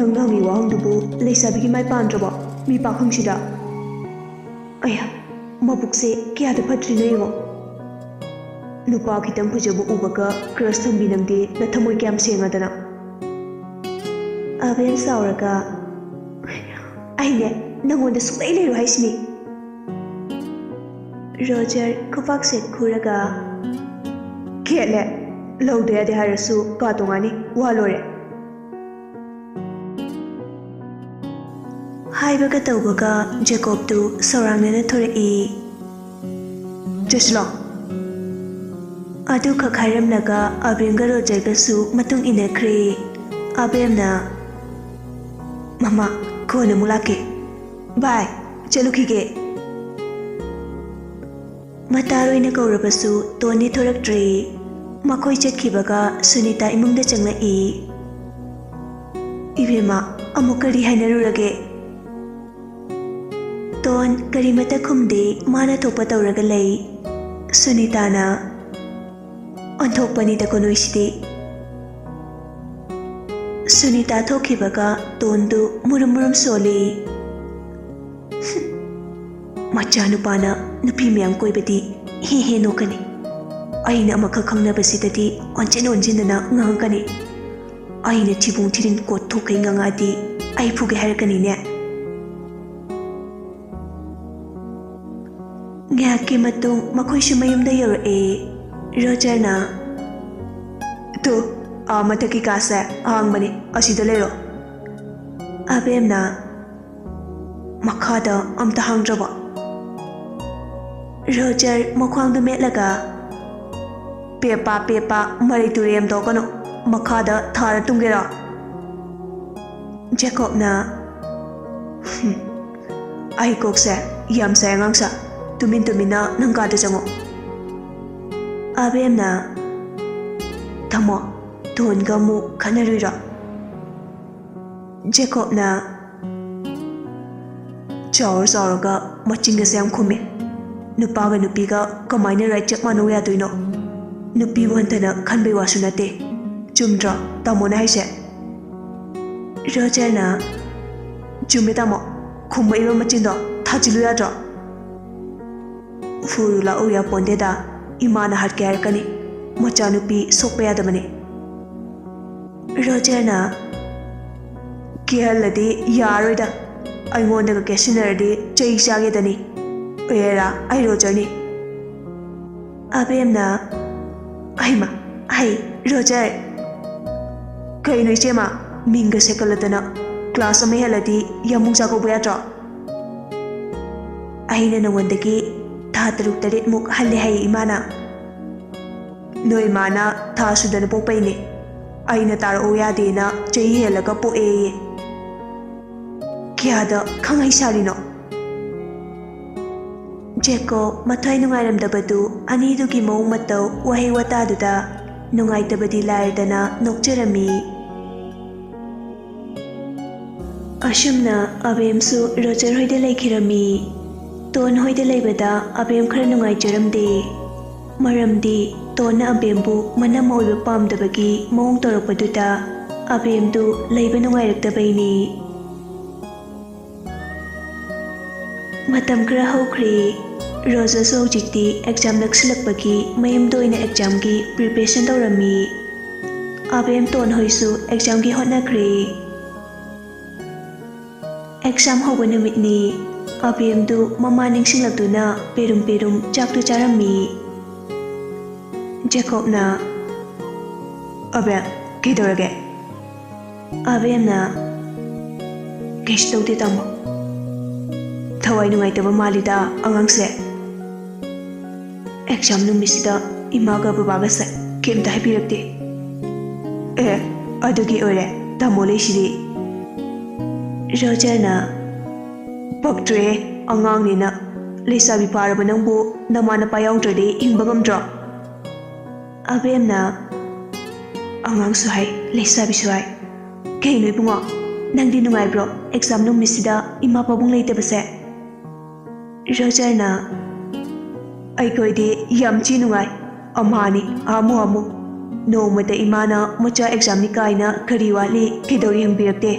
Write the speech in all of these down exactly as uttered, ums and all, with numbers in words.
ꯅꯪꯅ ꯍꯪꯉꯤ ꯋꯥꯍꯪꯗꯨꯕꯨ ꯂꯩꯁꯥꯕꯤꯒꯤ ꯃꯥꯏ ꯄꯥꯟꯗ꯭ꯔꯕꯣ? ꯃꯤ ꯄꯥꯈꯪꯁꯤꯗ꯫ ꯑꯌꯥ, ꯃꯕꯨꯛꯁꯦ ꯀꯌꯥꯗ ꯐꯠꯇ꯭ꯔꯤꯅꯣ ꯌꯦꯡꯉꯣ꯫ ꯅꯨꯄꯥ ꯈꯤꯇꯪ ꯐꯖꯕ ꯎꯕꯒ crush ꯊꯝꯕꯤ ꯅꯪꯗꯤ ꯅꯊꯃꯣꯏ ꯀꯌꯥꯝ ꯁꯦꯡꯉꯗꯅ꯫ ꯑꯕꯦꯝ ꯁꯥꯎꯔꯒ, "ꯑꯩꯅꯦ ꯅꯪꯉꯣꯟꯗ ꯁꯨꯡꯂꯩ ꯂꯩꯔꯣꯏ ꯍꯥꯏꯁꯤꯅꯤ꯫" ꯔꯣꯖꯔ ꯈꯨꯄꯥꯛ ꯁꯦꯠ ꯈꯨꯔꯒ, "ꯈꯦꯠꯂꯦ, ꯂꯧꯗ ꯌꯥꯗꯦ ꯍꯥꯏꯔꯁꯨ ꯀꯥ ꯇꯣꯉꯥꯟꯅꯤ, ꯋꯥ ꯂꯣꯏꯔꯦ꯫" ꯍꯥꯏꯕꯒ ꯇꯧꯕꯒ ꯖꯦꯀꯣꯕꯇꯨ ꯁꯧꯔꯥꯡꯅꯅ ꯊꯣꯔꯛꯏ꯫ "ꯆꯠꯁꯤꯂꯣ꯫" ꯑꯗꯨꯈꯛ ꯍꯥꯏꯔꯝꯂꯒ ꯑꯕꯦꯝꯒ ꯔꯣꯖꯔꯒꯁꯨ ꯃꯇꯨꯡ ꯏꯟꯅꯈ꯭ꯔꯦ꯫ ꯑꯕꯦꯝꯅ, "ꯃꯃꯥ, ꯀꯣꯟꯅ ꯑꯃꯨꯛ ꯂꯥꯛꯀꯦ꯫ ꯕꯥꯏ, ꯆꯠꯂꯨꯈꯤꯒꯦ꯫" ꯃꯇꯥꯔꯣꯏꯅ ꯀꯧꯔꯕꯁꯨ ꯇꯣꯟꯗꯤ ꯊꯣꯔꯛꯇ꯭ꯔꯦ꯫ ꯃꯈꯣꯏ ꯆꯠꯈꯤꯕꯒ ꯁꯨꯅꯤꯇꯥ ꯏꯃꯨꯡꯗ ꯆꯪꯂꯛꯏ꯫ "ꯏꯕꯦꯝꯃ, ꯑꯃꯨꯛ ꯀꯔꯤ ꯍꯥꯏꯅꯔꯨꯔꯒꯦ?" ꯇꯣꯟ ꯀꯔꯤꯃꯠꯇ ꯈꯨꯝꯗꯦ, ꯃꯥꯅ ꯊꯣꯛꯄ ꯇꯧꯔꯒ ꯂꯩ꯫ ꯁꯨꯅꯤꯇꯥꯅ, "ꯑꯣꯟꯊꯣꯛꯄꯅꯤꯗꯀꯣ ꯅꯣꯏꯁꯤꯗꯤ꯫" ꯁꯨꯅꯤꯇꯥ ꯊꯣꯛꯈꯤꯕꯒ ꯇꯣꯟꯗꯨ ꯃꯨꯔꯨꯝ ꯃꯨꯔꯨꯝ ꯁꯣꯜꯂꯤ꯫ "ꯃꯆꯥꯅꯨꯄꯥꯅ ꯅꯨꯄꯤ ꯃꯌꯥꯝ ꯀꯣꯏꯕꯗꯤ ꯍꯦ ꯍꯦ ꯅꯣꯛꯀꯅꯤ꯫ ꯑꯩꯅ ꯑꯃꯈꯛ ꯈꯪꯅꯕꯁꯤꯗꯗꯤ ꯑꯣꯟꯁꯤꯟ ꯑꯣꯟꯁꯤꯟꯗꯅ ꯉꯥꯡꯉꯛꯀꯅꯤ꯫ ꯑꯩꯅ ꯊꯤꯕꯣꯡ ꯊꯤꯔꯤꯡ ꯀꯣꯠꯊꯣꯛꯈꯩ ꯉꯥꯡꯉꯛꯑꯗꯤ ꯑꯩ ꯐꯨꯒꯦ ꯍꯥꯏꯔꯛꯀꯅꯤꯅꯦ꯫" ꯉꯥꯏꯍꯥꯛꯀꯤ ꯃꯇꯨꯡ ꯃꯈꯣꯏꯁꯨ ꯃꯌꯨꯝꯗ ꯌꯧꯔꯛꯑꯦ꯫ ꯔꯣꯖꯔꯅ, "ꯇꯨ, ꯑꯥ ꯃꯊꯛꯀꯤ ꯀꯥꯁꯦ ꯑꯍꯥꯡꯕꯅꯤ, ꯑꯁꯤꯗ ꯂꯩꯔꯣ꯫" ꯑꯕꯦꯝꯅ, "ꯃꯈꯥꯗ ꯑꯝꯇ ꯍꯥꯡꯗ꯭ꯔꯕꯣ?" ꯔꯣꯖꯔ ꯃꯈ꯭ꯋꯥꯡꯗꯨ ꯃꯦꯠꯂꯒ, "ꯄꯦꯄꯥ ꯄꯦꯄꯥ ꯃꯔꯩ ꯇꯨꯔꯩ ꯌꯥꯝ ꯇꯧꯔꯛꯀꯅꯨ, ꯃꯈꯥꯗ ꯊꯥꯔ ꯇꯨꯝꯒꯦꯔꯣ?" ꯖꯦꯀꯣꯕꯅ, "ꯍꯨꯝ, ꯑꯩ ꯀꯣꯛꯁꯦ ꯌꯥꯝ ꯁꯥꯏ ꯑꯉꯥꯡꯁꯥ, ꯇꯨꯃꯤꯟ ꯇꯨꯃꯤꯟꯅ ꯅꯪ ꯀꯥꯗ ꯆꯪꯉꯣ꯫" ꯑꯕꯦꯝꯅ, "ꯊꯝꯃꯣ, ꯇꯣꯟꯒ ꯑꯃꯨꯛ ꯈꯠꯅꯔꯨꯏꯔꯣ?" ꯖꯦꯀꯣꯕꯅ, "ꯆꯥꯎꯔ ꯆꯥꯎꯔꯒ ꯃꯆꯤꯟꯒꯁꯦ ꯌꯥꯝ ꯈꯨꯝꯃꯦ꯫ ꯅꯨꯄꯥꯒ ꯅꯨꯄꯤꯒ ꯀꯃꯥꯏꯅ right ꯆꯞ ꯃꯥꯟꯅꯧ ꯌꯥꯗꯣꯏꯅꯣ? ꯅꯨꯄꯤꯕꯨ ꯍꯟꯊꯅ ꯈꯟꯕꯩ ꯋꯥꯁꯨ ꯅꯠꯇꯦ꯫ ꯆꯨꯝꯗ꯭ꯔꯣ ꯇꯥꯃꯣꯅ ꯍꯥꯏꯁꯦ?" ꯔꯣꯖꯔꯅ, "ꯆꯨꯝꯃꯦ ꯇꯥꯃꯣ, ꯈꯨꯝꯃꯛꯏꯕ ꯃꯆꯤꯟꯗꯣ ꯊꯥꯖꯤꯜꯂꯨ ꯌꯥꯗ꯭ꯔꯣ? ꯐꯨꯔꯨ ꯂꯥꯛꯎ ꯌꯥꯄꯣꯟꯗꯦꯗ, ꯏꯃꯥꯅ ꯍꯥꯠꯀꯦ ꯍꯥꯏꯔꯛꯀꯅꯤ, ꯃꯆꯥꯅꯨꯄꯤ ꯁꯣꯛꯄ ꯌꯥꯗꯕꯅꯤ"꯫ ꯔꯣꯖꯔꯅ, "ꯀꯤꯍꯜꯂꯗꯤ ꯌꯥꯔꯣꯏꯗ, ꯑꯩꯉꯣꯟꯗꯒ ꯀꯦꯁꯤꯟꯅꯔꯗꯤ ꯆꯩ ꯆꯥꯒꯦꯗꯅꯤ꯫ ꯑꯦꯔꯥ, ꯑꯩ ꯔꯣꯖꯔꯅꯤ"꯫ ꯑꯕꯦꯝꯅ, "ꯑꯩꯃ, ꯍꯩ, ꯔꯣꯖꯔ! ꯀꯩꯅꯣ ꯏꯆꯦꯃ, ꯃꯤꯡꯒ ꯁꯦꯀꯠꯂꯗꯅ, ꯀ꯭ꯂꯥꯁ ꯑꯃ ꯍꯦꯜꯂꯗꯤ ꯌꯥꯝꯕꯨꯡ ꯆꯥꯛꯀꯧꯕ ꯌꯥꯗ꯭ꯔꯣ? ꯑꯩꯅ ꯅꯉꯣꯟꯗꯒꯤ ꯊꯥ ꯇꯔꯨꯛ ꯇꯔꯦꯠꯃꯨꯛ ꯍꯜꯂꯦ ꯍꯥꯏꯌꯦ ꯏꯃꯥꯅ꯫ ꯅꯣꯏ ꯃꯥꯅ ꯊꯥ ꯁꯨꯗꯅ ꯄꯣꯛꯄꯩꯅꯦ꯫ ꯑꯩꯅ ꯇꯥꯔꯛꯑꯣ ꯌꯥꯗꯦꯅ ꯆꯍꯤ ꯍꯦꯜꯂꯒ ꯄꯣꯛꯑꯦꯌꯦ꯫ ꯀꯌꯥꯗ ꯈꯪꯍꯩ ꯁꯥꯔꯤꯅꯣ?" ꯖꯦꯀꯣꯕ ꯃꯊ꯭ꯋꯥꯏ ꯅꯨꯡꯉꯥꯏꯔꯝꯗꯕꯗꯨ ꯑꯅꯤꯗꯨꯒꯤ ꯃꯑꯣꯡ ꯃꯇꯧ, ꯋꯥꯍꯩ ꯋꯥꯇꯥꯗꯨꯗ ꯅꯨꯡꯉꯥꯏꯇꯕꯗꯤ ꯂꯥꯏꯔꯗꯅ ꯅꯣꯛꯆꯔꯝꯃꯤ꯫ ꯑꯁꯨꯝꯅ ꯑꯕꯦꯝꯁꯨ ꯔꯣꯖꯔ ꯍꯣꯏꯗ ꯂꯩꯈꯤꯔꯝꯃꯤ꯫ ꯇꯣꯟ ꯍꯣꯏꯗ ꯂꯩꯕꯗ ꯑꯕꯦꯝ ꯈꯔ ꯅꯨꯡꯉꯥꯏꯖꯔꯝꯗꯦ꯫ ꯃꯔꯝꯗꯤ ꯇꯣꯟꯅ ꯑꯕꯦꯝꯕꯨ ꯃꯅꯝ ꯑꯣꯏꯕ ꯄꯥꯝꯗꯕꯒꯤ ꯃꯑꯣꯡ ꯇꯧꯔꯛꯄꯗꯨꯗ ꯑꯕꯦꯝꯗꯨ ꯂꯩꯕ ꯅꯨꯡꯉꯥꯏꯔꯛꯇꯕꯩꯅꯤ꯫ ꯃꯇꯝ ꯈꯔ ꯍꯧꯈ꯭ꯔꯦ꯫ ꯔꯣꯖꯔꯁꯨ ꯍꯧꯖꯤꯛꯇꯤ ꯑꯦꯛꯖꯥꯝ ꯅꯛꯁꯤꯜꯂꯛꯄꯒꯤ ꯃꯌꯨꯝꯗ ꯑꯣꯏꯅ ꯑꯦꯛꯖꯥꯝꯒꯤ ꯄ꯭ꯔꯤꯄꯦꯔꯦꯁꯟ ꯇꯧꯔꯝꯃꯤ꯫ ꯑꯕꯦꯝ ꯇꯣꯟ ꯍꯣꯏꯁꯨ ꯑꯦꯛꯖꯥꯝꯒꯤ ꯍꯣꯠꯅꯈ꯭ꯔꯦ꯫ ꯑꯦꯛꯖꯥꯝ ꯍꯧꯕ ꯅꯨꯃꯤꯠꯅꯤ꯫ ꯑꯕꯦꯝꯗꯨ ꯃꯃꯥ ꯅꯤꯡꯁꯤꯡꯂꯛꯇꯨꯅ ꯄꯦꯔꯨꯝ ꯄꯦꯔꯨꯝ ꯆꯥꯛꯇꯨ ꯆꯥꯔꯝꯃꯤ꯫ ꯖꯦꯀꯣꯕꯅ, "ꯑꯕꯦꯝ, ꯀꯩꯗꯧꯔꯒꯦ?" ꯑꯕꯦꯝꯅ, "ꯀꯩꯁꯨ ꯇꯧꯗꯦ ꯇꯥꯃꯣ꯫ ꯊꯋꯥꯏ ꯅꯨꯡꯉꯥꯏꯇꯕ ꯃꯥꯜꯂꯤꯗ ꯑꯉꯥꯡꯁꯦ꯫ ꯑꯦꯛꯖꯥꯝ ꯅꯨꯃꯤꯠꯁꯤꯗ ꯏꯃꯥꯒ ꯕꯕꯥꯒꯁꯦ ꯀꯩꯝꯇ ꯍꯥꯏꯕꯤꯔꯛꯇꯦ꯫ ꯑꯦ, ꯑꯗꯨꯒꯤ ꯑꯣꯏꯔꯦ, ꯇꯥꯃꯣ ꯂꯩꯁꯤꯗꯤ"꯫ ꯔꯣꯖꯔꯅ, "ꯄꯛꯇ꯭ꯔꯦ, ꯑꯉꯥꯡꯅꯤꯅ꯫ ꯂꯩꯁꯥꯕꯤ ꯐꯥꯔꯕ ꯅꯪꯕꯨ ꯅꯃꯥ ꯅꯄꯥ ꯌꯥꯎꯗ꯭ꯔꯗꯤ ꯍꯤꯡꯕ ꯉꯝꯗ꯭ꯔꯣ?" ꯑꯕꯦꯝꯅ, "ꯑꯉꯥꯡꯁꯨ ꯍꯥꯏ, ꯂꯩꯁꯥꯕꯤꯁꯨ ꯍꯥꯏ꯫ ꯀꯩꯅꯣ ꯏꯕꯨꯡꯉꯣ, ꯅꯪꯗꯤ ꯅꯨꯡꯉꯥꯏꯕ꯭ꯔꯣ ꯑꯦꯛꯖꯥꯝ ꯅꯨꯃꯤꯠꯁꯤꯗ ꯏꯃꯥ ꯄꯥꯕꯨꯡ ꯂꯩꯇꯕꯁꯦ?" ꯔꯣꯖꯔꯅ, "ꯑꯩꯈꯣꯏꯗꯤ ꯌꯥꯝ ꯊꯤ ꯅꯨꯡꯉꯥꯏ꯫ ꯑꯃꯍꯥꯅꯤ, ꯍꯥꯃꯨ ꯍꯥꯃꯨ"꯫ ꯅꯣꯡꯃꯇ ꯏꯃꯥꯅ "ꯃꯆꯥ ꯑꯦꯛꯖꯥꯝꯅꯤ" ꯀꯥꯏꯅ "ꯀꯔꯤ ꯋꯥꯠꯂꯤ, ꯀꯩꯗꯧꯔꯤ?" ꯍꯪꯕꯤꯔꯛꯇꯦ꯫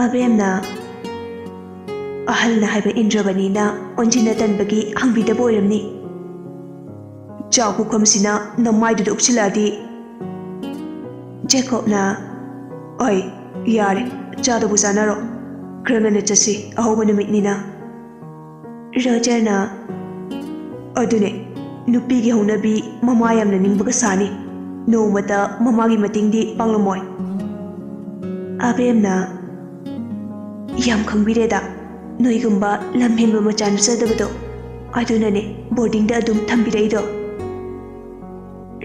ꯑꯕꯦꯝꯅ, "ꯑꯍꯜꯅ ꯍꯥꯏꯕ ꯏꯟꯗ꯭ꯔꯕꯅꯤꯅ ꯑꯣꯟꯁꯤꯟꯅ ꯇꯟꯕꯒꯤ ꯍꯪꯕꯤꯗꯕ ꯑꯣꯏꯔꯝꯅꯤ꯫ ꯆꯥꯛ ꯄꯨꯈꯝꯁꯤꯅ ꯅꯃꯥꯏꯗꯨꯗ ꯎꯞꯁꯤꯜꯂꯛꯑꯗꯤ"꯫ ꯖꯦꯀꯣꯕꯅ, "ꯑꯣꯏ, ꯌꯥꯔꯦ, ꯆꯥꯗꯕꯨ ꯆꯥꯅꯔꯣ꯫ ꯈꯔ ꯉꯟꯅ ꯆꯠꯁꯤ, ꯑꯍꯧꯕ ꯅꯨꯃꯤꯠꯅꯤꯅ"꯫ ꯔꯣꯖꯔꯅ, "ꯑꯗꯨꯅꯦ, ꯅꯨꯄꯤꯒꯤ ꯍꯧꯅꯕꯤ ꯃꯃꯥ ꯌꯥꯝꯅ ꯅꯤꯡꯕꯒ ꯁꯥꯅꯤ꯫ ꯅꯣꯡꯃꯇ ꯃꯃꯥꯒꯤ ꯃꯇꯦꯡꯗꯤ ꯄꯥꯡꯂꯝꯃꯣꯏ"꯫ ꯑꯕꯦꯝꯅ, "ꯌꯥꯝ ꯈꯪꯕꯤꯔꯦꯗ, ꯅꯣꯏꯒꯨꯝꯕ ꯂꯝ ꯍꯦꯟꯕ ꯃꯆꯥ ꯅꯠꯆꯗꯕꯗꯣ꯫ ꯑꯗꯨꯅꯅꯦ ꯕꯣꯔꯗꯤꯡꯗ ꯑꯗꯨꯝ ꯊꯝꯕꯤꯔꯛꯏꯗꯣ"꯫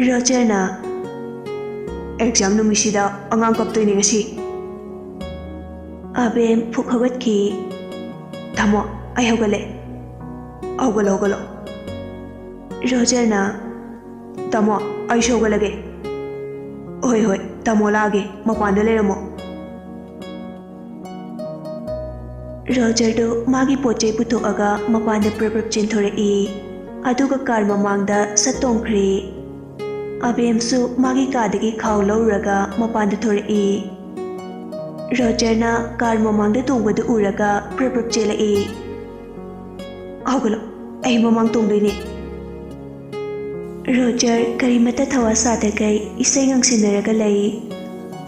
ꯔꯣꯖꯔꯅ, "ꯑꯦꯛꯖꯥꯝ ꯅꯨꯃꯤꯠꯁꯤꯗ ꯑꯉꯥꯡ ꯀꯞꯇꯣꯏꯅꯦ ꯉꯁꯤ"꯫ ꯑꯕꯦꯝ ꯐꯨꯛ ꯍꯧꯒꯠꯈꯤ꯫ "ꯊꯝꯃꯣ, ꯑꯩ ꯍꯧꯒꯠꯂꯦ"꯫ "ꯍꯧꯒꯠꯂꯣ, ꯍꯧꯒꯠꯂꯣ"꯫ ꯔꯣꯖꯔꯅ, "ꯇꯥꯃꯣ, ꯑꯩꯁꯨ ꯍꯧꯒꯠꯂꯒꯦ"꯫ "ꯍꯣꯏ, ꯍꯣꯏ, ꯇꯥꯃꯣ ꯂꯥꯛꯑꯒꯦ, ꯃꯄꯥꯟꯗ ꯂꯩꯔꯝꯃꯣ"꯫ ꯔꯣꯖꯔꯗꯨ ꯃꯥꯒꯤ ꯄꯣꯠ ꯆꯩ ꯄꯨꯊꯣꯛꯑꯒ ꯃꯄꯥꯟꯗ ꯄ꯭ꯔꯞ ꯄ꯭ꯔꯞ ꯆꯦꯟꯊꯣꯔꯛꯏ꯫ ꯑꯗꯨꯒ ꯀꯥꯔ ꯃꯃꯥꯡꯗ ꯁꯠ ꯇꯣꯡꯈ꯭ꯔꯦ꯫ ꯑꯕꯦꯝꯁꯨ ꯃꯥꯒꯤ ꯀꯥꯗꯒꯤ ꯈꯥꯎ ꯂꯧꯔꯨꯔꯒ ꯃꯄꯥꯟꯗ ꯊꯣꯔꯛꯏ꯫ ꯔꯣꯖꯔꯅ ꯀꯥꯔ ꯃꯃꯥꯡꯗ ꯇꯣꯡꯕꯗꯨ ꯎꯔꯒ ꯄ꯭ꯔꯞ ꯄ꯭ꯔꯞ ꯆꯦꯜꯂꯛꯏ꯫ "ꯍꯧꯒꯠꯂꯣ, ꯑꯩ ꯃꯃꯥꯡ ꯇꯣꯡꯗꯣꯏꯅꯦ"꯫ ꯔꯣꯖꯔ ꯀꯔꯤꯃꯠꯇ ꯊꯋꯥ ꯁꯥꯗꯈꯩ ꯏꯁꯩ ꯉꯪꯁꯤꯟꯅꯔꯒ ꯂꯩ꯫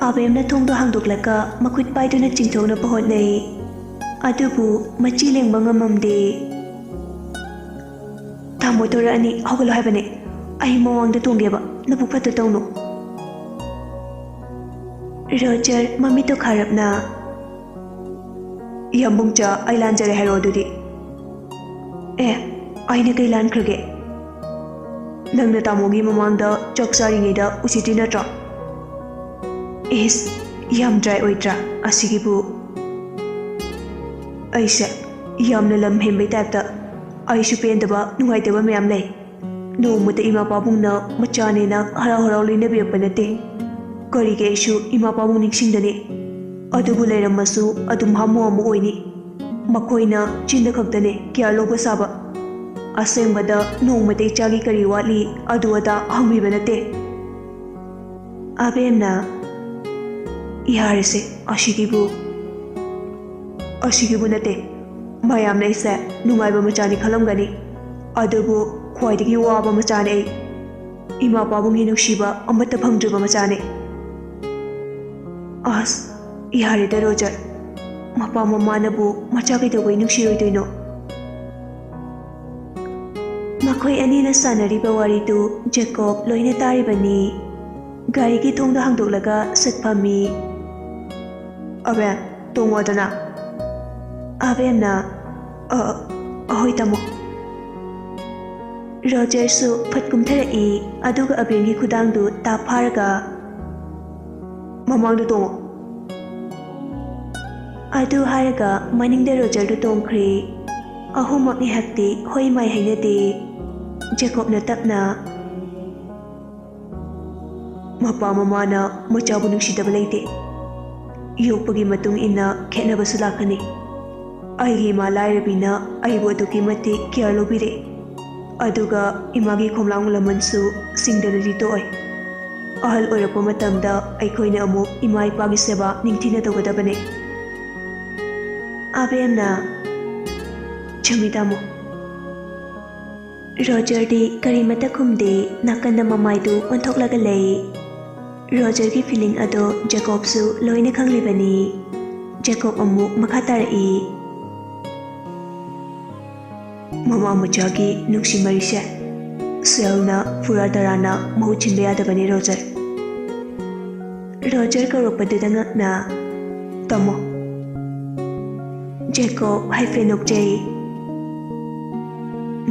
ꯑꯕꯦꯝꯅ ꯊꯣꯡꯗꯣ ꯍꯥꯡꯗꯣꯛꯂꯒ ꯃꯈꯨꯠ ꯄꯥꯏꯗꯨꯅ ꯆꯤꯡꯊꯣꯛꯅꯕ ꯍꯣꯠꯅꯩ꯫ ꯑꯗꯨꯕꯨ ꯃꯆꯤ ꯂꯦꯡꯕ ꯉꯝꯃꯝꯗꯦ꯫ "ꯇꯥꯃꯣ ꯊꯣꯔꯛꯑꯅꯤ, ꯍꯧꯒꯠꯂꯣ ꯍꯥꯏꯕꯅꯦ꯫ ꯑꯩ ꯃꯃꯥꯡꯗ ꯇꯣꯡꯒꯦꯕ, ꯅꯕꯨꯛ ꯐꯠꯇ ꯇꯧꯅꯨ"꯫ ꯔꯣꯖꯔ ꯃꯃꯤꯠꯇꯣ ꯈꯥꯔꯞꯅ, "ꯌꯥꯝꯕꯨꯡꯆꯥ, ꯑꯩ ꯂꯥꯟꯖꯔꯦ ꯍꯥꯏꯔꯛꯑꯣ ꯑꯗꯨꯗꯤ"꯫ "ꯑꯦ, ꯑꯩꯅ ꯀꯩ ꯂꯥꯟꯈ꯭ꯔꯒꯦ? ꯅꯪꯅ ꯇꯥꯃꯣꯒꯤ ꯃꯃꯥꯡꯗ ꯆꯥꯛ ꯆꯥꯔꯤꯉꯩꯗ ꯎꯁꯤꯠꯇ꯭ꯔꯤ ꯅꯠꯇ꯭ꯔꯣ?" ꯏꯁ, ꯌꯥꯝ ꯗ꯭ꯔꯥꯏ ꯑꯣꯏꯗ꯭ꯔꯥ ꯑꯁꯤꯒꯤꯕꯨ? ꯑꯩꯁꯦ ꯌꯥꯝꯅ ꯂꯝ ꯍꯦꯟꯕꯩ ꯇꯥꯏꯞꯇ꯫ ꯑꯩꯁꯨ ꯄꯦꯟꯗꯕ, ꯅꯨꯡꯉꯥꯏꯇꯕ ꯃꯌꯥꯝ ꯂꯩ꯫ ꯅꯣꯡꯃꯇ ꯏꯃꯥ ꯄꯥꯕꯨꯡꯅ ꯃꯆꯥꯅꯦꯅ ꯍꯔꯥꯎ ꯍꯔꯥꯎ ꯂꯣꯏꯅꯕꯤꯔꯛꯄ ꯅꯠꯇꯦ꯫ ꯀꯔꯤꯒꯤ ꯑꯩꯁꯨ ꯏꯃꯥ ꯄꯥꯕꯨꯡ ꯅꯤꯡꯁꯤꯡꯒꯅꯤ? ꯑꯗꯨꯕꯨ ꯂꯩꯔꯝꯃꯁꯨ ꯑꯗꯨꯝ ꯍꯥꯃꯨ ꯍꯥꯃꯨ ꯑꯣꯏꯅꯤ꯫ ꯃꯈꯣꯏꯅ ꯆꯤꯟꯗ ꯈꯛꯇꯅꯦ ꯀꯤꯌꯥꯔ ꯂꯧꯕ ꯁꯥꯕ꯫ ꯑꯁꯦꯡꯕꯗ ꯅꯣꯡꯃꯇ ꯏꯆꯥꯒꯤ ꯀꯔꯤ ꯋꯥꯠꯂꯤ ꯑꯗꯨ ꯑꯗꯥ ꯍꯪꯕꯤꯕ ꯅꯠꯇꯦ꯫ ꯑꯕꯦꯝꯅ, "ꯌꯥꯔꯦꯁꯦ, ꯑꯁꯤꯒꯤꯕꯨ, ꯑꯁꯤꯒꯤꯕꯨ ꯅꯠꯇꯦ꯫ ꯃꯌꯥꯝꯅ ꯑꯩꯁꯦ ꯅꯨꯡꯉꯥꯏꯕ ꯃꯆꯥꯅꯤ ꯈꯜꯂꯝꯒꯅꯤ, ꯑꯗꯨꯕꯨ ꯈ꯭ꯋꯥꯏꯗꯒꯤ ꯋꯥꯕ ꯃꯆꯥꯅꯤ ꯑꯩ꯫ ꯏꯃꯥ ꯄꯥꯕꯨꯡꯒꯤ ꯅꯨꯡꯁꯤꯕ ꯑꯃꯠꯇ ꯐꯪꯗ꯭ꯔꯤꯕ ꯃꯆꯥꯅꯤ꯫" ꯑꯁ, ꯌꯥꯔꯦꯗ ꯔꯣꯖꯔ, ꯃꯄꯥ ꯃꯃꯥꯅꯕꯨ ꯃꯆꯥ ꯀꯩꯗꯧꯕꯩ ꯅꯨꯡꯁꯤꯔꯣꯏꯗꯣꯏꯅꯣ? ꯃꯈꯣꯏ ꯑꯅꯤꯅ ꯁꯥꯟꯅꯔꯤꯕ ꯋꯥꯔꯤꯗꯨ ꯖꯦꯀꯣꯕ ꯂꯣꯏꯅ ꯇꯥꯔꯤꯕꯅꯤ꯫ ꯒꯥꯔꯤꯒꯤ ꯊꯣꯡꯗꯣ ꯍꯥꯡꯗꯣꯛꯂꯒ ꯁꯠ ꯐꯝꯃꯤ꯫ "ꯑꯕꯦꯝ, ꯇꯣꯡꯉꯣꯗꯅ꯫" ꯑꯕꯦꯝꯅ, "ꯑ, ꯑꯍꯣꯏ ꯇꯥꯃꯣ꯫" ꯔꯣꯖꯔꯁꯨ ꯐꯠ ꯀꯨꯝꯊꯔꯛꯏ, ꯑꯗꯨꯒ ꯑꯕꯦꯝꯒꯤ ꯈꯨꯗꯥꯡꯗꯨ ꯇꯥꯞ ꯐꯥꯔꯒ, "ꯃꯃꯥꯡꯗ ꯇꯣꯡꯉꯣ꯫" ꯑꯗꯨ ꯍꯥꯏꯔꯒ ꯃꯅꯤꯡꯗ ꯔꯣꯖꯔꯗꯨ ꯇꯣꯡꯈ꯭ꯔꯦ꯫ ꯑꯍꯨꯝꯃꯛ ꯉꯥꯏꯍꯥꯛꯇꯤ ꯍꯣꯏ ꯃꯥꯏ ꯍꯥꯏꯅꯗꯦ꯫ ꯖꯦꯀꯣꯕꯅ ꯇꯞꯅ, "ꯃꯄꯥ ꯃꯃꯥꯅ ꯃꯆꯥꯕꯨ ꯅꯨꯡꯁꯤꯗꯕ ꯂꯩꯇꯦ꯫ ꯌꯣꯛꯄꯒꯤ ꯃꯇꯨꯡ ꯏꯟꯅ ꯈꯦꯠꯅꯕꯁꯨ ꯂꯥꯛꯀꯅꯤ꯫ ꯑꯩꯒꯤ ꯏꯃꯥ ꯂꯥꯏꯔꯕꯤꯅ ꯑꯩꯕꯨ ꯑꯗꯨꯛꯀꯤ ꯃꯇꯤꯛ ꯀꯤꯌꯔ ꯂꯧꯕꯤꯔꯦ꯫ ꯑꯗꯨꯒ ꯏꯃꯥꯒꯤ ꯈꯣꯝꯂꯥꯡ ꯂꯃꯟꯁꯨ ꯁꯤꯡꯗꯅꯗꯤ ꯇꯣꯛꯑꯣꯏ꯫ ꯑꯍꯜ ꯑꯣꯏꯔꯛꯄ ꯃꯇꯝꯗ ꯑꯩꯈꯣꯏꯅ ꯑꯃꯨꯛ ꯏꯃꯥ ꯏꯄꯥꯒꯤ ꯁꯦꯕꯥ ꯅꯤꯡꯊꯤꯅ ꯇꯧꯒꯗꯕꯅꯦ꯫" ꯑꯕꯦꯝꯅ, "ꯆꯨꯝꯃꯤ ꯇꯥꯃꯣ꯫" ꯔꯣꯖꯔꯗꯤ ꯀꯔꯤꯃꯠꯇ ꯈꯨꯝꯗꯦ, ꯅꯥꯀꯟꯗ ꯃꯃꯥꯏꯗꯨ ꯑꯣꯟꯊꯣꯛꯂꯒ ꯂꯩ꯫ ꯔꯣꯖꯔꯒꯤ ꯐꯤꯂꯤꯡ ꯑꯗꯣ ꯖꯦꯀꯣꯕꯁꯨ ꯂꯣꯏꯅ ꯈꯪꯂꯤꯕꯅꯤ꯫ ꯖꯦꯀꯣꯕ ꯑꯃꯨꯛ ꯃꯈꯥ ꯇꯥꯔꯛꯏ꯫ "ꯃꯃꯥ ꯃꯆꯥꯒꯤ ꯅꯨꯡꯁꯤ ꯃꯔꯤꯁꯦ ꯁꯦꯜꯅ, ꯐꯨꯔꯥ ꯇꯔꯥꯅ ꯃꯍꯨꯠ ꯁꯤꯟꯕ ꯌꯥꯗꯕꯅꯤ ꯔꯣꯖꯔ꯫" ꯔꯣꯖꯔ ꯀꯧꯔꯛꯄꯗꯨꯗ ꯉꯛꯅ, "ꯇꯥꯃꯣ꯫" ꯖꯦꯀꯣꯕ ꯍꯥꯏꯐꯦꯠ ꯅꯣꯛꯆꯩ꯫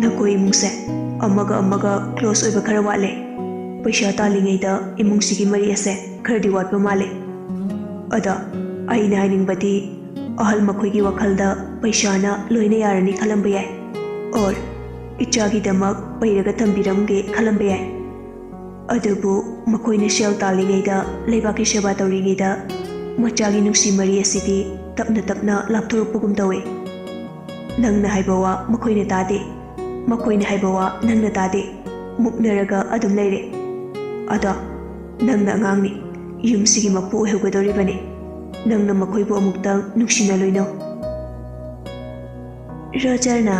"ꯅꯈꯣꯏ ꯏꯃꯨꯡꯁꯦ ꯑꯃꯒ ꯑꯃꯒ ꯀ꯭ꯂꯣꯁ ꯑꯣꯏꯕ ꯈꯔ ꯋꯥꯠꯂꯦ꯫ ꯄꯩꯁꯥ ꯇꯥꯜꯂꯤꯉꯩꯗ ꯏꯃꯨꯡꯁꯤꯒꯤ ꯃꯔꯤ ꯑꯁꯦ ꯈꯔꯗꯤ ꯋꯥꯠꯄ ꯃꯥꯜꯂꯦ꯫ ꯑꯗ ꯑꯩꯅ ꯍꯥꯏꯅꯤꯡꯕꯗꯤ, ꯑꯍꯜ ꯃꯈꯣꯏꯒꯤ ꯋꯥꯈꯜꯗ ꯄꯩꯁꯥꯅ ꯂꯣꯏꯅ ꯌꯥꯔꯅꯤ ꯈꯜꯂꯝꯕ ꯌꯥꯏ, or ꯏꯆꯥꯒꯤꯗꯃꯛ ꯄꯩꯔꯒ ꯊꯝꯕꯤꯔꯝꯒꯦ ꯈꯜꯂꯝꯕ ꯌꯥꯏ꯫ ꯑꯗꯨꯕꯨ ꯃꯈꯣꯏꯅ ꯁꯦꯜ ꯇꯥꯜꯂꯤꯉꯩꯗ, ꯂꯩꯕꯥꯛꯀꯤ ꯁꯦꯕꯥ ꯇꯧꯔꯤꯉꯩꯗ ꯃꯆꯥꯒꯤ ꯅꯨꯡꯁꯤ ꯃꯔꯤ ꯑꯁꯤꯗꯤ ꯇꯞꯅ ꯇꯞꯅ ꯂꯥꯞꯊꯣꯔꯛꯄꯒꯨꯝ ꯇꯧꯏ꯫ ꯅꯪꯅ ꯍꯥꯏꯕ ꯋꯥ ꯃꯈꯣꯏꯅ ꯇꯥꯗꯦ꯫ ꯃꯈꯣꯏꯅ ꯍꯥꯏꯕ ꯋꯥ ꯅꯪꯅ ꯇꯥꯗꯦ꯫ ꯃꯨꯛꯅꯔꯒ ꯑꯗꯨꯝ ꯂꯩꯔꯦ꯫ ꯑꯗꯣ ꯅꯪꯅ ꯑꯉꯥꯡꯅꯤ, ꯌꯨꯝꯁꯤꯒꯤ ꯃꯄꯨ ꯑꯣꯏꯍꯧꯒꯗꯧꯔꯤꯕꯅꯤ꯫ ꯅꯪꯅ ꯃꯈꯣꯏꯕꯨ ꯑꯃꯨꯛꯇꯪ ꯅꯨꯡꯁꯤꯅ ꯂꯣꯏꯅꯧ꯫ ꯔꯣꯖꯔꯅ,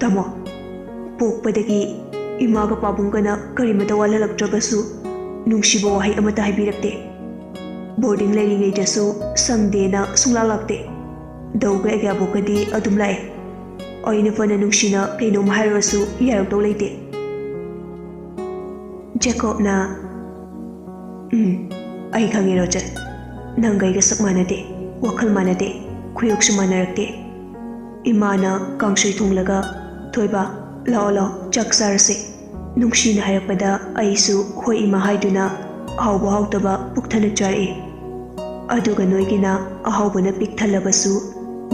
"ꯇꯥꯃꯣ, ꯄꯣꯛꯄꯗꯒꯤ ꯏꯃꯥꯒ ꯄꯥꯕꯨꯡꯒꯅ ꯀꯔꯤꯃꯇ ꯋꯥꯠꯍꯜꯂꯛꯇ꯭ꯔꯕꯁꯨ ꯅꯨꯡꯁꯤꯕ ꯋꯥꯍꯩ ꯑꯃꯠꯇ ꯍꯥꯏꯕꯤꯔꯛꯇꯦ꯫ ꯕꯣꯔꯗꯤꯡ ꯂꯩꯔꯤꯉꯩꯗꯁꯨ ꯁꯪꯗꯦꯅ ꯁꯨꯡꯂꯥꯛ ꯂꯥꯛꯇꯦ꯫ ꯗꯧꯒ ꯑꯦꯒ꯭ꯌꯥꯕꯣꯛꯀꯗꯤ ꯑꯗꯨꯝ ꯂꯥꯛꯑꯦ꯫ ꯑꯩꯅ ꯐꯅ ꯅꯨꯡꯁꯤꯅ ꯀꯩꯅꯣꯝ ꯍꯥꯏꯔꯨꯔꯁꯨ ꯌꯥꯔꯛꯇꯧ ꯂꯩꯇꯦ꯫" ꯖꯦꯀꯣꯕꯅ, "ꯎꯝ, ꯑꯩ ꯈꯪꯉꯦ ꯔꯣꯖꯔ꯫ ꯅꯪꯒ ꯑꯩꯒ ꯁꯛ ꯃꯥꯟꯅꯗꯦ, ꯋꯥꯈꯜ ꯃꯥꯟꯅꯗꯦ, ꯈꯨꯌꯣꯛꯁꯨ ꯃꯥꯟꯅꯔꯛꯇꯦ꯫ ꯏꯃꯥꯅ ꯀꯥꯡꯁꯣꯏ ꯊꯣꯡꯂꯒ, 'ꯊꯣꯏꯕ, ꯂꯥꯛꯑꯣ, ꯂꯥꯛꯑꯣ, ꯆꯥꯛ ꯆꯥꯔꯁꯦ,' ꯅꯨꯡꯁꯤꯅ ꯍꯥꯏꯔꯛꯄꯗ ꯑꯩꯁꯨ ꯍꯣꯏ ꯏꯃꯥ ꯍꯥꯏꯗꯨꯅ ꯑꯍꯥꯎꯕ ꯍꯥꯎꯇꯕ ꯄꯨꯛ ꯊꯟꯅ ꯆꯥꯔꯛꯏ꯫ ꯑꯗꯨꯒ ꯅꯣꯏꯒꯤꯅ ꯑꯍꯥꯎꯕꯅ ꯄꯤꯛ ꯊꯜꯂꯕꯁꯨ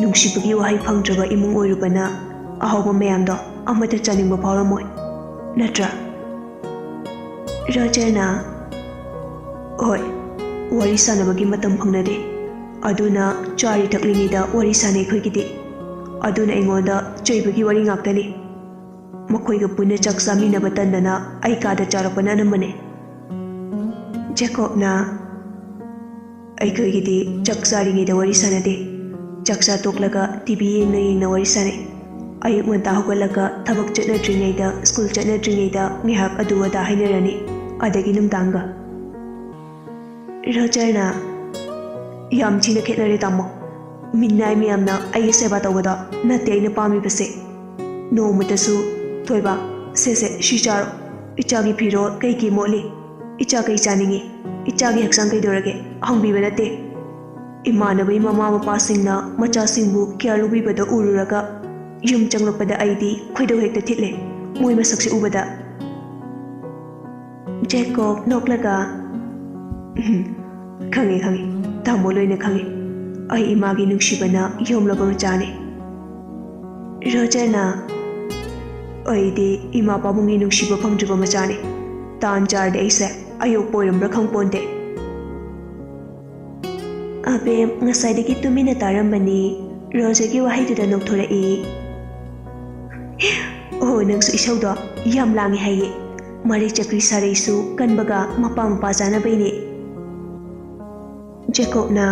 ꯅꯨꯡꯁꯤꯕꯒꯤ ꯋꯥꯍꯩ ꯐꯪꯗ꯭ꯔꯕ ꯏꯃꯨꯡ ꯑꯣꯏꯔꯨꯕꯅ ꯑꯍꯥꯎꯕ ꯃꯌꯥꯝꯗꯣ ꯑꯃꯠꯇ ꯆꯥꯅꯤꯡꯕ ꯐꯥꯎꯔꯝꯃꯣꯏ, ꯅꯠꯇ꯭ꯔꯥ?" ꯔꯣꯖꯔꯅ, "ꯍꯣꯏ, ꯋꯥꯔꯤ ꯁꯥꯟꯅꯕꯒꯤ ꯃꯇꯝ ꯐꯪꯅꯗꯦ꯫ ꯑꯗꯨꯅ ꯆꯥꯔꯤ ꯊꯛꯂꯤꯉꯩꯗ ꯋꯥꯔꯤ ꯁꯥꯟꯅꯩ ꯑꯩꯈꯣꯏꯒꯤꯗꯤ꯫ ꯑꯗꯨꯅ ꯑꯩꯉꯣꯟꯗ ꯆꯩꯕꯒꯤ ꯋꯥꯔꯤ ꯉꯥꯛꯇꯅꯤ꯫ ꯃꯈꯣꯏꯒ ꯄꯨꯟꯅ ꯆꯥꯛ ꯆꯥꯃꯤꯟꯅꯕ ꯇꯟꯗꯅ ꯑꯩ ꯀꯥꯗ ꯆꯥꯔꯛꯄꯅ ꯑꯅꯝꯕꯅꯦ꯫" ꯖꯦꯀꯣꯕꯅ, "ꯑꯩꯈꯣꯏꯒꯤꯗꯤ ꯆꯥꯛ ꯆꯥꯔꯤꯉꯩꯗ ꯋꯥꯔꯤ ꯁꯥꯟꯅꯗꯦ꯫ ꯆꯥꯛ ꯆꯥ ꯇꯣꯛꯂꯒ ꯇꯤ ꯚꯤ ꯌꯦꯡꯅ ꯌꯦꯡꯅ ꯋꯥꯔꯤ ꯁꯥꯟꯅꯩ꯫ ꯑꯌꯨꯛ ꯉꯟꯇꯥ ꯍꯧꯒꯠꯂꯒ ꯊꯕꯛ ꯆꯠꯅꯗ꯭ꯔꯤꯉꯩꯗ, ꯁ꯭ꯀꯨꯜ ꯆꯠꯅꯗ꯭ꯔꯤꯉꯩꯗ ꯉꯥꯏꯍꯥꯛ ꯑꯗꯨ ꯑꯗꯥ ꯍꯥꯏꯅꯔꯅꯤ, ꯑꯗꯒꯤ ꯅꯨꯡꯗꯥꯡꯒ꯫" ꯔꯣꯖꯔꯅ, "ꯌꯥꯝ ꯊꯤꯅ ꯈꯦꯠꯅꯔꯦ ꯇꯥꯃꯣ꯫ ꯃꯤꯅꯥꯏ ꯃꯌꯥꯝꯅ ꯑꯩꯒꯤ ꯁꯦꯕꯥ ꯇꯧꯕꯗꯣ ꯅꯠꯇꯦ ꯑꯩꯅ ꯄꯥꯝꯃꯤꯕꯁꯦ꯫ ꯅꯣꯡꯃꯇꯁꯨ, 'ꯊꯣꯏꯕ, ꯁꯦ ꯁꯦ, ꯁꯤ ꯆꯥꯔꯣ, ꯏꯆꯥꯒꯤ ꯐꯤꯔꯣꯜ ꯀꯩꯒꯤ ꯃꯣꯠꯂꯤ? ꯏꯆꯥ ꯀꯩ ꯆꯥꯅꯤꯡꯉꯤ? ꯏꯆꯥꯒꯤ ꯍꯛꯆꯥꯡ ꯀꯩꯗꯧꯔꯒꯦ?' ꯍꯪꯕꯤꯕ ꯅꯠꯇꯦ꯫ ꯏꯃꯥꯟꯅꯕꯒꯤ ꯃꯃꯥ ꯃꯄꯥꯁꯤꯡꯅ ꯃꯆꯥꯁꯤꯡꯕꯨ care ꯂꯧꯕꯤꯕꯗꯣ ꯎꯔꯨꯔꯒ ꯌꯨꯝ ꯆꯪꯂꯛꯄꯗ ꯑꯩꯗꯤ ꯈꯣꯏꯗꯧ ꯍꯦꯛꯇ ꯊꯤꯠꯂꯦ, ꯃꯣꯏ ꯃꯁꯛꯁꯦ ꯎꯕꯗ꯫" ꯖꯦꯀꯣꯕ ꯅꯣꯛꯂꯒ, "ꯎꯝ, ꯈꯪꯉꯦ, ꯈꯪꯉꯦ꯫ ꯇꯥꯃꯣ ꯂꯣꯏꯅ ꯈꯪꯉꯦ꯫ ꯑꯩ ꯏꯃꯥꯒꯤ ꯅꯨꯡꯁꯤꯕꯅ ꯌꯣꯝꯂꯕ ꯃꯆꯥꯅꯦ꯫" ꯔꯣꯖꯔꯅ, "ꯑꯩꯗꯤ ꯏꯃꯥ ꯄꯥꯕꯨꯡꯒꯤ ꯅꯨꯡꯁꯤꯕ ꯐꯪꯗ꯭ꯔꯤꯕ ꯃꯆꯥꯅꯦ꯫ ꯇꯥꯟ ꯆꯥꯔꯗꯤ ꯑꯩꯁꯦ ꯑꯌꯣꯛꯄ ꯑꯣꯏꯔꯝꯕ꯭ꯔꯥ ꯈꯪꯄꯣꯟꯇꯦ꯫" ꯑꯕꯦꯝ ꯉꯁꯥꯏꯗꯒꯤ ꯇꯨꯃꯤꯟꯅ ꯇꯥꯔꯝꯕꯅꯤ꯫ ꯔꯣꯖꯔꯒꯤ ꯋꯥꯍꯩꯗꯨꯗ ꯅꯣꯛꯊꯣꯔꯛꯏ꯫ ꯑꯣ, ꯅꯪꯁꯨ ꯏꯁꯧꯗꯣ ꯌꯥꯝ ꯂꯥꯡꯉꯦ ꯍꯥꯏꯌꯦ꯫ ꯃꯔꯩ ꯆꯀ꯭ꯔꯤ ꯁꯥꯔꯩꯁꯨ ꯀꯟꯕꯒ ꯃꯄꯥ ꯃꯄꯥ ꯆꯥꯅꯕꯩꯅꯦ꯫ ꯖꯦꯀꯣꯕꯅ,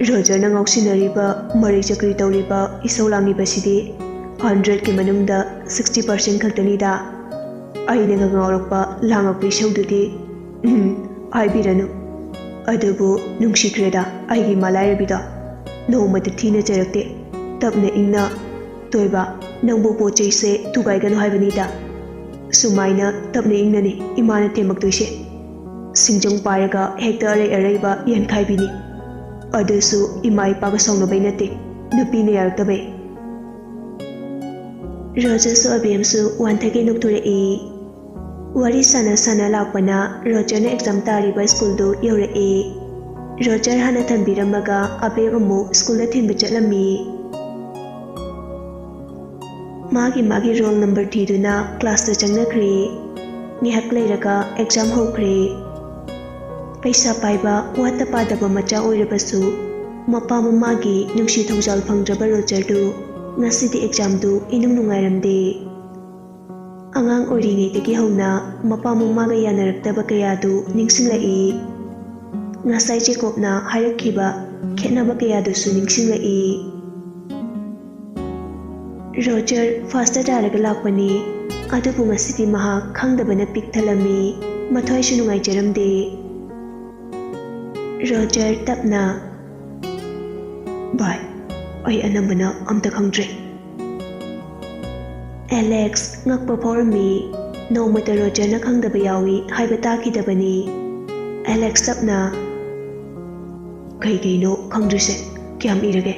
"ꯔꯣꯖꯔꯅ ꯉꯥꯎꯁꯤꯟꯅꯔꯤꯕ, ꯃꯔꯩ ꯆꯀ꯭ꯔꯤ ꯇꯧꯔꯤꯕ, ꯏꯁꯧ ꯂꯥꯡꯉꯤꯕꯁꯤꯗꯤ hundredꯀꯤ ꯃꯅꯨꯡꯗ sixty percent ꯈꯛꯇꯅꯤꯗ꯫ ꯑꯩꯅꯒ ꯉꯥꯎꯔꯛꯄ, ꯂꯥꯡꯉꯛꯄ ꯏꯁꯧꯗꯨꯗꯤ, ꯎꯝ, ꯍꯥꯏꯕꯤꯔꯅꯨ꯫ ꯑꯗꯨꯕꯨ ꯅꯨꯡꯁꯤꯈ꯭ꯔꯦꯗ ꯑꯩꯒꯤ ꯏꯃꯥ ꯂꯥꯏꯔꯕꯤꯗꯣ꯫ ꯅꯣꯡꯃꯇ ꯊꯤꯅ ꯆꯩꯔꯛꯇꯦ꯫ ꯇꯞꯅ ꯏꯪꯅ, ꯇꯣꯏꯕ, ꯅꯪꯕꯨ ꯄꯣꯠ ꯆꯩꯁꯦ ꯊꯨꯒꯥꯏꯒꯅꯨ ꯍꯥꯏꯕꯅꯤꯗ꯫ ꯁꯨꯃꯥꯏꯅ ꯇꯞꯅ ꯏꯪꯅꯅꯤ ꯏꯃꯥꯅ ꯊꯦꯝꯃꯛꯇꯣꯏꯁꯦ꯫ ꯁꯤꯡꯖꯪ ꯄꯥꯏꯔꯒ ꯍꯦꯛꯇ ꯑꯔꯩ ꯑꯔꯩꯕ ꯌꯥꯟꯈꯥꯏꯕꯤꯅꯤ꯫ ꯑꯗꯨꯁꯨ ꯏꯃꯥ ꯏꯄꯥꯒ ꯁꯥꯎꯅꯕꯩ ꯅꯠꯇꯦ, ꯅꯨꯄꯤꯅ ꯌꯥꯔꯛꯇꯕꯩ꯫" ꯔꯣꯖꯔꯁꯨ ꯑꯕꯦꯝꯁꯨ ꯋꯥꯟꯊꯒꯩ ꯅꯣꯛꯊꯣꯔꯛꯏ꯫ ꯋꯥꯔꯤ ꯁꯥꯟꯅ ꯁꯥꯟꯅ ꯂꯥꯛꯄꯅ ꯔꯣꯖꯔꯅ ꯑꯦꯛꯖꯥꯝ ꯇꯥꯔꯤꯕ ꯁ꯭ꯀꯨꯜꯗꯨ ꯌꯧꯔꯛꯏ꯫ ꯔꯣꯖꯔ ꯍꯥꯟꯅ ꯊꯝꯕꯤꯔꯝꯃꯒ ꯑꯕꯦꯝ ꯑꯃꯨꯛ ꯁ꯭ꯀꯨꯜꯗ ꯊꯤꯟꯕ ꯆꯠꯂꯝꯃꯤ꯫ ꯃꯥꯒꯤ ꯃꯥꯒꯤ ꯔꯣꯜ ꯅꯝꯕꯔ ꯊꯤꯗꯨꯅ ꯀ꯭ꯂꯥꯁꯇ ꯆꯪꯅꯈ꯭ꯔꯦ꯫ ꯉꯥꯏꯍꯥꯛ ꯂꯩꯔꯒ ꯑꯦꯛꯖꯥꯝ ꯍꯧꯈ꯭ꯔꯦ꯫ ꯄꯩꯁꯥ ꯄꯥꯏꯕ, ꯋꯥꯠꯇ ꯄꯥꯗꯕ ꯃꯆꯥ ꯑꯣꯏꯔꯕꯁꯨ, ꯃꯄꯥ ꯃꯃꯥꯒꯤ ꯅꯨꯡꯁꯤ ꯊꯧꯖꯥꯜ ꯐꯪꯗ꯭ꯔꯕ ꯔꯣꯖꯔꯗꯨ ꯉꯁꯤꯗꯤ ꯑꯦꯛꯖꯥꯝꯗꯨ ꯏꯅꯨꯡ ꯅꯨꯡꯉꯥꯏꯔꯝꯗꯦ꯫ ꯑꯉꯥꯡ ꯑꯣꯏꯔꯤꯉꯩꯗꯒꯤ ꯍꯧꯅ ꯃꯄꯥ ꯃꯃꯥꯒ ꯌꯥꯅꯔꯛꯇꯕ ꯀꯌꯥꯗꯨ ꯅꯤꯡꯁꯤꯡꯂꯛꯏ꯫ ꯉꯁꯥꯏ ꯖꯦꯀꯣꯕꯅ ꯍꯥꯏꯔꯛꯈꯤꯕ ꯈꯦꯠꯅꯕ ꯀꯌꯥꯗꯨꯁꯨ ꯅꯤꯡꯁꯤꯡꯂꯛꯏ꯫ ꯔꯣꯖꯔ ꯐꯥꯔꯁꯇ ꯇꯥꯔꯒ ꯂꯥꯛꯄꯅꯤ, ꯑꯗꯨꯕꯨ ꯉꯁꯤꯗꯤ ꯃꯍꯥꯛ ꯈꯪꯗꯕꯅ ꯄꯤꯛ ꯊꯜꯂꯝꯃꯤ, ꯃꯊ꯭ꯋꯥꯏꯁꯨ ꯅꯨꯡꯉꯥꯏꯖꯔꯝꯗꯦ꯫ ꯔꯣꯖꯔ ꯇꯞꯅ, "ꯚꯥꯏ, ꯑꯩ ꯑꯅꯝꯕꯅ ꯑꯝꯇ ꯈꯪꯗ꯭ꯔꯦ꯫" ꯑꯦꯂꯦꯛꯁ ꯉꯛꯄ ꯐꯥꯎꯔꯝꯃꯤ, ꯅꯣꯡꯃꯇ ꯔꯣꯖꯔꯅ ꯈꯪꯗꯕ ꯌꯥꯎꯏ ꯍꯥꯏꯕ ꯇꯥꯈꯤꯗꯕꯅꯤ꯫ ꯑꯦꯂꯦꯛꯁ ꯇꯞꯅ, "ꯀꯩ ꯀꯩꯅꯣ ꯈꯪꯗ꯭ꯔꯤꯁꯦ? ꯀꯌꯥꯝ ꯏꯔꯒꯦ?"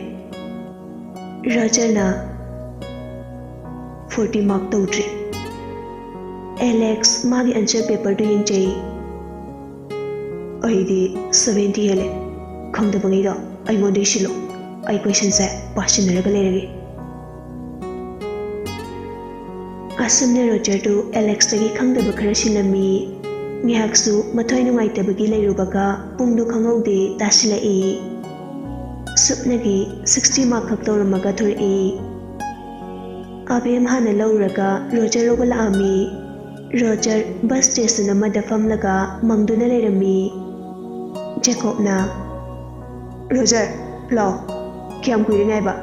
ꯔꯣꯖꯔꯅ, "Forty mark ꯇꯧꯗ꯭ꯔꯤ꯫" ꯑꯦꯂꯦꯛꯁ ꯃꯥꯒꯤ ꯑꯟꯁꯔ ꯄꯦꯄꯔꯗꯨ ꯌꯦꯡꯖꯩ꯫ "ꯑꯩꯗꯤ seventy ꯍꯦꯜꯂꯦ꯫ ꯈꯪꯗꯕꯉꯩꯗꯣ ꯑꯩꯉꯣꯟꯗꯩ ꯁꯤꯜꯂꯣ꯫ ꯑꯩ ꯀꯣꯏꯁꯟꯁꯦ ꯄꯥꯁꯤꯟꯅꯔꯒ ꯂꯩꯔꯒꯦ꯫" ꯑꯁꯨꯝꯅ ꯔꯣꯖꯔꯗꯨ ꯑꯦꯂꯦꯛꯁꯇꯒꯤ ꯈꯪꯗꯕ ꯈꯔ ꯁꯤꯜꯂꯝꯃꯤ꯫ ꯉꯥꯏꯍꯥꯛꯁꯨ ꯃꯊ꯭ꯋꯥꯏ ꯅꯨꯡꯉꯥꯏꯇꯕꯒꯤ ꯂꯩꯔꯨꯕꯒ ꯄꯨꯡꯗꯨ ꯈꯪꯍꯧꯗꯦ ꯇꯥꯁꯤꯜꯂꯛꯏ꯫ ꯁꯨꯞꯅꯒꯤ sixty mark ꯈꯛ ꯇꯧꯔꯝꯃꯒ ꯊꯣꯔꯛꯏ꯫ ꯑꯕꯦꯝ ꯍꯥꯟꯅ ꯂꯧꯔꯒ ꯔꯣꯖꯔ ꯂꯧꯕ ꯂꯥꯛꯑꯝꯃꯤ꯫ ꯔꯣꯖꯔ ꯕꯁ ꯁ꯭ꯇꯦꯁꯟ ꯑꯃꯗ ꯐꯝꯂꯒ ꯃꯪꯗꯨꯅ ꯂꯩꯔꯝꯃꯤ꯫ ꯖꯦꯀꯣꯕꯅ, "ꯔꯣꯖꯔ, ꯂꯥꯛꯑꯣ꯫ ꯀꯌꯥꯝ ꯀꯨꯏꯔꯦ ꯉꯥꯏꯕ?"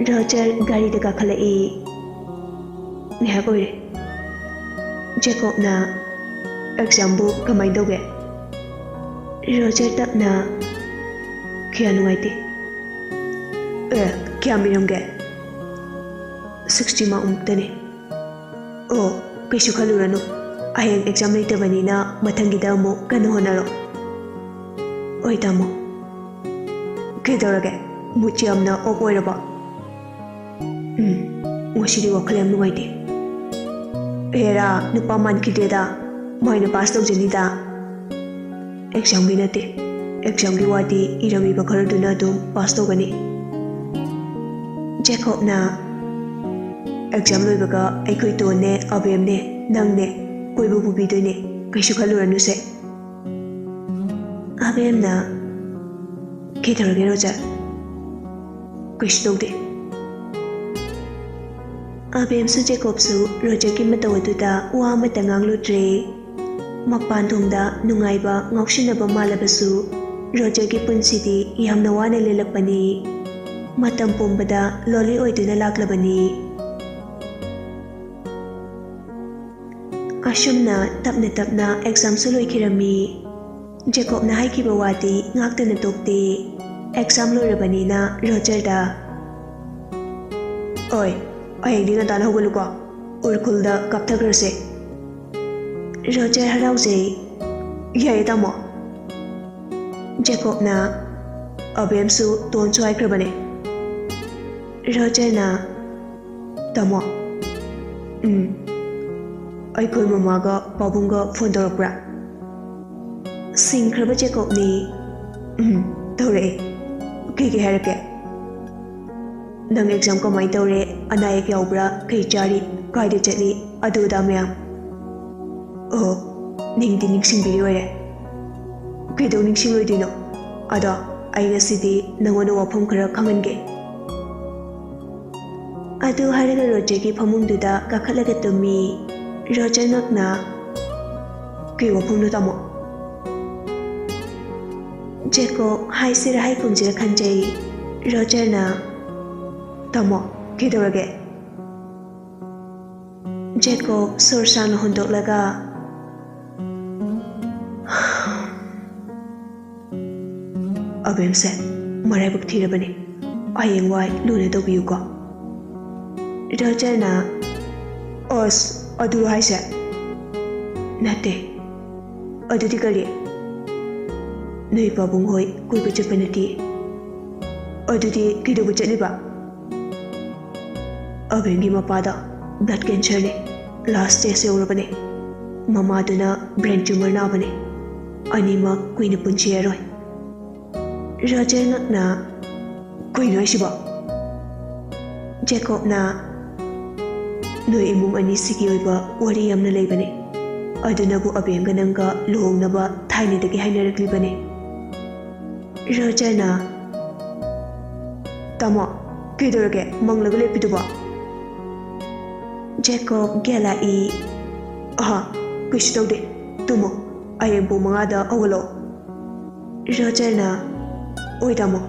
ꯔꯣꯖꯔ ꯒꯥꯔꯤꯗ ꯀꯥꯈꯠꯂꯛꯏ꯫ "ꯉꯥꯏꯍꯥꯛ ꯑꯣꯏꯔꯦ꯫" ꯖꯦꯀꯣꯕꯅ, "ꯑꯦꯛꯖꯥꯝꯕꯨ ꯀꯃꯥꯏꯅ ꯇꯧꯒꯦ?" ꯔꯣꯖꯔ ꯇꯞꯅ, "ꯀꯌꯥ ꯅꯨꯡꯉꯥꯏꯇꯦ꯫" "ꯑꯦ, ꯀꯌꯥꯝ ꯏꯔꯝꯒꯦ?" "Sixty mark ꯃꯨꯛꯇꯅꯤ꯫" "ꯑꯣ, ꯀꯩꯁꯨ ꯈꯜꯂꯨꯔꯅꯨ꯫ ꯍꯌꯦꯡ ꯑꯦꯛꯖꯥꯝ ꯂꯩꯇꯕꯅꯤꯅ ꯃꯊꯪꯒꯤꯗ ꯑꯃꯨꯛ ꯀꯟꯅ ꯍꯣꯠꯅꯔꯣ꯫" "ꯍꯣꯏ, ꯇꯥꯃꯣ꯫" "ꯀꯩꯗꯧꯔꯒꯦ? ꯃꯨꯠ ꯌꯥꯝꯅ ꯑꯣꯐ ꯑꯣꯏꯔꯕꯣ?" "ꯎꯝ, ꯉꯁꯤꯗꯤ ꯋꯥꯈꯜ ꯌꯥꯝ ꯅꯨꯡꯉꯥꯏꯇꯦ꯫" "ꯍꯦꯔꯥ, ꯅꯨꯄꯥ ꯃꯥꯟꯈꯤꯗꯦꯗ꯫ ꯃꯥꯏꯅ ꯄꯥꯁ ꯇꯧꯖꯅꯤꯗ꯫" "ꯑꯦꯛꯖꯥꯝꯒꯤ ꯅꯠꯇꯦ꯫ ꯑꯦꯛꯖꯥꯝꯒꯤ ꯋꯥꯗꯤ ꯏꯔꯝꯃꯤꯕ ꯈꯔꯗꯨꯅ ꯑꯗꯨꯝ ꯄꯥꯁ ꯇꯧꯒꯅꯤ꯫" ꯖꯦꯀꯣꯕꯅ, "ꯑꯦꯛꯖꯥꯝ ꯂꯣꯏꯕꯒ ꯑꯩꯈꯣꯏ ꯇꯣꯟꯅꯦ, ꯑꯕꯦꯝꯅꯦ, ꯅꯪꯅꯦ ꯀꯣꯏꯕ ꯄꯨꯕꯤꯗꯣꯏꯅꯦ꯫ ꯀꯩꯁꯨ ꯈꯜꯂꯨꯔꯅꯨꯁꯦ꯫" ꯑꯕꯦꯝꯅ, "ꯀꯩꯗꯧꯔꯒꯦ ꯔꯣꯖꯔ?" "ꯀꯩꯁꯨ ꯇꯧꯗꯦ꯫" ꯑꯕꯦꯝꯁꯨ ꯖꯦꯀꯣꯕꯁꯨ ꯔꯣꯖꯔꯒꯤ ꯃꯇꯧ ꯑꯗꯨꯗ ꯋꯥ ꯑꯃꯠꯇ ꯉꯥꯡꯂꯨꯗ꯭ꯔꯦ꯫ ꯃꯄꯥꯟ ꯊꯣꯡꯗ ꯅꯨꯡꯉꯥꯏꯕ ꯉꯥꯎꯁꯤꯟꯅꯕ ꯃꯥꯜꯂꯕꯁꯨ, ꯔꯣꯖꯔꯒꯤ ꯄꯨꯟꯁꯤꯗꯤ ꯌꯥꯝꯅ ꯋꯥꯅ ꯂꯦꯜꯂꯛꯄꯅꯤ꯫ ꯃꯇꯝ ꯄꯨꯝꯕꯗ ꯂꯣꯂꯤ ꯑꯣꯏꯗꯨꯅ ꯂꯥꯛꯂꯕꯅꯤ꯫ ꯑꯁꯨꯝꯅ ꯇꯞꯅ ꯇꯞꯅ ꯑꯦꯛꯖꯥꯝꯁꯨ ꯂꯣꯏꯈꯤꯔꯝꯃꯤ꯫ ꯖꯦꯀꯣꯕꯅ ꯍꯥꯏꯈꯤꯕ ꯋꯥꯗꯤ ꯉꯥꯛꯇꯅ ꯇꯣꯛꯇꯦ꯫ ꯑꯦꯛꯖꯥꯝ ꯂꯣꯏꯔꯕꯅꯤꯅ ꯔꯣꯖꯔꯗ, "ꯑꯣꯏ, ꯍꯌꯦꯡꯗꯤ ꯉꯟꯇꯥꯅ ꯍꯧꯒꯠꯂꯨꯀꯣ, ꯎꯔꯈꯨꯜꯗ ꯀꯥꯞꯊꯈ꯭ꯔꯁꯦ꯫" ꯔꯣꯖꯔ ꯍꯔꯥꯎꯖꯩ꯫ "ꯌꯥꯏꯌꯦ, ꯇꯥꯃꯣ꯫" ꯖꯦꯀꯣꯕꯅ, "ꯑꯕꯦꯝꯁꯨ ꯇꯣꯟꯁꯨ ꯍꯥꯏꯈ꯭ꯔꯕꯅꯦ꯫" ꯔꯣꯖꯔꯅ, "ꯇꯥꯃꯣ꯫" "ꯎꯝ꯫ ꯑꯩꯈꯣꯏ ꯃꯃꯥꯒ ꯄꯥꯕꯨꯡꯒ ꯐꯣꯟ ꯇꯧꯔꯛꯄ꯭ꯔꯥ?" ꯁꯤꯡꯈ꯭ꯔꯕ ꯖꯦꯀꯣꯕꯅꯤ꯫ "ꯎꯝ, ꯇꯧꯔꯛꯑꯦ꯫ ꯀꯩ ꯀꯩ ꯍꯥꯏꯔꯛꯀꯦ?" "ꯅꯪ ꯑꯦꯛꯖꯥꯝ ꯀꯃꯥꯏꯅ ꯇꯧꯔꯦ? ꯑꯅꯥ ꯑꯌꯦꯛ ꯌꯥꯎꯕ꯭ꯔꯥ? ꯀꯩ ꯆꯥꯔꯤ? ꯀꯥꯏꯗ ꯆꯠꯂꯤ? ꯑꯗꯨ ꯑꯗꯥ ꯃꯌꯥꯝ꯫" "ꯑꯣ, ꯅꯤꯡꯗꯤ ꯅꯤꯡꯁꯤꯡꯕꯤꯔꯤ ꯑꯣꯏꯔꯦ꯫ ꯀꯩꯗꯧ ꯅꯤꯡꯁꯤꯡꯂꯣꯏꯗꯣꯏꯅꯣ? ꯑꯗꯣ ꯑꯩ ꯉꯁꯤꯗꯤ ꯅꯪꯉꯣꯟꯗ ꯋꯥꯐꯝ ꯈꯔ ꯈꯪꯍꯟꯒꯦ꯫" ꯑꯗꯨ ꯍꯥꯏꯔꯒ ꯔꯣꯖꯔꯒꯤ ꯐꯃꯨꯡꯗꯨꯗ ꯀꯥꯈꯠꯂꯒ ꯇꯨꯝꯃꯤ꯫ ꯔꯣꯖꯔ ꯉꯛꯅ, "ꯀꯩ ꯋꯥꯐꯝꯅꯣ, ꯇꯥꯃꯣ?" ꯖꯦꯀꯣꯕ ꯍꯥꯏꯁꯤꯔ ꯍꯥꯏ ꯈꯨꯝꯁꯤꯔ ꯈꯟꯖꯩ꯫ ꯔꯣꯖꯔꯅ, "ꯇꯥꯃꯣ, ꯀꯩꯗꯧꯔꯒꯦ?" ꯖꯦꯀꯣꯕ ꯁꯣꯔ ꯁꯥꯡꯅ ꯍꯣꯟꯗꯣꯛꯂꯒ, "ꯑꯕꯦꯝꯁꯦ ꯃꯔꯥꯏꯕꯛ ꯊꯤꯔꯕꯅꯤ꯫ ꯍꯌꯦꯡꯋꯥꯏ ꯂꯨꯅ ꯇꯧꯕꯤꯌꯨꯀꯣ꯫" ꯔꯣꯖꯔꯅ, "ꯑꯁ, ꯑꯗꯨꯔꯣ ꯍꯥꯏꯁꯦ?" "ꯅꯠꯇꯦ꯫" "ꯑꯗꯨꯗꯤ ꯀꯔꯤ?" "ꯅꯣꯏ ꯄꯥꯕꯨꯡ ꯍꯣꯏ ꯀꯣꯏꯕ ꯆꯠꯄ ꯅꯠꯇꯦ꯫" "ꯑꯗꯨꯗꯤ ꯀꯩꯗꯧꯕ ꯆꯠꯂꯤꯕ?" "ꯑꯕꯦꯝꯒꯤ ꯃꯄꯥꯗ blood cancerꯅꯦ, last stage ꯌꯧꯔꯕꯅꯦ꯫ ꯃꯃꯥꯗꯨꯅ brain tumor ꯅꯥꯕꯅꯦ꯫ ꯑꯅꯤꯃꯛ ꯀꯨꯏꯅ ꯄꯨꯟꯁꯤꯔꯔꯣꯏ꯫" ꯔꯣꯖꯔ ꯉꯛꯅ, "ꯀꯩꯅꯣ ꯍꯥꯏꯁꯤꯕꯣ?" ꯖꯦꯀꯣꯕꯅ, "ꯅꯣꯏ ꯏꯃꯨꯡ ꯑꯅꯤꯁꯤꯒꯤ ꯑꯣꯏꯕ ꯋꯥꯔꯤ ꯌꯥꯝꯅ ꯂꯩꯕꯅꯦ꯫ ꯑꯗꯨꯅꯕꯨ ꯑꯕꯦꯝꯒ ꯅꯪꯒ ꯂꯨꯍꯣꯡꯅꯕ ꯊꯥꯏꯅꯗꯒꯤ ꯍꯥꯏꯅꯔꯛꯂꯤꯕꯅꯦ꯫" ꯔꯣꯖꯔꯅ, "ꯇꯥꯃꯣ, ꯀꯩꯗꯧꯔꯒꯦ ꯃꯪꯂꯒ ꯂꯦꯞꯄꯤꯗꯨꯕꯣ?" ꯖꯦꯀꯣꯕ ꯒ꯭ꯌꯥꯟ ꯂꯥꯛꯏ꯫ "ꯑꯍꯥ, ꯀꯩꯁꯨ ꯇꯧꯗꯦ꯫ ꯇꯨꯝꯃꯣ, ꯍꯌꯦꯡ ꯄꯨꯡ ꯃꯉꯥꯗ ꯍꯧꯒꯠꯂꯛꯑꯣ꯫" ꯔꯣꯖꯔꯅ, "ꯑꯣꯏ ꯇꯥꯃꯣ꯫"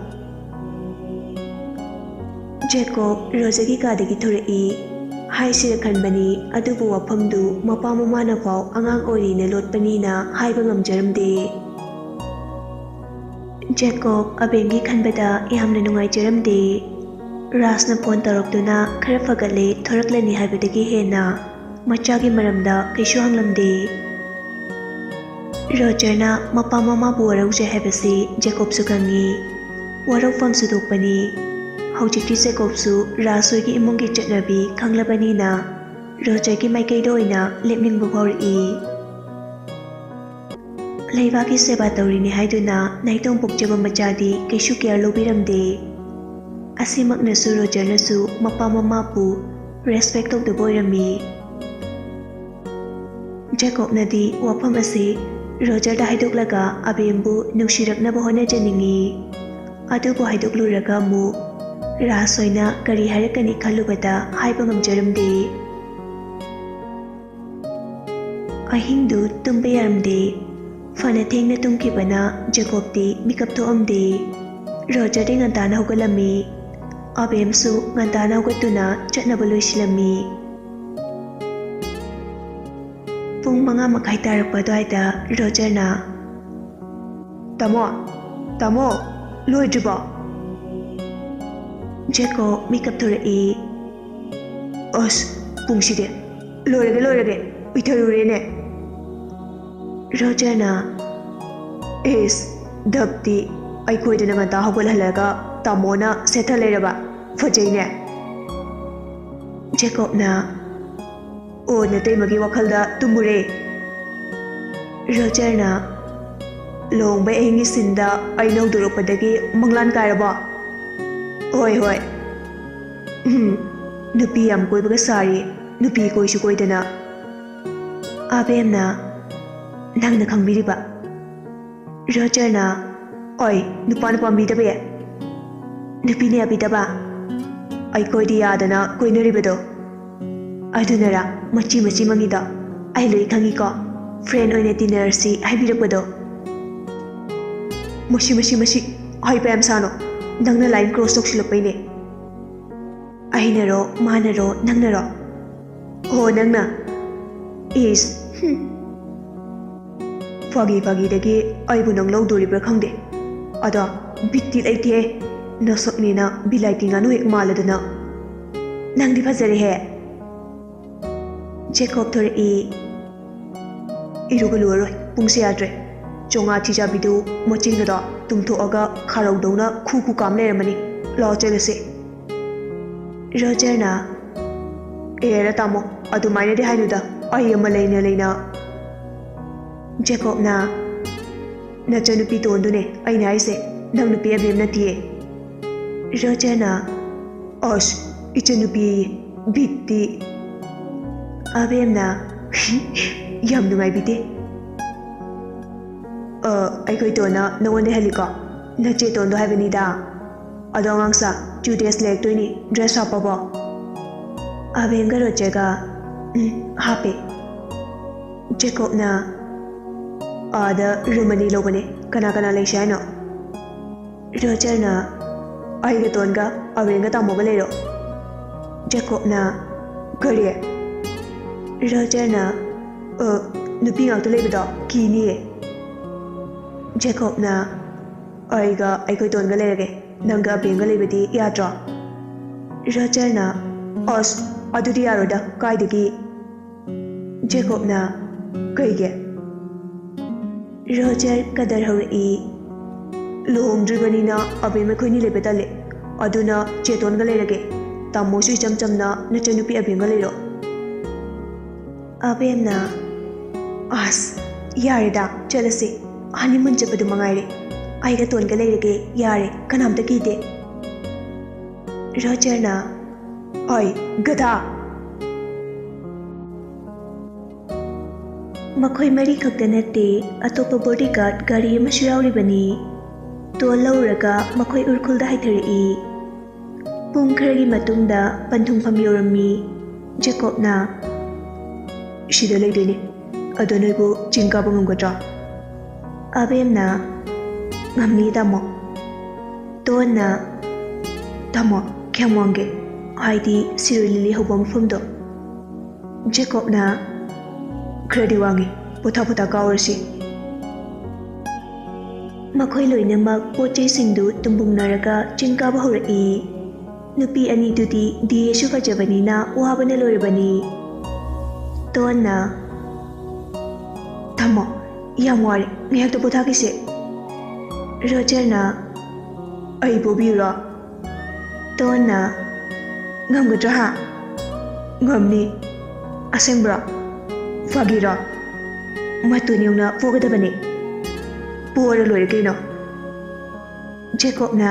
ꯖꯦꯀꯣꯕ ꯔꯣꯖꯔꯒꯤ ꯀꯥꯗꯒꯤ ꯊꯣꯔꯛꯏ꯫ ꯍꯥꯏꯁꯤꯔ ꯈꯟꯕꯅꯤ, ꯑꯗꯨꯕꯨ ꯋꯥꯐꯝꯗꯨ ꯃꯄꯥ ꯃꯃꯥꯅ ꯐꯥꯎ ꯑꯉꯥꯡ ꯑꯣꯏꯔꯤꯅ ꯂꯣꯠꯄꯅꯤꯅ ꯍꯥꯏꯕ ꯉꯝꯖꯔꯝꯗꯦ꯫ ꯖꯦꯀꯣꯕ ꯑꯕꯦꯝꯒꯤ ꯈꯟꯕꯗ ꯌꯥꯝꯅ ꯅꯨꯡꯉꯥꯏꯖꯔꯝꯗꯦ꯫ ꯔꯥꯖꯅ ꯐꯣꯟ ꯇꯧꯔꯛꯇꯨꯅ ꯈꯔ ꯐꯒꯠꯂꯦ, ꯊꯣꯔꯛꯂꯅꯤ ꯍꯥꯏꯕꯗꯒꯤ ꯍꯦꯟꯅ ꯃꯆꯥꯒꯤ ꯃꯔꯝꯗ ꯀꯩꯁꯨ ꯍꯪꯂꯝꯗꯦ꯫ ꯔꯣꯖꯔꯅ ꯃꯄꯥ ꯃꯃꯥꯕꯨ ꯋꯥꯔꯧꯖꯩ ꯍꯥꯏꯕꯁꯤ ꯖꯦꯀꯣꯕꯁꯨ ꯈꯪꯉꯤ꯫ ꯋꯥꯔꯧꯐꯝꯁꯨ ꯊꯣꯛꯄꯅꯤ꯫ ꯍꯧꯖꯤꯛꯇꯤ ꯖꯦꯀꯣꯕꯁꯨ ꯔꯥꯖ ꯍꯣꯏꯒꯤ ꯏꯃꯨꯡꯒꯤ ꯆꯠꯅꯕꯤ ꯈꯪꯂꯕꯅꯤꯅ ꯔꯣꯖꯔꯒꯤ ꯃꯥꯏꯀꯩꯗ ꯑꯣꯏꯅ ꯂꯦꯞꯅꯤꯡꯕ ꯐꯥꯎꯔꯛꯏ꯫ ꯂꯩꯕꯥꯛꯀꯤ ꯁꯦꯕꯥ ꯇꯧꯔꯤꯅꯤ ꯍꯥꯏꯗꯨꯅ ꯅꯥꯏꯇꯣꯝ ꯄꯣꯛꯆꯕ ꯃꯆꯥꯗꯤ ꯀꯩꯁꯨ care ꯂꯧꯕꯤꯔꯝꯗꯦ꯫ ꯑꯁꯤꯃꯛꯅꯁꯨ ꯔꯣꯖꯔꯅꯁꯨ ꯃꯄꯥ ꯃꯃꯥꯕꯨ respect ꯇꯧꯗꯕ ꯑꯣꯏꯔꯝꯃꯤ꯫ ꯖꯦꯀꯣꯕꯅꯗꯤ ꯋꯥꯐꯝ ꯑꯁꯤ ꯔꯣꯖꯔꯗ ꯍꯥꯏꯗꯣꯛꯂꯒ ꯑꯕꯦꯝꯕꯨ ꯅꯨꯡꯁꯤꯔꯛꯅꯕ ꯍꯣꯠꯅꯖꯅꯤꯡꯏ꯫ ꯑꯗꯨꯕꯨ ꯍꯥꯏꯗꯣꯛꯂꯨꯔꯒ ꯑꯃꯨꯛ ꯔꯥꯖ ꯍꯣꯏꯅ ꯀꯔꯤ ꯍꯥꯏꯔꯛꯀꯅꯤ ꯈꯜꯂꯨꯕꯗ ꯍꯥꯏꯕ ꯉꯝꯖꯔꯝꯗꯦ꯫ ꯑꯍꯤꯡꯗꯨ ꯇꯨꯝꯕ ꯌꯥꯔꯝꯗꯦ꯫ ꯐꯅ ꯊꯦꯡꯅ ꯇꯨꯝꯈꯤꯕꯅ ꯖꯦꯀꯣꯕꯇꯤ ꯃꯤꯀꯞ ꯊꯣꯛꯑꯝꯗꯦ꯫ ꯔꯣꯖꯔꯗꯤ ꯉꯟꯇꯥꯅ ꯍꯧꯒꯠꯂꯝꯃꯤ꯫ ꯑꯕꯦꯝꯁꯨ ꯉꯟꯇꯥꯅ ꯍꯧꯒꯠꯇꯨꯅ ꯆꯠꯅꯕ ꯂꯣꯏꯁꯤꯜꯂꯝꯃꯤ꯫ ꯄꯨꯡ ꯃꯉꯥ ꯃꯈꯥꯏ ꯇꯥꯔꯛꯄ ꯑꯗꯨꯋꯥꯏꯗ ꯔꯣꯖꯔꯅ, "ꯇꯥꯃꯣ, ꯇꯥꯃꯣ, ꯂꯣꯏꯗ꯭ꯔꯤꯕꯣ?" ꯖꯦꯀꯣꯕ ꯃꯤꯀꯞ ꯊꯣꯔꯛꯏ꯫ "ꯑꯁ, ꯄꯨꯡꯁꯤꯗꯤ꯫ ꯂꯣꯏꯔꯒꯦ, ꯂꯣꯏꯔꯒꯦ, ꯎꯏꯊꯔꯨꯔꯦꯅꯦ꯫" ꯔꯣꯖꯔꯅ, "ꯏꯁ, ꯙꯞꯇꯤ, ꯑꯩꯈꯣꯏꯗꯅ ꯉꯟꯇꯥ ꯍꯧꯒꯠꯍꯜꯂꯒ ꯇꯥꯃꯣꯅ ꯁꯦꯠꯊ ꯂꯩꯔꯕ? ꯐꯖꯩꯅꯦ꯫" ꯖꯦꯀꯣꯕꯅ, "ꯑꯣ, ꯅꯇꯩꯃꯒꯤ ꯋꯥꯈꯜꯗ ꯇꯨꯝꯃꯨꯔꯦ꯫" ꯔꯣꯖꯔꯅ, "ꯂꯨꯍꯣꯡꯕꯩ ꯑꯍꯤꯡꯒꯤ ꯁꯤꯟꯗ ꯑꯩꯅ ꯍꯧꯗꯣꯔꯛꯄꯗꯒꯤ ꯃꯪꯂꯥꯟ ꯀꯥꯏꯔꯕꯣ?" "ꯍꯣꯏ, ꯍꯣꯏ꯫ ꯎꯝ, ꯅꯨꯄꯤ ꯌꯥꯝ ꯀꯣꯏꯕꯒ ꯁꯥꯔꯤ, ꯅꯨꯄꯤ ꯀꯣꯏꯁꯨ ꯀꯣꯏꯗꯅ꯫" ꯑꯕꯦꯝꯅ, "ꯅꯪꯅ ꯈꯪꯕꯤꯔꯤꯕ?" ꯔꯣꯖꯔꯅ, "ꯑꯣꯏ, ꯅꯨꯄꯥꯅ ꯄꯥꯝꯕꯤꯗꯕ ꯌꯥꯏ꯫ ꯅꯨꯄꯤꯅ ꯌꯥꯕꯤꯗꯕ꯫ ꯑꯩꯈꯣꯏꯗꯤ ꯌꯥꯗꯅ ꯀꯣꯏꯅꯔꯤꯕꯗꯣ꯫ ꯑꯗꯨꯅꯔ ꯃꯆꯤ ꯃꯆꯤ ꯃꯪꯉꯤꯗꯣ? ꯑꯩ ꯂꯣꯏ ꯈꯪꯉꯤꯀꯣ꯫ ꯐ꯭ꯔꯦꯟ ꯑꯣꯏꯅ ꯇꯤꯟꯅꯔꯁꯤ ꯍꯥꯏꯕꯤꯔꯛꯄꯗꯣ꯫" "ꯃꯁꯤ, ꯃꯁꯤ, ꯃꯁꯤ, ꯍꯥꯏꯕ ꯌꯥꯝ ꯁꯥꯅꯣ꯫ ꯅꯪꯅ ꯂꯥꯏꯟ ꯀ꯭ꯔꯣꯁ ꯇꯧꯁꯤꯜꯂꯛꯄꯩꯅꯦ꯫" "ꯑꯩꯅꯔꯣ, ꯃꯥꯅꯔꯣ, ꯅꯪꯅꯔꯣ?" "ꯍꯣ, ꯅꯪꯅ꯫" "ꯏꯁ, ꯍꯨꯝ꯫ ꯐꯥꯒꯤ ꯐꯥꯒꯤꯗꯒꯤ ꯑꯩꯕꯨ ꯅꯪ ꯂꯧꯗꯣꯔꯤꯕ꯭ꯔꯥ ꯈꯪꯗꯦ꯫ ꯑꯗꯣ ꯕꯤꯠꯇꯤ ꯂꯩꯇꯦꯍꯦ꯫ ꯅꯁꯛꯅꯦꯅ ꯕꯤꯂꯥꯏꯇꯤ ꯉꯥꯅꯨ ꯍꯦꯛ ꯃꯥꯜꯂꯗꯅ꯫ ꯅꯪꯗꯤ ꯐꯖꯔꯦꯍꯦ꯫" ꯖꯦꯀꯣꯕ ꯊꯣꯔꯛꯏ꯫ "ꯏꯔꯨꯒ ꯂꯨꯔꯔꯣꯏ, ꯄꯨꯡꯁꯦ ꯌꯥꯗ꯭ꯔꯦ꯫ ꯆꯣꯉꯥ ꯊꯤꯖꯥꯕꯤꯗꯨ ꯃꯆꯤꯟꯒꯗꯣ ꯇꯨꯝꯊꯣꯛꯑꯒ ꯈꯥꯔꯧꯗꯧꯅ ꯈꯨ ꯈꯨ ꯀꯥꯝ ꯂꯩꯔꯝꯃꯅꯤ꯫ ꯂꯥꯛꯑꯣ, ꯆꯠꯂꯁꯤ꯫" ꯔꯣꯖꯔꯅ, "ꯑꯦꯔꯥ ꯇꯥꯃꯣ, ꯑꯗꯨꯃꯥꯏꯅꯗꯤ ꯍꯥꯏꯅꯨꯗ, ꯑꯩ ꯑꯃ ꯂꯩꯅ ꯂꯩꯅ꯫" ꯖꯦꯀꯣꯕꯅ, "ꯅꯆꯟꯅꯨꯄꯤ ꯇꯣꯟꯗꯨꯅꯦ ꯑꯩꯅ ꯍꯥꯏꯁꯦ, ꯅꯪ ꯅꯨꯄꯤ ꯑꯕꯦꯝ ꯅꯠꯇꯤꯌꯦ꯫" ꯔꯣꯖꯔꯅ, "ꯑꯁ, ꯏꯆꯟꯅꯨꯄꯤꯌꯦ, ꯕꯤꯠꯇꯤ꯫" ꯑꯕꯦꯝꯅ, "ꯌꯥꯝ ꯅꯨꯡꯉꯥꯏꯕꯤꯗꯦ꯫" "ꯑ, ꯑꯩꯈꯣꯏ ꯇꯣꯟꯅ ꯅꯉꯣꯟꯗ ꯍꯜꯂꯤꯀꯣ? ꯅꯆꯦ ꯇꯣꯟꯗꯣ ꯍꯥꯏꯕꯅꯤꯗ꯫" ꯑꯗꯣ ꯑꯉꯥꯡꯁꯥ, two days ꯂꯩꯔꯛꯇꯣꯏꯅꯤ, dress ꯍꯥꯞꯄꯕꯣ? ꯑꯕꯦꯝꯒ ꯔꯣꯖꯔꯒ, "ꯎꯝ, ꯍꯥꯞꯄꯦ꯫" ꯖꯦꯀꯣꯕꯅ, "ꯑꯥꯗ room ꯑꯅꯤ ꯂꯧꯕꯅꯦ, ꯀꯅꯥ ꯀꯅꯥ ꯂꯩꯁꯦ ꯍꯥꯏꯅꯣ?" ꯔꯣꯖꯔꯅ, "ꯑꯩꯒ ꯇꯣꯟꯒ, ꯑꯕꯦꯝꯒ ꯇꯥꯃꯣꯒ ꯂꯩꯔꯣ꯫" ꯖꯦꯀꯣꯕꯅ, "ꯀꯔꯤ?" ꯔꯣꯖꯔꯅ, "ꯑ, ꯅꯨꯄꯤ ꯉꯥꯛꯇ ꯂꯩꯕꯗꯣ ꯀꯤꯅꯤꯌꯦ꯫" ꯖꯦꯀꯣꯕꯅ, "ꯑꯩꯒ ꯑꯩꯈꯣꯏ ꯇꯣꯟꯒ ꯂꯩꯔꯒꯦ, ꯅꯪꯒ ꯑꯕꯦꯝꯒ ꯂꯩꯕꯗꯤ ꯌꯥꯗ꯭ꯔꯣ?" ꯔꯣꯖꯔꯅ, "ꯑꯁ, ꯑꯗꯨꯗꯤ ꯌꯥꯔꯣꯏꯗ, ꯀꯥꯏꯗꯒꯤ?" ꯖꯦꯀꯣꯕꯅ, "ꯀꯩꯒꯤ?" ꯔꯣꯖꯔ ꯀꯗꯔ ꯍꯧꯔꯛꯏ꯫ "ꯂꯨꯍꯣꯡꯗ꯭ꯔꯤꯕꯅꯤꯅ ꯑꯕꯦꯝ ꯑꯩꯈꯣꯏꯅꯤ ꯂꯩꯕ ꯇꯜꯂꯦ, ꯑꯗꯨꯅ ꯆꯦꯇꯣꯟꯒ ꯂꯩꯔꯒꯦ꯫ ꯇꯥꯃꯣꯁꯨ ꯏꯆꯝ ꯆꯝꯅ ꯅꯆꯟꯅꯨꯄꯤ ꯑꯕꯦꯝꯒ ꯂꯩꯔꯣ꯫" ꯑꯕꯦꯝꯅ, "ꯑꯁ, ꯌꯥꯔꯦꯗ, ꯆꯠꯂꯁꯦ꯫ Honeymoon ꯆꯠꯄꯗꯨ ꯃꯉꯥꯏꯔꯦ꯫ ꯑꯩꯒ ꯇꯣꯟꯒ ꯂꯩꯔꯒꯦ, ꯌꯥꯔꯦ, ꯀꯅꯥꯝꯇ ꯀꯤꯗꯦ꯫" ꯔꯣꯖꯔꯅ, "ꯑꯣꯏ, ꯒꯙꯥ!" ꯃꯈꯣꯏ ꯃꯔꯤ ꯈꯛꯇ ꯅꯠꯇꯦ, ꯑꯇꯣꯞꯄ bodyguard ꯒꯥꯔꯤ ꯑꯃꯁꯨ ꯌꯥꯎꯔꯤꯕꯅꯤ꯫ ꯇꯣꯟ ꯂꯧꯔꯒ ꯃꯈꯣꯏ ꯎꯔꯈꯨꯜꯗ ꯍꯥꯏꯊꯔꯛꯏ꯫ ꯄꯨꯡ ꯈꯔꯒꯤ ꯃꯇꯨꯡꯗ ꯄꯟꯊꯨꯡꯐꯝ ꯌꯧꯔꯝꯃꯤ꯫ ꯖꯦꯀꯣꯕꯅ, "ꯁꯤꯗ ꯂꯩꯗꯣꯏꯅꯦ꯫ ꯑꯗꯣ ꯅꯣꯏꯕꯨ ꯆꯤꯡ ꯀꯥꯕ ꯉꯝꯒꯗ꯭ꯔꯣ?" ꯑꯕꯦꯝꯅ, "ꯉꯝꯅꯤ, ꯇꯥꯃꯣ꯫" ꯇꯣꯟꯅ, "ꯇꯥꯃꯣ, ꯀꯌꯥꯝ ꯋꯥꯡꯒꯦ? ꯍꯥꯏꯗꯤ ꯁꯤꯔꯣꯏ ꯂꯤꯂꯤ ꯍꯧꯕ ꯃꯐꯝꯗꯣ?" ꯖꯦꯀꯣꯕꯅ, "ꯈꯔꯗꯤ ꯋꯥꯡꯉꯤ, ꯄꯣꯊꯥ ꯄꯣꯊꯥ ꯀꯥꯎꯔꯁꯤ꯫" ꯃꯈꯣꯏ ꯂꯣꯏꯅꯃꯛ ꯄꯣꯠ ꯆꯩꯁꯤꯡꯗꯨ ꯇꯨꯝꯕꯨꯡꯅꯔꯒ ꯆꯤꯡ ꯀꯥꯕ ꯍꯧꯔꯛꯏ꯫ ꯅꯨꯄꯤ ꯑꯅꯤꯗꯨꯗꯤ D A ꯁꯨ ꯐꯖꯕꯅꯤꯅ ꯋꯥꯕꯅ ꯂꯣꯏꯔꯕꯅꯤ꯫ ꯇꯣꯟꯅ, "ꯇꯥꯃꯣ, ꯌꯥꯝ ꯋꯥꯔꯦ, ꯉꯥꯏꯍꯥꯛꯇ ꯄꯣꯊꯥꯈꯤꯁꯦ꯫" ꯔꯣꯖꯔꯅ, "ꯑꯩ ꯄꯣꯕꯤꯌꯨꯔꯣ?" ꯇꯣꯟꯅ, "ꯉꯝꯒꯗ꯭ꯔꯥ ꯍꯥ?" "ꯉꯝꯅꯤ꯫" "ꯑꯁꯦꯡꯕ꯭ꯔꯣ? ꯐꯥꯒꯤꯔꯣ?" "ꯃꯇꯣꯟ ꯌꯧꯅ ꯄꯣꯒꯗꯕꯅꯤ꯫ ꯄꯣꯔ ꯂꯣꯏꯔꯦ ꯀꯩꯅꯣ꯫" ꯖꯦꯀꯣꯕꯅ,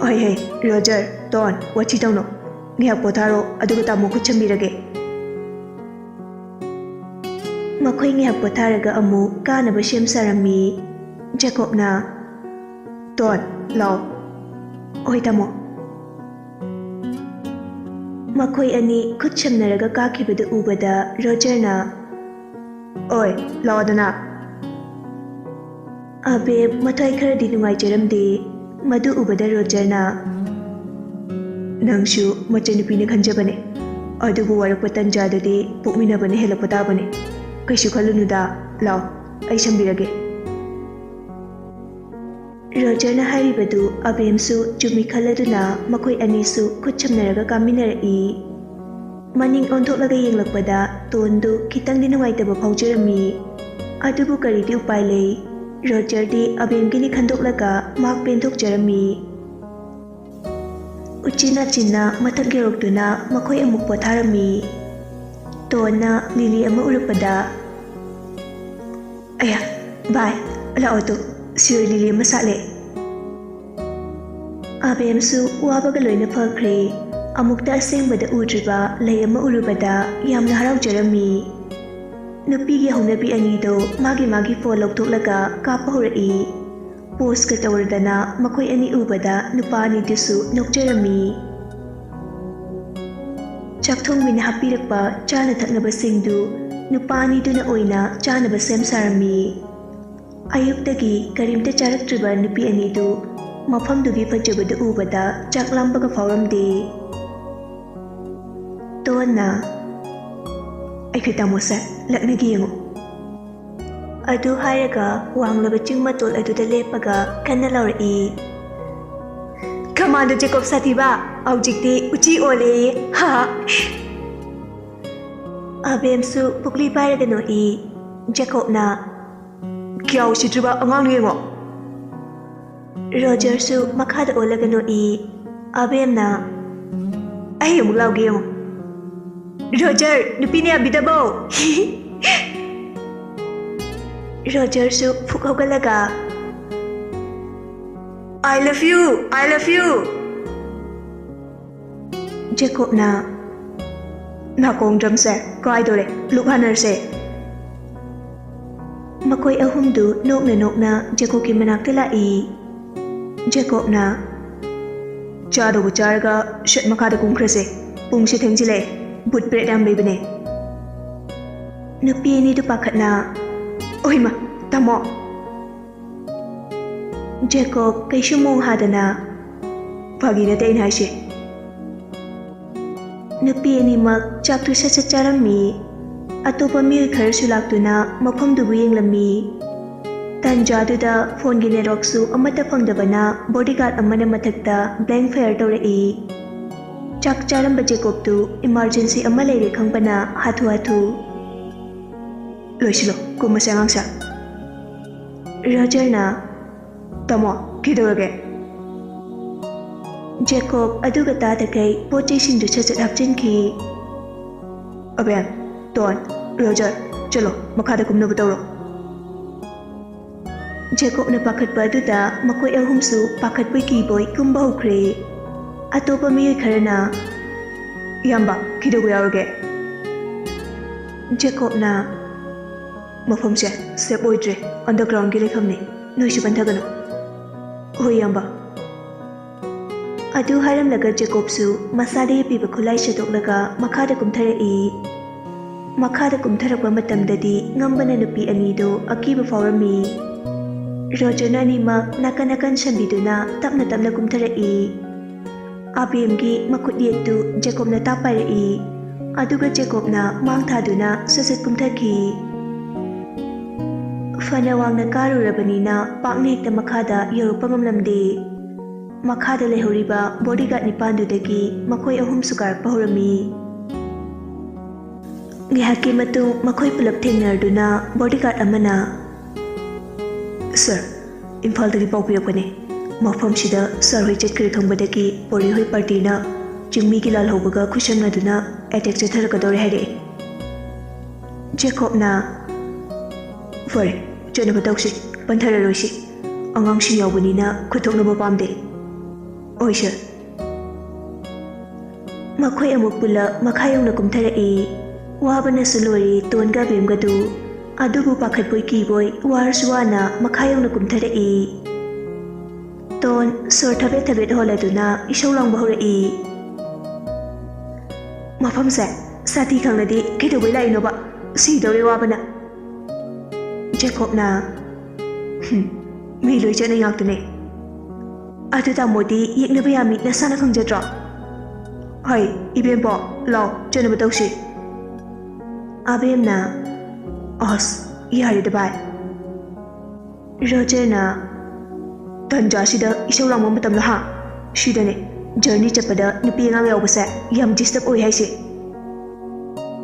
"ꯍꯣꯏ ꯍꯦ, ꯔꯣꯖꯔ, ꯇꯣꯟ, ꯋꯥꯊꯤ ꯇꯧꯅꯣ꯫ ꯉꯥꯏꯍꯥꯛ ꯄꯣꯊꯥꯔꯣ, ꯑꯗꯨꯒ ꯇꯥꯃꯣ ꯈꯨꯠ ꯁꯝꯕꯤꯔꯒꯦ꯫" ꯃꯈꯣꯏ ꯉꯥꯏꯍꯥꯛ ꯄꯣꯊꯥꯔꯒ ꯑꯃꯨꯛ ꯀꯥꯅꯕ ꯁꯦꯝ ꯁꯥꯔꯝꯃꯤ꯫ ꯖꯦꯀꯣꯕꯅ, "ꯇꯣꯟ, ꯂꯥꯛꯑꯣ꯫ ꯍꯣꯏ ꯇꯥꯃꯣ꯫ ꯃꯈꯣꯏ ꯑꯅꯤ ꯈꯨꯠ ꯁꯝꯅꯔꯒ ꯀꯥꯈꯤꯕꯗꯨ ꯎꯕꯗ ꯔꯣꯖꯔꯅ, "ꯑꯣꯏ, ꯂꯥꯛꯑꯣꯗꯅ꯫" ꯑꯕꯦꯝ ꯃꯊ꯭ꯋꯥꯏ ꯈꯔꯗꯤ ꯅꯨꯡꯉꯥꯏꯖꯔꯝꯗꯦ꯫ ꯃꯗꯨ ꯎꯕꯗ ꯔꯣꯖꯔꯅ, "ꯅꯪꯁꯨ ꯃꯆꯟꯅꯨꯄꯤꯅ ꯈꯟꯖꯕꯅꯦ, ꯑꯗꯨꯕꯨ ꯋꯥꯔꯛꯄ ꯇꯟꯖꯥꯗꯗꯤ ꯄꯣꯛꯃꯤꯟꯅꯕꯅ ꯍꯦꯜꯂꯛꯄ ꯇꯥꯕꯅꯦ꯫ ꯀꯩꯁꯨ ꯈꯜꯂꯨꯅꯨꯗ, ꯂꯥꯛꯑꯣ, ꯑꯩ ꯁꯝꯕꯤꯔꯒꯦ꯫" ꯔꯣꯖꯔꯅ ꯍꯥꯏꯔꯤꯕꯗꯨ ꯑꯕꯦꯝꯁꯨ ꯆꯨꯝꯃꯤ ꯈꯜꯂꯗꯨꯅ ꯃꯈꯣꯏ ꯑꯅꯤꯁꯨ ꯈꯨꯠ ꯁꯝꯅꯔꯒ ꯀꯥꯃꯤꯟꯅꯔꯛꯏ꯫ ꯃꯅꯤꯡ ꯑꯣꯟꯊꯣꯛꯂꯒ ꯌꯦꯡꯂꯛꯄꯗ ꯇꯣꯟꯗꯨ ꯈꯤꯇꯪꯗꯤ ꯅꯨꯡꯉꯥꯏꯇꯕ ꯐꯥꯎꯖꯔꯝꯃꯤ꯫ ꯑꯗꯨꯕꯨ ꯀꯔꯤꯗꯤ ꯎꯄꯥꯏ ꯂꯩ? ꯔꯣꯖꯔꯗꯤ ꯑꯕꯦꯝꯒꯤꯅꯤ ꯈꯟꯗꯣꯛꯂꯒ ꯃꯍꯥꯛ ꯄꯦꯟꯊꯣꯛꯆꯔꯝꯃꯤ꯫ ꯎꯆꯤꯟ ꯅꯥꯆꯤꯟꯅ ꯃꯊꯛ ꯌꯧꯔꯛꯇꯨꯅ ꯃꯈꯣꯏ ꯑꯃꯨꯛ ꯄꯣꯊꯥꯔꯝꯃꯤ꯫ ꯇꯣꯟꯅ ꯂꯤꯂꯤ ꯑꯃ ꯎꯔꯛꯄꯗ, "ꯑꯌꯥ, ꯚꯥꯏ, ꯂꯥꯛꯑꯣ ꯇꯨ, ꯁꯤꯔꯣꯏ ꯂꯤꯂꯤ ꯑꯃ ꯁꯥꯠꯂꯦ꯫" ꯑꯕꯦꯝꯁꯨ ꯋꯥꯕꯒ ꯂꯣꯏꯅ ꯐꯈ꯭ꯔꯦ꯫ ꯑꯃꯨꯛꯇ ꯑꯁꯦꯡꯕꯗ ꯎꯗ꯭ꯔꯤꯕ ꯂꯩ ꯑꯃ ꯎꯔꯨꯕꯗ ꯌꯥꯝꯅ ꯍꯔꯥꯎꯖꯔꯝꯃꯤ꯫ ꯅꯨꯄꯤꯒꯤ ꯍꯧꯅꯕꯤ ꯑꯅꯤꯗꯣ ꯃꯥꯒꯤ ꯃꯥꯒꯤ ꯐꯣꯟ ꯂꯧꯊꯣꯛꯂꯒ ꯀꯥꯞꯄ ꯍꯧꯔꯛꯏ꯫ ꯄꯣꯁꯀ ꯇꯧꯔꯗꯅ ꯃꯈꯣꯏ ꯑꯅꯤ ꯎꯕꯗ ꯅꯨꯄꯥ ꯑꯅꯤꯗꯨꯁꯨ ꯅꯣꯛꯆꯔꯝꯃꯤ꯫ ꯆꯥꯛꯊꯣꯡꯕꯤꯅ ꯍꯥꯞꯄꯤꯔꯛꯄ ꯆꯥꯅ ꯊꯛꯅꯕꯁꯤꯡꯗꯨ ꯅꯨꯄꯥ ꯑꯅꯤꯗꯨꯅ ꯑꯣꯏꯅ ꯆꯥꯅꯕ ꯁꯦꯝ ꯁꯥꯔꯝꯃꯤ꯫ ꯑꯌꯨꯛꯇꯒꯤ ꯀꯔꯤꯝꯇ ꯆꯥꯔꯛꯇ꯭ꯔꯤꯕ ꯅꯨꯄꯤ ꯑꯅꯤꯗꯨ ꯃꯐꯝꯗꯨꯒꯤ ꯐꯖꯕꯗꯨ ꯎꯕꯗ ꯆꯥꯛ ꯂꯥꯝꯕꯒ ꯐꯥꯎꯔꯝꯗꯦ꯫ ꯇꯣꯟꯅ, "ꯑꯩꯈꯣꯏ ꯇꯥꯃꯣꯁꯦ ꯂꯛꯅꯒꯦ ꯌꯦꯡꯉꯨ꯫" ꯑꯗꯨ ꯍꯥꯏꯔꯒ ꯋꯥꯡꯂꯕ ꯆꯤꯡ ꯃꯇꯣꯜ ꯑꯗꯨꯗ ꯂꯦꯞꯄꯒ ꯀꯟꯅ ꯂꯥꯎꯔꯛꯏ, "ꯀꯃꯥꯟꯗꯣ ꯖꯦꯀꯣꯕ ꯁꯥꯊꯤꯕ, ꯍꯧꯖꯤꯛꯇꯤ ꯎꯆꯤ ꯑꯣꯜꯂꯦꯌꯦ, ꯍꯥ ꯍꯥ!" ꯑꯕꯦꯝꯁꯨ ꯄꯨꯛꯂꯤ ꯄꯥꯏꯔꯒ ꯅꯣꯛꯏ꯫ ꯖꯦꯀꯣꯕꯅ, "ꯀꯌꯥ ꯎꯁꯤꯠꯇ꯭ꯔꯤꯕ ꯑꯉꯥꯡꯅꯣ ꯌꯦꯡꯉꯣ!" ꯔꯣꯖꯔꯁꯨ ꯃꯈꯥꯗ ꯑꯣꯜꯂꯒ ꯅꯣꯛꯏ꯫ ꯑꯕꯦꯝꯅ, "ꯑꯩ ꯑꯃꯨꯛ ꯂꯥꯎꯒꯦ ꯌꯦꯡꯉꯣ꯫ ꯔꯣꯖꯔ, ꯅꯨꯄꯤꯅ ꯌꯥꯕꯤꯗꯕꯧ!" ꯔꯣꯖꯔꯁꯨ ꯐꯨꯛ ꯍꯧꯒꯠꯂꯒ, "I love you, I love you!" ꯖꯦꯀꯣꯕꯅ, "ꯅꯥꯀꯣꯡ ꯗ꯭ꯔꯝꯁꯦ ꯀꯥꯏꯗꯣꯔꯦ, ꯂꯨꯛ ꯍꯥꯟꯅꯔꯁꯦ꯫" ꯃꯈꯣꯏ ꯑꯍꯨꯝꯗꯨ ꯅꯣꯛꯅ ꯅꯣꯛꯅ ꯖꯦꯀꯣꯕꯀꯤ ꯃꯅꯥꯛꯇ ꯂꯥꯛꯏ꯫ ꯖꯦꯀꯣꯕꯅ, ꯆꯥꯗꯧꯕ ꯆꯥꯔꯒ ꯁꯠ ꯃꯈꯥꯗ ꯀꯨꯝꯈ꯭ꯔꯁꯦ꯫ ꯄꯨꯡꯁꯦ ꯊꯦꯡꯖꯤꯜꯂꯛꯑꯦ꯫ ꯕꯨꯠ ꯄ꯭ꯔꯦꯠ ꯌꯥꯝ ꯂꯩꯕꯅꯦ꯫ ꯅꯨꯄꯤ ꯑꯅꯤꯗꯨ ꯄꯥꯈꯠꯅ, "ꯑꯣꯏꯃ, ꯇꯥꯃꯣ!" ꯖꯦꯀꯣꯕ ꯀꯩꯁꯨ ꯃꯣꯡ ꯍꯥꯗꯅ, "ꯐꯥꯒꯤ ꯅꯠꯇꯦ ꯑꯩꯅ ꯍꯥꯏꯁꯦ꯫" ꯅꯨꯄꯤ ꯑꯅꯤꯃꯛ ꯆꯥꯛꯇꯨ ꯁꯠ ꯁꯠ ꯆꯥꯔꯝꯃꯤ꯫ ꯑꯇꯣꯞꯄ ꯃꯤꯑꯣꯏ ꯈꯔꯁꯨ ꯂꯥꯛꯇꯨꯅ ꯃꯐꯝꯗꯨꯕꯨ ꯌꯦꯡꯂꯝꯃꯤ꯫ ꯇꯟꯖꯥꯗꯨꯗ ꯐꯣꯟꯒꯤ ꯅꯦꯠꯋꯥꯛꯁꯨ ꯑꯃꯠꯇ ꯐꯪꯗꯕꯅ ꯕꯣꯗꯤꯒꯥꯔꯗ ꯑꯃꯅ ꯃꯊꯛꯇ ꯕ꯭ꯂꯦꯡ ꯐꯥꯌꯔ ꯇꯧꯔꯛꯏ꯫ ꯆꯥꯛ ꯆꯥꯔꯝꯕ ꯖꯦꯀꯣꯕꯇꯨ ꯏꯃꯥꯔꯖꯦꯟꯁꯤ ꯑꯃ ꯂꯩꯔꯦ ꯈꯪꯕꯅ ꯍꯥꯊꯨ ꯍꯥꯊꯨ, "ꯂꯣꯏꯁꯤꯜꯂꯣ, ꯀꯨꯝꯃꯁꯦ ꯑꯉꯥꯡꯁꯦ꯫" ꯔꯣꯖꯔꯅ, "ꯇꯥꯃꯣ, ꯀꯩꯗꯧꯔꯒꯦ?" ꯖꯦꯀꯣꯕ ꯑꯗꯨꯒ ꯇꯥꯗꯈꯩ ꯄꯣꯠ ꯆꯩꯁꯤꯡꯗꯨ ꯁꯠ ꯁꯠ ꯍꯥꯞꯆꯤꯟꯈꯤ꯫ "ꯑꯕꯦꯝ, ꯇꯣꯟ, ꯔꯣꯖꯔ, ꯆꯠꯂꯣ, ꯃꯈꯥꯗ ꯀꯨꯝꯅꯕ ꯇꯧꯔꯣ꯫" ꯖꯦꯀꯣꯕꯅ ꯄꯥꯈꯠꯄ ꯑꯗꯨꯗ ꯃꯈꯣꯏ ꯑꯍꯨꯝꯁꯨ ꯄꯥꯈꯠꯄꯣꯏ ꯀꯤꯕꯣꯏ ꯀꯨꯝꯕ ꯍꯧꯈ꯭ꯔꯦ꯫ ꯑꯇꯣꯞꯄ ꯃꯤꯑꯣꯏ ꯈꯔꯅ, "ꯏꯌꯥꯝꯕ, ꯀꯩꯗꯧꯕ ꯌꯥꯎꯔꯒꯦ?" ꯖꯦꯀꯣꯕꯅ, "ꯃꯐꯝꯁꯦ ꯁꯦꯐ ꯑꯣꯏꯗ꯭ꯔꯦ, ꯑꯟꯗꯔꯒ꯭ꯔꯥꯎꯟꯒꯤ ꯂꯩꯐꯝꯅꯤ, ꯅꯣꯏꯁꯨ ꯄꯟꯊꯒꯅꯨ꯫" "ꯍꯣꯏ, ꯏꯌꯥꯝꯕ꯫" ꯑꯗꯨ ꯍꯥꯏꯔꯝꯂꯒ ꯖꯦꯀꯣꯕꯁꯨ ꯃꯁꯥꯗ ꯌꯦꯞꯄꯤꯕ ꯈꯨꯠꯂꯥꯏ ꯁꯦꯠꯇꯣꯛꯂꯒ ꯃꯈꯥꯗ ꯀꯨꯝꯊꯔꯛꯏ꯫ ꯃꯈꯥꯗ ꯀꯨꯝꯊꯔꯛꯄ ꯃꯇꯝꯗꯗꯤ ꯉꯝꯕꯅ ꯅꯨꯄꯤ ꯑꯅꯤꯗꯨ ꯑꯀꯤꯕ ꯐꯥꯎꯔꯝꯃꯤ꯫ ꯔꯣꯖꯔꯅ ꯑꯅꯤꯃꯛ ꯅꯥꯀꯟ ꯅꯥꯀꯟ ꯁꯟꯕꯤꯗꯨꯅ ꯇꯞꯅ ꯇꯞꯅ ꯀꯨꯝꯊꯔꯛꯏ꯫ ꯑꯕꯦꯝꯒꯤ ꯃꯈꯨꯠ ꯌꯦꯠꯇꯨ ꯖꯦꯀꯣꯕꯅ ꯇꯥꯛ ꯄꯥꯏꯔꯛꯏ꯫ ꯑꯗꯨꯒ ꯖꯦꯀꯣꯕꯅ ꯃꯥꯡ ꯊꯥꯗꯨꯅ ꯁꯠ ꯁꯠ ꯀꯨꯝꯊꯈꯤ꯫ ꯐꯅ ꯋꯥꯡꯅ ꯀꯥꯔꯨꯔꯕꯅꯤꯅ ꯄꯥꯛꯅ ꯍꯦꯛꯇ ꯃꯈꯥꯗ ꯌꯧꯔꯛꯄ ꯉꯝꯂꯝꯗꯦ꯫ ꯃꯈꯥꯗ ꯂꯩꯍꯧꯔꯤꯕ ꯕꯣꯗꯤꯒꯥꯔꯗ ꯅꯤꯄꯥꯟꯗꯨꯗꯒꯤ ꯃꯈꯣꯏ ꯑꯍꯨꯝꯁꯨ ꯀꯥꯔꯛꯄ ꯍꯧꯔꯝꯃꯤ꯫ ꯉꯥꯏꯍꯥꯛꯀꯤ ꯃꯇꯨꯡ ꯃꯈꯣꯏ ꯄꯨꯂꯞ ꯊꯦꯡꯅꯔꯗꯨꯅ ꯕꯣꯗꯤꯒꯥꯔꯗ ꯑꯃꯅ, "ꯁꯥꯔ, ꯏꯝꯐꯥꯜꯗꯒꯤ ꯄꯥꯎ ꯄꯤꯔꯛꯄꯅꯦ꯫ ꯃꯐꯝꯁꯤꯗ ꯁꯥꯔ ꯍꯣꯏ ꯆꯠꯈ꯭ꯔꯦ ꯈꯪꯕꯗꯒꯤ ꯄꯣꯔꯤ ꯍꯣꯏ ꯄꯥꯔꯇꯤꯅ ꯆꯤꯡꯃꯤꯒꯤ ꯂꯥꯜꯍꯧꯕꯒ ꯈꯨꯠꯁꯝꯅꯗꯨꯅ ꯑꯦꯇꯦꯛ ꯆꯠꯊꯔꯛꯀꯗꯧꯔꯦ ꯍꯥꯏꯔꯛꯑꯦ꯫" ꯖꯦꯀꯣꯕꯅ, "ꯐꯔꯦ, ꯆꯠꯅꯕ ꯇꯧꯁꯤ, ꯄꯟꯊꯔꯔꯣꯏꯁꯤ꯫ ꯑꯉꯥꯡꯁꯤꯡ ꯌꯥꯎꯕꯅꯤꯅ ꯈꯨꯠꯊꯣꯛꯅꯕ ꯄꯥꯝꯗꯦ꯫" "ꯍꯣꯏ, ꯁꯥꯔ꯫" ꯃꯈꯣꯏ ꯑꯃꯨꯛ ꯄꯨꯂꯞ ꯃꯈꯥ ꯌꯧꯅ ꯀꯨꯝꯊꯔꯛꯏ꯫ ꯋꯥꯕꯅꯁꯨ ꯂꯣꯏꯔꯦ ꯇꯣꯟꯒ ꯕꯦꯝꯒꯗꯨ꯫ ꯑꯗꯨꯕꯨ ꯄꯥꯈꯠꯄꯣꯏ ꯀꯤꯕꯣꯏ ꯋꯥꯔꯁꯨ ꯋꯥꯅ ꯃꯈꯥ ꯌꯧꯅ ꯀꯨꯝꯊꯔꯛꯏ꯫ ꯇꯣꯟ ꯁꯣꯔ ꯊꯕꯦꯠ ꯊꯕꯦꯠ ꯍꯣꯜꯂꯗꯨꯅ ꯏꯁꯧ ꯂꯥꯡꯕ ꯍꯧꯔꯛꯏ꯫ ꯃꯐꯝꯁꯦ ꯁꯥꯊꯤ ꯈꯪꯂꯗꯤ ꯀꯩꯗꯧꯕꯩ ꯂꯥꯛꯏꯅꯣꯕ? ꯁꯤꯗꯧꯔꯦ ꯋꯥꯕꯅ꯫ ꯖꯦꯀꯣꯕꯅ, "ꯍꯨꯝ, ꯃꯤ ꯂꯣꯏ ꯆꯠꯅꯩ ꯉꯥꯛꯇꯅꯦ꯫ ꯑꯗꯨ ꯇꯥꯃꯣꯗꯤ ꯌꯦꯛꯅꯕ ꯌꯥꯝꯃꯤ ꯅꯁꯥꯅ ꯈꯪꯖꯗ꯭ꯔꯣ? ꯍꯣꯏ, ꯏꯕꯦꯝꯄꯣ, ꯂꯥꯎ, ꯆꯠꯅꯕ ꯇꯧꯁꯤ꯫" ꯑꯕꯦꯝꯅ, "ꯑꯁ, ꯌꯥꯔꯦꯗ ꯚꯥꯏ꯫" ꯔꯣꯖꯔꯅ, "ꯇꯟꯖꯥꯁꯤꯗ ꯏꯁꯧ ꯂꯥꯡꯕ ꯃꯇꯝꯂꯣ ꯍꯥ? ꯁꯤꯗꯅꯦ ꯖꯔꯅꯤ ꯆꯠꯄꯗ ꯅꯨꯄꯤ ꯑꯉꯥꯡ ꯌꯥꯎꯕꯁꯦ ꯌꯥꯝ ꯗꯤꯁꯇꯔꯕ ꯑꯣꯏ ꯍꯥꯏꯁꯦ꯫"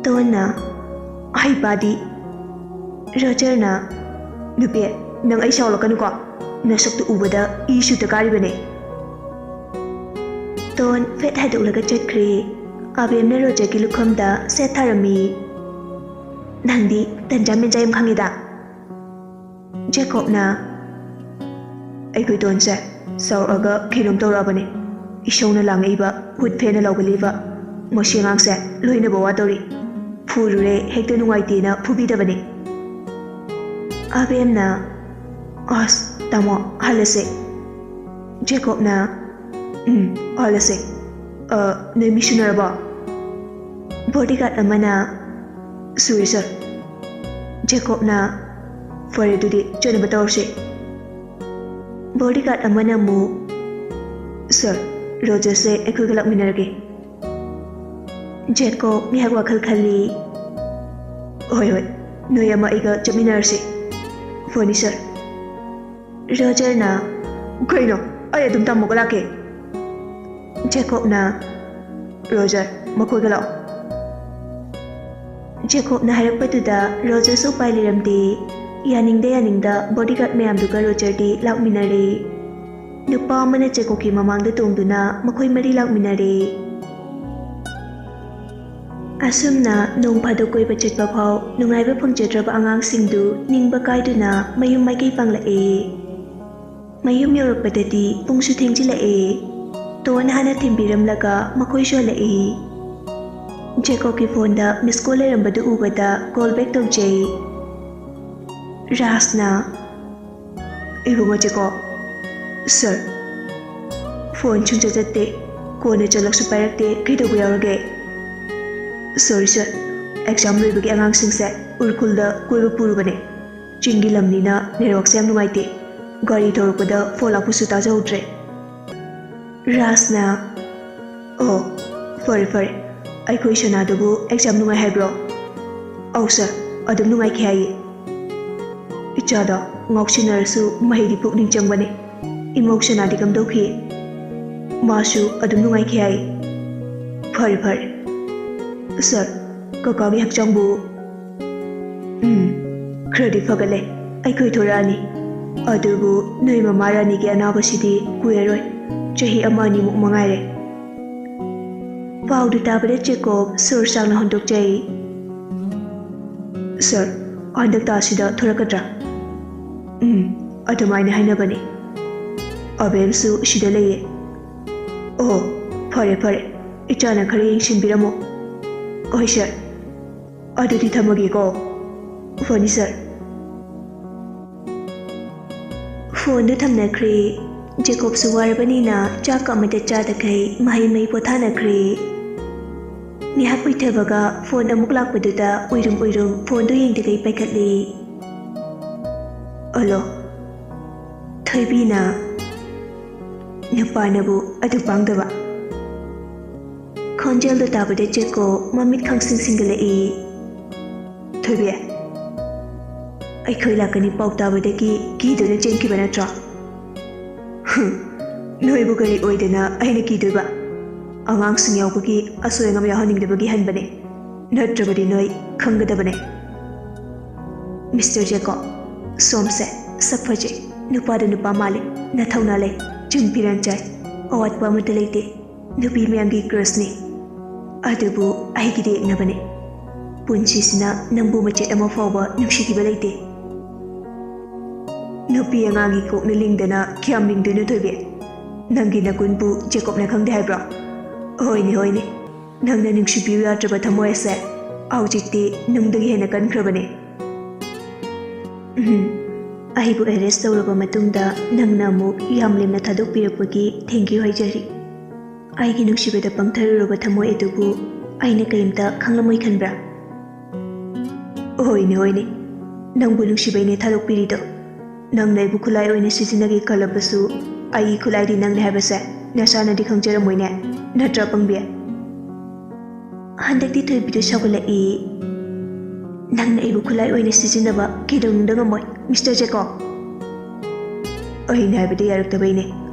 ꯇꯣꯟꯅ, "ꯍꯩꯄꯥꯗꯤ꯫" ꯔꯣꯖꯔꯅ, "ꯅꯨꯄꯤ, ꯅꯪ ꯑꯩ ꯁꯥꯎꯔꯛꯀꯅꯨꯀꯣ꯫ ꯅꯁꯛꯇꯨ ꯎꯕꯗ ꯏ ꯁꯨꯠꯇ ꯀꯥꯔꯤꯕꯅꯦ꯫" ꯇꯣꯟ ꯐꯦꯠ ꯍꯥꯏꯗꯣꯛꯂꯒ ꯆꯠꯈ꯭ꯔꯦ꯫ ꯑꯕꯦꯝꯅ ꯔꯣꯖꯔꯒꯤ ꯂꯨꯈꯝꯗ ꯁꯦꯠ ꯊꯥꯔꯝꯃꯤ꯫ "ꯅꯪꯗꯤ ꯇꯟꯖꯥ ꯃꯦꯟꯖꯥ ꯌꯥꯝ ꯈꯪꯉꯤꯗ꯫" ꯖꯦꯀꯣꯕꯅ, "ꯑꯩꯈꯣꯏ ꯇꯣꯟꯁꯦ ꯆꯥꯎꯔꯛꯑꯒ ꯀꯩꯅꯣꯝ ꯇꯧꯔꯛꯑꯕꯅꯦ꯫ ꯏꯁꯧꯅ ꯂꯥꯡꯉꯛꯏꯕ, ꯍꯨꯠ ꯐꯦꯅ ꯂꯥꯎꯒꯜꯂꯤꯕ, ꯃꯁꯤ ꯑꯉꯥꯡꯁꯦ ꯂꯣꯏꯅꯕ ꯋꯥꯗꯧꯔꯤ꯫ ꯐꯨꯔꯨꯔꯦ ꯍꯦꯛꯇ ꯅꯨꯡꯉꯥꯏꯇꯦꯅ ꯐꯨꯕꯤꯗꯕꯅꯦ꯫" ꯑꯕꯦꯝꯅ, "ꯑꯁ, ꯇꯥꯃꯣ, ꯍꯜꯂꯁꯦ꯫" ꯖꯦꯀꯣꯕꯅ, "ꯎꯝ, ꯍꯜꯂꯁꯦ꯫ ꯑ, ꯅꯣꯏ ꯃꯤ ꯁꯨꯅꯔꯕꯣ?" ꯕꯣꯗꯤꯒꯥꯔꯗ ꯑꯃꯅ, "ꯁꯨꯔꯦ, ꯁꯥꯔ꯫" ꯖꯦꯀꯣꯕꯅ, "ꯐꯔꯦ, ꯑꯗꯨꯗꯤ ꯆꯠꯅꯕ ꯇꯧꯔꯁꯤ꯫" ꯕꯣꯗꯤꯒꯥꯔꯗ ꯑꯃꯅ ꯑꯃꯨꯛ, "ꯁꯥꯔ, ꯔꯣꯖꯔꯁꯦ ꯑꯩꯈꯣꯏꯒ ꯂꯥꯛꯃꯤꯟꯅꯔꯒꯦ꯫" ꯖꯦꯀꯣꯕ ꯉꯥꯏꯍꯥꯛ ꯋꯥꯈꯜ ꯈꯜꯂꯤ꯫ "ꯍꯣꯏ, ꯍꯣꯏ, ꯅꯣꯏ ꯑꯃ ꯑꯩꯒ ꯆꯠꯃꯤꯟꯅꯔꯁꯤ꯫" "ꯐꯅꯤ, ꯁꯥꯔ꯫" ꯔꯣꯖꯔꯅ, "ꯀꯩꯅꯣ? ꯑꯩ ꯑꯗꯨꯝ ꯇꯥꯃꯣꯒ ꯂꯥꯛꯀꯦ꯫" ꯖꯦꯀꯣꯕꯅ, "ꯔꯣꯖꯔ, ꯃꯈꯣꯏꯒ ꯂꯥꯛꯑꯣ꯫" ꯖꯦꯀꯣꯕꯅ ꯍꯥꯏꯔꯛꯄꯗꯨꯗ ꯔꯣꯖꯔꯁꯨ ꯎꯄꯥꯏ ꯂꯩꯔꯝꯗꯦ꯫ ꯌꯥꯅꯤꯡꯗ ꯌꯥꯅꯤꯡꯗ ꯕꯣꯗꯤꯒꯥꯔꯗ ꯃꯌꯥꯝꯗꯨꯒ ꯔꯣꯖꯔꯗꯤ ꯂꯥꯛꯃꯤꯟꯅꯔꯦ꯫ ꯅꯨꯄꯥ ꯑꯃꯅ ꯖꯦꯀꯣꯕꯀꯤ ꯃꯃꯥꯡꯗ ꯇꯣꯡꯗꯨꯅ ꯃꯈꯣꯏ ꯃꯔꯤ ꯂꯥꯛꯃꯤꯟꯅꯔꯦ꯫ ꯑꯁꯨꯝꯅ ꯅꯣꯡ ꯐꯥꯗꯣꯛ ꯀꯣꯏꯕ ꯆꯠꯄ ꯐꯥꯎ ꯅꯨꯡꯉꯥꯏꯕ ꯐꯪꯖꯗ꯭ꯔꯕ ꯑꯉꯥꯡꯁꯤꯡꯗꯨ ꯅꯤꯡꯕ ꯀꯥꯏꯗꯨꯅ ꯃꯌꯨꯝ ꯃꯥꯏꯀꯩ ꯄꯥꯡꯂꯛꯑꯦ꯫ ꯃꯌꯨꯝ ꯌꯧꯔꯛꯄꯗꯗꯤ ꯄꯨꯡꯁꯨ ꯊꯦꯡꯖꯤꯜꯂꯛꯑꯦ꯫ ꯇꯣꯟ ꯍꯥꯟꯅ ꯊꯤꯟꯕꯤꯔꯝꯂꯒ ꯃꯈꯣꯏꯁꯨ ꯍꯜꯂꯛꯏ꯫ ꯖꯦꯀꯣꯕꯀꯤ ꯐꯣꯟꯗ ꯃꯤꯁ ꯀꯣꯜ ꯂꯩꯔꯝꯕꯗꯨ ꯎꯕꯗ ꯀꯣꯜ ꯕꯦꯛ ꯇꯧꯖꯩ꯫ ꯔꯥꯖꯅ, "ꯏꯕꯨꯡꯉꯣ ꯖꯦꯀꯣꯕ꯫" "ꯁꯥꯔ, ꯐꯣꯟ ꯁꯨꯡꯆꯠ ꯆꯠꯇꯦ꯫ ꯀꯣꯟꯅ ꯆꯠꯂꯛꯁꯨ ꯄꯥꯏꯔꯛꯇꯦ꯫ ꯀꯩꯗꯧꯕ ꯌꯥꯎꯔꯒꯦ? ꯁꯣꯔꯤ ꯁꯔ, ꯑꯦꯛꯖꯥꯝ ꯂꯣꯏꯕꯒꯤ ꯑꯉꯥꯡꯁꯤꯡꯁꯦ ꯎꯔꯈꯨꯜꯗ ꯀꯣꯏꯕ ꯄꯨꯔꯨꯕꯅꯦ꯫ ꯆꯤꯡꯒꯤ ꯂꯝꯅꯤꯅ ꯅꯦꯠꯋꯥꯛꯁꯦ ꯌꯥꯝ ꯅꯨꯡꯉꯥꯏꯇꯦ꯫ ꯒꯥꯔꯤ ꯊꯧꯔꯛꯄꯗ ꯐꯣꯟ ꯂꯥꯛꯄꯁꯨ ꯇꯥꯖꯍꯧꯗ꯭ꯔꯦ꯫ ꯔꯥꯖꯅ, "ꯑꯣ, ꯐꯔꯦ ꯐꯔꯦ, ꯑꯩꯈꯣꯏ ꯁꯅꯥꯗꯨꯕꯨ ꯑꯦꯛꯖꯥꯝ ꯅꯨꯡꯉꯥꯏ ꯍꯥꯏꯕ꯭ꯔꯣ?" "ꯑꯧ ꯁꯔ, ꯑꯗꯨꯝ ꯅꯨꯡꯉꯥꯏꯈꯤ ꯍꯥꯏꯌꯦ꯫ ꯏꯆꯥꯗꯣ ꯉꯥꯎꯁꯤꯟꯅꯔꯁꯨ ꯃꯍꯩꯗꯤ ꯄꯨꯛꯅꯤꯡ ꯆꯪꯕꯅꯦ꯫ ꯏꯃꯧ ꯁꯅꯥꯗꯤ ꯀꯝꯗꯧꯈꯤ?" "ꯃꯥꯁꯨ ꯑꯗꯨꯝ ꯅꯨꯡꯉꯥꯏꯈꯤ ꯍꯥꯏ꯫" "ꯐꯔꯦ ꯐꯔꯦ꯫ ꯁꯔ, ꯀꯀꯥꯒꯤ ꯍꯛꯆꯥꯡꯕꯨ?" "ꯎꯝ, ꯈꯔꯗꯤ ꯐꯒꯠꯂꯦ꯫ ꯑꯩꯈꯣꯏ ꯊꯣꯔꯛꯑꯅꯤ꯫ ꯑꯗꯨꯕꯨ ꯅꯣꯏ ꯃꯃꯥ ꯔꯥꯅꯤꯒꯤ ꯑꯅꯥꯕꯁꯤꯗꯤ ꯀꯨꯏꯔꯔꯣꯏ꯫ ꯆꯍꯤ ꯑꯃ ꯑꯅꯤꯃꯨꯛ ꯃꯉꯥꯏꯔꯦ꯫" ꯄꯥꯎꯗꯨ ꯇꯥꯕꯗ ꯖꯦꯀꯣꯕ ꯁꯣꯔ ꯁꯥꯡꯅ ꯍꯣꯟꯗꯣꯛꯆꯩ꯫ "ꯁꯔ, ꯍꯟꯗꯛ ꯊꯥꯁꯤꯗ ꯊꯣꯔꯛꯀꯗ꯭ꯔꯥ?" "ꯎꯝ, ꯑꯗꯨꯃꯥꯏꯅ ꯍꯥꯏꯅꯕꯅꯤ꯫ ꯑꯕꯦꯝꯁꯨ ꯁꯤꯗ ꯂꯩꯌꯦ꯫" "ꯑꯣ, ꯐꯔꯦ ꯐꯔꯦ, ꯏꯆꯥꯅ ꯈꯔ ꯌꯦꯡꯁꯤꯟꯕꯤꯔꯝꯃꯣ꯫" "ꯍꯣꯏ ꯁꯔ, ꯑꯗꯨꯗꯤ ꯊꯝꯃꯒꯦꯀꯣ꯫" "ꯐꯅꯤ ꯁꯔ꯫" ꯐꯣꯟꯗꯨ ꯊꯝꯅꯈ꯭ꯔꯦ꯫ ꯖꯦꯀꯣꯕꯁꯨ ꯋꯥꯔꯕꯅꯤꯅ ꯆꯥꯛ ꯑꯃꯠꯇ ꯆꯥꯗꯈꯩ ꯃꯍꯩ ꯃꯍꯩ ꯄꯣꯊꯥꯅꯈ꯭ꯔꯦ꯫ ꯉꯥꯏꯍꯥꯛ ꯎꯏꯊꯕꯒ ꯐꯣꯟ ꯑꯃꯨꯛ ꯂꯥꯛꯄꯗꯨꯗ ꯎꯏꯔꯨꯝ ꯎꯏꯔꯨꯝ ꯐꯣꯟꯗꯨ ꯌꯦꯡꯗꯈꯩ ꯄꯥꯏꯈꯠꯂꯤ꯫ "ꯍꯜꯂꯣ꯫" ꯊꯣꯏꯕꯤꯅ꯫ "ꯅꯨꯄꯥꯅꯕꯨ ꯑꯗꯨ ꯄꯥꯡꯗꯕ?" ꯈꯣꯟꯖꯦꯜꯗꯨ ꯇꯥꯕꯗ ꯖꯦꯀꯣ ꯃꯃꯤꯠ ꯈꯪꯁꯤꯡ ꯁꯤꯡꯒꯠꯂꯛꯏ꯫ "ꯊꯣꯏꯕꯤ, ꯑꯩꯈꯣꯏ ꯂꯥꯛꯀꯅꯤ ꯄꯥꯎ ꯇꯥꯕꯗꯒꯤ ꯀꯤꯗꯨꯅ ꯆꯦꯟꯈꯤꯕ ꯅꯠꯇ꯭ꯔꯣ?" "ꯍꯨꯝ, ꯅꯣꯏꯕꯨ ꯀꯔꯤ ꯑꯣꯏꯗꯅ ꯑꯩꯅ ꯀꯤꯗꯣꯏꯕ? ꯑꯉꯥꯡꯁꯤꯡ ꯌꯥꯎꯕꯒꯤ ꯑꯁꯣꯏ ꯑꯉꯥꯝ ꯌꯥꯎꯍꯟꯅꯤꯡꯗꯕꯒꯤ ꯍꯟꯕꯅꯦ, ꯅꯠꯇ꯭ꯔꯕꯗꯤ ꯅꯣꯏ ꯈꯪꯒꯗꯕꯅꯦ꯫" "ꯃꯤꯁꯇꯔ ꯖꯦꯀꯣ, ꯁꯣꯝꯁꯦ ꯁꯛ ꯐꯖꯩ, ꯅꯨꯄꯥꯗ ꯅꯨꯄꯥ ꯃꯥꯜꯂꯤ, ꯅꯊꯧꯅꯥ ꯂꯩ, ꯆꯤꯟ ꯐꯤꯔꯥꯟ ꯆꯥꯏ, ꯑꯋꯥꯠꯄ ꯑꯃꯠꯇ ꯂꯩꯇꯦ, ꯅꯨꯄꯤ ꯃꯌꯥꯝꯒꯤ ꯀ꯭ꯔꯁꯅꯤ꯫ ꯑꯗꯨꯕꯨ ꯑꯩꯒꯤꯗꯤ ꯌꯦꯛꯅꯕꯅꯦ꯫ ꯄꯨꯟꯁꯤꯁꯤꯅ ꯅꯪꯕꯨ ꯃꯆꯦꯠ ꯑꯃ ꯐꯥꯎꯕ ꯅꯨꯡꯁꯤꯈꯤꯕ ꯂꯩꯇꯦ꯫" "ꯅꯨꯄꯤ ꯑꯉꯥꯡꯒꯤ ꯀꯣꯛꯅ ꯂꯤꯡꯗꯅ ꯀꯌꯥꯝ ꯂꯤꯡꯗꯣꯏꯅꯣ ꯊꯣꯏꯕꯤ? ꯅꯪꯒꯤ ꯅꯒꯨꯟꯕꯨ ꯖꯦꯀꯣꯕꯅ ꯈꯪꯗꯦ ꯍꯥꯏꯕ꯭ꯔꯣ? ꯍꯣꯏꯅꯦ, ꯍꯣꯏꯅꯦ, ꯅꯪꯅ ꯅꯨꯡꯁꯤꯕꯤꯌꯨ ꯌꯥꯗ꯭ꯔꯕ ꯊꯃꯣꯏ ꯑꯁꯦ ꯍꯧꯖꯤꯛꯇꯤ ꯅꯨꯡꯗꯒꯤ ꯍꯦꯟꯅ ꯀꯟꯈ꯭ꯔꯕꯅꯦ꯫" "ꯎꯝ, ꯑꯩꯕꯨ ꯑꯦꯔꯦꯁ ꯇꯧꯔꯕ ꯃꯇꯨꯡꯗ ꯅꯪꯅ ꯑꯃꯨꯛ ꯌꯥꯝ ꯂꯦꯝꯅ ꯊꯥꯗꯣꯛꯄꯤꯔꯛꯄꯒꯤ ꯊꯦꯡꯀ꯭ꯌꯨ ꯍꯥꯏꯖꯔꯤ꯫ ꯑꯩꯒꯤ ꯅꯨꯡꯁꯤꯕꯗ ꯄꯪꯊꯔꯨꯔꯕ ꯊꯃꯣꯏ ꯑꯗꯨꯕꯨ ꯑꯩꯅ ꯀꯔꯤꯝꯇ ꯈꯪꯂꯝꯃꯣꯏ ꯈꯟꯕ꯭ꯔꯥ? ꯍꯣꯏꯅꯦ, ꯍꯣꯏꯅꯦ, ꯅꯪꯕꯨ ꯅꯨꯡꯁꯤꯕꯩꯅꯦ ꯊꯥꯗꯣꯛꯄꯤꯔꯤꯗꯣ꯫ ꯅꯪꯅ ꯑꯩꯕꯨ ꯈꯨꯠꯂꯥꯏ ꯑꯣꯏꯅ ꯁꯤꯖꯤꯟꯅꯒꯦ ꯈꯜꯂꯕꯁꯨ, ꯑꯩꯒꯤ ꯈꯨꯠꯂꯥꯏꯗꯤ ꯅꯪꯅꯦ ꯍꯥꯏꯕꯁꯦ ꯅꯁꯥꯅꯗꯤ ꯈꯪꯖꯔꯝꯃꯣꯏꯅꯦ, ꯅꯠꯇ꯭ꯔꯥ ꯄꯪꯕꯤ? ꯍꯟꯗꯛꯇꯤ ꯊꯣꯏꯕꯤꯗꯨ ꯁꯥꯎꯒꯠꯂꯛꯏ꯫ "ꯅꯪꯅ ꯑꯩꯕꯨ ꯈꯨꯠꯂꯥꯏ ꯑꯣꯏꯅ ꯁꯤꯖꯤꯟꯅꯕ ꯀꯩꯗꯧꯅꯨꯡꯗ ꯉꯝꯃꯣꯏ, ꯃꯤꯁꯇꯔ ꯖꯦꯀꯣꯕ!" "ꯑꯩꯅ ꯍꯥꯏꯕꯗ ꯌꯥꯔꯛꯇꯕꯩꯅꯦ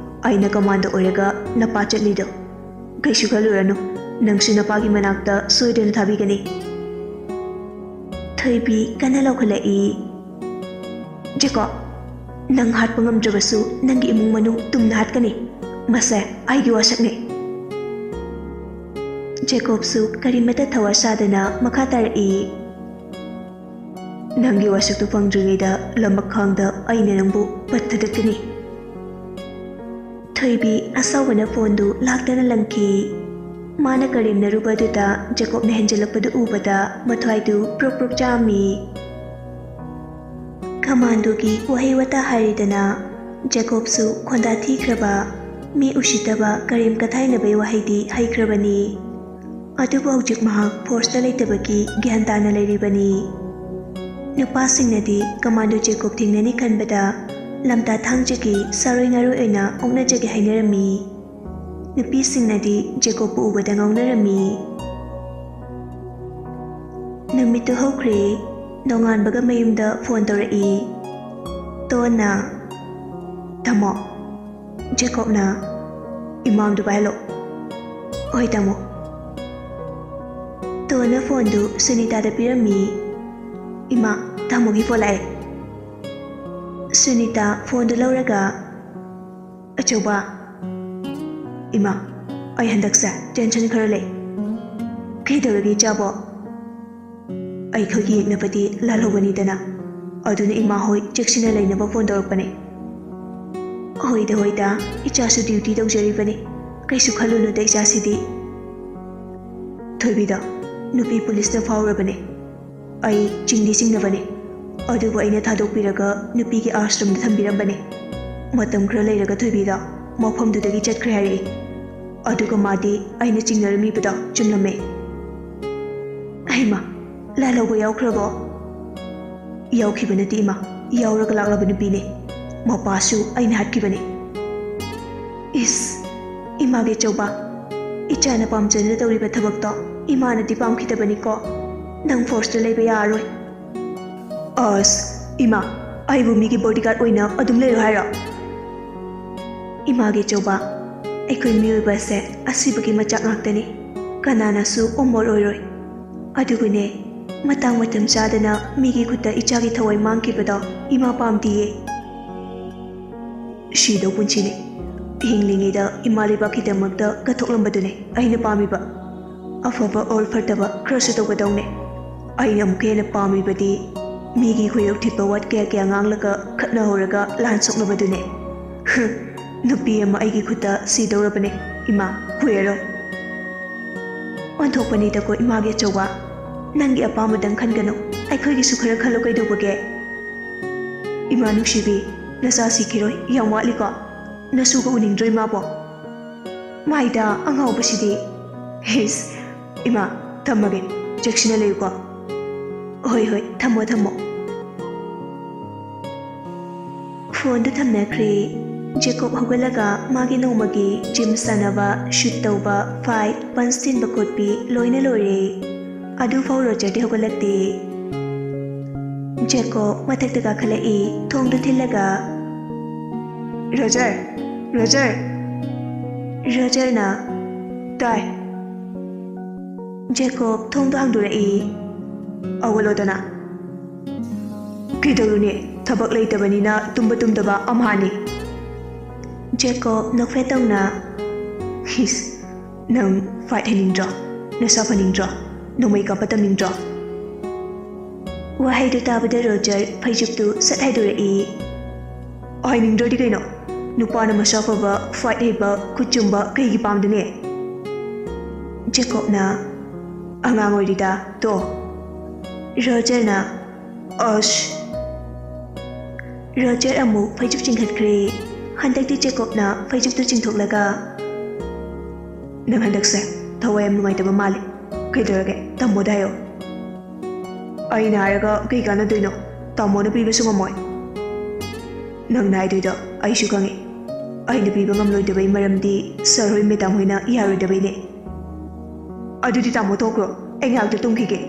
ꯑꯩꯅ ꯀꯃꯥꯟꯗꯣ ꯑꯣꯏꯔꯒ ꯅꯄꯥ ꯆꯠꯂꯤꯗꯣ꯫ ꯀꯩꯁꯨ ꯈꯜꯂꯨꯔꯅꯨ, ꯅꯪꯁꯨ ꯅꯄꯥꯒꯤ ꯃꯅꯥꯛꯇ ꯁꯣꯏꯗꯅ ꯊꯥꯕꯤꯒꯅꯤ꯫" ꯊꯣꯏꯕꯤ ꯀꯟꯅ ꯂꯥꯎꯈꯠꯂꯛꯏ꯫ "ꯖꯦꯀꯣꯕ, ꯅꯪ ꯍꯥꯠꯄ ꯉꯝꯗ꯭ꯔꯕꯁꯨ ꯅꯪꯒꯤ ꯏꯃꯨꯡ ꯃꯅꯨꯡ ꯇꯨꯝꯅ ꯍꯥꯠꯀꯅꯤ꯫ ꯃꯁꯦ ꯑꯩꯒꯤ ꯋꯥꯁꯛꯅꯤ꯫" ꯖꯦꯀꯣꯕꯁꯨ ꯀꯔꯤꯃꯠꯇ ꯊꯋꯥ ꯁꯥꯗꯅ ꯃꯈꯥ ꯇꯥꯔꯛꯏ꯫ "ꯅꯪꯒꯤ ꯋꯥꯁꯛꯇꯨ ꯐꯪꯗ꯭ꯔꯤꯉꯩꯗ ꯂꯝꯃꯛꯈꯥꯡꯗ ꯑꯩꯅ ꯅꯪꯕꯨ ꯄꯠꯊꯗꯠꯀꯅꯤ꯫" ꯊꯣꯏꯕꯤ ꯑꯁꯥꯎꯕꯅ ꯐꯣꯟꯗꯨ ꯂꯥꯛꯇꯅ ꯂꯪꯈꯤ꯫ ꯃꯥꯅ ꯀꯔꯦꯝꯅꯔꯨꯕ ꯑꯗꯨꯗ ꯖꯦꯀꯣꯕꯅ ꯍꯦꯟꯖꯜꯂꯛꯄꯗꯨ ꯎꯕꯗ ꯃꯊ꯭ꯋꯥꯏꯗꯨ ꯄ꯭ꯔꯣꯛ ꯄ꯭ꯔꯣꯛ ꯆꯥꯛꯑꯝꯃꯤ꯫ ꯀꯃꯥꯟꯗꯣꯒꯤ ꯋꯥꯍꯩ ꯋꯥꯇꯥ ꯍꯥꯏꯔꯤꯗꯅ, ꯖꯦꯀꯣꯕꯁꯨ ꯈꯣꯟꯗꯥ ꯊꯤꯈ꯭ꯔꯕ, ꯃꯤ ꯎꯁꯤꯠꯇꯕ ꯀꯔꯦꯝ ꯀꯊꯥꯏꯅꯕꯩ ꯋꯥꯍꯩꯗꯤ ꯍꯩꯈ꯭ꯔꯕꯅꯤ꯫ ꯑꯗꯨꯕꯨ ꯍꯧꯖꯤꯛ ꯃꯍꯥꯛ ꯐꯣꯔꯁꯇ ꯂꯩꯇꯕꯒꯤ ꯒ꯭ꯌꯥꯟ ꯇꯥꯅ ꯂꯩꯔꯤꯕꯅꯤ꯫ ꯅꯨꯄꯥꯁꯤꯡꯅꯗꯤ ꯀꯃꯥꯟꯗꯣ ꯖꯦꯀꯣꯕ ꯊꯦꯡꯅꯅꯤ ꯈꯟꯕꯗ ꯂꯝꯇꯥ ꯊꯥꯡꯖꯒꯤ ꯁꯥꯔꯣꯏ ꯉꯥꯔꯣꯏ ꯑꯣꯏꯅ ꯑꯣꯛꯅꯖꯒꯦ ꯍꯥꯏꯅꯔꯝꯃꯤ꯫ ꯅꯨꯄꯤꯁꯤꯡꯅꯗꯤ ꯖꯦꯀꯣꯕꯄꯨ ꯎꯕꯗ ꯉꯥꯎꯅꯔꯝꯃꯤ꯫ ꯅꯨꯃꯤꯠꯇꯨ ꯍꯧꯈ꯭ꯔꯦ꯫ ꯅꯣꯡꯉꯥꯟꯕꯒ ꯃꯌꯨꯝꯗ ꯐꯣꯟ ꯇꯧꯔꯛꯏ꯫ ꯇꯣꯟꯅ, "ꯇꯥꯃꯣ, ꯖꯦꯀꯣꯕꯅ ꯏꯃꯥꯝꯗꯨ ꯄꯥꯏꯍꯜꯂꯣ꯫" "ꯍꯣꯏ, ꯇꯥꯃꯣ꯫" ꯇꯣꯟꯅ ꯐꯣꯟꯗꯨ ꯁꯨꯅꯤꯇꯥꯗ ꯄꯤꯔꯝꯃꯤ꯫ "ꯏꯃꯥ, ꯇꯥꯃꯣꯒꯤ ꯐꯣꯟ ꯂꯥꯛꯑꯦ꯫" ꯁꯨꯅꯤꯇꯥ ꯐꯣꯟꯗꯨ ꯂꯧꯔꯒ, "ꯑꯆꯧꯕ꯫" "ꯏꯃꯥ, ꯑꯩ ꯍꯟꯗꯛꯁꯦ ꯇꯦꯟꯁꯟ ꯈꯔ ꯂꯩ꯫" "ꯀꯩꯗꯧꯔꯒꯦ ꯏꯆꯥꯕꯣ?" "ꯑꯩꯈꯣꯏꯒꯤ ꯌꯦꯛꯅꯕꯗꯤ ꯂꯥꯜꯍꯧꯕꯅꯤꯗꯅ, ꯑꯗꯨꯅ ꯏꯃꯥ ꯍꯣꯏ ꯆꯦꯛꯁꯤꯟꯅ ꯂꯩꯅꯕ ꯐꯣꯟ ꯇꯧꯔꯛꯄꯅꯦ꯫" "ꯍꯣꯏꯗ ꯍꯣꯏꯗ, ꯏꯆꯥꯁꯨ ꯗ꯭ꯌꯨꯇꯤ ꯇꯧꯖꯔꯤꯕꯅꯤ, ꯀꯩꯁꯨ ꯈꯜꯂꯨꯅꯨꯗ ꯏꯆꯥꯁꯤꯗꯤ꯫" "ꯊꯣꯏꯕꯤꯗꯣ ꯅꯨꯄꯤ ꯄꯨꯂꯤꯁꯅ ꯐꯥꯎꯔꯕꯅꯦ, ꯑꯩ ꯆꯤꯡꯗꯤ ꯆꯤꯡꯅꯕꯅꯦ꯫" ꯑꯗꯨꯕꯨ ꯑꯩꯅ ꯊꯥꯗꯣꯛꯄꯤꯔꯒ ꯅꯨꯄꯤꯒꯤ ꯑꯥꯁ꯭ꯔꯝꯗ ꯊꯝꯕꯤꯔꯝꯕꯅꯤ꯫ ꯃꯇꯝ ꯈꯔ ꯂꯩꯔꯒ ꯊꯣꯏꯕꯤꯗꯣ ꯃꯐꯝꯗꯨꯗꯒꯤ ꯆꯠꯈ꯭ꯔꯦ ꯍꯥꯏꯔꯛꯏ꯫ ꯑꯗꯨꯒ ꯃꯥꯗꯤ ꯑꯩꯅ ꯆꯤꯡꯅꯔꯝꯃꯤꯕꯗꯣ ꯆꯨꯝꯂꯝꯃꯦ꯫ ꯍꯩꯃꯥ, ꯂꯥꯜꯍꯧꯕ ꯌꯥꯎꯈ꯭ꯔꯕꯣ? ꯌꯥꯎꯈꯤꯕ ꯅꯠꯇꯦ ꯏꯃꯥ, ꯌꯥꯎꯔꯒ ꯂꯥꯛꯂꯕ ꯅꯨꯄꯤꯅꯦ꯫ ꯃꯄꯥꯁꯨ ꯑꯩꯅ ꯍꯥꯠꯈꯤꯕꯅꯦ꯫ ꯏꯁ, ꯏꯃꯥꯒꯤ ꯑꯆꯧꯕ, ꯏꯆꯥꯅ ꯄꯥꯝꯖꯅ ꯇꯧꯔꯤꯕ ꯊꯕꯛꯇꯣ ꯏꯃꯥꯅꯗꯤ ꯄꯥꯝꯈꯤꯗꯕꯅꯤꯀꯣ꯫ ꯅꯪ ꯐꯣꯔꯁꯇ ꯂꯩꯕ ꯌꯥꯔꯔꯣꯏ꯫ ꯑꯁ, ꯏꯃꯥ, ꯑꯩꯕꯨ ꯃꯤꯒꯤ ꯕꯣꯗꯤꯒꯥꯔꯗ ꯑꯣꯏꯅ ꯑꯗꯨꯝ ꯂꯩꯔꯣ ꯍꯥꯏꯔꯣ? ꯏꯃꯥꯒꯤ ꯑꯆꯧꯕ, ꯑꯩꯈꯣꯏ ꯃꯤꯑꯣꯏꯕꯁꯦ ꯑꯁꯤꯕꯒꯤ ꯃꯆꯥꯛ ꯉꯥꯛꯇꯅꯤ꯫ ꯀꯅꯥꯅꯁꯨ ꯑꯃꯣꯜ ꯑꯣꯏꯔꯣꯏ꯫ ꯑꯗꯨꯕꯨꯅꯦ, ꯃꯇꯥꯡ ꯃꯇꯝ ꯆꯥꯗꯅ ꯃꯤꯒꯤ ꯈꯨꯠꯇ ꯏꯆꯥꯒꯤ ꯊꯋꯥꯏ ꯃꯥꯡꯈꯤꯕꯗꯣ ꯏꯃꯥ ꯄꯥꯝꯗꯤꯌꯦ꯫ ꯁꯤꯗꯧ ꯄꯨꯟꯁꯤꯅꯤ꯫ ꯍꯤꯡꯂꯤꯉꯩꯗ ꯏꯃꯥ ꯂꯩꯕꯥꯛꯀꯤꯗꯃꯛꯇ ꯀꯠꯊꯣꯛꯂꯝꯕꯗꯨꯅꯦ ꯑꯩꯅ ꯄꯥꯝꯃꯤꯕ꯫ ꯑꯐꯕ or ꯐꯠꯇꯕ ꯈꯔꯁꯨ ꯇꯧꯒꯗꯧꯅꯦ꯫ ꯑꯩꯅ ꯑꯃꯨꯛꯀ ꯍꯦꯟꯅ ꯄꯥꯝꯃꯤꯕꯗꯤ ꯃꯤꯒꯤ ꯈꯨꯌꯧ ꯊꯤꯠꯄ ꯋꯥ ꯀꯌꯥ ꯀꯌꯥ ꯉꯥꯡꯂꯒ ꯈꯠꯅꯍꯧꯔꯒ ꯂꯥꯟ ꯁꯣꯛꯅꯕꯗꯨꯅꯦ꯫ ꯍꯨꯝ, ꯅꯨꯄꯤ ꯑꯃ ꯑꯩꯒꯤ ꯈꯨꯠꯇ ꯁꯤꯗꯧꯔꯕꯅꯦ, ꯏꯃꯥ, ꯀꯨꯏꯔꯔꯣꯏ꯫ ꯑꯣꯟꯊꯣꯛꯄꯅꯤꯗꯀꯣ ꯏꯃꯥꯒꯤ ꯑꯆꯧꯕ, ꯅꯪꯒꯤ ꯑꯄꯥꯝꯕꯗꯪ ꯈꯟꯒꯅꯨ, ꯑꯩꯈꯣꯏꯒꯤꯁꯨ ꯈꯔ ꯈꯜꯂꯣ ꯀꯩꯗꯧꯕꯒꯦ? ꯏꯃꯥ ꯅꯨꯡꯁꯤꯕꯤ, ꯅꯆꯥ ꯁꯤꯈꯤꯔꯣꯏ, ꯌꯥꯝ ꯋꯥꯠꯂꯤꯀꯣ꯫ ꯅꯁꯨꯒ ꯎꯅꯤꯡꯗ꯭ꯔꯣ ꯏꯃꯥꯕꯣ? ꯃꯥꯏꯗ ꯑꯉꯥꯎꯕꯁꯤꯗꯤ꯫ ꯍꯤꯁ, ꯏꯃꯥ, ꯊꯝꯃꯒꯦ, ꯆꯦꯛꯁꯤꯟꯅ ꯂꯩꯌꯨꯀꯣ꯫ ꯍꯣꯏ ꯍꯣꯏ, ꯊꯝꯃꯣ ꯊꯝꯃꯣ꯫ ꯐꯣꯟꯗꯨ ꯊꯝꯅꯈ꯭ꯔꯦ꯫ ꯖꯦꯀꯣꯕ ꯍꯧꯒꯠꯂꯒ ꯃꯥꯒꯤ ꯅꯣꯡꯃꯒꯤ ꯖꯤꯝ ꯁꯥꯟꯅꯕ, ꯁꯨꯠ ꯇꯧꯕ, ꯐꯥꯏꯠ, ꯄꯟꯁ ꯊꯤꯟꯕ ꯈꯣꯠꯄꯤ ꯂꯣꯏꯅ ꯂꯣꯏꯔꯦ꯫ ꯑꯗꯨꯐꯥꯎ ꯔꯣꯖꯔꯗꯤ ꯍꯧꯒꯠꯂꯛꯇꯦ꯫ ꯖꯦꯀꯣꯕ ꯃꯊꯛꯇ ꯀꯥꯈꯠꯂꯛꯏ, ꯊꯣꯡꯗꯨ ꯊꯤꯜꯂꯒ, "ꯔꯣꯖꯔ! ꯔꯣꯖꯔ!" ꯔꯣꯖꯔꯅ, "ꯇꯥꯏ꯫" ꯖꯦꯀꯣꯕ ꯊꯣꯡꯗꯨ ꯍꯥꯡꯗꯣꯔꯛꯏ꯫ "ꯍꯧꯒꯠꯂꯣꯗꯅ꯫ ꯀꯩꯗꯧꯔꯨꯅꯤ? ꯊꯕꯛ ꯂꯩꯇꯕꯅꯤꯅ ꯇꯨꯝꯕ ꯇꯨꯝꯗꯕ ꯑꯝꯍꯥꯅꯤ꯫" ꯖꯦꯀꯣꯕ ꯅꯣꯛꯐꯦꯠ ꯇꯧꯅ, "ꯍꯤꯁ, ꯅꯪ ꯐꯥꯏꯠ ꯍꯩꯅꯤꯡꯗ꯭ꯔꯣ? ꯅꯁꯥ ꯐꯅꯤꯡꯗ꯭ꯔꯣ? ꯅꯣꯡꯃꯩ ꯀꯥꯞꯄ ꯇꯝꯅꯤꯡꯗ꯭ꯔꯣ?" ꯋꯥꯍꯩꯗꯨ ꯇꯥꯕꯗ ꯔꯣꯖꯔ ꯐꯩꯖꯨꯞꯇꯨ ꯁꯠ ꯍꯥꯏꯗꯣꯔꯛꯏ꯫ "ꯍꯥꯏꯅꯤꯡꯗ꯭ꯔꯗꯤ ꯀꯩꯅꯣ? ꯅꯨꯄꯥꯅ ꯃꯁꯥ ꯐꯕ, ꯐꯥꯏꯠ ꯍꯩꯕ, ꯈꯨꯠ ꯆꯨꯝꯕ ꯀꯩꯒꯤ ꯄꯥꯝꯗꯨꯅꯦ?" ꯖꯦꯀꯣꯕꯅ, "ꯑꯉꯥꯡ ꯑꯣꯏꯔꯤꯗ, ꯇꯣ꯫" ꯔꯣꯖꯔꯅ, ꯑꯁ! ꯔꯣꯖꯔ ꯑꯃꯨꯛ ꯐꯩꯖꯨꯞ ꯆꯤꯡꯈꯠꯈ꯭ꯔꯦ꯫ ꯍꯟꯗꯛꯇꯤ ꯖꯦꯀꯣꯕꯅ ꯐꯩꯖꯨꯞꯇꯨ ꯆꯤꯡꯊꯣꯛꯂꯒ, "ꯅꯪ ꯍꯟꯗꯛꯁꯦ ꯊꯋꯥꯏ ꯌꯥꯝ ꯅꯨꯡꯉꯥꯏꯇꯕ ꯃꯥꯜꯂꯦ꯫ ꯀꯩꯗꯧꯔꯒꯦ? ꯇꯥꯃꯣꯗ ꯍꯥꯏꯌꯣ꯫" "ꯑꯩꯅ ꯍꯥꯏꯔꯒ ꯀꯩ ꯀꯥꯟꯅꯗꯣꯏꯅꯣ? ꯇꯥꯃꯣꯅ ꯄꯤꯕꯁꯨ ꯉꯝꯃꯣꯏ꯫" "ꯅꯪꯅ ꯍꯥꯏꯗꯣꯏꯗꯣ ꯑꯩꯁꯨ ꯈꯪꯉꯤ꯫ ꯑꯩꯅ ꯄꯤꯕ ꯉꯝꯂꯣꯏꯗꯕꯩ ꯃꯔꯝꯗꯤ ꯁꯥꯔ ꯍꯣꯏ, ꯃꯦꯗꯥꯝ ꯍꯣꯏꯅ ꯌꯥꯔꯣꯏꯗꯕꯩꯅꯦ꯫" "ꯑꯗꯨꯗꯤ ꯇꯥꯃꯣ ꯊꯣꯛꯈ꯭ꯔꯣ, ꯑꯩ ꯉꯥꯏꯍꯥꯛꯇ ꯇꯨꯝꯈꯤꯒꯦ꯫"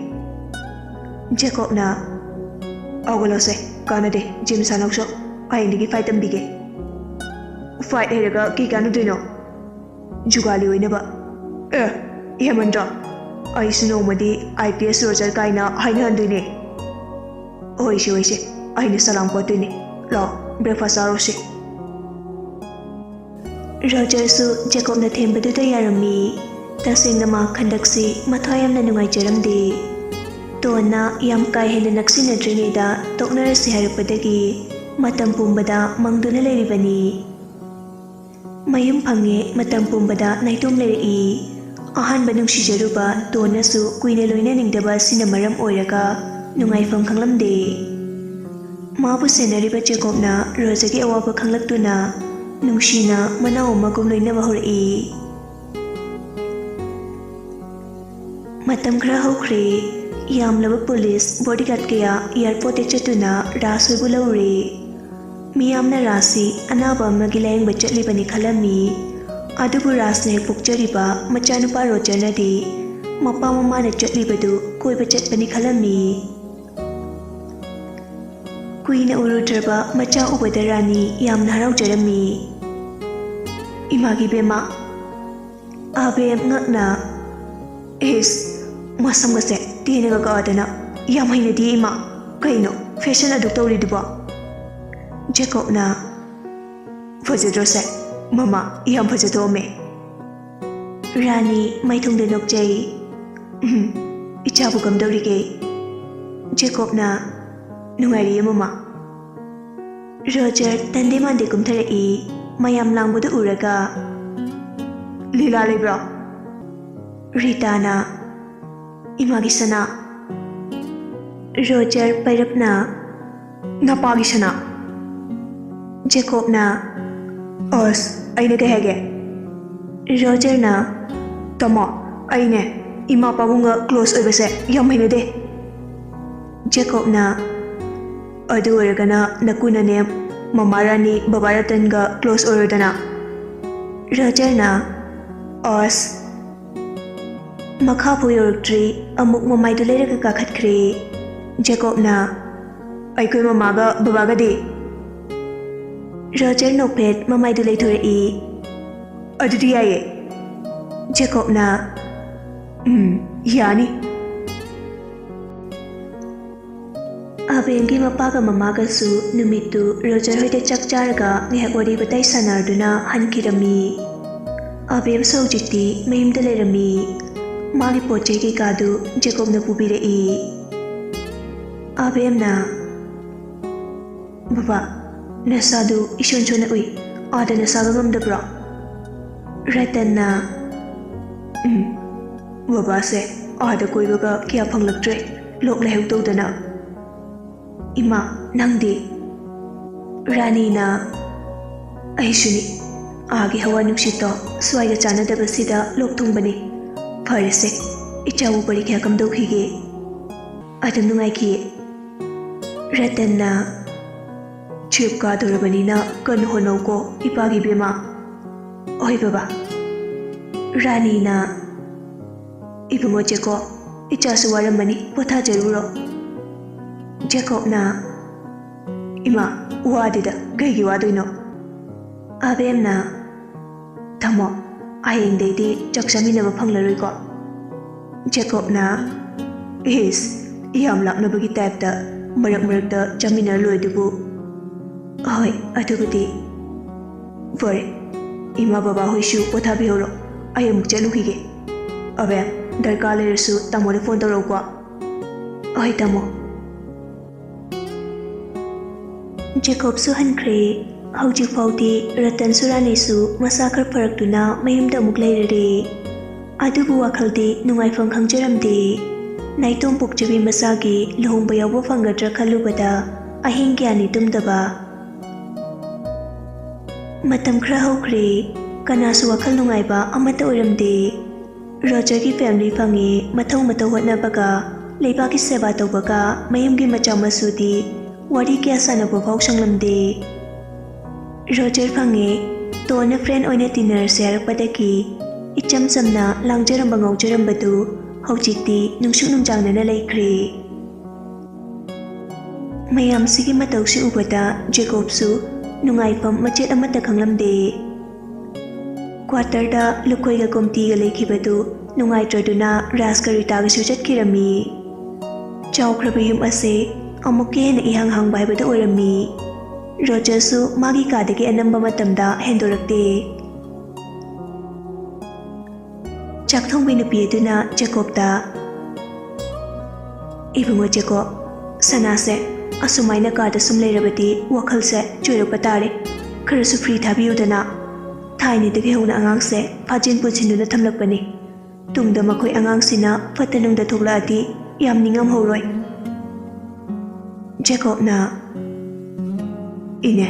ꯖꯦꯀꯣꯕꯅ, "ꯍꯧꯒꯠꯂꯣꯁꯦ, ꯀꯥꯟꯅꯗꯦ, ꯖꯤꯝ ꯁꯥꯟꯅꯧꯁꯣ, ꯍꯌꯦꯡꯗꯒꯤ ꯐꯥꯏꯠ ꯇꯝꯕꯤꯒꯦ꯫" "ꯐꯥꯏꯠ ꯍꯩꯔꯒ ꯀꯩ ꯀꯥꯟꯅꯗꯣꯏꯅꯣ? ꯖꯨꯒꯥꯂꯤ ꯑꯣꯏꯅꯕ꯫" "ꯑꯦ, ꯍꯦꯃꯟꯗ꯭ꯔꯣ? ꯑꯩꯁꯨ ꯅꯣꯡꯃꯗꯤ ꯑꯥꯏ ꯄꯤ ꯑꯦꯁ ꯔꯣꯖꯔ ꯀꯥꯏꯅ ꯍꯥꯏꯅꯍꯟꯗꯣꯏꯅꯦ꯫" "ꯍꯣꯏꯁꯦ, ꯍꯣꯏꯁꯦ, ꯑꯩꯅ ꯁꯂꯥꯝ ꯀꯣꯠꯇꯣꯏꯅꯦ꯫ ꯂꯥꯛꯑꯣ, ꯕ꯭ꯔꯦꯛꯐꯥꯁ ꯆꯥꯔꯨꯁꯦ꯫" ꯔꯣꯖꯔꯁꯨ ꯖꯦꯀꯣꯕꯅ ꯊꯦꯝꯕꯗꯨꯗ ꯌꯥꯔꯝꯃꯤ꯫ ꯇꯁꯦꯡꯅ ꯃꯥ ꯍꯟꯗꯛꯁꯤ ꯃꯊ꯭ꯋꯥꯏ ꯌꯥꯝꯅ ꯅꯨꯡꯉꯥꯏꯖꯔꯝꯗꯦ꯫ ꯇꯣꯟꯅ ꯌꯥꯝ ꯀꯥ ꯍꯦꯟꯅ ꯅꯛꯁꯤꯟꯅꯗ꯭ꯔꯤꯉꯩꯗ ꯇꯣꯛꯅꯔꯁꯤ ꯍꯥꯏꯔꯛꯄꯗꯒꯤ ꯃꯇꯝ ꯄꯨꯝꯕꯗ ꯃꯪꯗꯨꯅ ꯂꯩꯔꯤꯕꯅꯤ꯫ ꯃꯌꯨꯝ ꯐꯪꯉꯦ, ꯃꯇꯝ ꯄꯨꯝꯕꯗ ꯅꯥꯏꯇꯣꯝ ꯂꯩꯔꯛꯏ꯫ ꯑꯍꯥꯟꯕ ꯅꯨꯡꯁꯤꯖꯔꯨꯕ ꯇꯣꯟꯅꯁꯨ ꯀꯨꯏꯅ ꯂꯣꯏꯅꯅꯤꯡꯗꯕ ꯑꯁꯤꯅ ꯃꯔꯝ ꯑꯣꯏꯔꯒ ꯅꯨꯡꯉꯥꯏꯐꯝ ꯈꯪꯂꯝꯗꯦ꯫ ꯃꯥꯕꯨ ꯁꯦꯟꯅꯔꯤꯕ ꯖꯦꯀꯣꯕꯅ ꯔꯣꯖꯔꯒꯤ ꯑꯋꯥꯕ ꯈꯪꯂꯛꯇꯨꯅ ꯅꯨꯡꯁꯤꯅ ꯃꯅꯥꯎ ꯑꯃꯒꯨꯝ ꯂꯣꯏꯅꯕ ꯍꯧꯔꯛꯏ꯫ ꯃꯇꯝ ꯈꯔ ꯍꯧꯈ꯭ꯔꯦ꯫ ꯌꯥꯝꯂꯕ ꯄꯨꯂꯤꯁ ꯕꯣꯗꯤꯒꯥꯔꯗ ꯀꯌꯥ ꯑꯦꯌꯥꯔꯄꯣꯔꯠꯇ ꯆꯠꯇꯨꯅ ꯔꯥꯖ ꯍꯣꯏꯕꯨ ꯂꯧꯔꯦ꯫ ꯃꯤꯌꯥꯝꯅ ꯔꯥꯖꯁꯤ ꯑꯅꯥꯕ ꯑꯃꯒꯤ ꯂꯥꯌꯦꯡꯕ ꯆꯠꯂꯤꯕꯅꯤ ꯈꯜꯂꯝꯃꯤ꯫ ꯑꯗꯨꯕꯨ ꯔꯥꯖꯅ ꯍꯦꯛ ꯄꯣꯛꯆꯔꯤꯕ ꯃꯆꯥꯅꯨꯄꯥ ꯔꯣꯖꯔꯅꯗꯤ ꯃꯄꯥ ꯃꯃꯥꯅ ꯆꯠꯂꯤꯕꯗꯨ ꯀꯣꯏꯕ ꯆꯠꯄꯅꯤ ꯈꯜꯂꯝꯃꯤ꯫ ꯀꯨꯏꯅ ꯎꯔꯨꯗ꯭ꯔꯕ ꯃꯆꯥ ꯎꯕꯗ ꯔꯥꯅꯤ ꯌꯥꯝꯅ ꯍꯔꯥꯎꯖꯔꯝꯃꯤ꯫ "ꯏꯃꯥꯒꯤ ꯕꯦꯝꯃ!" ꯑꯕꯦꯝ ꯉꯛꯅ, "ꯏꯁ, ꯃꯁꯝꯒꯁꯦ ꯇꯦꯟꯅꯒ ꯀꯛꯑꯗꯅ, ꯌꯥꯝ ꯍꯩꯅꯗꯤꯌꯦ ꯏꯃꯥ꯫ ꯀꯩꯅꯣ ꯐꯦꯁꯟ ꯑꯗꯨꯛ ꯇꯧꯔꯤꯗꯨꯕꯣ?" ꯖꯦꯀꯣꯕꯅ, "ꯐꯖꯗ꯭ꯔꯣꯁꯦ? ꯃꯃꯥ, ꯌꯥꯝ ꯐꯖꯊꯣꯛꯑꯝꯃꯦ꯫" ꯔꯥꯅꯤ ꯃꯥꯏꯊꯣꯡꯗ ꯅꯣꯛꯆꯩ꯫ "ꯎꯝ, ꯏꯆꯥꯕꯨ ꯀꯝꯗꯧꯔꯤꯒꯦ?" ꯖꯦꯀꯣꯕꯅ, "ꯅꯨꯡꯉꯥꯏꯔꯤꯌꯦ ꯃꯃꯥ꯫" ꯔꯣꯖꯔ ꯇꯟꯗꯦ ꯃꯥꯟꯗꯦ ꯀꯨꯝꯊꯔꯛꯏ꯫ ꯃꯌꯥꯝ ꯂꯥꯡꯕꯗꯨ ꯎꯔꯒ, "ꯂꯤꯂꯥ ꯂꯩꯕ꯭ꯔꯣ?" ꯔꯤꯇꯥꯅ, "ꯏꯃꯥꯒꯤ ꯁꯅꯥ, ꯔꯣꯖꯔ ꯄꯩꯔꯞꯅ, "ꯅꯄꯥꯒꯤ ꯁꯅꯥ!" ꯖꯦꯀꯣꯕꯅ, "ꯑꯁ, ꯑꯩꯅ ꯀꯩ ꯍꯥꯏꯒꯦ?" ꯔꯣꯖꯔꯅ, "ꯇꯥꯃꯣ, ꯑꯩꯅꯦ ꯏꯃꯥ ꯄꯥꯕꯨꯡꯒ ꯀ꯭ꯂꯣꯁ ꯑꯣꯏꯕꯁꯦ ꯌꯥꯝ ꯍꯩꯅꯗꯦ꯫" ꯖꯦꯀꯣꯕꯅ, "ꯑꯗꯨ ꯑꯣꯏꯔꯒꯅ ꯅꯀꯨꯅꯅꯦ ꯃꯃꯥ ꯔꯥꯅꯤ ꯕꯕꯥ ꯔꯇꯟꯒ ꯀ꯭ꯂꯣꯁ ꯑꯣꯏꯔꯣꯗꯅ꯫" ꯔꯣꯖꯔꯅ, "ꯑꯁ!" ꯃꯈꯥꯐꯥꯎ ꯌꯧꯔꯛꯇ꯭ꯔꯤ, ꯑꯃꯨꯛ ꯃꯃꯥꯏꯗꯨ ꯂꯩꯔꯒ ꯀꯥꯈꯠꯈ꯭ꯔꯦ꯫ ꯖꯦꯀꯣꯕꯅ, "ꯑꯩꯈꯣꯏ ꯃꯃꯥꯒ ꯕꯕꯥꯒꯗꯤ?" ꯔꯣꯖꯔ ꯅꯣꯛꯐꯦꯠ ꯃꯃꯥꯏꯗꯨ ꯂꯩꯊꯣꯔꯛꯏ꯫ "ꯑꯗꯨꯗꯤ ꯌꯥꯏꯌꯦ꯫" ꯖꯦꯀꯣꯕꯅ, "ꯎꯝ, ꯌꯥꯅꯤ꯫" ꯑꯕꯦꯝꯒꯤ ꯃꯄꯥꯒ ꯃꯃꯥꯒꯁꯨ ꯅꯨꯃꯤꯠꯇꯨ ꯔꯣꯖꯔ ꯍꯣꯏꯗ ꯆꯥꯛ ꯆꯥꯔꯒ ꯉꯥꯏꯍꯥꯛ ꯋꯥꯔꯤ ꯋꯥꯇꯥꯏ ꯁꯥꯟꯅꯗꯨꯅ ꯍꯟꯈꯤꯔꯝꯃꯤ꯫ ꯑꯕꯦꯝꯁꯨ ꯍꯧꯖꯤꯛꯇꯤ ꯃꯌꯨꯝꯗ ꯂꯩꯔꯝꯃꯤ꯫ ꯃꯥꯒꯤ ꯄꯣꯠ ꯆꯩ ꯀꯩꯀꯥꯗꯨ ꯖꯦꯀꯣꯕꯅ ꯄꯨꯕꯤꯔꯛꯏ꯫ ꯑꯕꯦꯝꯅ, "ꯕꯕꯥ, ꯅꯁꯥꯗꯨ ꯏꯁꯣꯟ ꯁꯣꯟꯅ ꯎꯏ꯫ ꯑꯥꯗ ꯅꯁꯥꯒ ꯉꯝꯗꯕ꯭ꯔꯣ?" ꯔꯇꯟꯅ, "ꯎꯝ, ꯕꯕꯥꯁꯦ ꯑꯥꯗ ꯀꯣꯏꯕꯒ ꯀꯌꯥ ꯐꯪꯂꯛꯇ꯭ꯔꯦ, ꯂꯣꯛ ꯂꯥꯏꯍꯧ ꯇꯧꯗꯅ꯫" "ꯏꯃꯥ, ꯅꯪꯗꯤ?" ꯔꯥꯅꯤꯅ, "ꯑꯩꯁꯨꯅꯤ꯫ ꯑꯥꯒꯤ ꯍꯋꯥ ꯅꯨꯡꯁꯤꯠꯇꯣ ꯁ꯭ꯋꯥꯏꯒ ꯆꯥꯟꯅꯗꯕꯁꯤꯗ ꯂꯣꯛ ꯊꯨꯡꯕꯅꯤ꯫ ꯐꯔꯦꯁꯦ, ꯏꯆꯥꯕꯨ ꯄꯔꯤꯈ꯭ꯌꯥ ꯀꯝꯗꯧꯈꯤꯒꯦ?" "ꯑꯗꯨꯝ ꯅꯨꯡꯉꯥꯏꯈꯤꯌꯦ꯫" ꯔꯇꯟꯅ, "ꯇꯨꯌꯦꯜꯐ ꯀꯥꯗꯣꯔꯕꯅꯤꯅ ꯀꯟꯅ ꯍꯣꯠꯅꯧꯀꯣ, ꯏꯄꯥꯒꯤ ꯏꯕꯦꯝꯃ꯫" "ꯍꯣꯏ ꯕꯕꯥ꯫" ꯔꯥꯅꯤꯅ, "ꯏꯕꯨꯡꯉꯣ ꯖꯦꯀꯣꯕ, ꯏꯆꯥꯁꯨ ꯋꯥꯔꯝꯃꯅꯤ, ꯄꯣꯊꯥꯖꯔꯨꯔꯣ꯫" ꯖꯦꯀꯣꯕꯅ, "ꯏꯃꯥ, ꯋꯥꯗꯦꯗ, ꯀꯩꯒꯤ ꯋꯥꯗꯣꯏꯅꯣ?" ꯑꯕꯦꯝꯅ, "ꯇꯥꯃꯣ, ꯍꯌꯦꯡꯗꯩꯗꯤ ꯆꯥꯛ ꯆꯥꯃꯤꯟꯅꯕ ꯐꯪꯂꯔꯣꯏꯀꯣ?" ꯖꯦꯀꯣꯕꯅ, "ꯏꯁ, ꯌꯥꯝ ꯂꯥꯞꯅꯕꯒꯤ ꯇꯥꯏꯞꯇ ꯃꯔꯛ ꯃꯔꯛꯇ ꯆꯥꯃꯤꯟꯅꯔ ꯂꯣꯏꯗꯨꯕꯨ꯫" "ꯍꯣꯏ, ꯑꯗꯨꯕꯨꯗꯤ꯫ ꯐꯔꯦ, ꯏꯃꯥ ꯕꯕꯥ ꯍꯣꯏꯁꯨ ꯄꯣꯊꯥꯕꯤꯍꯧꯔꯣ, ꯑꯩ ꯑꯃꯨꯛ ꯆꯠꯂꯨꯈꯤꯒꯦ꯫ ꯑꯕꯦꯝ, ꯗꯔꯀꯥꯔ ꯂꯩꯔꯁꯨ ꯇꯥꯃꯣꯗ ꯐꯣꯟ ꯇꯧꯔꯛꯎꯀꯣ꯫" "ꯍꯣꯏ ꯇꯥꯃꯣ꯫" ꯖꯦꯀꯣꯕꯁꯨ ꯍꯟꯈ꯭ꯔꯦ꯫ ꯍꯧꯖꯤꯛ ꯐꯥꯎꯗꯤ ꯔꯇꯟꯁꯨ ꯔꯥꯅꯤꯁꯨ ꯃꯁꯥ ꯈꯔ ꯐꯔꯛꯇꯨꯅ ꯃꯌꯨꯝꯗ ꯑꯃꯨꯛ ꯂꯩꯔꯔꯦ꯫ ꯑꯗꯨꯕꯨ ꯋꯥꯈꯜꯗꯤ ꯅꯨꯡꯉꯥꯏꯐꯝ ꯈꯪꯖꯔꯝꯗꯦ꯫ ꯅꯥꯏꯇꯣꯝ ꯄꯣꯛꯆꯕꯤ ꯃꯆꯥꯒꯤ ꯂꯨꯍꯣꯡꯕ ꯌꯥꯎꯕ ꯐꯪꯒꯗ꯭ꯔꯥ ꯈꯜꯂꯨꯕꯗ ꯑꯍꯤꯡ ꯀꯌꯥꯅꯤ ꯇꯨꯝꯗꯕ꯫ ꯃꯇꯝ ꯈꯔ ꯍꯧꯈ꯭ꯔꯦ꯫ ꯀꯅꯥꯁꯨ ꯋꯥꯈꯜ ꯅꯨꯡꯉꯥꯏꯕ ꯑꯃꯠꯇ ꯑꯣꯏꯔꯝꯗꯦ꯫ ꯔꯣꯖꯔꯒꯤ ꯐꯦꯃꯤꯂꯤ ꯐꯪꯉꯦ, ꯃꯊꯧ ꯃꯊꯧ ꯍꯣꯠꯅꯕꯒ, ꯂꯩꯕꯥꯛꯀꯤ ꯁꯦꯕꯥ ꯇꯧꯕꯒ, ꯃꯌꯨꯝꯒꯤ ꯃꯆꯥ ꯃꯁꯨꯗꯤ ꯋꯥꯔꯤ ꯀꯌꯥ ꯁꯥꯟꯅꯕ ꯐꯥꯎ ꯁꯪꯂꯝꯗꯦ꯫ ꯔꯣꯖꯔ ꯐꯪꯉꯦ꯫ ꯇꯣꯟꯅ ꯐ꯭ꯔꯦꯟ ꯑꯣꯏꯅ ꯇꯤꯟꯅꯔꯁꯦ ꯍꯥꯏꯔꯛꯄꯗꯒꯤ ꯏꯆꯝ ꯆꯝꯅ ꯂꯥꯡꯖꯔꯝꯕ ꯉꯥꯎꯖꯔꯝꯕꯗꯨ ꯍꯧꯖꯤꯛꯇꯤ ꯅꯨꯡꯁꯨꯛ ꯅꯨꯡꯖꯥꯡꯅꯅ ꯂꯩꯈ꯭ꯔꯦ꯫ ꯃꯌꯥꯝꯁꯤꯒꯤ ꯃꯇꯧꯁꯤ ꯎꯕꯗ ꯖꯦꯀꯣꯕꯁꯨ ꯅꯨꯡꯉꯥꯏꯐꯝ ꯃꯆꯦꯠ ꯑꯃꯠꯇ ꯈꯪꯂꯝꯗꯦ꯫ ꯀ꯭ꯋꯥꯇꯔꯗ ꯂꯨꯈꯣꯏꯒ ꯒꯣꯝꯇꯤꯒ ꯂꯩꯈꯤꯕꯗꯨ ꯅꯨꯡꯉꯥꯏꯇ꯭ꯔꯗꯨꯅ ꯔꯥꯖꯀ ꯔꯤꯇꯥꯒꯁꯨ ꯆꯠꯈꯤꯔꯝꯃꯤ꯫ ꯆꯥꯎꯈ꯭ꯔꯕ ꯌꯨꯝ ꯑꯁꯦ ꯑꯃꯨꯛꯀ ꯍꯦꯟꯅ ꯏꯍꯥꯡ ꯍꯥꯡꯕ ꯍꯥꯏꯕꯗꯨ ꯑꯣꯏꯔꯝꯃꯤ꯫ ꯔꯣꯖꯔꯁꯨ ꯃꯥꯒꯤ ꯀꯥꯗꯒꯤ ꯑꯅꯝꯕ ꯃꯇꯝꯗ ꯍꯦꯟꯗꯣꯔꯛꯇꯦ꯫ ꯆꯥꯛ ꯊꯣꯡꯕꯤ ꯅꯨꯄꯤ ꯑꯗꯨꯅ ꯖꯦꯀꯣꯕꯇ, "ꯏꯕꯨꯡꯉꯣ ꯖꯦꯀꯣꯕ, ꯁꯅꯥꯁꯦ ꯑꯁꯨꯃꯥꯏꯅ ꯀꯥꯗ ꯁꯨꯝ ꯂꯩꯔꯕꯗꯤ ꯋꯥꯈꯜꯁꯦ ꯆꯣꯏꯔꯛꯄ ꯇꯥꯔꯦ꯫ ꯈꯔꯁꯨ ꯐ꯭ꯔꯤ ꯊꯥꯕꯤꯌꯨꯗꯅ꯫ ꯊꯥꯏꯅꯗꯒꯤ ꯍꯧꯅ ꯑꯉꯥꯡꯁꯦ ꯐꯥꯖꯤꯟ ꯄꯨꯟꯁꯤꯟꯗꯨꯅ ꯊꯝꯂꯛꯄꯅꯤ꯫ ꯇꯨꯡꯗ ꯃꯈꯣꯏ ꯑꯉꯥꯡꯁꯤꯅ ꯐꯠꯇ ꯅꯨꯡꯗ ꯊꯣꯛꯂꯛꯑꯗꯤ ꯌꯥꯝ ꯅꯤꯡꯉꯝꯍꯧꯔꯣꯏ꯫" ꯖꯦꯀꯣꯕꯅ, "ꯏꯅꯦ,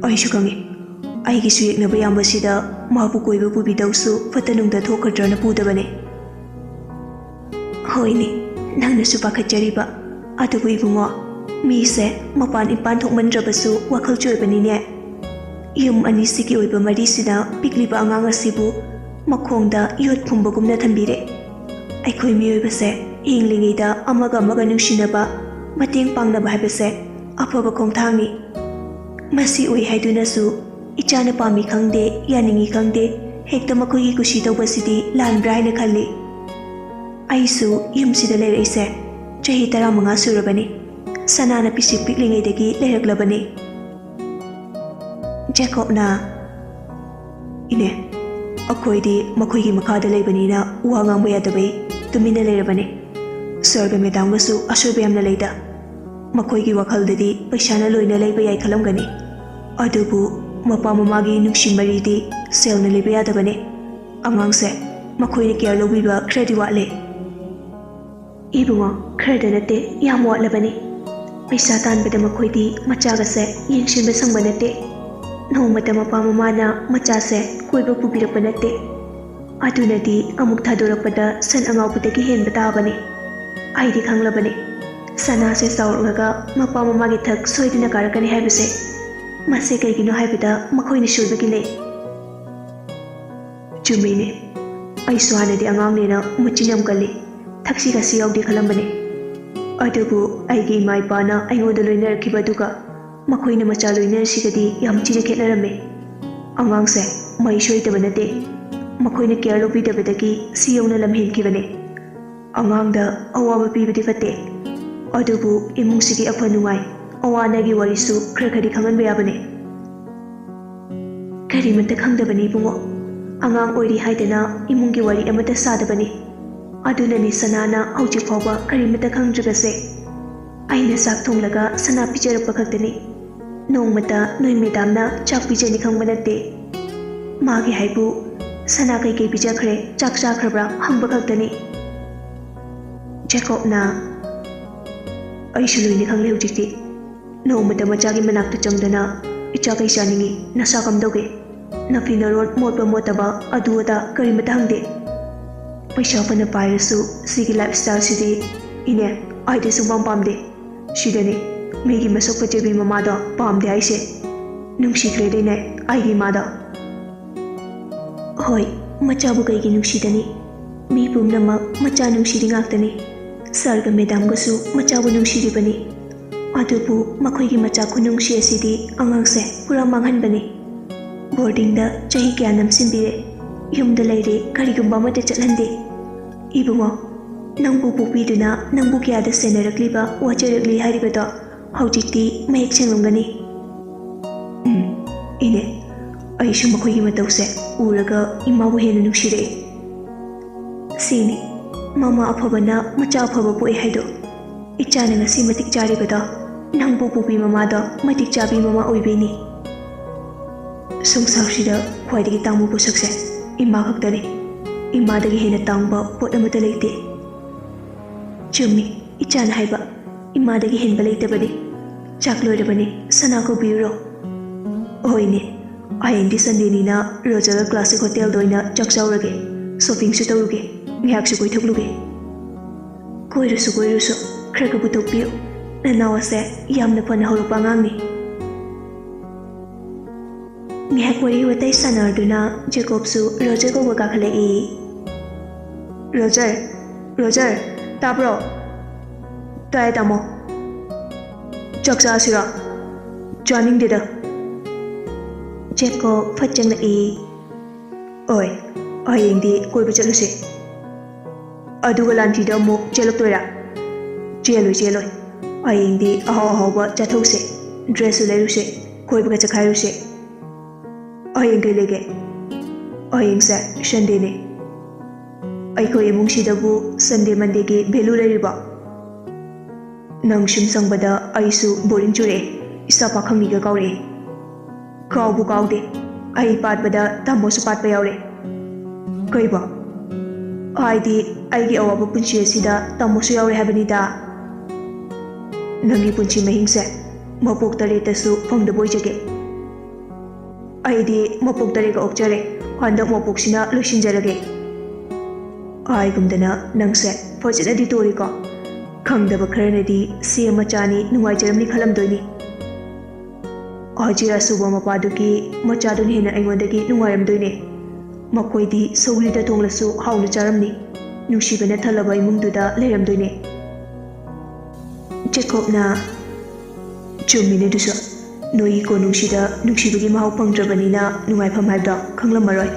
ꯑꯩꯁꯨ ꯈꯪꯉꯤ꯫ ꯑꯩꯒꯤꯁꯨ ꯌꯦꯛꯅꯕ ꯌꯥꯝꯕꯁꯤꯗ ꯃꯍꯥꯛꯄꯨ ꯀꯣꯏꯕ ꯄꯨꯕꯤꯗꯧꯁꯨ ꯐꯠꯇ ꯅꯨꯡꯗ ꯊꯣꯛꯀꯗ꯭ꯔꯅ ꯄꯨꯗꯕꯅꯦ꯫" "ꯍꯣꯏꯅꯦ, ꯅꯪꯅꯁꯨ ꯄꯥꯈꯠꯆꯔꯤꯕ꯫ ꯑꯗꯨꯕꯨ ꯏꯕꯨꯡꯉꯣ, ꯃꯤꯁꯦ ꯃꯄꯥꯟ ꯏꯄꯥꯟ ꯊꯣꯛꯃꯟꯗ꯭ꯔꯕꯁꯨ ꯋꯥꯈꯜ ꯆꯣꯏꯕꯅꯤꯅꯦ꯫ ꯌꯨꯝ ꯑꯅꯤꯁꯤꯒꯤ ꯑꯣꯏꯕ ꯃꯔꯤꯁꯤꯅ ꯄꯤꯛꯂꯤꯕ ꯑꯉꯥꯡ ꯑꯁꯤꯕꯨ ꯃꯈꯣꯡꯗ ꯌꯣꯠ ꯐꯨꯝꯕꯒꯨꯝꯅ ꯊꯝꯕꯤꯔꯦ꯫ ꯑꯩꯈꯣꯏ ꯃꯤꯑꯣꯏꯕꯁꯦ ꯍꯤꯡꯂꯤꯉꯩꯗ ꯑꯃꯒ ꯑꯃꯒ ꯅꯨꯡꯁꯤꯅꯕ, ꯃꯇꯦꯡ ꯄꯥꯡꯅꯕ ꯍꯥꯏꯕꯁꯦ ꯑꯐꯕ ꯈꯣꯡꯊꯥꯡꯅꯤ꯫ ꯃꯁꯤ ꯑꯣꯏ ꯍꯥꯏꯗꯨꯅꯁꯨ ꯏꯆꯥꯅ ꯄꯥꯝꯃꯤ ꯈꯪꯗꯦ, ꯌꯥꯅꯤꯡꯉꯤ ꯈꯪꯗꯦ, ꯍꯦꯛꯇ ꯃꯈꯣꯏꯒꯤ ꯀꯨꯁꯤ ꯇꯧꯕꯁꯤꯗꯤ ꯂꯥꯟꯕ꯭ꯔꯥ ꯍꯥꯏꯅ ꯈꯜꯂꯤ꯫ ꯑꯩꯁꯨ ꯌꯨꯝꯁꯤꯗ ꯂꯩꯔꯛꯏꯁꯦ ꯆꯍꯤ ꯇꯔꯥꯃꯉꯥ ꯁꯨꯔꯕꯅꯤ꯫ ꯁꯅꯥꯅ ꯄꯤꯁꯤꯛ ꯄꯤꯛꯂꯤꯉꯩꯗꯒꯤ ꯂꯩꯔꯛꯂꯕꯅꯤ꯫" ꯖꯦꯀꯣꯕꯅ, "ꯏꯅꯦ, ꯑꯩꯈꯣꯏꯗꯤ ꯃꯈꯣꯏꯒꯤ ꯃꯈꯥꯗ ꯂꯩꯕꯅꯤꯅ ꯋꯥ ꯉꯥꯡꯕ ꯌꯥꯗꯕꯩ ꯇꯨꯃꯤꯟꯅ ꯂꯩꯔꯕꯅꯦ꯫ ꯁꯔꯒ ꯃꯦꯗꯥꯝꯒꯁꯨ ꯑꯁꯣꯏꯕ ꯌꯥꯝꯅ ꯂꯩꯗ꯫ ꯃꯈꯣꯏꯒꯤ ꯋꯥꯈꯜꯗꯗꯤ ꯄꯩꯁꯥꯅ ꯂꯣꯏꯅ ꯂꯩꯕ ꯌꯥꯏ ꯈꯜꯂꯝꯒꯅꯤ꯫ ꯑꯗꯨꯕꯨ ꯃꯄꯥ ꯃꯃꯥꯒꯤ ꯅꯨꯡꯁꯤ ꯃꯔꯤꯗꯤ ꯁꯦꯜꯅ ꯂꯩꯕ ꯌꯥꯗꯕꯅꯦ꯫ ꯑꯉꯥꯡꯁꯦ ꯃꯈꯣꯏꯅ ꯀꯤꯌꯔ ꯂꯧꯕꯤꯕ ꯈꯔꯗꯤ ꯋꯥꯠꯂꯦ꯫" ꯏꯕꯨꯡꯉꯣ, ꯈꯔꯗ ꯅꯠꯇꯦ, ꯌꯥꯝ ꯋꯥꯠꯂꯕꯅꯤ꯫ ꯄꯩꯁꯥ ꯇꯥꯟꯕꯗ ꯃꯈꯣꯏꯗꯤ ꯃꯆꯥꯒꯁꯦ ꯌꯦꯡꯁꯤꯟꯕ ꯁꯪꯕ ꯅꯠꯇꯦ꯫ ꯅꯣꯡꯃꯇ ꯃꯄꯥ ꯃꯃꯥꯅ ꯃꯆꯥꯁꯦ ꯀꯣꯏꯕ ꯄꯨꯕꯤꯔꯛꯄ ꯅꯠꯇꯦ꯫ ꯑꯗꯨꯅꯗꯤ ꯑꯃꯨꯛ ꯊꯥꯗꯣꯔꯛꯄꯗ ꯁꯟ ꯑꯉꯥꯎꯕꯗꯒꯤ ꯍꯦꯟꯕ ꯇꯥꯕꯅꯤ꯫ ꯑꯩꯗꯤ ꯈꯪꯂꯕꯅꯤ, ꯁꯅꯥꯁꯦ ꯆꯥꯎꯔꯛꯂꯒ ꯃꯄꯥ ꯃꯃꯥꯒꯤ ꯊꯛ ꯁꯣꯏꯗꯅ ꯀꯥꯔꯛꯀꯅꯤ ꯍꯥꯏꯕꯁꯦ꯫ ꯃꯁꯤ ꯀꯩꯒꯤꯅꯣ ꯍꯥꯏꯕꯗ ꯃꯈꯣꯏꯅ ꯁꯣꯏꯕꯒꯤꯅꯦ꯫ ꯆꯨꯝꯃꯤꯅꯦ, ꯑꯩꯁꯨ ꯍꯥꯟꯅꯗꯤ ꯑꯉꯥꯡꯅꯦꯅ ꯃꯆꯤꯟ ꯌꯥꯝ ꯀꯜꯂꯤ, ꯊꯛꯁꯤ ꯈꯥꯁꯤ ꯌꯥꯎꯗꯦ ꯈꯜꯂꯝꯕꯅꯦ꯫ ꯑꯗꯨꯕꯨ ꯑꯩꯒꯤ ꯏꯃꯥ ꯏꯄꯥꯅ ꯑꯩꯉꯣꯟꯗ ꯂꯣꯏꯅꯔꯛꯈꯤꯕ ꯑꯗꯨꯒ ꯃꯈꯣꯏꯅ ꯃꯆꯥ ꯂꯣꯏꯅꯔꯤꯁꯤꯒꯗꯤ ꯌꯥꯝ ꯊꯤꯅ ꯈꯦꯠꯅꯔꯝꯃꯦ꯫ ꯑꯉꯥꯡꯁꯦ ꯃꯩ ꯁꯣꯏꯗꯕ ꯅꯠꯇꯦ, ꯃꯈꯣꯏꯅ ꯀꯦꯌꯔ ꯂꯧꯕꯤꯗꯕꯗꯒꯤ ꯁꯤ ꯌꯧꯅ ꯂꯝꯍꯦꯟꯈꯤꯕꯅꯦ꯫ ꯑꯉꯥꯡꯗ ꯑꯋꯥꯕ ꯄꯤꯕꯗꯤ ꯐꯠꯇꯦ, ꯑꯗꯨꯕꯨ ꯏꯃꯨꯡꯁꯤꯒꯤ ꯑꯐ ꯅꯨꯡꯉꯥꯏ, ꯑꯋꯥ ꯑꯅꯥꯒꯤ ꯋꯥꯔꯤꯁꯨ ꯈꯔ ꯈꯔꯗꯤ ꯈꯪꯍꯟꯕ ꯌꯥꯕꯅꯦ꯫ ꯀꯔꯤꯃꯠꯇ ꯈꯪꯗꯕꯅꯤ ꯏꯕꯨꯡꯉꯣ꯫ ꯑꯉꯥꯡ ꯑꯣꯏꯔꯤ ꯍꯥꯏꯗꯅ ꯏꯃꯨꯡꯒꯤ ꯋꯥꯔꯤ ꯑꯃꯠꯇ ꯁꯥꯗꯕꯅꯤ꯫ ꯑꯗꯨꯅꯅꯤ ꯁꯅꯥꯅ ꯍꯧꯖꯤꯛ ꯐꯥꯎꯕ ꯀꯔꯤꯃꯠꯇ ꯈꯪꯗ꯭ꯔꯤꯕꯁꯦ꯫ ꯑꯩꯅ ꯆꯥꯛ ꯊꯣꯡꯂꯒ ꯁꯅꯥ ꯄꯤꯖꯔꯛꯄ ꯈꯛꯇꯅꯤ꯫ ꯅꯣꯡꯃꯇ ꯅꯣꯏ ꯃꯦꯗꯥꯝꯅ ꯆꯥꯛ ꯄꯤꯖꯅꯤ ꯈꯪꯕ ꯅꯠꯇꯦ꯫ ꯃꯥꯒꯤ ꯍꯥꯏꯕꯨ ꯁꯅꯥ ꯀꯩꯀꯩ ꯄꯤꯖꯈ꯭ꯔꯦ, ꯆꯥꯛ ꯆꯥꯈ꯭ꯔꯕ꯭ꯔꯥ ꯍꯪꯕ ꯈꯛꯇꯅꯤ꯫ ꯖꯦꯀꯣꯕꯅ, ꯑꯩꯁꯨ ꯂꯣꯏꯅ ꯈꯪꯂꯦ ꯍꯧꯖꯤꯛꯇꯤ꯫ ꯅꯣꯡꯃꯇ ꯃꯆꯥꯒꯤ ꯃꯅꯥꯛꯇ ꯆꯪꯗꯅ, "ꯏꯆꯥ ꯀꯩ ꯆꯥꯅꯤꯡꯉꯤ? ꯅꯁꯥ ꯀꯝꯗꯧꯒꯦ? ꯅꯐꯤ ꯅꯔꯣꯜ ꯃꯣꯠꯄ ꯃꯣꯠꯇꯕ ꯑꯗꯨ ꯑꯗꯥ ꯀꯔꯤꯃꯠꯇ ꯍꯪꯗꯦ꯫ ꯄꯩꯁꯥ ꯐꯅ ꯄꯥꯏꯔꯁꯨ ꯁꯤꯒꯤ ꯂꯥꯏꯐ ꯁ꯭ꯇꯥꯏꯜꯁꯤꯗꯤ ꯏꯅꯦ, ꯑꯩꯗꯤ ꯁꯨꯡꯄꯥꯝ ꯄꯥꯝꯗꯦ꯫ ꯁꯤꯗꯅꯤ ꯃꯤꯒꯤ ꯃꯁꯛ ꯐꯖꯕꯤ ꯃꯃꯥꯗꯣ ꯄꯥꯝꯗꯦ ꯍꯥꯏꯁꯦ꯫ ꯅꯨꯡꯁꯤꯈ꯭ꯔꯦꯗ ꯏꯅꯦ ꯑꯩꯒꯤ ꯏꯃꯥꯗꯣ꯫" ꯍꯣꯏ, ꯃꯆꯥꯕꯨ ꯀꯩꯒꯤ ꯅꯨꯡꯁꯤꯗꯅꯤ? ꯃꯤ ꯄꯨꯝꯅꯃꯛ ꯃꯆꯥ ꯅꯨꯡꯁꯤꯔꯤ ꯉꯥꯛꯇꯅꯤ꯫ ꯁꯥꯔꯒ ꯃꯦꯗꯥꯝꯒꯁꯨ ꯃꯆꯥꯕꯨ ꯅꯨꯡꯁꯤꯔꯤꯕꯅꯤ꯫ ꯑꯗꯨꯕꯨ ꯃꯈꯣꯏꯒꯤ ꯃꯆꯥ ꯈꯨꯅꯨꯡꯁꯤ ꯑꯁꯤꯗꯤ ꯑꯉꯥꯡꯁꯦ ꯄꯨꯔꯥ ꯃꯥꯡꯍꯟꯕꯅꯤ꯫ ꯕꯣꯔꯗꯤꯡꯗ ꯆꯍꯤ ꯀꯌꯥ ꯅꯝꯁꯤꯟꯕꯤꯔꯦ, ꯌꯨꯝꯗ ꯂꯩꯔꯦ, ꯀꯔꯤꯒꯨꯝꯕ ꯑꯃꯠꯇ ꯆꯠꯍꯟꯗꯦ꯫ ꯏꯕꯨꯡꯉꯣ, ꯅꯪꯕꯨ ꯄꯣꯛꯄꯤꯗꯨꯅ ꯅꯪꯕꯨ ꯀꯌꯥꯗ ꯁꯦꯟꯅꯔꯛꯂꯤꯕ, ꯋꯥꯖꯔꯛꯂꯤ ꯍꯥꯏꯔꯤꯕꯗꯣ ꯍꯧꯖꯤꯛꯇꯤ ꯃꯌꯦꯛ ꯁꯦꯡꯂꯝꯒꯅꯤ꯫ ꯎꯝ, ꯏꯅꯦ, ꯑꯩꯁꯨ ꯃꯈꯣꯏꯒꯤ ꯃꯇꯧꯁꯦ ꯎꯔꯒ ꯏꯃꯥꯕꯨ ꯍꯦꯟꯅ ꯅꯨꯡꯁꯤꯔꯛꯏ꯫ ꯁꯤꯅꯤ ꯃꯃꯥ ꯑꯐꯕꯅ ꯃꯆꯥ ꯑꯐꯕ ꯄꯣꯛꯏ ꯍꯥꯏꯗꯣ꯫ ꯏꯆꯥꯅ ꯉꯁꯤ ꯃꯇꯤꯛ ꯆꯥꯔꯤꯕꯗꯣ ꯅꯪꯕꯨ ꯄꯣꯛꯄꯤ ꯃꯃꯥꯗꯣ ꯃꯇꯤꯛ ꯆꯥꯕꯤ ꯃꯃꯥ ꯑꯣꯏꯕꯩꯅꯤ꯫ ꯁꯪꯁꯥꯔꯁꯤꯗ ꯈ꯭ꯋꯥꯏꯗꯒꯤ ꯇꯥꯡꯕ ꯄꯣꯠꯁꯛꯁꯦ ꯏꯃꯥ ꯈꯛꯇꯅꯤ꯫ ꯏꯃꯥꯗꯒꯤ ꯍꯦꯟꯅ ꯇꯥꯡꯕ ꯄꯣꯠ ꯑꯃꯠꯇ ꯂꯩꯇꯦ꯫ ꯆꯨꯝꯃꯤ, ꯏꯆꯥꯅ ꯍꯥꯏꯕ, ꯏꯃꯥꯗꯒꯤ ꯍꯦꯟꯕ ꯂꯩꯇꯕꯅꯤ꯫ ꯆꯥꯛ ꯂꯣꯏꯔꯕꯅꯤ, ꯁꯅꯥ ꯀꯧꯕꯤꯔꯨꯔꯣ꯫ ꯍꯣꯏꯅꯦ, ꯍꯌꯦꯡꯗꯤ ꯁꯟꯗꯦꯅꯤꯅ ꯔꯣꯖꯔꯒ ꯀ꯭ꯂꯥꯁꯤꯛ ꯍꯣꯇꯦꯜꯗ ꯑꯣꯏꯅ ꯆꯥꯛ ꯆꯥꯎꯔꯒꯦ꯫ ꯁꯣꯄꯤꯡꯁꯨ ꯇꯧꯔꯨꯒꯦ, ꯉꯥꯏꯍꯥꯛꯁꯨ ꯀꯣꯏꯊꯣꯛꯂꯨꯒꯦ꯫ ꯀꯣꯏꯔꯨꯁꯨ ꯀꯣꯏꯔꯨꯁꯨ, ꯈꯔ ꯈꯔ ꯄꯨꯊꯣꯛꯄꯤꯌꯨ꯫ ꯅꯅꯥꯎ ꯑꯁꯦ ꯌꯥꯝꯅ ꯐꯅ ꯍꯧꯔꯛꯄ ꯑꯉꯥꯡꯅꯤ꯫ ꯉꯥꯏꯍꯥꯛ ꯋꯥꯔꯤ ꯋꯥꯇꯥꯏ ꯁꯥꯟꯅꯔꯗꯨꯅ ꯖꯦꯀꯣꯕꯁꯨ ꯔꯣꯖꯔ ꯀꯧꯕ ꯀꯥꯈꯠꯂꯛꯏ꯫ "ꯔꯣꯖꯔ, ꯔꯣꯖꯔ, ꯇꯥꯕ꯭ꯔꯣ?" "ꯇꯥꯏ, ꯇꯥꯃꯣ꯫ ꯆꯥꯛ ꯆꯥꯁꯤꯔꯣ?" "ꯆꯥꯅꯤꯡꯗꯦꯗ꯫" ꯖꯦꯀꯣꯕ ꯐꯠ ꯆꯪꯂꯛꯏ꯫ "ꯑꯣꯏ, ꯍꯌꯦꯡꯗꯤ ꯀꯣꯏꯕ ꯆꯠꯂꯨꯁꯦ꯫ ꯑꯗꯨꯒ ꯂꯥꯟꯊꯤꯗ ꯑꯃꯨꯛ ꯆꯦꯜꯂꯛꯇꯣꯏꯔꯥ?" "ꯆꯦꯜꯂꯣꯏ, ꯆꯦꯜꯂꯣꯏ꯫ ꯍꯌꯦꯡꯗꯤ ꯑꯍꯥꯎ ꯑꯍꯥꯎꯕ ꯆꯥꯊꯣꯛꯁꯦ꯫ ꯗ꯭ꯔꯦꯁꯁꯨ ꯂꯩꯔꯨꯁꯦ, ꯀꯣꯏꯕꯒ ꯆꯠꯈꯥꯏꯔꯨꯁꯦ꯫" "ꯍꯌꯦꯡ ꯀꯩ ꯂꯩꯒꯦ?" "ꯍꯌꯦꯡꯁꯦ ꯁꯟꯗꯦꯅꯦ꯫ ꯑꯩꯈꯣꯏ ꯏꯃꯨꯡꯁꯤꯗꯕꯨ ꯁꯟꯗꯦ ꯃꯟꯗꯦꯒꯤ ꯚꯦꯂꯨ ꯂꯩꯔꯤꯕꯣ? ꯅꯪ ꯁꯨꯝ ꯁꯪꯕꯗ ꯑꯩꯁꯨ ꯕꯣꯔꯤꯡ ꯆꯨꯔꯛꯑꯦ꯫ ꯏꯁꯥ ꯄꯥꯈꯪꯅꯤꯒ ꯀꯥꯎꯔꯛꯑꯦ꯫" "ꯀꯥꯎꯕꯨ ꯀꯥꯎꯗꯦ꯫ ꯑꯩ ꯄꯥꯠꯄꯗ ꯇꯥꯃꯣꯁꯨ ꯄꯥꯠꯄ ꯌꯥꯎꯔꯦ꯫" "ꯀꯩꯕꯣ?" "ꯍꯥꯏꯗꯤ, ꯑꯩꯒꯤ ꯑꯋꯥꯕ ꯄꯨꯟꯁꯤ ꯑꯁꯤꯗ ꯇꯥꯃꯣꯁꯨ ꯌꯥꯎꯔꯦ ꯍꯥꯏꯕꯅꯤꯗ꯫" "ꯅꯪꯒꯤ ꯄꯨꯟꯁꯤ ꯃꯍꯤꯡꯁꯦ ꯃꯄꯣꯛ ꯇꯔꯦꯠꯇꯁꯨ ꯐꯪꯗꯕ ꯑꯣꯏꯖꯒꯦ꯫" "ꯑꯩꯗꯤ ꯃꯄꯣꯛ ꯇꯔꯦꯠꯀ ꯑꯣꯛꯆꯔꯦ꯫ ꯍꯟꯗꯛ ꯃꯄꯣꯛꯁꯤꯅ ꯂꯣꯏꯁꯤꯟꯖꯔꯒꯦ꯫" "ꯍꯥꯏꯒꯨꯝꯗꯅ ꯅꯪꯁꯦ ꯐꯖꯅꯗꯤ ꯇꯣꯔꯤꯀꯣ꯫ ꯈꯪꯗꯕ ꯈꯔꯅꯗꯤ ꯁꯤ ꯃꯆꯥꯅꯤ ꯅꯨꯡꯉꯥꯏꯖꯔꯝꯅꯤ ꯈꯜꯂꯝꯗꯣꯏꯅꯤ꯫ ꯍꯧꯖꯤꯛ ꯑꯁꯨꯕ ꯃꯄꯥꯗꯨꯒꯤ ꯃꯆꯥꯗꯨꯅ ꯍꯦꯟꯅ ꯑꯩꯉꯣꯟꯗꯒꯤ ꯅꯨꯡꯉꯥꯏꯔꯝꯗꯣꯏꯅꯦ꯫ ꯃꯈꯣꯏꯗꯤ ꯁꯧꯒ꯭ꯔꯤꯗ ꯊꯣꯡꯂꯁꯨ ꯍꯥꯎꯅ ꯆꯥꯔꯝꯅꯤ꯫ ꯅꯨꯡꯁꯤꯕꯅ ꯊꯜꯂꯕ ꯏꯃꯨꯡꯗꯨꯗ ꯂꯩꯔꯝꯗꯣꯏꯅꯦ꯫" ꯖꯦꯀꯣꯕꯅ, "ꯆꯨꯝꯃꯤꯅꯦ ꯑꯗꯨꯁꯨ꯫ ꯅꯣꯏꯒꯤ ꯀꯣꯅꯨꯡꯁꯤꯗ ꯅꯨꯡꯁꯤꯕꯒꯤ ꯃꯍꯥꯎ ꯐꯪꯗ꯭ꯔꯕꯅꯤꯅ ꯅꯨꯡꯉꯥꯏꯐꯝ ꯍꯥꯏꯕꯗꯣ ꯈꯪꯂꯝꯃꯔꯣꯏ꯫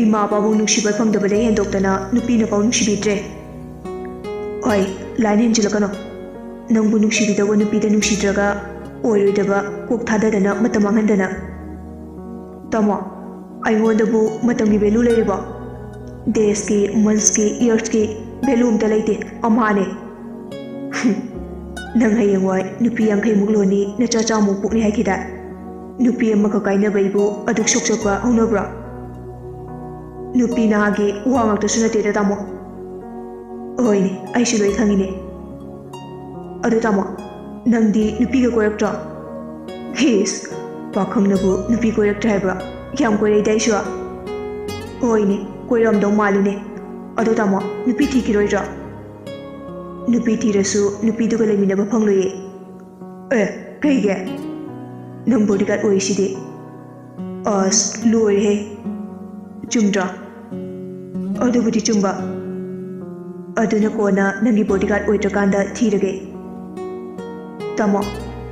ꯏꯃꯥ ꯄꯥꯕꯨꯡ ꯅꯨꯡꯁꯤꯕ ꯐꯪꯗꯕꯗꯒꯤ ꯍꯦꯟꯗꯣꯛꯇꯅ ꯅꯨꯄꯤꯅꯐꯥꯎ ꯅꯨꯡꯁꯤꯕꯤꯗ꯭ꯔꯦ꯫" "ꯍꯣꯏ, ꯂꯥꯏꯅ ꯍꯦꯟꯖꯤꯜꯂꯛꯀꯅꯣ꯫ ꯅꯪꯕꯨ ꯅꯨꯡꯁꯤꯕꯤꯗꯧꯕ ꯅꯨꯄꯤꯗ ꯅꯨꯡꯁꯤꯗ꯭ꯔꯒ ꯑꯣꯏꯔꯣꯏꯗꯕ ꯀꯣꯛ ꯊꯥꯗꯗꯅ ꯃꯇꯝ ꯃꯥꯡꯍꯟꯗꯅ꯫" "ꯇꯥꯃꯣ, ꯑꯩꯉꯣꯟꯗꯕꯨ ꯃꯇꯝꯒꯤ ꯚꯦꯂꯨ ꯂꯩꯔꯤꯕꯣ? ꯗꯦꯖꯀꯤ, ꯃꯟꯁꯀꯤ, ꯏꯌꯔꯁꯀꯤ ꯚꯦꯂꯨ ꯑꯝꯇ ꯂꯩꯇꯦ꯫ ꯑꯝꯍꯥꯅꯦ꯫" "ꯍꯨꯝ, ꯅꯪ ꯍꯌꯦꯡꯋꯥꯏ ꯅꯨꯄꯤ ꯌꯥꯡꯈꯩꯃꯨꯛ ꯂꯣꯟꯅꯤ, ꯅꯆꯥ ꯆꯥꯝꯃꯨꯛ ꯄꯣꯛꯅꯤ ꯍꯥꯏꯈꯤꯗꯥꯏ? ꯅꯨꯄꯤ ꯑꯃꯈꯛ ꯀꯥꯏꯅꯕꯩꯕꯨ ꯑꯗꯨꯛ ꯁꯣꯛꯆꯠꯄ ꯍꯧꯅꯕ꯭ꯔꯣ? ꯅꯨꯄꯤ ꯅꯍꯥꯒꯤ ꯋꯥ ꯉꯥꯛꯇꯁꯨ ꯅꯠꯇꯦꯗ, ꯇꯥꯃꯣ꯫" ꯍꯣꯏꯅꯦ, ꯑꯩꯁꯨ ꯂꯣꯏ ꯈꯪꯉꯤꯅꯦ꯫ ꯑꯗꯣ ꯇꯥꯃꯣ, ꯅꯪꯗꯤ ꯅꯨꯄꯤꯒ ꯀꯣꯏꯔꯛꯇ꯭ꯔꯣ? ꯍꯤꯁ, ꯄꯥꯈꯪꯅꯕꯨ ꯅꯨꯄꯤ ꯀꯣꯏꯔꯛꯇ꯭ꯔꯦ ꯍꯥꯏꯕ꯭ꯔꯣ? ꯌꯥꯝ ꯀꯣꯏꯔꯛꯏꯗ ꯑꯩꯁꯨ꯫ ꯍꯣꯏꯅꯦ, ꯀꯣꯏꯔꯝꯗꯧ ꯃꯥꯜꯂꯤꯅꯦ꯫ ꯑꯗꯣ ꯇꯥꯃꯣ, ꯅꯨꯄꯤ ꯊꯤꯈꯤꯔꯣꯏꯗ꯭ꯔꯣ? ꯅꯨꯄꯤ ꯊꯤꯔꯁꯨ ꯅꯨꯄꯤꯗꯨꯒ ꯂꯩꯃꯤꯟꯅꯕ ꯐꯪꯂꯣꯏꯌꯦ꯫ ꯑꯦ, ꯀꯩꯒꯤ? ꯅꯪ ꯕꯣꯗꯤꯒꯥꯔꯗ ꯑꯣꯏꯔꯤꯁꯤꯗꯤ꯫ ꯑꯁ, ꯂꯣꯏꯔꯦꯍꯦ꯫ ꯆꯨꯝꯗ꯭ꯔꯣ? ꯑꯗꯨꯕꯨꯗꯤ ꯆꯨꯝꯕ꯫ ꯑꯗꯨꯅ ꯀꯣꯟꯅ ꯅꯪꯒꯤ ꯕꯣꯗꯤꯒꯥꯔꯗ ꯑꯣꯏꯗ꯭ꯔꯀꯥꯟꯗ ꯊꯤꯔꯒꯦ꯫ ꯇꯥꯃꯣ,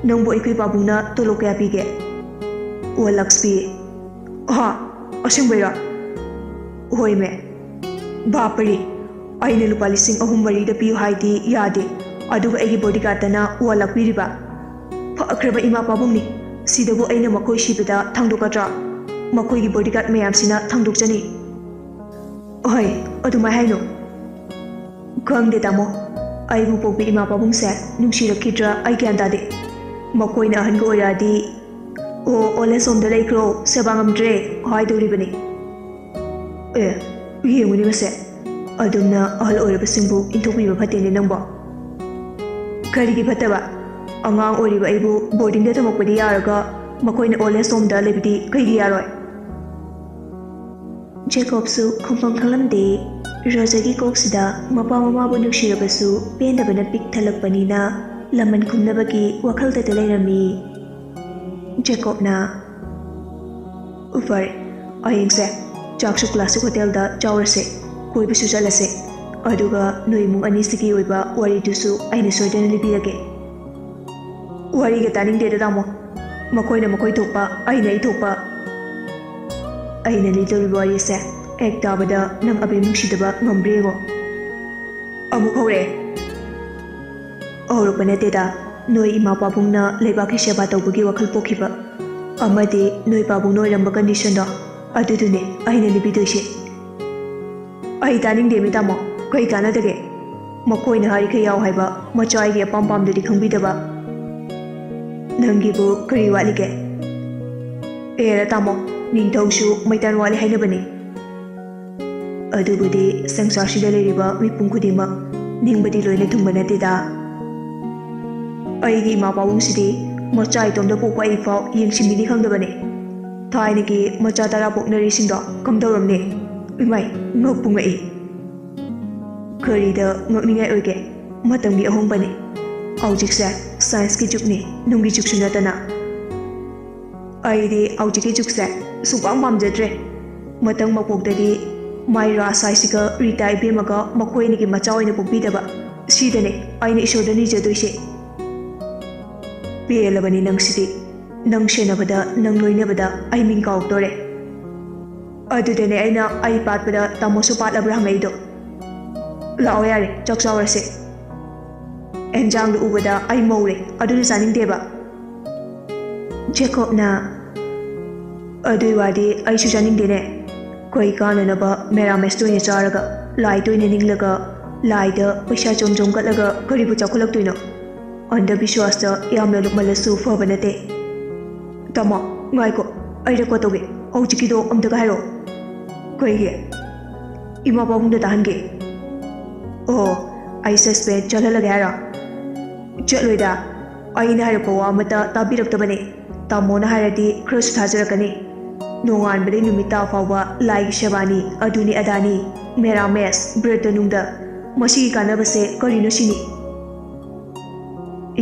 ꯅꯪꯕꯨ ꯑꯩꯈꯣꯏ ꯄꯥꯕꯨꯡꯅ ꯇꯣꯂꯣꯞ ꯀꯌꯥ ꯄꯤꯒꯦ? ꯋꯥꯟ ꯂꯥꯛꯁ ꯄꯤꯌꯦ꯫ ꯑꯍꯥ, ꯑꯁꯦꯡꯕꯩꯔꯣ? ꯍꯣꯏꯃꯦ꯫ ꯕꯥꯄꯔꯦ, ꯑꯩꯅ ꯂꯨꯄꯥ ꯂꯤꯁꯤꯡ ꯑꯍꯨꯝ ꯃꯔꯤꯗ ꯄꯤꯌꯨ ꯍꯥꯏꯗꯤ ꯌꯥꯗꯦ, ꯑꯗꯨꯒ ꯑꯩꯒꯤ ꯕꯣꯗꯤꯒꯥꯔꯗꯇꯅ ꯋꯥꯟ ꯂꯥꯛ ꯄꯤꯔꯤꯕ? ꯐꯈ꯭ꯔꯕ ꯏꯃꯥ ꯄꯥꯕꯨꯡꯅꯤ꯫ ꯁꯤꯗꯕꯨ ꯑꯩꯅ ꯃꯈꯣꯏ ꯁꯤꯕꯗ ꯊꯥꯡꯗꯣꯛꯀꯗ꯭ꯔꯣ? ꯃꯈꯣꯏꯒꯤ ꯕꯣꯗꯤꯒꯥꯔꯗ ꯃꯌꯥꯝꯁꯤꯅ ꯊꯥꯡꯗꯣꯛꯆꯅꯤ꯫ ꯑꯍꯩ, ꯑꯗꯨꯃꯥꯏ ꯍꯥꯏꯅꯨ꯫ ꯈꯪꯗꯦ ꯇꯥꯃꯣ, ꯑꯩꯕꯨ ꯄꯣꯛꯄꯤ ꯏꯃꯥ ꯄꯥꯕꯨꯡꯁꯦ ꯅꯨꯡꯁꯤꯔꯛꯈꯤꯗ꯭ꯔꯥ ꯑꯩ ꯒ꯭ꯌꯥꯟ ꯇꯥꯗꯦ꯫ ꯃꯈꯣꯏꯅ ꯑꯍꯟꯒ ꯑꯣꯏꯔꯛꯑꯗꯤ, "ꯑꯣ, ꯑꯣꯜ ꯑꯦꯖ ꯍꯣꯝꯗ ꯂꯩꯈ꯭ꯔꯣ, ꯁꯦꯕꯥ ꯉꯝꯗ꯭ꯔꯦ" ꯍꯥꯏꯗꯧꯔꯤꯕꯅꯤ꯫ ꯑꯦ, ꯌꯦꯡꯉꯨꯅꯦ ꯃꯁꯦ, ꯑꯗꯨꯝꯅ ꯑꯍꯜ ꯑꯣꯏꯔꯕꯁꯤꯡꯕꯨ ꯏꯟꯊꯣꯛꯄꯤꯕ ꯐꯠꯇꯦꯅꯦ ꯅꯪꯕꯣ꯫ ꯀꯔꯤꯒꯤ ꯐꯠꯇꯕ? ꯑꯉꯥꯡ ꯑꯣꯏꯔꯤꯕ ꯑꯩꯕꯨ ꯕꯣꯔꯗꯤꯡꯗ ꯊꯝꯃꯛꯄꯗꯤ ꯌꯥꯔꯒ, ꯃꯈꯣꯏꯅ ꯑꯣꯜ ꯑꯦꯖ ꯍꯣꯝꯗ ꯂꯩꯕꯗꯤ ꯀꯩꯒꯤ ꯌꯥꯔꯣꯏ? ꯖꯦꯀꯣꯕꯁꯨ ꯈꯨꯝꯐꯝ ꯈꯪꯂꯝꯗꯦ꯫ ꯔꯣꯖꯔꯒꯤ ꯀꯣꯛꯁꯤꯗ ꯃꯄꯥ ꯃꯃꯥꯕꯨ ꯅꯨꯡꯁꯤꯔꯕꯁꯨ ꯄꯦꯟꯗꯕꯅ ꯄꯤꯛ ꯊꯜꯂꯛꯄꯅꯤꯅ ꯂꯃꯟ ꯈꯨꯝꯅꯕꯒꯤ ꯋꯥꯈꯜꯗꯇ ꯂꯩꯔꯝꯃꯤ꯫ ꯖꯦꯀꯣꯕꯅ, "ꯐꯔꯦ, ꯍꯌꯦꯡꯁꯦ ꯆꯥꯛꯁꯨ ꯀ꯭ꯂꯥꯁꯤꯛ ꯍꯣꯇꯦꯜꯗ ꯆꯥꯎꯔꯁꯦ, ꯀꯣꯏꯕꯁꯨ ꯆꯠꯂꯁꯦ, ꯑꯗꯨꯒ ꯅꯣꯏ ꯏꯃꯨꯡ ꯑꯅꯤꯁꯤꯒꯤ ꯑꯣꯏꯕ ꯋꯥꯔꯤꯗꯨꯁꯨ ꯑꯩꯅ ꯁꯣꯏꯗꯅ ꯂꯤꯕꯤꯔꯒꯦ"꯫ ꯋꯥꯔꯤꯒ ꯇꯥꯅꯤꯡꯗꯦꯗ ꯇꯥꯃꯣ꯫ ꯃꯈꯣꯏꯅ ꯃꯈꯣꯏ ꯊꯣꯛꯄ, ꯑꯩꯅ ꯑꯩ ꯊꯣꯛꯄ꯫ ꯑꯩꯅ ꯂꯤꯗꯧꯔꯤꯕ ꯋꯥꯔꯤꯁꯦ ꯍꯦꯛ ꯇꯥꯕꯗ ꯅꯪ ꯑꯕꯦꯝ ꯅꯨꯡꯁꯤꯗꯕ ꯉꯝꯕ꯭ꯔꯥ ꯌꯦꯡꯉꯣ꯫ ꯑꯃꯨꯛ ꯍꯧꯔꯛꯑꯦ꯫ ꯍꯧꯔꯛꯄ ꯅꯠꯇꯦꯗ, ꯅꯣꯏ ꯏꯃꯥ ꯄꯥꯕꯨꯡꯅ ꯂꯩꯕꯥꯛꯀꯤ ꯁꯦꯕꯥ ꯇꯧꯕꯒꯤ ꯋꯥꯈꯜ ꯄꯣꯛꯈꯤꯕ ꯑꯃꯗꯤ ꯅꯣꯏ ꯄꯥꯕꯨꯡꯅ ꯑꯣꯏꯔꯝꯕ ꯀꯟꯗꯤꯁꯟꯗꯣ, ꯑꯗꯨꯗꯨꯅꯦ ꯑꯩꯅ ꯂꯤꯕꯤꯗꯣꯏꯁꯦ꯫ ꯑꯩ ꯇꯥꯅꯤꯡꯗꯦꯃꯤ ꯇꯥꯃꯣ, ꯀꯩ ꯀꯥꯟꯅꯗꯒꯦ? ꯃꯈꯣꯏꯅ ꯍꯥꯏꯔꯤꯈꯩ ꯌꯥꯎ ꯍꯥꯏꯕ, ꯃꯆꯥ ꯑꯩꯒꯤ ꯑꯄꯥꯝ ꯄꯥꯝꯗꯗꯤ ꯈꯪꯕꯤꯗꯕ꯫ ꯅꯪꯒꯤꯕꯨ ꯀꯔꯤ ꯋꯥꯠꯂꯤꯒꯦ? ꯑꯦꯔ ꯇꯥꯃꯣ, ꯅꯤꯡꯊꯧꯁꯨ ꯃꯩꯇꯥꯟ ꯋꯥꯠꯂꯤ ꯍꯥꯏꯅꯕꯅꯤ꯫ ꯑꯗꯨꯕꯨꯗꯤ ꯁꯪꯁꯥꯔꯁꯤꯗ ꯂꯩꯔꯤꯕ ꯃꯤꯄꯨꯝ ꯈꯨꯗꯤꯡꯃꯛ ꯅꯤꯡꯕꯗꯤ ꯂꯣꯏꯅ ꯊꯨꯡꯕ ꯅꯠꯇꯦꯗ꯫ ꯑꯩꯒꯤ ꯏꯃꯥ ꯄꯥꯕꯨꯡꯁꯤꯗꯤ ꯃꯆꯥ ꯏꯇꯣꯝꯇ ꯄꯣꯛꯄ ꯑꯩ ꯐꯥꯎ ꯌꯦꯡꯁꯤꯟꯕꯤꯅꯤ ꯈꯪꯗꯕꯅꯦ꯫ ꯊꯥꯏꯅꯒꯤ ꯃꯆꯥ ꯇꯔꯥ ꯄꯣꯛꯅꯔꯤꯁꯤꯡꯗꯣ ꯀꯝꯗꯧꯔꯝꯅꯤ? ꯏꯃꯥꯏ, ꯉꯛꯄꯨ ꯉꯛꯏ꯫ ꯀꯔꯤꯗ ꯉꯛꯅꯤꯡꯉꯥꯏ ꯑꯣꯏꯒꯦ? ꯃꯇꯝꯒꯤ ꯑꯍꯣꯡꯕꯅꯤ꯫ ꯍꯧꯖꯤꯛꯁꯦ ꯁꯥꯏꯟꯁꯀꯤ ꯖꯨꯒꯅꯤ, ꯅꯨꯡꯒꯤ ꯖꯨꯒꯁꯨ ꯅꯠꯇꯅ꯫ ꯑꯩꯗꯤ ꯍꯧꯖꯤꯛꯀꯤ ꯖꯨꯒꯁꯦ ꯁꯨꯡꯄꯥꯝ ꯄꯥꯝꯖꯗ꯭ꯔꯦ꯫ ꯃꯊꯪ ꯃꯄꯣꯛꯇꯗꯤ ꯃꯥꯏ ꯔꯥꯁ ꯍꯥꯏꯁꯤꯒ ꯔꯤꯇꯥ ꯏꯕꯦꯝꯃꯒ ꯃꯈꯣꯏ ꯑꯅꯤꯒꯤ ꯃꯆꯥ ꯑꯣꯏꯅ ꯄꯣꯛꯄꯤꯗꯕ, ꯁꯤꯗꯅꯦ ꯑꯩꯅ ꯏꯁꯣꯔꯗ ꯅꯤꯖꯗꯣꯏꯁꯦ꯫ ꯄꯦꯜꯂꯕꯅꯤ ꯅꯪꯁꯤꯗꯤ꯫ ꯅꯪ ꯁꯦꯟꯅꯕꯗ, ꯅꯪ ꯂꯣꯏꯅꯕꯗ ꯑꯩ ꯃꯤꯡ ꯀꯥꯎꯗꯣꯔꯦ꯫ ꯑꯗꯨꯗꯅꯦ ꯑꯩꯅ ꯑꯩ ꯄꯥꯠꯄꯗ ꯇꯥꯃꯣꯁꯨ ꯄꯥꯠꯂꯕ꯭ꯔꯥ ꯍꯪꯉꯛꯏꯗꯣ꯫ ꯂꯥꯛꯑꯣ ꯌꯥꯔꯦ, ꯆꯥꯛ ꯆꯥꯎꯔꯁꯦ꯫ ꯑꯦꯟꯖꯥꯡꯗꯣ ꯎꯕꯗ ꯑꯩ ꯃꯧꯔꯦ, ꯑꯗꯨꯅ ꯆꯥꯅꯤꯡꯗꯦꯕ꯫ ꯖꯦꯀꯣꯕꯅ, ꯑꯗꯨꯏ ꯋꯥꯗꯤ ꯑꯩꯁꯨ ꯆꯥꯅꯤꯡꯗꯦꯅꯦ꯫ ꯀꯩ ꯀꯥꯟꯅꯅꯕ ꯃꯦꯔꯥꯃꯦꯁꯇ ꯑꯣꯏꯅ ꯆꯥꯔꯒ, ꯂꯥꯏꯗ ꯑꯣꯏꯅ ꯅꯤꯡꯂꯒ, ꯂꯥꯏꯗ ꯄꯩꯁꯥ ꯖꯣꯝ ꯖꯣꯝ ꯀꯠꯂꯒ ꯀꯔꯤꯕꯨ ꯆꯥꯎꯈꯠꯂꯛꯇꯣꯏꯅꯣ? ꯑꯟꯙꯕꯤꯁ꯭ꯋꯥꯁꯇ ꯌꯥꯝꯅ ꯂꯨꯞꯃꯜꯂꯁꯨ ꯐꯕ ꯅꯠꯇꯦ꯫ ꯇꯥꯃꯣ, ꯉꯥꯏꯈꯣ, ꯑꯩ ꯔꯦꯀꯣꯔꯗ ꯇꯧꯒꯦ꯫ ꯍꯧꯖꯤꯛꯀꯤꯗꯣ ꯑꯝꯇꯒ ꯍꯥꯏꯔꯛꯑꯣ꯫ ꯀꯩꯒꯤ? ꯏꯃꯥ ꯄꯥꯕꯨꯡꯗ ꯇꯥꯍꯟꯒꯦ꯫ ꯑꯣ, ꯑꯩ ꯁꯁꯄꯦꯟꯁ ꯆꯠꯍꯜꯂꯒꯦ ꯍꯥꯏꯔꯣ? ꯆꯠꯂꯣꯏꯗ꯫ ꯑꯩꯅ ꯍꯥꯏꯔꯛꯄ ꯋꯥ ꯑꯃꯠꯇ ꯇꯥꯕꯤꯔꯛꯇꯕꯅꯦ꯫ ꯇꯥꯃꯣꯅ ꯍꯥꯏꯔꯗꯤ ꯈꯔꯁꯨ ꯊꯥꯖꯔꯛꯀꯅꯤ꯫ ꯅꯣꯡꯉꯥꯟꯕꯗꯩ ꯅꯨꯃꯤꯠ ꯇꯥ ꯐꯥꯎꯕ ꯂꯥꯏꯒꯤ ꯁꯦꯕꯥꯅꯤ, ꯑꯗꯨꯅꯤ ꯑꯗꯥꯅꯤ, ꯃꯦꯔꯥꯃꯦꯁ, ꯕ꯭ꯔꯇ ꯅꯨꯡꯗ, ꯃꯁꯤꯒꯤ ꯀꯥꯟꯅꯕꯁꯦ ꯀꯔꯤꯅꯣ ꯁꯤꯅꯤ?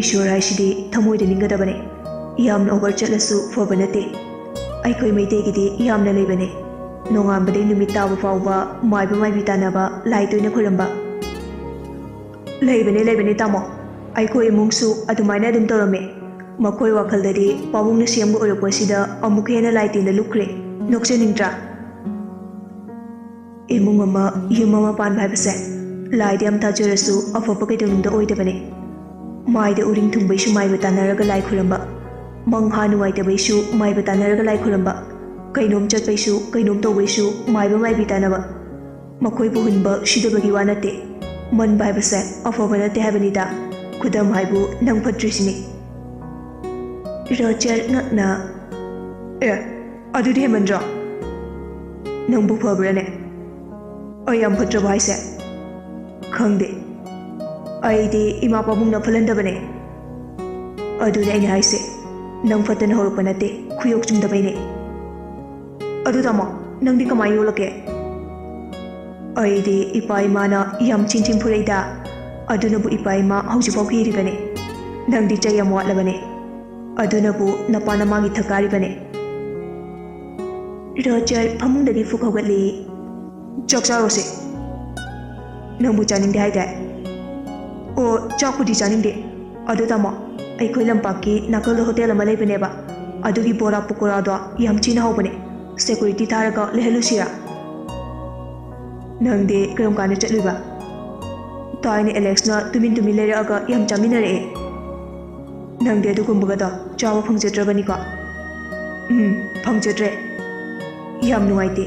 ꯏꯁꯣꯔ ꯍꯥꯏꯁꯤꯗꯤ ꯊꯃꯣꯏꯗ ꯅꯤꯡꯒꯗꯕꯅꯦ꯫ ꯌꯥꯝꯅ ꯑꯣꯚꯔ ꯆꯠꯂꯁꯨ ꯐꯕ ꯅꯠꯇꯦ꯫ ꯑꯩꯈꯣꯏ ꯃꯩꯇꯩꯒꯤꯗꯤ ꯌꯥꯝꯅ ꯂꯩꯕꯅꯦ꯫ ꯅꯣꯡꯉꯥꯟꯕꯗꯩ ꯅꯨꯃꯤꯠ ꯇꯥꯕ ꯐꯥꯎꯕ ꯃꯥꯏꯕ ꯃꯥꯏꯕꯤ ꯇꯥꯟꯅꯕ, ꯂꯥꯏ ꯇꯣꯏꯅ ꯈꯣꯏꯔꯝꯕ꯫ ꯂꯩꯕꯅꯦ, ꯂꯩꯕꯅꯦ ꯇꯥꯃꯣ꯫ ꯑꯩꯈꯣꯏ ꯏꯃꯨꯡꯁꯨ ꯑꯗꯨꯃꯥꯏꯅ ꯑꯗꯨꯝ ꯇꯧꯔꯝꯃꯦ꯫ ꯃꯈꯣꯏ ꯋꯥꯈꯜꯗꯗꯤ ꯄꯥꯕꯨꯡꯅ ꯁꯦꯝꯕ ꯑꯣꯏꯔꯛꯄꯁꯤꯗ ꯑꯃꯨꯛꯀ ꯍꯦꯟꯅ ꯂꯥꯏ ꯇꯤꯟꯗ ꯂꯨꯞꯈ꯭ꯔꯦ꯫ ꯅꯣꯛꯆꯅꯤꯡꯗ꯭ꯔꯥ? ꯏꯃꯨꯡ ꯑꯃ, ꯌꯨꯝ ꯑꯃ ꯄꯥꯟꯕ ꯍꯥꯏꯕꯁꯦ ꯂꯥꯏꯗ ꯌꯥꯝ ꯊꯥꯖꯔꯁꯨ ꯑꯐꯕ ꯀꯩꯗꯧꯅꯨꯡꯗ ꯑꯣꯏꯗꯕꯅꯦ꯫ ꯃꯥꯏꯗ ꯎꯔꯤꯡ ꯊꯨꯡꯕꯩꯁꯨ ꯃꯥꯏꯕ ꯇꯥꯟꯅꯔꯒ ꯂꯥꯏ ꯈꯨꯔꯝꯕ, ꯃꯪꯍꯥ ꯅꯨꯡꯉꯥꯏꯇꯕꯩꯁꯨ ꯃꯥꯏꯕ ꯇꯥꯟꯅꯔꯒ ꯂꯥꯏ ꯈꯨꯔꯝꯕ, ꯀꯩꯅꯣꯝ ꯆꯠꯄꯩꯁꯨ ꯀꯩꯅꯣꯝ ꯇꯧꯕꯩꯁꯨ ꯃꯥꯏꯕ ꯃꯥꯏꯕꯤ ꯇꯥꯟꯅꯕ꯫ ꯃꯈꯣꯏꯕꯨ ꯍꯨꯟꯕ ꯁꯤꯗꯕꯒꯤ ꯋꯥ ꯅꯠꯇꯦ꯫ ꯃꯟꯕ ꯍꯥꯏꯕꯁꯦ ꯑꯐꯕ ꯅꯠꯇꯦ ꯍꯥꯏꯕꯅꯤꯗ꯫ ꯈꯨꯗꯝ ꯍꯥꯏꯕꯨ ꯅꯪ ꯐꯠꯇ꯭ꯔꯤꯁꯤꯅꯤ꯫ ꯔꯣꯖꯔ ꯉꯛꯅ, ꯑꯦ, ꯑꯗꯨꯗꯤ ꯍꯦꯟꯃꯟꯗ꯭ꯔꯣ? ꯅꯪꯕꯨ ꯐꯕ꯭ꯔꯥꯅꯦ? ꯑꯩ ꯌꯥꯝ ꯐꯠꯇ꯭ꯔꯕ ꯍꯥꯏꯁꯦ? ꯈꯪꯗꯦ, ꯑꯩꯗꯤ ꯏꯃꯥ ꯄꯥꯕꯨꯡꯅ ꯐꯠꯍꯟꯗꯕꯅꯦ꯫ ꯑꯗꯨꯅꯦ ꯑꯩꯅ ꯍꯥꯏꯁꯦ, ꯅꯪ ꯐꯠꯇꯅ ꯍꯧꯔꯛꯄ ꯅꯠꯇꯦ, ꯈꯨꯌꯣꯛ ꯆꯨꯝꯗꯕꯩꯅꯦ꯫ ꯑꯗꯨ ꯇꯥꯃꯣ, ꯅꯪꯗꯤ ꯀꯃꯥꯏ ꯌꯣꯛꯂꯛꯀꯦ? ꯑꯩꯗꯤ ꯏꯄꯥ ꯏꯃꯥꯅ ꯌꯥꯝ ꯊꯤꯟ ꯊꯤꯟ ꯐꯨꯔꯛꯏꯗ꯫ ꯑꯗꯨꯅꯕꯨ ꯏꯄꯥ ꯏꯃꯥ ꯍꯧꯖꯤꯛꯐꯥꯎ ꯀꯤꯔꯤꯕꯅꯦ꯫ ꯅꯪꯗꯤ ꯆꯩ ꯌꯥꯝ ꯋꯥꯠꯂꯕꯅꯦ꯫ ꯑꯗꯨꯅꯕꯨ ꯅꯄꯥ ꯅꯃꯥꯒꯤ ꯊꯛ ꯀꯥꯔꯤꯕꯅꯦ꯫ ꯔꯣꯖꯔ ꯐꯃꯨꯡꯗꯒꯤ ꯐꯨꯛ ꯍꯧꯒꯠꯂꯤ꯫ ꯆꯥꯛ ꯆꯥꯔꯣꯁꯦ꯫ ꯅꯪꯕꯨ ꯆꯥꯅꯤꯡꯗꯦ ꯍꯥꯏꯗꯥꯏ? ꯑꯣ, ꯆꯥꯛꯄꯨꯗꯤ ꯆꯥꯅꯤꯡꯗꯦ꯫ ꯑꯗꯨ ꯇꯥꯃꯣ, ꯑꯩꯈꯣꯏ ꯂꯝꯄꯥꯛꯀꯤ ꯅꯥꯀꯜꯗ ꯍꯣꯇꯦꯜ ꯑꯃ ꯂꯩꯕꯅꯦꯕ, ꯑꯗꯨꯒꯤ ꯕꯣꯔꯥ ꯄꯀꯣꯔꯥꯗꯣ ꯌꯥꯝ ꯊꯤꯅ ꯍꯥꯎꯕꯅꯦ꯫ ꯁꯦꯀꯨꯔꯤꯇꯤ ꯊꯥꯔꯒ ꯂꯩꯍꯜꯂꯨꯁꯤꯔꯥ? ꯅꯪꯗꯤ ꯀꯔꯝ ꯀꯥꯟꯗ ꯆꯠꯂꯨꯏꯕ? ꯊꯥꯏꯅ ꯑꯦꯂꯦꯛꯁꯅ ꯇꯨꯃꯤꯟ ꯇꯨꯃꯤꯟ ꯂꯩꯔꯛꯑꯒ ꯌꯥꯝ ꯆꯥꯃꯤꯟꯅꯔꯛꯑꯦ꯫ ꯅꯪꯗꯤ ꯑꯗꯨꯒꯨꯝꯕꯒꯗꯣ ꯆꯥꯕ ꯐꯪꯖꯗ꯭ꯔꯕꯅꯤꯀꯣ? ꯎꯝ, ꯐꯪꯖꯗ꯭ꯔꯦ꯫ ꯌꯥꯝ ꯅꯨꯡꯉꯥꯏꯇꯦ꯫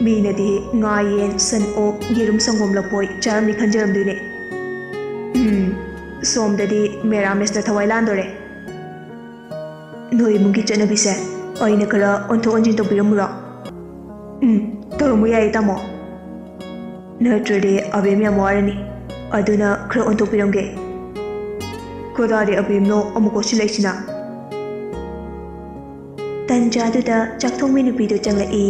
ꯃꯤꯅꯗꯤ ꯉꯥ, ꯌꯦꯟ, ꯁꯟ, ꯑꯣꯛ, ꯌꯦꯔꯨꯝ, ꯁꯪꯒꯣꯝ, ꯂꯐꯣꯏ ꯆꯥꯔꯝꯅꯤ ꯈꯟꯖꯔꯝꯗꯣꯏꯅꯦ꯫ ꯎꯝ, ꯁꯣꯝꯗꯗꯤ ꯃꯦꯔꯥꯃꯦꯁꯇ ꯊꯋꯥꯏ ꯂꯥꯟꯗꯣꯔꯦ꯫ ꯅꯣꯏ ꯏꯃꯨꯡꯒꯤ ꯆꯠꯅꯕꯤꯁꯦ ꯑꯩꯅ ꯈꯔ ꯑꯣꯟꯊꯣꯛ ꯑꯣꯟꯁꯤꯟ ꯇꯧꯕꯤꯔꯝꯃꯨꯔꯣ? ꯎꯝ, ꯇꯧꯔꯝꯃꯨ ꯌꯥꯏꯌꯦ, ꯇꯥꯃꯣ꯫ ꯅꯠꯇ꯭ꯔꯗꯤ ꯑꯕꯦꯝ ꯌꯥꯝ ꯋꯥꯔꯅꯤ꯫ ꯑꯗꯨꯅ ꯈꯔ ꯑꯣꯟꯊꯣꯛꯄꯤꯔꯝꯒꯦ꯫ ꯀꯗꯥꯏꯗ ꯑꯕꯦꯝꯅꯣ ꯑꯃꯨꯛ ꯀꯣꯠꯁꯤꯜꯂꯛꯏꯁꯤꯅ? ꯇꯟꯖꯥꯗꯨꯗ ꯆꯥꯛꯊꯣꯡꯕꯤ ꯅꯨꯄꯤꯗꯨ ꯆꯪꯂꯛꯏ꯫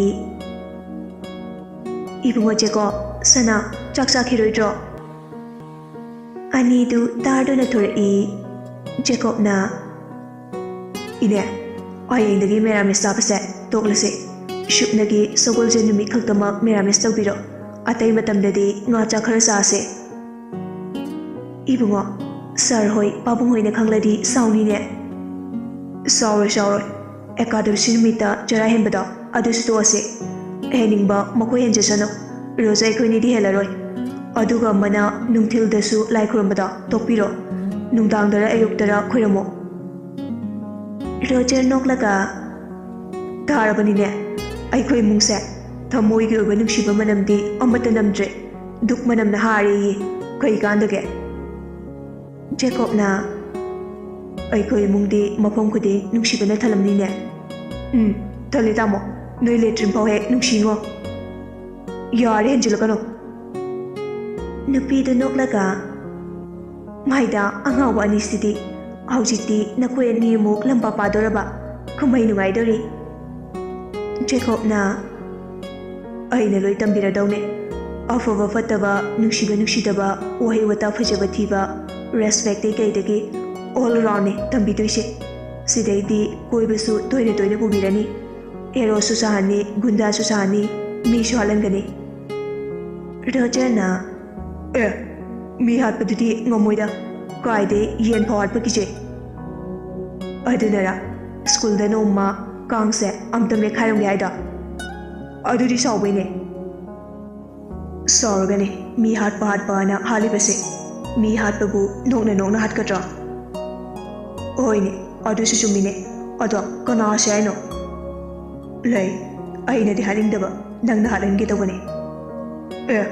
"ꯏꯕꯨꯡꯉꯣ ꯖꯦꯀꯣꯕ, ꯁꯅꯥ, ꯆꯥꯛ ꯆꯥꯈꯤꯔꯣꯏꯗ꯭ꯔꯣ?" ꯑꯅꯤꯗꯨ ꯇꯥꯔꯗꯨꯅ ꯊꯣꯔꯛꯏ꯫ ꯖꯦꯀꯣꯕꯅ, "ꯏꯅꯦ, ꯍꯌꯦꯡꯗꯒꯤ ꯃꯦꯔꯥꯃꯦꯁ ꯆꯥꯕꯁꯦ ꯇꯣꯛꯂꯁꯦ꯫ ꯁꯨꯞꯅꯒꯤ ꯁꯒꯣꯜꯁꯦꯟ ꯅꯨꯃꯤꯠ ꯈꯛꯇꯃꯛ ꯃꯦꯔꯥꯃꯦꯁ ꯇꯧꯕꯤꯔꯣ꯫ ꯑꯇꯩ ꯃꯇꯝꯗꯗꯤ ꯉꯥ ꯆꯥꯛ ꯈꯔ ꯆꯥꯁꯦ꯫" "ꯏꯕꯨꯡꯉꯣ, ꯁꯥꯔ ꯍꯣꯏ, ꯄꯥꯕꯨꯡ ꯍꯣꯏꯅ ꯈꯪꯂꯗꯤ ꯁꯥꯎꯅꯤꯅꯦ꯫" "ꯁꯥꯎꯔꯣꯏ, ꯁꯥꯎꯔꯣꯏ꯫ ꯑꯦꯀꯥꯗꯁꯤ ꯅꯨꯃꯤꯠꯇ ꯆꯔꯥ ꯍꯦꯟꯕꯗꯣ ꯑꯗꯨꯁꯨ ꯇꯣꯛꯑꯁꯦ꯫ ꯍꯦꯟꯅꯤꯡꯕ ꯃꯈꯣꯏ ꯍꯦꯟꯖꯁꯅꯨ꯫ ꯔꯣꯖꯥ ꯑꯩꯈꯣꯏꯅꯤꯗꯤ ꯍꯦꯜꯂꯔꯣꯏ꯫ ꯑꯗꯨꯒ ꯑꯃꯅ ꯅꯨꯡꯊꯤꯜꯗꯁꯨ ꯂꯥꯏ ꯈꯨꯔꯨꯝꯕꯗꯣ ꯇꯣꯛꯄꯤꯔꯣ꯫ ꯅꯨꯡꯗꯥꯡꯗꯔ ꯑꯌꯨꯛꯇꯔ ꯈꯨꯔꯨꯝꯃꯣ꯫" ꯔꯣꯖꯔ ꯅꯣꯛꯂꯒ, "ꯇꯥꯔꯕꯅꯤꯅꯦ, ꯑꯩꯈꯣꯏ ꯏꯃꯨꯡꯁꯦ ꯊꯃꯣꯏꯒꯤ ꯑꯣꯏꯕ ꯅꯨꯡꯁꯤꯕ ꯃꯅꯝꯗꯤ ꯑꯃꯠꯇ ꯅꯝꯗ꯭ꯔꯦ꯫ ꯗꯨꯛ ꯃꯅꯝꯅ ꯍꯥꯔꯦꯌꯦ꯫ ꯀꯩ ꯀꯥꯟꯗꯒꯦ?" ꯖꯦꯀꯣꯕꯅ, "ꯑꯩꯈꯣꯏ ꯏꯃꯨꯡꯗꯤ ꯃꯐꯝ ꯈꯨꯗꯤꯡ ꯅꯨꯡꯁꯤꯕꯅ ꯊꯜꯂꯝꯅꯤꯅꯦ꯫" "ꯎꯝ, ꯊꯜꯂꯤ ꯇꯥꯃꯣ꯫ ꯅꯣꯏ ꯂꯦꯇ꯭ꯔꯤꯟ ꯐꯥꯎ ꯍꯦꯛ ꯅꯨꯡꯁꯤꯉꯣ꯫" ꯌꯥꯔꯦ, ꯍꯦꯟꯖꯤꯜꯂꯛꯀꯅꯨ꯫ ꯅꯨꯄꯤꯗꯨ ꯅꯣꯛꯂꯒ, "ꯃꯥꯏꯗ ꯑꯉꯥꯎꯕ ꯑꯅꯤꯁꯤꯗꯤ, ꯍꯧꯖꯤꯛꯇꯤ ꯅꯈꯣꯏ ꯑꯅꯤ ꯑꯃꯨꯛ ꯂꯝꯕꯥ ꯄꯥꯗꯣꯔꯕ? ꯀꯃꯥꯏ ꯅꯨꯡꯉꯥꯏꯗꯣꯔꯤ?" ꯖꯦꯀꯣꯕꯅ, "ꯑꯩꯅ ꯂꯣꯏ ꯇꯝꯕꯤꯔꯗꯧꯅꯦ꯫ ꯑꯐꯕ ꯐꯠꯇꯕ, ꯅꯨꯡꯁꯤꯕ ꯅꯨꯡꯁꯤꯗꯕ, ꯋꯥꯍꯩ ꯋꯥꯇꯥ ꯐꯖꯕ ꯊꯤꯕ, ꯔꯦꯁꯄꯦꯛꯇꯩ ꯀꯩꯗꯒꯤ, ꯑꯣꯜ ꯔꯥꯎꯟꯅꯦ ꯇꯝꯕꯤꯗꯣꯏꯁꯦ꯫ ꯁꯤꯗꯩꯗꯤ ꯀꯣꯏꯕꯁꯨ ꯇꯣꯏꯅ ꯇꯣꯏꯅ ꯄꯨꯕꯤꯔꯅꯤ꯫ ꯍꯦꯔꯣꯁꯨ ꯁꯥꯍꯟꯅꯤ, ꯒꯨꯟꯗꯥꯁꯨ ꯁꯥꯍꯟꯅꯤ, ꯃꯤꯁꯨ ꯍꯥꯠꯍꯟꯒꯅꯤ꯫" ꯔꯣꯖꯔꯅ, "ꯑꯦ, ꯃꯤ ꯍꯥꯠꯄꯗꯨꯗꯤ ꯉꯝꯃꯣꯏꯗ꯫ ꯀꯥꯏꯗꯩ ꯌꯦꯟ ꯐꯥꯎ ꯍꯥꯠꯄ ꯀꯤꯖꯩ꯫" "ꯑꯗꯨꯅꯔ ꯁ꯭ꯀꯨꯜꯗ ꯅꯣꯡꯃ ꯀꯥꯡꯁꯦ ꯑꯝꯇ ꯃꯦꯠꯈꯥꯏꯔꯝꯒꯦ ꯍꯥꯏꯗꯣ? ꯑꯗꯨꯗꯤ ꯁꯥꯎꯕꯩꯅꯦ꯫" "ꯁꯥꯎꯔꯒꯅꯦ ꯃꯤ ꯍꯥꯠꯄ ꯍꯥꯠꯄꯅ ꯍꯥꯠꯂꯤꯕꯁꯦ꯫ ꯃꯤ ꯍꯥꯠꯄꯕꯨ ꯅꯣꯛꯅ ꯅꯣꯛꯅ ꯍꯥꯠꯀꯗ꯭ꯔꯣ?" "ꯍꯣꯏꯅꯦ, ꯑꯗꯨꯁꯨ ꯆꯨꯝꯃꯤꯅꯦ꯫ ꯑꯗꯣ ꯀꯅꯥ ꯍꯥꯠꯁꯦ ꯍꯥꯏꯅꯣ?" "ꯂꯩ, ꯑꯩꯅꯗꯤ ꯍꯥꯠꯅꯤꯡꯗꯕ, ꯅꯪꯅ ꯍꯥꯠꯍꯟꯒꯦ ꯇꯧꯕꯅꯦ꯫" "ꯑꯦ,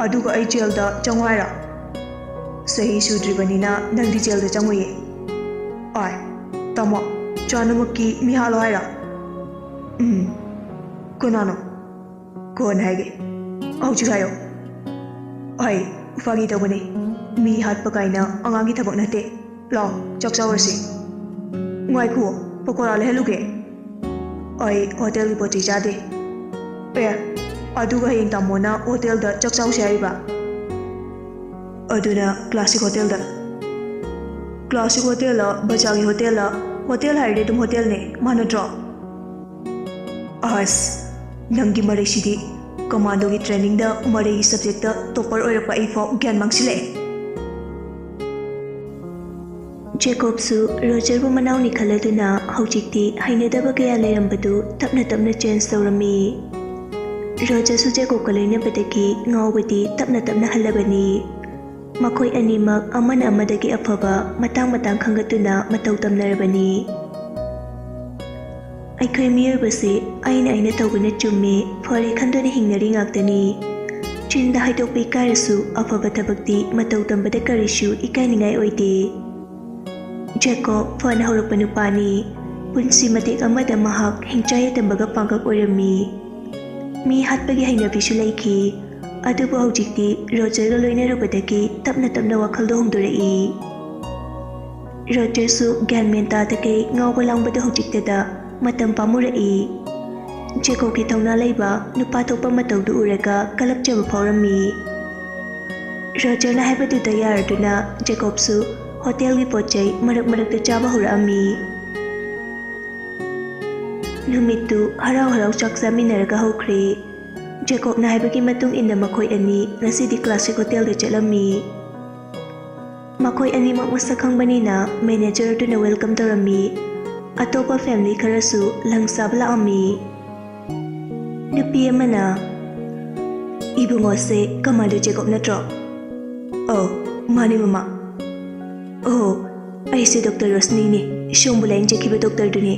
ꯑꯗꯨꯒ ꯑꯩ ꯖꯦꯜꯗ ꯆꯪꯉꯣ ꯍꯥꯏꯔꯣ? ꯆꯍꯤ ꯁꯨꯗ꯭ꯔꯤꯕꯅꯤꯅ ꯅꯪꯗꯤ ꯖꯦꯜꯗ ꯆꯪꯉꯣꯏꯌꯦ꯫" "ꯑꯥꯏ, ꯇꯥꯃꯣ, ꯆꯥꯅꯃꯛꯀꯤ ꯃꯤ ꯍꯥꯠꯂꯣ ꯍꯥꯏꯔꯣ?" "ꯎꯝ, ꯀꯅꯥꯅꯣ?" "ꯀꯣꯟꯅ ꯍꯥꯏꯒꯦ, ꯍꯧꯖꯤꯛ ꯍꯥꯏꯌꯣ꯫" "ꯑꯩ ꯐꯥꯒꯤ ꯇꯧꯕꯅꯦ, ꯃꯤ ꯍꯥꯠꯄ ꯀꯥꯏꯅ ꯑꯉꯥꯡꯒꯤ ꯊꯕꯛ ꯅꯠꯇꯦ꯫ ꯂꯥꯎ, ꯆꯥꯛ ꯆꯥꯎꯔꯁꯤ꯫" "ꯉꯥꯏꯈꯣ, ꯄꯀꯣꯔꯥ ꯂꯩꯍꯜꯂꯨꯒꯦ꯫" "ꯑꯩ ꯍꯣꯇꯦꯜꯒꯤ ꯄꯣꯠ ꯆꯩ ꯆꯥꯗꯦ꯫" "ꯑꯦ, ꯑꯗꯨꯒ ꯍꯌꯦꯡ ꯇꯥꯃꯣꯅ ꯍꯣꯇꯦꯜꯗ ꯆꯥꯛ ꯆꯥꯎꯁꯦ ꯍꯥꯏꯔꯤꯕ?" "ꯑꯗꯨꯅ ꯀ꯭ꯂꯥꯁꯤꯛ ꯍꯣꯇꯦꯜꯗ꯫" "ꯀ꯭ꯂꯥꯁꯤꯛ ꯍꯣꯇꯦꯜꯂ, ꯕꯖꯥꯔꯒꯤ ꯍꯣꯇꯦꯜꯂ? ꯍꯣꯇꯦꯜ ꯍꯥꯏꯔꯗꯤ ꯑꯗꯨꯝ ꯍꯣꯇꯦꯜꯅꯦ, ꯃꯥꯟꯅꯗ꯭ꯔꯣ?" "ꯑꯁ, ꯅꯪꯒꯤ ꯃꯔꯩꯁꯤꯗꯤ! ꯀꯃꯥꯟꯗꯣꯒꯤ ꯇ꯭ꯔꯦꯅꯤꯡꯗ ꯃꯔꯩꯒꯤ ꯁꯕꯖꯦꯛꯇ ꯇꯣꯞꯄꯔ ꯑꯣꯏꯔꯛꯄ ꯑꯩꯐꯥꯎ ꯒ꯭ꯌꯥꯟ ꯃꯥꯡꯁꯤꯜꯂꯛꯑꯦ꯫" ꯖꯦꯀꯣꯕꯁꯨ ꯔꯣꯖꯔꯕꯨ ꯃꯅꯥꯎꯅꯤ ꯈꯜꯂꯗꯨꯅ ꯍꯧꯖꯤꯛꯇꯤ ꯍꯩꯅꯗꯕ ꯀꯌꯥ ꯂꯩꯔꯝꯕꯗꯨ ꯇꯞꯅ ꯇꯞꯅ ꯆꯦꯟꯖ ꯇꯧꯔꯝꯃꯤ꯫ ꯔꯣꯖꯔꯁꯨ ꯖꯦꯀꯣꯕꯀ ꯂꯣꯏꯅꯕꯗꯒꯤ ꯉꯥꯎꯕꯗꯤ ꯇꯞꯅ ꯇꯞꯅ ꯍꯜꯂꯕꯅꯤ꯫ ꯃꯈꯣꯏ ꯑꯅꯤꯃꯛ ꯑꯃꯅ ꯑꯃꯗꯒꯤ ꯑꯐꯕ ꯃꯇꯥꯡ ꯃꯇꯥꯡ ꯈꯪꯒꯠꯇꯨꯅ ꯃꯇꯧ ꯇꯝꯅꯔꯕꯅꯤ꯫ ꯑꯩꯈꯣꯏ ꯃꯤꯑꯣꯏꯕꯁꯦ ꯑꯩꯅ ꯑꯩꯅ ꯇꯧꯕꯅ ꯆꯨꯝꯃꯦ, ꯐꯔꯦ ꯈꯟꯗꯨꯅ ꯍꯤꯡꯅꯔꯤ ꯉꯥꯛꯇꯅꯤ꯫ ꯆꯤꯟꯗ ꯍꯥꯏꯗꯣꯛꯄ ꯏꯀꯥꯏꯔꯁꯨ ꯑꯐꯕ ꯊꯕꯛꯇꯤ ꯃꯇꯧ ꯇꯝꯕꯗ ꯀꯔꯤꯁꯨ ꯏꯀꯥꯏꯅꯤꯡꯉꯥꯏ ꯑꯣꯏꯗꯦ꯫ ꯖꯦꯀꯣꯕ ꯐꯅ ꯍꯧꯔꯛꯄ ꯅꯨꯄꯥꯅꯤ꯫ ꯄꯨꯟꯁꯤ ꯃꯇꯦꯛ ꯑꯃꯗ ꯃꯍꯥꯛ ꯍꯤꯡꯆꯥ ꯌꯥꯏꯇꯝꯕꯒ ꯄꯥꯡꯒꯛ ꯑꯣꯏꯔꯝꯃꯤ꯫ ꯃꯤ ꯍꯥꯠꯄꯒꯤ ꯍꯩꯅꯕꯤꯁꯨ ꯂꯩꯈꯤ꯫ ꯑꯗꯨꯕꯨ ꯍꯧꯖꯤꯛꯇꯤ ꯔꯣꯖꯔꯒ ꯂꯣꯏꯅꯔꯨꯕꯗꯒꯤ ꯇꯞꯅ ꯇꯞꯅ ꯋꯥꯈꯜꯗꯣ ꯍꯣꯡꯗꯣꯔꯛꯏ꯫ ꯔꯣꯖꯔꯁꯨ ꯒ꯭ꯌꯥꯟ ꯃꯦꯟ ꯇꯥꯗꯈꯩ ꯉꯥꯎꯕ ꯂꯥꯡꯕꯗ ꯍꯧꯖꯤꯛꯇꯗ ꯃꯇꯝ ꯄꯥꯝꯃꯨꯔꯛꯏ꯫ ꯖꯦꯀꯣꯕꯀꯤ ꯊꯧꯅꯥ ꯂꯩꯕ, ꯅꯨꯄꯥ ꯊꯣꯛꯄ ꯃꯇꯧꯗꯨ ꯎꯔꯒ ꯀꯂꯛꯆꯕ ꯐꯥꯎꯔꯝꯃꯤ꯫ ꯔꯣꯖꯔꯅ ꯍꯥꯏꯕꯗꯨꯗ ꯌꯥꯔꯗꯨꯅ ꯖꯦꯀꯣꯕꯁꯨ ꯍꯣꯇꯦꯜꯒꯤ ꯄꯣꯠ ꯆꯩ ꯃꯔꯛ ꯃꯔꯛꯇ ꯆꯥꯕ ꯍꯧꯔꯛꯑꯝꯃꯤ꯫ ꯅꯨꯃꯤꯠꯇꯨ ꯍꯔꯥꯎ ꯍꯔꯥꯎ ꯆꯥꯛ ꯆꯥꯃꯤꯟꯅꯔꯒ ꯍꯧꯈ꯭ꯔꯦ꯫ ꯖꯦꯀꯣꯕꯅ ꯍꯥꯏꯕꯒꯤ ꯃꯇꯨꯡ ꯏꯟꯅ ꯃꯈꯣꯏ ꯑꯅꯤ ꯉꯁꯤꯗꯤ ꯀ꯭ꯂꯥꯁꯤꯛ ꯍꯣꯇꯦꯜꯗ ꯆꯠꯂꯝꯃꯤ꯫ ꯃꯈꯣꯏ ꯑꯅꯤꯃꯛ ꯃꯁꯛ ꯈꯪꯕꯅꯤꯅ ꯃꯦꯅꯦꯖꯔ ꯑꯗꯨꯅ ꯋꯦꯜꯀꯝ ꯇꯧꯔꯝꯃꯤ꯫ ꯑꯇꯣꯞꯄ ꯐꯦꯃꯤꯂꯤ ꯈꯔꯁꯨ ꯂꯪ ꯆꯥꯕ ꯂꯥꯛꯑꯝꯃꯤ꯫ ꯅꯨꯄꯤ ꯑꯃꯅ, "ꯏꯕꯨꯡꯉꯣꯁꯦ ꯀꯃꯥꯟꯗꯣ ꯖꯦꯀꯣꯕ ꯅꯠꯇ꯭ꯔꯣ?" "ꯑꯧ, ꯃꯥꯅꯤ ꯃꯃꯥ꯫" "ꯑꯣ, ꯑꯩꯁꯦ ꯗꯣꯛꯇꯔ ꯔꯣꯁꯅꯤꯅꯤ, ꯁꯣꯝꯕꯨ ꯂꯥꯌꯦꯡꯖꯈꯤꯕ ꯗꯣꯛꯇꯔꯗꯨꯅꯤ꯫"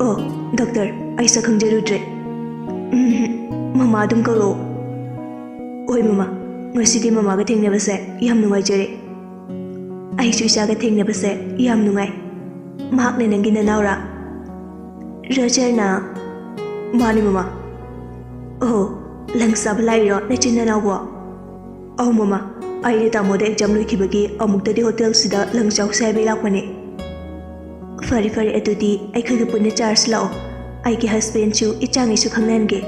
"ꯑꯣ, ꯗꯣꯛꯇꯔ, ꯑꯩ ꯁꯛ ꯈꯪꯖꯔꯨꯗ꯭ꯔꯦ꯫" "ꯎꯝ, ꯃꯃꯥ ꯑꯗꯨꯝ ꯀꯧꯔꯛꯑꯣ꯫" "ꯍꯣꯏ ꯃꯃꯥ, ꯉꯁꯤꯗꯤ ꯃꯃꯥꯒ ꯊꯦꯡꯅꯕꯁꯦ ꯌꯥꯝ ꯅꯨꯡꯉꯥꯏꯖꯔꯦ꯫" "ꯑꯩꯁꯨ ꯏꯆꯥꯒ ꯊꯦꯡꯅꯕꯁꯦ ꯌꯥꯝ ꯅꯨꯡꯉꯥꯏ꯫ ꯃꯍꯥꯛꯅ ꯅꯪꯒꯤ ꯅꯅꯥꯎꯔꯥ?" ꯔꯣꯖꯔꯅ, "ꯃꯥꯅꯤ ꯃꯃꯥ꯫" "ꯑꯣ, ꯂꯪ ꯆꯥꯕ ꯂꯥꯛꯏꯔꯣ ꯅꯆꯤꯟ ꯅꯅꯥꯎꯕꯣ?" "ꯑꯧ ꯃꯃꯥ, ꯑꯩꯅ ꯇꯥꯃꯣꯗ ꯑꯦꯛꯖꯥꯝ ꯂꯣꯏꯈꯤꯕꯒꯤ ꯑꯃꯨꯛꯇꯗꯤ ꯍꯣꯇꯦꯜꯁꯤꯗ ꯂꯪ ꯆꯥꯎꯁꯦ ꯍꯥꯏꯕꯩ ꯂꯥꯛꯄꯅꯦ꯫" "ꯐꯔꯦ ꯐꯔꯦ, ꯑꯗꯨꯗꯤ ꯑꯩꯈꯣꯏꯒ ꯄꯨꯟꯅ ꯆꯥꯔꯁꯤ ꯂꯥꯛꯑꯣ꯫ ꯑꯩꯒꯤ ꯍꯁꯕꯦꯟꯁꯨ ꯏꯆꯥꯉꯩꯁꯨ ꯈꯪꯅꯍꯟꯒꯦ꯫"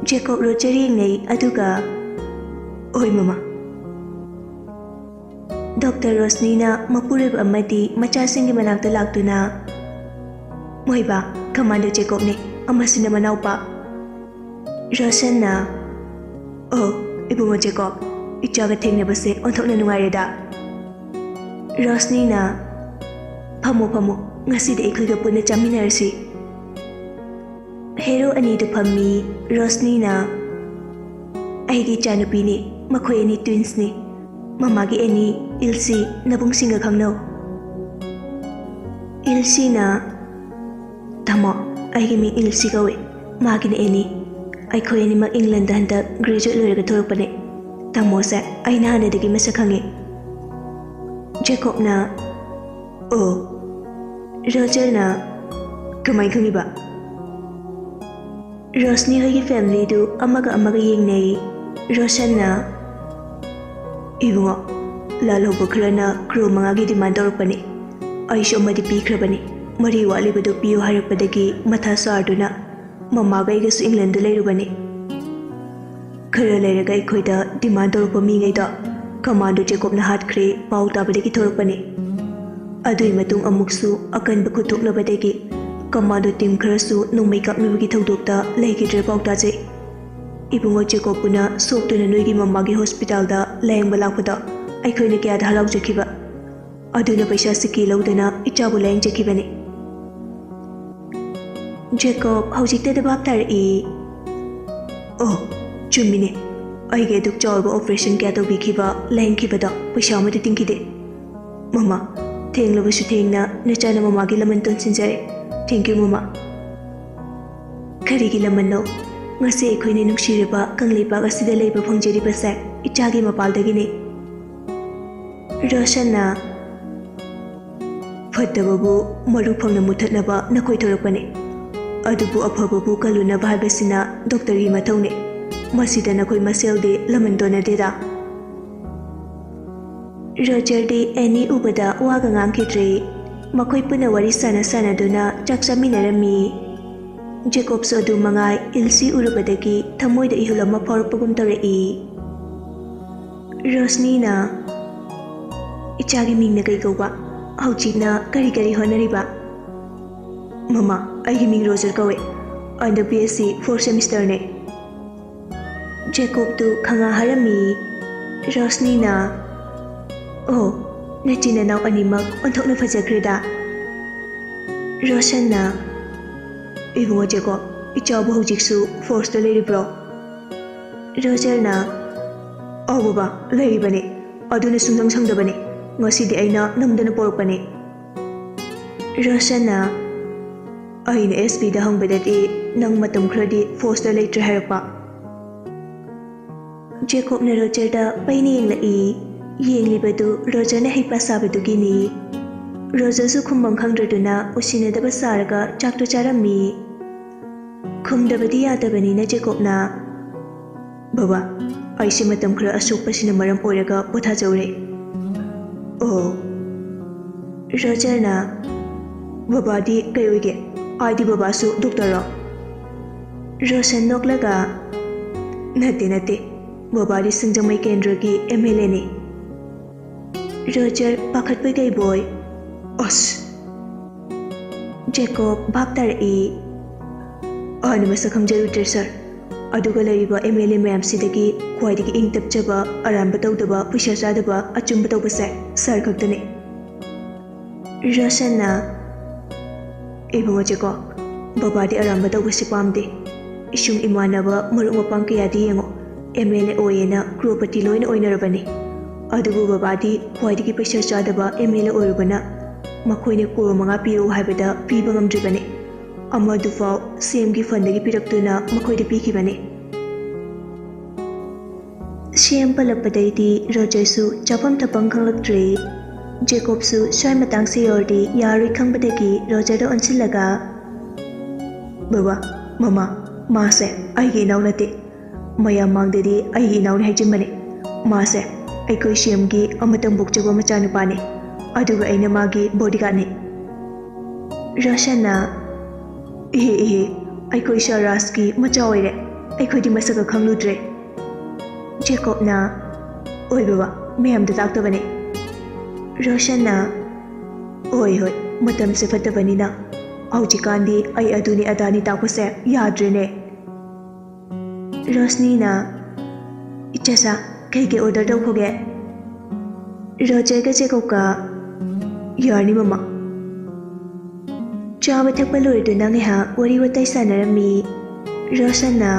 ꯖꯦꯀꯣꯕ ꯔꯣꯖꯔ ꯌꯦꯡꯅꯩ, ꯑꯗꯨꯒ, "ꯍꯣꯏ ꯃꯃꯥ꯫" ꯗꯣꯛꯇꯔ ꯔꯣꯁꯅꯤꯅ ꯃꯄꯨꯔꯣꯏꯕ ꯑꯃꯗꯤ ꯃꯆꯥꯁꯤꯡꯒꯤ ꯃꯅꯥꯛꯇ ꯂꯥꯛꯇꯨꯅ, "ꯃꯣꯏꯕꯥ, ꯀꯃꯥꯟꯗꯣ ꯖꯦꯀꯣꯕꯅꯦ, ꯑꯃꯁꯤꯅ ꯃꯅꯥꯎꯄꯥ꯫" ꯔꯣꯁꯟꯅ, "ꯑꯣ, ꯏꯕꯨꯡꯉꯣ ꯖꯦꯀꯣꯕ, ꯏꯆꯥꯒ ꯊꯦꯡꯅꯕꯁꯦ ꯑꯣꯟꯊꯣꯛꯅ ꯅꯨꯡꯉꯥꯏꯔꯦꯗ꯫" ꯔꯣꯁꯅꯤꯅ, "ꯐꯝꯃꯣ, ꯐꯝꯃꯣ, ꯉꯁꯤꯗꯤ ꯑꯩꯈꯣꯏꯒ ꯄꯨꯟꯅ ꯆꯥꯃꯤꯟꯅꯔꯁꯤ꯫" ꯍꯦꯔꯣ ꯑꯅꯤꯗꯨ ꯐꯝꯃꯤ꯫ ꯔꯣꯁꯅꯤꯅ, "ꯑꯩꯒꯤ ꯏꯆꯥꯅꯨꯄꯤꯅꯤ, ꯃꯈꯣꯏ ꯑꯅꯤ ꯇ꯭ꯋꯤꯟꯁꯅꯤ꯫ ꯃꯃꯥꯒꯤ ꯑꯦꯅꯤ, ꯏꯜꯁꯤ, ꯅꯕꯨꯡꯁꯤꯡꯒ ꯈꯪꯅꯧ꯫" ꯏꯜꯁꯤꯅ, "ꯇꯥꯃꯣ, ꯑꯩꯒꯤ ꯃꯤꯡ ꯏꯜꯁꯤ ꯀꯧꯏ, ꯃꯥꯒꯤꯅ ꯑꯦꯅꯤ꯫ ꯑꯩꯈꯣꯏ ꯑꯅꯤꯃꯛ ꯏꯪꯂꯦꯟꯗ ꯍꯟꯗꯛ ꯒ꯭ꯔꯦꯖꯨꯑꯦꯠ ꯂꯣꯏꯔꯒ ꯊꯣꯛꯂꯛꯄꯅꯦ꯫ ꯇꯥꯃꯣꯁꯦ ꯑꯩꯅ ꯍꯥꯟꯅꯗꯒꯤ ꯃꯁꯛ ꯈꯪꯉꯤ꯫" ꯖꯦꯀꯣꯕꯅ, "ꯑꯣ꯫" ꯔꯣꯖꯔꯅ, "ꯀꯃꯥꯏ ꯈꯪꯉꯤꯕ?" ꯔꯣꯁꯅꯤ ꯍꯣꯏꯒꯤ ꯐꯦꯃꯤꯂꯤꯗꯨ ꯑꯃꯒ ꯑꯃꯒ ꯌꯦꯡꯅꯩ꯫ ꯔꯣꯁꯟꯅ, "ꯏꯕꯨꯡꯉꯣ, ꯂꯥꯜꯍꯧꯕ ꯈꯔꯅ ꯀ꯭ꯔꯣꯔ ꯃꯉꯥꯒꯤ ꯗꯤꯃꯥꯟ ꯇꯧꯔꯛꯄꯅꯤ꯫ ꯑꯩꯁꯨ ꯑꯃꯗꯤ ꯄꯤꯈ꯭ꯔꯕꯅꯤ꯫ ꯃꯔꯤ ꯋꯥꯠꯂꯤꯕꯗꯨ ꯄꯤꯌꯨ ꯍꯥꯏꯔꯛꯄꯗꯒꯤ ꯃꯊꯥ ꯁꯥꯔꯗꯨꯅ ꯃꯃꯥꯒ ꯑꯩꯒꯁꯨ ꯏꯪꯂꯦꯟꯗ ꯂꯩꯔꯨꯕꯅꯤ꯫ ꯈꯔ ꯂꯩꯔꯒ ꯑꯩꯈꯣꯏꯗ ꯗꯤꯃꯥꯟ ꯇꯧꯔꯛꯄ ꯃꯤꯉꯩꯗꯣ ꯀꯃꯥꯟꯗꯣ ꯖꯦꯀꯣꯕꯅ ꯍꯥꯠꯈ꯭ꯔꯦ ꯄꯥꯎ ꯇꯥꯕꯗꯒꯤ ꯊꯣꯔꯛꯄꯅꯤ꯫ ꯑꯗꯨꯒꯤ ꯃꯇꯨꯡ ꯑꯃꯨꯛꯁꯨ ꯑꯀꯟꯕ ꯈꯨꯠ ꯊꯣꯛꯅꯕꯗꯒꯤ ꯀꯃꯥꯟꯗꯣ ꯇꯤꯝ ꯈꯔꯁꯨ ꯅꯣꯡꯃꯩ ꯀꯥꯞꯅꯕꯒꯤ ꯊꯧꯗꯣꯛꯇ ꯂꯩꯈꯤꯗ꯭ꯔꯦ ꯄꯥꯎ ꯇꯥꯖꯩ꯫ ꯏꯕꯨꯡꯉꯣ ꯖꯦꯀꯣꯕꯄꯨꯅ ꯁꯣꯛꯇꯨꯅ ꯅꯣꯏꯒꯤ ꯃꯃꯥꯒꯤ ꯍꯣꯁꯄꯤꯇꯥꯜꯗ ꯂꯥꯌꯦꯡꯕ ꯂꯥꯛꯄꯗꯣ ꯑꯩꯈꯣꯏꯅ ꯀꯌꯥꯗ ꯍꯔꯥꯎꯖꯈꯤꯕ꯫ ꯑꯗꯨꯅ ꯄꯩꯁꯥ ꯁꯤꯀꯤ ꯂꯧꯗꯅ ꯏꯆꯥꯕꯨ ꯂꯥꯌꯦꯡꯖꯈꯤꯕꯅꯤ꯫" ꯖꯦꯀꯣꯕ ꯍꯧꯖꯤꯛꯇꯗ ꯚꯥꯞ ꯇꯥꯔꯛꯏ꯫ "ꯑꯣ, ꯆꯨꯝꯃꯤꯅꯦ꯫ ꯑꯩꯒꯤ ꯑꯗꯨꯛ ꯆꯥꯎꯔꯕ ꯑꯣꯄꯔꯦꯁꯟ ꯀꯌꯥ ꯇꯧꯕꯤꯈꯤꯕ, ꯂꯥꯌꯦꯡꯈꯤꯕꯗꯣ ꯄꯩꯁꯥ ꯑꯃꯠꯇ ꯇꯤꯡꯈꯤꯗꯦ꯫ ꯃꯃꯥ, ꯊꯦꯡꯂꯕꯁꯨ ꯊꯦꯡꯅ ꯅꯆꯥꯅ ꯃꯃꯥꯒꯤ ꯂꯃꯟ ꯇꯣꯟꯁꯤꯟꯖꯔꯦ꯫ Thank you, ꯃꯃꯥ꯫" "ꯀꯔꯤꯒꯤ ꯂꯃꯟꯅꯣ? ꯉꯁꯤ ꯑꯩꯈꯣꯏꯅ ꯅꯨꯡꯁꯤꯔꯕ ꯀꯪꯂꯩꯄꯥꯛ ꯑꯁꯤꯗ ꯂꯩꯕ ꯐꯪꯖꯔꯤꯕꯁꯦ ꯏꯆꯥꯒꯤ ꯃꯄꯥꯜꯗꯒꯤꯅꯤ꯫" ꯔꯣꯁꯟꯅ, "ꯐꯠꯇꯕꯕꯨ ꯃꯔꯨ ꯐꯪꯅ ꯃꯨꯊꯠꯅꯕ ꯅꯈꯣꯏ ꯊꯣꯔꯛꯄꯅꯤ, ꯑꯗꯨꯕꯨ ꯑꯐꯕꯕꯨ ꯀꯜꯂꯨꯅꯕ ꯍꯥꯏꯕꯁꯤꯅ ꯗꯣꯛꯇꯔꯒꯤ ꯃꯊꯧꯅꯤ꯫ ꯃꯁꯤꯗ ꯅꯈꯣꯏ ꯃꯁꯦꯜꯗꯤ ꯂꯃꯟ ꯇꯣꯟꯅꯗꯦꯗ꯫" ꯔꯣꯖꯔꯗꯤ ꯑꯦꯅꯤ ꯎꯕꯗ ꯋꯥꯒ ꯉꯥꯡꯈꯤꯗ꯭ꯔꯦ꯫ ꯃꯈꯣꯏ ꯄꯨꯟꯅ ꯋꯥꯔꯤ ꯁꯥꯟꯅ ꯁꯥꯟꯅꯗꯨꯅ ꯆꯥꯛ ꯆꯥꯃꯤꯟꯅꯔꯝꯃꯤ꯫ ꯖꯦꯀꯣꯕꯁꯨ ꯑꯗꯨ ꯃꯉꯥꯏ ꯏꯜꯁꯤ ꯎꯔꯨꯕꯗꯒꯤ ꯊꯃꯣꯏꯗ ꯏꯍꯨꯜ ꯑꯃ ꯐꯥꯎꯔꯛꯄꯒꯨꯝ ꯇꯧꯔꯛꯏ꯫ ꯔꯣꯁꯅꯤꯅ, "ꯏꯆꯥꯒꯤ ꯃꯤꯡꯅ ꯀꯩ ꯀꯧꯕ? ꯍꯧꯖꯤꯛꯅ ꯀꯔꯤ ꯀꯔꯤ ꯍꯣꯠꯅꯔꯤꯕ?" "ꯃꯃꯥ, ꯑꯩꯒꯤ ꯃꯤꯡ ꯔꯣꯖꯔ ꯀꯧꯋꯦ꯫ ꯍꯟꯗꯛ ꯕꯤ ꯑꯦꯁ ꯁꯤ fourth semesterꯅꯦ꯫" ꯖꯦꯀꯣꯕꯇꯨ ꯈꯪꯉꯥ ꯍꯥꯔꯝꯃꯤ꯫ ꯔꯣꯁꯅꯤꯅ, "ꯑꯣ, ꯅꯆꯤꯟ ꯅꯅꯥꯎ ꯑꯅꯤꯃꯛ ꯑꯣꯟꯊꯣꯛꯅ ꯐꯖꯈ꯭ꯔꯦꯗ꯫" ꯔꯣꯁꯟꯅ, "ꯏꯕꯨꯡꯉꯣ ꯖꯦꯀꯣꯕ, ꯏꯆꯥꯕꯨ ꯍꯧꯖꯤꯛꯁꯨ ꯐꯣꯔꯁꯇ ꯂꯩꯔꯤꯕ꯭ꯔꯣ?" ꯔꯣꯖꯔꯅ, "ꯑꯧ ꯕꯕꯥ, ꯂꯩꯔꯤꯕꯅꯤ꯫ ꯑꯗꯨꯅ ꯁꯨꯡꯁꯪ ꯁꯪꯗꯕꯅꯤ꯫ ꯉꯁꯤꯗꯤ ꯑꯩꯅ ꯅꯝꯗꯅ ꯄꯣꯔꯛꯄꯅꯤ꯫" ꯔꯣꯁꯟꯅ, "ꯑꯩꯅ ꯑꯦꯁ ꯄꯤꯗ ꯍꯪꯕꯗꯗꯤ ꯅꯪ ꯃꯇꯝ ꯈꯔꯗꯤ ꯐꯣꯔꯁꯇ ꯂꯩꯇ꯭ꯔꯦ ꯍꯥꯏꯔꯛꯄ꯫" ꯖꯦꯀꯣꯕꯅ ꯔꯣꯖꯔꯗ ꯄꯩꯅ ꯌꯦꯡꯂꯛꯏ꯫ ꯌꯦꯡꯂꯤꯕꯗꯨ ꯔꯣꯖꯔꯅ ꯍꯩꯄꯥ ꯁꯥꯕꯗꯨꯒꯤꯅꯤ꯫ ꯔꯣꯖꯔꯁꯨ ꯈꯨꯝꯕꯝ ꯈꯪꯗ꯭ꯔꯗꯨꯅ ꯎꯁꯤꯟꯅꯗꯕ ꯁꯥꯔꯒ ꯆꯥꯛꯇꯨ ꯆꯥꯔꯝꯃꯤ꯫ ꯈꯨꯝꯗꯕꯗꯤ ꯌꯥꯗꯕꯅꯤꯅ ꯖꯦꯀꯣꯕꯅ, "ꯕꯕꯥ, ꯑꯩꯁꯦ ꯃꯇꯝ ꯈꯔ ꯑꯁꯣꯛꯄꯁꯤꯅ ꯃꯔꯝ ꯑꯣꯏꯔꯒ ꯄꯣꯊꯥꯖꯧꯔꯦ꯫" "ꯑꯣ꯫" ꯔꯣꯖꯔꯅ, "ꯕꯕꯥꯗꯤ ꯀꯩ ꯑꯣꯏꯒꯦ? ꯍꯥꯏꯗꯤ ꯕꯕꯥꯁꯨ ꯗꯣꯛꯇꯔꯔꯣ?" ꯔꯣꯁꯟ ꯅꯣꯛꯂꯒ, "ꯅꯠꯇꯦ, ꯅꯠꯇꯦ꯫ ꯕꯕꯥꯗꯤ ꯁꯤꯡꯖꯃꯩ ꯀꯦꯟꯗ꯭ꯔꯒꯤ ꯑꯦꯝ ꯑꯦꯜ ꯑꯦꯅꯤ꯫" ꯔꯣꯖꯔ ꯄꯥꯈꯠꯄꯣꯏ ꯀꯩꯕꯣꯏ, "ꯑꯁ!" ꯖꯦꯀꯣꯕ ꯚꯥꯞ ꯇꯥꯔꯛꯏ꯫ "ꯑꯍꯥꯟꯕ ꯃꯁꯛ ꯈꯪꯖꯔꯨꯗ꯭ꯔꯦ, ꯁꯥꯔ꯫ ꯑꯗꯨꯒ ꯂꯩꯔꯤꯕ ꯑꯦꯝ ꯑꯦꯜ ꯑꯦ ꯃꯌꯥꯝꯁꯤꯗꯒꯤ ꯈ꯭ꯋꯥꯏꯗꯒꯤ ꯏꯪ ꯇꯞꯆꯕ, ꯑꯔꯥꯟꯕ ꯇꯧꯗꯕ, ꯄꯩꯁꯥ ꯆꯥꯗꯕ, ꯑꯆꯨꯝꯕ ꯇꯧꯕꯁꯦ ꯁꯥꯔ ꯈꯛꯇꯅꯤ꯫" ꯔꯣꯁꯟꯅ, "ꯏꯕꯨꯡꯉꯣ ꯖꯦꯀꯣꯕ, ꯕꯕꯥꯗꯤ ꯑꯔꯥꯟꯕ ꯇꯧꯕꯁꯦ ꯄꯥꯝꯗꯦ꯫ ꯏꯁꯨꯡ ꯏꯃꯥꯟꯅꯕ, ꯃꯔꯨꯞ ꯃꯄꯥꯡ ꯀꯌꯥꯗꯤ ꯌꯦꯡꯉꯣ, ꯑꯦꯝ ꯑꯦꯜ ꯑꯦ ꯑꯣꯏꯌꯦꯅ ꯀ꯭ꯔꯣꯔꯄꯇꯤ ꯂꯣꯏꯅ ꯑꯣꯏꯅꯔꯕꯅꯤ꯫ ꯑꯗꯨꯕꯨ ꯕꯕꯥꯗꯤ ꯈ꯭ꯋꯥꯏꯗꯒꯤ ꯄꯩꯁꯥ ꯆꯥꯗꯕ ꯑꯦꯝ ꯑꯦꯜ ꯑꯦ ꯑꯣꯏꯔꯨꯕꯅ ꯃꯈꯣꯏꯅ ꯀ꯭ꯔꯣꯔ ꯃꯉꯥ ꯄꯤꯔꯛꯎ ꯍꯥꯏꯕꯗ ꯄꯤꯕ ꯉꯝꯗ꯭ꯔꯤꯕꯅꯤ꯫ ꯑꯃꯗꯨꯐꯥꯎ ꯁꯤꯑꯦꯝꯒꯤ ꯐꯟꯗꯒꯤ ꯄꯤꯔꯛꯇꯨꯅ ꯃꯈꯣꯏꯗ ꯄꯤꯈꯤꯕꯅꯤ꯫" ꯁꯤꯑꯦꯝ ꯄꯜꯂꯛꯄꯗꯩꯗꯤ ꯔꯣꯖꯔꯁꯨ ꯆꯥꯐꯝ ꯊꯛꯐꯝ ꯈꯪꯂꯛꯇ꯭ꯔꯦ꯫ ꯖꯦꯀꯣꯕꯁꯨ ꯁ꯭ꯋꯥꯏ ꯃꯇꯥꯡꯁꯦ ꯌꯧꯔꯗꯤ ꯌꯥꯔꯣꯏ ꯈꯪꯕꯗꯒꯤ ꯔꯣꯖꯔꯗ ꯑꯣꯟꯁꯤꯜꯂꯒ, "ꯕꯕꯥ, ꯃꯃꯥ, ꯃꯥꯁꯦ ꯑꯩꯒꯤ ꯏꯅꯥꯎ ꯅꯠꯇꯦ꯫ ꯃꯌꯥꯝ ꯃꯥꯡꯗꯗꯤ ꯑꯩꯒꯤ ꯏꯅꯥꯎꯅꯤ ꯍꯥꯏꯖꯤꯟꯕꯅꯦ꯫ ꯃꯥꯁꯦ ꯑꯩꯈꯣꯏ ꯁꯤꯑꯦꯝꯒꯤ ꯑꯃꯇꯪ ꯄꯣꯛꯆꯕ ꯃꯆꯥꯅꯨꯄꯥꯅꯤ꯫ ꯑꯗꯨꯒ ꯑꯩꯅ ꯃꯥꯒꯤ ꯕꯣꯗꯤꯒꯥꯔꯗꯅꯤ꯫" ꯔꯣꯁꯟꯅ, "ꯏꯍꯦ, ꯏꯍꯦ, ꯑꯩꯈꯣꯏ ꯁꯥꯔ ꯔꯥꯖꯀꯤ ꯃꯆꯥ ꯑꯣꯏꯔꯦ꯫ ꯑꯩꯈꯣꯏꯗꯤ ꯃꯁꯛꯀ ꯈꯪꯂꯨꯗ꯭ꯔꯦ꯫" ꯖꯦꯀꯣꯕꯅ, "ꯑꯣꯏ ꯕꯕꯥ, ꯃꯌꯥꯝꯗ ꯇꯥꯛꯇꯕꯅꯦ꯫" ꯔꯣꯁꯟꯅ, "ꯍꯣꯏ, ꯍꯣꯏ, ꯃꯇꯝꯁꯦ ꯐꯠꯇꯕꯅꯤꯅ ꯍꯧꯖꯤꯛꯀꯥꯟꯗꯤ ꯑꯩ ꯑꯗꯨꯅꯤ ꯑꯗꯥꯅꯤ ꯇꯥꯛꯄꯁꯦ ꯌꯥꯗ꯭ꯔꯦꯅꯦ꯫" ꯔꯣꯁꯅꯤꯅ, "ꯏꯆꯥꯁꯥ, ꯀꯩ ꯀꯩ ꯑꯣꯔꯗꯔ ꯇꯧꯈꯣꯒꯦ?" ꯔꯣꯖꯔꯒ ꯖꯦꯀꯣꯕꯀ, "ꯌꯥꯔꯅꯤ ꯃꯃꯥ꯫" ꯆꯥꯕ ꯊꯛꯄ ꯂꯣꯏꯔꯗꯨꯅ ꯉꯥꯏꯍꯥꯛ ꯋꯥꯔꯤ ꯋꯥꯇꯥꯏ ꯁꯥꯟꯅꯔꯝꯃꯤ꯫ ꯔꯣꯁꯟꯅ,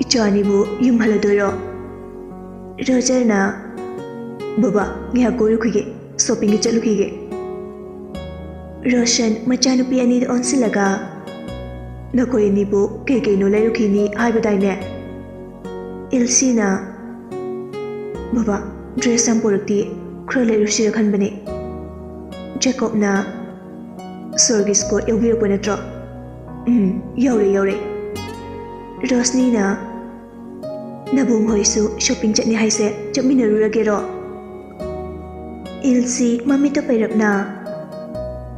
"ꯏꯆꯥ ꯑꯅꯤꯕꯨ ꯌꯨꯝ ꯍꯜꯂꯗꯣꯏꯔꯣ?" ꯔꯣꯖꯔꯅ, "ꯕꯕꯥ, ꯉꯥꯏꯍꯥꯛ ꯀꯣꯏꯔꯨꯈꯤꯒꯦ, ꯁꯣꯄꯤꯡꯒꯤ ꯆꯠꯂꯨꯈꯤꯒꯦ꯫" ꯔꯣꯁꯟ ꯃꯆꯥꯅꯨꯄꯤ ꯑꯅꯤꯗ ꯑꯣꯟꯁꯤꯜꯂꯒ, "ꯅꯈꯣꯏ ꯑꯅꯤꯕꯨ ꯀꯩ ꯀꯩꯅꯣ ꯂꯩꯔꯨꯈꯤꯅꯤ ꯍꯥꯏꯕꯗꯥꯏꯅꯦ?" ꯏꯜꯁꯤꯅ, "ꯕꯕꯥ, ꯗ꯭ꯔꯦꯁ ꯌꯥꯝ ꯄꯨꯔꯛꯇꯤꯌꯦ, ꯈꯔ ꯂꯩꯔꯨꯁꯤꯔ ꯈꯟꯕꯅꯦ꯫" ꯖꯦꯀꯣꯕꯅ, "ꯁꯣꯔꯒꯤ ꯁ꯭ꯀꯣꯠ ꯌꯥꯎꯕꯤꯔꯛꯄ ꯅꯠꯇ꯭ꯔꯣ?" ꯎꯝ, ꯌꯧꯔꯦ, ꯌꯧꯔꯦ꯫ ꯔꯣꯁꯅꯤꯅ, "ꯅꯕꯨꯡ ꯍꯣꯏꯁꯨ ꯁꯣꯄꯤꯡ ꯆꯠꯅꯤ ꯍꯥꯏꯁꯦ, ꯆꯠꯃꯤꯟꯅꯔꯨꯔꯒꯦꯔꯣ?" ꯏꯜꯁꯤ ꯃꯃꯤꯠꯇ ꯄꯩꯔꯞꯅ,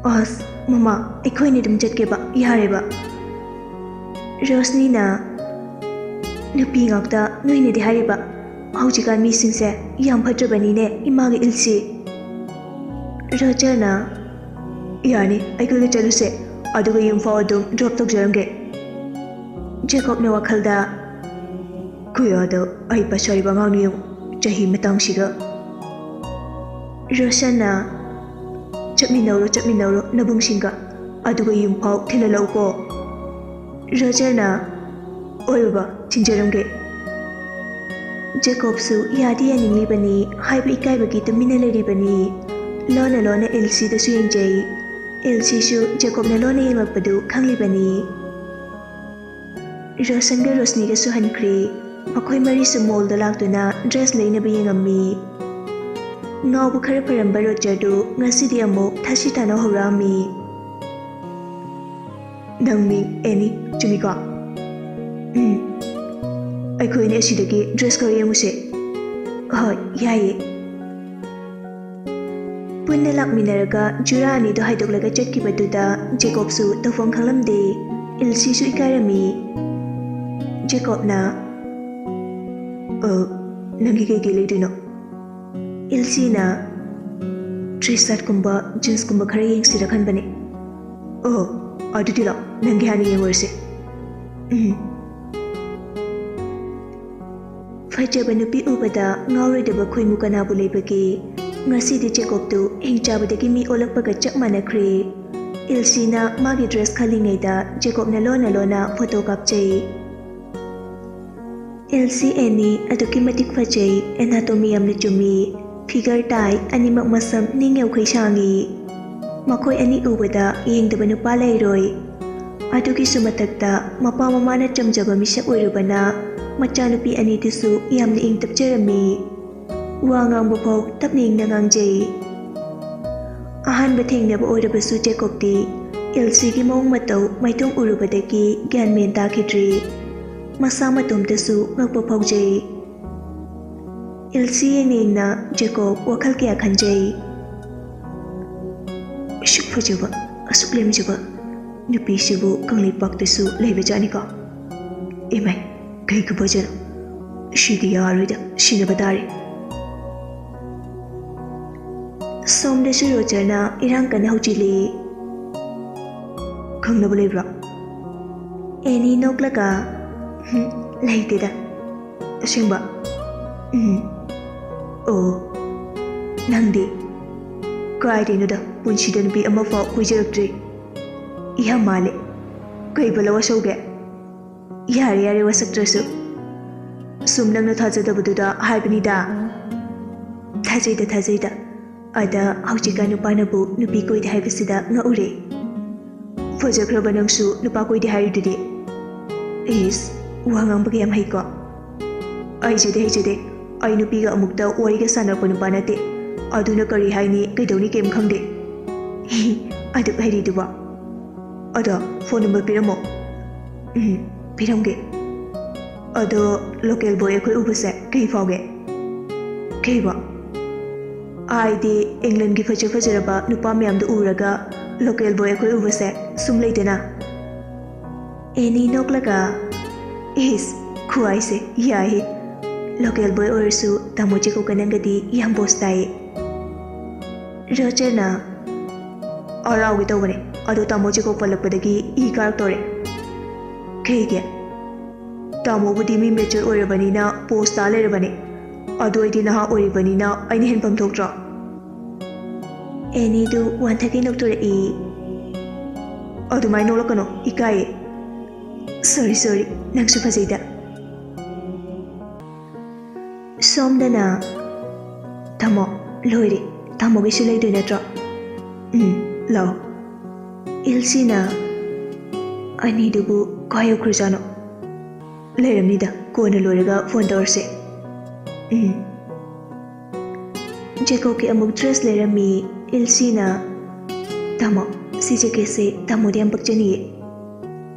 "ꯑꯁ, ꯃꯃꯥ, ꯑꯩꯈꯣꯏꯅꯤ ꯑꯗꯨꯝ ꯆꯠꯀꯦꯕ, ꯌꯥꯔꯦꯕ?" ꯔꯣꯁꯅꯤꯅ, "ꯅꯨꯄꯤ ꯉꯥꯛꯇ ꯅꯣꯏꯅꯗꯤ ꯍꯥꯏꯔꯤꯕ? ꯍꯧꯖꯤꯛꯀꯥꯟ ꯃꯤꯁꯤꯡꯁꯦ ꯌꯥꯝ ꯐꯠꯇ꯭ꯔꯕꯅꯤꯅꯦ, ꯏꯃꯥꯒ ꯏꯜꯁꯤ꯫" ꯔꯣꯖꯔꯅ, "ꯌꯥꯅꯤ, ꯑꯩꯈꯣꯏꯒ ꯆꯠꯂꯨꯁꯦ, ꯑꯗꯨꯒ ꯌꯨꯝꯐꯥꯎ ꯑꯗꯨꯝ ꯗ꯭ꯔꯣꯞ ꯇꯧꯖꯔꯝꯒꯦ꯫" ꯖꯦꯀꯣꯕꯅ ꯋꯥꯈꯜꯗ, "ꯈꯨꯌꯥꯗ ꯑꯩ ꯄꯠꯁꯔꯤꯕ ꯑꯉꯥꯡꯅꯤ ꯌꯦꯡꯉꯨ, ꯆꯍꯤ ꯃꯇꯥꯡꯁꯤꯒ꯫" ꯔꯣꯁꯟꯅ, "ꯆꯠꯃꯤꯟꯅꯧꯔꯣ, ꯆꯠꯃꯤꯟꯅꯧꯔꯣ ꯅꯕꯨꯡꯁꯤꯡꯒ, ꯑꯗꯨꯒ ꯌꯨꯝꯐꯥꯎ ꯊꯤꯜꯍꯜꯂꯛꯎꯀꯣ꯫" ꯔꯣꯖꯔꯅ, "ꯍꯣꯏ ꯕꯕꯥ, ꯊꯤꯟꯖꯔꯝꯒꯦ꯫" ꯖꯦꯀꯣꯕꯁꯨ ꯌꯥꯗꯤ ꯌꯥꯅꯤꯡꯂꯤꯕꯅꯤ, ꯍꯥꯏꯕ ꯏꯀꯥꯏꯕꯒꯤ ꯇꯨꯃꯤꯟꯅ ꯂꯩꯔꯤꯕꯅꯤ꯫ ꯂꯣꯟꯅ ꯂꯣꯟꯅ ꯏꯜꯁꯤꯗꯁꯨ ꯌꯦꯡꯖꯩ꯫ ꯏꯜꯁꯤꯁꯨ ꯖꯦꯀꯣꯕꯅ ꯂꯣꯟꯅ ꯌꯦꯡꯂꯛꯄꯗꯨ ꯈꯪꯂꯤꯕꯅꯤ꯫ ꯔꯣꯁꯟꯒ ꯔꯣꯁꯅꯤꯒꯁꯨ ꯍꯟꯈ꯭ꯔꯦ꯫ ꯃꯈꯣꯏ ꯃꯔꯤꯁꯨ ꯃꯣꯜꯗ ꯂꯥꯛꯇꯨꯅ ꯗ꯭ꯔꯦꯁ ꯂꯩꯅꯕ ꯌꯦꯡꯉꯝꯃꯤ꯫ ꯉꯥꯎꯕ ꯈꯔ ꯐꯔꯝꯕ ꯔꯣꯖꯔꯗꯨ ꯉꯁꯤꯗꯤ ꯑꯃꯨꯛ ꯊꯥꯁꯤ ꯊꯥꯅ ꯍꯧꯔꯛꯑꯝꯃꯤ꯫ "ꯅꯪ ꯃꯤꯡ ꯑꯦꯅꯤ ꯆꯨꯝꯃꯤꯀꯣ?" "ꯎꯝ꯫ ꯑꯩꯈꯣꯏꯅꯤ ꯑꯁꯤꯗꯒꯤ ꯗ꯭ꯔꯦꯁ ꯈꯔ ꯌꯦꯡꯉꯨꯁꯦ꯫" "ꯍꯣꯏ, ꯌꯥꯏꯌꯦ꯫" ꯄꯨꯟꯅ ꯂꯥꯛꯃꯤꯟꯅꯔꯒ ꯖꯨꯔꯥ ꯑꯅꯤꯗꯨ ꯍꯥꯏꯗꯣꯛꯂꯒ ꯆꯠꯈꯤꯕꯗꯨꯗ ꯖꯦꯀꯣꯕꯁꯨ ꯇꯧꯐꯝ ꯈꯪꯂꯝꯗꯦ꯫ ꯏꯜꯁꯤꯁꯨ ꯏꯀꯥꯏꯔꯝꯃꯤ꯫ ꯖꯦꯀꯣꯕꯅ, "ꯑ, ꯅꯪꯒꯤ ꯀꯩꯀꯩ ꯂꯩꯗꯣꯏꯅꯣ?" ꯏꯜꯁꯤꯅ, "ꯇꯤ ꯁꯥꯔꯠꯀꯨꯝꯕ, ꯖꯤꯟꯁꯀꯨꯝꯕ ꯈꯔ ꯌꯦꯡꯁꯤꯔ ꯈꯟꯕꯅꯦ꯫" "ꯑꯣ, ꯑꯗꯨꯗꯤ ꯂꯥꯛꯑꯣ, ꯅꯪꯒꯤ ꯍꯥꯟꯅ ꯌꯦꯡꯉꯨꯔꯁꯤ꯫" ꯎꯝ꯫ ꯐꯖꯕ ꯅꯨꯄꯤ ꯎꯕꯗ ꯉꯥꯎꯔꯣꯏꯗꯕ ꯈꯣꯏꯃꯨ ꯀꯅꯥꯕꯨ ꯂꯩꯕꯒꯦ? ꯉꯁꯤꯗꯤ ꯖꯦꯀꯣꯕꯇꯨ ꯍꯤꯡꯆꯥꯕꯗꯒꯤ ꯃꯤ ꯑꯣꯜꯂꯛꯄꯒ ꯆꯞ ꯃꯥꯟꯅꯈ꯭ꯔꯦ꯫ ꯏꯜꯁꯤꯅ ꯃꯥꯒꯤ ꯗ꯭ꯔꯦꯁ ꯈꯜꯂꯤꯉꯩꯗ ꯖꯦꯀꯣꯕꯅ ꯂꯣꯟꯅ ꯂꯣꯟꯅ ꯐꯣꯇꯣ ꯀꯥꯞꯆꯩ꯫ ꯏꯜꯁꯤ ꯑꯦꯅꯤ ꯑꯗꯨꯛꯀꯤ ꯃꯇꯤꯛ ꯐꯖꯩ, ꯑꯦꯅꯥꯇꯣꯃꯤ ꯌꯥꯝꯅ ꯆꯨꯝꯃꯤ, ꯐꯤꯒꯔ ꯇꯥꯏ, ꯑꯅꯤꯃꯛ ꯃꯁꯝ ꯅꯤꯡ ꯌꯧꯈꯩ ꯁꯥꯡꯉꯤ꯫ ꯃꯈꯣꯏ ꯑꯅꯤ ꯎꯕꯗ ꯌꯦꯡꯗꯕ ꯅꯨꯄꯥ ꯂꯩꯔꯣꯏ꯫ ꯑꯗꯨꯒꯤꯁꯨ ꯃꯊꯛꯇ ꯃꯄꯥ ꯃꯃꯥꯅ ꯆꯝꯖꯕ ꯃꯤꯁꯛ ꯑꯣꯏꯔꯨꯕꯅ ꯃꯆꯥꯅꯨꯄꯤ ꯑꯅꯤꯗꯨꯁꯨ ꯌꯥꯝꯅ ꯏꯪ ꯇꯞꯆꯔꯝꯃꯤ꯫ ꯋꯥ ꯉꯥꯡꯕ ꯐꯥꯎ ꯇꯞꯅ ꯏꯪꯅ ꯉꯥꯡꯖꯩ꯫ ꯑꯍꯥꯟꯕ ꯊꯦꯡꯅꯕ ꯑꯣꯏꯔꯕꯁꯨ ꯖꯦꯀꯣꯕꯇꯤ ꯏꯜꯁꯤꯒꯤ ꯃꯑꯣꯡ ꯃꯇꯧ ꯃꯥꯏꯊꯣꯡ ꯎꯔꯨꯕꯗꯒꯤ ꯒ꯭ꯌꯥꯟ ꯃꯦꯟ ꯇꯥꯈꯤꯗ꯭ꯔꯦ꯫ ꯃꯁꯥ ꯃꯇꯣꯝꯇꯁꯨ ꯉꯛꯄ ꯐꯥꯎꯖꯩ꯫ ꯏꯜꯁꯤ ꯌꯦꯡꯅ ꯌꯦꯡꯅ ꯖꯦꯀꯣꯕ ꯋꯥꯈꯜ ꯀꯌꯥ ꯈꯟꯖꯩ꯫ ꯑꯁꯨꯛ ꯐꯖꯕ, ꯑꯁꯨꯛ ꯂꯦꯝꯖꯕ ꯅꯨꯄꯤꯁꯤꯕꯨ ꯀꯪꯂꯩꯄꯥꯛꯇꯁꯨ ꯂꯩꯕꯖꯥꯠꯅꯤꯀꯣ꯫ ꯏꯃꯥꯏ, ꯀꯩ ꯈꯨꯐꯖꯅꯣ! ꯁꯤꯗꯤ ꯌꯥꯔꯣꯏꯗ, ꯁꯤꯟꯅꯕ ꯇꯥꯔꯦ꯫ ꯁꯣꯝꯗꯁꯨ ꯔꯣꯖꯔꯅ ꯏꯔꯥꯡ ꯀꯟꯅ ꯍꯧꯖꯤꯜꯂꯤ꯫ ꯈꯪꯅꯕ ꯂꯩꯕ꯭ꯔꯣ? ꯑꯦꯅꯤ ꯅꯣꯛꯂꯒ, "ꯍꯨꯝ, ꯂꯩꯇꯦꯗ꯫ ꯑꯁꯦꯡꯕ?" "ꯎꯝ꯫ ꯑꯣ, ꯅꯪꯗꯤ?" "ꯀꯥꯏꯗꯩꯅꯣꯗ, ꯄꯨꯟꯁꯤꯗ ꯅꯨꯄꯤ ꯑꯃꯐꯥꯎ ꯀꯣꯏꯖꯔꯛꯇ꯭ꯔꯤ꯫ ꯏꯍꯥ ꯃꯥꯜꯂꯦ꯫ ꯀꯩ ꯕꯂꯋꯥ ꯁꯧꯒꯦ?" "ꯌꯥꯔꯦ, ꯌꯥꯔꯦ, ꯋꯥꯁꯛꯇ꯭ꯔꯁꯨ꯫ ꯁꯨꯝ ꯅꯪꯅ ꯊꯥꯖꯗꯕꯗꯨꯗ ꯍꯥꯏꯕꯅꯤꯗ꯫" "ꯊꯥꯖꯩꯗ, ꯊꯥꯖꯩꯗ꯫ ꯑꯗ ꯍꯧꯖꯤꯛꯀꯥꯟ ꯅꯨꯄꯥꯅꯕꯨ ꯅꯨꯄꯤ ꯀꯣꯏꯗꯦ ꯍꯥꯏꯕꯁꯤꯗ ꯉꯛꯎꯔꯦ꯫ ꯐꯖꯈ꯭ꯔꯕ ꯅꯪꯁꯨ ꯅꯨꯄꯥ ꯀꯣꯏꯗꯦ ꯍꯥꯏꯔꯤꯗꯨꯗꯤ?" "ꯏꯁ, ꯋꯥ ꯉꯥꯡꯕꯒ ꯌꯥꯝ ꯍꯩꯀꯣ꯫" "ꯍꯩꯖꯗꯦ, ꯍꯩꯖꯗꯦ꯫ ꯑꯩ ꯅꯨꯄꯤꯒ ꯑꯃꯨꯛꯇ ꯋꯥꯔꯤꯒ ꯁꯥꯟꯅꯔꯛꯄ ꯅꯨꯄꯥ ꯅꯠꯇꯦ꯫ ꯑꯗꯨꯅ ꯀꯔꯤ ꯍꯥꯏꯅꯤ, ꯀꯩꯗꯧꯅꯤ, ꯀꯩꯝ ꯈꯪꯗꯦ꯫" "ꯑꯗꯨꯛ ꯍꯩꯔꯤꯗꯨꯕꯣ? ꯑꯗꯣ ꯐꯣꯟ ꯅꯝꯕꯔ ꯄꯤꯔꯝꯃꯣ꯫" "ꯎꯝ, ꯄꯤꯔꯝꯒꯦ꯫ ꯑꯗꯣ ꯂꯣꯀꯦꯜ ꯕꯣꯏ ꯑꯩꯈꯣꯏ ꯎꯕꯁꯦ ꯀꯩ ꯐꯥꯎꯒꯦ?" "ꯀꯩꯕꯣ?" "ꯑꯩꯗꯤ ꯏꯪꯂꯦꯟꯒꯤ ꯐꯖ ꯐꯖꯔꯕ ꯅꯨꯄꯥ ꯃꯌꯥꯝꯗꯨ ꯎꯔꯒ ꯂꯣꯀꯦꯜ ꯕꯣꯏ ꯑꯩꯈꯣꯏ ꯎꯕꯁꯦ ꯁꯨꯝ ꯂꯩꯗꯅ꯫" ꯑꯦꯅꯤ ꯅꯣꯛꯂꯒ, "ꯏꯁ, ꯈꯨꯍꯥꯏꯁꯦ ꯌꯥꯏꯍꯦ꯫ ꯂꯣꯀꯦꯜ ꯕꯣꯏ ꯑꯣꯏꯔꯁꯨ ꯇꯥꯃꯣ ꯖꯦꯀꯣꯕꯀ ꯅꯪꯒꯗꯤ ꯌꯥꯝ ꯄꯣꯁ ꯇꯥꯏꯌꯦ꯫" ꯔꯣꯖꯔꯅ, "ꯍꯔꯥꯎꯒꯦ ꯇꯧꯕꯅꯦ, ꯑꯗꯣ ꯇꯥꯃꯣ ꯖꯦꯀꯣꯕ ꯄꯜꯂꯛꯄꯗꯒꯤ ꯏ ꯀꯥꯔꯛꯇꯧꯔꯦ꯫" "ꯀꯩꯒꯤ?" "ꯇꯥꯃꯣꯕꯨꯗꯤ ꯃꯤ ꯃꯦꯆꯣꯔ ꯑꯣꯏꯔꯕꯅꯤꯅ ꯄꯣꯁ ꯇꯥ ꯂꯩꯔꯕꯅꯦ꯫ ꯑꯗꯣ ꯑꯩꯗꯤ ꯅꯍꯥ ꯑꯣꯏꯔꯤꯕꯅꯤꯅ ꯑꯩꯅ ꯍꯦꯟꯐꯝ ꯊꯣꯛꯇ꯭ꯔꯣ?" ꯑꯦꯅꯤꯗꯨ ꯋꯥꯟꯊꯒꯩ ꯅꯣꯛꯊꯣꯔꯛꯏ꯫ "ꯑꯗꯨꯃꯥꯏꯅ ꯅꯣꯛꯂꯛꯀꯅꯣ, ꯏꯀꯥꯏꯌꯦ꯫" "ꯁꯣꯔꯤ, ꯁꯣꯔꯤ, ꯅꯪꯁꯨ ꯐꯖꯩꯗ꯫" ꯁꯣꯝꯗꯅ, "ꯇꯥꯃꯣ, ꯂꯣꯏꯔꯦ꯫ ꯇꯥꯃꯣꯒꯤꯁꯨ ꯂꯩꯗꯣꯏ ꯅꯠꯇ꯭ꯔꯣ?" "ꯎꯝ, ꯂꯥꯎ꯫" ꯏꯜꯁꯤꯅ, "ꯑꯅꯤꯗꯨꯕꯨ ꯀꯥꯏ ꯌꯧꯈ꯭ꯔꯖꯥꯠꯅꯣ?" "ꯂꯩꯔꯝꯅꯤꯗ, ꯀꯣꯟꯅ ꯂꯣꯏꯔꯒ ꯐꯣꯟ ꯇꯧꯔꯁꯦ꯫" "ꯎꯝ꯫" ꯖꯦꯀꯣꯕꯀꯤ ꯑꯃꯨꯛ ꯗ꯭ꯔꯦꯁ ꯂꯩꯔꯝꯃꯤ꯫ ꯏꯜꯁꯤꯅ, "ꯇꯥꯃꯣ, ꯁꯤ ꯖꯦꯀꯦꯠꯁꯦ ꯇꯥꯃꯣꯗ ꯌꯥꯝ ꯄꯛꯆꯅꯤꯌꯦ꯫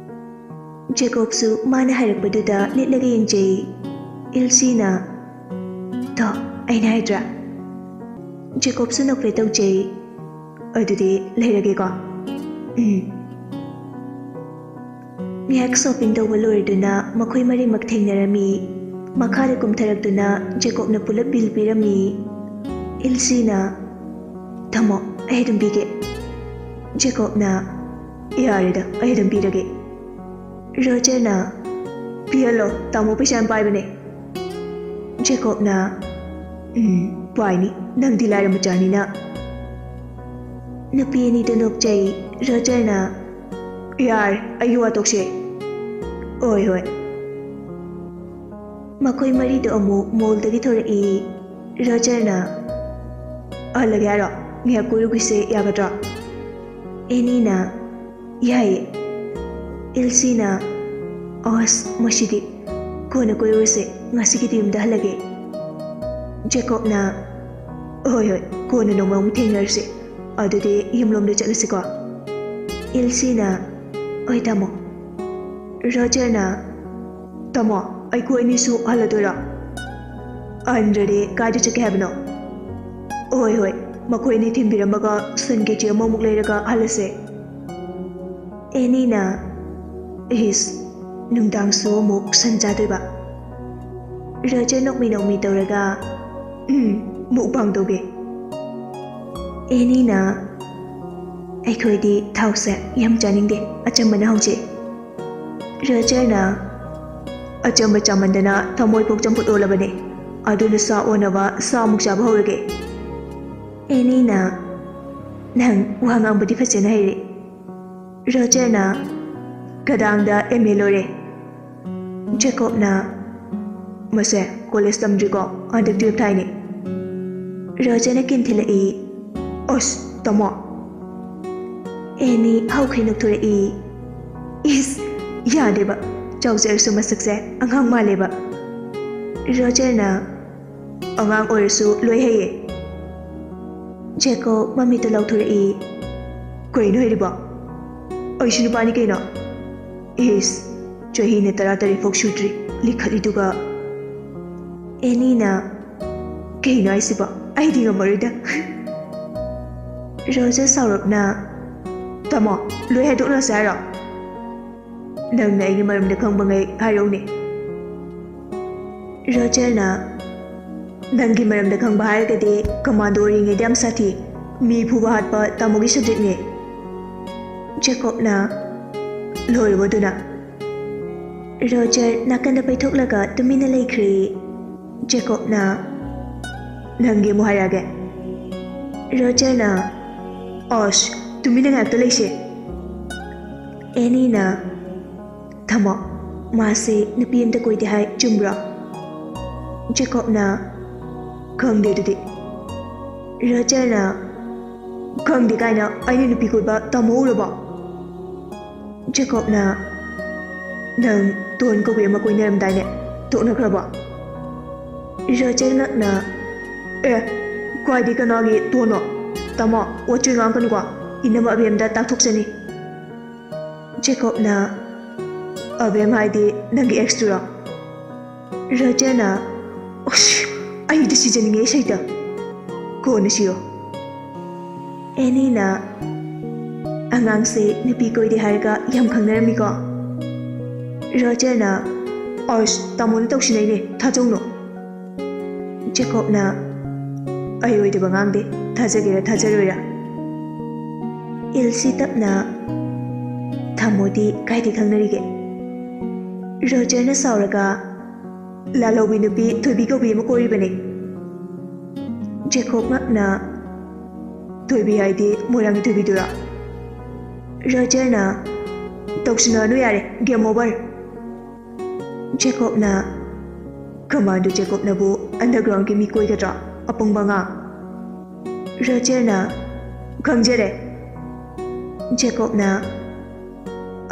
ꯖꯦꯀꯣꯕꯁꯨ ꯃꯥꯅ ꯍꯥꯏꯔꯛꯄꯗꯨꯗ ꯂꯤꯠꯂꯒ ꯌꯦꯡꯖꯩ꯫ ꯏꯜꯁꯤꯅ, "ꯇꯣ, ꯑꯩꯅ ꯍꯥꯏꯗ꯭ꯔꯥ?" ꯖꯦꯀꯣꯕꯁꯨ ꯅꯣꯛꯐꯦꯠ ꯇꯧꯖꯩ꯫ "ꯑꯗꯨꯗꯤ ꯂꯩꯔꯒꯦꯀꯣ?" "ꯎꯝ"꯫ ꯉꯥꯏꯍꯥꯛ ꯁꯣꯄꯤꯡ ꯇꯧꯕ ꯂꯣꯏꯔꯗꯨꯅ ꯃꯈꯣꯏ ꯃꯔꯤꯃꯛ ꯊꯦꯡꯅꯔꯝꯃꯤ꯫ ꯃꯈꯥꯗ ꯀꯨꯝꯊꯔꯛꯇꯨꯅ ꯖꯦꯀꯣꯕꯅ ꯄꯨꯂꯞ ꯕꯤꯜ ꯄꯤꯔꯝꯃꯤ꯫ ꯏꯜꯁꯤꯅ, "ꯊꯝꯃꯣ, ꯑꯩ ꯑꯗꯨꯝ ꯄꯤꯒꯦ"꯫ ꯖꯦꯀꯣꯕꯅ, "ꯌꯥꯔꯦꯗ, ꯑꯩ ꯑꯗꯨꯝ ꯄꯤꯔꯒꯦ"꯫ ꯔꯣꯖꯔꯅ, "ꯄꯤꯍꯜꯂꯣ, ꯇꯥꯃꯣ ꯄꯩꯁꯥ ꯌꯥꯝ ꯄꯥꯏꯕꯅꯦ"꯫ ꯖꯦꯀꯣꯕꯅ, "ꯎꯝ, ꯄꯥꯏꯅꯤ, ꯅꯪꯗꯤ ꯂꯥꯏꯔ ꯃꯆꯥꯅꯤꯅ"꯫ ꯅꯨꯄꯤ ꯑꯅꯤꯗꯨ ꯅꯣꯛꯆꯩ꯫ ꯔꯣꯖꯔꯅ, "ꯌꯥꯔꯦ, ꯑꯩꯒꯤ ꯋꯥ ꯇꯣꯛꯁꯦ"꯫ "ꯍꯣꯏ, ꯍꯣꯏ"꯫ ꯃꯈꯣꯏ ꯃꯔꯤꯗꯨ ꯑꯃꯨꯛ ꯃꯣꯜꯗꯒꯤ ꯊꯣꯔꯛꯏ꯫ ꯔꯣꯖꯔꯅ, "ꯍꯜꯂꯒꯦ ꯍꯥꯏꯔꯣ? ꯉꯥꯏꯍꯥꯛ ꯀꯣꯏꯔꯨꯈꯤꯁꯦ, ꯌꯥꯒꯗ꯭ꯔꯣ?" ꯑꯦꯅꯤꯅ, "ꯌꯥꯏꯌꯦ"꯫ ꯏꯜꯁꯤꯅ, "ꯑꯁ, ꯃꯁꯤꯗꯤ, ꯀꯣꯟꯅ ꯀꯣꯏꯔꯨꯔꯁꯦ, ꯉꯁꯤꯒꯤꯗꯤ ꯌꯨꯝꯗ ꯍꯜꯂꯒꯦ"꯫ ꯖꯦꯀꯣꯕꯅ, "ꯍꯣꯏ, ꯍꯣꯏ, ꯀꯣꯟꯅ ꯅꯣꯡꯃ ꯑꯃꯨꯛ ꯊꯦꯡꯅꯔꯁꯦ꯫ ꯑꯗꯨꯗꯤ ꯌꯨꯝꯂꯣꯝꯗ ꯆꯠꯂꯁꯤꯀꯣ"꯫ ꯏꯜꯁꯤꯅ, "ꯍꯣꯏ, ꯇꯥꯃꯣ"꯫ ꯔꯣꯖꯔꯅ, "ꯇꯥꯃꯣ, ꯑꯩꯈꯣꯏ ꯑꯅꯤꯁꯨ ꯍꯜꯂꯗꯣꯏꯔꯣ? ꯍꯟꯗ꯭ꯔꯗꯤ ꯀꯥꯏꯗ ꯆꯠꯀꯦ ꯍꯥꯏꯕꯅꯣ?" "ꯍꯣꯏ, ꯍꯣꯏ, ꯃꯈꯣꯏ ꯑꯅꯤ ꯊꯤꯟꯕꯤꯔꯝꯃꯒ ꯁꯟ ꯀꯦ ꯖꯤ ꯑꯃꯃꯨꯛ ꯂꯩꯔꯒ ꯍꯜꯂꯁꯦ"꯫ ꯑꯦꯅꯤꯅ, "ꯏꯁ, ꯅꯨꯡꯗꯥꯡꯁꯨ ꯑꯃꯨꯛ ꯁꯟ ꯆꯥꯗꯣꯏꯕ?" ꯔꯣꯖꯔ ꯅꯣꯛꯃꯤ ꯅꯣꯛꯃꯤ ꯇꯧꯔꯒ, "ꯎꯝ, ꯃꯨꯛꯕꯥꯡ ꯇꯧꯒꯦ"꯫ ꯑꯦꯅꯤꯅ, "ꯑꯩꯈꯣꯏꯗꯤ ꯊꯥꯎꯁꯦ ꯌꯥꯝ ꯆꯥꯅꯤꯡꯗꯦ, ꯑꯆꯝꯕꯅ ꯍꯥꯎꯖꯩ"꯫ ꯔꯣꯖꯔꯅ, "ꯑꯆꯝꯕ ꯆꯥꯃꯟꯗꯅ ꯊꯃꯣꯏ ꯄꯣꯛ ꯆꯝꯐꯨꯠ ꯑꯣꯜꯂꯕꯅꯦ, ꯑꯗꯨꯅ ꯁꯥ ꯑꯣꯟꯅꯕ ꯁꯥ ꯑꯃꯨꯛ ꯆꯥꯕ ꯍꯧꯔꯒꯦ"꯫ ꯑꯦꯅꯤꯅ, "ꯅꯪ ꯋꯥ ꯉꯥꯡꯕꯗꯤ ꯐꯖꯅ ꯍꯩꯔꯦ"꯫ ꯔꯣꯖꯔꯅ, "ꯈꯗꯥꯡꯗ ꯑꯦꯝ ꯑꯦ ꯂꯣꯏꯔꯦ"꯫ ꯖꯦꯀꯣꯕꯅ, "ꯃꯁꯦ ꯀꯣꯂꯦꯖ ꯇꯝꯗ꯭ꯔꯤꯀꯣ, ꯍꯟꯗꯛ ꯇꯨꯌꯦꯜꯞ ꯊꯥꯏꯅꯦ"꯫ ꯔꯣꯖꯔꯅ ꯀꯤꯟ ꯊꯤꯜꯂꯛꯏ꯫ "ꯑꯁ, ꯇꯥꯃꯣ!" ꯑꯦꯅꯤ ꯍꯧꯈꯩ ꯅꯣꯛꯊꯣꯔꯛꯏ꯫ "ꯏꯁ, ꯌꯥꯗꯦꯕ, ꯆꯥꯎꯖꯔꯁꯨ ꯃꯁꯛꯁꯦ ꯑꯉꯥꯡ ꯃꯥꯜꯂꯦꯕ"꯫ ꯔꯣꯖꯔꯅ, "ꯑꯉꯥꯡ ꯑꯣꯏꯔꯁꯨ ꯂꯣꯏ ꯍꯩꯌꯦ"꯫ ꯖꯦꯀꯣꯕ ꯃꯃꯤꯠꯇꯨ ꯂꯥꯎꯊꯣꯔꯛꯏ꯫ ꯀꯩꯅꯣ ꯍꯥꯏꯔꯤꯕꯣ? ꯑꯩꯁꯨ ꯅꯨꯄꯥꯅꯤ ꯀꯩꯅꯣ꯫ ꯏꯁ, ꯆꯍꯤꯅ ꯇꯔꯥꯇꯔꯦꯠ ꯐꯥꯎ ꯁꯨꯗ꯭ꯔꯤ, ꯂꯤꯈꯠꯂꯤꯗꯨꯒ꯫ ꯑꯦꯅꯤꯅ, "ꯀꯩꯅꯣ ꯍꯥꯏꯁꯤꯕꯣ? ꯑꯩꯗꯤ ꯉꯝꯃꯔꯣꯏꯗ꯫" ꯔꯣꯖꯔ ꯁꯥꯎꯔꯞꯅ, "ꯇꯥꯃꯣ, ꯂꯣꯏ ꯍꯥꯏꯗꯣꯛꯅꯔꯁꯦ ꯍꯥꯏꯔꯣ? ꯅꯪꯅ ꯑꯩꯒꯤ ꯃꯔꯝꯗ ꯈꯪꯕꯉꯩ ꯍꯥꯏꯔꯛꯎꯅꯦ꯫" ꯔꯣꯖꯔꯅ, "ꯅꯪꯒꯤ ꯃꯔꯝꯗ ꯈꯪꯕ ꯍꯥꯏꯔꯒꯗꯤ ꯀꯃꯥꯟꯗꯣ ꯑꯣꯏꯔꯤꯉꯩꯗ ꯌꯥꯝ ꯁꯥꯊꯤ, ꯃꯤ ꯐꯨꯕ ꯍꯥꯠꯄ ꯇꯥꯃꯣꯒꯤ ꯁꯕꯖꯦꯛꯅꯦ꯫" ꯖꯦꯀꯣꯕꯅ, "ꯂꯣꯏꯔꯕꯣ ꯑꯗꯨꯅ?" ꯔꯣꯖꯔ ꯅꯥꯀꯟꯗ ꯄꯩꯊꯣꯛꯂꯒ ꯇꯨꯃꯤꯟꯅ ꯂꯩꯈ꯭ꯔꯦ꯫ ꯖꯦꯀꯣꯕꯅ, "ꯅꯪꯒꯤ ꯑꯃꯨꯛ ꯍꯥꯏꯔꯛꯑꯒꯦ꯫" ꯔꯣꯖꯔꯅ, "ꯑꯁ, ꯇꯨꯃꯤꯟꯅ ꯉꯥꯏꯍꯥꯛꯇ ꯂꯩꯁꯦ꯫" ꯑꯦꯅꯤꯅ, "ꯊꯝꯃꯣ, ꯃꯥꯁꯦ ꯅꯨꯄꯤ ꯑꯝꯇ ꯀꯣꯏꯗꯦ ꯍꯥꯏ, ꯆꯨꯝꯕ꯭ꯔꯣ?" ꯖꯦꯀꯣꯕꯅ, "ꯈꯪꯗꯦ ꯑꯗꯨꯗꯤ꯫" ꯔꯣꯖꯔꯅ, "ꯈꯪꯗꯦ ꯀꯥꯏꯅ, ꯑꯩꯅ ꯅꯨꯄꯤ ꯀꯣꯏꯕ ꯇꯥꯃꯣ ꯎꯔꯕꯣ?" ꯖꯦꯀꯣꯕꯅ, "ꯅꯪ ꯇꯣꯟ ꯀꯧꯕꯤ ꯑꯃ ꯀꯣꯏꯅꯔꯝꯗꯥꯏꯅꯦ, ꯇꯣꯛꯅꯈ꯭ꯔꯕꯣ?" ꯔꯣꯖꯔ ꯉꯛꯅ, "ꯑꯦ, ꯀꯥꯏꯗꯤ ꯀꯅꯥꯒꯤ ꯇꯣꯟꯅꯣ? ꯇꯥꯃꯣ, ꯋꯥꯆꯣꯏ ꯉꯥꯡꯒꯅꯨꯀꯣ, ꯏꯅꯝꯃ ꯑꯕꯦꯝꯗ ꯇꯥꯛꯊꯣꯛꯆꯅꯤ꯫" ꯖꯦꯀꯣꯕꯅ, "ꯑꯕꯦꯝ ꯍꯥꯏꯗꯤ ꯅꯪꯒꯤ ꯑꯦꯛꯁꯇꯨꯔꯣ?" ꯔꯣꯖꯔꯅ, "ꯑꯁ, ꯑꯩꯗꯤ ꯁꯤꯖꯅꯤꯡꯉꯦ ꯏꯁꯩꯗ꯫ ꯀꯣꯟꯅ ꯁꯤꯌꯣ꯫" ꯑꯦꯅꯤꯅ, "ꯑꯉꯥꯡꯁꯦ ꯅꯨꯄꯤ ꯀꯣꯏꯗꯦ ꯍꯥꯏꯔꯒ ꯌꯥꯝ ꯈꯪꯅꯔꯝꯃꯤꯀꯣ꯫" ꯔꯣꯖꯔꯅ, "ꯑꯁ, ꯇꯥꯃꯣꯅ ꯇꯧꯁꯤꯟꯅꯩꯅꯦ, ꯊꯥꯖꯧꯅꯣ꯫" ꯖꯦꯀꯣꯕꯅ, "ꯑꯩ ꯑꯣꯏꯗꯕ ꯉꯥꯡꯗꯦ, ꯊꯥꯖꯒꯦꯔꯥ ꯊꯥꯖꯔꯣꯏꯔꯥ꯫" ꯏꯜꯁꯤ ꯇꯞꯅ, "ꯊꯝꯃꯣꯗꯤ ꯀꯥꯏꯗꯩ ꯈꯪꯅꯔꯤꯒꯦ?" ꯔꯣꯖꯔꯅ ꯁꯥꯎꯔꯒ, "ꯂꯥꯜꯍꯧꯕꯤ ꯅꯨꯄꯤ ꯊꯣꯏꯕꯤ ꯀꯧꯕꯤ ꯑꯃ ꯀꯣꯏꯔꯤꯕꯅꯦ꯫" ꯖꯦꯀꯣꯕ ꯉꯛꯅ, "ꯊꯣꯏꯕꯤ ꯍꯥꯏꯗꯤ ꯃꯣꯏꯔꯥꯡꯒꯤ ꯊꯣꯏꯕꯤꯗꯨꯔꯣ?" ꯔꯣꯖꯔꯅ, "ꯇꯧꯁꯤꯟꯅꯔꯅꯨ ꯌꯥꯔꯦ, game over꯫" ꯖꯦꯀꯣꯕꯅ, "ꯀꯃꯥꯟꯗꯣ ꯖꯦꯀꯣꯕꯅꯕꯨ undergroundꯒꯤ ꯃꯤ ꯀꯣꯏꯒꯗ꯭ꯔꯣ? ꯑꯄꯪꯕ ꯑꯉꯥꯡ꯫" ꯔꯣꯖꯔꯅ, "ꯈꯪꯖꯔꯦ꯫" ꯖꯦꯀꯣꯕꯅ,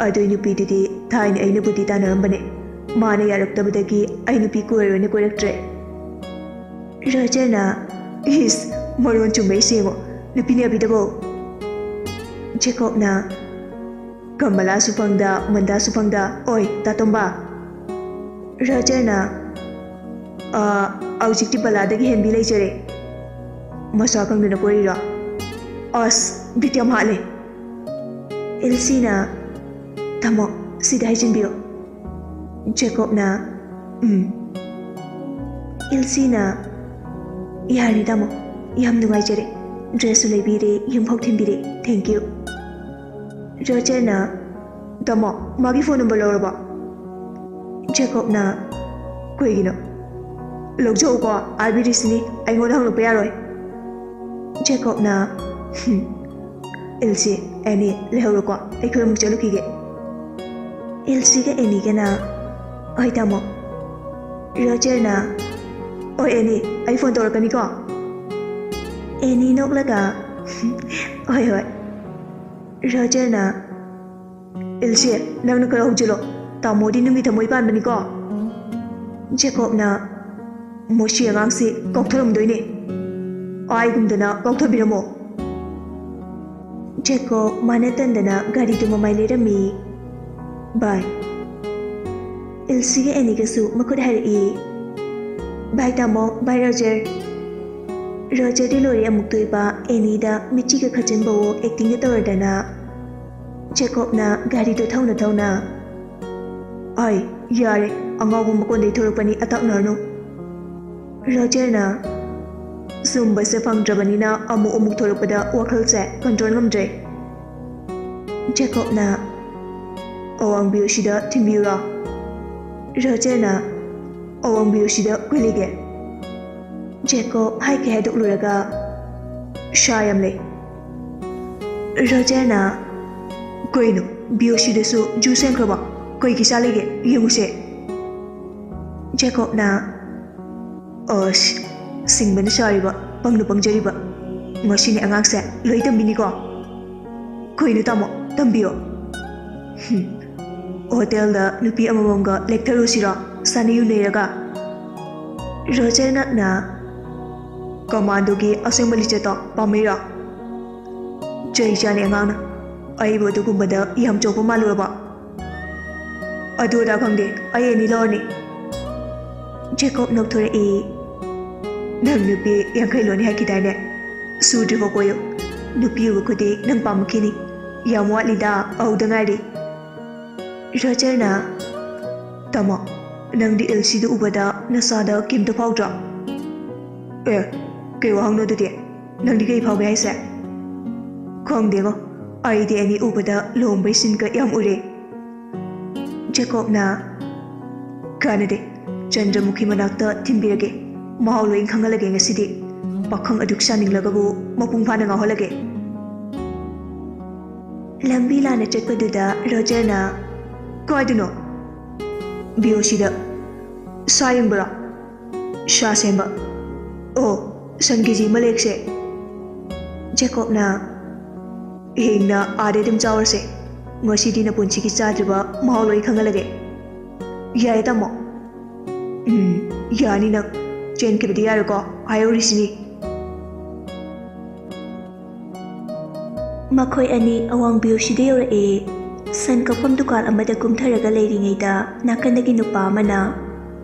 "ꯑꯗꯨꯏ ꯅꯨꯄꯤꯗꯨꯗꯤ ꯊꯥꯏꯅ ꯑꯩꯅ ꯕꯨꯗꯤ ꯇꯥꯟꯅꯔꯝꯕꯅꯦ꯫ ꯃꯥꯅ ꯌꯥꯔꯛꯇꯕꯗꯒꯤ ꯑꯩ ꯅꯨꯄꯤ ꯀꯣꯏꯔꯣꯏꯅ ꯀꯣꯏꯔꯛꯇ꯭ꯔꯦ꯫" ꯔꯣꯖꯔꯅ, "ꯏꯁ, ꯃꯔꯣꯟ ꯆꯨꯝꯕꯩ ꯁꯦꯡꯉꯣ, ꯅꯨꯄꯤꯅꯦ ꯑꯕꯤꯗꯕꯧ꯫" ꯖꯦꯀꯣꯕꯅ, "ꯀꯃꯂꯥꯁꯨ ꯐꯪꯗ, ꯃꯟꯗꯥꯁꯨ ꯐꯪꯗ, ꯑꯣꯏ, ꯇꯥꯇꯣꯝꯕ?" ꯔꯣꯖꯔꯅ, "ꯑ, ꯍꯧꯖꯤꯛꯇꯤ ꯕꯂꯥꯗꯒꯤ ꯍꯦꯟꯕꯤ ꯂꯩꯖꯔꯦ꯫ ꯃꯁꯥ ꯈꯪꯗꯅ ꯀꯣꯏꯔꯤꯔꯣ? ꯑꯁ, ꯕꯤꯠ ꯌꯥꯝ ꯍꯥꯠꯂꯦ!" ꯑꯦꯜꯁꯤꯅ, "ꯇꯥꯃꯣ, ꯁꯤꯗ ꯍꯥꯏꯖꯤꯟꯕꯤꯌꯨ꯫" ꯖꯦꯀꯣꯕꯅ, "ꯎꯝ꯫" ꯑꯦꯜꯁꯤꯅ, "ꯌꯥꯔꯦ ꯇꯥꯃꯣ, ꯌꯥꯝ ꯅꯨꯡꯉꯥꯏꯖꯔꯦ꯫ ꯗ꯭ꯔꯦꯁꯁꯨ ꯂꯩꯕꯤꯔꯦ, ꯌꯨꯝꯐꯥꯎ ꯊꯤꯟꯕꯤꯔꯦ꯫ ꯊꯦꯡꯀ꯭ꯌꯨ꯫" ꯔꯣꯖꯔꯅ, "ꯇꯥꯃꯣ, ꯃꯥꯒꯤ ꯐꯣꯟ ꯅꯝꯕꯔ ꯂꯧꯔꯕꯣ?" ꯖꯦꯀꯣꯕꯅ, "ꯀꯩꯒꯤꯅꯣ? ꯂꯧꯖꯧꯀꯣ, ꯑꯥꯏꯕꯤꯔꯤꯁꯤꯅꯤ, ꯑꯩꯉꯣꯟꯗ ꯍꯪꯂꯛꯄ ꯌꯥꯔꯣꯏ꯫" ꯖꯦꯀꯣꯕꯅ, "ꯍꯨꯝ, ꯑꯦꯜꯁꯤ, ꯑꯦꯅꯤ, ꯂꯩꯍꯧꯔꯣꯀꯣ, ꯑꯩ ꯈꯔ ꯑꯃꯨꯛ ꯆꯠꯂꯨꯈꯤꯒꯦ꯫" ꯑꯦꯜꯁꯤꯒ ꯑꯦꯅꯤꯒꯅ, "ꯍꯣꯏ ꯇꯥꯃꯣ꯫" ꯔꯣꯖꯔꯅ, "ꯍꯣꯏ ꯑꯦꯅꯤ, ꯑꯩ ꯐꯣꯟ ꯇꯧꯔꯛꯀꯅꯤꯀꯣ꯫" ꯑꯦꯅꯤ ꯅꯣꯛꯂꯒ, "ꯍꯣꯏ, ꯍꯣꯏ꯫" ꯔꯣꯖꯔꯅ, "ꯑꯦꯜꯁꯤ, ꯅꯪꯅ ꯈꯔ ꯍꯧꯖꯤꯜꯂꯣ꯫ ꯇꯥꯃꯣꯗꯤ ꯅꯨꯡꯒꯤ ꯊꯃꯣꯏ ꯄꯥꯟꯕꯅꯤꯀꯣ꯫" ꯖꯦꯀꯣꯕꯅ, "ꯃꯁꯤ ꯑꯉꯥꯡꯁꯤ ꯀꯥꯎꯊꯔꯝꯗꯣꯏꯅꯦ꯫ ꯍꯥꯏꯒꯨꯝꯗꯅ ꯀꯥꯎꯊꯕꯤꯔꯝꯃꯣ꯫" ꯖꯦꯀꯣꯕ ꯃꯥꯅ ꯇꯟꯗꯅ ꯒꯥꯔꯤꯗꯨ ꯃꯃꯥꯏ ꯂꯩꯔꯝꯃꯤ꯫ ꯕꯥꯏ꯫ ꯑꯦꯜꯁꯤꯒ ꯑꯦꯅꯤꯒꯁꯨ ꯃꯈꯨꯠ ꯍꯥꯏꯔꯛꯏ꯫ "ꯕꯥꯏ ꯇꯥꯃꯣ, ꯕꯥꯏ ꯔꯣꯖꯔ꯫" ꯔꯣꯖꯔꯗꯤ ꯂꯣꯏꯔꯦ ꯑꯃꯨꯛꯇꯣꯏꯕ, ꯑꯦꯅꯤꯗ ꯃꯤꯠꯆꯤꯒ ꯈꯠꯆꯟꯕꯋꯣ ꯑꯦꯛꯇꯤꯡꯒ ꯇꯧꯔꯗꯅ꯫ ꯖꯦꯀꯣꯕꯅ ꯒꯥꯔꯤꯗꯣ ꯊꯧꯅ ꯊꯧꯅ, "ꯑꯥꯏ, ꯌꯥꯔꯦ, ꯑꯉꯥꯎꯕ ꯃꯀꯣꯟꯗꯩ ꯊꯣꯔꯛꯄꯅꯤ, ꯑꯇꯛꯅꯔꯅꯨ꯫" ꯔꯣꯖꯔꯅ, "ꯁꯨꯝꯕꯁꯦ ꯐꯪꯗ꯭ꯔꯕꯅꯤꯅ ꯑꯃꯨꯛ ꯑꯃꯨꯛ ꯊꯣꯔꯛꯄꯗ ꯋꯥꯈꯜꯁꯦ ꯀꯟꯇ꯭ꯔꯣꯜ ꯉꯝꯗ꯭ꯔꯦ꯫" ꯖꯦꯀꯣꯕꯅ, "ꯑꯋꯥꯡ ꯕꯤ ꯑꯣ ꯁꯤꯗ ꯊꯤꯟꯕꯤꯌꯨꯔꯣ?" ꯔꯣꯖꯔꯅ, "ꯑꯋꯥꯡ ꯕꯤ ꯑꯣ ꯁꯤꯗ ꯀꯩ ꯂꯩꯒꯦ?" ꯖꯦꯀꯣꯕ ꯍꯥꯏꯒꯦ ꯍꯥꯏꯗꯣꯛꯂꯨꯔꯒ, "ꯁꯥ ꯌꯥꯝ ꯂꯩ꯫" ꯔꯣꯖꯔꯅ, "ꯀꯩꯅꯣ, ꯕꯤ ꯑꯣ ꯁꯤꯗꯁꯨ ꯖꯨ ꯁꯦꯝꯈ꯭ꯔꯕꯣ? ꯀꯩꯒꯤ ꯁꯥ ꯂꯩꯒꯦ? ꯌꯦꯡꯉꯨꯁꯦ꯫" ꯖꯦꯀꯣꯕꯅ, "ꯑꯁ, ꯁꯤꯡꯕꯅ ꯁꯥꯔꯤꯕ, ꯄꯪꯅ ꯄꯪꯖꯔꯤꯕ꯫ ꯉꯁꯤꯅꯦ ꯑꯉꯥꯡꯁꯦ ꯂꯣꯏ ꯇꯝꯕꯤꯅꯤꯀꯣ꯫" "ꯀꯩꯅꯣ ꯇꯥꯃꯣ, ꯇꯝꯕꯤꯌꯣ꯫" "ꯍꯨꯝ, ꯍꯣꯇꯦꯜꯗ ꯅꯨꯄꯤ ꯑꯃꯃꯝꯒ ꯂꯦꯛꯊꯔꯨꯁꯤꯔꯣ, ꯁꯥꯟꯅ ꯌꯨꯅꯩꯔꯒ?" ꯔꯣꯖꯔ ꯉꯛꯅ, "ꯀꯃꯥꯟꯗꯣꯒꯤ ꯑꯁꯦꯡꯕ ꯂꯤꯆꯠꯇꯣ ꯄꯥꯝꯃꯤꯔꯣ? ꯆꯩ ꯆꯥꯅꯤ ꯑꯉꯥꯡꯅ꯫" ꯑꯩꯕꯨ ꯑꯗꯨꯒꯨꯝꯕꯗ ꯌꯥꯝ ꯆꯣꯞꯄ ꯃꯥꯜꯂꯨꯔꯕ? ꯑꯗꯨ ꯑꯗꯥ ꯈꯪꯗꯦ, ꯑꯩ ꯑꯅꯤ ꯂꯧꯔꯅꯤ꯫ ꯖꯦꯀꯣꯕ ꯅꯣꯛꯊꯣꯔꯛꯏ꯫ ꯅꯪ ꯅꯨꯄꯤ ꯌꯥꯡꯈꯩ ꯂꯣꯟꯅꯤ ꯍꯥꯏꯈꯤꯗꯥꯏꯅꯦ? ꯁꯨꯗ꯭ꯔꯤꯐꯥꯎ ꯀꯣꯏꯌꯨ꯫ ꯅꯨꯄꯤ ꯎꯕ ꯈꯨꯗꯤꯡ ꯅꯪ ꯄꯥꯝꯃꯛꯈꯤꯅꯤ꯫ ꯌꯥꯝ ꯋꯥꯠꯂꯤꯗ, ꯍꯧꯗ ꯉꯥꯏꯔꯤ꯫ ꯔꯣꯖꯔꯅ, "ꯇꯥꯃꯣ, ꯅꯪꯗꯤ ꯑꯦꯜꯁꯤꯗꯨ ꯎꯕꯗ ꯅꯁꯥꯗ ꯀꯩꯝꯇ ꯐꯥꯎꯗ꯭ꯔꯣ?" "ꯑꯦ, ꯀꯩ ꯋꯥꯍꯪꯅꯣ ꯑꯗꯨꯗꯤ? ꯅꯪꯗꯤ ꯀꯩ ꯐꯥꯎꯒꯦ ꯍꯥꯏꯁꯦ?" "ꯈꯪꯗꯦꯉꯣ, ꯑꯩꯗꯤ ꯑꯅꯤ ꯎꯕꯗ ꯂꯨꯍꯣꯡꯕꯩ ꯁꯤꯟꯒ ꯌꯥꯝ ꯎꯔꯦ꯫" ꯖꯦꯀꯣꯕꯅ, "ꯀꯥꯟꯅꯗꯦ, ꯆꯟꯗ꯭ꯔꯃꯨꯈꯤ ꯃꯅꯥꯛꯇ ꯊꯤꯟꯕꯤꯔꯒꯦ꯫ ꯃꯍꯥꯎ ꯂꯣꯏ ꯈꯪꯍꯜꯂꯒꯦ ꯉꯁꯤꯗꯤ꯫ ꯄꯥꯈꯪ ꯑꯗꯨꯛ ꯁꯥꯅꯤꯡꯂꯒꯕꯨ ꯃꯄꯨꯡ ꯐꯥꯅ ꯉꯥꯎꯍꯜꯂꯒꯦ꯫" ꯂꯝꯕꯤ ꯂꯥꯟꯅ ꯆꯠꯄꯗꯨꯗ ꯔꯣꯖꯔꯅ, "ꯀꯥꯏꯗꯅꯣ?" "ꯕꯤ ꯑꯣ ꯁꯤꯗ꯫" "ꯁꯥ ꯌꯦꯡꯕꯔꯣ?" "ꯁꯥ ꯁꯦꯝꯕ꯫" "ꯑꯣ, ꯁꯟ ꯀꯦꯖꯤ ꯑꯃ ꯂꯩꯔꯛꯁꯦ꯫" ꯖꯦꯀꯣꯕꯅ, "ꯍꯌꯦꯡꯅ ꯑꯥꯗꯩ ꯑꯗꯨꯝ ꯆꯥꯎꯔꯁꯦ꯫ ꯉꯁꯤꯗꯤ ꯅꯄꯨꯟꯁꯤꯒꯤ ꯆꯥꯗ꯭ꯔꯤꯕ ꯃꯍꯥꯎ ꯂꯣꯏ ꯈꯪꯍꯜꯂꯒꯦ꯫" "ꯌꯥꯏꯌꯦ, ꯇꯥꯃꯣ꯫" "ꯎꯝ, ꯌꯥꯅꯤ ꯅꯪ꯫ ꯆꯦꯟꯈꯤꯕꯗꯤ ꯌꯥꯔꯣꯏꯀꯣ, ꯍꯥꯏꯍꯧꯔꯤꯁꯤꯅꯤ꯫" ꯃꯈꯣꯏ ꯑꯅꯤ ꯑꯋꯥꯡ ꯕꯤ ꯑꯣ ꯁꯤꯗ ꯌꯧꯔꯛꯑꯦ꯫ ꯁꯟ ꯀꯛꯐꯝ ꯗꯨꯀꯥꯟ ꯑꯃꯗ ꯀꯨꯝꯊꯔꯒ ꯂꯩꯔꯤꯉꯩꯗ ꯅꯥꯀꯟꯗꯒꯤ ꯅꯨꯄꯥ ꯑꯃꯅ,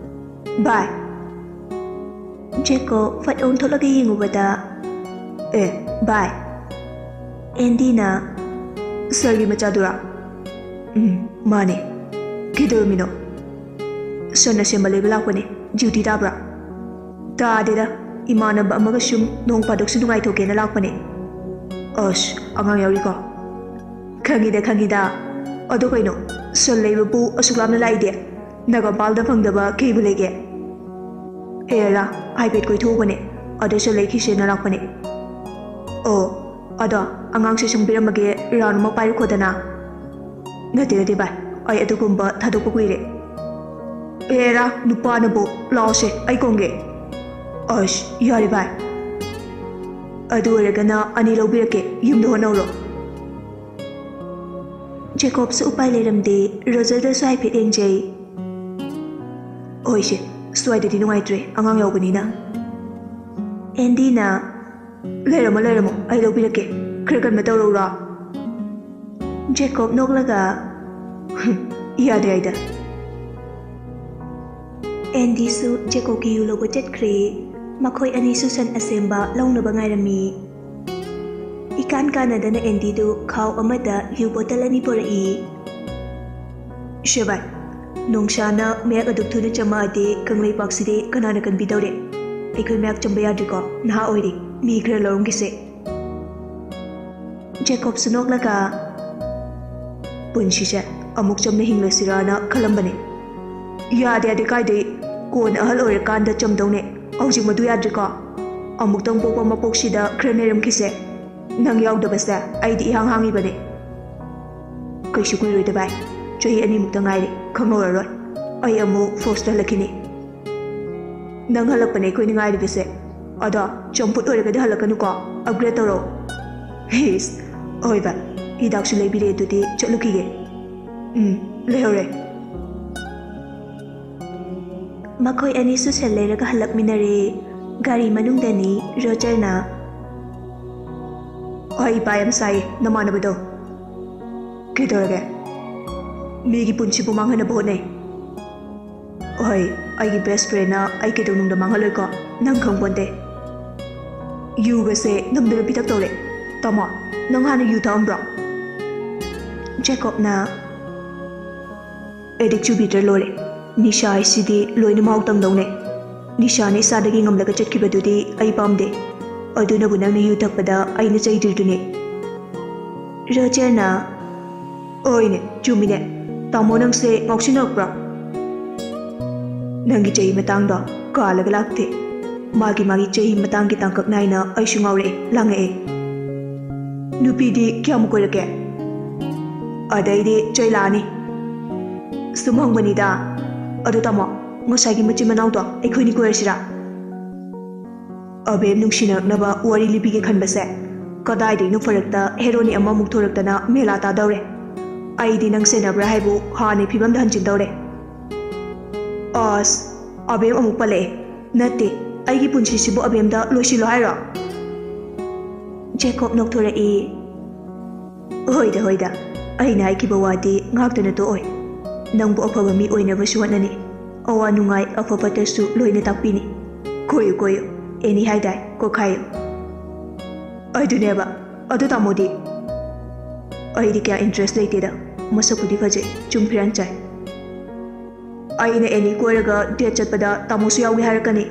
"ꯚꯥꯏ꯫" ꯖꯦꯀꯣꯕ ꯐꯠ ꯑꯣꯟꯊꯣꯛꯂꯒ ꯌꯦꯡꯉꯨꯕꯗ, "ꯑꯦ, ꯚꯥꯏ꯫" ꯑꯦꯟꯗꯤꯅ, "ꯁꯥꯔꯒꯤ ꯃꯆꯥꯗꯨꯔꯥ?" "ꯎꯝ, ꯃꯥꯅꯦ꯫ ꯀꯩꯗꯧꯔꯝꯃꯤꯅꯣ?" "ꯁꯟ ꯑꯁꯦꯝꯕ ꯂꯩꯕ ꯂꯥꯛꯄꯅꯦ꯫ ꯗ꯭ꯌꯨꯇꯤ ꯇꯥꯕ꯭ꯔꯥ?" "ꯇꯥꯗꯦꯗ, ꯏꯃꯥꯟꯅꯕ ꯑꯃꯒ ꯁꯨꯝ ꯅꯣꯡ ꯐꯥꯗꯣꯛꯁꯨ ꯅꯨꯡꯉꯥꯏꯊꯣꯛꯀꯦꯅ ꯂꯥꯛꯄꯅꯦ꯫" "ꯑꯁ, ꯑꯉꯥꯡ ꯌꯥꯎꯔꯤꯀꯣ?" "ꯈꯪꯉꯤꯗ, ꯈꯪꯉꯤꯗ꯫ ꯑꯗꯣ ꯀꯩꯅꯣ, ꯁꯟ ꯂꯩꯕꯕꯨ ꯑꯁꯨꯛ ꯂꯥꯞꯅ ꯂꯥꯛꯏꯗꯤ? ꯅꯥꯒꯥꯝꯄꯥꯜꯗ ꯐꯪꯗꯕ ꯀꯩꯕꯨ ꯂꯩꯒꯦ?" "ꯑꯦꯔꯥ, ꯍꯥꯏꯐꯦꯠ ꯀꯣꯏꯊꯣꯛꯎꯕꯅꯦ, ꯑꯗꯨꯁꯨ ꯂꯩꯈꯤꯁꯦꯅ ꯂꯥꯛꯄꯅꯦ꯫" "ꯑꯣ, ꯑꯗꯣ ꯑꯉꯥꯡꯁꯦ ꯁꯪꯕꯤꯔꯝꯃꯒꯦ, ꯔꯥꯎꯟ ꯑꯃ ꯄꯥꯏꯔꯨꯈꯣꯗꯅ꯫" "ꯅꯠꯇꯦ, ꯅꯠꯇꯦ ꯚꯥꯏ, ꯑꯩ ꯑꯗꯨꯒꯨꯝꯕ ꯊꯥꯗꯣꯛꯄ ꯀꯨꯏꯔꯦ꯫" "ꯑꯦꯔꯥ, ꯅꯨꯄꯥꯅꯕꯨ, ꯂꯥꯛꯑꯣꯁꯦ, ꯑꯩ ꯀꯣꯡꯒꯦ꯫" "ꯑꯁ, ꯌꯥꯔꯦ ꯚꯥꯏ꯫ ꯑꯗꯨ ꯑꯣꯏꯔꯒꯅ ꯑꯅꯤ ꯂꯧꯕꯤꯔꯛꯀꯦ, ꯌꯨꯝꯗ ꯍꯣꯠꯅꯧꯔꯣ꯫" ꯖꯦꯀꯣꯕꯁꯨ ꯎꯄꯥꯏ ꯂꯩꯔꯝꯗꯦ, ꯔꯣꯖꯔꯗꯁꯨ ꯍꯥꯏꯐꯦꯠ ꯌꯦꯡꯖꯩ꯫ "ꯍꯣꯏꯁꯦ, ꯁ꯭ꯋꯥꯏꯗꯗꯤ ꯅꯨꯡꯉꯥꯏꯇ꯭ꯔꯦ, ꯑꯉꯥꯡ ꯌꯥꯎꯕꯅꯤꯅ꯫" ꯑꯦꯟꯗꯤꯅ, "ꯂꯩꯔꯝꯃꯣ, ꯂꯩꯔꯝꯃꯣ, ꯑꯩ ꯂꯧꯕꯤꯔꯛꯀꯦ꯫ ꯈꯔ ꯀꯟꯅ ꯇꯧꯔꯛꯎꯔꯣ?" ꯖꯦꯀꯣꯕ ꯅꯣꯛꯂꯒ, "ꯌꯥꯗꯦ ꯍꯥꯏꯗ"꯫ ꯑꯦꯟꯗꯤꯁꯨ ꯖꯦꯀꯣꯕꯀꯤ ꯌꯨ ꯂꯧꯕ ꯆꯠꯈ꯭ꯔꯦ꯫ ꯃꯈꯣꯏ ꯑꯅꯤꯁꯨ ꯁꯟ ꯑꯁꯦꯝꯕ ꯂꯧꯅꯕ ꯉꯥꯏꯔꯝꯃꯤ꯫ ꯏꯀꯥꯟ ꯀꯥꯟꯅꯗꯅ ꯑꯦꯟꯗꯤꯗꯨ ꯈꯥꯎ ꯑꯃꯗ ꯌꯨ ꯕꯣꯇꯜ ꯑꯅꯤ ꯄꯨꯔꯛꯏ꯫ "ꯁꯦ ꯚꯥꯏ, ꯅꯣꯡꯁꯥꯅ ꯃꯌꯥꯛ ꯑꯗꯨꯛ ꯊꯨꯅ ꯆꯝꯃꯛꯑꯗꯤ ꯀꯪꯂꯩꯄꯥꯛꯁꯤꯗꯤ ꯀꯅꯥꯅ ꯀꯟꯕꯤꯗꯧꯔꯤ? ꯑꯩꯈꯣꯏ ꯃꯌꯥꯛ ꯆꯝꯕ ꯌꯥꯗ꯭ꯔꯤꯀꯣ, ꯅꯍꯥ ꯑꯣꯏꯔꯤ, ꯃꯤ ꯈꯔ ꯂꯧꯔꯝꯈꯤꯁꯦ"꯫ ꯖꯦꯀꯣꯕꯁꯨ ꯅꯣꯛꯂꯒ, "ꯄꯨꯟꯁꯤꯁꯦ ꯑꯃꯨꯛ ꯆꯝꯅ ꯍꯤꯡꯂꯁꯤꯔꯥꯅ ꯈꯜꯂꯝꯕꯅꯦ꯫ ꯌꯥꯗꯦ ꯌꯥꯗꯦ, ꯀꯥꯏꯗꯩ? ꯀꯣꯟꯅ ꯑꯍꯜ ꯑꯣꯏꯔꯀꯥꯟꯗ ꯆꯝꯗꯧꯅꯦ, ꯍꯧꯖꯤꯛ ꯃꯗꯨ ꯌꯥꯗ꯭ꯔꯤꯀꯣ꯫ ꯑꯃꯨꯛꯇꯪ ꯄꯣꯛꯄ ꯃꯄꯣꯛꯁꯤꯗ ꯈꯔ ꯅꯩꯔꯝꯈꯤꯁꯦ꯫ ꯅꯪ ꯌꯥꯎꯗꯕꯁꯦ ꯑꯩꯗꯤ ꯏꯍꯥꯡ ꯍꯥꯡꯉꯤꯕꯅꯦ"꯫ "ꯀꯩꯁꯨ ꯀꯨꯏꯔꯣꯏꯗ ꯚꯥꯏ, ꯆꯍꯤ ꯑꯅꯤꯃꯨꯛꯇ ꯉꯥꯏꯔꯦ, ꯈꯪꯍꯧꯔꯔꯣꯏ꯫ ꯑꯩ ꯑꯃꯨꯛ ꯐꯣꯔꯁꯇ ꯍꯜꯂꯛꯈꯤꯅꯤ"꯫ "ꯅꯪ ꯍꯜꯂꯛꯄꯅꯦ ꯑꯩꯈꯣꯏꯅ ꯉꯥꯏꯔꯤꯕꯁꯦ꯫ ꯑꯗꯣ ꯆꯝꯐꯨꯠ ꯑꯣꯏꯔꯒꯗꯤ ꯍꯜꯂꯛꯀꯅꯨꯀꯣ, ꯑꯞꯒ꯭ꯔꯦꯗ ꯇꯧꯔꯣ"꯫ "ꯍꯤꯁ, ꯍꯣꯏ ꯚꯥꯏ, ꯍꯤꯗꯥꯛꯁꯨ ꯂꯩꯕꯤꯔꯦ, ꯑꯗꯨꯗꯤ ꯆꯠꯂꯨꯈꯤꯒꯦ"꯫ "ꯎꯝ, ꯂꯩꯍꯧꯔꯦ"꯫ ꯃꯈꯣꯏ ꯑꯅꯤꯁꯨ ꯁꯦꯜ ꯂꯩꯔꯒ ꯍꯜꯂꯛꯃꯤꯟꯅꯔꯦ꯫ ꯒꯥꯔꯤ ꯃꯅꯨꯡꯗꯅꯤ ꯔꯣꯖꯔꯅ꯫ "ꯍꯣꯏ, ꯏꯄꯥ ꯌꯥꯝ ꯁꯥꯏꯌꯦ ꯅꯃꯥꯟꯅꯕꯗꯣ"꯫ "ꯀꯩꯗꯧꯔꯒꯦ? ꯃꯤꯒꯤ ꯄꯨꯟꯁꯤꯕꯨ ꯃꯥꯡꯍꯟꯅꯕ ꯍꯣꯠꯅꯩ"꯫ "ꯍꯣꯏ, ꯑꯩꯒꯤ ꯕꯦꯁ ꯐ꯭ꯔꯦꯟꯅ ꯑꯩ ꯀꯩꯗꯧꯅꯨꯡꯗ ꯃꯥꯡꯍꯜꯂꯣꯏꯀꯣ, ꯅꯪ ꯈꯪꯄꯣꯟꯇꯦ"꯫ "ꯌꯨꯒꯁꯦ ꯅꯝꯗꯅ ꯄꯤꯊꯛ ꯇꯧꯔꯦ꯫ ꯇꯥꯃꯣ, ꯅꯪ ꯍꯥꯟꯅ ꯌꯨ ꯊꯛꯑꯝꯕ꯭ꯔꯣ?" ꯖꯦꯀꯣꯕꯅ꯫ "ꯑꯦꯗꯤꯛ ꯆꯨꯕꯤꯗ꯭ꯔ ꯂꯣꯏꯔꯦ꯫ ꯅꯤꯁꯥ ꯍꯥꯏꯁꯤꯗꯤ ꯂꯣꯏꯅ ꯃꯍꯥꯎ ꯇꯪꯗꯧꯅꯦ꯫ ꯅꯤꯁꯥꯅ ꯏꯁꯥꯗꯒꯤ ꯉꯝꯂꯒ ꯆꯠꯈꯤꯕꯗꯨꯗꯤ ꯑꯩ ꯄꯥꯝꯗꯦ꯫ ꯑꯗꯨꯅꯕꯨ ꯅꯪꯅ ꯌꯨ ꯊꯛꯄꯗ ꯑꯩꯅ ꯆꯩꯗ꯭ꯔꯤꯗꯨꯅꯦ"꯫ ꯔꯣꯖꯔꯅ꯫ "ꯍꯣꯏꯅꯦ, ꯆꯨꯝꯃꯤꯅꯦ꯫ ꯇꯥꯃꯣ, ꯅꯪꯁꯦ ꯉꯥꯎꯁꯤꯟꯅꯔꯛꯄ꯭ꯔꯥ?" "ꯅꯪꯒꯤ ꯆꯍꯤ ꯃꯇꯥꯡꯗꯣ ꯀꯥꯜꯂꯒ ꯂꯥꯛꯇꯦ꯫ ꯃꯥꯒꯤ ꯃꯥꯒꯤ ꯆꯍꯤ ꯃꯇꯥꯡꯒꯤ ꯇꯥꯡꯀꯛ ꯅꯥꯏꯅ ꯑꯩꯁꯨ ꯉꯥꯎꯔꯛꯑꯦ, ꯂꯥꯡꯉꯛꯑꯦ꯫ ꯅꯨꯄꯤꯗꯤ ꯀꯌꯥꯃꯨꯛ ꯀꯣꯏꯔꯛꯀꯦ?" "ꯑꯗꯩꯗꯤ ꯆꯩ ꯂꯥꯛꯑꯅꯤ"꯫ "ꯁꯨꯝ ꯍꯪꯕꯅꯤꯗ꯫ ꯑꯗꯣ ꯇꯥꯃꯣ, ꯉꯁꯥꯏꯒꯤ ꯃꯆꯤꯟ ꯃꯅꯥꯎꯗꯣ ꯑꯩꯈꯣꯏꯅꯤ ꯀꯣꯏꯔꯁꯤꯔꯥ?" ꯑꯕꯦꯝ ꯅꯨꯡꯁꯤꯅꯔꯛꯅꯕ ꯋꯥꯔꯤ ꯂꯤꯕꯤꯒꯦ ꯈꯟꯕꯁꯦ, ꯀꯗꯥꯏꯗꯩꯅꯣ ꯐꯔꯛꯇ ꯍꯦꯔꯣꯅꯤ ꯑꯃꯃꯨꯛ ꯊꯣꯔꯛꯇꯅ ꯃꯦꯂꯥ ꯇꯥꯗꯧꯔꯦ꯫ ꯑꯩꯗꯤ ꯅꯪ ꯁꯦꯟꯅꯕ꯭ꯔꯥ ꯍꯥꯏꯕꯨ ꯍꯥꯟꯅꯩ ꯐꯤꯕꯝꯗ ꯍꯟꯖꯤꯟꯗꯧꯔꯦ꯫ ꯑꯁ, ꯑꯕꯦꯝ ꯑꯃꯨꯛ ꯄꯜꯂꯛꯑꯦ꯫ ꯅꯠꯇꯦ, ꯑꯩꯒꯤ ꯄꯨꯟꯁꯤꯁꯤꯕꯨ ꯑꯕꯦꯝꯗ ꯂꯣꯏꯁꯤꯜꯂꯣ ꯍꯥꯏꯔꯣ? ꯖꯦꯀꯣꯕ ꯅꯣꯛꯊꯣꯔꯛꯏ꯫ ꯍꯣꯏꯗ, ꯍꯣꯏꯗ, ꯑꯩꯅ ꯍꯥꯏꯈꯤꯕ ꯋꯥꯗꯤ ꯉꯥꯛꯇꯅ ꯇꯣꯛꯑꯣꯏ꯫ ꯅꯪꯕꯨ ꯑꯐꯕ ꯃꯤ ꯑꯣꯏꯅꯕꯁꯨ ꯍꯣꯠꯅꯅꯤ꯫ ꯑꯋꯥ ꯅꯨꯡꯉꯥꯏ, ꯑꯐ ꯐꯠꯇꯁꯨ ꯂꯣꯏꯅ ꯇꯥꯛꯄꯤꯅꯤ꯫ ꯀꯣꯏꯌꯨ, ꯀꯣꯏꯌꯨ꯫ ꯑꯦꯅꯤ ꯍꯥꯏꯗꯥꯏ, ꯀꯣꯛꯈꯥꯏꯌꯨ꯫ ꯑꯗꯨꯅꯦꯕ꯫ ꯑꯗꯨ ꯇꯥꯃꯣꯗꯤ? ꯑꯩꯗꯤ ꯀꯌꯥ interest ꯂꯩꯇꯦꯗ꯫ ꯃꯁꯛꯄꯨꯗꯤ ꯐꯖꯩ, ꯆꯨꯡ ꯐꯤꯔꯥꯟ ꯆꯥꯏ꯫ ꯑꯩꯅ ꯑꯦꯅꯤ ꯀꯣꯏꯔꯒ date ꯆꯠꯄꯗ ꯇꯥꯃꯣꯁꯨ ꯌꯥꯎꯒꯦ ꯍꯥꯏꯔꯛꯀꯅꯤ꯫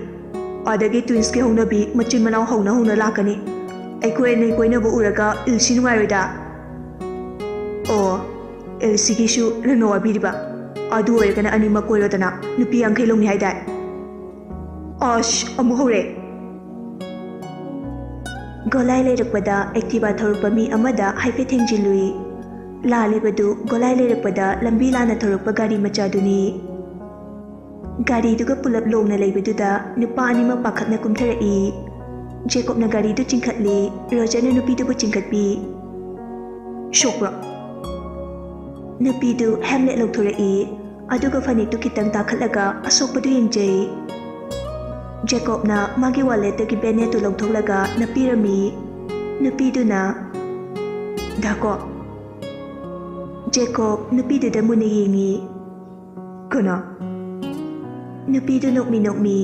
ꯑꯗꯒꯤ twinsꯀꯤ ꯍꯧꯅꯕꯤ ꯃꯆꯤꯟ ꯃꯅꯥꯎ ꯍꯧꯅ ꯍꯧꯅ ꯂꯥꯛꯀꯅꯤ꯫ ꯑꯩꯈꯣꯏ ꯑꯅꯤ ꯀꯣꯏꯅꯕ ꯎꯔꯒ ꯏꯜꯁꯤ ꯅꯨꯡꯉꯥꯏꯔꯣꯏꯗ꯫ ꯑꯣ, ꯏꯜꯁꯤꯒꯤꯁꯨ ꯅꯪꯅ ꯋꯥꯕꯤꯔꯤꯕ? ꯑꯗꯨ ꯑꯣꯏꯔꯒꯅ ꯑꯅꯤꯃꯛ ꯀꯣꯏꯔꯣꯗꯅ, ꯅꯨꯄꯤ ꯌꯥꯡꯈꯩ ꯂꯧꯅꯤ ꯍꯥꯏꯗꯥꯏ? ꯑꯁ, ꯑꯃꯨꯛ ꯍꯧꯔꯦ꯫ ꯒꯣꯂꯥꯏ ꯂꯩꯔꯛꯄꯗ Activa ꯊꯧꯔꯛꯄ ꯃꯤ ꯑꯃꯗ ꯍꯥꯏꯐꯦꯠ ꯊꯦꯡꯖꯤꯜꯂꯨꯏ꯫ ꯂꯥꯜꯂꯤꯕꯗꯨ ꯒꯣꯂꯥꯏ ꯂꯩꯔꯛꯄꯗ ꯂꯝꯕꯤ ꯂꯥꯟꯅ ꯊꯧꯔꯛꯄ ꯒꯥꯔꯤ ꯃꯆꯥꯗꯨꯅꯤ꯫ ꯒꯥꯔꯤꯗꯨꯒ ꯄꯨꯂꯞ ꯂꯣꯡꯅ ꯂꯩꯕꯗꯨꯗ ꯅꯨꯄꯥ ꯑꯅꯤꯃꯛ ꯄꯥꯈꯠꯅ ꯀꯨꯝꯊꯔꯛꯏ꯫ ꯖꯦꯀꯣꯕꯅ ꯒꯥꯔꯤꯗꯨ ꯆꯤꯡꯈꯠꯂꯤ, ꯔꯣꯖꯔꯅ ꯅꯨꯄꯤꯗꯨꯕꯨ ꯆꯤꯡꯈꯠꯄꯤ꯫ ꯁꯣꯛꯄ꯭ꯔꯣ? ꯅꯨꯄꯤꯗꯨ helmet ꯂꯧꯊꯣꯔꯛꯏ, ꯑꯗꯨꯒ ꯐꯅꯦꯛꯇꯨ ꯈꯤꯇꯪ ꯇꯥꯈꯠꯂꯒ ꯑꯁꯣꯛꯄꯗꯨ ꯌꯦꯡꯖꯩ꯫ ꯖꯦꯀꯣꯕꯅ ꯃꯥꯒꯤ walletꯇꯒꯤ bandage ꯇꯨ ꯂꯧꯊꯣꯛꯂꯒ ꯅꯞꯄꯤꯔꯝꯃꯤ꯫ ꯅꯨꯄꯤꯗꯨꯅ, "ꯗꯥꯀꯣ?" ꯖꯦꯀꯣꯕ ꯅꯨꯄꯤꯗꯨꯗ ꯃꯨꯟꯅ ꯌꯦꯡꯉꯤ꯫ "ꯀꯅꯥ?" ꯅꯨꯄꯤꯗꯨ ꯅꯣꯛꯃꯤ ꯅꯣꯛꯃꯤ,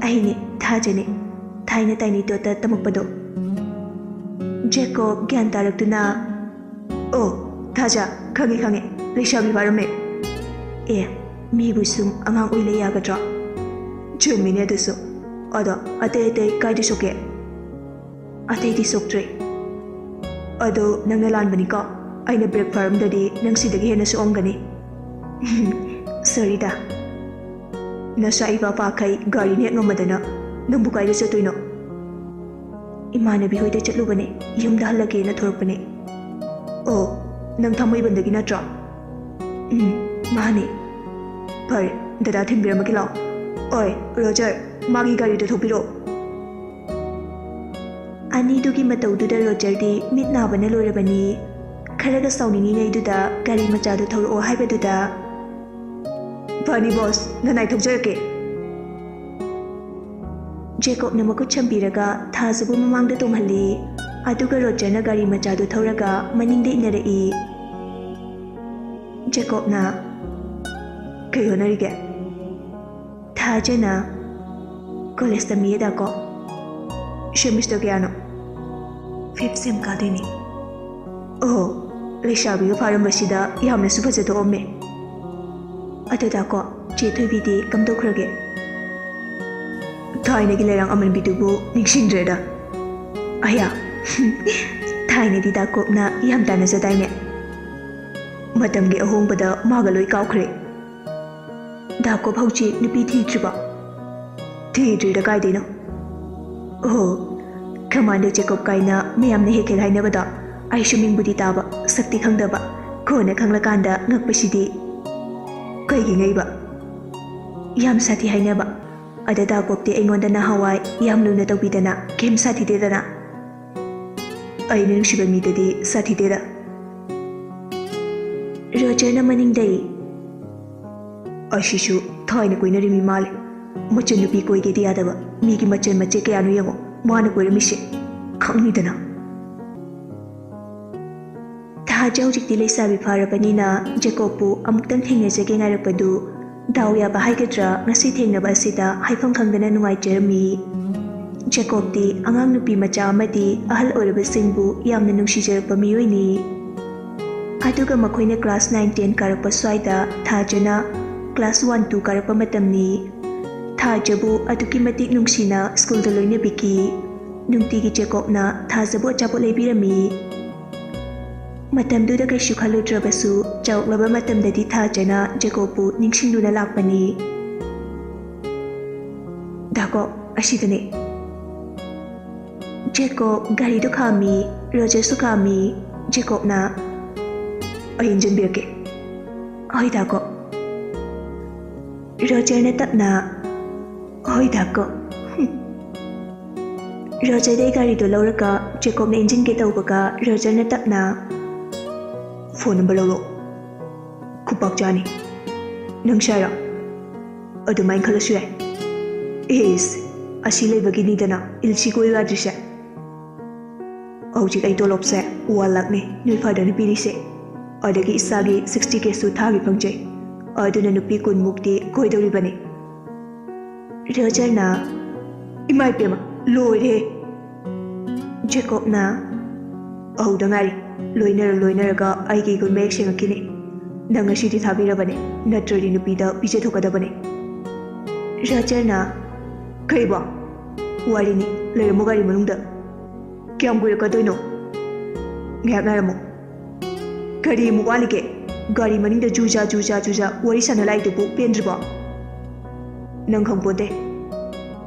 "ꯑꯩꯅꯤ, ꯊꯥꯖꯅꯤ, ꯊꯥꯏꯅ ꯇꯥꯏꯅꯤꯇꯣꯠꯇ ꯇꯝꯃꯛꯄꯗꯣ꯫" ꯖꯦꯀꯣꯕ ꯒ꯭ꯌꯥꯟ ꯇꯥꯔꯛꯇꯨꯅ, "ꯑꯣ, ꯊꯥꯖ, ꯈꯪꯉꯦ, ꯈꯪꯉꯦ, ꯂꯩꯁꯥꯕꯤ ꯐꯥꯔꯝꯃꯦ꯫" "ꯑꯦ, ꯃꯤꯕꯨ ꯁꯨꯝ ꯑꯉꯥꯡ ꯑꯣꯏ ꯂꯩ ꯌꯥꯒꯗ꯭ꯔꯣ?" "ꯆꯨꯝꯃꯤꯅꯦ ꯑꯗꯨꯁꯨ꯫ ꯑꯗꯣ ꯑꯇꯩ ꯑꯇꯩ ꯀꯥꯏꯗ ꯁꯣꯛꯀꯦ?" "ꯑꯇꯩꯗꯤ ꯁꯣꯛꯇ꯭ꯔꯦ꯫" "ꯑꯗꯣ ꯅꯪꯅ ꯂꯥꯟꯕꯅꯤꯀꯣ, ꯑꯩꯅ brake ꯐꯥꯔꯝꯗꯗꯤ ꯅꯪ ꯁꯤꯗꯒꯤ ꯍꯦꯟꯅ ꯁꯣꯛꯑꯝꯒꯅꯤ꯫" "ꯁꯣꯔꯤꯗ, ꯅꯁꯥ ꯏꯄꯥ ꯄꯥꯈꯩ ꯒꯥꯔꯤꯅ ꯍꯦꯛ ꯉꯝꯃꯗꯅ ꯅꯪꯕꯨ ꯀꯥꯏꯗ ꯆꯠꯇꯣꯏꯅꯣ?" "ꯏꯃꯥꯟꯅꯕꯤ ꯍꯣꯏꯗ ꯆꯠꯂꯨꯕꯅꯦ, ꯌꯨꯝꯗ ꯍꯜꯂꯒꯦꯅ ꯊꯣꯔꯛꯄꯅꯦ꯫" "ꯑꯣ, ꯅꯪ ꯊꯥꯡꯃꯩꯕꯟꯗꯒꯤ ꯅꯠꯇ꯭ꯔꯣ?" "ꯎꯝ, ꯃꯥꯅꯦ꯫" "ꯐꯔꯦ, ꯗꯗꯥ ꯊꯤꯟꯕꯤꯔꯝꯃꯒꯦ ꯂꯥꯛꯑꯣ꯫ ꯑꯣꯏ, ꯔꯣꯖꯔ, ꯃꯥꯒꯤ ꯒꯥꯔꯤꯗꯣ ꯊꯧꯕꯤꯔꯛꯑꯣ꯫" ꯑꯅꯤꯗꯨꯒꯤ ꯃꯇꯧꯗꯨꯗ ꯔꯣꯖꯔꯗꯤ ꯃꯤꯠ ꯅꯥꯕꯅ ꯂꯣꯏꯔꯕꯅꯤ꯫ ꯈꯔꯒ ꯁꯥꯎꯅꯤꯡꯉꯤꯉꯩꯗꯨꯗ ꯒꯥꯔꯤ ꯃꯆꯥꯗꯨ ꯊꯧꯔꯛꯑꯣ ꯍꯥꯏꯕꯗꯨꯗ, "ꯐꯅꯤ ꯕꯣꯁ, ꯅꯅꯥꯏ ꯊꯧꯖꯔꯛꯀꯦ꯫" ꯖꯦꯀꯣꯕꯅ ꯃꯈꯨꯠ ꯁꯝꯕꯤꯔꯒ ꯊꯥꯖꯕꯨ ꯃꯃꯥꯡꯗ ꯇꯣꯡꯍꯜꯂꯤ꯫ ꯑꯗꯨꯒ ꯔꯣꯖꯔꯅ ꯒꯥꯔꯤ ꯃꯆꯥꯗꯨ ꯊꯧꯔꯒ ꯃꯅꯤꯡꯗ ꯏꯟꯅꯔꯛꯏ꯫ ꯖꯦꯀꯣꯕꯅ, "ꯀꯩ ꯍꯣꯠꯅꯔꯤꯒꯦ?" ꯊꯥꯖꯅ, "ꯀꯣꯂꯦꯖ ꯇꯝꯃꯤꯌꯦ ꯗꯥꯀꯣ꯫" "ꯁꯦꯃꯤꯁꯇꯔ ꯀꯌꯥꯅꯣ?" "ꯐꯤꯐ ꯁꯦꯝ ꯀꯥꯗꯣꯏꯅꯤ꯫" "ꯑꯣꯍꯣ, ꯂꯩꯁꯥꯕꯤꯒ ꯐꯥꯔꯝꯕꯁꯤꯗ ꯌꯥꯝꯅꯁꯨ ꯐꯖꯊꯣꯛꯑꯝꯃꯦ꯫ ꯑꯗꯣ ꯗꯥꯀꯣ, ꯆꯦ ꯊꯣꯏꯕꯤꯗꯤ ꯀꯝꯗꯧꯈ꯭ꯔꯒꯦ?" "ꯊꯥꯏꯅꯒꯤ ꯂꯩꯔꯥꯡ ꯑꯃꯟꯕꯤꯗꯨꯕꯨ ꯅꯤꯡꯁꯤꯡꯗ꯭ꯔꯦꯗ꯫" "ꯑꯌꯥ, ꯊꯥꯏꯅꯗꯤ ꯗꯥꯀꯣꯞꯅ ꯌꯥꯝ ꯇꯥꯟꯅꯖꯗꯥꯏꯅꯦ꯫ ꯃꯇꯝꯒꯤ ꯑꯍꯣꯡꯕꯗ ꯃꯥꯒ ꯂꯣꯏ ꯀꯥꯎꯈ꯭ꯔꯦ꯫" "ꯗꯥꯀꯣꯞ ꯍꯧꯖꯤꯛ ꯅꯨꯄꯤ ꯊꯤꯗ꯭ꯔꯤꯕꯣ?" "ꯊꯤꯗ꯭ꯔꯤꯗ, ꯀꯥꯏꯗꯩꯅꯣ?" "ꯑꯣꯍꯣ, ꯀꯃꯥꯟꯗꯣ ꯖꯦꯀꯣꯕ ꯀꯥꯏꯅ ꯃꯌꯥꯝꯅ ꯍꯦꯛ ꯍꯦꯛ ꯍꯥꯏꯅꯕꯗꯣ꯫ ꯑꯩꯁꯨ ꯃꯤꯡꯕꯨꯗꯤ ꯇꯥꯕ, ꯁꯛꯇꯤ ꯈꯪꯗꯕ꯫ ꯀꯣꯟꯅ ꯈꯪꯂꯀꯥꯟꯗ ꯉꯛꯄꯁꯤꯗꯤ꯫" "ꯀꯩꯒꯤ ꯉꯛꯏꯕ?" "ꯌꯥꯝ ꯁꯥꯊꯤ ꯍꯥꯏꯅꯕ꯫ ꯑꯗ ꯗꯥꯀꯣꯞꯇꯤ ꯑꯩꯉꯣꯟꯗ ꯅꯍꯥꯟꯋꯥꯏ ꯌꯥꯝ ꯂꯨꯅ ꯇꯧꯕꯤꯗꯅ, ꯀꯩꯝ ꯁꯥꯊꯤꯗꯦꯗꯅ꯫" "ꯑꯩꯅ ꯅꯨꯡꯁꯤꯕ ꯃꯤꯗꯗꯤ ꯁꯥꯊꯤꯗꯦꯗ꯫" ꯔꯣꯖꯔꯅ ꯃꯅꯤꯡꯗꯩ, "ꯑꯁꯤꯁꯨ ꯊꯥꯏꯅ ꯀꯣꯏꯅꯔꯤꯃꯤ ꯃꯥꯜꯂꯦ꯫ ꯃꯆꯟꯅꯨꯄꯤ ꯀꯣꯏꯒꯦꯗꯤ ꯌꯥꯗꯕ, ꯃꯤꯒꯤ ꯃꯆꯟ ꯃꯆꯦ ꯀꯌꯥꯅꯣ ꯌꯦꯡꯉꯣ ꯃꯥꯅ ꯀꯣꯏꯔꯝꯃꯤꯁꯦ꯫ ꯈꯪꯅꯤꯗꯅ꯫" ꯊꯥꯖ ꯍꯧꯖꯤꯛꯇꯤ ꯂꯩꯁꯥꯕꯤ ꯐꯥꯔꯕꯅꯤꯅ ꯖꯦꯀꯣꯕꯄꯨ ꯑꯃꯨꯛꯇꯪ ꯊꯦꯡꯅꯖꯒꯦ ꯉꯥꯏꯔꯛꯄꯗꯨ ꯗꯥꯎ ꯌꯥꯕ ꯍꯥꯏꯒꯗ꯭ꯔꯥ, ꯉꯁꯤ ꯊꯦꯡꯅꯕ ꯑꯁꯤꯗ ꯍꯥꯏꯐꯝ ꯈꯪꯗꯅ ꯅꯨꯡꯉꯥꯏꯖꯔꯝꯃꯤ꯫ ꯖꯦꯀꯣꯕꯇꯤ ꯑꯉꯥꯡ ꯅꯨꯄꯤ ꯃꯆꯥ ꯑꯃꯗꯤ ꯑꯍꯜ ꯑꯣꯏꯔꯕꯁꯤꯡꯕꯨ ꯌꯥꯝꯅ ꯅꯨꯡꯁꯤꯖꯔꯛꯄ ꯃꯤꯑꯣꯏꯅꯤ꯫ ꯑꯗꯨꯒ ꯃꯈꯣꯏꯅ ꯀ꯭ꯂꯥꯁ ꯅꯥꯏꯟ ꯇꯦꯟ ꯀꯥꯔꯛꯄ ꯁ꯭ꯋꯥꯏꯗ ꯊꯥꯖꯅ ꯀ꯭ꯂꯥꯁ ꯋꯥꯟ ꯇꯨ ꯀꯥꯔꯛꯄ ꯃꯇꯝꯅꯤ꯫ ꯊꯥꯖꯕꯨ ꯑꯗꯨꯛꯀꯤ ꯃꯇꯤꯛ ꯅꯨꯡꯁꯤꯅ ꯁ꯭ꯀꯨꯜꯗ ꯂꯣꯏꯅꯕꯤꯈꯤ꯫ ꯅꯨꯡꯇꯤꯒꯤ ꯖꯦꯀꯣꯕꯅ ꯊꯥꯖꯕꯨ ꯑꯆꯥꯄꯣꯠ ꯂꯩꯕꯤꯔꯝꯃꯤ꯫ ꯃꯇꯝꯗꯨꯗ ꯀꯩꯁꯨ ꯈꯜꯂꯨꯗ꯭ꯔꯕꯁꯨ, ꯆꯥꯎꯔꯛꯂꯕ ꯃꯇꯝꯗꯗꯤ ꯊꯥꯖꯅ ꯖꯦꯀꯣꯕꯄꯨ ꯅꯤꯡꯁꯤꯡꯗꯨꯅ ꯂꯥꯛꯄꯅꯤ꯫ "ꯗꯥꯀꯣ, ꯑꯁꯤꯗꯅꯦ꯫" ꯖꯦꯀꯣꯕ ꯒꯥꯔꯤꯗꯨ ꯈꯥꯝꯃꯤ, ꯔꯣꯖꯔꯁꯨ ꯈꯥꯝꯃꯤ꯫ ꯖꯦꯀꯣꯕꯅ, "ꯑꯩ ꯏꯟꯖꯟꯕꯤꯔꯛꯀꯦ꯫" "ꯍꯣꯏ ꯗꯥꯀꯣ꯫" ꯔꯣꯖꯔꯅ ꯇꯞꯅ, "ꯍꯣꯏ ꯗꯥꯀꯣ꯫" ꯔꯣꯖꯔꯗꯩ ꯒꯥꯔꯤꯗꯣ ꯂꯧꯔꯒ ꯖꯦꯀꯣꯕꯅ ꯏꯟꯖꯤꯟꯒꯦ ꯇꯧꯕꯒ ꯔꯣꯖꯔꯅ ꯇꯞꯅ, "ꯐꯣꯟ ꯅꯝꯕꯔ ꯂꯧꯔꯣ꯫ ꯈꯨꯄꯥꯛ ꯆꯥꯅꯤ꯫ ꯅꯪ ꯁꯥꯏꯔꯣ? ꯑꯗꯨꯃꯥꯏꯅ ꯈꯜꯂꯁꯨ ꯌꯥꯏ꯫ ꯏꯁ, ꯑꯁꯤ ꯂꯩꯕꯒꯤꯅꯤꯗꯅ ꯏꯜꯁꯤ ꯀꯣꯏꯌꯨ ꯌꯥꯗ꯭ꯔꯤꯁꯦ꯫" ꯍꯧꯖꯤꯛ ꯑꯩ ꯇꯣꯂꯣꯞꯁꯦ ꯋꯥꯟ ꯂꯥꯈꯅꯦ ꯅꯣꯏ ꯐꯥꯗꯔꯅ ꯄꯤꯔꯤꯁꯦ꯫ ꯑꯗꯒꯤ ꯏꯁꯥꯒꯤ ꯁꯤꯛꯁꯇꯤ ꯀꯦꯁꯨ ꯊꯥꯒꯤ ꯐꯪꯖꯩ꯫ ꯑꯗꯨꯅ ꯅꯨꯄꯤ ꯀꯨꯟꯃꯨꯛꯇꯤ ꯀꯣꯏꯗꯧꯔꯤꯕꯅꯤ꯫ ꯔꯆꯔꯅ, "ꯏꯃꯥ ꯏꯄꯦꯝꯃ, ꯂꯣꯏꯔꯦ!" ꯖꯦꯀꯣꯕꯅ, "ꯑꯍꯧꯗ ꯉꯥꯏꯔꯤ꯫ ꯂꯣꯏꯅꯔ ꯂꯣꯏꯅꯔꯒ ꯑꯩꯒꯤ ꯏꯒꯨꯟ ꯃꯌꯦꯛ ꯁꯦꯡꯉꯛꯈꯤꯅꯤ꯫ ꯅꯪ ꯉꯁꯤꯗꯤ ꯊꯥꯕꯤꯔꯕꯅꯤ, ꯅꯠꯇ꯭ꯔꯗꯤ ꯅꯨꯄꯤꯗ ꯄꯤꯖꯊꯣꯛꯀꯗꯕꯅꯤ꯫" ꯔꯆꯔꯅ, "ꯀꯩꯕꯣ? ꯋꯥꯔꯤꯅꯤ, ꯂꯩꯔꯝꯃꯣ ꯒꯥꯔꯤ ꯃꯅꯨꯡꯗ꯫ ꯀꯌꯥꯝ ꯀꯨꯏꯔꯛꯀꯗꯣꯏꯅꯣ? ꯉꯥꯏꯍꯥꯛ ꯉꯥꯏꯔꯝꯃꯣ꯫ ꯀꯔꯤ ꯑꯃꯨꯛ ꯋꯥꯠꯂꯤꯒꯦ? ꯒꯥꯔꯤ ꯃꯅꯤꯡꯗ ꯖꯨꯖꯥ, ꯖꯨꯖꯥ, ꯖꯨꯖꯥ ꯋꯥꯔꯤ ꯁꯥꯟꯅ ꯂꯥꯛꯏꯗꯨꯕꯨ ꯄꯦꯟꯗ꯭ꯔꯤꯕꯣ? ꯅꯪ ꯈꯪꯄꯣꯟꯇꯦ꯫"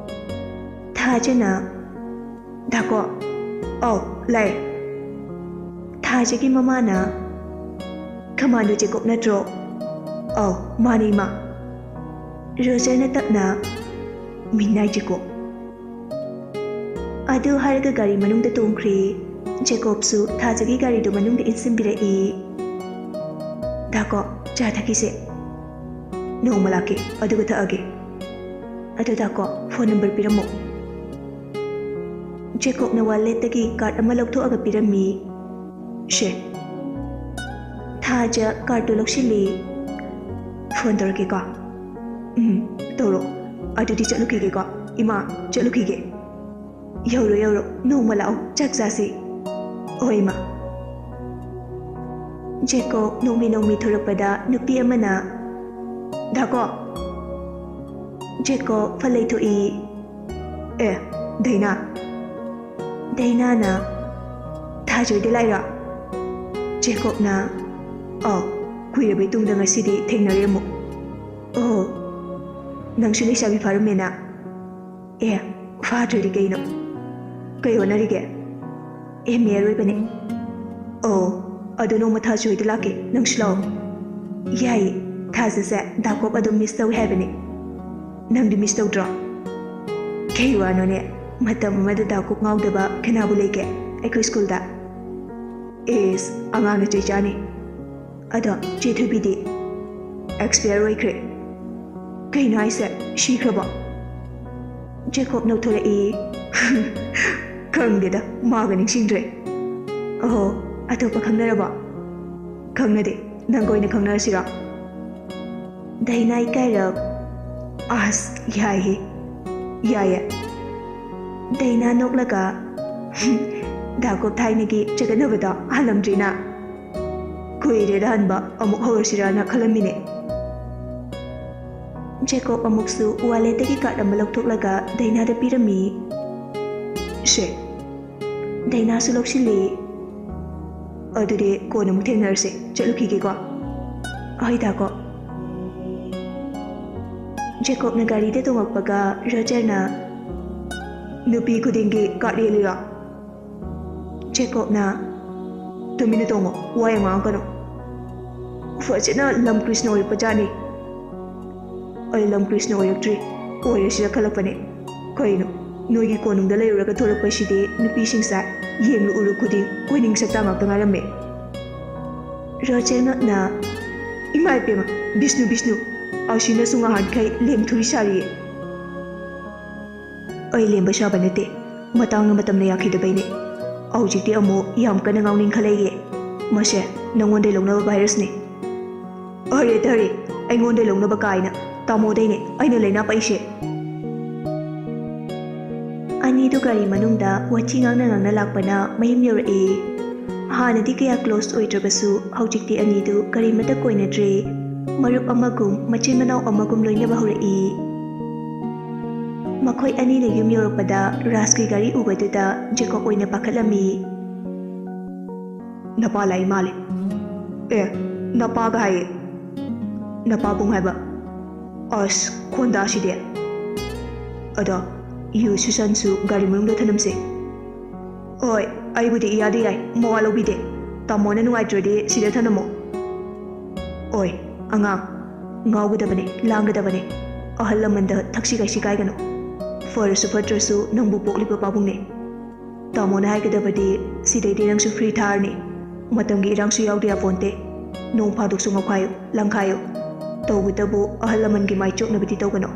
ꯊꯥꯖꯅ, "ꯗꯥꯀꯣ꯫" "ꯑꯧ, ꯂꯥꯛꯑꯦ꯫" ꯊꯥꯖꯒꯤ ꯃꯃꯥꯅ, "ꯀꯃꯥꯟꯗꯣ ꯖꯦꯀꯣꯕ ꯅꯠꯇ꯭ꯔꯣ?" "ꯑꯧ, ꯃꯥꯅꯦ, ꯏꯃꯥ꯫" ꯔꯣꯖꯔꯅ ꯇꯞꯅ, "ꯃꯤꯅꯥꯏ ꯖꯦꯀꯣꯕ꯫" ꯑꯗꯨ ꯍꯥꯏꯔꯒ ꯒꯥꯔꯤ ꯃꯅꯨꯡꯗ ꯇꯣꯡꯈ꯭ꯔꯦ꯫ ꯖꯦꯀꯣꯕꯁꯨ ꯊꯥꯖꯒꯤ ꯒꯥꯔꯤꯗꯨ ꯃꯅꯨꯡꯗ ꯏꯟꯁꯤꯟꯕꯤꯔꯛꯏ꯫ "ꯗꯥꯀꯣ, ꯆꯥ ꯊꯛꯈꯤꯁꯦ꯫ ꯅꯣꯡꯃ ꯂꯥꯛꯀꯦ, ꯑꯗꯨꯒ ꯊꯛꯑꯒꯦ꯫ ꯑꯗꯣ ꯗꯥꯀꯣ, ꯐꯣꯟ ꯅꯝꯕꯔ ꯄꯤꯔꯝꯃꯣ꯫" ꯖꯦꯀꯣꯕꯅ ꯋꯥꯂꯦꯠꯇꯒꯤ ꯀꯥꯔꯗ ꯑꯃ ꯂꯧꯊꯣꯛꯑꯒ ꯄꯤꯔꯝꯃꯤ꯫ "ꯁꯦ꯫" ꯊꯥꯖ ꯀꯥꯔꯗꯇꯨ ꯂꯧꯁꯤꯜꯂꯤ꯫ "ꯐꯣꯟ ꯇꯧꯔꯛꯀꯦꯀꯣ꯫" "ꯎꯝ, ꯇꯧꯔꯣ꯫ ꯑꯗꯨꯗꯤ ꯆꯠꯂꯨꯈꯤꯒꯦꯀꯣ꯫ ꯏꯃꯥ, ꯆꯠꯂꯨꯈꯤꯒꯦ꯫" "ꯌꯧꯔꯣ, ꯌꯧꯔꯣ꯫ ꯅꯣꯡꯃ ꯂꯥꯛꯑꯣ, ꯆꯥꯛ ꯆꯥꯁꯤ꯫" "ꯍꯣꯏ, ꯏꯃꯥ꯫" ꯖꯦꯀꯣꯕ ꯅꯣꯡꯃꯤ ꯅꯣꯡꯃꯤ ꯊꯣꯔꯛꯄꯗ ꯅꯨꯄꯤ ꯑꯃꯅ, "ꯗꯥꯀꯣ꯫" ꯖꯦꯀꯣꯕ ꯐꯠ ꯂꯩꯊꯣꯛꯏ꯫ "ꯑꯦ, ꯗꯩꯅꯥ꯫" ꯗꯩꯅꯥꯅ, "ꯊꯥꯖ ꯍꯣꯏꯗ ꯂꯥꯛꯏꯔꯣ?" ꯖꯦꯀꯣꯕꯅ, "ꯑꯧ, ꯀꯨꯏꯔꯕꯩ ꯇꯨꯡꯗ ꯉꯁꯤꯗꯤ ꯊꯦꯡꯅꯔꯦ ꯑꯃꯨꯛ꯫ ꯑꯣ, ꯅꯪꯁꯨ ꯂꯩꯁꯥꯕꯤ ꯐꯥꯔꯝꯃꯦꯅ꯫ ꯑꯦ, ꯐꯥꯗ꯭ꯔꯗꯤ ꯀꯩꯅꯣ? ꯀꯩ ꯍꯣꯠꯅꯔꯤꯒꯦ?" "ꯑꯦꯝ ꯑꯦ ꯑꯔꯣꯏꯕꯅꯦ꯫" "ꯑꯣ, ꯑꯗꯨ ꯅꯣꯡꯃ ꯊꯥꯖ ꯍꯣꯏꯗ ꯂꯥꯛꯀꯦ, ꯅꯪꯁꯨ ꯂꯥꯛꯑꯣ꯫" "ꯌꯥꯏꯌꯦ, ꯊꯥꯖꯁꯦ ꯗꯥꯀꯣꯕ ꯑꯗꯨꯝ ꯃꯤꯁ ꯇꯧꯏ ꯍꯥꯏꯕꯅꯦ꯫ ꯅꯪꯗꯤ ꯃꯤꯁ ꯇꯧꯗ꯭ꯔꯣ?" "ꯀꯩ ꯋꯥꯅꯣꯅꯦ, ꯃꯇꯝ ꯑꯃꯗ ꯗꯥꯀꯣꯕ ꯉꯥꯎꯗꯕ ꯀꯅꯥꯕꯨ ꯂꯩꯒꯦ ꯑꯩꯈꯣꯏ ꯁ꯭ꯀꯨꯜꯗ?" "ꯑꯦꯁ, ꯑꯉꯥꯡꯅ ꯆꯩ ꯆꯥꯅꯤ꯫" "ꯑꯗꯣ ꯆꯦ ꯊꯣꯏꯕꯤꯗꯤ?" "ꯑꯦꯛꯁꯄꯤꯌꯔ ꯑꯣꯏꯈ꯭ꯔꯦ꯫" "ꯀꯩꯅꯣ ꯍꯥꯏꯁꯦ? ꯁꯤꯈ꯭ꯔꯕꯣ?" ꯖꯦꯀꯣꯕ ꯅꯣꯛꯊꯣꯔꯛꯏ꯫ "ꯈꯪꯗꯦꯗ, ꯃꯥꯒ ꯅꯤꯡꯁꯤꯡꯗ꯭ꯔꯦ꯫ ꯑꯣꯍꯣ, ꯑꯇꯣꯞꯄ ꯈꯪꯅꯔꯕꯣ? ꯈꯪꯅꯗꯦ, ꯅꯪꯒ ꯑꯣꯏꯅ ꯈꯪꯅꯔꯁꯤꯔꯣ? ꯗꯥꯏꯅꯥ ꯏꯀꯥꯏꯔꯞ, ꯑꯁ, ꯌꯥꯏꯍꯦ, ꯌꯥꯏꯌꯦ꯫ ꯗꯥꯏꯅꯥ ꯅꯣꯛꯂꯒ, ꯗꯥꯀꯣꯞ ꯊꯥꯏꯅꯒꯤ ꯆꯒꯠꯅꯕꯗꯣ ꯍꯜꯂꯝꯗ꯭ꯔꯤꯅ? ꯀꯨꯏꯔꯦꯗ ꯍꯟꯕ, ꯑꯃꯨꯛ ꯍꯧꯔꯁꯤꯔꯅ ꯈꯜꯂꯝꯃꯤꯅꯦ꯫ ꯖꯦꯀꯣꯕ ꯑꯃꯨꯛꯁꯨ ꯋꯥꯂꯦꯠꯇꯒꯤ ꯀꯥꯔꯗ ꯑꯃ ꯂꯧꯊꯣꯛꯂꯒ ꯗꯥꯏꯅꯥꯗ ꯄꯤꯔꯝꯃꯤ꯫ ꯁꯦ, ꯗꯥꯏꯅꯥꯁꯨ ꯂꯧꯁꯤꯜꯂꯤ꯫ ꯑꯗꯨꯗꯤ ꯀꯣꯟꯅ ꯑꯃꯨꯛ ꯊꯦꯡꯅꯔꯁꯦ, ꯆꯠꯂꯨꯈꯤꯒꯦꯀꯣ꯫ ꯍꯣꯏ ꯗꯥꯀꯣ꯫ ꯖꯦꯀꯣꯕꯅ ꯒꯥꯔꯤꯗ ꯇꯣꯡꯉꯛꯄꯒ ꯔꯣꯖꯔꯅ, "ꯅꯨꯄꯤ ꯈꯨꯗꯤꯡꯒꯤ ꯀꯥꯔꯗ ꯌꯦꯜꯂꯤꯔꯣ?" ꯖꯦꯀꯣꯕꯅ, "ꯇꯨꯃꯤꯟꯅ ꯇꯣꯡꯉꯣ, ꯋꯥ ꯌꯥꯝ ꯉꯥꯡꯉꯛꯀꯅꯨ꯫ ꯐꯖꯅ ꯂꯝ ꯀ꯭ꯔꯤꯁꯅ ꯑꯣꯏꯔꯛꯄꯖꯥꯠꯅꯤ꯫ ꯑꯩ ꯂꯝ ꯀ꯭ꯔꯤꯁꯅ ꯑꯣꯏꯔꯛꯇ꯭ꯔꯤ, ꯑꯣꯏꯔꯁꯤꯔ ꯈꯜꯂꯛꯄꯅꯦ꯫ ꯀꯩꯅꯣ, ꯅꯣꯏꯒꯤ ꯀꯣꯅꯨꯡꯗ ꯂꯩꯔꯨꯔꯒ ꯊꯣꯔꯛꯄꯁꯤꯗꯤ ꯅꯨꯄꯤꯁꯤꯡꯁꯦ ꯌꯦꯡꯂꯨ ꯎꯔꯨ ꯈꯨꯗꯤꯡ ꯀꯣꯏꯅꯤꯡ ꯁꯛꯇ ꯉꯥꯛꯇ ꯉꯥꯏꯔꯝꯃꯦ?" ꯔꯣꯖꯔ ꯉꯛꯅ, "ꯏꯃꯥ ꯏꯄꯦꯝꯃ, ꯕꯤꯁꯅꯨ, ꯕꯤꯁꯅꯨ, ꯑꯁꯤꯅꯁꯨ ꯉꯍꯥꯟꯈꯩ ꯂꯦꯝꯊꯨꯔꯤ ꯁꯥꯔꯤꯌꯦ꯫ ꯑꯩ ꯂꯦꯝꯕ ꯁꯥꯕ ꯅꯠꯇꯦ, ꯃꯇꯥꯡꯅ ꯃꯇꯝꯅ ꯌꯥꯈꯤꯗꯕꯩꯅꯦ꯫ ꯍꯧꯖꯤꯛꯇꯤ ꯑꯃꯨꯛ ꯌꯥꯝ ꯀꯟꯅ ꯉꯥꯎꯅꯤꯡꯈꯠꯂꯛꯏꯌꯦ꯫ ꯃꯁꯦ ꯅꯉꯣꯟꯗꯩ ꯂꯧꯅꯕ ꯚꯥꯏꯔꯁꯅꯦ꯫ ꯑꯔꯦ ꯇꯥꯔꯦ, ꯑꯩꯉꯣꯟꯗꯩ ꯂꯧꯅꯕ ꯀꯥꯏꯅ, ꯇꯥꯃꯣꯗꯩꯅꯦ ꯑꯩꯅ ꯂꯥꯏꯅꯥ ꯄꯛꯏꯁꯦ꯫" ꯑꯅꯤꯗꯨ ꯒꯥꯔꯤ ꯃꯅꯨꯡꯗ ꯋꯥꯊꯤ ꯉꯥꯡꯅ ꯉꯥꯡꯅ ꯂꯥꯛꯄꯅ ꯃꯌꯨꯝ ꯌꯧꯔꯛꯏ꯫ ꯍꯥꯟꯅꯗꯤ ꯀꯌꯥ ꯀ꯭ꯂꯣꯁ ꯑꯣꯏꯗ꯭ꯔꯕꯁꯨ ꯍꯧꯖꯤꯛꯇꯤ ꯑꯅꯤꯗꯨ ꯀꯔꯤꯃꯠꯇ ꯀꯣꯏꯅꯗ꯭ꯔꯦ꯫ ꯃꯔꯨꯞ ꯑꯃꯒꯨꯝ, ꯃꯆꯤꯟ ꯃꯅꯥꯎ ꯑꯃꯒꯨꯝ ꯂꯣꯏꯅꯕ ꯍꯧꯔꯛꯏ꯫ ꯃꯈꯣꯏ ꯑꯅꯤꯅ ꯌꯨꯝ ꯌꯧꯔꯛꯄꯗ ꯔꯥꯖꯀꯤ ꯒꯥꯔꯤ ꯎꯕꯗꯨꯗ ꯖꯦꯀꯣꯕ ꯑꯣꯏꯅ ꯄꯥꯈꯠꯂꯝꯃꯤ꯫ "ꯅꯄꯥ ꯂꯥꯛꯏ ꯃꯥꯜꯂꯦ꯫ ꯑꯦ, ꯅꯄꯥꯒ ꯍꯥꯏꯌꯦ꯫ ꯅꯄꯥꯕꯨꯡ ꯍꯥꯏꯕ꯫ ꯑꯁ, ꯈꯣꯟꯗꯥꯁꯤꯗꯤ꯫ ꯑꯗꯣ, ꯌꯨ ꯁꯨꯁꯟꯁꯨ ꯒꯥꯔꯤ ꯃꯅꯨꯡꯗ ꯊꯅꯝꯁꯦ꯫" "ꯍꯣꯏ, ꯑꯩꯕꯨꯗꯤ ꯏꯌꯥꯗ ꯌꯥꯏ, ꯃꯋꯥ ꯂꯧꯕꯤꯗꯦ꯫ ꯇꯥꯃꯣꯅ ꯅꯨꯡꯉꯥꯏꯇ꯭ꯔꯗꯤ ꯁꯤꯗ ꯊꯅꯝꯃꯣ꯫" "ꯑꯣꯏ, ꯑꯉꯥꯡ, ꯉꯥꯎꯒꯗꯕꯅꯦ, ꯂꯥꯡꯒꯗꯕꯅꯦ꯫ ꯑꯍꯜ ꯂꯃꯟꯗ ꯊꯛꯁꯤ ꯈꯥꯁꯤ ꯀꯥꯏꯒꯅꯨ꯫ ꯐꯔꯁꯨ ꯐꯠꯇ꯭ꯔꯁꯨ ꯅꯪꯕꯨ ꯄꯣꯛꯂꯤꯕ ꯄꯥꯕꯨꯡꯅꯦ꯫ ꯇꯥꯃꯣꯅ ꯍꯥꯏꯒꯗꯕꯗꯤ ꯁꯤꯗꯩꯗꯤ ꯅꯪꯁꯨ ꯐ꯭ꯔꯤ ꯊꯥꯔꯅꯤ꯫ ꯃꯇꯝꯒꯤ ꯏꯔꯥꯡꯁꯨ ꯌꯥꯎꯗ ꯌꯥꯄꯣꯟꯇꯦ꯫ ꯅꯣꯡ ꯐꯥꯗꯣꯛꯁꯨ ꯉꯥꯎꯈꯥꯏꯌꯨ, ꯂꯪꯈꯥꯏꯌꯨ꯫ ꯇꯧꯕꯇꯕꯨ ꯑꯍꯜ ꯂꯃꯟꯒꯤ ꯃꯥꯏ ꯆꯣꯞꯅꯕꯗꯤ ꯇꯧꯒꯅꯨ꯫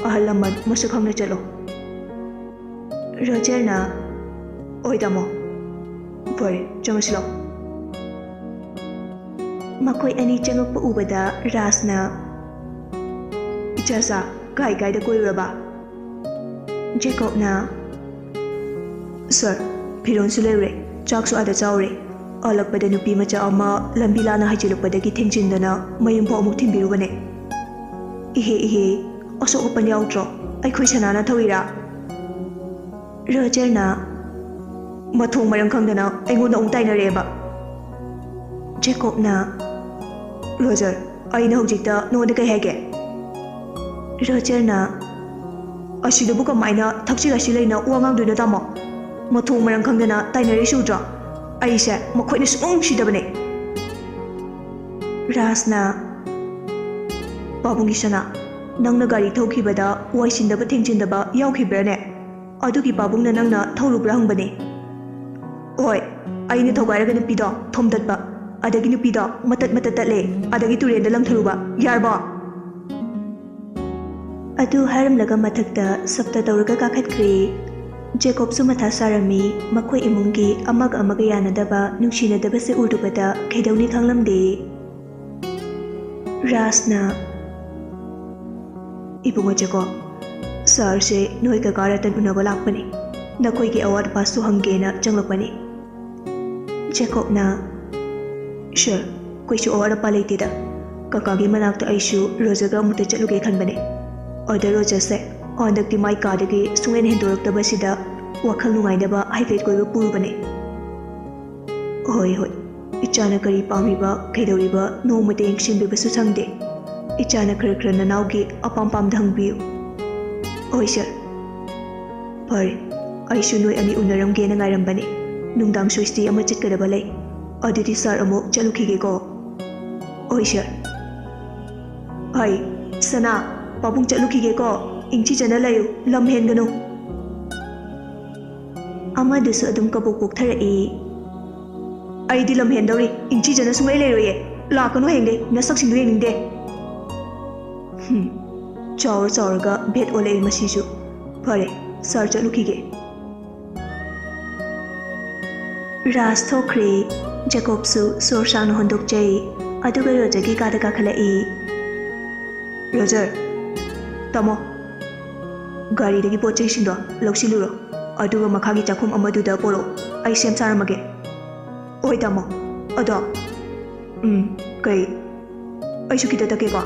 ꯑꯍꯜ ꯂꯃꯟ ꯃꯁꯛ ꯈꯪꯅ ꯆꯠꯂꯨ꯫" ꯔꯣꯖꯔꯅ, "ꯑꯣꯏ ꯇꯥꯃꯣ꯫" ꯐꯔꯦ, ꯆꯪꯉꯁꯤ ꯂꯥꯎ꯫ ꯃꯈꯣꯏ ꯑꯅꯤ ꯆꯪꯉꯛꯄ ꯎꯕꯗ ꯔꯥꯖꯅ, "ꯏꯆꯥꯆꯥ, ꯀꯥꯏ ꯀꯥꯏꯗ ꯀꯣꯏꯔꯨꯔꯕ?" ꯖꯦꯀꯣꯕꯅ, "ꯁꯥꯔ, ꯐꯤꯔꯣꯜꯁꯨ ꯂꯩꯔꯨꯔꯦ, ꯆꯥꯛꯁꯨ ꯑꯥꯗ ꯆꯥꯎꯔꯦ꯫ ꯍꯜꯂꯛꯄꯗ ꯅꯨꯄꯤ ꯃꯆꯥ ꯑꯃ ꯂꯝꯕꯤ ꯂꯥꯟꯅ ꯍꯥꯏꯖꯤꯜꯂꯛꯄꯗꯒꯤ ꯊꯦꯡꯖꯤꯟꯗꯅ ꯃꯌꯨꯝꯐꯥꯎ ꯑꯃꯨꯛ ꯊꯤꯟꯕꯤꯔꯨꯕꯅꯦ꯫ ꯏꯍꯦ ꯏꯍꯦ, ꯑꯁꯣꯛ ꯑꯄꯟ ꯌꯥꯎꯗ꯭ꯔꯣ? ꯑꯩꯈꯣꯏ ꯁꯅꯥꯅ ꯊꯧꯏꯔꯥ?" ꯔꯣꯖꯔꯅ, "ꯃꯊꯣꯡ ꯃꯔꯝ ꯈꯪꯗꯅ ꯑꯩꯉꯣꯟꯗ ꯑꯃꯨꯛ ꯇꯥꯏꯅꯔꯛꯑꯦꯕ꯫" ꯖꯦꯀꯣꯕꯅ, "ꯔꯣꯖꯔ, ꯑꯩꯅ ꯍꯧꯖꯤꯛꯇ ꯅꯉꯣꯟꯗ ꯀꯩ ꯍꯥꯏꯒꯦ?" ꯔꯣꯖꯔꯅ, "ꯑꯁꯤꯗꯕꯨ ꯀꯃꯥꯏꯅ ꯊꯛꯁꯤ ꯈꯥꯁꯤ ꯂꯩꯅ ꯋꯥ ꯉꯥꯡꯗꯣꯏꯅꯣ, ꯇꯥꯃꯣ? ꯃꯊꯣꯡ ꯃꯔꯝ ꯈꯪꯗꯅ ꯇꯥꯏꯅꯔꯤꯁꯤ ꯎꯗ꯭ꯔꯣ? ꯑꯩꯁꯦ ꯃꯈꯣꯏꯅ ꯁꯨꯡꯅꯨꯡ ꯅꯨꯡꯁꯤꯗꯕꯅꯦ꯫" ꯔꯥꯖꯅ, "ꯄꯥꯕꯨꯡꯒꯤ ꯁꯅꯥ, ꯅꯪꯅ ꯒꯥꯔꯤ ꯊꯧꯈꯤꯕꯗ ꯋꯥꯏꯁꯤꯟꯗꯕ ꯊꯦꯡꯖꯤꯟꯗꯕ ꯌꯥꯎꯈꯤꯕ꯭ꯔꯥꯅꯦ? ꯑꯗꯨꯒꯤ ꯄꯥꯕꯨꯡꯅ ꯅꯪꯅ ꯊꯧꯔꯨꯕ꯭ꯔꯥ ꯍꯪꯕꯅꯦ꯫" "ꯍꯣꯏ, ꯑꯩꯅ ꯊꯧꯒꯥꯏꯔꯒ ꯅꯨꯄꯤꯗꯣ ꯊꯣꯝꯗꯠꯄ, ꯑꯗꯒꯤ ꯅꯨꯄꯤꯗꯣ ꯃꯇꯠ ꯃꯇꯠ ꯇꯠꯂꯦ, ꯑꯗꯒꯤ ꯇꯨꯔꯦꯟꯗ ꯂꯪꯊꯔꯨꯕ, ꯌꯥꯔꯕꯣ?" ꯑꯗꯨ ꯍꯥꯏꯔꯝꯂꯒ ꯃꯊꯛꯇ ꯁꯞꯇ ꯇꯧꯔꯒ ꯀꯥꯈꯠꯈ꯭ꯔꯦ꯫ ꯖꯦꯀꯣꯕꯁꯨ ꯃꯊꯥ ꯁꯥꯔꯝꯃꯤ꯫ ꯃꯈꯣꯏ ꯏꯃꯨꯡꯒꯤ ꯑꯃꯒ ꯑꯃꯒ ꯌꯥꯅꯗꯕ, ꯅꯨꯡꯁꯤꯅꯗꯕꯁꯦ ꯎꯔꯨꯕꯗ ꯀꯩꯗꯧꯅꯤ ꯈꯪꯂꯝꯗꯦ꯫ ꯔꯥꯖꯅ, "ꯏꯕꯨꯡꯉꯣ ꯖꯦꯀꯣꯕ, ꯁꯥꯔꯁꯦ ꯅꯣꯏ ꯀꯀꯥ ꯔꯇꯟ ꯎꯅꯕ ꯂꯥꯛꯄꯅꯤ꯫ ꯅꯈꯣꯏꯒꯤ ꯑꯋꯥꯠ ꯑꯄꯥꯁꯨ ꯍꯪꯒꯦꯅ ꯆꯪꯂꯛꯄꯅꯤ꯫" ꯖꯦꯀꯣꯕꯅ, "ꯁꯥꯔ, ꯀꯩꯁꯨ ꯑꯋꯥꯠ ꯑꯄꯥ ꯂꯩꯇꯦꯗ꯫ ꯀꯀꯥꯒꯤ ꯃꯅꯥꯛꯇ ꯑꯩꯁꯨ ꯔꯣꯖꯔꯒ ꯑꯃꯨꯛꯇ ꯆꯠꯂꯨꯒꯦ ꯈꯟꯕꯅꯦ꯫ ꯑꯗ ꯔꯣꯖꯔꯁꯦ ꯍꯟꯗꯛꯇꯤ ꯃꯥꯏ ꯀꯥꯗꯒꯤ ꯁꯨꯡꯍꯦꯟ ꯍꯦꯟꯗꯣꯔꯛꯇꯕꯁꯤꯗ ꯋꯥꯈꯜ ꯅꯨꯡꯉꯥꯏꯅꯕ ꯍꯥꯏꯐꯦꯠ ꯀꯣꯏꯕ ꯄꯨꯔꯨꯕꯅꯦ꯫" "ꯍꯣꯏ, ꯍꯣꯏ꯫ ꯏꯆꯥꯅ ꯀꯔꯤ ꯄꯥꯝꯃꯤꯕ, ꯀꯩꯗꯧꯔꯤꯕ ꯅꯣꯡꯃꯇ ꯌꯦꯡꯁꯤꯟꯕꯤꯕꯁꯨ ꯁꯪꯗꯦ꯫ ꯏꯆꯥꯅ ꯈꯔ ꯈꯔ ꯅꯅꯥꯎꯒꯤ ꯑꯄꯥꯝ ꯄꯥꯝꯗ ꯍꯪꯕꯤꯌꯨ꯫" "ꯍꯣꯏ, ꯁꯥꯔ꯫" "ꯐꯔꯦ, ꯑꯩꯁꯨ ꯅꯣꯏ ꯑꯅꯤ ꯎꯅꯔꯝꯒꯦꯅ ꯉꯥꯏꯔꯝꯕꯅꯤ꯫ ꯅꯨꯡꯗꯥꯡꯁꯨ ꯏꯁꯇꯦ ꯑꯃ ꯆꯠꯀꯗꯕ ꯂꯩ꯫ ꯑꯗꯨꯗꯤ ꯁꯥꯔ ꯑꯃꯨꯛ ꯆꯠꯂꯨꯈꯤꯒꯦꯀꯣ꯫" "ꯍꯣꯏ, ꯁꯥꯔ꯫" "ꯍꯩ, ꯁꯅꯥ, ꯄꯥꯕꯨꯡ ꯆꯠꯂꯨꯈꯤꯒꯦꯀꯣ꯫ ꯏꯪꯆꯤꯖꯅ ꯂꯩꯌꯨ, ꯂꯝ ꯍꯦꯟꯒꯅꯨ꯫" ꯑꯃꯗꯨꯁꯨ ꯑꯗꯨꯝ ꯀꯕꯣꯛ ꯀꯣꯛꯊꯔꯛꯏ꯫ "ꯑꯩꯗꯤ ꯂꯝ ꯍꯦꯟꯗꯧꯔꯤ, ꯏꯪꯆꯤꯖꯅ ꯁꯨꯡꯂꯩ ꯂꯩꯔꯣꯏꯌꯦ꯫ ꯂꯥꯛꯀꯅꯨ ꯍꯌꯦꯡꯗꯩ, ꯅꯁꯛꯁꯤꯡꯗꯨ ꯌꯦꯡꯅꯤꯡꯗꯦ꯫" ꯍꯨꯝ, ꯆꯥꯎꯔ ꯆꯥꯎꯔꯒ ꯚꯦꯠ ꯑꯣꯜꯂꯛꯑꯦ ꯃꯁꯤꯁꯨ꯫ ꯐꯔꯦ, ꯁꯥꯔ ꯆꯠꯂꯨꯈꯤꯒꯦ꯫ ꯔꯥꯖ ꯊꯣꯛꯈ꯭ꯔꯦ꯫ ꯖꯦꯀꯣꯕꯁꯨ ꯁꯣꯔ ꯁꯥꯡꯅ ꯍꯣꯟꯗꯣꯛꯆꯩ꯫ ꯑꯗꯨꯒ ꯔꯣꯖꯔꯒꯤ ꯀꯥꯗ ꯀꯥꯈꯠꯂꯛꯏ꯫ "ꯔꯣꯖꯔ, ꯇꯥꯃꯣ, ꯒꯥꯔꯤꯗꯒꯤ ꯄꯣꯠ ꯆꯩꯁꯤꯡꯗꯣ ꯂꯧꯁꯤꯜꯂꯨꯔꯣ, ꯑꯗꯨꯒ ꯃꯈꯥꯒꯤ ꯆꯥꯛꯈꯨꯝ ꯑꯃꯗꯨꯗ ꯄꯣꯔꯛꯑꯣ, ꯑꯩ ꯁꯦꯝ ꯁꯥꯔꯝꯃꯒꯦ꯫" "ꯍꯣꯏ ꯇꯥꯃꯣ꯫ ꯑꯗꯣ, ꯎꯝ, ꯀꯩ, ꯑꯩꯁꯨ ꯈꯤꯇ ꯇꯛꯀꯦꯀꯣ꯫"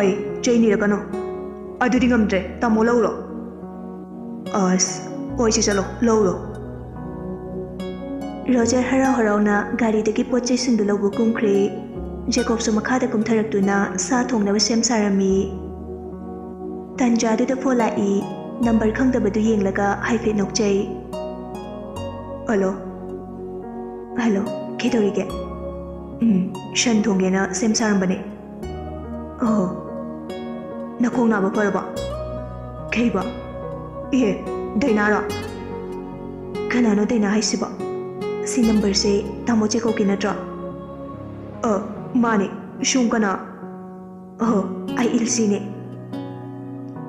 "ꯑꯩ ꯆꯩ ꯅꯤꯔꯛꯀꯅꯣ꯫ ꯑꯗꯨꯗꯤ ꯉꯝꯗ꯭ꯔꯦ, ꯇꯥꯃꯣ ꯂꯧꯔꯣ꯫" "ꯑꯁ, ꯍꯣꯏ ꯁꯦ, ꯆꯠꯂꯣ, ꯂꯧꯔꯣ꯫" ꯔꯣꯖꯔ ꯍꯔꯥꯎ ꯍꯔꯥꯎꯅ ꯒꯥꯔꯤꯗꯒꯤ ꯄꯣꯠ ꯆꯩꯁꯤꯡꯗꯨ ꯂꯧꯕ ꯀꯨꯝꯈ꯭ꯔꯦ꯫ ꯖꯦꯀꯣꯕꯁꯨ ꯃꯈꯥꯗ ꯀꯨꯝꯊꯔꯛꯇꯨꯅ ꯁꯥ ꯊꯣꯡꯅꯕ ꯁꯦꯝ ꯁꯥꯔꯝꯃꯤ꯫ ꯇꯟꯖꯥꯗꯨꯗ ꯐꯣꯟ ꯂꯥꯛꯏ꯫ ꯅꯝꯕꯔ ꯈꯪꯗꯕꯗꯨ ꯌꯦꯡꯂꯒ ꯍꯥꯏꯐꯦꯠ ꯅꯣꯛꯆꯩ꯫ "ꯍꯜꯂꯣ꯫" "ꯍꯜꯂꯣ, ꯀꯩꯗꯧꯔꯤꯒꯦ?" "ꯎꯝ, ꯁꯟ ꯊꯣꯡꯒꯦꯅ ꯁꯦꯝ ꯁꯥꯔꯝꯕꯅꯦ꯫" "ꯑꯣ, ꯅꯈꯣꯡ ꯅꯥꯕ ꯐꯔꯕ?" "ꯀꯩꯕ? ꯑꯦ, ꯗꯥꯏꯅꯥꯔꯣ?" "ꯀꯅꯥꯅꯣ ꯗꯥꯏꯅꯥ ꯍꯥꯏꯁꯤꯕꯣ? ꯁꯤ ꯅꯝꯕꯔꯁꯦ ꯇꯥꯃꯣ ꯖꯦꯀꯣꯕꯀꯤ ꯅꯠꯇ꯭ꯔꯣ?" "ꯑ, ꯃꯥꯅꯦ꯫ ꯁꯣꯝ ꯀꯅꯥ?" "ꯑꯣ, ꯑꯩ ꯏꯜꯁꯤꯅꯦ꯫"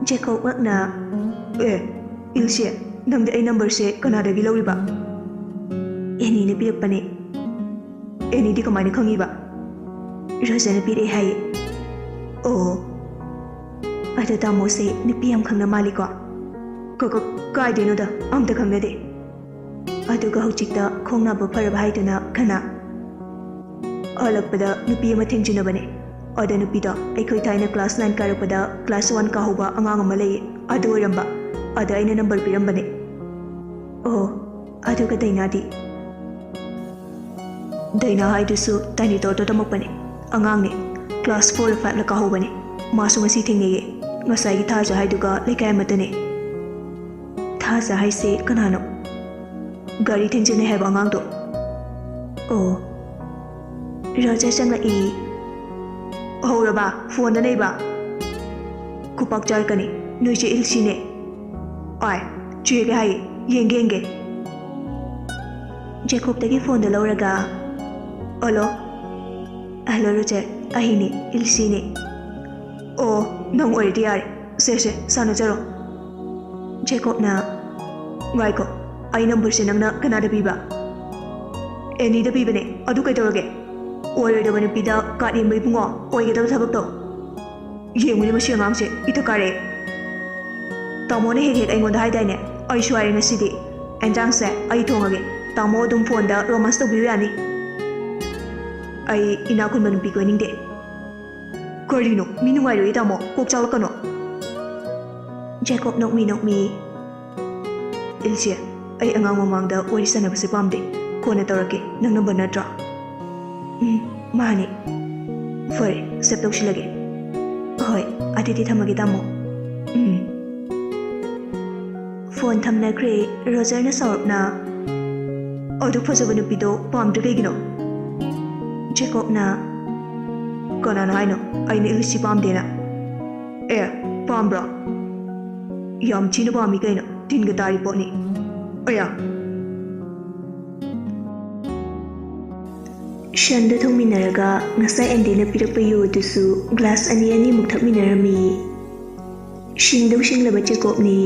ꯖꯦꯀꯣꯕ ꯉꯛꯅ, "ꯑꯦ, ꯏꯜꯁꯤ, ꯅꯪꯗꯤ ꯑꯩ ꯅꯝꯕꯔꯁꯦ ꯀꯅꯥꯗꯒꯤ ꯂꯧꯔꯤꯕ?" "ꯑꯦꯅꯤꯅ ꯄꯤꯔꯛꯄꯅꯦ꯫" "ꯑꯦꯅꯤꯗꯤ ꯀꯃꯥꯏꯅ ꯈꯪꯉꯤꯕ?" "ꯔꯣꯖꯔꯅ ꯄꯤꯔꯛꯑꯦ ꯍꯥꯏꯌꯦ꯫" "ꯑꯣ, ꯑꯗꯣ ꯇꯥꯃꯣꯁꯦ ꯅꯨꯄꯤ ꯌꯥꯝ ꯈꯪꯅ ꯃꯥꯜꯂꯤꯀꯣ?" "ꯀ-, ꯀ-, ꯀꯥꯏꯗꯩꯅꯣꯗ, ꯑꯝꯇ ꯈꯪꯅꯗꯦ꯫" "ꯑꯗꯨꯒ ꯍꯧꯖꯤꯛꯇ ꯈꯣꯡ ꯅꯥꯕ ꯐꯔꯕ ꯍꯥꯏꯗꯨꯅ ꯀꯅꯥ?" "ꯍꯜꯂꯛꯄꯗ ꯅꯨꯄꯤ ꯑꯃ ꯊꯦꯡꯖꯤꯟꯅꯕꯅꯦ꯫ ꯑꯗ ꯅꯨꯄꯤꯗꯣ ꯑꯩꯈꯣꯏ ꯊꯥꯏꯅ ꯀ꯭ꯂꯥꯁ ꯅꯥꯏꯟ ꯀꯥꯔꯛꯄꯗ ꯀ꯭ꯂꯥꯁ ꯋꯥꯟ ꯀꯥꯍꯧꯕ ꯑꯉꯥꯡ ꯑꯃ ꯂꯩꯌꯦ, ꯑꯗꯨ ꯑꯣꯏꯔꯝꯕ꯫ ꯑꯗ ꯑꯩꯅ ꯅꯝꯕꯔ ꯄꯤꯔꯝꯕꯅꯦ꯫" "ꯑꯣ, ꯑꯗꯨꯒ ꯗꯥꯏꯅꯥꯗꯤ?" "ꯗꯥꯏꯅꯥ ꯍꯥꯏꯗꯨꯁꯨ ꯇꯥꯏꯅꯤꯇꯣꯔꯗ ꯇꯝꯃꯛꯄꯅꯦ꯫ ꯑꯉꯥꯡꯅꯦ꯫ ꯀ꯭ꯂꯥꯁ ꯐꯣꯔ ꯐꯥꯏꯚꯂ ꯀꯥꯍꯧꯕꯅꯦ꯫ ꯃꯥꯁꯨ ꯉꯁꯤ ꯊꯦꯡꯅꯩꯌꯦ꯫ ꯉꯁꯥꯏꯒꯤ ꯊꯥꯖ ꯍꯥꯏꯗꯨꯒ ꯂꯩꯀꯥꯏ ꯑꯃꯠꯇꯅꯦ꯫" "ꯊꯥꯖ ꯍꯥꯏꯁꯦ ꯀꯅꯥꯅꯣ?" "ꯒꯥꯔꯤ ꯊꯦꯡꯖꯤꯟꯅꯩ ꯍꯥꯏꯕ ꯑꯉꯥꯡꯗꯣ꯫" "ꯑꯣ꯫" ꯔꯣꯖꯔ ꯆꯪꯂꯛꯏ꯫ "ꯍꯧꯔꯕ? ꯐꯣꯟꯗ ꯅꯩꯕ? ꯈꯨꯄꯥꯛ ꯆꯥꯔꯛꯀꯅꯤ꯫ ꯅꯣꯏꯁꯦ ꯏꯜꯁꯤꯅꯦ꯫ ꯑꯥꯏ, ꯆꯦꯒꯦ ꯍꯥꯏꯌꯦ꯫ ꯌꯦꯡꯒꯦ, ꯌꯦꯡꯒꯦ꯫" ꯖꯦꯀꯣꯕꯇꯒꯤ ꯐꯣꯟꯗꯣ ꯂꯧꯔꯒ, "ꯍꯜꯂꯣ꯫" "ꯍꯜꯂꯣ ꯔꯣꯖꯔ, ꯑꯩꯅꯦ, ꯏꯜꯁꯤꯅꯦ꯫" "ꯑꯣ, ꯅꯪ ꯑꯣꯏꯔꯗꯤ ꯌꯥꯔꯦ꯫ ꯁꯦ, ꯁꯦ, ꯁꯥꯟꯅꯖꯔꯣ꯫" ꯖꯦꯀꯣꯕꯅ, "ꯉꯥꯏꯈꯣ, ꯑꯩ ꯅꯝꯕꯔꯁꯦ ꯅꯪꯅ ꯀꯅꯥꯗ ꯄꯤꯕ?" ꯑꯦꯅꯤꯗ ꯄꯤꯕꯅꯦ꯫ ꯑꯗꯨ ꯀꯩꯗꯧꯔꯒꯦ? ꯑꯣꯏꯔꯣꯏꯗꯕ ꯅꯨꯄꯤꯗ ꯀꯥꯠ ꯌꯦꯡꯕ ꯏꯕꯨꯡꯉꯣ, ꯑꯣꯏꯒꯗꯕ ꯊꯕꯛꯇꯣ꯫ ꯌꯦꯡꯉꯨꯅꯦ ꯃꯁꯤ ꯑꯉꯥꯡꯁꯦ, ꯏꯊꯛ ꯀꯥꯔꯦ꯫ ꯇꯥꯃꯣꯅ ꯍꯦꯛ ꯍꯦꯛ ꯑꯩꯉꯣꯟꯗ ꯍꯥꯏꯗꯥꯏꯅꯦ? ꯑꯩꯁꯨ ꯍꯥꯏꯔꯦ ꯉꯁꯤꯗꯤ꯫ ꯑꯦꯟꯖꯥꯡꯁꯦ ꯑꯩ ꯊꯣꯡꯉꯒꯦ꯫ ꯇꯥꯃꯣ ꯑꯗꯨꯝ ꯐꯣꯟꯗ ꯔꯣꯃꯥꯟꯁ ꯇꯧꯕꯤꯌꯨ ꯌꯥꯅꯤ꯫ ꯑꯩ ꯏꯅꯥꯛ ꯈꯨꯟꯕ ꯅꯨꯄꯤ ꯀꯣꯏꯅꯤꯡꯗꯦ꯫ ꯀꯔꯤꯅꯣ? ꯃꯤ ꯅꯨꯡꯉꯥꯏꯔꯣꯏꯌꯦ ꯇꯥꯃꯣ꯫ ꯀꯣꯛ ꯆꯥꯛꯂꯛꯀꯅꯣ꯫ ꯖꯦꯀꯣꯕ ꯅꯣꯛꯃꯤ ꯅꯣꯛꯃꯤ꯫ ꯏꯜꯆꯦ, ꯑꯩ ꯑꯉꯥꯡ ꯃꯃꯥꯡꯗ ꯋꯥꯔꯤ ꯁꯥꯟꯅꯕꯁꯦ ꯄꯥꯝꯗꯦ꯫ ꯀꯣꯟꯅ ꯇꯧꯔꯛꯀꯦ꯫ ꯅꯪ ꯅꯝꯕꯔ ꯅꯠꯇ꯭ꯔꯣ? ꯎꯝ, ꯃꯥꯅꯦ꯫ ꯐꯔꯦ, ꯁꯦꯞ ꯇꯧꯁꯤꯜꯂꯒꯦ꯫ ꯍꯣꯏ, ꯑꯗꯨꯗꯤ ꯊꯝꯃꯒꯦ ꯇꯥꯃꯣ꯫ ꯎꯝ꯫ ꯐꯣꯟ ꯊꯝꯅꯈ꯭ꯔꯦ꯫ ꯔꯣꯖꯔꯅ ꯁꯥꯎꯔꯞꯅ, "ꯑꯗꯨꯛ ꯐꯖꯕ ꯅꯨꯄꯤꯗꯣ ꯄꯥꯝꯗ꯭ꯔꯤ ꯀꯩꯒꯤꯅꯣ?" ꯖꯦꯀꯣꯕꯅ, "ꯀꯅꯥꯅ ꯍꯥꯏꯅꯣ ꯑꯩꯅ ꯏꯜꯂꯤꯁꯤ ꯄꯥꯝꯗꯦꯅ?" "ꯑꯦ, ꯄꯥꯝꯕ꯭ꯔꯣ? ꯌꯥꯝ ꯊꯤꯅ ꯄꯥꯝꯃꯤ ꯀꯩꯅꯣ, ꯇꯤꯟꯒ ꯇꯥꯔꯤ ꯄꯣꯠꯅꯤ꯫ ꯑꯌꯥ!" ꯁꯟꯗꯨ ꯊꯣꯡꯃꯤꯟꯅꯔꯒ ꯉꯁꯥꯏ ꯑꯦꯟꯗꯤꯅ ꯄꯤꯔꯛꯄ ꯌꯨ ꯑꯗꯨꯁꯨ ꯒ꯭ꯂꯥꯁ ꯑꯅꯤ ꯑꯅꯤꯃꯨꯛ ꯊꯛꯃꯤꯟꯅꯔꯝꯃꯤ꯫ ꯁꯤꯡꯗꯧ ꯁꯤꯡꯂꯕ ꯖꯦꯀꯣꯕꯅꯤ꯫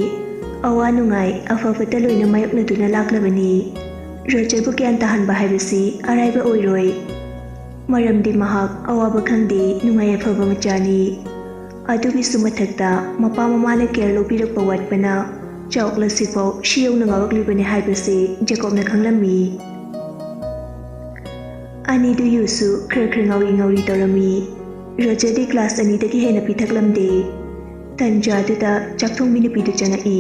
ꯑꯋꯥ ꯅꯨꯡꯉꯥꯏ, ꯑꯐ ꯐꯠꯇ ꯂꯣꯏꯅ ꯃꯥꯌꯣꯛꯅꯗꯨꯅ ꯂꯥꯛꯂꯕꯅꯤ꯫ ꯔꯣꯖꯔꯕꯨ ꯒ꯭ꯌꯥꯟ ꯇꯥꯍꯟꯕ ꯍꯥꯏꯕꯁꯤ ꯑꯔꯥꯏꯕ ꯑꯣꯏꯔꯣꯏ꯫ ꯃꯔꯝꯗꯤ ꯃꯍꯥꯛ ꯑꯋꯥꯕ ꯈꯪꯗꯦ, ꯅꯨꯡꯉꯥꯏ ꯑꯐꯕ ꯃꯆꯥꯅꯤ꯫ ꯑꯗꯨꯒꯤꯁꯨ ꯃꯊꯛꯇ ꯃꯄꯥ ꯃꯃꯥꯅ ꯀꯦꯌꯔ ꯂꯧꯕꯤꯔꯛꯄ ꯋꯥꯠꯄꯅ ꯆꯥꯎꯔꯛꯂꯁꯤꯐꯥꯎ ꯁꯤ ꯌꯧꯅ ꯉꯥꯎꯔꯛꯂꯤꯕꯅꯤ ꯍꯥꯏꯕꯁꯤ ꯖꯦꯀꯣꯕꯅ ꯈꯪꯂꯝꯃꯤ꯫ ꯑꯅꯤꯗꯨ ꯌꯨꯁꯨ ꯈꯔ ꯈꯔ ꯉꯥꯎꯔꯤ ꯉꯥꯎꯔꯤ ꯇꯧꯔꯝꯃꯤ꯫ ꯔꯣꯖꯔꯗꯤ ꯒ꯭ꯂꯥꯁ ꯑꯅꯤꯗꯒꯤ ꯍꯦꯟꯅ ꯄꯤꯊꯛꯂꯝꯗꯦ꯫ ꯇꯟꯖꯥꯗꯨꯗ ꯆꯥꯛꯊꯣꯡꯕꯤ ꯅꯨꯄꯤꯗꯨ ꯆꯪꯉꯛꯏ꯫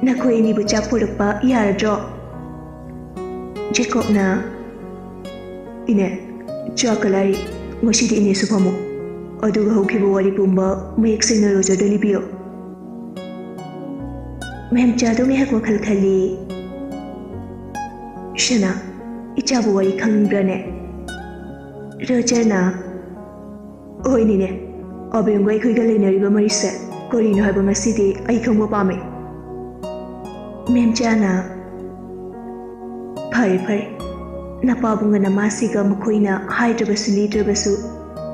"ꯅꯈꯣꯏ ꯑꯅꯤꯕꯨ ꯆꯥꯛ ꯄꯨꯔꯛꯄ ꯌꯥꯔꯗ꯭ꯔꯣ?" ꯖꯦꯀꯣꯕꯅ, "ꯏꯅꯦ, ꯆꯥꯛꯀ ꯂꯥꯏꯔꯤ꯫ ꯉꯁꯤꯗꯤ ꯏꯅꯦꯁꯨ ꯐꯝꯃꯨ꯫ ꯑꯗꯨꯒ ꯍꯧꯈꯤꯕ ꯋꯥꯔꯤ ꯄꯨꯝꯕ ꯃꯌꯦꯛ ꯁꯦꯡꯅ ꯔꯣꯖꯔꯗ ꯂꯤꯕꯤꯌꯨ꯫" ꯃꯦꯝꯆꯥꯗꯣ ꯉꯥꯏꯍꯥꯛ ꯋꯥꯈꯜ ꯈꯜꯂꯤ꯫ "ꯁꯅꯥ, ꯏꯆꯥꯕꯨ ꯋꯥꯔꯤ ꯈꯪꯕ꯭ꯔꯅꯦ?" ꯔꯣꯖꯔꯅ, "ꯍꯣꯏꯅꯤꯅꯦ, ꯑꯕꯦꯝꯒ ꯑꯩꯈꯣꯏꯒ ꯂꯩꯅꯔꯤꯕ ꯃꯔꯤꯁꯦ ꯀꯔꯤꯅꯣ ꯍꯥꯏꯕ ꯉꯁꯤꯗꯤ ꯑꯩ ꯈꯪꯕ ꯄꯥꯝꯃꯦ꯫" ꯃꯦꯝꯆꯥꯅ, "ꯐꯔꯦ, ꯐꯔꯦ꯫ ꯅꯄꯥꯕꯨꯡꯒ ꯅꯃꯥꯁꯤꯒ ꯃꯈꯣꯏꯅ ꯍꯥꯏꯗ꯭ꯔꯕꯁꯨ ꯂꯤꯗ꯭ꯔꯕꯁꯨ,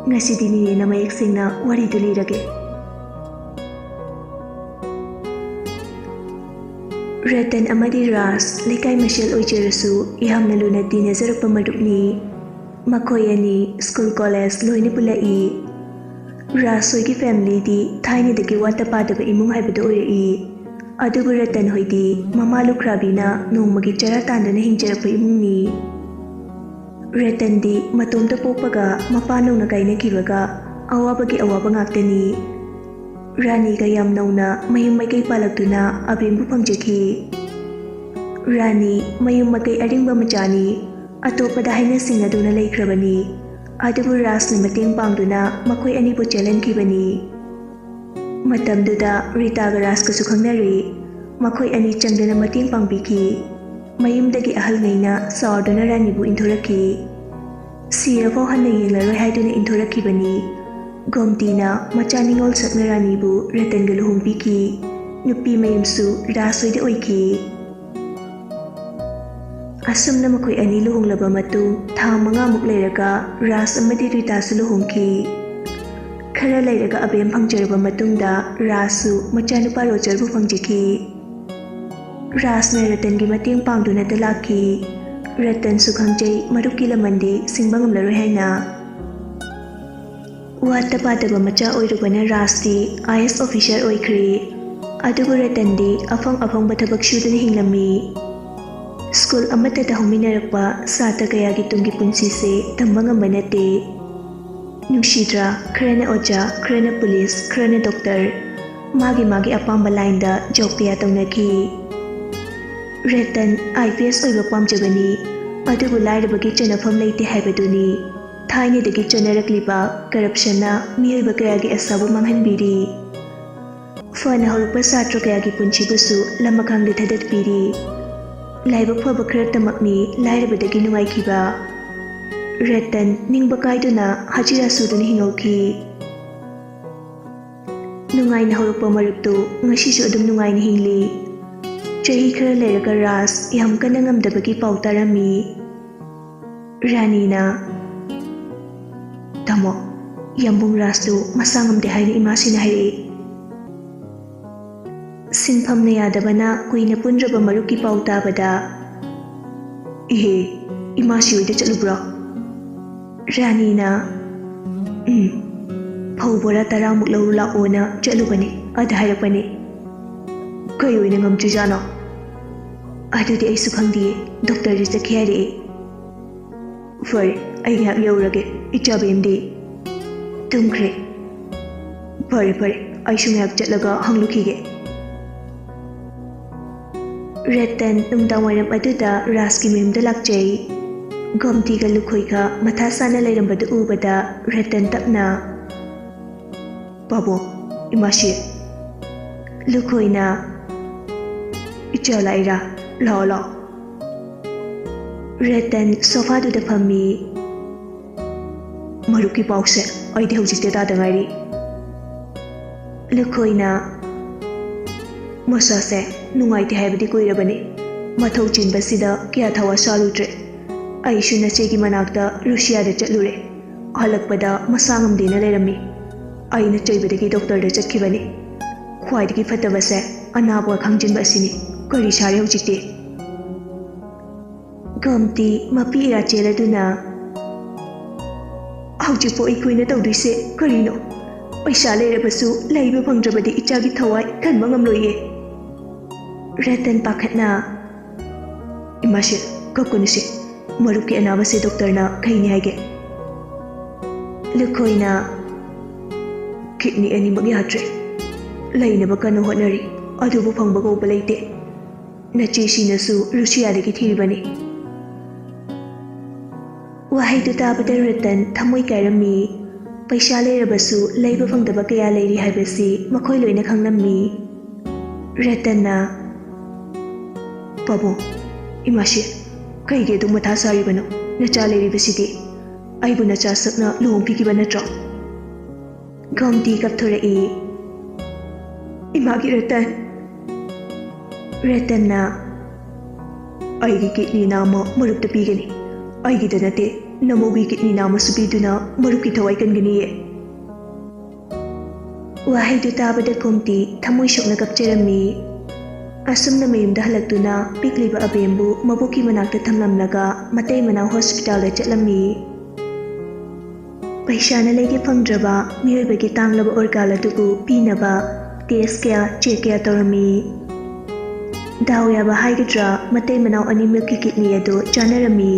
ꯉꯁꯤꯗꯤ ꯅꯦꯅꯦꯅ ꯃꯌꯦꯛ ꯁꯦꯡꯅ ꯋꯥꯔꯤꯗꯨ ꯂꯤꯔꯒꯦ꯫" ꯔꯇꯟ ꯑꯃꯗꯤ ꯔꯥꯖ ꯂꯩꯀꯥꯏ ꯃꯁꯦꯜ ꯑꯣꯏꯖꯔꯁꯨ ꯌꯥꯝꯅ ꯂꯨꯅ ꯇꯤꯟꯅꯖꯔꯛꯄ ꯃꯔꯨꯞꯅꯤ꯫ ꯃꯈꯣꯏ ꯑꯅꯤ ꯁ꯭ꯀꯨꯜ ꯀꯣꯂꯦꯖ ꯂꯣꯏꯅ ꯄꯨꯜꯂꯛꯏ꯫ ꯔꯥꯖ ꯍꯣꯏꯒꯤ ꯐꯦꯃꯤꯂꯤꯗꯤ ꯊꯥꯏꯅꯗꯒꯤ ꯋꯥꯠꯇ ꯄꯥꯗꯕ ꯏꯃꯨꯡ ꯍꯥꯏꯕꯗꯨ ꯑꯣꯏꯔꯛꯏ꯫ ꯑꯗꯨꯕꯨ ꯔꯇꯟ ꯍꯣꯏꯗꯤ ꯃꯃꯥ ꯂꯨꯈ꯭ꯔꯥꯕꯤꯅ ꯅꯣꯡꯃꯒꯤ ꯆꯔꯥ ꯇꯥꯟꯗꯨꯅ ꯍꯤꯡꯖꯔꯛꯄ ꯏꯃꯨꯡꯅꯤ꯫ ꯔꯇꯟꯗꯤ ꯃꯇꯣꯝꯇ ꯄꯣꯛꯄꯒ ꯃꯄꯥ ꯅꯧꯅ ꯀꯥꯏꯅꯈꯤꯕꯒ ꯑꯋꯥꯕꯒꯤ ꯑꯋꯥꯕ ꯉꯥꯛꯇꯅꯤ꯫ ꯔꯥꯅꯤꯒ ꯌꯥꯝ ꯅꯧꯅ ꯃꯌꯨꯝ ꯃꯥꯏꯀꯩ ꯄꯥꯜꯂꯛꯇꯨꯅ ꯑꯕꯦꯝꯕꯨ ꯐꯪꯖꯈꯤ꯫ ꯔꯥꯅꯤ ꯃꯌꯨꯝ ꯃꯀꯩ ꯑꯔꯤꯡꯕ ꯃꯆꯥꯅꯤ꯫ ꯑꯇꯣꯞꯄꯗ ꯍꯥꯏꯅ ꯁꯤꯡꯅꯗꯨꯅ ꯂꯩꯈ꯭ꯔꯕꯅꯤ꯫ ꯑꯗꯨꯕꯨ ꯔꯥꯖꯅ ꯃꯇꯦꯡ ꯄꯥꯡꯗꯨꯅ ꯃꯈꯣꯏ ꯑꯅꯤꯕꯨ ꯆꯦꯜꯍꯟꯈꯤꯕꯅꯤ꯫ ꯃꯇꯝꯗꯨꯗ ꯔꯤꯇꯥꯒ ꯔꯥꯖꯀꯁꯨ ꯈꯪꯅꯔꯤ꯫ ꯃꯈꯣꯏ ꯑꯅꯤ ꯆꯪꯗꯅ ꯃꯇꯦꯡ ꯄꯥꯡꯕꯤꯈꯤ꯫ ꯃꯌꯨꯝꯗꯒꯤ ꯑꯍꯜꯉꯩꯅ ꯆꯥꯎꯔꯗꯨꯅ ꯔꯥꯅꯤꯕꯨ ꯏꯟꯊꯣꯔꯛꯈꯤ꯫ ꯁꯤꯔꯐꯥꯎ ꯍꯟꯅ ꯌꯦꯡꯂꯔꯣꯏ ꯍꯥꯏꯗꯨꯅ ꯏꯟꯊꯣꯔꯛꯈꯤꯕꯅꯤ꯫ ꯒꯣꯝꯇꯤꯅ ꯃꯆꯥ ꯅꯤꯉꯣꯜ ꯁꯛꯅ ꯔꯥꯅꯤꯕꯨ ꯔꯇꯟꯒ ꯂꯨꯍꯣꯡꯕꯤꯈꯤ꯫ ꯅꯨꯄꯤ ꯃꯌꯨꯝꯁꯨ ꯔꯥꯖ ꯍꯣꯏꯗ ꯑꯣꯏꯈꯤ꯫ ꯑꯁꯨꯝꯅ ꯃꯈꯣꯏ ꯑꯅꯤ ꯂꯨꯍꯣꯡꯂꯕ ꯃꯇꯨꯡ ꯊꯥ ꯃꯉꯥꯃꯨꯛ ꯂꯩꯔꯒ ꯔꯥꯖ ꯑꯃꯗꯤ ꯔꯤꯇꯥꯁꯨ ꯂꯨꯍꯣꯡꯈꯤ꯫ ꯈꯔ ꯂꯩꯔꯒ ꯑꯕꯦꯝ ꯐꯪꯖꯔꯕ ꯃꯇꯨꯡꯗ ꯔꯥꯖꯁꯨ ꯃꯆꯥꯅꯨꯄꯥ ꯔꯣꯖꯔꯕꯨ ꯐꯪꯖꯈꯤ꯫ ꯔꯥꯖꯅ ꯔꯇꯟꯒꯤ ꯃꯇꯦꯡ ꯄꯥꯡꯗꯨꯅꯇ ꯂꯥꯛꯈꯤ꯫ ꯔꯇꯟꯁꯨ ꯈꯪꯖꯩ ꯃꯔꯨꯞꯀꯤ ꯂꯃꯟꯗꯤ ꯁꯤꯡꯕ ꯉꯝꯂꯔꯣꯏ ꯍꯥꯏꯅ꯫ ꯋꯥꯠꯇ ꯄꯥꯗꯕ ꯃꯆꯥ ꯑꯣꯏꯔꯨꯕꯅ ꯔꯥꯖꯇꯤ IAS officer ꯑꯣꯏꯈ꯭ꯔꯦ꯫ ꯑꯗꯨꯕꯨ ꯔꯇꯟꯗꯤ ꯑꯐꯪ ꯑꯐꯪꯕ ꯊꯕꯛ ꯁꯨꯗꯨꯅ ꯍꯤꯡꯂꯝꯃꯤ꯫ ꯁ꯭ꯀꯨꯜ ꯑꯃꯠꯇꯗ ꯍꯧꯃꯤꯟꯅꯔꯛꯄ ꯁꯥꯇ꯭ꯔ ꯀꯌꯥꯒꯤ ꯇꯨꯡꯒꯤ ꯄꯨꯟꯁꯤꯁꯦ ꯇꯝꯕ ꯉꯝꯕ ꯅꯠꯇꯦ꯫ ꯅꯨꯡꯁꯤꯗ꯭ꯔꯥ? ꯈꯔꯅ ꯑꯣꯖꯥ, ꯈꯔꯅ ꯄꯨꯂꯤꯁ, ꯈꯔꯅ ꯗꯣꯛꯇꯔ꯫ ꯃꯥꯒꯤ ꯃꯥꯒꯤ ꯑꯄꯥꯝꯕ ꯂꯥꯏꯟꯗ ꯖꯣꯕ ꯀꯌꯥ ꯇꯧꯅꯈꯤ꯫ ꯔꯇꯟ IPS ꯑꯣꯏꯕ ꯄꯥꯝꯖꯕꯅꯤ, ꯑꯗꯨꯕꯨ ꯂꯥꯏꯔꯕꯒꯤ ꯆꯟꯅꯐꯝ ꯂꯩꯇꯦ ꯍꯥꯏꯕꯗꯨꯅꯤ꯫ ꯊꯥꯏꯅꯗꯒꯤ ꯆꯠꯅꯔꯛꯂꯤꯕ ꯀꯔꯞꯁꯟꯅ ꯃꯤꯑꯣꯏꯕ ꯀꯌꯥꯒꯤ ꯑꯁꯥꯕꯨ ꯃꯥꯡꯍꯟꯕꯤꯔꯤ꯫ ꯐꯅ ꯍꯧꯔꯛꯄ ꯁꯥꯇ꯭ꯔ ꯀꯌꯥꯒꯤ ꯄꯨꯟꯁꯤꯕꯨꯁꯨ ꯂꯃꯈꯥꯡꯗ ꯊꯥꯗꯠꯄꯤꯔꯤ꯫ ꯂꯥꯏꯕꯛ ꯐꯕ ꯈꯔꯇꯃꯛꯅꯤ ꯂꯥꯏꯔꯕꯗꯒꯤ ꯅꯨꯡꯉꯥꯏꯈꯤꯕ꯫ ꯔꯇꯟ ꯅꯤꯡꯕ ꯀꯥꯏꯗꯨꯅ ꯍꯖꯤꯔꯥ ꯁꯨꯗꯨꯅ ꯍꯤꯡꯍꯧꯈꯤ꯫ ꯅꯨꯡꯉꯥꯏꯅ ꯍꯧꯔꯛꯄ ꯃꯔꯨꯞꯇꯨ ꯉꯁꯤꯁꯨ ꯑꯗꯨꯝ ꯅꯨꯡꯉꯥꯏꯅ ꯍꯤꯡꯂꯤ꯫ ꯆꯍꯤ ꯈꯔ ꯂꯩꯔꯒ ꯔꯥꯖ ꯌꯥꯝ ꯀꯟꯅ ꯉꯝꯗꯕꯒꯤ ꯄꯥꯎ ꯇꯥꯔꯝꯃꯤ꯫ ꯔꯥꯅꯤꯅ, "ꯇꯥꯃꯣ, ꯌꯥꯝꯕꯨꯡ ꯔꯥꯖꯇꯨ ꯃꯁꯥ ꯉꯝꯗꯦ ꯍꯥꯏꯅ ꯏꯃꯥꯁꯤꯅ ꯍꯥꯏꯔꯛꯏ꯫" ꯁꯤꯟꯐꯝꯅ ꯌꯥꯗꯕꯅ ꯀꯨꯏꯅ ꯄꯨꯟꯗ꯭ꯔꯕ ꯃꯔꯨꯞꯀꯤ ꯄꯥꯎ ꯇꯥꯕꯗ, "ꯏꯍꯦ, ꯏꯃꯥꯁꯤ ꯍꯣꯏꯗ ꯆꯠꯂꯨꯕ꯭ꯔꯣ?" ꯔꯥꯅꯤꯅ, "ꯎꯝ, ꯐꯧ ꯕꯣꯔꯥ ꯇꯔꯥꯃꯨꯛ ꯂꯧꯔꯨ ꯂꯥꯛꯑꯣꯅ ꯆꯠꯂꯨꯕꯅꯤ, ꯑꯗ ꯍꯥꯏꯔꯛꯄꯅꯤ꯫ ꯀꯩ ꯑꯣꯏꯅ ꯉꯝꯗ꯭ꯔꯤꯖꯥꯠꯅꯣ?" "ꯑꯗꯨꯗꯤ ꯑꯩꯁꯨ ꯈꯪꯗꯤꯌꯦ, ꯗꯣꯛꯇꯔꯗ ꯆꯠꯈꯤ ꯍꯥꯏꯔꯛꯑꯦ꯫" "ꯐꯔꯦ, ꯑꯩ ꯉꯥꯏꯍꯥꯛ ꯌꯧꯔꯒꯦ꯫ ꯏꯆꯥ ꯕꯦꯝꯗꯤ?" "ꯇꯨꯝꯈ꯭ꯔꯦ꯫" "ꯐꯔꯦ ꯐꯔꯦ, ꯑꯩꯁꯨ ꯉꯥꯏꯍꯥꯛ ꯆꯠꯂꯒ ꯍꯪꯂꯨꯈꯤꯒꯦ꯫" ꯔꯇꯟ ꯅꯨꯡꯗꯥꯡꯋꯥꯏꯔꯝ ꯑꯗꯨꯗ ꯔꯥꯖꯀꯤ ꯃꯌꯨꯝꯗ ꯂꯥꯛꯆꯩ꯫ ꯒꯣꯝꯇꯤꯒ ꯂꯨꯈꯣꯏꯒ ꯃꯊꯥ ꯁꯥꯅ ꯂꯩꯔꯝꯕꯗꯨ ꯎꯕꯗ ꯔꯇꯟ ꯇꯞꯅ, "ꯄꯥꯕꯨꯡ, ꯏꯃꯥꯁꯤ꯫" ꯂꯨꯈꯣꯏꯅ, "ꯏꯆꯥ ꯂꯥꯛꯏꯔꯥ? ꯂꯥꯛꯑꯣ, ꯂꯥꯛꯑꯣ꯫" ꯔꯇꯟ ꯁꯣꯐꯥꯗꯨꯗ ꯐꯝꯃꯤ꯫ "ꯃꯔꯨꯞꯀꯤ ꯄꯥꯎꯁꯦ ꯑꯩꯗꯤ ꯍꯧꯖꯤꯛꯇ ꯇꯥꯗ ꯉꯥꯏꯔꯤ꯫" ꯂꯨꯈꯣꯏꯅ, "ꯃꯁꯥꯁꯦ ꯅꯨꯡꯉꯥꯏꯇꯦ ꯍꯥꯏꯕꯗꯤ ꯀꯨꯏꯔꯕꯅꯤ꯫ ꯃꯊꯧ ꯆꯤꯟꯕꯁꯤꯗ ꯀꯌꯥ ꯊꯋꯥ ꯁꯥꯔꯨꯗ꯭ꯔꯦ꯫ ꯑꯩꯁꯨ ꯅꯆꯦꯒꯤ ꯃꯅꯥꯛꯇ ꯔꯨꯁꯤꯌꯥꯗ ꯆꯠꯂꯨꯔꯦ꯫ ꯍꯜꯂꯛꯄꯗ ꯃꯁꯥ ꯉꯝꯗꯦꯅ ꯂꯩꯔꯝꯃꯤ꯫ ꯑꯩꯅ ꯆꯩꯕꯗꯒꯤ ꯗꯣꯛꯇꯔꯗ ꯆꯠꯈꯤꯕꯅꯤ꯫ ꯈ꯭ꯋꯥꯏꯗꯒꯤ ꯐꯠꯇꯕꯁꯦ ꯑꯅꯥꯕ ꯈꯪꯖꯤꯟꯕ ꯑꯁꯤꯅꯤ꯫ ꯀꯔꯤ ꯁꯥꯔꯦ ꯍꯧꯖꯤꯛꯇꯤ?" ꯒꯣꯝꯇꯤ ꯃꯄꯤ ꯏꯔꯥ ꯆꯦꯜꯂꯗꯨꯅ, "ꯍꯧꯖꯤꯛꯄꯨ ꯑꯩꯈꯣꯏꯅ ꯇꯧꯗꯣꯏꯁꯦ ꯀꯔꯤꯅꯣ? ꯄꯩꯁꯥ ꯂꯩꯔꯕꯁꯨ ꯂꯩꯕ ꯐꯪꯗ꯭ꯔꯕꯗꯤ ꯏꯆꯥꯒꯤ ꯊꯋꯥꯏ ꯀꯟꯕ ꯉꯝꯂꯣꯏꯌꯦ꯫" ꯔꯇꯟ ꯄꯥꯈꯠꯅ, "ꯏꯃꯥꯁꯦ, ꯀꯞꯀꯅꯨꯁꯦ꯫ ꯃꯔꯨꯞꯀꯤ ꯑꯅꯥꯕꯁꯦ ꯗꯣꯛꯇꯔꯅ ꯀꯩꯅꯤ ꯍꯥꯏꯒꯦ?" ꯂꯨꯈꯣꯏꯅ, "ꯀꯤꯗꯅꯤ ꯑꯅꯤꯃꯛ ꯌꯥꯗ꯭ꯔꯦ꯫ ꯂꯩꯅꯕ ꯀꯟꯅ ꯍꯣꯠꯅꯔꯤ, ꯑꯗꯨꯕꯨ ꯐꯪꯕ ꯀꯧꯕ ꯂꯩꯇꯦ꯫ ꯅꯆꯦꯁꯤꯅꯁꯨ ꯔꯨꯁꯤꯌꯥꯗꯒꯤ ꯊꯤꯔꯤꯕꯅꯤ꯫" ꯋꯥꯍꯩꯗꯨ ꯇꯥꯕꯗ ꯔꯇꯟ ꯊꯃꯣꯏ ꯀꯥꯏꯔꯝꯃꯤ꯫ ꯄꯩꯁꯥ ꯂꯩꯔꯕꯁꯨ ꯂꯩꯕ ꯐꯪꯗꯕ ꯀꯌꯥ ꯂꯩꯔꯤ ꯍꯥꯏꯕꯁꯤ ꯃꯈꯣꯏ ꯂꯣꯏꯅ ꯈꯪꯂꯝꯃꯤ꯫ ꯔꯇꯟꯅ, "ꯄꯥꯕꯨꯡ, ꯏꯃꯥꯁꯤ, ꯀꯩꯒꯤ ꯑꯗꯨꯛ ꯃꯊꯥ ꯁꯥꯔꯤꯕꯅꯣ? ꯅꯆꯥ ꯂꯩꯔꯤꯕꯁꯤꯗꯤ꯫ ꯑꯩꯕꯨ ꯅꯆꯥ ꯁꯛꯅ ꯂꯨꯍꯣꯡꯕꯤꯈꯤꯕ ꯅꯠꯇ꯭ꯔꯣ?" ꯒꯣꯝꯇꯤ ꯀꯞꯊꯣꯔꯛꯏ꯫ "ꯏꯃꯥꯒꯤ ꯔꯇꯟ!" ꯔꯇꯟꯅ, "ꯑꯩꯒꯤ ꯀꯤꯗꯅꯤ ꯅꯥꯝꯃ ꯃꯔꯨꯞꯇ ꯄꯤꯒꯅꯤ꯫ ꯑꯩꯒꯤꯗ ꯅꯠꯇꯦ, ꯅꯃꯧꯒꯤ ꯀꯤꯗꯅꯤ ꯅꯥꯝꯃꯁꯨ ꯄꯤꯗꯨꯅ ꯃꯔꯨꯞꯀꯤ ꯊꯋꯥꯏ ꯀꯟꯒꯅꯤꯌꯦ꯫" ꯋꯥꯍꯩꯗꯨ ꯇꯥꯕꯗ ꯒꯣꯝꯇꯤ ꯊꯃꯣꯏ ꯁꯣꯛꯅ ꯀꯞꯆꯔꯝꯃꯤ꯫ ꯑꯁꯨꯝꯅ ꯃꯌꯨꯝꯗ ꯍꯜꯂꯛꯇꯨꯅ ꯄꯤꯛꯂꯤꯕ ꯑꯕꯦꯝꯕꯨ ꯃꯕꯣꯛꯀꯤ ꯃꯅꯥꯛꯇ ꯊꯝꯂꯝꯂꯒ ꯃꯇꯩ ꯃꯅꯥꯎ ꯍꯣꯁꯄꯤꯇꯥꯜꯗ ꯆꯠꯂꯝꯃꯤ꯫ ꯄꯩꯁꯥꯅ ꯂꯩꯒꯦ ꯐꯪꯗ꯭ꯔꯕ ꯃꯤꯑꯣꯏꯕꯒꯤ ꯇꯥꯡꯂꯕ ꯑꯣꯔꯒꯥꯟ ꯑꯗꯨꯕꯨ ꯄꯤꯅꯕ ꯇꯦꯁ ꯀꯌꯥ, ꯆꯦꯛ ꯀꯌꯥ ꯇꯧꯔꯝꯃꯤ꯫ ꯗꯥꯎ ꯌꯥꯕ ꯍꯥꯏꯒꯗ꯭ꯔꯥ, ꯃꯇꯩ ꯃꯅꯥꯎ ꯑꯅꯤꯃꯛꯀꯤ ꯀꯤꯗꯅꯤ ꯑꯗꯨ ꯆꯥꯟꯅꯔꯝꯃꯤ꯫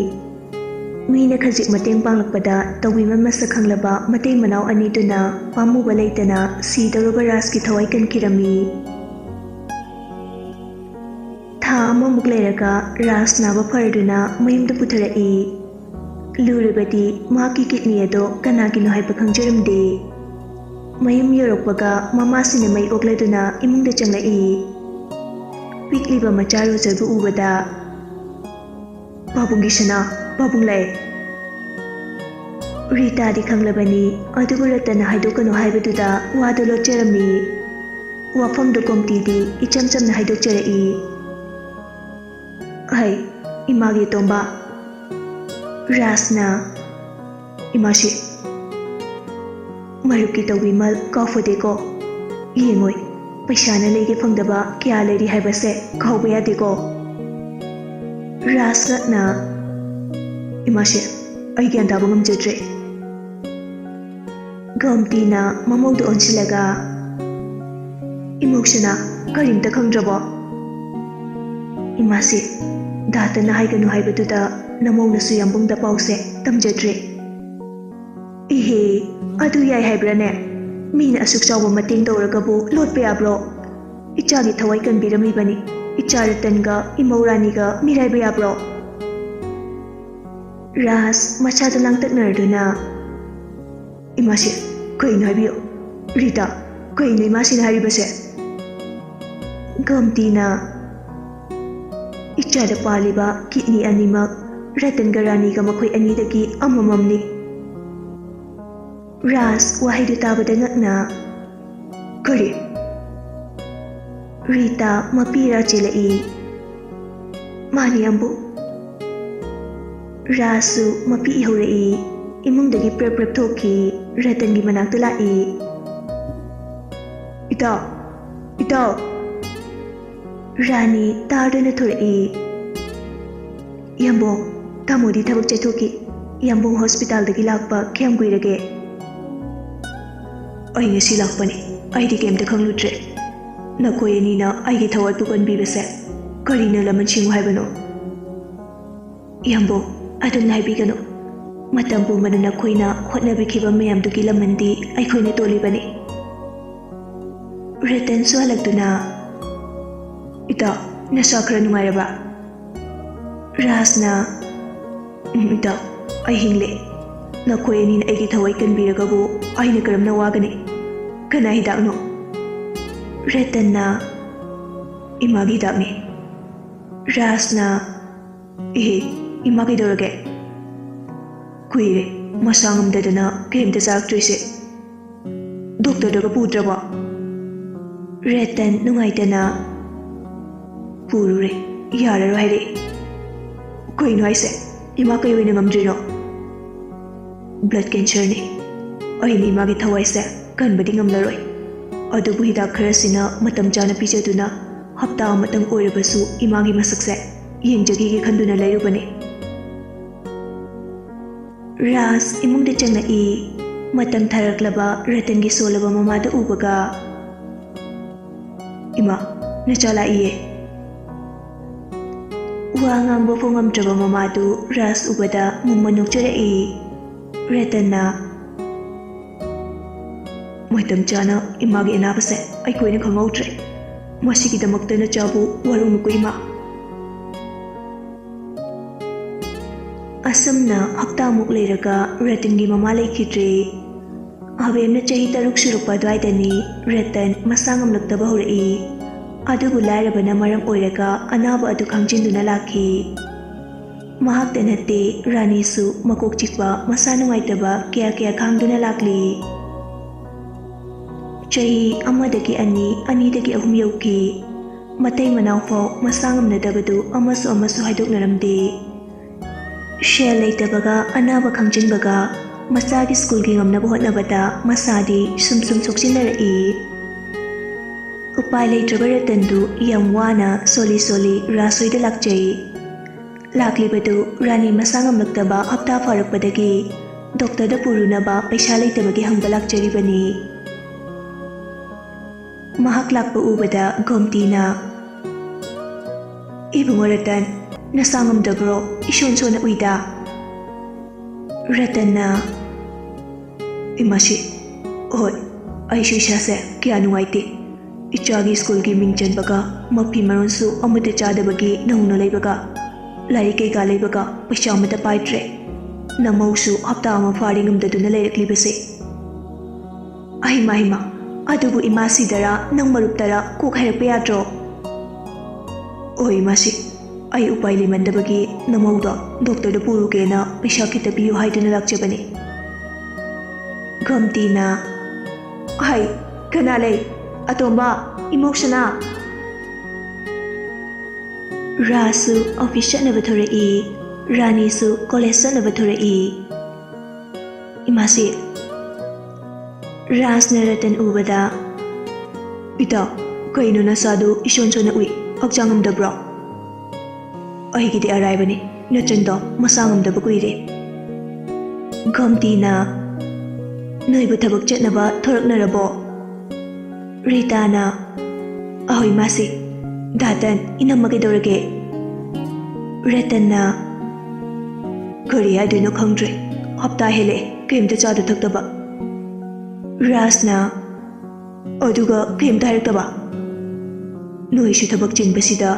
ꯃꯤꯅ ꯈꯖꯤꯛ ꯃꯇꯦꯡ ꯄꯥꯡꯂꯛꯄꯗ ꯇꯧꯕꯤꯃꯜ ꯃꯁꯛ ꯈꯪꯂꯕ ꯃꯇꯩ ꯃꯅꯥꯎ ꯑꯅꯤꯗꯨꯅ ꯄꯥꯝꯃꯨꯕ ꯂꯩꯇꯅ ꯁꯤꯗꯧꯔꯕ ꯔꯥꯖꯀꯤ ꯊꯋꯥꯏ ꯀꯟꯈꯤꯔꯝꯃꯤ꯫ ꯊꯥ ꯑꯃꯃꯨꯛ ꯂꯩꯔꯒ ꯔꯥꯖ ꯅꯥꯕ ꯐꯔꯗꯨꯅ ꯃꯌꯨꯝꯗ ꯄꯨꯊꯔꯛꯏ꯫ ꯂꯨꯔꯤꯕꯗꯤ ꯃꯍꯥꯛꯀꯤ ꯀꯤꯗꯅꯤ ꯑꯗꯣ ꯀꯅꯥꯒꯤꯅꯣ ꯍꯥꯏꯕ ꯈꯪꯖꯔꯝꯗꯦ꯫ ꯃꯌꯨꯝ ꯌꯧꯔꯛꯄꯒ ꯃꯃꯥꯁꯤꯅ ꯃꯩ ꯑꯣꯛꯂꯗꯨꯅ ꯏꯃꯨꯡꯗ ꯆꯪꯂꯛꯏ꯫ ꯄꯤꯛꯂꯤꯕ ꯃꯆꯥ ꯔꯣꯖꯔꯕꯨ ꯎꯕꯗ, "ꯄꯥꯕꯨꯡꯒꯤ ꯁꯅꯥ, ꯄꯥꯕꯨꯡ ꯂꯩ!" ꯔꯤꯇꯥꯗꯤ ꯈꯪꯂꯕꯅꯤ, ꯑꯗꯨꯕꯨ ꯔꯇꯟꯅ ꯍꯥꯏꯗꯣꯛꯀꯅꯨ ꯍꯥꯏꯕꯗꯨꯗ ꯋꯥꯗꯨ ꯂꯣꯠꯆꯔꯝꯃꯤ꯫ ꯋꯥꯐꯝꯗꯨ ꯒꯣꯝꯇꯤꯗꯤ ꯏꯆꯝ ꯆꯝꯅ ꯍꯥꯏꯗꯣꯛꯆꯔꯛꯏ꯫ "ꯍꯩ, ꯏꯃꯥꯒꯤ ꯇꯣꯝꯕ!" ꯔꯥꯖꯅ, "ꯏꯃꯥꯁꯤ, ꯃꯔꯨꯞꯀꯤ ꯇꯧꯕꯤꯃꯜ ꯀꯥꯎꯐꯗꯦꯀꯣ꯫ ꯌꯦꯡꯉꯣꯏ, ꯄꯩꯁꯥꯅ ꯂꯩꯒꯦ ꯐꯪꯗꯕ ꯀꯌꯥ ꯂꯩꯔꯤ ꯍꯥꯏꯕꯁꯦ ꯀꯥꯎꯕ ꯌꯥꯗꯦꯀꯣ꯫" ꯔꯥꯖ ꯉꯛꯅ, "ꯏꯃꯥꯁꯤ, ꯑꯩ ꯒ꯭ꯌꯥꯟ ꯇꯥꯕ ꯉꯝꯖꯗ꯭ꯔꯦ꯫" ꯒꯣꯝꯇꯤꯅ ꯃꯃꯧꯗ ꯑꯣꯟꯁꯤꯜꯂꯒ, "ꯏꯃꯧꯁꯤꯅ ꯀꯔꯤꯝꯇ ꯈꯪꯗ꯭ꯔꯕꯣ?" "ꯏꯃꯥꯁꯤ, ꯗꯥꯛꯇꯔꯅ ꯍꯥꯏꯒꯅꯨ ꯍꯥꯏꯕꯗꯨꯗ ꯅꯃꯧꯅꯁꯨ ꯌꯥꯝꯕꯨꯡꯗ ꯄꯥꯎꯁꯦ ꯇꯝꯖꯗ꯭ꯔꯦ꯫" "ꯏꯍꯦ, ꯑꯗꯨ ꯌꯥꯏ ꯍꯥꯏꯕ꯭ꯔꯥꯅꯦ? ꯃꯤꯅ ꯑꯁꯨꯛ ꯆꯥꯎꯕ ꯃꯇꯦꯡ ꯇꯧꯔꯒꯕꯨ ꯂꯣꯠꯄ ꯌꯥꯕ꯭ꯔꯣ? ꯏꯆꯥꯒꯤ ꯊꯋꯥꯏ ꯀꯟꯕꯤꯔꯝꯃꯤꯕꯅꯤ꯫ ꯏꯆꯥ ꯔꯇꯟꯒ ꯏꯃꯧ ꯔꯥꯅꯤꯒ ꯃꯤꯔꯥꯏꯕ ꯌꯥꯕ꯭ꯔꯣ?" ꯔꯥꯖ ꯃꯁꯥꯗ ꯂꯥꯡꯇꯛꯅꯔꯗꯨꯅ, "ꯏꯃꯥꯁꯤ, ꯀꯩꯅꯣ ꯍꯥꯏꯕꯤꯌꯨ? ꯔꯤꯇꯥ, ꯀꯩꯅꯣ ꯏꯃꯥꯁꯤꯅ ꯍꯥꯏꯔꯤꯕꯁꯦ?" ꯒꯣꯝꯇꯤꯅ, "ꯏꯆꯥꯗ ꯄꯥꯜꯂꯤꯕ ꯀꯤꯗꯅꯤ ꯑꯅꯤꯃꯛ ꯔꯇꯟꯒ ꯔꯥꯅꯤꯒ ꯃꯈꯣꯏ ꯑꯅꯤꯗꯒꯤ ꯑꯃꯃꯝꯅꯤ꯫" ꯔꯥꯖ ꯋꯥꯍꯩꯗꯨ ꯇꯥꯕꯗ ꯉꯛꯅ, "ꯀꯔꯤ?" ꯔꯤꯇꯥ ꯃꯄꯤ ꯏꯔꯥ ꯆꯦꯜꯂꯛꯏ꯫ "ꯃꯥꯅꯤ, ꯑꯝꯕꯨ꯫" ꯔꯥꯖꯁꯨ ꯃꯄꯤ ꯏꯍꯧꯔꯛꯏ꯫ ꯏꯃꯨꯡꯗꯒꯤ ꯄ꯭ꯔꯞ ꯄ꯭ꯔꯞ ꯊꯣꯛꯈꯤ꯫ ꯔꯇꯟꯒꯤ ꯃꯅꯥꯛꯇ ꯂꯥꯛꯏ꯫ ꯏꯇꯥꯎ, ꯏꯇꯥꯎ꯫ ꯔꯥꯅꯤ ꯇꯥꯗꯅ ꯊꯣꯔꯛꯏ꯫ ꯌꯥꯝꯕꯣꯡ, ꯇꯥꯃꯣꯗꯤ ꯊꯕꯛ ꯆꯠꯊꯣꯛꯈꯤ꯫ ꯌꯥꯝꯕꯣꯡ ꯍꯣꯁꯄꯤꯇꯥꯜꯗꯒꯤ ꯂꯥꯛꯄ ꯀꯌꯥꯝ ꯀꯨꯏꯔꯒꯦ? ꯑꯩ ꯉꯁꯤ ꯂꯥꯛꯄꯅꯤ꯫ ꯑꯩꯗꯤ ꯀꯩꯝꯇ ꯈꯪꯂꯨꯗ꯭ꯔꯦ꯫ ꯅꯈꯣꯏ ꯑꯅꯤꯅ ꯑꯩꯒꯤ ꯊꯋꯥꯏ ꯄꯨꯀꯟꯕꯤꯕꯁꯦ ꯀꯔꯤꯅ ꯂꯃꯟ ꯁꯤꯡꯉꯨ ꯍꯥꯏꯕꯅꯣ? ꯌꯥꯝꯕꯣꯡ, ꯑꯗꯨꯝꯅ ꯍꯥꯏꯕꯤꯒꯅꯨ꯫ ꯃꯇꯝ ꯄꯨꯝꯕꯗ ꯅꯈꯣꯏꯅ ꯍꯣꯠꯅꯕꯤꯈꯤꯕ ꯃꯌꯥꯝꯗꯨꯒꯤ ꯂꯃꯟꯗꯤ ꯑꯩꯈꯣꯏꯅ ꯇꯣꯜꯂꯤꯕꯅꯤ꯫ ꯔꯇꯟꯁꯨ ꯍꯜꯂꯛꯇꯨꯅ, "ꯏꯇꯥꯎ, ꯅꯁꯥ ꯈꯔ ꯅꯨꯡꯉꯥꯏꯔꯕ?" ꯔꯥꯖꯅ, "ꯎꯝ, ꯏꯇꯥꯎ, ꯑꯩ ꯍꯤꯡꯂꯦ꯫ ꯅꯈꯣꯏ ꯑꯅꯤꯅ ꯑꯩꯒꯤ ꯊꯋꯥꯏ ꯀꯟꯕꯤꯔꯒꯕꯨ ꯑꯩꯅ ꯀꯔꯝꯅ ꯋꯥꯒꯅꯤ? ꯀꯅꯥ ꯍꯤꯗꯥꯛꯅꯣ?" ꯔꯇꯟꯅ, "ꯏꯃꯥꯒꯤ ꯍꯤꯗꯥꯛꯅꯤ꯫" ꯔꯥꯖꯅ, "ꯏꯍꯦ, ꯏꯃꯥ ꯀꯩꯗꯧꯔꯒꯦ?" "ꯀꯨꯏꯔꯦ ꯃꯁꯥ ꯉꯝꯗꯗꯅ ꯀꯔꯤꯝꯇ ꯆꯥꯔꯛꯇ꯭ꯔꯤꯁꯦ꯫ ꯗꯣꯛꯇꯔꯗꯒ ꯄꯨꯗ꯭ꯔꯕꯣ?" ꯔꯇꯟ ꯅꯨꯡꯉꯥꯏꯇꯅ, "ꯄꯨꯔꯨꯔꯦ, ꯌꯥꯔꯔꯣꯏ ꯍꯥꯏꯔꯛꯑꯦ꯫" "ꯀꯩꯅꯣ ꯍꯥꯏꯁꯦ? ꯏꯃꯥ ꯀꯩ ꯑꯣꯏꯅ ꯉꯝꯗ꯭ꯔꯤꯅꯣ?" "ꯕ꯭ꯂꯗ ꯀꯦꯟꯁꯔꯅꯤ꯫ ꯑꯩꯅ ꯏꯃꯥꯒꯤ ꯊꯋꯥꯏꯁꯦ ꯀꯟꯕꯗꯤ ꯉꯝꯂꯔꯣꯏ꯫ ꯑꯗꯨꯕꯨ ꯍꯤꯗꯥꯛ ꯈꯔꯁꯤꯅ ꯃꯇꯝ ꯆꯥꯅ ꯄꯤꯖꯗꯨꯅ ꯍꯞꯇꯥ ꯑꯃꯇꯪ ꯑꯣꯏꯔꯕꯁꯨ ꯏꯃꯥꯒꯤ ꯃꯁꯛꯁꯦ ꯌꯦꯡꯖꯈꯤꯒꯦ ꯈꯟꯗꯨꯅ ꯂꯩꯔꯨꯕꯅꯤ꯫" ꯔꯥꯖ ꯏꯃꯨꯡꯗ ꯆꯪꯂꯛꯏ꯫ ꯃꯇꯝ ꯊꯥꯔꯛꯂꯕ ꯔꯇꯟꯒꯤ ꯁꯣꯜꯂꯕ ꯃꯃꯥꯗꯨ ꯎꯕꯒ, "ꯏꯃꯥ, ꯅꯆꯥ ꯂꯥꯛꯏꯌꯦ꯫" ꯋꯥ ꯉꯥꯡꯕ ꯐꯥꯎ ꯉꯝꯗ꯭ꯔꯕ ꯃꯃꯥꯗꯨ ꯔꯥꯖ ꯎꯕꯗ ꯃꯨꯝꯃ ꯅꯣꯛꯆꯔꯛꯏ꯫ ꯔꯇꯟꯅ, "ꯃꯇꯝ ꯆꯥꯅ ꯏꯃꯥꯒꯤ ꯑꯅꯥꯕꯁꯦ ꯑꯩꯈꯣꯏꯅ ꯈꯪꯍꯧꯗ꯭ꯔꯦ꯫ ꯃꯁꯤꯒꯤꯗꯃꯛꯇ ꯅꯆꯥꯕꯨ ꯋꯥꯔꯧꯅꯨꯀꯣ ꯏꯃꯥ꯫" ꯑꯁꯨꯝꯅ ꯍꯞꯇꯥꯃꯨꯛ ꯂꯩꯔꯒ ꯔꯇꯟꯒꯤ ꯃꯃꯥ ꯂꯩꯈꯤꯗ꯭ꯔꯦ꯫ ꯑꯕꯦꯝꯅ ꯆꯍꯤ ꯇꯔꯨꯛ ꯁꯨꯔꯛꯄ ꯑꯗꯨꯋꯥꯏꯗꯅꯤ ꯔꯇꯟ ꯃꯁꯥ ꯉꯝꯂꯛꯇꯕ ꯍꯧꯔꯛꯏ꯫ ꯑꯗꯨꯕꯨ ꯂꯥꯏꯔꯕꯅ ꯃꯔꯝ ꯑꯣꯏꯔꯒ ꯑꯅꯥꯕ ꯑꯗꯨ ꯈꯥꯡꯖꯤꯟꯗꯨꯅ ꯂꯥꯛꯈꯤ꯫ ꯃꯍꯥꯛꯇ ꯅꯠꯇꯦ, ꯔꯥꯅꯤꯁꯨ ꯃꯀꯣꯛ ꯆꯤꯛꯄ, ꯃꯁꯥ ꯅꯨꯡꯉꯥꯏꯇꯕ ꯀꯌꯥ ꯀꯌꯥ ꯈꯥꯡꯗꯨꯅ ꯂꯥꯛꯂꯤ꯫ ꯆꯍꯤ ꯑꯃꯗꯒꯤ ꯑꯅꯤ, ꯑꯅꯤꯗꯒꯤ ꯑꯍꯨꯝ ꯌꯧꯈꯤ꯫ ꯃꯇꯩ ꯃꯅꯥꯎ ꯐꯥꯎ ꯃꯁꯥ ꯉꯝꯅꯗꯕꯗꯨ ꯑꯃꯁꯨ ꯑꯃꯁꯨ ꯍꯥꯏꯗꯣꯛꯅꯔꯝꯗꯦ꯫ ꯁꯦꯜ ꯂꯩꯇꯕꯒ ꯑꯅꯥꯕ ꯈꯪꯖꯤꯟꯕꯒ ꯃꯆꯥꯒꯤ ꯁ꯭ꯀꯨꯜꯒꯤ ꯉꯝꯅꯕ ꯍꯣꯠꯅꯕꯗ ꯃꯁꯥꯗꯤ ꯁꯨꯝ ꯁꯨꯝ ꯁꯣꯛꯆꯤꯟꯅꯔꯛꯏ꯫ ꯎꯄꯥꯏ ꯂꯩꯇ꯭ꯔꯕ ꯔꯇꯟꯗꯨ ꯌꯥꯝ ꯋꯥꯅ ꯁꯣꯜꯂꯤ ꯁꯣꯜꯂꯤ ꯔꯥꯖ ꯍꯣꯏꯗ ꯂꯥꯛꯆꯩ꯫ ꯂꯥꯛꯂꯤꯕꯗꯨ ꯔꯥꯅꯤ ꯃꯁꯥ ꯉꯝꯂꯛꯇꯕ ꯍꯞꯇꯥ ꯐꯥꯔꯛꯄꯗꯒꯤ ꯗꯣꯛꯇꯔꯗ ꯄꯨꯔꯨꯅꯕ ꯄꯩꯁꯥ ꯂꯩꯇꯕꯒꯤ ꯍꯪꯕ ꯂꯥꯛꯆꯔꯤꯕꯅꯤ꯫ ꯃꯍꯥꯛ ꯂꯥꯛꯄ ꯎꯕꯗ ꯒꯣꯝꯇꯤꯅ, "ꯏꯕꯨꯡꯉꯣ ꯔꯇꯟ, ꯅꯁꯥ ꯉꯝꯗꯕ꯭ꯔꯣ? ꯏꯁꯣꯟ ꯁꯣꯟꯅ ꯎꯏꯗ?" ꯔꯇꯟꯅ, "ꯏꯃꯥꯁꯤ, ꯍꯣꯏ, ꯑꯩꯁꯨ ꯏꯁꯥꯁꯦ ꯀꯌꯥ ꯅꯨꯡꯉꯥꯏꯇꯦ꯫ ꯏꯆꯥꯒꯤ ꯁ꯭ꯀꯨꯜꯒꯤ ꯃꯤꯡ ꯆꯟꯕꯒ, ꯃꯐꯤ ꯃꯔꯣꯟꯁꯨ ꯑꯃꯠꯇ ꯆꯥꯗꯕꯒꯤ ꯅꯧꯅ ꯂꯩꯕꯒ, ꯂꯥꯏꯔꯤꯛ ꯀꯩꯀꯥ ꯂꯩꯕꯒ ꯄꯩꯁꯥ ꯑꯃꯠꯇ ꯄꯥꯏꯗ꯭ꯔꯦ꯫ ꯅꯃꯧꯁꯨ ꯍꯞꯇꯥ ꯑꯃ ꯐꯥꯔꯦ ꯉꯝꯗꯗꯨꯅ ꯂꯩꯔꯛꯂꯤꯕꯁꯦ꯫ ꯑꯍꯩꯃ, ꯍꯩꯃ, ꯑꯗꯨꯕꯨ ꯏꯃꯥꯁꯤꯗꯔ ꯅꯪ ꯃꯔꯨꯞꯇꯔ ꯀꯣꯛ ꯍꯥꯏꯔꯛꯄ ꯌꯥꯗ꯭ꯔꯣ?" "ꯍꯣꯏ ꯏꯃꯥꯁꯤ, ꯑꯩ ꯎꯄꯥꯏ ꯂꯩꯃꯟꯗꯕꯒꯤ ꯅꯃꯧꯗꯣ ꯗꯣꯛꯇꯔꯗ ꯄꯨꯔꯨꯒꯦꯅ ꯄꯩꯁꯥ ꯈꯤꯇ ꯄꯤꯌꯨ ꯍꯥꯏꯗꯨꯅ ꯂꯥꯛꯆꯕꯅꯤ꯫" ꯒꯝꯇꯤꯅ, "ꯍꯩ, ꯀꯅꯥ ꯂꯩ? ꯑꯇꯣꯝꯕ, ꯏꯃꯧ ꯁꯅꯥ!" ꯔꯥꯖꯁꯨ ꯑꯣꯐꯤꯁ ꯆꯠꯅꯕ ꯊꯣꯔꯛꯏ, ꯔꯥꯅꯤꯁꯨ ꯀꯣꯂꯦꯖ ꯆꯠꯅꯕ ꯊꯣꯔꯛꯏ꯫ "ꯏꯃꯥꯁꯤ!" ꯔꯥꯖꯅ ꯔꯇꯟ ꯎꯕꯗ, "ꯏꯇꯥ, ꯀꯩꯅꯣ ꯅꯁꯥꯗꯨ ꯏꯁꯣꯟ ꯁꯣꯟꯅ ꯎꯏ? ꯍꯛꯆꯥꯡ ꯉꯝꯗꯕ꯭ꯔꯣ?" "ꯑꯩꯒꯤꯗꯤ ꯑꯔꯥꯏꯕꯅꯤ, ꯅꯆꯟꯗꯣ ꯃꯁꯥ ꯉꯝꯗꯕ ꯀꯨꯏꯔꯦ꯫" ꯒꯣꯝꯇꯤꯅ, "ꯅꯣꯏꯕꯨ ꯊꯕꯛ ꯆꯠꯅꯕ ꯊꯣꯔꯛꯅꯔꯕꯣ?" ꯔꯤꯇꯥꯅ, "ꯑꯍꯣꯏ ꯃꯥꯁꯤ, ꯗꯥꯇꯟ, ꯏꯅꯝꯃ ꯀꯩꯗꯧꯔꯒꯦ?" ꯔꯇꯟꯅ, "ꯀꯔꯤ ꯍꯥꯏꯗꯣꯏꯅꯣ ꯈꯪꯗ꯭ꯔꯦ, ꯍꯞꯇꯥ ꯍꯦꯜꯂꯛꯑꯦ ꯀꯩꯝꯇ ꯆꯥꯗ ꯊꯛꯇꯕ꯫" ꯔꯥꯖꯅ, "ꯑꯗꯨꯒ ꯀꯩꯝꯇ ꯍꯥꯏꯔꯛꯇꯕ? ꯅꯣꯏꯁꯨ ꯊꯕꯛ ꯆꯤꯟꯕꯁꯤꯗ꯫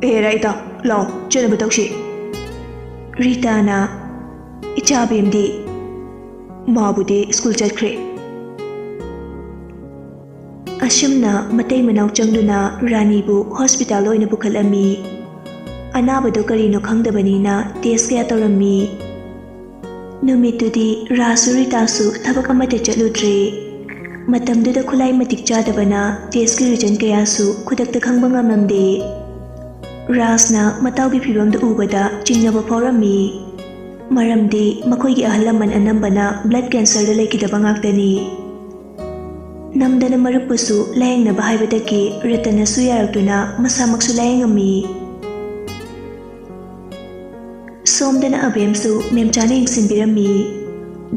ꯑꯦ ꯔꯥꯏꯇꯥ, ꯂꯥꯎ, ꯆꯠꯅꯕ ꯇꯧꯁꯤ꯫" ꯔꯤꯇꯥꯅ, "ꯏꯆꯥ ꯕꯦꯝꯗꯤ?" "ꯃꯥꯕꯨꯗꯤ ꯁ꯭ꯀꯨꯜ ꯆꯠꯈ꯭ꯔꯦ꯫" ꯑꯁꯨꯝꯅ ꯃꯇꯩ ꯃꯅꯥꯎ ꯆꯪꯗꯨꯅ ꯔꯥꯅꯤꯕꯨ ꯍꯣꯁꯄꯤꯇꯥꯜꯗ ꯑꯣꯏꯅ ꯄꯨꯈꯠꯂꯝꯃꯤ꯫ ꯑꯅꯥꯕꯗꯣ ꯀꯔꯤꯅꯣ ꯈꯪꯗꯕꯅꯤꯅ ꯇꯦꯁ ꯀꯌꯥ ꯇꯧꯔꯝꯃꯤ꯫ ꯅꯨꯃꯤꯠꯇꯨꯗꯤ ꯔꯥꯖꯁꯨ ꯔꯤꯇꯥꯁꯨ ꯊꯕꯛ ꯑꯃꯠꯇ ꯆꯠꯂꯨꯗ꯭ꯔꯦ꯫ ꯃꯇꯝꯗꯨꯗ ꯈꯨꯠꯂꯥꯏ ꯃꯇꯤꯛ ꯆꯥꯗꯕꯅ ꯇꯦꯁꯀꯤ ꯔꯤꯖꯟ ꯀꯌꯥꯁꯨ ꯈꯨꯗꯛꯇ ꯈꯪꯕ ꯉꯝꯂꯝꯗꯦ꯫ ꯔꯥꯖꯅ ꯃꯇꯥꯎꯒꯤ ꯐꯤꯕꯝꯗꯨ ꯎꯕꯗ ꯆꯤꯡꯅꯕ ꯐꯥꯎꯔꯝꯃꯤ꯫ ꯃꯔꯝꯗꯤ ꯃꯈꯣꯏꯒꯤ ꯑꯍꯜ ꯂꯃꯟ ꯑꯅꯝꯕꯅ ꯕ꯭ꯂꯗ ꯀꯦꯟꯁꯔꯗ ꯂꯩꯈꯤꯗꯕ ꯉꯥꯛꯇꯅꯤ꯫ ꯅꯝꯗꯅ ꯃꯔꯨꯞꯄꯨꯁꯨ ꯂꯥꯌꯦꯡꯅꯕ ꯍꯥꯏꯕꯗꯒꯤ ꯔꯇꯟꯅꯁꯨ ꯌꯥꯔꯛꯇꯨꯅ ꯃꯁꯥꯃꯛꯁꯨ ꯂꯥꯌꯦꯡꯉꯝꯃꯤ꯫ ꯁꯣꯝꯗꯅ ꯑꯕꯦꯝꯁꯨ ꯃꯦꯝꯆꯥꯅ ꯌꯦꯡꯁꯤꯟꯕꯤꯔꯝꯃꯤ꯫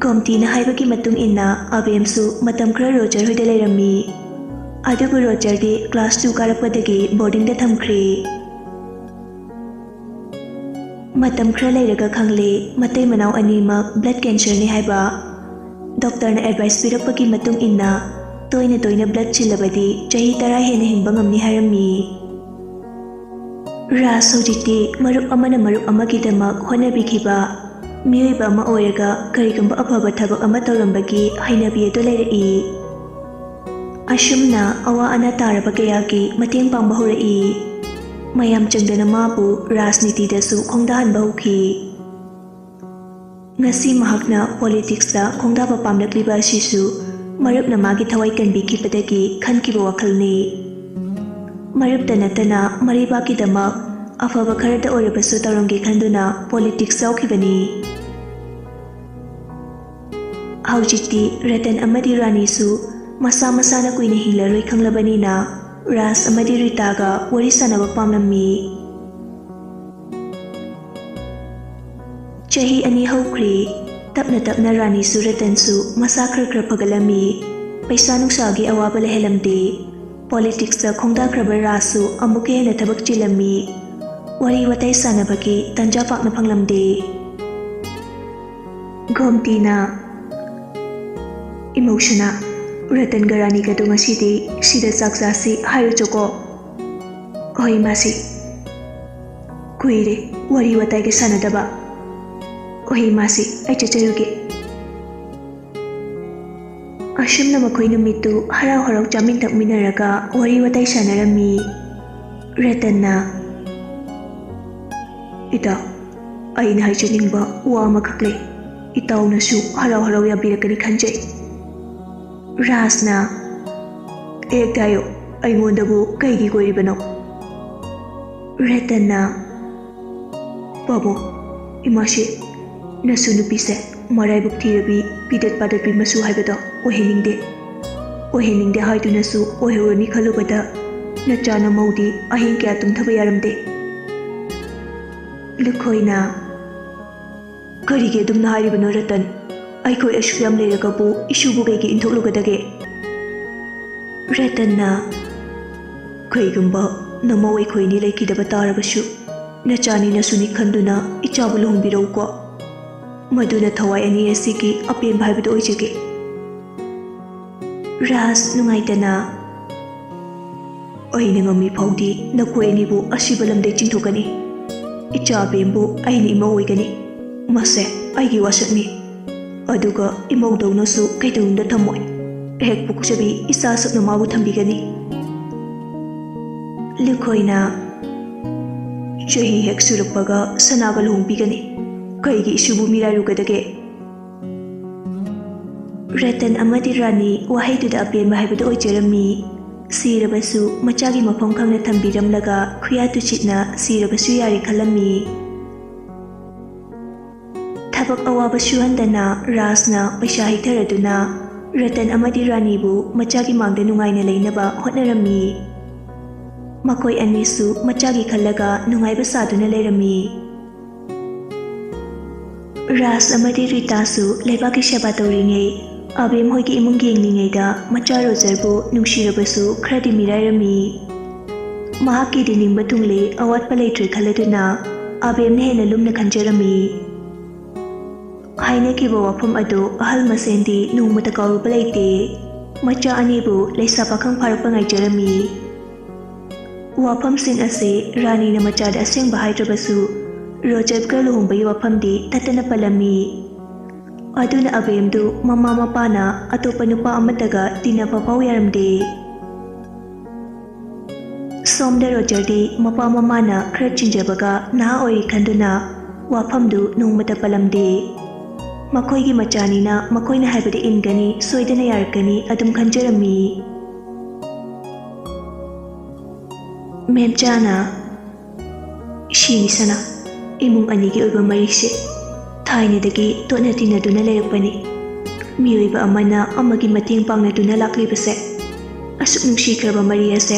ꯒꯣꯝꯇꯤꯅ ꯍꯥꯏꯕꯒꯤ ꯃꯇꯨꯡ ꯏꯟꯅ ꯑꯕꯦꯝꯁꯨ ꯃꯇꯝ ꯈꯔ ꯔꯣꯖꯔ ꯍꯣꯏꯗ ꯂꯩꯔꯝꯃꯤ꯫ ꯑꯗꯨꯕꯨ ꯔꯣꯖꯔꯗꯤ class two ꯀꯥꯔꯛꯄꯗꯒꯤ boardingꯗ ꯊꯝꯈ꯭ꯔꯦ꯫ ꯃꯇꯝ ꯈꯔ ꯂꯩꯔꯒ ꯈꯪꯂꯦ, ꯃꯇꯩ ꯃꯅꯥꯎ ꯑꯅꯤꯃꯛ blood cancerꯅꯤ ꯍꯥꯏꯕ꯫ Doctorꯅ advice ꯄꯤꯔꯛꯄꯒꯤ ꯃꯇꯨꯡ ꯏꯟꯅ ꯇꯣꯏꯅ ꯇꯣꯏꯅ blood ꯁꯤꯜꯂꯕꯗꯤ ꯆꯍꯤ ꯇꯔꯥ ꯍꯦꯟꯅ ꯍꯤꯡꯕ ꯉꯝꯅꯤ ꯍꯥꯏꯔꯝꯃꯤ꯫ ꯔꯥꯖ ꯍꯧꯖꯤꯛꯇꯤ ꯃꯔꯨꯞ ꯑꯃꯅ ꯃꯔꯨꯞ ꯑꯃꯒꯤꯗꯃꯛ ꯍꯣꯠꯅꯕꯤꯈꯤꯕ ꯃꯤꯑꯣꯏꯕ ꯑꯃ ꯑꯣꯏꯔꯒ ꯀꯔꯤꯒꯨꯝꯕ ꯑꯐꯕ ꯊꯕꯛ ꯑꯃ ꯇꯧꯔꯝꯕꯒꯤ ꯍꯩꯅꯕꯤ ꯑꯗꯨ ꯂꯩꯔꯛꯏ꯫ ꯑꯁꯨꯝꯅ ꯑꯋꯥ ꯑꯅꯥ ꯇꯥꯔꯕ ꯀꯌꯥꯒꯤ ꯃꯇꯦꯡ ꯄꯥꯡꯕ ꯍꯧꯔꯛꯏ꯫ ꯃꯌꯥꯝ ꯆꯪꯗꯅ ꯃꯥꯕꯨ ꯔꯥꯖꯅꯤꯇꯤꯗꯁꯨ ꯈꯣꯡꯗꯥꯍꯟꯕ ꯍꯧꯈꯤ꯫ ꯉꯁꯤ ꯃꯍꯥꯛꯅ politicsꯇ ꯈꯣꯡꯗꯥꯕ ꯄꯥꯝꯂꯛꯂꯤꯕ ꯑꯁꯤꯁꯨ ꯃꯔꯨꯞꯅ ꯃꯥꯒꯤ ꯊꯋꯥꯏ ꯀꯟꯕꯤꯈꯤꯕꯗꯒꯤ ꯈꯟꯈꯤꯕ ꯋꯥꯈꯜꯅꯤ꯫ ꯃꯔꯨꯞꯇ ꯅꯠꯇꯅ ꯃꯔꯩꯕꯥꯛꯀꯤꯗꯃꯛ ꯑꯐꯕ ꯈꯔꯗ ꯑꯣꯏꯔꯕꯁꯨ ꯇꯧꯔꯝꯒꯦ ꯈꯟꯗꯨꯅ politics ꯌꯥꯎꯈꯤꯕꯅꯤ꯫ ꯍꯧꯖꯤꯛꯇꯤ ꯔꯇꯟ ꯑꯃꯗꯤ ꯔꯥꯅꯤꯁꯨ ꯃꯁꯥ ꯃꯁꯥꯅ ꯀꯨꯏꯅ ꯍꯤꯡꯂꯔꯣꯏ ꯈꯪꯂꯕꯅꯤꯅ ꯔꯥꯖ ꯑꯃꯗꯤ ꯔꯤꯇꯥꯒ ꯋꯥꯔꯤ ꯁꯥꯟꯅꯕ ꯄꯥꯝꯂꯝꯃꯤ꯫ ꯆꯍꯤ ꯑꯅꯤ ꯍꯧꯈ꯭ꯔꯦ꯫ ꯇꯞꯅ ꯇꯞꯅ ꯔꯥꯅꯤꯁꯨ ꯔꯇꯟꯁꯨ ꯃꯁꯥ ꯈꯔ ꯈꯔ ꯐꯒꯠꯂꯝꯃꯤ꯫ ꯄꯩꯁꯥ ꯅꯨꯡꯁꯥꯒꯤ ꯑꯋꯥꯕ ꯂꯩꯍꯜꯂꯝꯗꯦ꯫ Politicsꯇ ꯈꯣꯡꯗꯥꯈ꯭ꯔꯕ ꯔꯥꯖꯁꯨ ꯑꯃꯨꯛꯀ ꯍꯦꯟꯅ ꯊꯕꯛ ꯆꯤꯜꯂꯝꯃꯤ꯫ ꯋꯥꯔꯤ ꯋꯥꯇꯥꯏ ꯁꯥꯟꯅꯕꯒꯤ ꯇꯥꯟꯖꯥ ꯄꯥꯛꯅ ꯐꯪꯂꯝꯗꯦ꯫ ꯒꯣꯝꯇꯤꯅ, "ꯏꯃꯧꯁꯅꯥ, ꯔꯇꯟꯒ ꯔꯥꯅꯤꯒꯗꯣ ꯉꯁꯤꯗꯤ ꯁꯤꯗ ꯆꯥꯛ ꯆꯥꯁꯤ ꯍꯥꯏꯔꯨꯆꯣꯀꯣ꯫" "ꯍꯣꯏ ꯏꯃꯥꯁꯤ꯫ ꯀꯨꯏꯔꯦ ꯋꯥꯔꯤ ꯋꯥꯇꯥꯏꯒ ꯁꯥꯟꯅꯗꯕ꯫ ꯍꯣꯏ ꯏꯃꯥꯁꯤ, ꯑꯩ ꯆꯠꯆꯔꯨꯒꯦ꯫" ꯑꯁꯨꯝꯅ ꯃꯈꯣꯏ ꯅꯨꯃꯤꯠꯇꯨ ꯍꯔꯥꯎ ꯍꯔꯥꯎ ꯆꯥꯃꯤꯟ ꯊꯛꯃꯤꯟꯅꯔꯒ ꯋꯥꯔꯤ ꯋꯥꯇꯥꯏ ꯁꯥꯟꯅꯔꯝꯃꯤ꯫ ꯔꯇꯟꯅ, "ꯏꯇꯥ, ꯑꯩꯅ ꯍꯥꯏꯖꯅꯤꯡꯕ ꯋꯥ ꯑꯃꯈꯛ ꯂꯩ꯫ ꯏꯇꯥꯎꯅꯁꯨ ꯍꯔꯥꯎ ꯍꯔꯥꯎ ꯌꯥꯕꯤꯔꯛꯀꯅꯤ ꯈꯟꯖꯩ꯫" ꯔꯥꯖꯅ, "ꯍꯦꯛꯇ ꯍꯥꯏꯌꯨ, ꯑꯩꯉꯣꯟꯗꯕꯨ ꯀꯩꯒꯤ ꯀꯣꯏꯔꯤꯕꯅꯣ?" ꯔꯇꯟꯅ, "ꯄꯥꯕꯨꯡ, ꯏꯃꯥꯁꯤ, ꯅꯁꯨ ꯅꯨꯄꯤꯁꯦ ꯃꯔꯥꯏꯕꯛ ꯊꯤꯔꯕꯤ, ꯄꯤꯗꯠ ꯄꯥꯗꯠꯄꯤ ꯃꯁꯨ ꯍꯥꯏꯕꯗꯣ ꯑꯣꯏꯍꯟꯅꯤꯡꯗꯦ꯫ ꯑꯣꯏꯍꯟꯅꯤꯡꯗꯦ ꯍꯥꯏꯗꯨꯅꯁꯨ ꯑꯣꯏꯍꯧꯔꯅꯤ ꯈꯜꯂꯨꯕꯗ ꯅꯆꯥ ꯅꯃꯧꯗꯤ ꯑꯍꯤꯡ ꯀꯌꯥ ꯇꯨꯝꯊꯕ ꯌꯥꯔꯝꯗꯦ꯫ ꯂꯨꯈꯣꯏꯅ, "ꯀꯔꯤꯒꯤ ꯑꯗꯨꯝꯅ ꯍꯥꯏꯔꯤꯕꯅꯣ ꯔꯇꯟ? ꯑꯩꯈꯣꯏ ꯑꯁꯨꯛ ꯌꯥꯝ ꯂꯩꯔꯒꯕꯨ ꯏꯁꯨꯕꯨ ꯀꯩꯒꯤ ꯏꯟꯊꯣꯛꯂꯨꯒꯗꯒꯦ?" ꯔꯇꯟꯅ, "ꯀꯩꯒꯨꯝꯕ ꯅꯃꯧ ꯑꯩꯈꯣꯏꯅꯤ ꯂꯩꯈꯤꯗꯕ ꯇꯥꯔꯕꯁꯨ, ꯅꯆꯥꯅꯤ ꯅꯁꯨꯅꯤ ꯈꯟꯗꯨꯅ ꯏꯆꯥꯕꯨ ꯂꯨꯍꯣꯡꯕꯤꯔꯧꯀꯣ꯫ ꯃꯗꯨꯅ ꯊꯋꯥꯏ ꯑꯅꯤ ꯑꯁꯤꯒꯤ ꯑꯄꯦꯟꯕ ꯍꯥꯏꯕꯗꯨ ꯑꯣꯏꯖꯒꯦ꯫" ꯔꯥꯖ ꯅꯨꯡꯉꯥꯏꯇꯅ, "ꯑꯩꯅ ꯉꯝꯃꯤ ꯐꯥꯎꯗꯤ ꯅꯈꯣꯏ ꯑꯅꯤꯕꯨ ꯑꯁꯤꯕ ꯂꯝꯗꯩ ꯆꯤꯡꯊꯣꯛꯀꯅꯤ꯫ ꯏꯆꯥ ꯑꯕꯦꯝꯕꯨ ꯑꯩꯅ ꯏꯃꯧ ꯑꯣꯏꯒꯅꯤ꯫ ꯃꯁꯦ ꯑꯩꯒꯤ ꯋꯥꯁꯛꯅꯤ꯫ ꯑꯗꯨꯒ ꯏꯃꯧꯗꯧꯅꯁꯨ ꯀꯩꯗꯧꯅꯨꯡꯗ ꯊꯝꯃꯣꯏ꯫ ꯍꯦꯛ ꯄꯣꯛꯆꯕꯤ ꯏꯆꯥ ꯁꯨꯞꯅ ꯃꯥꯕꯨ ꯊꯝꯕꯤꯒꯅꯤ꯫" ꯂꯨꯈꯣꯏꯅ, "ꯆꯍꯤ ꯍꯦꯛ ꯁꯨꯔꯛꯄꯒ ꯁꯅꯥꯒ ꯂꯨꯍꯣꯡꯕꯤꯒꯅꯤ꯫ ꯀꯩꯒꯤ ꯏꯁꯨꯕꯨ ꯃꯤꯔꯥꯏꯔꯨꯒꯗꯒꯦ?" ꯔꯇꯟ ꯑꯃꯗꯤ ꯔꯥꯅꯤ ꯋꯥꯍꯩꯗꯨꯗ ꯑꯄꯦꯟꯕ ꯍꯥꯏꯕꯗꯨ ꯑꯣꯏꯖꯔꯝꯃꯤ꯫ ꯁꯤꯔꯕꯁꯨ ꯃꯆꯥꯒꯤ ꯃꯐꯝ ꯈꯪꯅ ꯊꯝꯕꯤꯔꯝꯂꯒ ꯈꯨꯌꯥ ꯇꯨꯆꯤꯠꯅ ꯁꯤꯔꯕꯁꯨ ꯌꯥꯔꯦ ꯈꯜꯂꯝꯃꯤ꯫ ꯊꯕꯛ ꯑꯋꯥꯕ ꯁꯨꯍꯟꯗꯅ ꯔꯥꯖꯅ ꯄꯩꯁꯥ ꯍꯩꯊꯔꯗꯨꯅ ꯔꯇꯟ ꯑꯃꯗꯤ ꯔꯥꯅꯤꯕꯨ ꯃꯆꯥꯒꯤ ꯃꯥꯡꯗ ꯅꯨꯡꯉꯥꯏꯅ ꯂꯩꯅꯕ ꯍꯣꯠꯅꯔꯝꯃꯤ꯫ ꯃꯈꯣꯏ ꯑꯅꯤꯁꯨ ꯃꯆꯥꯒꯤ ꯈꯜꯂꯒ ꯅꯨꯡꯉꯥꯏꯕ ꯁꯥꯗꯨꯅ ꯂꯩꯔꯝꯃꯤ꯫ ꯔꯥꯖ ꯑꯃꯗꯤ ꯔꯤꯇꯥꯁꯨ ꯂꯩꯕꯥꯛꯀꯤ ꯁꯦꯕꯥ ꯇꯧꯔꯤꯉꯩ, ꯑꯕꯦꯝ ꯍꯣꯏꯒꯤ ꯏꯃꯨꯡ ꯌꯦꯡꯂꯤꯉꯩꯗ ꯃꯆꯥ ꯔꯣꯖꯔꯕꯨ ꯅꯨꯡꯁꯤꯔꯕꯁꯨ ꯈꯔꯗꯤ ꯃꯤꯔꯥꯏꯔꯝꯃꯤ꯫ ꯃꯍꯥꯛꯀꯤꯗꯤ ꯅꯤꯡꯕ ꯊꯨꯡꯂꯦ, ꯑꯋꯥꯠꯄ ꯂꯩꯇ꯭ꯔꯦ ꯈꯜꯂꯗꯨꯅ ꯑꯕꯦꯝꯅ ꯍꯦꯟꯅ ꯂꯨꯝꯅ ꯈꯟꯖꯔꯝꯃꯤ꯫ ꯍꯥꯏꯅꯈꯤꯕ ꯋꯥꯐꯝ ꯑꯗꯨ ꯑꯍꯜ ꯃꯁꯦꯟꯗꯤ ꯅꯣꯡꯃꯇ ꯀꯥꯎꯔꯨꯕ ꯂꯩꯇꯦ꯫ ꯃꯆꯥ ꯑꯅꯤꯕꯨ ꯂꯩꯁꯥ ꯄꯥꯈꯪ ꯐꯥꯔꯛꯄ ꯉꯥꯏꯖꯔꯝꯃꯤ꯫ ꯋꯥꯐꯝꯁꯤꯡ ꯑꯁꯤ ꯔꯥꯅꯤꯅ ꯃꯆꯥꯗ ꯑꯁꯦꯡꯕ ꯍꯥꯏꯗ꯭ꯔꯕꯁꯨ, ꯔꯣꯖꯔꯒ ꯂꯨꯍꯣꯡꯕꯒꯤ ꯋꯥꯐꯝꯗꯤ ꯇꯠꯇꯅ ꯄꯜꯂꯝꯃꯤ꯫ ꯑꯗꯨꯅ ꯑꯕꯦꯝꯗꯨ ꯃꯃꯥ ꯃꯄꯥꯅ ꯑꯇꯣꯞꯄ ꯅꯨꯄꯥ ꯑꯃꯠꯇꯒ ꯇꯤꯟꯅꯕ ꯐꯥꯎ ꯌꯥꯔꯝꯗꯦ꯫ ꯁꯣꯝꯗ ꯔꯣꯖꯔꯗꯤ ꯃꯄꯥ ꯃꯃꯥꯅ ꯈꯔ ꯆꯤꯡꯖꯕꯒ ꯅꯍꯥ ꯑꯣꯏꯔꯤ ꯈꯟꯗꯨꯅ ꯋꯥꯐꯝꯗꯨ ꯅꯣꯡꯃꯇ ꯄꯜꯂꯝꯗꯦ꯫ ꯃꯈꯣꯏꯒꯤ ꯃꯆꯥꯅꯤꯅ ꯃꯈꯣꯏꯅ ꯍꯥꯏꯕꯗ ꯏꯟꯒꯅꯤ, ꯁꯣꯏꯗꯅ ꯌꯥꯔꯛꯀꯅꯤ ꯑꯗꯨꯝ ꯈꯟꯖꯔꯝꯃꯤ꯫ ꯃꯦꯝꯆꯥꯅ, "ꯁꯤꯅꯤ ꯁꯅꯥ, ꯏꯃꯨꯡ ꯑꯅꯤꯒꯤ ꯑꯣꯏꯕ ꯃꯔꯤꯁꯦ ꯊꯥꯏꯅꯗꯒꯤ ꯇꯣꯠꯅ ꯇꯤꯟꯅꯗꯨꯅ ꯂꯩꯔꯛꯄꯅꯤ꯫ ꯃꯤꯑꯣꯏꯕ ꯑꯃꯅ ꯑꯃꯒꯤ ꯃꯇꯦꯡ ꯄꯥꯡꯅꯗꯨꯅ ꯂꯥꯛꯂꯤꯕꯁꯦ꯫ ꯑꯁꯨꯛ ꯅꯨꯡꯁꯤꯈ꯭ꯔꯕ ꯃꯔꯤ ꯑꯁꯦ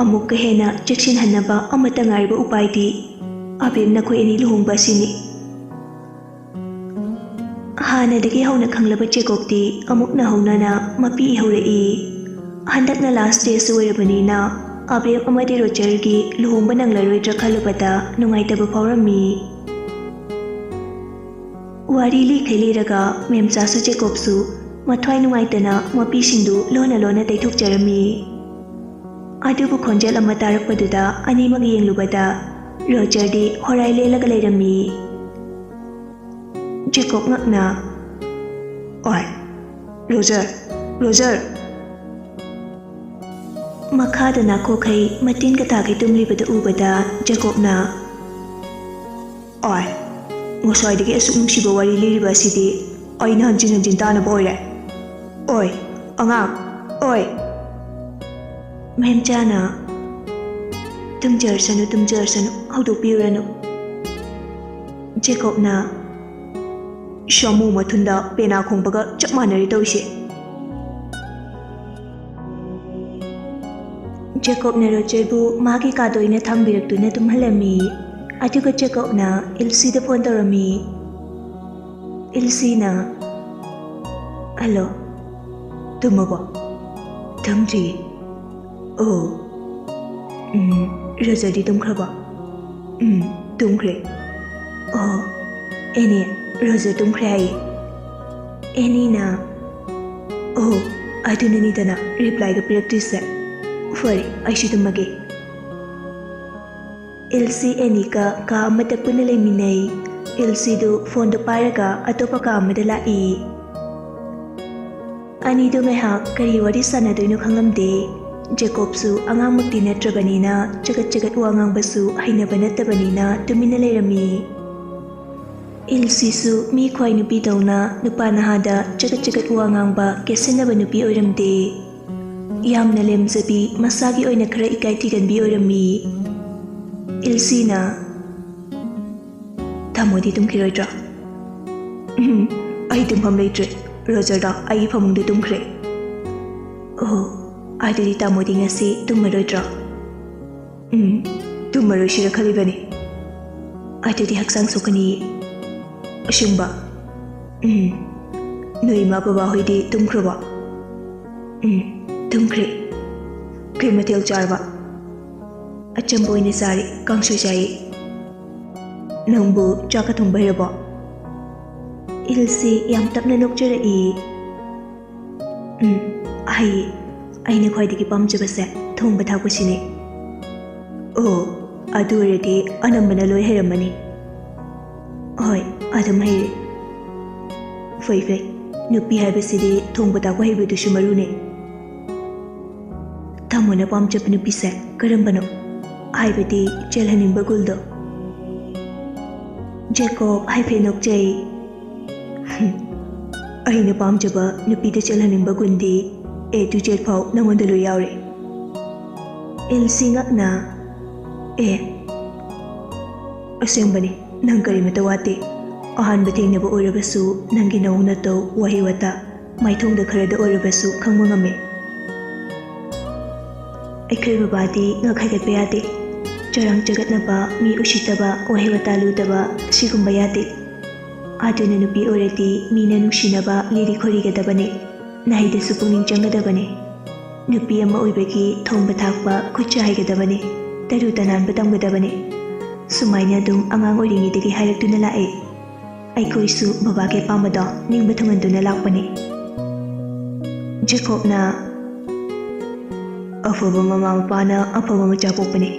ꯑꯃꯨꯛꯀ ꯍꯦꯟꯅ ꯆꯦꯛꯁꯤꯟꯍꯟꯅꯕ ꯑꯃꯠꯇ ꯉꯥꯏꯔꯕ ꯎꯄꯥꯏꯗꯤ ꯑꯕꯦꯝ ꯅꯈꯣꯏ ꯑꯅꯤ ꯂꯨꯍꯣꯡꯕ ꯑꯁꯤꯅꯤ꯫ ꯍꯥꯟꯅꯗꯒꯤ ꯍꯧꯅ ꯈꯪꯂꯕ ꯖꯦꯀꯣꯕꯇꯤ ꯑꯃꯨꯛ ꯅꯧꯍꯧꯅꯅ ꯃꯄꯤ ꯏꯍꯧꯔꯛꯏ꯫ ꯍꯟꯗꯛꯅ ꯂꯥꯁ ꯗꯦꯁꯨ ꯑꯣꯏꯔꯕꯅꯤꯅ ꯑꯕꯦꯝ ꯑꯃꯗꯤ ꯔꯣꯖꯔꯒꯤ ꯂꯨꯍꯣꯡꯕ ꯅꯪꯂꯔꯣꯏꯗ꯭ꯔꯥ ꯈꯜꯂꯨꯕꯗ ꯅꯨꯡꯉꯥꯏꯇꯕ ꯐꯥꯎꯔꯝꯃꯤ꯫ ꯋꯥꯔꯤ ꯂꯤꯈꯩ ꯂꯤꯔꯒ ꯃꯦꯝꯆꯥꯁꯨ ꯖꯦꯀꯣꯕꯁꯨ ꯃꯊ꯭ꯋꯥꯏ ꯅꯨꯡꯉꯥꯏꯇꯅ ꯃꯄꯤꯁꯤꯡꯗꯨ ꯂꯣꯟꯅ ꯂꯣꯟꯅ ꯇꯩꯊꯣꯛꯆꯔꯝꯃꯤ꯫ ꯑꯗꯨꯕꯨ ꯈꯣꯟꯖꯦꯜ ꯑꯃ ꯇꯥꯔꯛꯄꯗꯨꯗ ꯑꯅꯤꯃꯛ ꯌꯦꯡꯂꯨꯕꯗ ꯔꯣꯖꯔꯗꯤ ꯍꯣꯔꯥꯏ ꯂꯦꯜꯂꯒ ꯂꯩꯔꯝꯃꯤ꯫ ꯖꯦꯀꯣꯕ ꯉꯛꯅ, "ꯑꯣꯏ, ꯔꯣꯖꯔ, ꯔꯣꯖꯔ!" ꯃꯈꯥꯗ ꯅꯥꯈꯣꯛꯈꯩ ꯃꯇꯤꯟ ꯀꯊꯥꯈꯩ ꯇꯨꯝꯂꯤꯕꯗꯨ ꯎꯕꯗ ꯖꯦꯀꯣꯕꯅ, "ꯑꯣꯏ, ꯉꯁꯥꯏꯗꯒꯤ ꯑꯁꯨꯛ ꯅꯨꯡꯁꯤꯕ ꯋꯥꯔꯤ ꯂꯤꯔꯤꯕ ꯑꯁꯤꯗꯤ ꯑꯩꯅ ꯍꯟꯖꯤꯟ ꯍꯟꯖꯤꯟ ꯇꯥꯅꯕ ꯑꯣꯏꯔꯦ꯫ ꯑꯣꯏ, ꯑꯉꯥꯡ, ꯑꯣꯏ!" ꯃꯦꯝꯆꯥꯅ, "ꯇꯨꯝꯖꯔꯁꯅꯨ, ꯇꯨꯝꯖꯔꯁꯅꯨ, ꯍꯧꯗꯣꯛꯄꯤꯔꯨꯔꯅꯨ꯫" ꯖꯦꯀꯣꯕꯅ, "ꯁꯥꯃꯨ ꯃꯊꯨꯟꯗ ꯄꯦꯅꯥ ꯈꯣꯡꯕꯒ ꯆꯞ ꯃꯥꯟꯅꯔꯦ ꯇꯧꯔꯤꯁꯦ꯫" ꯖꯦꯀꯣꯕꯅ ꯔꯣꯖꯔꯕꯨ ꯃꯥꯒꯤ ꯀꯥꯗ ꯑꯣꯏꯅ ꯊꯝꯕꯤꯔꯛꯇꯨꯅ ꯇꯨꯝꯍꯜꯂꯝꯃꯤ꯫ ꯑꯗꯨꯒ ꯖꯦꯀꯣꯕꯅ ꯏꯜꯁꯤꯗ ꯐꯣꯟ ꯇꯧꯔꯝꯃꯤ꯫ ꯏꯜꯁꯤꯅ, "ꯍꯜꯂꯣ, ꯇꯨꯝꯃꯕꯣ?" "ꯇꯨꯝꯗ꯭ꯔꯤꯌꯦ꯫" "ꯑꯣ, ꯎꯝ, ꯔꯣꯖꯔꯗꯤ ꯇꯨꯝꯈ꯭ꯔꯕꯣ?" "ꯎꯝ, ꯇꯨꯝꯈ꯭ꯔꯦ꯫" "ꯑꯣ, ꯑꯦꯅꯤ, ꯔꯣꯖꯔ ꯇꯨꯝꯈ꯭ꯔꯦ ꯍꯥꯏꯌꯦ꯫" ꯑꯦꯅꯤꯅ, "ꯑꯣ, ꯑꯗꯨꯅꯅꯤꯗꯅ ꯔꯤꯄ꯭ꯂꯥꯏꯒ ꯄꯤꯔꯛꯇ꯭ꯔꯤꯁꯦ꯫ ꯐꯔꯦ, ꯑꯩꯁꯨ ꯇꯨꯝꯃꯒꯦ꯫" ꯏꯜꯁꯤ ꯑꯦꯅꯤꯒ ꯀꯥ ꯑꯃꯗ ꯄꯨꯟꯅ ꯂꯩꯃꯤꯟꯅꯩ꯫ ꯏꯜꯁꯤꯗꯨ ꯐꯣꯟꯗꯨ ꯄꯥꯏꯔꯒ ꯑꯇꯣꯞꯄ ꯀꯥ ꯑꯃꯗ ꯂꯥꯛꯏ꯫ ꯑꯅꯤꯗꯨ ꯉꯥꯏꯍꯥꯛ ꯀꯔꯤ ꯋꯥꯔꯤ ꯁꯥꯟꯅꯗꯣꯏꯅꯣ ꯈꯪꯂꯝꯗꯦ꯫ ꯖꯦꯀꯣꯕꯁꯨ ꯑꯉꯥꯡꯃꯛꯇꯤ ꯅꯠꯇ꯭ꯔꯕꯅꯤꯅ ꯆꯒꯠ ꯆꯒꯠ ꯋꯥ ꯉꯥꯡꯕꯁꯨ ꯍꯩꯅꯕ ꯅꯠꯇꯕꯅꯤꯅ ꯇꯨꯃꯤꯟꯅ ꯂꯩꯔꯝꯃꯤ꯫ ꯏꯜꯁꯤꯁꯨ ꯃꯤ ꯈ꯭ꯋꯥꯏ ꯅꯨꯄꯤꯗꯧꯅ ꯅꯨꯄꯥ ꯅꯍꯥꯗ ꯆꯒꯠ ꯆꯒꯠ ꯋꯥ ꯉꯥꯡꯕ, ꯀꯦꯠꯁꯟꯅꯕ ꯅꯨꯄꯤ ꯑꯣꯏꯔꯝꯗꯦ꯫ ꯌꯥꯝꯅ ꯂꯦꯝꯖꯕꯤ, ꯃꯁꯥꯒꯤ ꯑꯣꯏꯅ ꯈꯔ ꯏꯀꯥꯏ ꯊꯤꯒꯟꯕꯤ ꯑꯣꯏꯔꯝꯃꯤ꯫ ꯏꯜꯁꯤꯅ, "ꯇꯥꯃꯣꯗꯤ ꯇꯨꯝꯈꯤꯔꯣꯏꯗ꯭ꯔꯣ?" "ꯎꯝ, ꯑꯩ ꯇꯨꯝꯐꯝ ꯂꯩꯇ꯭ꯔꯦ꯫ ꯔꯣꯖꯔꯗꯣ ꯑꯩꯒꯤ ꯐꯃꯨꯡꯗ ꯇꯨꯝꯈ꯭ꯔꯦ꯫ ꯑꯣ, ꯑꯗꯨꯗꯤ ꯇꯥꯃꯣꯗꯤ ꯉꯁꯤ ꯇꯨꯝꯃꯔꯣꯏꯗ꯭ꯔꯣ? ꯎꯝ, ꯇꯨꯝꯃꯔꯣꯏꯁꯤꯔ ꯈꯜꯂꯤꯕꯅꯤ꯫ ꯑꯗꯨꯗꯤ ꯍꯛꯆꯥꯡ ꯁꯣꯛꯀꯅꯤꯌꯦ꯫ ꯑꯁꯦꯡꯕ? ꯎꯝ꯫ ꯅꯣꯏ ꯏꯃꯥ ꯕꯕꯥ ꯍꯣꯏꯗꯤ ꯇꯨꯝꯈ꯭ꯔꯕꯣ? ꯎꯝ, ꯇꯨꯝꯈ꯭ꯔꯦ꯫ ꯀꯩ ꯃꯊꯦꯜ ꯆꯥꯔꯕ? ꯑꯆꯝꯕ ꯑꯣꯏꯅ ꯆꯥꯔꯦ, ꯀꯥꯡꯁꯣꯏ ꯆꯥꯏꯌꯦ꯫ ꯅꯪꯕꯨ ꯆꯥꯛꯀ ꯊꯣꯡꯕ ꯍꯩꯔꯕꯣ? ꯏꯜꯁꯤ ꯌꯥꯝ ꯇꯞꯅ ꯅꯣꯛꯆꯔꯛꯏ꯫ ꯎꯝ, ꯍꯩꯌꯦ꯫ ꯑꯩꯅ ꯈ꯭ꯋꯥꯏꯗꯒꯤ ꯄꯥꯝꯖꯕꯁꯦ ꯊꯣꯡꯕ ꯊꯥꯛꯄꯁꯤꯅꯦ꯫ ꯑꯣ, ꯑꯗꯨ ꯑꯣꯏꯔꯗꯤ ꯑꯅꯝꯕꯅ ꯂꯣꯏ ꯍꯩꯔꯝꯃꯅꯤ꯫ ꯍꯣꯏ, ꯑꯗꯨꯝ ꯍꯩꯔꯦ꯫ ꯐꯩ ꯐꯩ, ꯅꯨꯄꯤ ꯍꯥꯏꯕꯁꯤꯗꯤ ꯊꯣꯡꯕ ꯊꯥꯛꯄ ꯍꯩꯕꯗꯨꯁꯨ ꯃꯔꯨꯅꯦ꯫ ꯇꯥꯃꯣꯅ ꯄꯥꯝꯖꯕ ꯅꯨꯄꯤꯁꯦ ꯀꯔꯝꯕꯅꯣ? ꯍꯥꯏꯕꯗꯤ ꯆꯦꯜꯍꯟꯅꯤꯡꯕ ꯒꯨꯜꯗꯣ? ꯖꯦꯀꯣꯕ ꯍꯥꯏꯐꯦꯠ ꯅꯣꯛꯆꯩ꯫ ꯑꯩꯅ ꯄꯥꯝꯖꯕ ꯅꯨꯄꯤꯗ ꯆꯦꯜꯍꯟꯅꯤꯡꯕ ꯒꯨꯟꯗꯤ A to Z ꯐꯥꯎ ꯅꯉꯣꯟꯗ ꯂꯣꯏ ꯌꯥꯎꯔꯦ꯫ ꯏꯜꯁꯤ ꯉꯛꯅ, ꯑꯦ, ꯑꯁꯦꯡꯕꯅꯤ, ꯅꯪ ꯀꯔꯤꯃꯠꯇ ꯋꯥꯠꯇꯦ꯫ ꯑꯍꯥꯟꯕ ꯊꯦꯡꯅꯕ ꯑꯣꯏꯔꯕꯁꯨ ꯅꯪꯒꯤ ꯅꯑꯣꯡ ꯅꯇꯧ, ꯋꯥꯍꯩ ꯋꯥꯇꯥ, ꯃꯥꯏꯊꯣꯡꯗ ꯈꯔꯗ ꯑꯣꯏꯔꯕꯁꯨ ꯈꯪꯕ ꯉꯝꯃꯤ꯫ ꯑꯩꯈꯣꯏ ꯕꯕꯥꯗꯤ ꯉꯛ ꯍꯥꯏꯒꯠꯄ ꯌꯥꯗꯦ꯫ ꯆꯔꯥꯡ ꯆꯒꯠꯅꯕ, ꯃꯤ ꯎꯁꯤꯠꯇꯕ, ꯋꯥꯍꯩ ꯋꯥꯇꯥ ꯂꯨꯗꯕ, ꯁꯤꯒꯨꯝꯕ ꯌꯥꯗꯦ꯫ ꯑꯗꯨꯅ ꯅꯨꯄꯤ ꯑꯣꯏꯔꯗꯤ ꯃꯤꯅ ꯅꯨꯡꯁꯤꯅꯕ ꯂꯤꯔꯤ ꯈꯣꯏꯔꯤꯒꯗꯕꯅꯤ꯫ ꯅꯥꯍꯩꯗꯁꯨ ꯄꯨꯛꯅꯤꯡ ꯆꯪꯒꯗꯕꯅꯤ꯫ ꯅꯨꯄꯤ ꯑꯃ ꯑꯣꯏꯕꯒꯤ ꯊꯣꯡꯕ ꯊꯥꯛꯄ, ꯈꯨꯠꯁꯥ ꯍꯩꯒꯗꯕꯅꯤ꯫ ꯇꯔꯨ ꯇꯅꯥꯟꯕ ꯇꯝꯒꯗꯕꯅꯤ꯫ ꯁꯨꯃꯥꯏꯅ ꯑꯗꯨꯝ ꯑꯉꯥꯡ ꯑꯣꯏꯔꯤꯉꯩꯗꯒꯤ ꯍꯥꯏꯔꯛꯇꯨꯅ ꯂꯥꯛꯑꯦ꯫ ꯑꯩꯈꯣꯏꯁꯨ ꯕꯕꯥꯒꯤ ꯑꯄꯥꯝꯕꯗꯣ ꯅꯤꯡꯕ ꯊꯨꯡꯍꯟꯗꯨꯅ ꯂꯥꯛꯄꯅꯤ꯫ ꯖꯦꯀꯣꯕꯅ, "ꯑꯐꯕ ꯃꯃꯥ ꯃꯄꯥꯅ ꯑꯐꯕ ꯃꯆꯥ ꯄꯣꯛꯄꯅꯤ꯫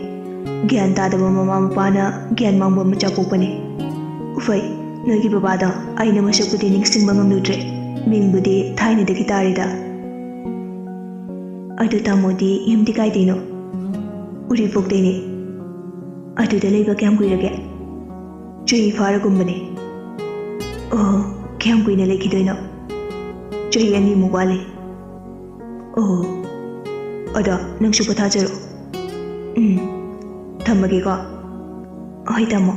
ꯒ꯭ꯌꯥꯟ ꯇꯥꯗꯕ ꯃꯃꯥ ꯃꯄꯥꯅ ꯒ꯭ꯌꯥꯟ ꯃꯥꯡꯕ ꯃꯆꯥ ꯄꯣꯛꯄꯅꯤ꯫ ꯎꯐꯩ, ꯅꯣꯏꯒꯤ ꯕꯕꯥꯗꯣ ꯑꯩꯅ ꯃꯁꯛꯄꯨꯗꯤ ꯅꯤꯡꯁꯤꯡꯕ ꯉꯝꯂꯨꯗ꯭ꯔꯦ, ꯃꯤꯡꯕꯨꯗꯤ ꯊꯥꯏꯅꯗꯒꯤ ꯇꯥꯔꯦꯗ꯫ ꯑꯗꯨ ꯇꯥꯃꯣꯗꯤ ꯌꯨꯝꯗꯤ ꯀꯥꯏꯗꯩꯅꯣ?" "ꯎꯔꯤꯄꯣꯛꯇꯩꯅꯦ꯫ ꯑꯗꯨꯗ ꯂꯩꯕ ꯀꯌꯥꯝ ꯀꯨꯏꯔꯒꯦ?" "ꯆꯍꯤ ꯐꯥꯔꯒꯨꯝꯕꯅꯦ꯫" "ꯑꯣ, ꯀꯌꯥꯝ ꯀꯨꯏꯅ ꯂꯩꯈꯤꯗꯣꯏꯅꯣ?" "ꯆꯍꯤ ꯑꯅꯤꯃꯨꯛ ꯋꯥꯠꯂꯤ꯫" "ꯑꯣ, ꯑꯗꯣ ꯅꯪꯁꯨ ꯄꯣꯊꯥꯖꯔꯣ꯫" "ꯎꯝ, ꯊꯝꯃꯒꯦꯀꯣ꯫" "ꯍꯣꯏ ꯇꯥꯃꯣ꯫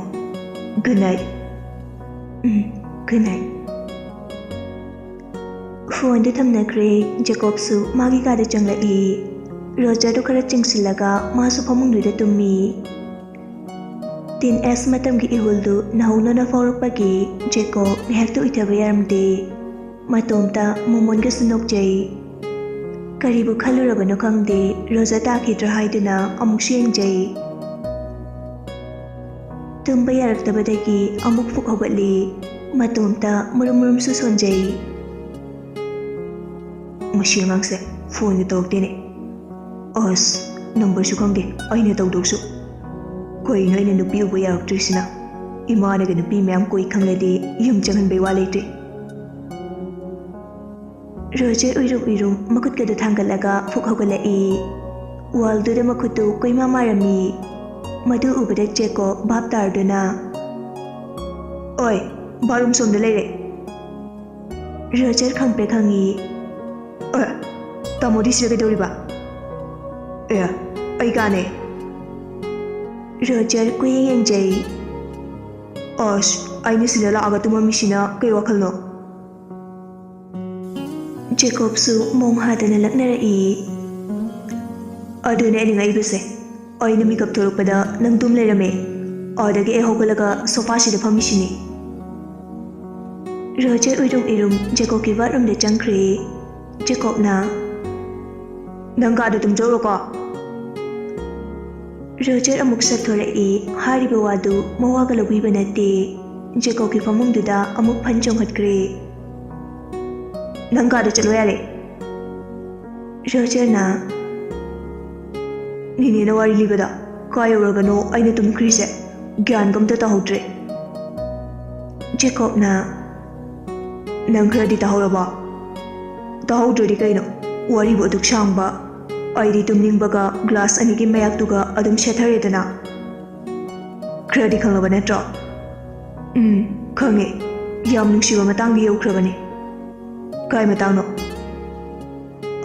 Good night꯫" "ꯎꯝ, good night꯫" ꯐꯣꯟꯗꯨ ꯊꯝꯅꯈ꯭ꯔꯦ꯫ ꯖꯦꯀꯣꯕꯁꯨ ꯃꯥꯒꯤ ꯀꯥꯗ ꯆꯪꯂꯛꯏ꯫ ꯔꯣꯖꯔꯗꯨ ꯈꯔ ꯆꯤꯡꯁꯤꯜꯂꯒ ꯃꯥꯁꯨ ꯐꯃꯨꯡꯗꯨꯗ ꯇꯨꯝꯃꯤ꯫ ꯇꯤꯟ ꯑꯦꯖ ꯃꯇꯝꯒꯤ ꯏꯍꯨꯜꯗꯨ ꯅꯧꯍꯧꯅꯅ ꯐꯥꯎꯔꯛꯄꯒꯤ ꯖꯦꯀꯣꯕ ꯉꯥꯏꯍꯥꯛꯇ ꯎꯏꯊꯕ ꯌꯥꯔꯝꯗꯦ꯫ ꯃꯇꯣꯝꯇ ꯃꯣꯃꯣꯟꯒꯁꯨ ꯅꯣꯛꯆꯩ꯫ ꯀꯔꯤꯕꯨ ꯈꯜꯂꯨꯔꯕꯅꯣ ꯈꯪꯗꯦ, ꯔꯣꯖꯔ ꯇꯥꯈꯤꯗ꯭ꯔꯥ ꯍꯥꯏꯗꯨꯅ ꯑꯃꯨꯛꯁꯨ ꯌꯦꯡꯖꯩ꯫ ꯇꯨꯝꯕ ꯌꯥꯔꯛꯇꯕꯗꯒꯤ ꯑꯃꯨꯛ ꯐꯨꯛ ꯍꯧꯒꯠꯂꯤ꯫ ꯃꯇꯣꯝꯇ ꯃꯨꯔꯨꯝ ꯃꯨꯔꯨꯝꯁꯨ ꯁꯣꯟꯖꯩ꯫ ꯃꯁꯤ ꯑꯉꯥꯡꯁꯦ ꯐꯣꯟꯒ ꯇꯧꯔꯛꯇꯦꯅꯦ꯫ ꯑꯁ, ꯅꯝꯕꯔꯁꯨ ꯈꯪꯗꯦ, ꯑꯩꯅ ꯇꯧꯗꯧꯁꯨ꯫ ꯀꯩꯅꯣ ꯑꯩꯅ ꯅꯨꯄꯤ ꯎꯕ ꯌꯥꯔꯛꯇ꯭ꯔꯤꯁꯤꯅ? ꯏꯃꯥꯅꯒ ꯅꯨꯄꯤ ꯃꯌꯥꯝ ꯀꯣꯏ ꯈꯪꯂꯗꯤ ꯌꯨꯝ ꯆꯪꯍꯟꯕꯩ ꯋꯥ ꯂꯩꯇ꯭ꯔꯦ꯫ ꯔꯣꯖꯔ ꯎꯏꯔꯨꯝ ꯎꯏꯔꯨꯝ ꯃꯈꯨꯠꯀꯗꯨ ꯊꯥꯡꯒꯠꯂꯒ ꯐꯨꯛ ꯍꯧꯒꯠꯂꯛꯏ꯫ ꯋꯥꯜꯗꯨꯗ ꯃꯈꯨꯠꯇꯨ ꯀꯣꯏꯃꯥ ꯃꯥꯔꯝꯃꯤ꯫ ꯃꯗꯨ ꯎꯕꯗ ꯖꯦꯀꯣꯕ ꯚꯥꯞ ꯇꯥꯔꯗꯨꯅ, "ꯑꯣꯏ, ꯕꯥꯠꯔꯨꯝ ꯁꯣꯝꯗ ꯂꯩꯔꯦ꯫" ꯔꯣꯖꯔ ꯈꯪꯄ꯭ꯔꯦꯛ ꯈꯪꯉꯤ꯫ "ꯑꯦ, ꯇꯥꯃꯣꯗꯤ ꯁꯤꯗ ꯀꯩꯗꯧꯔꯤꯕ?" "ꯑꯦ, ꯑꯩ ꯀꯥꯅꯦ꯫" ꯔꯣꯖꯔ ꯀꯣꯏꯌꯦꯡ ꯌꯦꯡꯖꯩ꯫ "ꯑꯁ, ꯑꯩꯅ ꯁꯤꯗ ꯂꯥꯛꯑꯒ ꯇꯨꯝꯃꯝꯃꯤꯁꯤꯅ ꯀꯩ ꯋꯥꯈꯜꯅꯣ?" ꯖꯦꯀꯣꯕꯁꯨ ꯃꯣꯡ ꯍꯥꯗꯅ ꯂꯛꯅꯔꯛꯏ꯫ "ꯑꯗꯨꯅꯦ ꯑꯩꯅ ꯉꯛꯏꯕꯁꯦ꯫ ꯑꯩꯅ ꯃꯤꯀꯞ ꯊꯣꯛꯂꯛꯄꯗ ꯅꯪ ꯇꯨꯝ ꯂꯩꯔꯝꯃꯦ꯫ ꯑꯗꯒꯤ ꯑꯩ ꯍꯧꯒꯠꯂꯒ ꯁꯣꯐꯥꯁꯤꯗ ꯐꯝꯃꯤꯁꯤꯅꯤ꯫" ꯔꯣꯖꯔ ꯎꯏꯔꯨꯝ ꯎꯏꯔꯨꯝ ꯖꯦꯀꯣꯕꯀꯤ ꯕꯥꯠꯔꯨꯝꯗ ꯆꯪꯈ꯭ꯔꯦ꯫ ꯖꯦꯀꯣꯕꯅ, "ꯅꯪ ꯀꯥꯗ ꯇꯨꯝꯖꯧꯔꯣꯀꯣ꯫" ꯔꯣꯖꯔ ꯑꯃꯨꯛ ꯁꯠꯊꯣꯔꯛꯏ꯫ ꯍꯥꯏꯔꯤꯕ ꯋꯥꯗꯨ ꯃꯋꯥꯒ ꯂꯧꯕꯤꯕ ꯅꯠꯇꯦ꯫ ꯖꯦꯀꯣꯕꯀꯤ ꯐꯃꯨꯡꯗꯨꯗ ꯑꯃꯨꯛ ꯐꯟ ꯆꯣꯡꯈꯠꯈ꯭ꯔꯦ꯫ "ꯅꯪ ꯀꯥꯗ ꯆꯠꯂꯣ ꯌꯥꯔꯦ꯫" ꯔꯣꯖꯔꯅ, "ꯅꯦꯅꯦꯅ ꯋꯥꯔꯤ ꯂꯤꯕꯗ ꯀꯥꯏ ꯌꯧꯔꯒꯅꯣ ꯑꯩꯅ ꯇꯨꯝꯈ꯭ꯔꯤꯁꯦ? ꯒ꯭ꯌꯥꯟꯒ ꯑꯝꯇ ꯇꯥꯍꯧꯗ꯭ꯔꯦ꯫" ꯖꯦꯀꯣꯕꯅ, "ꯅꯪ ꯈꯔꯗꯤ ꯇꯥꯍꯧꯔꯕꯣ?" "ꯇꯥꯍꯧꯗ꯭ꯔꯗꯤ ꯀꯩꯅꯣ? ꯋꯥꯔꯤꯕꯨ ꯑꯗꯨꯛ ꯁꯥꯡꯕ? ꯑꯩꯗꯤ ꯇꯨꯝꯅꯤꯡꯕꯒ ꯒ꯭ꯂꯥꯁ ꯑꯅꯤꯒꯤ ꯃꯌꯥꯛꯇꯨꯒ ꯑꯗꯨꯝ ꯁꯦꯠꯊꯔꯦꯗꯅ꯫ ꯈꯔꯗꯤ ꯈꯪꯂꯕ ꯅꯠꯇ꯭ꯔꯣ?" "ꯎꯝ, ꯈꯪꯉꯦ꯫ ꯌꯥꯝ ꯅꯨꯡꯁꯤꯕ ꯃꯇꯥꯡꯗꯤ ꯌꯧꯈ꯭ꯔꯕꯅꯦ꯫" "ꯀꯥꯏ ꯃꯇꯥꯡꯅꯣ?"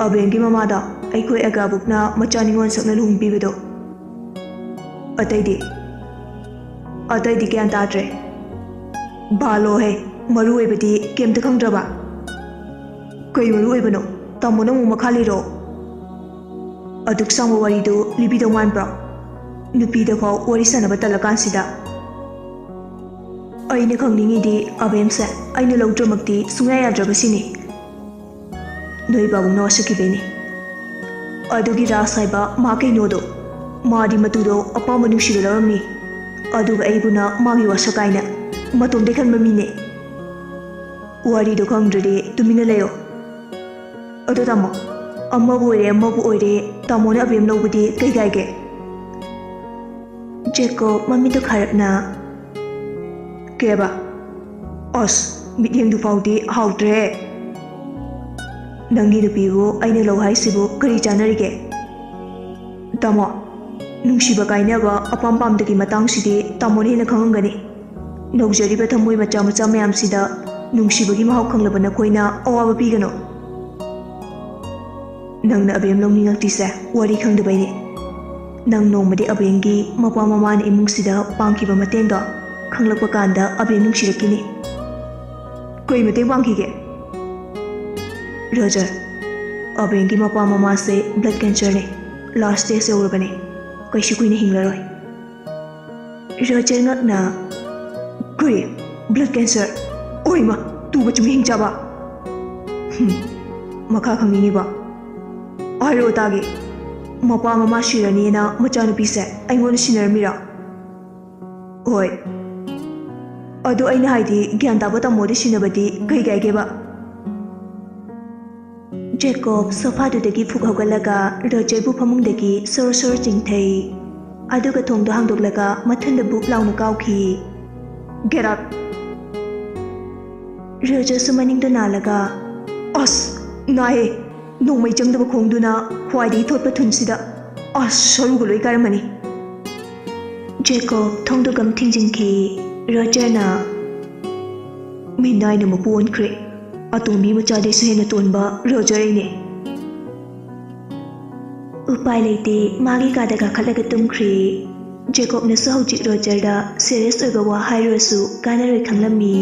"ꯑꯕꯦꯟꯒꯤ ꯃꯃꯥꯗ ꯑꯩꯈꯣꯏ ꯑꯒꯥꯕꯨꯛꯅ ꯃꯆꯥ ꯅꯤꯉꯣꯜ ꯁꯛꯅ ꯂꯨꯍꯣꯡꯕꯤꯕꯗꯣ꯫" "ꯑꯇꯩꯗꯤ?" "ꯑꯇꯩꯗꯤ ꯒ꯭ꯌꯥꯟ ꯇꯥꯗ꯭ꯔꯦ꯫" "ꯕꯥꯂꯣꯍꯦ, ꯃꯔꯨ ꯑꯣꯏꯕꯗꯤ ꯀꯩꯝꯇ ꯈꯪꯗ꯭ꯔꯕ?" ꯀꯩ ꯃꯔꯨ ꯑꯣꯏꯕꯅꯣ? ꯇꯥꯃꯣ, ꯅꯪ ꯑꯃꯨꯛ ꯃꯈꯥ ꯂꯤꯔꯣ꯫ ꯑꯗꯨꯛ ꯁꯥꯡꯕ ꯋꯥꯔꯤꯗꯨ ꯂꯤꯕꯤꯗꯧ ꯃꯥꯟꯕ꯭ꯔꯣ? ꯅꯨꯄꯤꯗ ꯐꯥꯎ ꯋꯥꯔꯤ ꯁꯥꯟꯅꯕ ꯇꯜꯂꯀꯥꯟꯁꯤꯗ꯫ ꯑꯩꯅ ꯈꯪꯅꯤꯡꯉꯤꯗꯤ ꯑꯕꯦꯝꯁꯦ ꯑꯩꯅ ꯂꯧꯗ꯭ꯔꯃꯛꯇꯤ ꯁꯨꯡꯌꯥ ꯌꯥꯗ꯭ꯔꯕ ꯁꯤꯅꯤ꯫ ꯅꯣꯏ ꯄꯥꯕꯨꯡꯅ ꯋꯥꯁꯛꯈꯤꯕꯩꯅꯤ꯫ ꯑꯗꯨꯒꯤ ꯔꯥꯖ ꯍꯥꯏꯕ ꯃꯥ ꯀꯩꯅꯣꯗꯣ, ꯃꯥꯗꯤ ꯃꯇꯨꯗꯣ ꯑꯄꯥꯝꯕ ꯅꯨꯡꯁꯤꯕ ꯂꯧꯔꯝꯃꯤ꯫ ꯑꯗꯨꯒ ꯑꯩꯕꯨꯅ ꯃꯥꯒꯤ ꯋꯥꯁꯛ ꯀꯥꯏꯅ ꯃꯇꯣꯝꯗꯩ ꯈꯟꯕ ꯃꯤꯅꯦ꯫ ꯋꯥꯔꯤꯗꯣ ꯈꯪꯗ꯭ꯔꯗꯤ ꯇꯨꯃꯤꯟꯅ ꯂꯩꯌꯣ꯫ ꯑꯗꯣ ꯇꯥꯃꯣ, ꯑꯃꯕꯨ ꯑꯣꯏꯔꯦ ꯑꯃꯕꯨ ꯑꯣꯏꯔꯦ, ꯇꯥꯃꯣꯅ ꯑꯕꯦꯝ ꯂꯧꯕꯗꯤ ꯀꯩ ꯀꯥꯏꯒꯦ? ꯖꯦꯀꯣꯕ ꯃꯃꯤꯠꯇꯨ ꯈꯥꯔꯞꯅ, "ꯀꯩꯕ? ꯑꯁ, ꯃꯤꯠꯌꯦꯡꯗꯨ ꯐꯥꯎꯗꯤ ꯍꯥꯎꯇ꯭ꯔꯦ꯫ ꯅꯪꯒꯤ ꯅꯨꯄꯤꯕꯨ ꯑꯩꯅ ꯂꯧ ꯍꯥꯏꯁꯤꯕꯨ ꯀꯔꯤ ꯆꯥꯟꯅꯔꯤꯒꯦ?" "ꯇꯥꯃꯣ, ꯅꯨꯡꯁꯤꯕ ꯀꯥꯏꯅꯕ ꯑꯄꯥꯝ ꯄꯥꯝꯗꯒꯤ ꯃꯇꯥꯡꯁꯤꯗꯤ ꯇꯥꯃꯣꯅ ꯍꯦꯟꯅ ꯈꯪꯉꯝꯒꯅꯤ꯫ ꯅꯧꯖꯔꯤꯕ ꯊꯃꯣꯏ ꯃꯆꯥ ꯃꯆꯥ ꯃꯌꯥꯝꯁꯤꯗ ꯅꯨꯡꯁꯤꯕꯒꯤ ꯃꯍꯥꯎ ꯈꯪꯂꯕ ꯅꯈꯣꯏꯅ ꯑꯋꯥꯕ ꯄꯤꯒꯅꯨ꯫ ꯅꯪꯅ ꯑꯕꯦꯝ ꯂꯧꯅꯤꯡꯉꯛꯇ꯭ꯔꯤꯁꯦ ꯋꯥꯔꯤ ꯈꯪꯗꯕꯩꯅꯦ꯫ ꯅꯪ ꯅꯣꯡꯃꯗꯤ ꯑꯕꯦꯝꯒꯤ ꯃꯄꯥ ꯃꯃꯥꯅ ꯏꯃꯨꯡꯁꯤꯗ ꯄꯥꯡꯈꯤꯕ ꯃꯇꯦꯡꯗꯣ ꯈꯪꯂꯛꯄ ꯀꯥꯟꯗ ꯑꯕꯦꯝ ꯅꯨꯡꯁꯤꯔꯛꯈꯤꯅꯤ꯫" "ꯀꯩ ꯃꯇꯦꯡ ꯄꯥꯡꯈꯤꯒꯦ?" "ꯔꯣꯖꯔ, ꯑꯕꯦꯝꯒꯤ ꯃꯄꯥ ꯃꯃꯥꯁꯦ blood cancerꯅꯦ꯫ Last stage ꯌꯧꯔꯕꯅꯦ꯫ ꯀꯩꯁꯨ ꯀꯨꯏꯅ ꯍꯤꯡꯂꯔꯣꯏ꯫" ꯔꯣꯖꯔ ꯉꯛꯅ, "ꯀꯔꯤ? Blood cancer? ꯑꯣꯏꯃ, ꯇꯨꯒ ꯆꯨꯝꯃꯤ ꯍꯤꯡꯆꯥꯕ?" "ꯍꯨꯝ, ꯃꯈꯥ ꯈꯪꯅꯤꯡꯉꯤꯕ? ꯍꯥꯏꯔꯛꯑꯣ ꯇꯥꯒꯦ꯫ ꯃꯄꯥ ꯃꯃꯥ ꯁꯤꯔꯅꯤꯅ ꯃꯆꯥꯅꯨꯄꯤꯁꯦ ꯑꯩꯉꯣꯟꯗ ꯁꯤꯟꯅꯔꯝꯃꯤꯔꯥ?" "ꯍꯣꯏ꯫ ꯑꯗꯣ ꯑꯩꯅ ꯍꯥꯏꯗꯤ ꯒ꯭ꯌꯥꯟ ꯇꯥꯕ ꯇꯥꯃꯣꯗ ꯁꯤꯟꯅꯕꯗꯤ ꯀꯩ ꯀꯥꯏꯒꯦꯕ?" ꯖꯦꯀꯣꯕ ꯁꯣꯐꯥꯗꯨꯗꯒꯤ ꯐꯨꯛ ꯍꯧꯒꯠꯂꯒ ꯔꯣꯖꯔꯕꯨ ꯐꯃꯨꯡꯗꯒꯤ ꯁꯣꯔꯣ ꯁꯣꯔꯣ ꯆꯤꯡꯊꯩ꯫ ꯑꯗꯨꯒ ꯊꯣꯡꯗꯣ ꯍꯥꯡꯗꯣꯛꯂꯒ ꯃꯊꯟꯗ ꯕꯨꯞ ꯂꯥꯎꯅ ꯀꯥꯎꯈꯤ꯫ "Get out!" ꯔꯣꯖꯔꯁꯨ ꯃꯅꯤꯡꯗ ꯅꯥꯜꯂꯒ, "ꯑꯁ! ꯅꯥꯏꯍꯦ! ꯅꯣꯡꯃꯩ ꯆꯪꯗꯕ ꯈꯣꯡꯗꯨꯅ ꯈ꯭ꯋꯥꯏꯗꯒꯤ ꯊꯣꯠꯄ ꯊꯨꯟꯁꯤꯗ꯫ ꯑꯁ! ꯁꯔꯨꯒ ꯂꯣꯏ ꯀꯥꯏꯔꯝꯃꯅꯤ!" ꯖꯦꯀꯣꯕ ꯊꯣꯡꯗꯣ ꯒꯝ ꯊꯤꯡꯖꯤꯟꯈꯤ꯫ ꯔꯣꯖꯔꯅ, "ꯃꯤꯅꯥꯏꯅ ꯃꯄꯨ ꯑꯣꯟꯈ꯭ꯔꯦ꯫ ꯑꯇꯣꯝꯕꯤ ꯃꯆꯥꯗꯩꯁꯨ ꯍꯦꯟꯅ ꯇꯣꯟꯕ ꯔꯣꯖꯔ ꯑꯩꯅꯦ꯫" ꯎꯄꯥꯏ ꯂꯩꯇꯦ, ꯃꯥꯒꯤ ꯀꯥꯗ ꯀꯥꯈꯠꯂꯒ ꯇꯨꯝꯈ꯭ꯔꯦ꯫ ꯖꯦꯀꯣꯕꯅꯁꯨ ꯍꯧꯖꯤꯛ ꯔꯣꯖꯔꯗ serious ꯑꯣꯏꯕ ꯋꯥ ꯍꯥꯏꯔꯨꯔꯁꯨ ꯀꯥꯟꯅꯔꯣꯏ ꯈꯪꯂꯝꯃꯤ꯫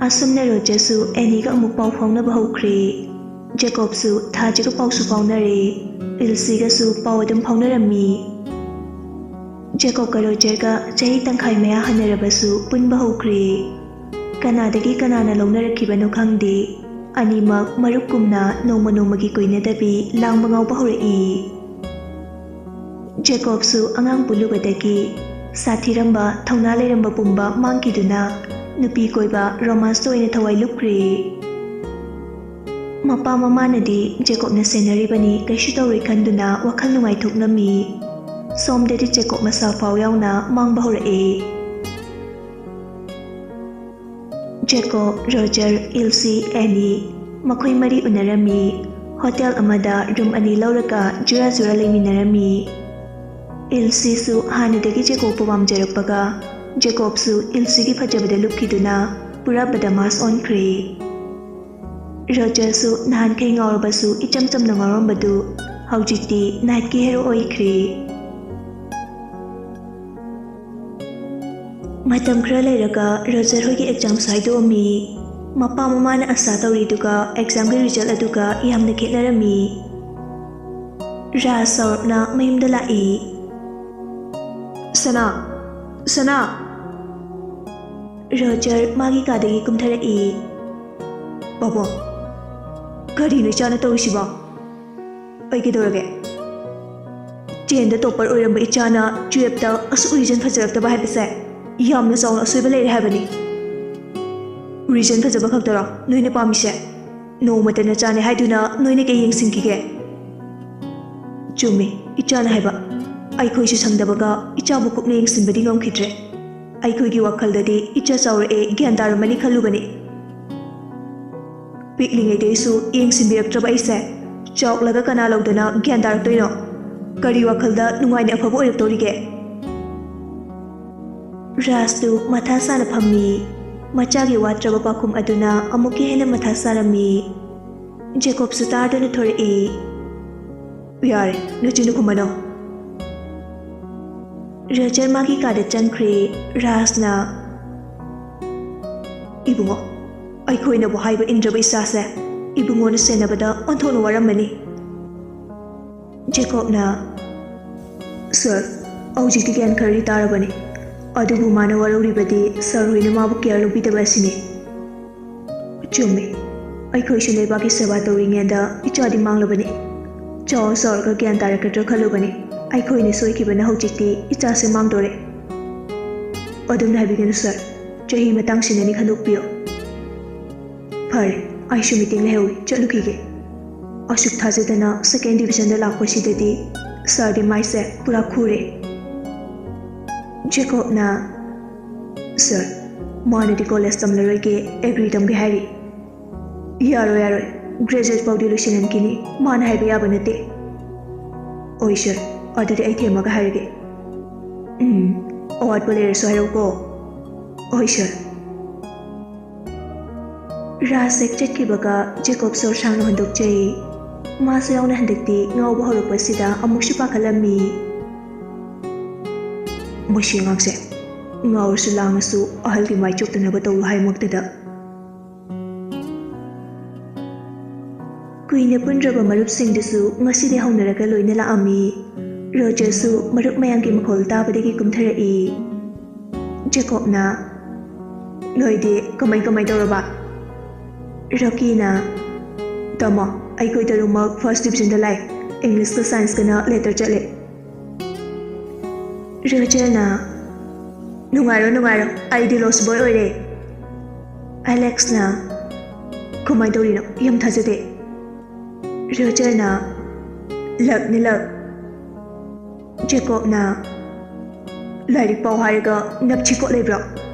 ꯑꯁꯨꯝꯅ ꯔꯣꯖꯔꯁꯨ ꯑꯦꯅꯤꯒ ꯑꯃꯨꯛ ꯄꯥꯎ ꯐꯥꯎꯅꯕ ꯍꯧꯈ꯭ꯔꯦ꯫ ꯖꯦꯀꯣꯕꯁꯨ ꯊꯥꯖꯒ ꯄꯥꯎꯁꯨ ꯐꯥꯎꯅꯔꯦ꯫ ꯏꯜꯁꯤꯒꯁꯨ ꯄꯥꯎ ꯑꯗꯨꯝ ꯐꯥꯎꯅꯔꯝꯃꯤ꯫ ꯖꯦꯀꯣꯕꯀ ꯔꯣꯖꯔꯒ ꯆꯍꯤ ꯇꯪꯈꯥꯏ ꯃꯌꯥ ꯍꯟꯅꯔꯕꯁꯨ ꯄꯨꯟꯕ ꯍꯧꯈ꯭ꯔꯦ꯫ ꯀꯅꯥꯗꯒꯤ ꯀꯅꯥꯅ ꯂꯧꯅꯔꯛꯈꯤꯕꯅꯣ ꯈꯪꯗꯦ, ꯑꯅꯤꯃꯛ ꯃꯔꯨꯞꯀꯨꯝꯅ ꯅꯣꯡꯃ ꯅꯣꯡꯃꯒꯤ ꯀꯣꯏꯅꯗꯕꯤ ꯂꯥꯡꯕ ꯉꯥꯎꯕ ꯍꯧꯔꯛꯏ꯫ ꯖꯦꯀꯣꯕꯁꯨ ꯑꯉꯥꯡ ꯄꯨꯜꯂꯨꯕꯗꯒꯤ ꯁꯥꯊꯤꯔꯝꯕ, ꯊꯧꯅꯥ ꯂꯩꯔꯝꯕ ꯄꯨꯝꯕ ꯃꯥꯡꯈꯤꯗꯨꯅ ꯅꯨꯄꯤ ꯀꯣꯏꯕ, ꯔꯣꯃꯥꯟꯁꯇ ꯑꯣꯏꯅ ꯊꯋꯥꯏ ꯂꯨꯞꯈ꯭ꯔꯦ꯫ ꯃꯄꯥ ꯃꯃꯥꯅꯗꯤ ꯖꯦꯀꯣꯕꯅ ꯁꯦꯟꯅꯔꯤꯕꯅꯤ, ꯀꯩꯁꯨ ꯇꯧꯔꯣꯏ ꯈꯟꯗꯨꯅ ꯋꯥꯈꯜ ꯅꯨꯡꯉꯥꯏꯊꯣꯛꯂꯝꯃꯤ꯫ ꯁꯣꯝꯗꯗꯤ ꯖꯦꯀꯣꯕ ꯃꯁꯥ ꯐꯥꯎ ꯌꯥꯎꯅ ꯃꯥꯡꯕ ꯍꯧꯔꯛꯑꯦ꯫ ꯖꯦꯀꯣꯕ, ꯔꯣꯖꯔ, ꯏꯜꯁꯤ, ꯑꯦꯅꯤ, ꯃꯈꯣꯏ ꯃꯔꯤ ꯎꯅꯔꯝꯃꯤ꯫ ꯍꯣꯇꯦꯜ ꯑꯃꯗ ꯔꯨꯝ ꯑꯅꯤ ꯂꯧꯔꯒ ꯖꯨꯔꯥ ꯖꯨꯔꯥ ꯂꯩꯃꯤꯟꯅꯔꯝꯃꯤ꯫ ꯏꯜꯁꯤꯁꯨ ꯍꯥꯟꯅꯗꯒꯤ ꯖꯦꯀꯣꯕꯄꯨ ꯄꯥꯝꯖꯔꯛꯄꯒ, ꯖꯦꯀꯣꯕꯁꯨ ꯏꯜꯁꯤꯒꯤ ꯐꯖꯕꯗ ꯂꯨꯞꯈꯤꯗꯨꯅ ꯄꯨꯔꯥ ꯕꯗꯃꯥꯁ ꯑꯣꯟꯈ꯭ꯔꯦ꯫ ꯔꯣꯖꯔꯁꯨ ꯅꯍꯥꯟꯈꯩ ꯉꯥꯎꯔꯕꯁꯨ ꯏꯆꯝ ꯆꯝꯅ ꯉꯥꯎꯔꯝꯕꯗꯨ ꯍꯧꯖꯤꯛꯇꯤ ꯅꯥꯏꯠꯀꯤ ꯍꯦꯔꯣ ꯑꯣꯏꯈ꯭ꯔꯦ꯫ ꯃꯇꯝ ꯈꯔ ꯂꯩꯔꯒ ꯔꯣꯖꯔ ꯍꯣꯏꯒꯤ ꯑꯦꯛꯖꯥꯝꯁꯨ ꯍꯥꯏꯗꯣꯛꯑꯝꯃꯤ꯫ ꯃꯄꯥ ꯃꯃꯥꯅ ꯑꯁꯥ ꯇꯧꯔꯤꯗꯨꯒ ꯑꯦꯛꯖꯥꯝꯒꯤ ꯔꯤꯖꯜ ꯑꯗꯨꯒ ꯌꯥꯝꯅ ꯈꯦꯠꯅꯔꯝꯃꯤ꯫ ꯔꯥꯖ ꯆꯥꯎꯔꯞꯅ ꯃꯌꯨꯝꯗ ꯂꯥꯛꯏ꯫ "ꯁꯅꯥ! ꯁꯅꯥ!" ꯔꯣꯖꯔ ꯃꯥꯒꯤ ꯀꯥꯗꯒꯤ ꯀꯨꯝꯊꯔꯛꯏ꯫ "ꯄꯥꯕꯨꯡ, ꯀꯔꯤꯅꯣ ꯏꯆꯥꯅ ꯇꯧꯔꯤꯁꯤꯕꯣ? ꯑꯩ ꯀꯩꯗꯧꯔꯒꯦ? ꯇꯦꯟꯗ ꯇꯣꯞꯄꯔ ꯑꯣꯏꯔꯝꯕ ꯏꯆꯥꯅ ꯇꯨꯌꯦꯜꯞꯇ ꯑꯁꯨꯛ ꯔꯤꯖꯜ ꯐꯖꯔꯛꯇꯕ ꯍꯥꯏꯕꯁꯦ ꯌꯥꯝꯅ ꯆꯥꯎꯅ ꯑꯁꯣꯏꯕ ꯂꯩꯔꯦ ꯍꯥꯏꯕꯅꯤ꯫ ꯔꯤꯖꯜ ꯐꯖꯕ ꯈꯛꯇꯔꯣ ꯅꯣꯏꯅ ꯄꯥꯝꯃꯤꯁꯦ? ꯅꯣꯡꯃꯇ ꯅꯆꯥꯅꯦ ꯍꯥꯏꯗꯨꯅ ꯅꯣꯏꯅ ꯀꯩ ꯌꯦꯡꯁꯤꯟꯈꯤꯒꯦ?" "ꯆꯨꯝꯃꯤ, ꯏꯆꯥꯅ ꯍꯥꯏꯕ꯫ ꯑꯩꯈꯣꯏꯁꯨ ꯁꯪꯗꯕꯒ ꯏꯆꯥꯕꯨ ꯀꯨꯞꯅ ꯌꯦꯡꯁꯤꯟꯕꯗꯤ ꯉꯝꯈꯤꯗ꯭ꯔꯦ꯫ ꯑꯩꯈꯣꯏꯒꯤ ꯋꯥꯈꯜꯗꯗꯤ ꯏꯆꯥ ꯆꯥꯎꯔꯛꯑꯦ, ꯒ꯭ꯌꯥꯟ ꯇꯥꯔꯝꯃꯅꯤ ꯈꯜꯂꯨꯕꯅꯤ꯫ ꯄꯤꯛꯂꯤꯉꯩꯗꯩꯁꯨ ꯌꯦꯡꯁꯤꯟꯕꯤꯔꯛꯇ꯭ꯔꯕ ꯑꯩꯁꯦ ꯆꯥꯎꯔꯛꯂꯒ ꯀꯅꯥ ꯂꯧꯗꯅ ꯒ꯭ꯌꯥꯟ ꯇꯥꯔꯛꯇꯣꯏꯅꯣ? ꯀꯔꯤ ꯋꯥꯈꯜꯗ ꯅꯨꯡꯉꯥꯏꯅ ꯑꯐꯕ ꯑꯣꯏꯔꯛꯇꯧꯔꯤꯒꯦ?" ꯔꯥꯖꯇꯨ ꯃꯊꯥ ꯁꯥꯅ ꯐꯝꯃꯤ꯫ ꯃꯆꯥꯒꯤ ꯋꯥꯠꯇ꯭ꯔꯕ ꯄꯥꯎꯈꯨꯝ ꯑꯗꯨꯅ ꯑꯃꯨꯛꯀ ꯍꯦꯟꯅ ꯃꯊꯥ ꯁꯥꯔꯝꯃꯤ꯫ ꯖꯦꯀꯣꯕꯁꯨ ꯇꯥꯗꯨꯅ ꯊꯣꯔꯛꯏ꯫ "ꯌꯥꯔꯦ, ꯅꯆꯤꯟꯗꯨ ꯈꯨꯝꯃꯅꯨ꯫" ꯔꯣꯖꯔ ꯃꯥꯒꯤ ꯀꯥꯗ ꯆꯪꯈ꯭ꯔꯦ꯫ ꯔꯥꯖꯅ, "ꯏꯕꯨꯡꯉꯣ, ꯑꯩꯈꯣꯏꯅꯕꯨ ꯍꯥꯏꯕ ꯏꯟꯗ꯭ꯔꯕ ꯏꯆꯥꯁꯦ ꯏꯕꯨꯡꯉꯣꯅ ꯁꯦꯟꯅꯕꯗ ꯑꯣꯟꯊꯣꯛꯅ ꯋꯥꯔꯝꯃꯅꯤ꯫ ꯖꯦꯀꯣꯕꯅ, "ꯁꯥꯔ, ꯍꯧꯖꯤꯛꯇꯤ ꯒ꯭ꯌꯥꯟ ꯈꯔꯗꯤ ꯇꯥꯔꯕꯅꯤ, ꯑꯗꯨꯕꯨ ꯃꯥꯅ ꯋꯥꯔꯧꯔꯤꯕꯗꯤ ꯁꯥꯔ ꯍꯣꯏꯅ ꯃꯥꯕꯨ ꯀꯤꯌꯔ ꯂꯧꯕꯤꯗꯕ ꯑꯁꯤꯅꯤ꯫" "ꯆꯨꯝꯃꯤ, ꯑꯩꯈꯣꯏꯁꯨ ꯂꯩꯕꯥꯛꯀꯤ ꯁꯦꯕꯥ ꯇꯧꯔꯤꯉꯩꯗ ꯏꯆꯥꯗꯤ ꯃꯥꯡꯂꯕꯅꯤ꯫ ꯆꯥꯎꯔ ꯆꯥꯎꯔꯒ ꯒ꯭ꯌꯥꯟ ꯇꯥꯔꯛꯀꯗ꯭ꯔꯥ ꯈꯜꯂꯨꯕꯅꯤ꯫ ꯑꯩꯈꯣꯏꯅ ꯁꯣꯏꯈꯤꯕꯅ ꯍꯧꯖꯤꯛꯇꯤ ꯏꯆꯥꯁꯦ ꯃꯥꯡꯗꯣꯔꯦ꯫" "ꯑꯗꯨꯝꯅ ꯍꯥꯏꯕꯤꯒꯅꯨ ꯁꯥꯔ, ꯆꯍꯤ ꯃꯇꯥꯡꯁꯤꯅꯅꯤ ꯈꯟꯗꯣꯛꯄꯤꯌꯨ꯫ ꯐꯔꯦ, ꯑꯩꯁꯨ ꯃꯤꯇꯤꯡ ꯂꯩꯍꯧꯏ, ꯆꯠꯂꯨꯈꯤꯒꯦ꯫ ꯑꯁꯨꯛ ꯊꯥꯖꯗꯅ ꯁꯦꯀꯦꯟ ꯗꯤꯕꯤꯖꯟꯗ ꯂꯥꯛꯄꯁꯤꯗꯗꯤ ꯁꯥꯔꯗꯤ ꯃꯥꯏꯁꯦ ꯄꯨꯔꯥ ꯈꯨꯔꯦ꯫" ꯖꯦꯀꯣꯕꯅ, "ꯁꯥꯔ, ꯃꯥꯅꯗꯤ ꯀꯣꯂꯦꯖ ꯇꯝꯂꯔꯣꯏꯒꯦ, ꯑꯦꯒ꯭ꯔꯤ ꯇꯝꯒꯦ ꯍꯥꯏꯔꯤ꯫" "ꯌꯥꯔꯣꯏ, ꯌꯥꯔꯣꯏ, ꯒ꯭ꯔꯦꯖꯨꯑꯦꯠ ꯐꯥꯎꯗꯤ ꯂꯣꯏꯁꯤꯜꯍꯟꯈꯤꯅꯤ, ꯃꯥꯅ ꯍꯥꯏꯕ ꯌꯥꯕ ꯅꯠꯇꯦ꯫" "ꯑꯣꯏ ꯁꯥꯔ, ꯑꯗꯨꯗꯤ ꯑꯩ ꯊꯦꯝꯃꯒ ꯍꯥꯏꯔꯒꯦ꯫" "ꯎꯝ, ꯑꯋꯥꯠꯄ ꯂꯩꯔꯁꯨ ꯍꯥꯏꯔꯛꯎꯀꯣ꯫" "ꯑꯣꯏ ꯁꯥꯔ꯫" ꯔꯥꯖ ꯍꯦꯛ ꯆꯠꯈꯤꯕꯒ ꯖꯦꯀꯣꯕ ꯁꯣꯔ ꯁꯥꯡꯅ ꯍꯣꯟꯗꯣꯛꯆꯩ꯫ ꯃꯥꯁꯨ ꯌꯥꯎꯅ ꯍꯟꯗꯛꯇꯤ ꯉꯥꯎꯕ ꯍꯧꯔꯛꯄꯁꯤꯗ ꯑꯃꯨꯛꯁꯨ ꯄꯥꯈꯠꯂꯝꯃꯤ꯫ "ꯃꯁꯤ ꯑꯉꯥꯡꯁꯦ ꯉꯥꯎꯔꯁꯨ ꯂꯥꯡꯉꯁꯨ ꯑꯍꯜꯒꯤ ꯃꯥꯏ ꯆꯣꯞꯇꯅꯕ ꯇꯧꯔꯨ ꯍꯥꯏꯃꯛꯇꯗ꯫" ꯀꯨꯏꯅ ꯄꯨꯟꯗ꯭ꯔꯕ ꯃꯔꯨꯞꯁꯤꯡꯗꯨꯁꯨ ꯉꯁꯤꯗꯤ ꯍꯧꯅꯔꯒ ꯂꯣꯏꯅ ꯂꯥꯛꯑꯝꯃꯤ꯫ ꯔꯣꯖꯔꯁꯨ ꯃꯔꯨꯞ ꯃꯌꯥꯝꯒꯤ ꯃꯈꯣꯜ ꯇꯥꯕꯗꯒꯤ ꯀꯨꯝꯊꯔꯛꯏ꯫ ꯖꯦꯀꯣꯕꯅ, "ꯅꯣꯏꯗꯤ ꯀꯃꯥꯏ ꯀꯃꯥꯏ ꯇꯧꯔꯕ?" ꯔꯣꯀꯤꯅ, "ꯇꯥꯃꯣ, ꯑꯩꯈꯣꯏ ꯇꯔꯨꯛꯃꯛ ꯐꯥꯔꯁ ꯗꯤꯕꯤꯖꯟꯗ ꯂꯥꯛꯏ꯫ ꯏꯪꯂꯤꯁꯀ ꯁꯥꯏꯟꯁꯀꯅ ꯂꯦꯇꯔ ꯆꯠꯂꯦ꯫" ꯔꯣꯖꯔꯅ, "ꯅꯨꯡꯉꯥꯏꯔꯣ, ꯅꯨꯡꯉꯥꯏꯔꯣ, ꯑꯩꯗꯤ ꯂꯣꯁ ꯕꯣꯏ ꯑꯣꯏꯔꯦ꯫" ꯑꯦꯂꯦꯛꯁꯅ, "ꯀꯃꯥꯏ ꯇꯧꯔꯤꯅꯣ? ꯌꯥꯝ ꯊꯥꯖꯗꯦ꯫" ꯔꯣꯖꯔꯅ, "ꯂꯛꯅꯤ ꯂꯛ꯫" ꯖꯦꯀꯣꯕꯅ, "ꯂꯥꯏꯔꯤꯛ ꯄꯥꯎ ꯍꯥꯏꯔꯒ ꯅꯞꯁꯤ ꯀꯣꯠ ꯂꯩꯕ꯭ꯔꯣ?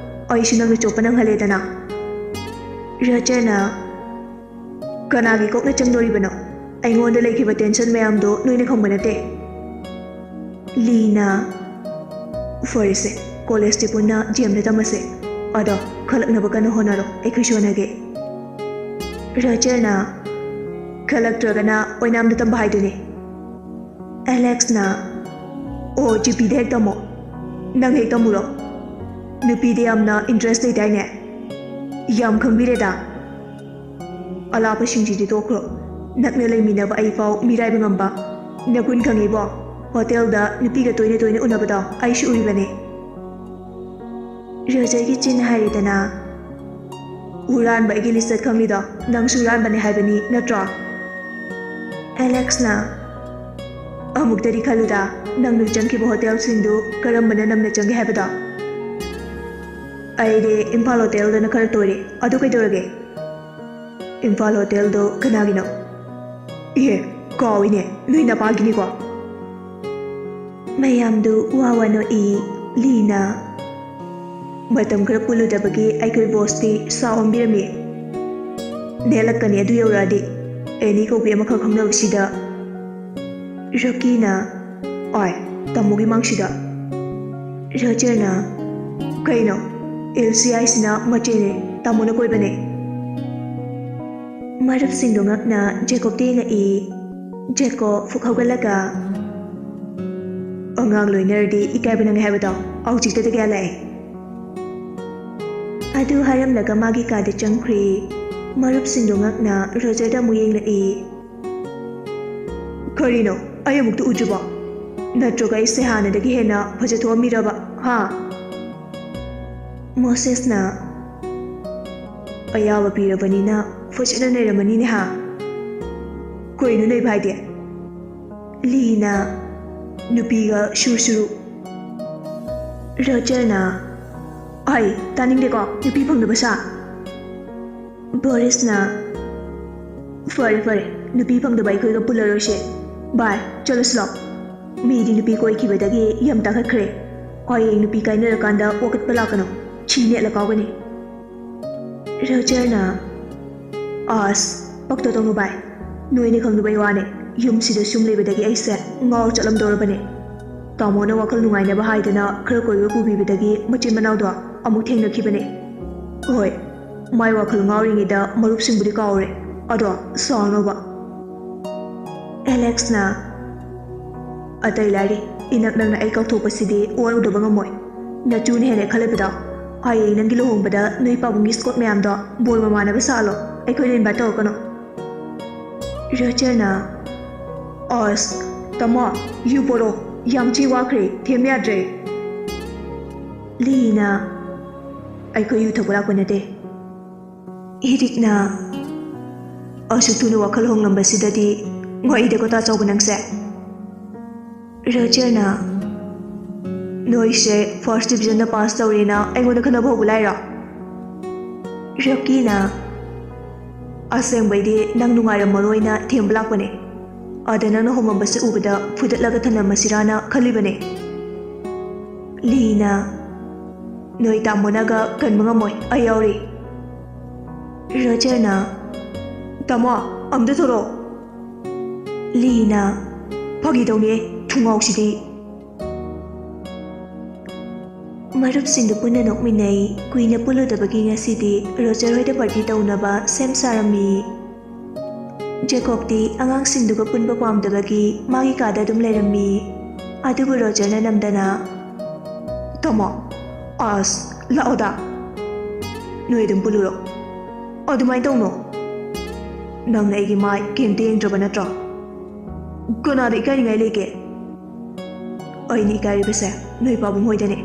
ꯑꯩꯁꯨ ꯅꯪꯅ ꯆꯣꯞꯄ ꯅꯪꯍꯜꯂꯦꯗꯅ꯫" ꯔꯣꯖꯔꯅ, "ꯀꯅꯥꯒꯤ ꯀꯣꯛꯅ ꯆꯪꯗꯣꯔꯤꯕꯅꯣ? ꯑꯩꯉꯣꯟꯗ ꯂꯩꯈꯤꯕ ꯇꯦꯟꯁꯟ ꯃꯌꯥꯝꯗꯣ ꯅꯣꯏꯅ ꯈꯪꯕ ꯅꯠꯇꯦ꯫" ꯂꯤꯅ, "ꯐꯔꯦꯁꯦ, ꯀꯣꯂꯦꯖꯇꯤ ꯄꯨꯟꯅ ꯖꯤ ꯑꯦꯝꯗ ꯇꯝꯃꯁꯦ꯫ ꯑꯗꯣ ꯈꯜꯂꯛꯅꯕ ꯀꯟꯅ ꯍꯣꯠꯅꯔꯣ, ꯑꯩꯈꯣꯏꯁꯨ ꯍꯣꯠꯅꯒꯦ꯫" ꯔꯣꯖꯔꯅ, "ꯈꯜꯂꯛꯇ꯭ꯔꯒꯅ ꯑꯣꯏꯅꯥꯝꯗ ꯇꯝꯕ ꯍꯥꯏꯗꯨꯅꯤ꯫" ꯑꯦꯂꯦꯛꯁꯅ, "ꯑꯣ, ꯖꯤ ꯄꯤꯗ ꯍꯦꯛ ꯇꯝꯃꯣ꯫ ꯅꯪ ꯍꯦꯛ ꯇꯝꯃꯨꯔꯣ꯫ ꯅꯨꯄꯤꯗ ꯌꯥꯝꯅ ꯏꯟꯇꯔꯦꯁ ꯂꯩꯗꯥꯏꯅꯦ?" ꯌꯥꯝ ꯈꯪꯕꯤꯔꯦꯗ꯫ ꯑꯂꯥꯞꯄꯁꯤꯡꯁꯤꯗꯤ ꯇꯣꯛꯈ꯭ꯔꯣ, ꯅꯛꯅ ꯂꯩꯃꯤꯟꯅꯕ ꯑꯩꯐꯥꯎ ꯃꯤꯔꯥꯏꯕ ꯉꯝꯕ꯫ ꯅꯒꯨꯟ ꯈꯪꯉꯤꯕꯣ, ꯍꯣꯇꯦꯜꯗ ꯅꯨꯄꯤꯒ ꯇꯣꯏꯅ ꯇꯣꯏꯅ ꯎꯅꯕꯗꯣ ꯑꯩꯁꯨ ꯎꯔꯤꯕꯅꯦ꯫ ꯔꯣꯖꯔꯒꯤ ꯆꯤꯟ ꯍꯥꯏꯔꯦꯗꯅ꯫ ꯍꯨꯔꯥꯟꯕ ꯑꯩꯒꯤ ꯂꯤꯆꯠ ꯈꯪꯂꯤꯗꯣ ꯅꯪꯁꯨ ꯍꯨꯔꯥꯟꯕꯅꯦ ꯍꯥꯏꯕꯅꯤ ꯅꯠꯇ꯭ꯔꯣ? ꯑꯦꯂꯦꯛꯁꯅ, ꯑꯃꯨꯛꯇꯗꯤ ꯈꯜꯂꯨꯗ, ꯅꯪꯅ ꯆꯪꯈꯤꯕ ꯍꯣꯇꯦꯜꯁꯤꯡꯗꯨ ꯀꯔꯝꯕꯅ ꯅꯝꯅ ꯆꯪꯒꯦ ꯍꯥꯏꯕꯗꯣ꯫ ꯑꯩꯗꯤ ꯏꯝꯐꯥꯜ ꯍꯣꯇꯦꯜꯗꯅ ꯈꯔ ꯇꯣꯏꯔꯦ꯫ ꯑꯗꯨ ꯀꯩꯗꯧꯔꯒꯦ? ꯏꯝꯐꯥꯜ ꯍꯣꯇꯦꯜꯗꯣ ꯀꯅꯥꯒꯤꯅꯣ? ꯏꯍꯦ, ꯀꯥꯎꯏꯅꯦ, ꯅꯣꯏ ꯅꯄꯥꯒꯤꯅꯤꯀꯣ꯫ ꯃꯌꯥꯝꯗꯨ ꯋꯥ ꯋꯥ ꯅꯣꯛꯏ꯫ ꯂꯤꯅ, ꯃꯇꯝ ꯈꯔ ꯄꯨꯜꯂꯨꯗꯕꯒꯤ ꯑꯩꯈꯣꯏ ꯕꯣꯁꯇꯤ ꯁꯥꯎ ꯑꯣꯟꯕꯤꯔꯝꯃꯤ꯫ ꯅꯦꯜꯂꯛꯀꯅꯤ ꯑꯗꯨ ꯌꯧꯔꯛꯑꯗꯤ꯫ ꯑꯦꯅꯤ ꯀꯧꯕꯤ ꯑꯃꯈꯛ ꯈꯪꯅꯕꯁꯤꯗ꯫ ꯔꯣꯀꯤꯅ, ꯑꯣꯏ, ꯇꯥꯃꯣꯒꯤ ꯃꯥꯡꯁꯤꯗ꯫ ꯔꯣꯖꯔꯅ, ꯀꯩꯅꯣ? ꯑꯦꯜꯁꯤ ꯍꯥꯏꯁꯤꯅ ꯃꯆꯦꯅꯦ, ꯇꯥꯃꯣꯅ ꯀꯣꯏꯕꯅꯦ꯫ ꯃꯔꯨꯞꯁꯤꯡꯗꯣ ꯉꯛꯅ ꯖꯦꯀꯣꯕꯇ ꯌꯦꯡꯉꯛꯏ꯫ ꯖꯦꯀꯣꯕ ꯐꯨꯛ ꯍꯧꯒꯠꯂꯒ, ꯑꯉꯥꯡ ꯂꯣꯏꯅꯔꯗꯤ ꯏꯀꯥꯏꯕ ꯅꯪꯉꯦ ꯍꯥꯏꯕꯗꯣ ꯍꯧꯖꯤꯛꯇꯗ ꯀꯌꯥ ꯂꯥꯛꯑꯦ꯫ ꯑꯗꯨ ꯍꯥꯏꯔꯝꯂꯒ ꯃꯥꯒꯤ ꯀꯥꯗ ꯆꯪꯈ꯭ꯔꯦ꯫ ꯃꯔꯨꯞꯁꯤꯡꯗꯣ ꯉꯛꯅ ꯔꯣꯖꯔꯗ ꯑꯃꯨꯛ ꯌꯦꯡꯂꯛꯏ꯫ ꯀꯔꯤꯅꯣ? ꯑꯩ ꯑꯃꯨꯛꯇ ꯎꯗ꯭ꯔꯤꯕꯣ? ꯅꯠꯇ꯭ꯔꯒ ꯑꯩꯁꯦ ꯍꯥꯟꯅꯗꯒꯤ ꯍꯦꯟꯅ ꯐꯖꯊꯣꯛꯑꯝꯃꯤꯔꯕ? ꯍꯥ? ꯃꯣꯁꯦꯁꯅ, ꯑꯌꯥꯕ ꯄꯤꯔꯕꯅꯤꯅ ꯐꯖꯅ ꯅꯩꯔꯝꯃꯅꯤꯅꯦ ꯍꯥ? ꯀꯩꯅꯣ ꯅꯩꯕ ꯍꯥꯏꯗꯤ? ꯂꯤꯅ, ꯅꯨꯄꯤꯒ ꯁꯨꯔꯨ ꯁꯨꯔꯨ꯫ ꯔꯣꯖꯔꯅ, ꯑꯩ ꯇꯥꯅꯤꯡꯗꯦꯀꯣ ꯅꯨꯄꯤ ꯐꯪꯗꯕ ꯁꯥ꯫ ꯕꯣꯔꯤꯁꯅ, ꯐꯔꯦ ꯐꯔꯦ, ꯅꯨꯄꯤ ꯐꯪꯗꯕ ꯑꯩꯈꯣꯏꯒ ꯄꯨꯜꯂꯔꯣꯏꯁꯦ꯫ ꯕꯥꯏ, ꯆꯠꯂꯁꯤ ꯂꯥꯎ꯫ ꯃꯤꯗꯤ ꯅꯨꯄꯤ ꯀꯣꯏꯈꯤꯕꯗꯒꯤ ꯌꯥꯝ ꯇꯥꯈꯠꯈ꯭ꯔꯦ꯫ ꯍꯌꯦꯡ ꯅꯨꯄꯤ ꯀꯥꯏꯅꯔꯀꯥꯟꯗ ꯋꯥꯀꯠꯄ ꯂꯥꯛꯀꯅꯨ꯫ ꯊꯤ ꯅꯦꯠꯂ ꯀꯥꯎꯒꯅꯤ꯫ ꯔꯣꯖꯔꯅ, ꯑꯁ, ꯄꯛꯇ ꯇꯧꯅꯨ ꯚꯥꯏ꯫ ꯅꯣꯏꯅ ꯈꯪꯗꯕꯩ ꯋꯥꯅꯦ꯫ ꯌꯨꯝꯁꯤꯗ ꯁꯨꯝ ꯂꯩꯕꯗꯒꯤ ꯑꯩꯁꯦ ꯉꯥꯎ ꯆꯠꯂꯝꯗꯧꯔꯕꯅꯦ꯫ ꯇꯥꯃꯣꯅ ꯋꯥꯈꯜ ꯅꯨꯡꯉꯥꯏꯅꯕ ꯍꯥꯏꯗꯅ ꯈꯔ ꯀꯣꯏꯕ ꯄꯨꯕꯤꯕꯗꯒꯤ ꯃꯆꯤꯟ ꯃꯅꯥꯎꯗꯣ ꯑꯃꯨꯛ ꯊꯦꯡꯅꯈꯤꯕꯅꯦ꯫ ꯍꯣꯏ, ꯃꯥꯏ ꯋꯥꯈꯜ ꯉꯥꯎꯔꯤꯉꯩꯗ ꯃꯔꯨꯞꯁꯤꯡꯕꯨꯗꯤ ꯀꯥꯎꯔꯦ꯫ ꯑꯗꯣ ꯁꯥꯎꯅꯣꯕ꯫ ꯑꯦꯂꯦꯛꯁꯅ, ꯑꯇꯩ ꯂꯥꯏꯔꯤ, ꯏꯅꯛ ꯅꯛꯅ ꯑꯩ ꯀꯥꯎꯊꯣꯛꯄꯁꯤꯗꯤ ꯋꯥꯔꯧꯗꯕ ꯉꯝꯃꯣꯏ꯫ ꯅꯆꯨꯅ ꯍꯦꯜꯂꯦ ꯈꯜꯂꯕꯗꯣ꯫ ꯍꯌꯦꯡ ꯅꯪꯒꯤ ꯂꯨꯍꯣꯡꯕꯗ ꯅꯣꯏ ꯄꯥꯕꯨꯡꯒꯤ ꯁ꯭ꯀꯣꯠ ꯃꯌꯥꯝꯗꯣ ꯕꯣꯜ ꯃꯃꯥꯟꯅꯕ ꯁꯥꯍꯜꯂꯣ, ꯑꯩꯈꯣꯏꯗ ꯏꯟꯚꯥꯏꯠ ꯇꯧꯔꯛꯀꯅꯨ꯫ ꯔꯣꯖꯔꯅ, ꯑꯁ, ꯇꯥꯃꯣ, ꯌꯨ ꯄꯣꯔꯛꯑꯣ, ꯌꯥꯝ ꯊꯤ ꯋꯥꯈ꯭ꯔꯦ, ꯊꯦꯝ ꯌꯥꯗ꯭ꯔꯦ꯫ ꯂꯤꯅ, ꯑꯩꯈꯣꯏ ꯌꯨ ꯊꯛꯄ ꯂꯥꯛꯄ ꯅꯠꯇꯦ꯫ ꯏꯔꯤꯛꯅ, ꯑꯁꯨꯛ ꯊꯨꯅ ꯋꯥꯈꯜ ꯍꯣꯡꯂꯝꯕꯁꯤꯗꯗꯤ ꯉꯛꯏꯗꯀꯣ ꯇꯥ ꯆꯥꯎꯕ ꯅꯪꯁꯦ꯫ ꯔꯣꯖꯔꯅ, ꯅꯣꯏꯁꯦ ꯐꯥꯔꯁ ꯗꯤꯕꯤꯖꯟꯗ ꯄꯥꯁ ꯇꯧꯔꯦꯅ ꯑꯩꯉꯣꯟꯗ ꯈꯟꯅꯕ ꯍꯧꯕ ꯂꯥꯏꯔꯣ? ꯔꯣꯀꯤꯅ, ꯑꯁꯦꯡꯕꯩꯗꯤ ꯅꯪ ꯅꯨꯡꯉꯥꯏꯔꯝꯃꯔꯣꯏꯅ ꯊꯦꯝꯕ ꯂꯥꯛꯄꯅꯦ꯫ ꯑꯗ ꯅꯪꯅ ꯍꯣꯝꯃꯝꯕꯁꯦ ꯎꯕꯗ ꯐꯨꯗꯠꯂꯒ ꯊꯝꯂꯝꯃꯁꯤꯔꯥꯅ ꯈꯜꯂꯤꯕꯅꯦ꯫ ꯂꯤꯅ, ꯅꯣꯏ ꯇꯥꯃꯣꯅꯒ ꯀꯟꯕ ꯉꯝꯃꯣꯏ, ꯑꯩ ꯌꯥꯎꯔꯤ꯫ ꯔꯣꯖꯔꯅ, ꯇꯥꯃꯣ, ꯑꯝꯇ ꯊꯣꯔꯛꯑꯣ꯫ ꯂꯤꯅ, ꯐꯥꯒꯤ ꯇꯧꯅꯦ, ꯊꯨꯡꯉꯥꯎꯁꯤꯗꯤ꯫ ꯃꯔꯨꯞꯁꯤꯡꯗꯨ ꯄꯨꯟꯅ ꯅꯣꯛꯃꯤꯟꯅꯩ꯫ ꯀꯨꯏꯅ ꯄꯨꯜꯂꯨꯗꯕꯒꯤ ꯉꯁꯤꯗꯤ ꯔꯣꯖꯔ ꯍꯣꯏꯗ ꯄꯥꯔꯇꯤ ꯇꯧꯅꯕ ꯁꯦꯝ ꯁꯥꯔꯝꯃꯤ꯫ ꯖꯦꯀꯣꯕꯇꯤ ꯑꯉꯥꯡꯁꯤꯡꯗꯨꯒ ꯄꯨꯟꯕ ꯄꯥꯝꯗꯕꯒꯤ ꯃꯥꯒꯤ ꯀꯥꯗ ꯑꯗꯨꯝ ꯂꯩꯔꯝꯃꯤ꯫ ꯑꯗꯨꯕꯨ ꯔꯣꯖꯔꯅ ꯅꯝꯗꯅ, ꯇꯥꯃꯣ, ꯑꯁ, ꯂꯥꯛꯑꯣꯗ꯫ ꯅꯣꯏ ꯑꯗꯨꯝ ꯄꯨꯜꯂꯨꯔꯣ꯫ ꯑꯗꯨꯃꯥꯏꯅ ꯇꯧꯅꯣ꯫ ꯅꯪꯅ ꯑꯩꯒꯤ ꯃꯥꯏ ꯀꯩꯝꯇ ꯌꯦꯡꯗ꯭ꯔꯕ ꯅꯠꯇ꯭ꯔꯣ? ꯀꯅꯥꯗ ꯏꯀꯥꯏꯅꯤꯡꯉꯥꯏ ꯂꯩꯒꯦ? ꯑꯩꯅ ꯏꯀꯥꯏꯔꯤꯕꯁꯦ ꯅꯣꯏ ꯄꯥꯕꯨꯡ ꯍꯣꯏꯗꯅꯦ꯫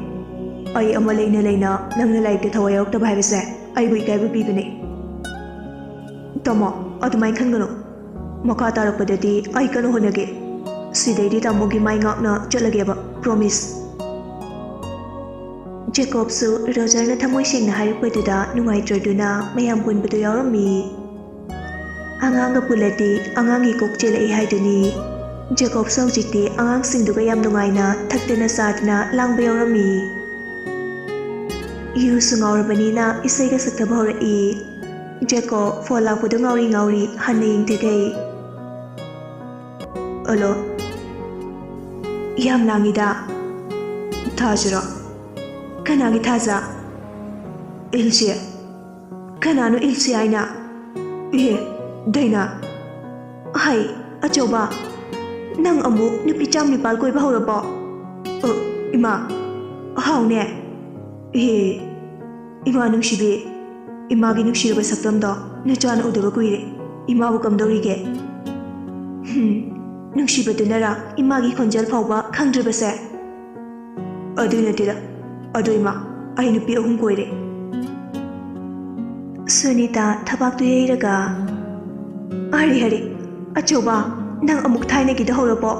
ꯑꯩ ꯑꯃ ꯂꯩꯅ ꯂꯩꯅ ꯅꯪꯅ ꯂꯥꯏꯔꯤꯛꯇ ꯊꯋꯥꯏ ꯌꯥꯎꯔꯛꯇꯕ ꯍꯥꯏꯕꯁꯦ ꯑꯩꯕꯨ ꯏꯀꯥꯏꯕ ꯄꯤꯕꯅꯦ꯫ ꯇꯥꯃꯣ, ꯑꯗꯨꯃꯥꯏꯅ ꯈꯟꯒꯅꯨ꯫ ꯃꯈꯥ ꯇꯥꯔꯛꯄꯗꯗꯤ ꯑꯩ ꯀꯟꯅ ꯍꯣꯠꯅꯒꯦ꯫ ꯁꯤꯗꯩꯗꯤ ꯇꯥꯃꯣꯒꯤ ꯃꯥꯏ ꯉꯥꯛꯅ ꯆꯠꯂꯒꯦꯕ, ꯄ꯭ꯔꯣꯃꯤꯁ꯫ ꯖꯦꯀꯣꯕꯁꯨ ꯔꯣꯖꯔꯅ ꯊꯃꯣꯏ ꯁꯦꯡꯅ ꯍꯥꯏꯔꯛꯄꯗꯨꯗ ꯅꯨꯡꯉꯥꯏꯇ꯭ꯔꯗꯨꯅ ꯃꯌꯥꯝ ꯄꯨꯟꯕꯗꯨ ꯌꯥꯎꯔꯝꯃꯤ꯫ ꯑꯉꯥꯡꯒ ꯄꯨꯜꯂꯗꯤ ꯑꯉꯥꯡꯒꯤ ꯀꯣꯛ ꯆꯦꯜꯂꯛꯏ ꯍꯥꯏꯗꯨꯅꯤ꯫ ꯖꯦꯀꯣꯕꯁꯨ ꯍꯧꯖꯤꯛꯇꯤ ꯑꯉꯥꯡꯁꯤꯡꯗꯨꯒ ꯌꯥꯝ ꯅꯨꯡꯉꯥꯏꯅ ꯊꯛꯇꯅ ꯆꯥꯗꯅ ꯂꯥꯡꯕ ꯌꯥꯎꯔꯝꯃꯤ꯫ ꯌꯨꯁꯨ ꯉꯥꯎꯔꯕꯅꯤꯅ ꯏꯁꯩꯒ ꯁꯛꯊꯕ ꯍꯧꯔꯛꯏ꯫ ꯖꯦꯀꯣꯕ ꯐꯣꯟ ꯂꯥꯛꯄꯗꯨ ꯉꯥꯎꯔꯤ ꯉꯥꯎꯔꯤ ꯍꯟꯅ ꯌꯦꯡꯊꯤꯈꯩ꯫ ꯍꯜꯂꯣ꯫ ꯌꯥꯝ ꯂꯥꯡꯉꯤꯗ꯫ ꯊꯥꯖꯔꯣ? ꯀꯅꯥꯒꯤ ꯊꯥꯖ? ꯏꯜꯁꯤ꯫ ꯀꯅꯥꯅꯣ ꯏꯜꯁꯤ ꯍꯥꯏꯅ? ꯏꯍꯦ, ꯗꯥꯏꯅꯥ꯫ ꯍꯩ, ꯑꯆꯧꯕ꯫ ꯅꯪ ꯑꯃꯨꯛ ꯅꯨꯄꯤ ꯆꯥꯝ ꯅꯤꯄꯥꯜ ꯀꯣꯏꯕ ꯍꯧꯔꯕꯣ? ꯑ, ꯏꯃꯥ꯫ ꯍꯥꯎꯅꯦ꯫ ꯏꯍꯦ꯫ ꯏꯃꯥ ꯅꯨꯡꯁꯤꯕꯤ, ꯏꯃꯥꯒꯤ ꯅꯨꯡꯁꯤꯔꯕ ꯁꯛꯇꯝꯗꯣ ꯅꯆꯥꯅ ꯎꯗꯕ ꯀꯨꯏꯔꯦ꯫ ꯏꯃꯥꯕꯨ ꯀꯝꯗꯧꯔꯤꯒꯦ? ꯍꯨꯝ, ꯅꯨꯡꯁꯤꯕꯗꯨꯅꯔꯥ ꯏꯃꯥꯒꯤ ꯈꯣꯟꯖꯦꯜ ꯐꯥꯎꯕ ꯈꯪꯗ꯭ꯔꯤꯕꯁꯦ? ꯑꯗꯨ ꯅꯠꯇꯦꯗ꯫ ꯑꯗꯣ ꯏꯃꯥ, ꯑꯩ ꯅꯨꯄꯤ ꯑꯍꯨꯝ ꯀꯣꯏꯔꯦ꯫ ꯁꯨꯅꯤꯇꯥ ꯊꯕꯥꯛꯇꯨ ꯌꯩꯔꯒ, "ꯑꯔꯦ, ꯑꯔꯦ, ꯑꯆꯧꯕ, ꯅꯪ ꯑꯃꯨꯛ ꯊꯥꯏꯅꯒꯤꯗ ꯍꯧꯔꯕꯣ?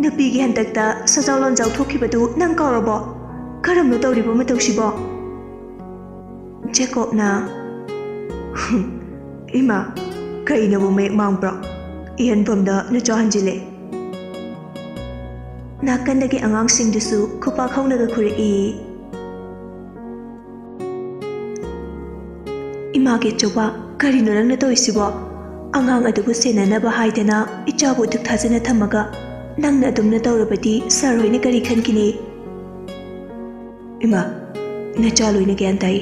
ꯅꯨꯄꯤꯒꯤ ꯍꯟꯗꯛꯇ ꯁꯖꯥꯎ ꯂꯣꯟꯖꯥꯎ ꯊꯣꯛꯈꯤꯕꯗꯨ ꯅꯪ ꯀꯥꯎꯔꯕꯣ? ꯀꯔꯝꯅꯣ ꯇꯧꯔꯤꯕ ꯃꯇꯧꯁꯤꯕꯣ?" ꯖꯦꯀꯣꯕꯅ, "ꯏꯃꯥ, ꯀꯩꯅꯕꯨ ꯃꯌꯦꯛ ꯃꯥꯡꯕ꯭ꯔꯣ? ꯏꯍꯟꯐꯝꯗ ꯅꯆꯥ ꯍꯟꯖꯤꯜꯂꯦ꯫" ꯅꯥꯀꯟꯗꯒꯤ ꯑꯉꯥꯡꯁꯤꯡꯗꯨꯁꯨ ꯈꯨꯄꯥꯛ ꯍꯧꯅꯒ ꯈꯨꯔꯛꯏ꯫ "ꯏꯃꯥꯒꯤ ꯑꯆꯧꯕ, ꯀꯔꯤꯅꯣ ꯅꯪꯅ ꯇꯧꯔꯤꯁꯤꯕꯣ? ꯑꯉꯥꯡ ꯑꯗꯨꯕꯨ ꯁꯦꯟꯅꯅꯕ ꯍꯥꯏꯗꯅ ꯏꯆꯥꯕꯨ ꯑꯗꯨꯛ ꯊꯥꯖꯅ ꯊꯝꯃꯒ ꯅꯪꯅ ꯑꯗꯨꯝꯅ ꯇꯧꯔꯕꯗꯤ ꯁꯥꯔ ꯍꯣꯏꯅ ꯀꯔꯤ ꯈꯟꯈꯤꯅꯤ?" "ꯏꯃꯥ, ꯅꯆꯥ ꯂꯣꯏꯅ ꯒ꯭ꯌꯥꯟ ꯇꯥꯏ꯫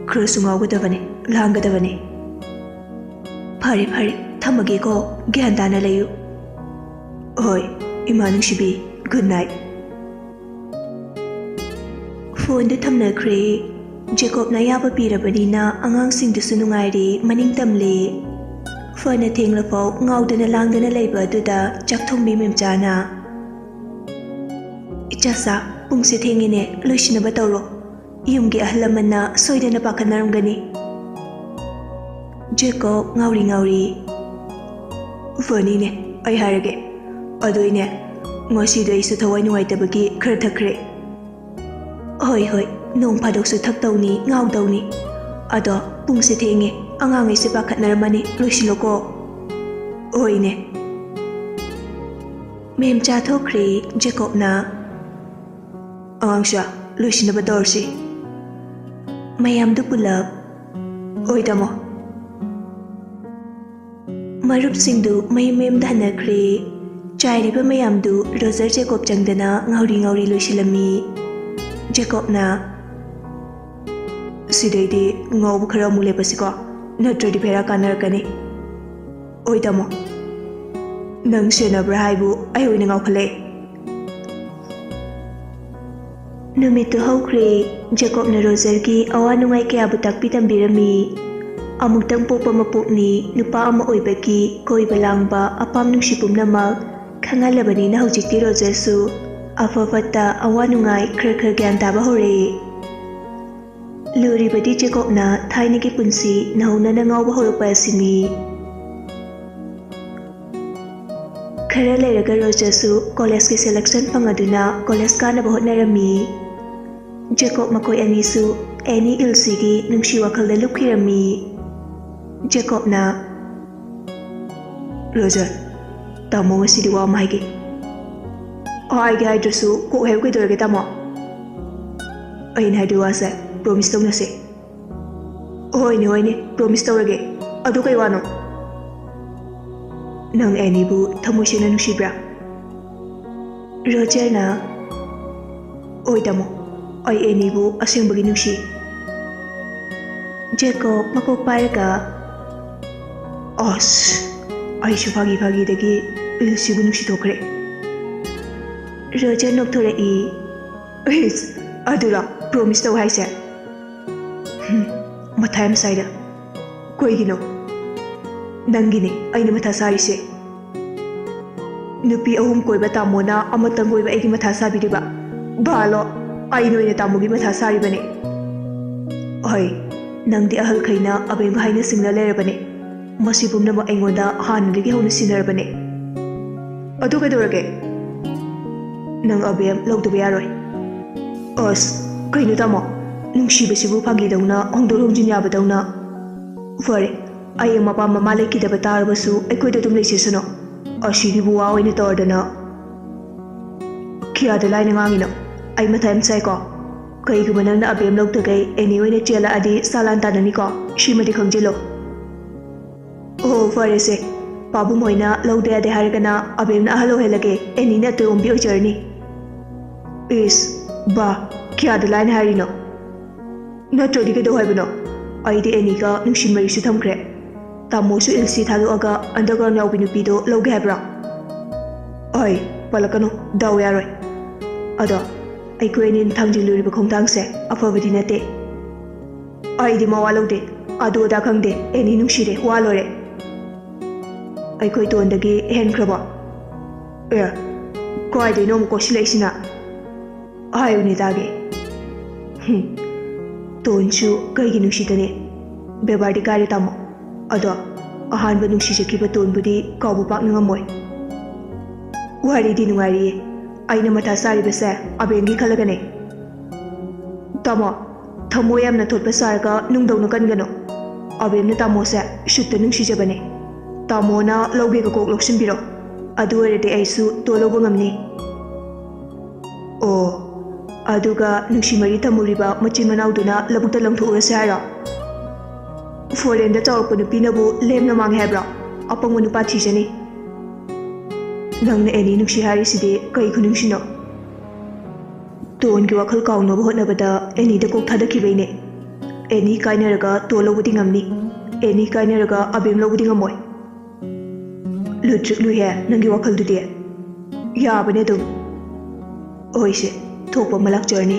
ꯈꯔꯁꯨ ꯉꯥꯎꯒꯗꯕꯅꯤ, ꯂꯥꯡꯒꯗꯕꯅꯤ꯫" "ꯐꯔꯦ, ꯐꯔꯦ, ꯊꯝꯃꯒꯦꯀꯣ꯫ ꯒ꯭ꯌꯥꯟ ꯇꯥꯅ ꯂꯩꯌꯨ꯫" "ꯍꯣꯏ, ꯏꯃꯥ ꯅꯨꯡꯁꯤꯕꯤ, ꯒꯨꯗ ꯅꯥꯏꯠ꯫" ꯐꯣꯟꯗꯨ ꯊꯝꯅꯈ꯭ꯔꯦ꯫ ꯖꯦꯀꯣꯕꯅ ꯑꯌꯥꯕ ꯄꯤꯔꯕꯅꯤꯅ ꯑꯉꯥꯡꯁꯤꯡꯗꯨꯁꯨ ꯅꯨꯡꯉꯥꯏꯔꯦ, ꯃꯅꯤꯡ ꯇꯝꯂꯦ꯫ ꯐꯅ ꯊꯦꯡꯂꯐꯥꯎ ꯉꯥꯎꯗꯅ ꯂꯥꯡꯗꯅ ꯂꯩꯕ ꯑꯗꯨꯗ ꯆꯥꯛ ꯊꯣꯡꯕꯤ ꯃꯦꯝꯆꯥꯅ, "ꯏꯆꯥꯁꯥ, ꯄꯨꯡꯁꯦ ꯊꯦꯡꯉꯦꯅꯦ, ꯂꯣꯏꯁꯤꯟꯅꯕ ꯇꯧꯔꯣ꯫ ꯌꯨꯝꯒꯤ ꯑꯍꯜ ꯂꯃꯟꯅ ꯁꯣꯏꯗꯅ ꯄꯥꯈꯠꯅꯔꯝꯒꯅꯤ꯫" ꯖꯦꯀꯣꯕ ꯉꯥꯎꯔꯤ ꯉꯥꯎꯔꯤ, "ꯐꯅꯤꯅꯦ, ꯑꯩ ꯍꯥꯏꯔꯒꯦ꯫ ꯑꯗꯨꯏꯅꯦ, ꯉꯁꯤꯗꯣ ꯑꯩꯁꯨ ꯊꯋꯥꯏ ꯅꯨꯡꯉꯥꯏꯇꯕꯒꯤ ꯈꯔ ꯊꯛꯈ꯭ꯔꯦ꯫" "ꯍꯣꯏ, ꯍꯣꯏ, ꯅꯣꯡ ꯐꯥꯗꯣꯛꯁꯨ ꯊꯛꯇꯧꯅꯤ, ꯉꯥꯎꯗꯧꯅꯤ꯫ ꯑꯗꯣ ꯄꯨꯡꯁꯦ ꯊꯦꯡꯉꯦ, ꯑꯉꯥꯡꯈꯩꯁꯦ ꯄꯥꯈꯠꯅꯔꯝꯃꯅꯤ, ꯂꯣꯏꯁꯤꯜꯂꯣꯀꯣ꯫" "ꯍꯣꯏꯅꯦ꯫" ꯃꯦꯝꯆꯥ ꯊꯣꯛꯈ꯭ꯔꯦ꯫ ꯖꯦꯀꯣꯕꯅ, "ꯑꯉꯥꯡꯁꯥ, ꯂꯣꯏꯁꯤꯟꯅꯕ ꯇꯧꯔꯁꯤ꯫" ꯃꯌꯥꯝꯗꯨ ꯄꯨꯂꯞ, "ꯍꯣꯏ, ꯇꯥꯃꯣ꯫" ꯃꯔꯨꯞꯁꯤꯡꯗꯨ ꯃꯌꯨꯝ ꯃꯌꯨꯝꯗ ꯍꯟꯅꯈ꯭ꯔꯦ꯫ ꯆꯥꯏꯔꯤꯕ ꯃꯌꯥꯝꯗꯨ ꯔꯣꯖꯔ ꯖꯦꯀꯣꯕ ꯆꯪꯗꯅ ꯉꯥꯎꯔꯤ ꯉꯥꯎꯔꯤ ꯂꯣꯏꯁꯤꯜꯂꯝꯃꯤ꯫ ꯖꯦꯀꯣꯕꯅ, "ꯁꯤꯗꯩꯗꯤ ꯉꯥꯎꯕ ꯈꯔ ꯑꯃꯨꯛ ꯂꯦꯞꯄꯁꯤꯀꯣ, ꯅꯠꯇ꯭ꯔꯗꯤ ꯕꯦꯔꯥ ꯀꯥꯟꯅꯔꯛꯀꯅꯤ꯫" "ꯑꯣꯏ ꯇꯥꯃꯣ, ꯅꯪ ꯁꯦꯟꯅꯕ꯭ꯔꯥ ꯍꯥꯏꯕꯨ ꯑꯩ ꯑꯣꯏꯅ ꯉꯥꯎꯈꯠꯂꯛꯑꯦ꯫" ꯅꯨꯃꯤꯠꯇꯨ ꯍꯧꯈ꯭ꯔꯦ꯫ ꯖꯦꯀꯣꯕꯅ ꯔꯣꯖꯔꯒꯤ ꯑꯋꯥ ꯅꯨꯡꯉꯥꯏ ꯀꯌꯥꯕꯨ ꯇꯥꯛꯄꯤ ꯇꯝꯕꯤꯔꯝꯃꯤ꯫ ꯑꯃꯨꯛꯇꯪ ꯄꯣꯛꯄ ꯃꯄꯣꯛꯅꯤ, ꯅꯨꯄꯥ ꯑꯃ ꯑꯣꯏꯕꯒꯤ ꯀꯣꯏꯕ ꯂꯥꯡꯕ, ꯑꯄꯥꯝ ꯅꯨꯡꯁꯤ ꯄꯨꯝꯅꯃꯛ ꯈꯪꯍꯜꯂꯕꯅꯤꯅ ꯍꯧꯖꯤꯛꯇꯤ ꯔꯣꯖꯔꯁꯨ ꯑꯐ ꯐꯠꯇ, ꯑꯋꯥ ꯅꯨꯡꯉꯥꯏ ꯈꯔ ꯈꯔ ꯒ꯭ꯌꯥꯟ ꯇꯥꯕ ꯍꯧꯔꯛꯏ꯫ ꯂꯨꯔꯤꯕꯗꯤ ꯖꯦꯀꯣꯕꯅ ꯊꯥꯏꯅꯒꯤ ꯄꯨꯟꯁꯤ ꯅꯧꯍꯧꯅꯅ ꯉꯥꯎꯕ ꯍꯧꯔꯛꯄ ꯑꯁꯤꯅꯤ꯫ ꯈꯔ ꯂꯩꯔꯒ ꯔꯣꯖꯔꯁꯨ ꯀꯣꯂꯦꯖꯀꯤ ꯁꯦꯂꯦꯛꯁꯟ ꯐꯪꯂꯗꯨꯅ ꯀꯣꯂꯦꯖ ꯀꯥꯅꯕ ꯍꯣꯠꯅꯔꯝꯃꯤ꯫ ꯖꯦꯀꯣꯕ ꯃꯈꯣꯏ ꯑꯅꯤꯁꯨ ꯑꯦꯅꯤ ꯏꯜꯁꯤꯒꯤ ꯅꯨꯡꯁꯤ ꯋꯥꯈꯜꯗ ꯂꯨꯞꯈꯤꯔꯝꯃꯤ꯫ ꯖꯦꯀꯣꯕꯅ, "ꯔꯣꯖꯔ, ꯇꯥꯃꯣ ꯉꯁꯤꯗꯤ ꯋꯥ ꯑꯃ ꯍꯥꯏꯒꯦ꯫" "ꯍꯥꯏꯒꯦ ꯍꯥꯏꯗ꯭ꯔꯁꯨ ꯀꯣꯛ ꯍꯥꯏꯌꯨ, ꯀꯩꯗꯧꯔꯒꯦ ꯇꯥꯃꯣ?" "ꯑꯩꯅ ꯍꯥꯏꯗꯣꯏ ꯋꯥꯁꯦ ꯄ꯭ꯔꯣꯃꯤꯁ ꯇꯧꯅꯁꯦ꯫" "ꯍꯣꯏꯅꯦ, ꯍꯣꯏꯅꯦ, ꯄ꯭ꯔꯣꯃꯤꯁ ꯇꯧꯔꯒꯦ꯫ ꯑꯗꯨ ꯀꯩ ꯋꯥꯅꯣ?" "ꯅꯪ ꯑꯦꯅꯤꯕꯨ ꯊꯃꯣꯏ ꯁꯦꯡꯅ ꯅꯨꯡꯁꯤꯕ꯭ꯔꯥ?" ꯔꯣꯖꯔꯅ, "ꯍꯣꯏ ꯇꯥꯃꯣ, ꯑꯩ ꯑꯦꯅꯤꯕꯨ ꯑꯁꯦꯡꯕꯒꯤ ꯅꯨꯡꯁꯤ꯫" ꯖꯦꯀꯣꯕ ꯃꯀꯣꯛ ꯄꯥꯏꯔꯒ, "ꯑꯁ, ꯑꯩꯁꯨ ꯐꯥꯒꯤ ꯐꯥꯒꯤꯗꯒꯤ ꯏꯜꯁꯤꯕꯨ ꯅꯨꯡꯁꯤ ꯊꯣꯛꯈ꯭ꯔꯦ꯫" ꯔꯣꯖꯔ ꯅꯣꯛꯊꯣꯔꯛꯏ꯫ "ꯏꯁ, ꯑꯗꯨꯔꯣ ꯄ꯭ꯔꯣꯃꯤꯁ ꯇꯧ ꯍꯥꯏꯁꯦ? ꯍꯨꯝ, ꯃꯊꯥ ꯌꯥꯝ ꯁꯥꯏꯗ꯫ ꯀꯩꯒꯤꯅꯣ? ꯅꯪꯒꯤꯅꯦ ꯑꯩꯅ ꯃꯊꯥ ꯁꯥꯔꯤꯁꯦ꯫ ꯅꯨꯄꯤ ꯑꯍꯨꯝ ꯀꯣꯏꯕ ꯇꯥꯃꯣꯅ ꯑꯃꯇꯪ ꯀꯣꯏꯕ ꯑꯩꯒꯤ ꯃꯊꯥ ꯁꯥꯕꯤꯔꯤꯕ꯫ ꯕꯥꯂꯣ, ꯑꯩꯅ ꯑꯣꯏꯅ ꯇꯥꯃꯣꯒꯤ ꯃꯊꯥ ꯁꯥꯔꯤꯕꯅꯦ꯫" "ꯍꯣꯏ, ꯅꯪꯗꯤ ꯑꯍꯜꯈꯩꯅ ꯑꯕꯦꯝꯒ ꯍꯥꯏꯅ ꯁꯤꯡꯅ ꯂꯩꯔꯕꯅꯦ꯫ ꯃꯁꯤ ꯄꯨꯝꯅꯃꯛ ꯑꯩꯉꯣꯟꯗ ꯍꯥꯟꯅꯗꯒꯤ ꯍꯧꯅ ꯁꯤꯟꯅꯔꯕꯅꯦ꯫" "ꯑꯗꯨ ꯀꯩꯗꯧꯔꯒꯦ? ꯅꯪ ꯑꯕꯦꯝ ꯂꯧꯗꯕ ꯌꯥꯔꯣꯏ꯫" "ꯑꯁ, ꯀꯩꯅꯣ ꯇꯥꯃꯣ? ꯅꯨꯡꯁꯤꯕꯁꯤꯕꯨ ꯐꯥꯒꯤꯗꯧꯅ ꯍꯣꯡꯗꯣꯛ ꯍꯣꯡꯖꯤꯟ ꯌꯥꯕꯗꯧꯅ?" "ꯐꯔꯦ, ꯑꯩ ꯑꯃ ꯑꯄꯥꯝꯕ ꯃꯥ ꯂꯩꯈꯤꯗꯕ ꯇꯥꯔꯕꯁꯨ ꯑꯩꯈꯣꯏꯗ ꯑꯗꯨꯝ ꯂꯩꯁꯤꯁꯅꯨ꯫ ꯑꯁꯤꯒꯤꯕꯨ ꯋꯥ ꯑꯣꯏꯅ ꯇꯧꯔꯗꯅ꯫ ꯀꯌꯥꯗ ꯂꯥꯏꯅ ꯉꯥꯡꯉꯤꯅꯣ? ꯑꯩ ꯃꯊꯥ ꯌꯥꯝ ꯁꯥꯏꯀꯣ꯫ ꯀꯩꯒꯨꯝꯕ ꯅꯪꯅ ꯑꯕꯦꯝ ꯂꯧꯗꯈꯩ ꯑꯦꯅꯤ ꯑꯣꯏꯅ ꯆꯦꯜꯂꯛꯑꯗꯤ ꯆꯂꯥꯟ ꯇꯥꯅꯅꯤꯀꯣ, ꯁꯤꯃꯗꯤ ꯈꯪꯖꯤꯜꯂꯣ꯫" "ꯑꯣ, ꯐꯔꯦꯁꯦ꯫ ꯄꯥꯕꯨꯡ ꯍꯣꯏꯅ ꯂꯧꯗ ꯌꯥꯗꯦ ꯍꯥꯏꯔꯒꯅ ꯑꯕꯦꯝꯅ ꯑꯍꯜ ꯑꯣꯏꯍꯜꯂꯒꯦ, ꯑꯦꯅꯤꯅ ꯑꯇꯣꯝꯕꯤ ꯑꯣꯏꯖꯔꯅꯤ꯫" "ꯏꯁ, ꯕꯥ, ꯀꯌꯥꯗ ꯂꯥꯏꯅ ꯍꯥꯏꯔꯤꯅꯣ? ꯅꯠꯇ꯭ꯔꯗꯤ ꯀꯩꯗꯧ ꯍꯥꯏꯕꯅꯣ? ꯑꯩꯗꯤ ꯑꯦꯅꯤꯒ ꯅꯨꯡꯁꯤ ꯃꯔꯤꯁꯨ ꯊꯝꯈ꯭ꯔꯦ꯫ ꯇꯥꯃꯣꯁꯨ ꯏꯜꯁꯤ ꯊꯥꯗꯣꯛꯑꯒ ꯑꯟꯗꯔꯒ꯭ꯔꯥꯎꯟ ꯌꯥꯎꯕꯤ ꯅꯨꯄꯤꯗꯣ ꯂꯧꯒꯦ ꯍꯥꯏꯕ꯭ꯔꯣ?" "ꯑꯩ ꯄꯜꯂꯛꯀꯅꯨ, ꯗꯥꯎ ꯌꯥꯔꯣꯏ꯫ ꯑꯗꯣ ꯑꯩꯈꯣꯏ ꯑꯅꯤꯅ ꯊꯥꯡꯖꯤꯜꯂꯨꯔꯤꯕ ꯈꯣꯡꯊꯥꯡꯁꯦ ꯑꯐꯕꯗꯤ ꯅꯠꯇꯦ꯫ ꯑꯩꯗꯤ ꯃꯋꯥ ꯂꯧꯗꯦ꯫ ꯑꯗꯨ ꯑꯗꯥ ꯈꯪꯗꯦ꯫ ꯑꯦꯅꯤ ꯅꯨꯡꯁꯤꯔꯦ, ꯋꯥ ꯂꯣꯏꯔꯦ꯫ ꯑꯩꯈꯣꯏ ꯇꯣꯟꯗꯒꯤ ꯍꯦꯟꯈ꯭ꯔꯕꯣ? ꯑꯦ, ꯀꯥꯏꯗꯩꯅꯣ ꯑꯃꯨꯛ ꯀꯣꯏꯁꯤꯜꯂꯛꯏꯁꯤꯅ? ꯍꯥꯏꯌꯨꯅꯦ ꯇꯥꯒꯦ꯫ ꯍꯨꯝ, ꯇꯣꯟꯁꯨ ꯀꯩꯒꯤ ꯅꯨꯡꯁꯤꯗꯅꯤ? ꯕꯦꯕꯥꯔꯗꯤ ꯀꯥꯏꯔꯦ ꯇꯥꯃꯣ꯫ ꯑꯗꯣ ꯑꯍꯥꯟꯕ ꯅꯨꯡꯁꯤꯖꯈꯤꯕ ꯇꯣꯟꯕꯨꯗꯤ ꯀꯥꯎꯕ ꯄꯥꯛꯅ ꯉꯝꯃꯣꯏ꯫ ꯋꯥꯔꯤꯗꯤ ꯅꯨꯡꯉꯥꯏꯔꯤꯌꯦ꯫ ꯑꯩꯅ ꯃꯊꯥ ꯁꯥꯔꯤꯕꯁꯦ ꯑꯕꯦꯝꯒꯤ ꯈꯜꯂꯒꯅꯦ꯫ ꯇꯥꯃꯣ, ꯊꯃꯣꯏ ꯌꯥꯝꯅ ꯊꯣꯠꯄ ꯁꯥꯔꯒ ꯅꯨꯡꯗꯧꯅ ꯀꯟꯒꯅꯨ꯫ ꯑꯕꯦꯝꯅ ꯇꯥꯃꯣꯁꯦ ꯁꯨꯠꯇ ꯅꯨꯡꯁꯤꯖꯕꯅꯦ꯫ ꯇꯥꯃꯣꯅ ꯂꯧꯒꯦꯒ ꯀꯣꯛ ꯂꯧꯁꯤꯟꯕꯤꯔꯣ꯫ ꯑꯗꯨ ꯑꯣꯏꯔꯗꯤ ꯑꯩꯁꯨ ꯇꯣ ꯂꯧꯕ ꯉꯝꯅꯤ꯫ ꯑꯣ, ꯑꯗꯨꯒ ꯅꯨꯡꯁꯤ ꯃꯔꯤ ꯊꯝꯃꯨꯔꯤꯕ ꯃꯆꯤꯟ ꯃꯅꯥꯎꯗꯨꯅ ꯂꯧꯕꯨꯛꯇ ꯂꯪꯊꯣꯛꯎꯔꯁꯦ ꯍꯥꯏꯔꯣ? ꯐꯣꯔꯦꯟꯗ ꯆꯥꯎꯔꯛꯄ ꯅꯨꯄꯤꯅꯕꯨ ꯂꯦꯝꯅ ꯃꯥꯡꯉꯦ ꯍꯥꯏꯕ꯭ꯔꯣ? ꯑꯄꯪꯕ ꯅꯨꯄꯥ ꯊꯤꯖꯅꯤ꯫ ꯅꯪꯅ ꯑꯦꯅꯤ ꯅꯨꯡꯁꯤ ꯍꯥꯏꯔꯤꯁꯤꯗꯤ ꯀꯩ ꯈꯨꯅꯨꯡꯁꯤꯅꯣ? ꯇꯣꯟꯒꯤ ꯋꯥꯈꯜ ꯀꯥꯎꯅꯕ ꯍꯣꯠꯅꯕꯗ ꯑꯦꯅꯤꯗ ꯀꯣꯛ ꯊꯥꯗꯈꯤꯕꯩꯅꯦ꯫ ꯑꯦꯅꯤ ꯀꯥꯏꯅꯔꯒ ꯇꯣꯟ ꯂꯧꯕꯗꯤ ꯉꯝꯅꯤ, ꯑꯦꯅꯤ ꯀꯥꯏꯅꯔꯒ ꯑꯕꯦꯝ ꯂꯧꯕꯗꯤ ꯉꯝꯃꯣꯏ꯫ ꯂꯨꯠꯇ꯭ꯔꯤꯛ ꯂꯨꯏꯍꯦ ꯅꯪꯒꯤ ꯋꯥꯈꯜꯗꯨꯗꯤ꯫ ꯌꯥꯕꯅꯦ ꯑꯗꯨꯝ꯫ ꯍꯣꯏꯁꯦ, ꯊꯣꯛꯄ ꯑꯃ ꯂꯥꯛꯆꯔꯅꯤ꯫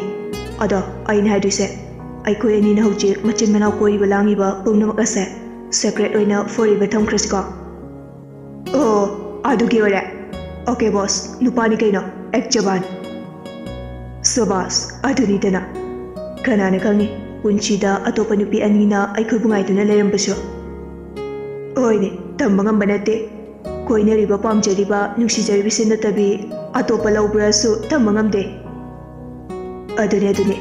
ꯑꯗꯣ ꯑꯩꯅ ꯍꯥꯏꯗꯣꯏꯁꯦ, ꯑꯩꯈꯣꯏ ꯑꯅꯤꯅ ꯍꯧꯖꯤꯛ ꯃꯆꯤꯟ ꯃꯅꯥꯎ ꯀꯣꯏꯔꯤꯕ ꯂꯥꯡꯉꯤꯕ ꯄꯨꯝꯅꯃꯛ ꯑꯁꯦ ꯁꯦꯀ꯭ꯔꯦꯠ ꯑꯣꯏꯅ ꯐꯣꯔ ꯑꯦꯚꯔ ꯊꯝꯈ꯭ꯔꯁꯤꯀꯣ꯫ ꯑꯣ, ꯑꯗꯨꯒꯤ ꯑꯣꯏꯔꯦ꯫ ꯑꯣꯀꯦ ꯕꯣꯁ, ꯅꯨꯄꯥꯅꯤ ꯀꯩꯅꯣ, ꯑꯦꯛ ꯖꯕꯥꯟ꯫ ꯁꯕꯥꯁ, ꯑꯗꯨꯅꯤꯗꯅ꯫ ꯀꯅꯥꯅ ꯈꯪꯅꯤ, ꯄꯨꯟꯁꯤꯗ ꯑꯇꯣꯞꯄ ꯅꯨꯄꯤ ꯑꯅꯤꯅ ꯑꯩꯈꯣꯏꯕꯨ ꯉꯥꯏꯗꯨꯅ ꯂꯩꯔꯝꯕꯁꯨ꯫ ꯍꯣꯏꯅꯦ, ꯇꯝꯕ ꯉꯝꯕ ꯅꯠꯇꯦ꯫ ꯀꯣꯏꯅꯔꯤꯕ, ꯄꯥꯝꯖꯔꯤꯕ, ꯅꯨꯡꯁꯤꯖꯔꯤꯕꯁꯤ ꯅꯠꯇꯕꯤ ꯑꯇꯣꯞꯄ ꯂꯧꯕ꯭ꯔꯥꯁꯨ ꯇꯝꯕ ꯉꯝꯗꯦ꯫ ꯑꯗꯨꯅꯦ, ꯑꯗꯨꯅꯦ꯫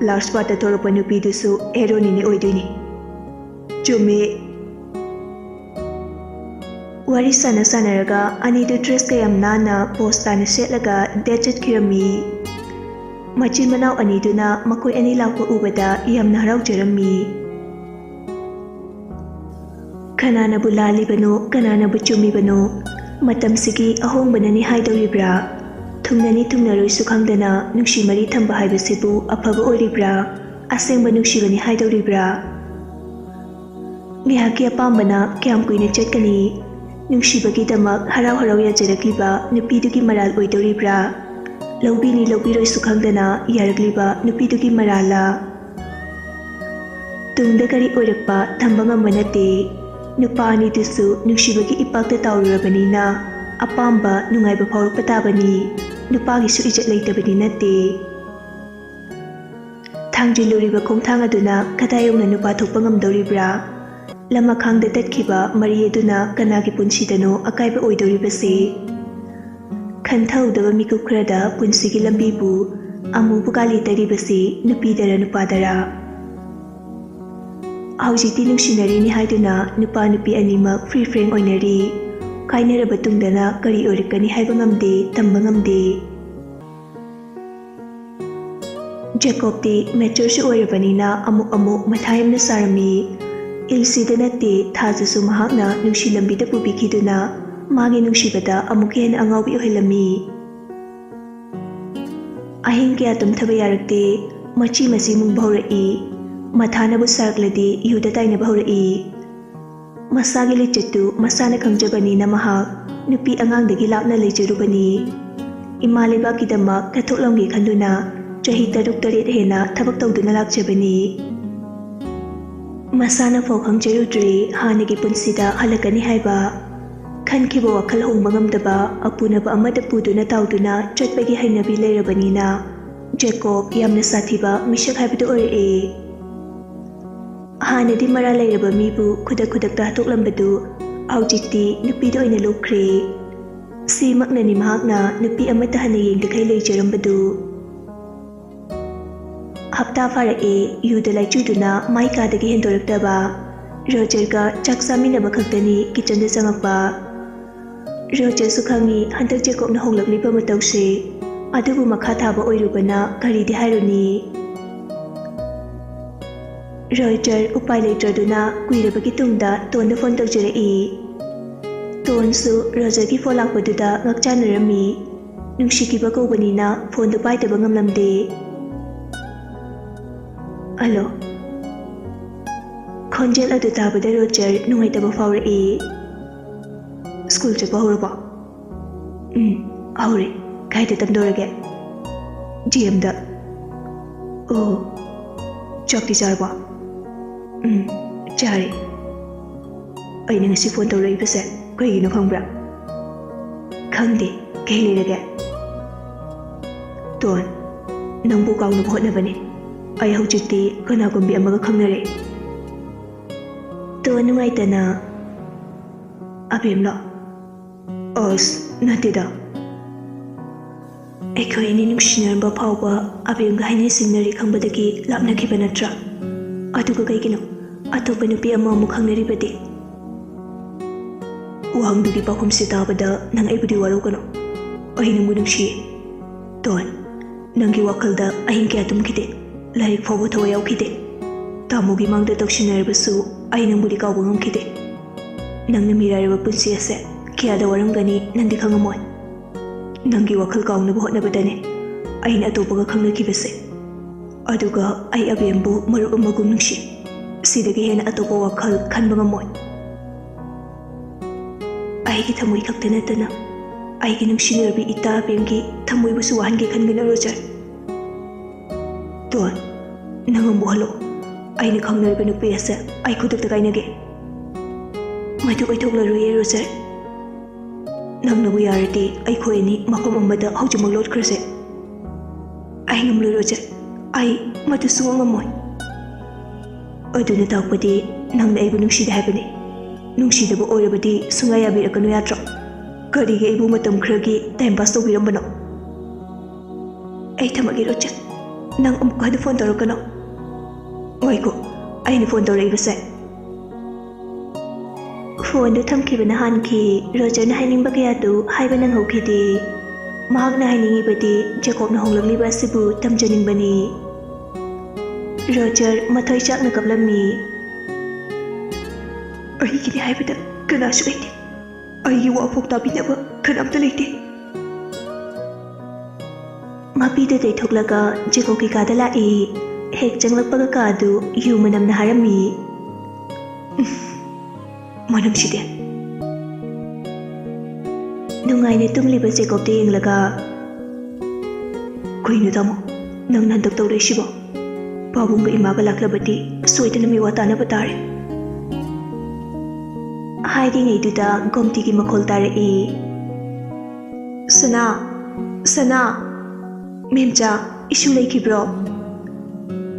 ꯂꯥꯁ ꯄꯥꯔꯠꯇ ꯊꯣꯛꯂꯛꯄ ꯅꯨꯄꯤꯗꯨꯁꯨ ꯍꯦꯔꯣꯅꯤꯅꯦ ꯑꯣꯏꯗꯣꯏꯅꯤ꯫ ꯆꯨꯝꯃꯤ꯫ ꯋꯥꯔꯤ ꯁꯥꯟꯅ ꯁꯥꯟꯅꯔꯒ ꯑꯅꯤꯗꯨ ꯗ꯭ꯔꯦꯁꯀ ꯌꯥꯝ ꯅꯥꯟꯅ ꯄꯣꯁ ꯇꯥꯅ ꯁꯦꯠꯂꯒ ꯗꯦꯠ ꯆꯠꯈꯤꯔꯝꯃꯤ꯫ ꯃꯆꯤꯟ ꯃꯅꯥꯎ ꯑꯅꯤꯗꯨꯅ ꯃꯈꯣꯏ ꯑꯅꯤ ꯂꯥꯛꯄ ꯎꯕꯗ ꯌꯥꯝꯅ ꯍꯔꯥꯎꯖꯔꯝꯃꯤ꯫ ꯀꯅꯥꯅꯕꯨ ꯂꯥꯜꯂꯤꯕꯅꯣ, ꯀꯅꯥꯅꯕꯨ ꯆꯨꯝꯃꯤꯕꯅꯣ? ꯃꯇꯝꯁꯤꯒꯤ ꯑꯍꯣꯡꯕꯅꯅꯤ ꯍꯥꯏꯗꯧꯔꯤꯕ꯭ꯔꯥ? ꯊꯨꯡꯅꯅꯤ ꯊꯨꯡꯅꯔꯣꯏꯁꯨ ꯈꯪꯗꯅ ꯅꯨꯡꯁꯤ ꯃꯔꯤ ꯊꯝꯕ ꯍꯥꯏꯕꯁꯤꯕꯨ ꯑꯐꯕ ꯑꯣꯏꯔꯤꯕ꯭ꯔꯥ? ꯑꯁꯦꯡꯕ ꯅꯨꯡꯁꯤꯕꯅꯤ ꯍꯥꯏꯗꯧꯔꯤꯕ꯭ꯔꯥ? ꯉꯥꯏꯍꯥꯛꯀꯤ ꯑꯄꯥꯝꯕꯅ ꯀꯌꯥꯝ ꯀꯨꯏꯅ ꯆꯠꯀꯅꯤ? ꯅꯨꯡꯁꯤꯕꯒꯤꯗꯃꯛ ꯍꯔꯥꯎ ꯍꯔꯥꯎ ꯌꯥꯖꯔꯛꯂꯤꯕ ꯅꯨꯄꯤꯗꯨꯒꯤ ꯃꯔꯥꯜ ꯑꯣꯏꯗꯧꯔꯤꯕ꯭ꯔꯥ? ꯂꯧꯕꯤꯅꯤ ꯂꯧꯕꯤꯔꯣꯏꯁꯨ ꯈꯪꯗꯅ ꯌꯥꯔꯛꯂꯤꯕ ꯅꯨꯄꯤꯗꯨꯒꯤ ꯃꯔꯥꯜꯂ? ꯇꯨꯡꯗ ꯀꯔꯤ ꯑꯣꯏꯔꯛꯄ ꯇꯝꯕ ꯉꯝꯕ ꯅꯠꯇꯦ꯫ ꯅꯨꯄꯥ ꯑꯅꯤꯗꯨꯁꯨ ꯅꯨꯡꯁꯤꯕꯒꯤ ꯏꯄꯥꯛꯇ ꯇꯥꯎꯔꯨꯔꯕꯅꯤꯅ ꯑꯄꯥꯝꯕ ꯅꯨꯡꯉꯥꯏꯕ ꯐꯥꯎꯔꯛꯄ ꯇꯥꯕꯅꯤ꯫ ꯅꯨꯄꯥꯒꯤꯁꯨ ꯏꯖꯠ ꯂꯩꯇꯕꯗꯤ ꯅꯠꯇꯦ꯫ ꯊꯥꯡꯖꯤꯜꯂꯨꯔꯤꯕ ꯈꯣꯡꯊꯥꯡ ꯑꯗꯨꯅ ꯀꯗꯥꯏ ꯌꯧꯅ ꯅꯨꯄꯥ ꯊꯣꯛꯄ ꯉꯝꯗꯧꯔꯤꯕ꯭ꯔꯥ? ꯂꯃꯈꯥꯡꯗ ꯇꯠꯈꯤꯕ ꯃꯔꯤ ꯑꯗꯨꯅ ꯀꯅꯥꯒꯤ ꯄꯨꯟꯁꯤꯗꯅꯣ ꯑꯀꯥꯏꯕ ꯑꯣꯏꯗꯧꯔꯤꯕꯁꯦ? ꯈꯟꯊꯍꯧꯗꯕ ꯃꯤꯀꯨꯞ ꯈꯔꯗ ꯄꯨꯟꯁꯤꯒꯤ ꯂꯝꯕꯤꯕꯨ ꯑꯃꯨꯕ ꯀꯥꯂꯤ ꯇꯩꯔꯤꯕꯁꯤ ꯅꯨꯄꯤꯗꯔ ꯅꯨꯄꯥꯗꯔ? ꯍꯧꯖꯤꯛꯇꯤ ꯅꯨꯡꯁꯤꯅꯔꯤꯅꯤ ꯍꯥꯏꯗꯨꯅ ꯅꯨꯄꯥ ꯅꯨꯄꯤ ꯑꯅꯤꯃꯛ free frank ꯑꯣꯏꯅꯔꯤ꯫ ꯀꯥꯏꯅꯔꯕ ꯇꯨꯡꯗꯅ ꯀꯔꯤ ꯑꯣꯏꯔꯛꯀꯅꯤ ꯍꯥꯏꯕ ꯉꯝꯗꯦ, ꯇꯝꯕ ꯉꯝꯗꯦ꯫ ꯖꯦꯀꯣꯕꯇꯤ matureꯁꯨ ꯑꯣꯏꯔꯕꯅꯤꯅ ꯑꯃꯨꯛ ꯑꯃꯨꯛ ꯃꯊꯥ ꯌꯥꯝꯅ ꯁꯥꯔꯝꯃꯤ꯫ ꯏꯜꯁꯤꯗ ꯅꯠꯇꯦ, ꯊꯥꯖꯁꯨ ꯃꯍꯥꯛꯅ ꯅꯨꯡꯁꯤ ꯂꯝꯕꯤꯗ ꯄꯨꯕꯤꯈꯤꯗꯨꯅ ꯃꯥꯒꯤ ꯅꯨꯡꯁꯤꯕꯗ ꯑꯃꯨꯛꯀ ꯍꯦꯟꯅ ꯑꯉꯥꯎꯕꯤ ꯑꯣꯏꯍꯜꯂꯝꯃꯤ꯫ ꯑꯍꯤꯡ ꯀꯌꯥ ꯇꯨꯝꯊꯕ ꯌꯥꯔꯛꯇꯦ꯫ ꯃꯆꯤ ꯃꯆꯤ ꯃꯨꯡꯕ ꯍꯧꯔꯛꯏ꯫ ꯃꯊꯥꯅꯕꯨ ꯁꯥꯔꯛꯂꯗꯤ ꯌꯨꯗ ꯇꯥꯏꯅꯕ ꯍꯧꯔꯛꯏ꯫ ꯃꯁꯥꯒꯤ ꯂꯤꯆꯠꯇꯨ ꯃꯁꯥꯅ ꯈꯪꯖꯕꯅꯤꯅ ꯃꯍꯥꯛ ꯅꯨꯄꯤ ꯑꯉꯥꯡꯗꯒꯤ ꯂꯥꯞꯅ ꯂꯩꯖꯔꯨꯕꯅꯤ꯫ ꯏꯃꯥ ꯂꯩꯕꯥꯛꯀꯤꯗꯃꯛ ꯀꯠꯊꯣꯛꯂꯝꯒꯦ ꯈꯟꯗꯨꯅ ꯆꯍꯤ ꯇꯔꯨꯛ ꯇꯔꯦꯠ ꯍꯦꯟꯅ ꯊꯕꯛ ꯇꯧꯗꯨꯅ ꯂꯥꯛꯆꯕꯅꯤ꯫ ꯃꯁꯥꯅ ꯐꯥꯎ ꯈꯪꯖꯔꯨꯗ꯭ꯔꯤ ꯍꯥꯟꯅꯒꯤ ꯄꯨꯟꯁꯤꯗ ꯍꯜꯂꯛꯀꯅꯤ ꯍꯥꯏꯕ꯫ ꯈꯟꯈꯤꯕ ꯋꯥꯈꯜ ꯍꯣꯡꯕ ꯉꯝꯗꯕ, ꯑꯄꯨꯅꯕ ꯑꯃꯗ ꯄꯨꯗꯨꯅ ꯇꯥꯎꯗꯨꯅ ꯆꯠꯄꯒꯤ ꯍꯩꯅꯕꯤ ꯂꯩꯔꯕꯅꯤꯅ ꯖꯦꯀꯣꯕ ꯌꯥꯝꯅ ꯁꯥꯊꯤꯕ ꯃꯤꯁꯛ ꯍꯥꯏꯕꯗꯨ ꯑꯣꯏꯔꯛꯑꯦ꯫ ꯍꯥꯟꯅꯗꯤ ꯃꯔꯥꯜ ꯂꯩꯔꯕ ꯃꯤꯕꯨ ꯈꯨꯗꯛ ꯈꯨꯗꯛꯇ ꯍꯥꯠꯇꯣꯛꯂꯝꯕꯗꯨ ꯍꯧꯖꯤꯛꯇꯤ ꯅꯨꯄꯤꯗ ꯑꯣꯏꯅ ꯂꯨꯞꯈ꯭ꯔꯦ꯫ ꯁꯤꯃꯛꯅꯅꯤ ꯃꯍꯥꯛꯅ ꯅꯨꯄꯤ ꯑꯃꯠꯇ ꯍꯟꯅ ꯌꯦꯡꯗꯈꯩ ꯂꯩꯖꯔꯝꯕꯗꯨ꯫ ꯍꯞꯇꯥ ꯐꯥꯔꯛꯑꯦ, ꯌꯨꯗ ꯂꯥꯏꯆꯨꯗꯨꯅ ꯃꯥꯏ ꯀꯥꯗꯒꯤ ꯍꯦꯟꯗꯣꯔꯛꯇꯕ꯫ ꯔꯣꯖꯔꯒ ꯆꯥꯛ ꯆꯥꯃꯤꯟꯅꯕ ꯈꯛꯇꯅꯤ ꯀꯤꯆꯟꯗ ꯆꯪꯉꯛꯄ꯫ ꯔꯣꯖꯔꯁꯨ ꯈꯪꯉꯤ ꯍꯟꯗꯛ ꯖꯦꯀꯣꯕꯅ ꯍꯣꯡꯂꯛꯂꯤꯕ ꯃꯇꯧꯁꯦ, ꯑꯗꯨꯕꯨ ꯃꯈꯥ ꯊꯥꯕ ꯑꯣꯏꯔꯨꯕꯅ ꯀꯔꯤꯗꯤ ꯍꯥꯏꯔꯨꯅꯤ꯫ ꯔꯣꯖꯔ ꯎꯄꯥꯏ ꯂꯩꯇ꯭ꯔꯗꯨꯅ ꯀꯨꯏꯔꯕꯒꯤ ꯇꯨꯡꯗ ꯇꯣꯟꯗ ꯐꯣꯟ ꯇꯧꯖꯔꯛꯏ꯫ ꯇꯣꯟꯁꯨ ꯔꯣꯖꯔꯒꯤ ꯐꯣꯟ ꯂꯥꯛꯄꯗꯨꯗ ꯉꯛꯆꯥꯟꯅꯔꯝꯃꯤ꯫ ꯅꯨꯡꯁꯤꯈꯤꯕ ꯀꯧꯕꯅꯤꯅ ꯐꯣꯟꯗꯨ ꯄꯥꯏꯗꯕ ꯉꯝꯂꯝꯗꯦ꯫ ꯍꯜꯂꯣ꯫ ꯈꯣꯟꯖꯦꯜ ꯑꯗꯨ ꯇꯥꯕꯗ ꯔꯣꯖꯔ ꯅꯨꯡꯉꯥꯏꯇꯕ ꯐꯥꯎꯔꯛꯏ꯫ ꯁ꯭ꯀꯨꯜ ꯆꯠꯄ ꯍꯧꯔꯕꯣ? ꯎꯝ, ꯍꯧꯔꯦ꯫ ꯀꯥꯏꯗ ꯇꯝꯗꯧꯔꯒꯦ? ꯗꯤ ꯑꯦꯝꯗ꯫ ꯑꯣ, ꯆꯥꯛꯇꯤ ꯆꯥꯔꯕꯣ? ꯎꯝ, ꯆꯥꯔꯦ꯫ ꯑꯩꯅ ꯉꯁꯤ ꯐꯣꯟ ꯇꯧꯔꯛꯏꯕꯁꯦ ꯀꯩꯒꯤꯅꯣ ꯈꯪꯕ꯭ꯔꯥ? ꯈꯪꯗꯦ, ꯀꯩ ꯂꯩꯔꯒꯦ? ꯇꯣꯟ, ꯅꯪꯕꯨ ꯀꯥꯎꯅꯕ ꯍꯣꯠꯅꯕꯅꯦ꯫ ꯑꯩ ꯍꯧꯖꯤꯛꯇꯤ ꯀꯅꯥꯒꯨꯝꯕꯤ ꯑꯃꯒ ꯈꯪꯅꯔꯦ꯫ ꯇꯣꯟ ꯅꯨꯡꯉꯥꯏꯇꯅ, ꯑꯕꯦꯝꯂꯣ? ꯑꯁ, ꯅꯠꯇꯦꯗ꯫ ꯑꯩꯈꯣꯏ ꯑꯅꯤ ꯅꯨꯡꯁꯤꯅꯔꯝꯕ ꯐꯥꯎꯕ ꯑꯕꯦꯝꯒ ꯍꯥꯏꯅ ꯁꯤꯡꯅꯔꯤ ꯈꯪꯕꯗꯒꯤ ꯂꯥꯞꯅꯈꯤꯕ ꯅꯠꯇ꯭ꯔꯥ? ꯑꯗꯨꯒ ꯀꯩꯒꯤꯅꯣ ꯑꯇꯣꯞꯄ ꯅꯨꯄꯤ ꯑꯃ ꯑꯃꯨꯛ ꯈꯪꯅꯔꯤꯕꯗꯤ? ꯋꯥꯍꯪꯗꯨꯒꯤ ꯄꯥꯎꯈꯨꯝꯁꯤ ꯇꯥꯕꯗ ꯅꯪ ꯑꯩꯕꯨꯗꯤ ꯋꯥꯔꯧꯒꯅꯨ꯫ ꯑꯩ ꯅꯪꯕꯨ ꯅꯨꯡꯁꯤꯌꯦ꯫ ꯇꯣꯟ, ꯅꯪꯒꯤ ꯋꯥꯈꯜꯗ ꯑꯍꯤꯡ ꯀꯌꯥ ꯇꯨꯝꯈꯤꯗꯦ꯫ ꯂꯥꯏꯔꯤꯛ ꯐꯥꯎꯕ ꯊꯋꯥꯏ ꯌꯥꯎꯈꯤꯗꯦ꯫ ꯇꯥꯃꯣꯒꯤ ꯃꯥꯡꯗ ꯇꯧꯁꯤꯟꯅꯔꯕꯁꯨ ꯑꯩ ꯅꯪꯕꯨꯗꯤ ꯀꯥꯎꯕ ꯉꯝꯈꯤꯗꯦ꯫ ꯅꯪꯅ ꯃꯤꯔꯥꯏꯔꯕ ꯄꯨꯟꯁꯤ ꯑꯁꯦ ꯀꯌꯥꯗ ꯋꯥꯔꯝꯒꯅꯤ ꯅꯪꯗꯤ ꯈꯪꯉꯝꯃꯣꯏ꯫ ꯅꯪꯒꯤ ꯋꯥꯈꯜ ꯀꯥꯎꯅꯕ ꯍꯣꯠꯅꯕꯗꯅꯦ ꯑꯩꯅ ꯑꯇꯣꯞꯄꯒ ꯈꯪꯅꯈꯤꯕꯁꯦ꯫ ꯑꯗꯨꯒ ꯑꯩ ꯑꯕꯦꯝꯕꯨ ꯃꯔꯨꯞ ꯑꯃꯒꯨꯝ ꯅꯨꯡꯁꯤ꯫ ꯁꯤꯗꯒꯤ ꯍꯦꯟꯅ ꯑꯇꯣꯞꯄ ꯋꯥꯈꯜ ꯈꯟꯕ ꯉꯝꯃꯣꯏ꯫ ꯑꯩꯒꯤ ꯊꯃꯣꯏ ꯈꯛꯇ ꯅꯠꯇꯅ ꯑꯩꯒꯤ ꯅꯨꯡꯁꯤꯅꯔꯕꯤ ꯏꯇꯥ ꯑꯕꯦꯝꯒꯤ ꯊꯃꯣꯏꯕꯨꯁꯨ ꯋꯥꯍꯟꯒꯦ ꯈꯟꯒꯅꯨ, ꯔꯣꯖꯔ꯫ ꯇꯣꯟ, ꯅꯪ ꯑꯃꯨꯛ ꯍꯜꯂꯣ꯫ ꯑꯩꯅ ꯈꯪꯅꯔꯤꯕ ꯅꯨꯄꯤ ꯑꯁꯦ ꯑꯩ ꯈꯨꯗꯛꯇ ꯀꯥꯏꯅꯒꯦ꯫ ꯃꯗꯨ ꯑꯣꯏꯊꯣꯛꯂꯔꯣꯏꯌꯦ, ꯔꯣꯖꯔ꯫ ꯅꯪꯅꯕꯨ ꯌꯥꯔꯗꯤ ꯑꯩꯈꯣꯏ ꯑꯅꯤ ꯃꯐꯝ ꯑꯃꯗ ꯍꯧꯖꯤꯛꯃꯛ ꯂꯣꯠꯈ꯭ꯔꯁꯦ꯫ ꯑꯩ ꯉꯝꯂꯣꯏ, ꯔꯣꯖꯔ꯫ ꯑꯩ ꯃꯗꯨ ꯁꯨꯡꯉꯝ ꯉꯝꯃꯣꯏ꯫ ꯑꯗꯨꯅ ꯇꯥꯛꯄꯗꯤ ꯅꯪꯅ ꯑꯩꯕꯨ ꯅꯨꯡꯁꯤꯗꯦ ꯍꯥꯏꯕꯅꯤ꯫ ꯅꯨꯡꯁꯤꯗꯕ ꯑꯣꯏꯔꯕꯗꯤ ꯁꯨꯡꯌꯥ ꯌꯥꯕꯤꯔꯛꯀꯅꯨ ꯌꯥꯗ꯭ꯔꯣ? ꯀꯔꯤꯒꯤ ꯑꯩꯕꯨ ꯃꯇꯝ ꯈꯔꯒꯤ ꯇꯥꯏꯝ ꯄꯥꯁ ꯇꯧꯕꯤꯔꯝꯕꯅꯣ? ꯑꯩ ꯊꯝꯃꯒꯦ, ꯔꯣꯖꯔ꯫ ꯅꯪ ꯑꯃꯨꯛ ꯍꯟꯅ ꯐꯣꯟ ꯇꯧꯔꯛꯀꯅꯣ꯫ ꯉꯥꯏꯈꯣ, ꯑꯩꯅ ꯐꯣꯟ ꯇꯧꯔꯛꯏꯕꯁꯦ꯫ ꯐꯣꯟꯗꯨ ꯊꯝꯈꯤꯕꯅ ꯍꯥꯟꯈꯤ꯫ ꯔꯣꯖꯔꯅ ꯍꯥꯏꯅꯤꯡꯕ ꯀꯌꯥꯗꯨ ꯍꯥꯏꯕ ꯅꯪꯍꯧꯈꯤꯗꯦ꯫ ꯃꯍꯥꯛꯅ ꯍꯥꯏꯅꯤꯡꯉꯤꯕꯗꯤ ꯖꯦꯀꯣꯕꯅ ꯍꯣꯡꯂꯛꯂꯤꯕ ꯑꯁꯤꯕꯨ ꯇꯝꯖꯅꯤꯡꯕꯅꯤ꯫ ꯔꯣꯖꯔ ꯃꯊ꯭ꯋꯥꯏ ꯆꯥꯛꯅ ꯀꯞꯂꯝꯃꯤ꯫ ꯑꯩꯒꯤꯅꯤ ꯍꯥꯏꯕꯗ ꯀꯅꯥꯁꯨ ꯂꯩꯇꯦ꯫ ꯑꯩꯒꯤ ꯋꯥꯐꯥꯎ ꯇꯥꯕꯤꯅꯕ ꯀꯅꯥꯝꯇ ꯂꯩꯇꯦ꯫ ꯃꯄꯤꯗꯨ ꯇꯩꯊꯣꯛꯂꯒ ꯖꯦꯀꯣꯕꯀꯤ ꯀꯥꯗ ꯂꯥꯛꯏ꯫ ꯍꯦꯛ ꯆꯪꯂꯛꯄꯒ ꯀꯥꯗꯨ ꯌꯨ ꯃꯅꯝꯅ ꯍꯥꯔꯝꯃꯤ꯫ ꯎꯝ, ꯃꯅꯝꯁꯤꯗꯤ꯫ ꯅꯨꯡꯉꯥꯏꯅ ꯇꯨꯝꯂꯤꯕ ꯖꯦꯀꯣꯕꯇ ꯌꯦꯡꯂꯒ, ꯀꯩꯅꯣ ꯇꯥꯃꯣ, ꯅꯪꯅ ꯍꯟꯗꯛ ꯇꯧꯔꯛꯏꯁꯤꯕꯣ? ꯄꯥꯕꯨꯡꯒ ꯏꯃꯥꯒ ꯂꯥꯛꯂꯕꯗꯤ ꯁꯣꯏꯗꯅ ꯃꯤꯋꯥ ꯇꯥꯅꯕ ꯇꯥꯔꯦ꯫ ꯍꯥꯏꯔꯤꯉꯩꯗꯨꯗ ꯒꯣꯝꯇꯤꯒꯤ ꯃꯈꯣꯜ ꯇꯥꯔꯛꯏ꯫ "ꯁꯅꯥ, ꯁꯅꯥ, ꯃꯦꯝꯆꯥ, ꯏꯁꯨ ꯂꯩꯈꯤꯕ꯭ꯔꯣ?"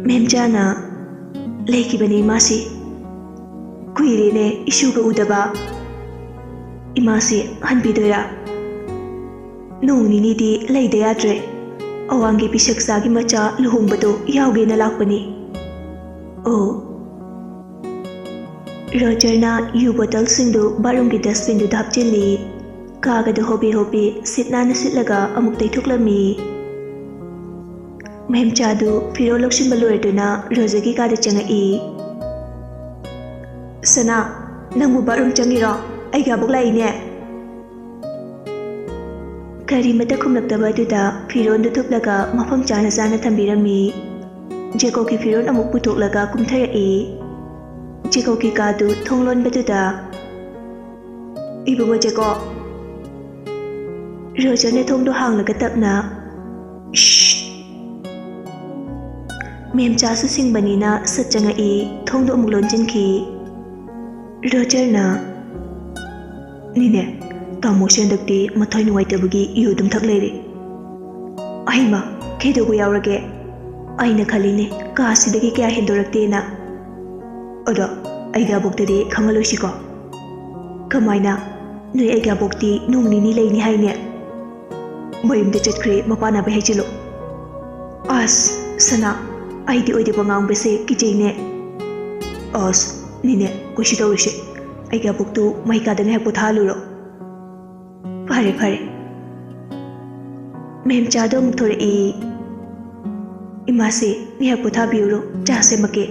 ꯃꯦꯝꯆꯥꯅ, "ꯂꯩꯈꯤꯕꯅꯦ ꯏꯃꯥꯁꯤ꯫ ꯀꯨꯏꯔꯦꯅꯦ ꯏꯁꯨꯒ ꯎꯗꯕ꯫ ꯏꯃꯥꯁꯤ ꯍꯟꯕꯤꯗꯣꯏꯔꯥ? ꯅꯣꯡ ꯅꯤꯅꯤꯗꯤ ꯂꯩꯗ ꯌꯥꯗ꯭ꯔꯦ꯫ ꯑꯋꯥꯡꯒꯤ ꯄꯤꯁꯛꯆꯥꯒꯤ ꯃꯆꯥ ꯂꯨꯍꯣꯡꯕꯗꯣ ꯌꯥꯎꯒꯦꯅ ꯂꯥꯛꯄꯅꯤ꯫" ꯑꯣ꯫ ꯔꯣꯖꯔꯅ ꯌꯨ ꯕꯣꯇꯜꯁꯤꯡꯗꯨ ꯕꯥꯠꯔꯨꯝꯒꯤ ꯗꯁꯕꯤꯟꯗꯨꯗ ꯍꯥꯞꯆꯤꯜꯂꯤ꯫ ꯀꯥꯒꯗꯨ ꯍꯣꯕꯦ ꯍꯣꯕꯦ ꯁꯤꯠ ꯅꯥꯟꯅ ꯁꯤꯠꯂꯒ ꯑꯃꯨꯛ ꯇꯩꯊꯣꯛꯂꯝꯃꯤ꯫ ꯃꯦꯝꯆꯥꯗꯨ ꯐꯤꯔꯣꯜ ꯂꯧꯁꯤꯟꯕ ꯂꯣꯏꯔꯗꯨꯅ ꯔꯣꯖꯔꯒꯤ ꯀꯥꯗ ꯆꯪꯉꯛꯏ꯫ "ꯁꯅꯥ, ꯅꯪꯕꯨ ꯕꯥꯠꯔꯨꯝ ꯆꯪꯉꯤꯔꯣ? ꯑꯩꯒꯤ ꯑꯕꯣꯛ ꯂꯥꯛꯏꯅꯦ꯫" ꯀꯔꯤꯃꯠꯇ ꯈꯨꯝꯂꯛꯇꯕ ꯑꯗꯨꯗ ꯐꯤꯔꯣꯜꯗꯨ ꯊꯨꯞꯂꯒ ꯃꯐꯝ ꯆꯥꯅ ꯆꯥꯅ ꯊꯝꯕꯤꯔꯝꯃꯤ꯫ ꯖꯦꯀꯣꯕꯀꯤ ꯐꯤꯔꯣꯜ ꯑꯃꯨꯛ ꯄꯨꯊꯣꯛꯂꯒ ꯀꯨꯝꯊꯔꯛꯏ꯫ ꯖꯦꯀꯣꯕꯀꯤ ꯀꯥꯗꯨ ꯊꯣꯡ ꯂꯣꯟꯕꯗꯨꯗ, "ꯏꯕꯨꯡꯉꯣ ꯖꯦꯀꯣꯕ!" ꯔꯣꯖꯔꯅ ꯊꯣꯡꯗꯣ ꯍꯥꯡꯂꯒ ꯇꯞꯅ, "ꯁ꯭ꯁ!" ꯃꯦꯝꯆꯥꯁꯨ ꯁꯤꯡꯕꯅꯤꯅ ꯁꯠ ꯆꯪꯉꯛꯏ, ꯊꯣꯡꯗꯣ ꯑꯃꯨꯛ ꯂꯣꯟꯁꯤꯟꯈꯤ꯫ ꯔꯣꯖꯔꯅ, "ꯅꯤꯅꯦ, ꯇꯥꯃꯣꯁꯦ ꯍꯟꯗꯛꯇꯤ ꯃꯊ꯭ꯋꯥꯏ ꯅꯨꯡꯉꯥꯏꯇꯕꯒꯤ ꯌꯨ ꯑꯗꯨꯝ ꯊꯛ ꯂꯩꯔꯦ꯫ ꯑꯍꯩꯃ, ꯀꯩꯗꯧꯕ ꯌꯥꯎꯔꯒꯦ? ꯑꯩꯅ ꯈꯜꯂꯤꯅꯦ ꯀꯥꯁꯤꯗꯒꯤ ꯀꯌꯥ ꯍꯦꯟꯗꯣꯔꯛꯇꯦꯅ꯫ ꯑꯗꯣ ꯑꯩꯒꯤ ꯑꯕꯣꯛꯇꯗꯤ ꯈꯪꯍꯜꯂꯣꯏꯁꯤꯀꯣ?" "ꯀꯃꯥꯏꯅ? ꯅꯣꯏ ꯑꯩꯒꯤ ꯑꯕꯣꯛꯇꯤ ꯅꯣꯡ ꯅꯤꯅꯤ ꯂꯩꯅꯤ ꯍꯥꯏꯅꯦ꯫" "ꯃꯌꯨꯝꯗ ꯆꯠꯈ꯭ꯔꯦ, ꯃꯄꯥꯟ ꯅꯥꯕꯩ ꯍꯥꯏꯖꯤꯜꯂꯨ꯫" "ꯑꯁ, ꯁꯅꯥ, ꯑꯩꯗꯤ ꯑꯣꯏꯗꯕ ꯉꯥꯡꯕꯁꯦ ꯀꯤꯖꯩꯅꯦ꯫ ꯑꯁ, ꯅꯤꯅꯦ, ꯀꯨꯁꯤ ꯇꯧꯔꯤꯁꯦ꯫ ꯑꯩꯒꯤ ꯑꯕꯣꯛꯇꯨ ꯃꯩ ꯀꯥꯗ ꯉꯥꯏꯍꯥꯛ ꯄꯣꯊꯥꯍꯜꯂꯨꯔꯣ꯫" "ꯐꯔꯦ, ꯐꯔꯦ꯫" ꯃꯦꯝꯆꯥꯗꯣ ꯑꯃꯨꯛ ꯊꯣꯔꯛꯏ꯫ "ꯏꯃꯥꯁꯦ, ꯉꯥꯏꯍꯥꯛ ꯄꯣꯊꯥꯕꯤꯔꯨꯔꯣ, ꯆꯥ ꯁꯦꯝꯃꯛꯀꯦ꯫"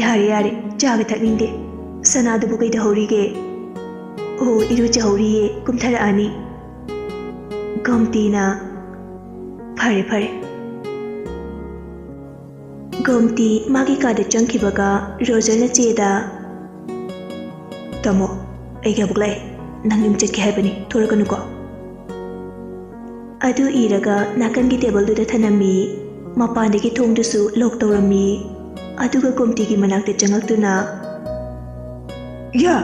"ꯌꯥꯔꯦ, ꯌꯥꯔꯦ, ꯆꯥꯒ ꯊꯛꯅꯤꯡꯗꯦ꯫ ꯁꯅꯥꯗꯨꯕꯨ ꯀꯩꯗꯧꯍꯧꯔꯤꯒꯦ?" "ꯑꯣ, ꯏꯔꯨꯖꯍꯧꯔꯤꯌꯦ, ꯀꯨꯝꯊꯔꯛꯑꯅꯤ꯫" ꯒꯣꯝꯇꯤꯅ, "ꯐꯔꯦ, ꯐꯔꯦ꯫" ꯒꯣꯝꯇꯤ ꯃꯥꯒꯤ ꯀꯥꯗ ꯆꯪꯈꯤꯕꯒ ꯔꯣꯖꯔꯅ ꯆꯦꯗ, "ꯇꯥꯃꯣ, ꯑꯩꯒꯤ ꯑꯕꯣꯛ ꯂꯥꯛꯑꯦ꯫ ꯅꯪ ꯌꯨꯝ ꯆꯠꯀꯦ ꯍꯥꯏꯕꯅꯤ, ꯊꯣꯔꯛꯀꯅꯨꯀꯣ?" ꯑꯗꯨ ꯏꯔꯒ ꯅꯥꯀꯟꯒꯤ ꯇꯦꯕꯜꯗꯨꯗ ꯊꯅꯝꯃꯤ꯫ ꯃꯄꯥꯟꯗꯒꯤ ꯊꯣꯡꯗꯨꯁꯨ ꯂꯣꯛ ꯇꯧꯔꯝꯃꯤ꯫ ꯑꯗꯨꯒ ꯒꯣꯝꯇꯤꯒꯤ ꯃꯅꯥꯛꯇ ꯆꯪꯉꯛꯇꯨꯅ, "ꯌꯥ!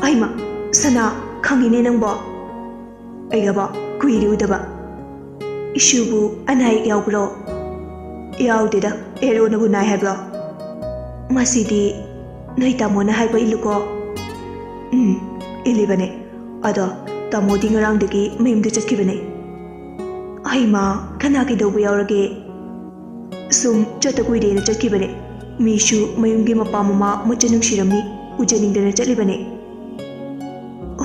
ꯑꯩꯃ, ꯁꯅꯥ, ꯈꯪꯉꯤꯅꯦ ꯅꯪꯕꯣ꯫ ꯑꯩꯒꯕꯣ ꯀꯨꯏꯔꯦ ꯎꯗꯕ꯫ ꯏꯁꯨꯕꯨ ꯑꯅꯥ ꯑꯌꯦꯛ ꯌꯥꯎꯕ꯭ꯔꯣ?" "ꯌꯥꯎꯗꯦꯗ, ꯑꯦꯔꯣꯅꯕꯨ ꯅꯥꯏ ꯍꯥꯏꯕ꯭ꯔꯣ?" "ꯃꯁꯤꯗꯤ ꯅꯣꯏ ꯇꯥꯃꯣꯅ ꯍꯥꯏꯕ ꯏꯜꯂꯨꯀꯣ?" "ꯎꯝ, ꯏꯜꯂꯤꯕꯅꯦ꯫ ꯑꯗꯣ ꯇꯥꯃꯣꯗꯤ ꯉꯔꯥꯡꯗꯒꯤ ꯃꯌꯨꯝꯗ ꯆꯠꯈꯤꯕꯅꯦ꯫" "ꯍꯩꯃꯥ, ꯀꯅꯥ ꯀꯩꯗꯧꯕ ꯌꯥꯎꯔꯒꯦ?" "ꯁꯨꯝ ꯆꯠꯇ ꯀꯨꯏꯔꯦꯅ ꯆꯠꯈꯤꯕꯅꯦ꯫ ꯃꯤꯁꯨ ꯃꯌꯨꯝꯒꯤ ꯃꯄꯥ ꯃꯃꯥ ꯃꯆꯟ ꯅꯨꯡꯁꯤꯔꯝꯅꯤ, ꯎꯖꯅꯤꯡꯗꯅ ꯆꯠꯂꯤꯕꯅꯦ꯫"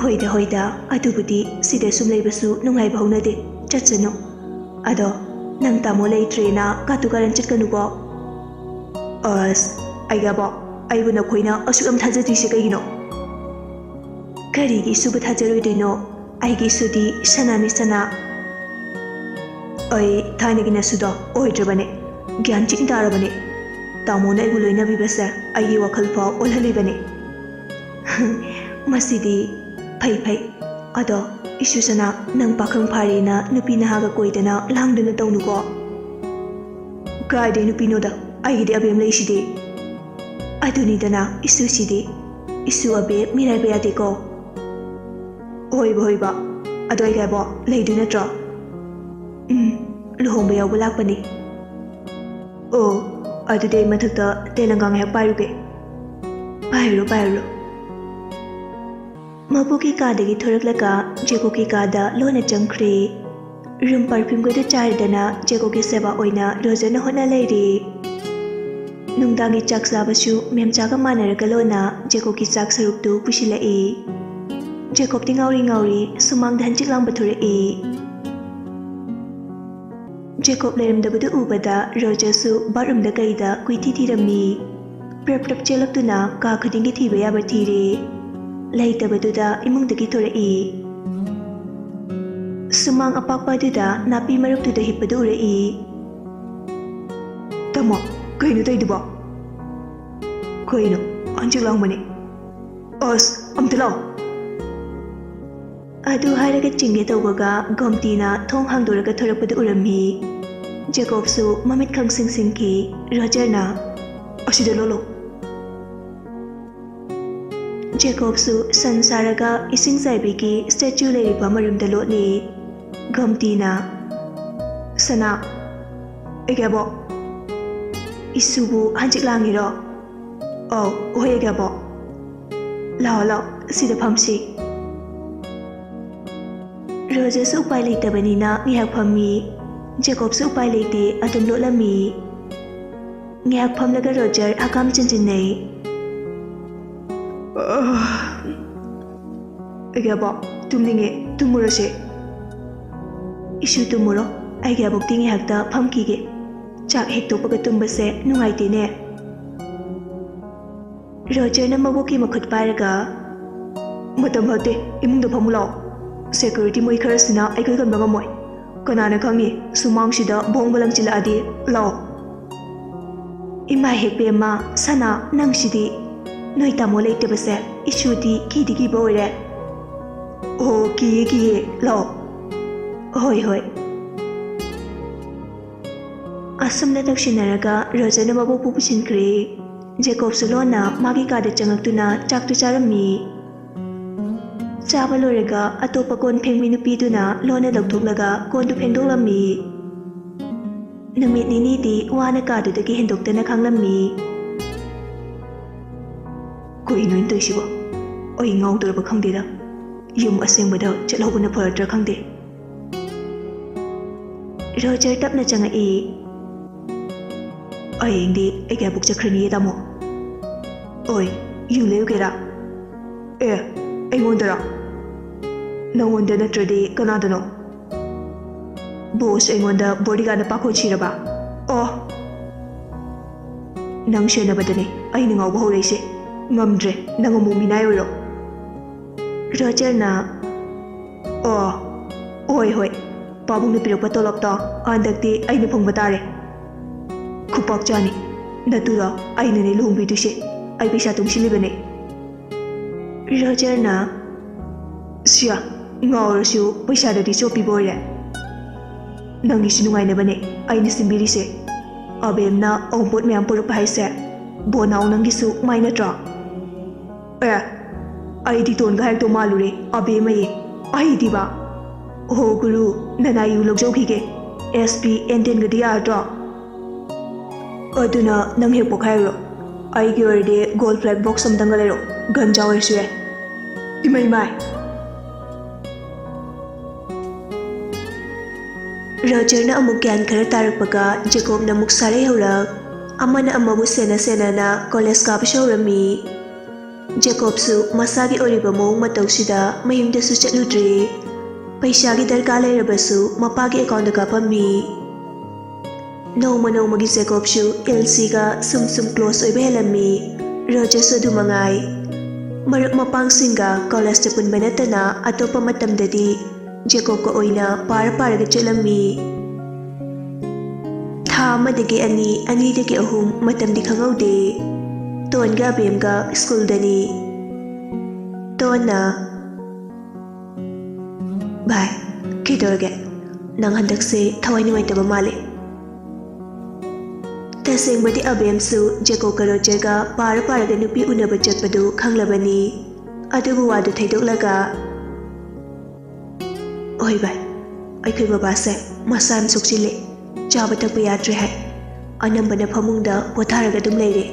"ꯍꯣꯏꯗ, ꯍꯣꯏꯗ, ꯑꯗꯨꯕꯨꯗꯤ ꯁꯤꯗ ꯁꯨꯝ ꯂꯩꯕꯁꯨ ꯅꯨꯡꯉꯥꯏꯕ ꯍꯧꯅꯗꯦ, ꯆꯠꯁꯅꯨ꯫ ꯑꯗꯣ ꯅꯪ ꯇꯥꯃꯣ ꯂꯩꯇ꯭ꯔꯦꯅ ꯀꯥꯇꯨ ꯀꯥꯔꯟ ꯆꯠꯀꯅꯨꯀꯣ꯫" "ꯑꯁ, ꯑꯩꯒꯕꯣ, ꯑꯩꯕꯨ ꯅꯈꯣꯏꯅ ꯑꯁꯨꯛ ꯌꯥꯝ ꯊꯥꯖꯗ꯭ꯔꯤꯁꯦ ꯀꯩꯒꯤꯅꯣ?" "ꯀꯔꯤꯒꯤ ꯏꯁꯨꯕꯨ ꯊꯥꯖꯔꯣꯏꯗꯣꯏꯅꯣ? ꯑꯩꯒꯤ ꯏꯁꯨꯗꯤ ꯁꯅꯥꯅꯤ, ꯁꯅꯥ꯫ ꯑꯩ ꯊꯥꯏꯅꯒꯤ ꯅꯁꯨꯗꯣ ꯑꯣꯏꯗ꯭ꯔꯕꯅꯦ꯫ ꯒ꯭ꯌꯥꯟ ꯆꯤꯡ ꯇꯥꯔꯕꯅꯦ꯫ ꯇꯥꯃꯣꯅ ꯑꯩꯕꯨ ꯂꯣꯏꯅꯕꯤꯕꯁꯦ ꯑꯩꯒꯤ ꯋꯥꯈꯜ ꯐꯥꯎ ꯑꯣꯜꯍꯜꯂꯤꯕꯅꯦ꯫" "ꯃꯁꯤꯗꯤ ꯐꯩ, ꯐꯩ꯫ ꯑꯗꯣ ꯏꯁꯨ ꯁꯅꯥ, ꯅꯪ ꯄꯥꯈꯪ ꯐꯥꯔꯦꯅ ꯅꯨꯄꯤ ꯅꯍꯥꯒ ꯀꯣꯏꯗꯅ ꯂꯥꯡꯗꯅ ꯇꯧꯅꯨꯀꯣ꯫" "ꯀꯥꯏꯗꯩ ꯅꯨꯄꯤꯅꯣꯗ, ꯑꯩꯒꯤꯗꯤ ꯑꯕꯦꯝ ꯂꯩꯁꯤꯗꯤ꯫" "ꯑꯗꯨꯅꯤꯗꯅ ꯏꯁꯨꯁꯤꯗꯤ, ꯏꯁꯨ ꯑꯕꯦꯝ ꯃꯤꯔꯥꯏꯕ ꯌꯥꯗꯦꯀꯣ꯫" "ꯍꯣꯏꯕ, ꯍꯣꯏꯕ, ꯑꯗꯣ ꯑꯩꯒꯕꯣ ꯂꯩꯗꯣꯏ ꯅꯠꯇ꯭ꯔꯣ?" "ꯎꯝ, ꯂꯨꯍꯣꯡꯕ ꯌꯥꯎꯕ ꯂꯥꯛꯄꯅꯤ꯫" "ꯑꯣ, ꯑꯗꯨꯗꯤ ꯑꯩ ꯃꯊꯛꯇ ꯇꯦꯂꯪꯒꯥ ꯉꯥꯏꯍꯥꯛ ꯄꯥꯏꯔꯨꯒꯦ꯫" "ꯄꯥꯏꯔꯨꯔꯣ, ꯄꯥꯏꯔꯨꯔꯣ꯫" ꯃꯕꯨꯛꯀꯤ ꯀꯥꯗꯒꯤ ꯊꯣꯔꯛꯂꯒ ꯖꯦꯀꯣꯕꯀꯤ ꯀꯥꯗ ꯂꯣꯟꯅ ꯆꯪꯈ꯭ꯔꯦ꯫ ꯔꯨꯝ ꯄꯔꯐ꯭ꯌꯨꯝꯒꯗꯨ ꯆꯥꯏꯔꯗꯅ ꯖꯦꯀꯣꯕꯀꯤ ꯁꯦꯕꯥ ꯑꯣꯏꯅ ꯔꯣꯖꯔꯅ ꯍꯣꯠꯅ ꯂꯩꯔꯦ꯫ ꯅꯨꯡꯗꯥꯡꯒꯤ ꯆꯥꯛ ꯆꯥꯕꯁꯨ ꯃꯦꯝꯆꯥꯒ ꯃꯥꯟꯅꯔꯒ ꯂꯣꯟꯅ ꯖꯦꯀꯣꯕꯀꯤ ꯆꯥꯛ ꯁꯔꯨꯛꯇꯨ ꯄꯨꯁꯤꯜꯂꯛꯏ꯫ ꯖꯦꯀꯣꯕꯇꯤ ꯉꯥꯎꯔꯤ ꯉꯥꯎꯔꯤ ꯁꯨꯃꯥꯡꯗ ꯍꯟꯆꯤꯛ ꯂꯥꯡꯕ ꯊꯣꯔꯛꯏ꯫ ꯖꯦꯀꯣꯕ ꯂꯩꯔꯝꯗꯕꯗꯨ ꯎꯕꯗ ꯔꯣꯖꯔꯁꯨ ꯕꯥꯠꯔꯨꯝꯗ ꯀꯩꯗ ꯀꯣꯏꯊꯤ ꯊꯤꯔꯝꯃꯤ꯫ ꯄ꯭ꯔꯞ ꯄ꯭ꯔꯞ ꯆꯦꯜꯂꯛꯇꯨꯅ ꯀꯥ ꯈꯨꯗꯤꯡꯒꯤ ꯊꯤꯕ ꯌꯥꯕ ꯊꯤꯔꯦ꯫ ꯂꯩꯇꯕꯗꯨꯗ ꯏꯃꯨꯡꯗꯒꯤ ꯊꯣꯔꯛꯏ꯫ ꯁꯨꯃꯥꯡ ꯑꯄꯥꯛꯄ ꯑꯗꯨꯗ ꯅꯥꯄꯤ ꯃꯔꯛꯇꯨꯗ ꯍꯤꯞꯄꯗꯨ ꯎꯔꯛꯏ꯫ "ꯇꯥꯃꯣ, ꯀꯩꯅꯣ ꯇꯧꯔꯤꯗꯨꯕꯣ?" "ꯀꯩꯅꯣ? ꯍꯟꯆꯤꯛ ꯂꯥꯡꯕꯅꯦ꯫ ꯑꯁ, ꯑꯝꯇ ꯂꯥꯛꯑꯣ꯫" ꯑꯗꯨ ꯍꯥꯏꯔꯒ ꯆꯤꯡꯒꯦ ꯇꯧꯕꯒ ꯒꯣꯝꯇꯤꯅ ꯊꯣꯡ ꯍꯥꯡꯗꯣꯔꯒ ꯊꯣꯔꯛꯄꯗꯨ ꯎꯔꯝꯃꯤ꯫ ꯖꯦꯀꯣꯕꯁꯨ ꯃꯃꯤꯠ ꯈꯪꯁꯤꯡ ꯁꯤꯡꯈꯤ꯫ ꯔꯣꯖꯔꯅ, "ꯑꯁꯤꯗ ꯂꯣꯜꯂꯣ꯫" ꯖꯦꯀꯣꯕꯁꯨ ꯁꯟ ꯁꯥꯔꯒ ꯏꯁꯤꯡ ꯆꯥꯏꯕꯤꯒꯤ ꯁ꯭ꯇꯦꯆꯨ ꯂꯩꯔꯤꯕ ꯃꯔꯨꯝꯗ ꯂꯣꯠꯂꯤ꯫ ꯒꯣꯝꯇꯤꯅ, "ꯁꯅꯥ, ꯑꯩꯒꯤ ꯑꯕꯣꯛ, ꯏꯁꯨꯕꯨ ꯍꯟꯆꯤꯛ ꯂꯥꯡꯉꯤꯔꯣ?" "ꯑꯧ, ꯍꯣꯏ, ꯑꯩꯒꯤ ꯑꯕꯣꯛ꯫ ꯂꯥꯛꯑꯣ, ꯂꯥꯛꯑꯣ, ꯁꯤꯗ ꯐꯝꯁꯤ꯫" ꯔꯣꯖꯔꯁꯨ ꯎꯄꯥꯏ ꯂꯩꯇꯕꯅꯤꯅ ꯉꯥꯏꯍꯥꯛ ꯐꯝꯃꯤ꯫ ꯖꯦꯀꯣꯕꯁꯨ ꯎꯄꯥꯏ ꯂꯩꯇꯦ, ꯑꯗꯨꯝ ꯂꯣꯠꯂꯝꯃꯤ꯫ ꯉꯥꯏꯍꯥꯛ ꯐꯝꯂꯒ ꯔꯣꯖꯔ ꯍꯀꯥꯝ ꯆꯟꯁꯤꯟꯅꯩ꯫ "ꯑꯩꯒꯤ ꯑꯕꯣꯛ, ꯇꯨꯝꯅꯤꯡꯉꯦ, ꯇꯨꯝꯃꯨꯔꯁꯦ꯫" "ꯏꯁꯨ ꯇꯨꯝꯃꯨꯔꯣ, ꯑꯩꯒꯤ ꯑꯕꯣꯛꯇꯤ ꯉꯥꯏꯍꯥꯛꯇ ꯐꯝꯈꯤꯒꯦ꯫ ꯆꯥꯛ ꯍꯦꯛ ꯇꯣꯛꯄꯒ ꯇꯨꯝꯕꯁꯦ ꯅꯨꯡꯉꯥꯏꯇꯦꯅꯦ꯫" ꯔꯣꯖꯔꯅ ꯃꯕꯣꯛꯀꯤ ꯃꯈꯨꯠ ꯄꯥꯏꯔꯒ, "ꯃꯇꯝ ꯐꯠꯇꯦ, ꯏꯃꯨꯡꯗ ꯐꯝꯃꯨ ꯂꯥꯛꯑꯣ꯫ ꯁꯦꯀ꯭ꯌꯨꯔꯤꯇꯤ ꯃꯣꯏ ꯈꯔꯁꯤꯅ ꯑꯩꯈꯣꯏ ꯀꯟꯕ ꯉꯝꯃꯣꯏ꯫ ꯀꯅꯥꯅ ꯈꯪꯅꯤ, ꯁꯨꯃꯥꯡꯁꯤꯗ ꯕꯣꯝꯕ ꯂꯪꯁꯤꯜꯂꯛꯑꯗꯤ꯫ ꯂꯥꯛꯑꯣ꯫" "ꯏꯃꯥ ꯍꯦꯛ ꯄꯦꯝꯃ, ꯁꯅꯥ, ꯅꯪꯁꯤꯗꯤ꯫ ꯅꯣꯏ ꯇꯥꯃꯣ ꯂꯩꯇꯕꯁꯦ ꯏꯁꯨꯗꯤ ꯀꯤꯗꯤ ꯀꯤꯕ ꯑꯣꯏꯔꯦ꯫" "ꯑꯣ, ꯀꯤꯌꯦ, ꯀꯤꯌꯦ, ꯂꯥꯛꯑꯣ꯫" "ꯍꯣꯏ, ꯍꯣꯏ꯫" ꯑꯁꯨꯝꯅ ꯇꯧꯁꯤꯟꯅꯔꯒ ꯔꯣꯖꯔꯅ ꯃꯕꯣꯛꯄꯨ ꯄꯨꯁꯤꯟꯈ꯭ꯔꯦ꯫ ꯖꯦꯀꯣꯕꯁꯨ ꯂꯣꯟꯅ ꯃꯥꯒꯤ ꯀꯥꯗ ꯆꯪꯉꯛꯇꯨꯅ ꯆꯥꯛꯇꯨ ꯆꯥꯔꯝꯃꯤ꯫ ꯆꯥꯕ ꯂꯣꯏꯔꯒ ꯑꯇꯣꯞꯄ ꯀꯣꯟ ꯐꯦꯡꯕꯤ ꯅꯨꯄꯤꯗꯨꯅ ꯂꯣꯟꯅ ꯂꯧꯊꯣꯛꯂꯒ ꯀꯣꯟꯗꯨ ꯐꯦꯡꯗꯣꯛꯂꯝꯃꯤ꯫ ꯅꯨꯃꯤꯠ ꯅꯤꯅꯤꯗꯤ ꯋꯥꯅ ꯀꯥꯗꯨꯗꯒꯤ ꯍꯦꯟꯗꯣꯛꯇꯅ ꯈꯥꯡꯂꯝꯃꯤ꯫ "ꯀꯩꯅꯣ ꯑꯩꯅ ꯇꯧꯔꯤꯁꯤꯕꯣ? ꯑꯩ ꯉꯥꯎꯗꯣꯔꯕ ꯈꯪꯗꯦꯗ꯫ ꯌꯨꯝ ꯑꯁꯦꯡꯕꯗ ꯆꯠꯍꯧꯕꯅ ꯐꯔꯗ꯭ꯔꯥ ꯈꯪꯗꯦ꯫" ꯔꯣꯖꯔ ꯇꯞꯅ ꯆꯪꯉꯛꯏ꯫ "ꯍꯌꯦꯡꯗꯤ ꯑꯩꯒꯤ ꯑꯕꯣꯛ ꯆꯠꯈ꯭ꯔꯅꯤꯌꯦ, ꯇꯥꯃꯣ꯫ ꯑꯣꯏ, ꯌꯨ ꯂꯩꯔꯨꯒꯦꯔꯥ?" "ꯑꯦ, ꯑꯩꯉꯣꯟꯗꯔꯣ? ꯅꯪꯉꯣꯟꯗ ꯅꯠꯇ꯭ꯔꯗꯤ ꯀꯅꯥꯗꯅꯣ? ꯕꯣꯁ ꯑꯩꯉꯣꯟꯗ ꯕꯣꯗꯤꯒꯥꯔꯗꯅ ꯄꯥꯈꯣꯟ ꯁꯤꯔꯕ? ꯑꯣ, ꯅꯪ ꯁꯦꯟꯅꯕꯗꯅꯦ ꯑꯩꯅ ꯉꯥꯎꯕ ꯍꯧꯔꯛꯏꯁꯦ꯫ ꯉꯝꯗ꯭ꯔꯦ, ꯅꯪ ꯑꯃꯨꯛ ꯃꯤꯅꯥꯏ ꯑꯣꯏꯔꯣ꯫" ꯔꯣꯖꯔꯅ, "ꯑꯣ, ꯍꯣꯏ, ꯍꯣꯏ, ꯄꯥꯕꯨꯡꯅ ꯄꯤꯔꯛꯄ ꯇꯣꯂꯣꯞꯇꯣ ꯍꯟꯗꯛꯇꯤ ꯑꯩꯅ ꯐꯪꯕ ꯇꯥꯔꯦ꯫ ꯈꯨꯄꯥꯛ ꯆꯥꯅꯤ꯫ ꯅꯇꯨꯗꯣ ꯑꯩꯅꯅꯦ ꯂꯨꯍꯣꯡꯕꯤꯗꯣꯏꯁꯦ꯫ ꯑꯩ ꯄꯩꯁꯥ ꯇꯨꯡꯁꯤꯜꯂꯤꯕꯅꯦ꯫" ꯔꯣꯖꯔꯅ, "ꯁꯤꯌꯥ, ꯉꯥꯎꯔꯁꯨ ꯄꯩꯁꯥꯗꯗꯤ ꯆꯣꯞꯄꯤꯕ ꯑꯣꯏꯔꯦ꯫ ꯅꯪꯒꯤꯁꯨ ꯅꯨꯡꯉꯥꯏꯅꯕꯅꯦ ꯑꯩꯅ ꯁꯤꯟꯕꯤꯔꯤꯁꯦ꯫ ꯑꯕꯦꯝꯅ ꯑꯎꯟꯄꯣꯠ ꯃꯌꯥꯝ ꯄꯨꯔꯛꯄ ꯍꯥꯏꯁꯦ, ꯕꯣꯅꯥꯎ ꯅꯪꯒꯤꯁꯨ ꯃꯥꯏ ꯅꯠꯇ꯭ꯔꯣ? ꯑꯦ, ꯑꯩꯗꯤ ꯇꯣꯟꯒ ꯍꯥꯏꯔꯛꯇꯧ ꯃꯥꯜꯂꯨꯔꯦ, ꯑꯕꯦꯝꯃꯌꯦ꯫ ꯑꯩꯗꯤꯕ꯫ ꯍꯣ ꯒꯨꯔꯨ, ꯅꯅꯥꯏ ꯌꯨ ꯂꯧꯖꯧꯈꯤꯒꯦ꯫ S P ꯑꯦꯟꯇꯦꯟꯒꯗꯤ ꯌꯥꯔꯗ꯭ꯔꯣ? ꯑꯗꯨꯅ ꯅꯪ ꯍꯦꯛ ꯄꯣꯛꯈꯥꯏꯔꯨꯔꯣ꯫ ꯑꯩꯒꯤ ꯑꯣꯏꯔꯗꯤ ꯒꯣꯜ ꯐ꯭ꯂꯦꯛ ꯕꯣꯛꯁ ꯑꯃꯇꯪꯒ ꯂꯩꯔꯣ, ꯒꯟꯖꯥ ꯑꯣꯏꯔꯁꯨ ꯌꯥꯏ꯫ ꯏꯃꯩ ꯃꯥꯏ! ꯔꯣꯖꯔꯅ ꯑꯃꯨꯛ ꯒ꯭ꯌꯥꯟ ꯈꯔ ꯇꯥꯔꯛꯄꯒ ꯖꯦꯀꯣꯕꯅ ꯑꯃꯨꯛ ꯁꯥꯔꯩ ꯍꯧꯔꯛ꯫ ꯑꯃꯅ ꯑꯃꯕꯨ ꯁꯦꯟꯅ ꯁꯦꯟꯅꯅ ꯀꯣꯂꯦꯖ ꯀꯥꯕꯁꯨ ꯍꯧꯔꯝꯃꯤ꯫ ꯖꯦꯀꯣꯕꯁꯨ ꯃꯁꯥꯒꯤ ꯑꯣꯏꯔꯤꯕ ꯃꯑꯣꯡ ꯃꯇꯧꯁꯤꯗ ꯃꯌꯨꯝꯗꯁꯨ ꯆꯠꯂꯨꯗ꯭ꯔꯦ꯫ ꯄꯩꯁꯥꯒꯤ ꯗꯔꯀꯥꯔ ꯂꯩꯔꯕꯁꯨ ꯃꯄꯥꯒꯤ ꯑꯦꯀꯥꯎꯟꯗ ꯀꯥꯞꯄꯝꯃꯤ꯫ ꯅꯣꯡꯃ ꯅꯣꯡꯃꯒꯤ ꯖꯦꯀꯣꯕꯁꯨ ꯏꯜꯁꯤꯒ ꯁꯨꯝ ꯁꯨꯝ ꯀ꯭ꯂꯣꯁ ꯑꯣꯏꯕ ꯍꯦꯜꯂꯝꯃꯤ꯫ ꯔꯣꯖꯔꯁꯨ ꯑꯗꯨ ꯃꯉꯥꯏ꯫ ꯃꯔꯨꯞ ꯃꯄꯥꯡꯁꯤꯡꯒ ꯀꯣꯂꯦꯖꯇ ꯄꯨꯟꯕ ꯅꯠꯇꯅ ꯑꯇꯣꯞꯄ ꯃꯇꯝꯗꯗꯤ ꯖꯦꯀꯣꯕꯀ ꯑꯣꯏꯅ ꯄꯥꯔ ꯄꯥꯔꯒ ꯆꯠꯂꯝꯃꯤ꯫ ꯊꯥ ꯑꯃꯗꯒꯤ ꯑꯅꯤ, ꯑꯅꯤꯗꯒꯤ ꯑꯍꯨꯝ, ꯃꯇꯝꯗꯤ ꯈꯪꯍꯧꯗꯦ꯫ ꯇꯣꯟꯒ ꯑꯕꯦꯝꯒ ꯁ꯭ꯀꯨꯜꯗꯅꯤ꯫ ꯇꯣꯟꯅ, "ꯚꯥꯏ, ꯀꯩꯗꯧꯔꯒꯦ? ꯅꯪ ꯍꯟꯗꯛꯁꯦ ꯊꯋꯥꯏ ꯅꯨꯡꯉꯥꯏꯇꯕ ꯃꯥꯜꯂꯦ꯫" ꯇꯁꯦꯡꯕꯗꯤ ꯑꯕꯦꯝꯁꯨ ꯖꯦꯀꯣꯕꯀ ꯔꯣꯖꯔꯒ ꯄꯥꯔ ꯄꯥꯔꯒ ꯅꯨꯄꯤ ꯎꯅꯕ ꯆꯠꯄꯗꯨ ꯈꯪꯂꯕꯅꯤ꯫ ꯑꯗꯨꯕꯨ ꯋꯥꯗꯨ ꯊꯩꯗꯣꯛꯂꯒ, "ꯍꯣꯏ ꯚꯥꯏ, ꯑꯩꯈꯣꯏ ꯕꯕꯥꯁꯦ ꯃꯁꯥ ꯌꯥꯝ ꯁꯣꯛꯆꯤꯜꯂꯦ, ꯆꯥꯕ ꯊꯛꯄ ꯌꯥꯗ꯭ꯔꯦ ꯍꯥꯏ꯫ ꯑꯅꯝꯕꯅ ꯐꯃꯨꯡꯗ ꯄꯣꯊꯥꯔꯒ ꯑꯗꯨꯝ ꯂꯩꯔꯦ꯫"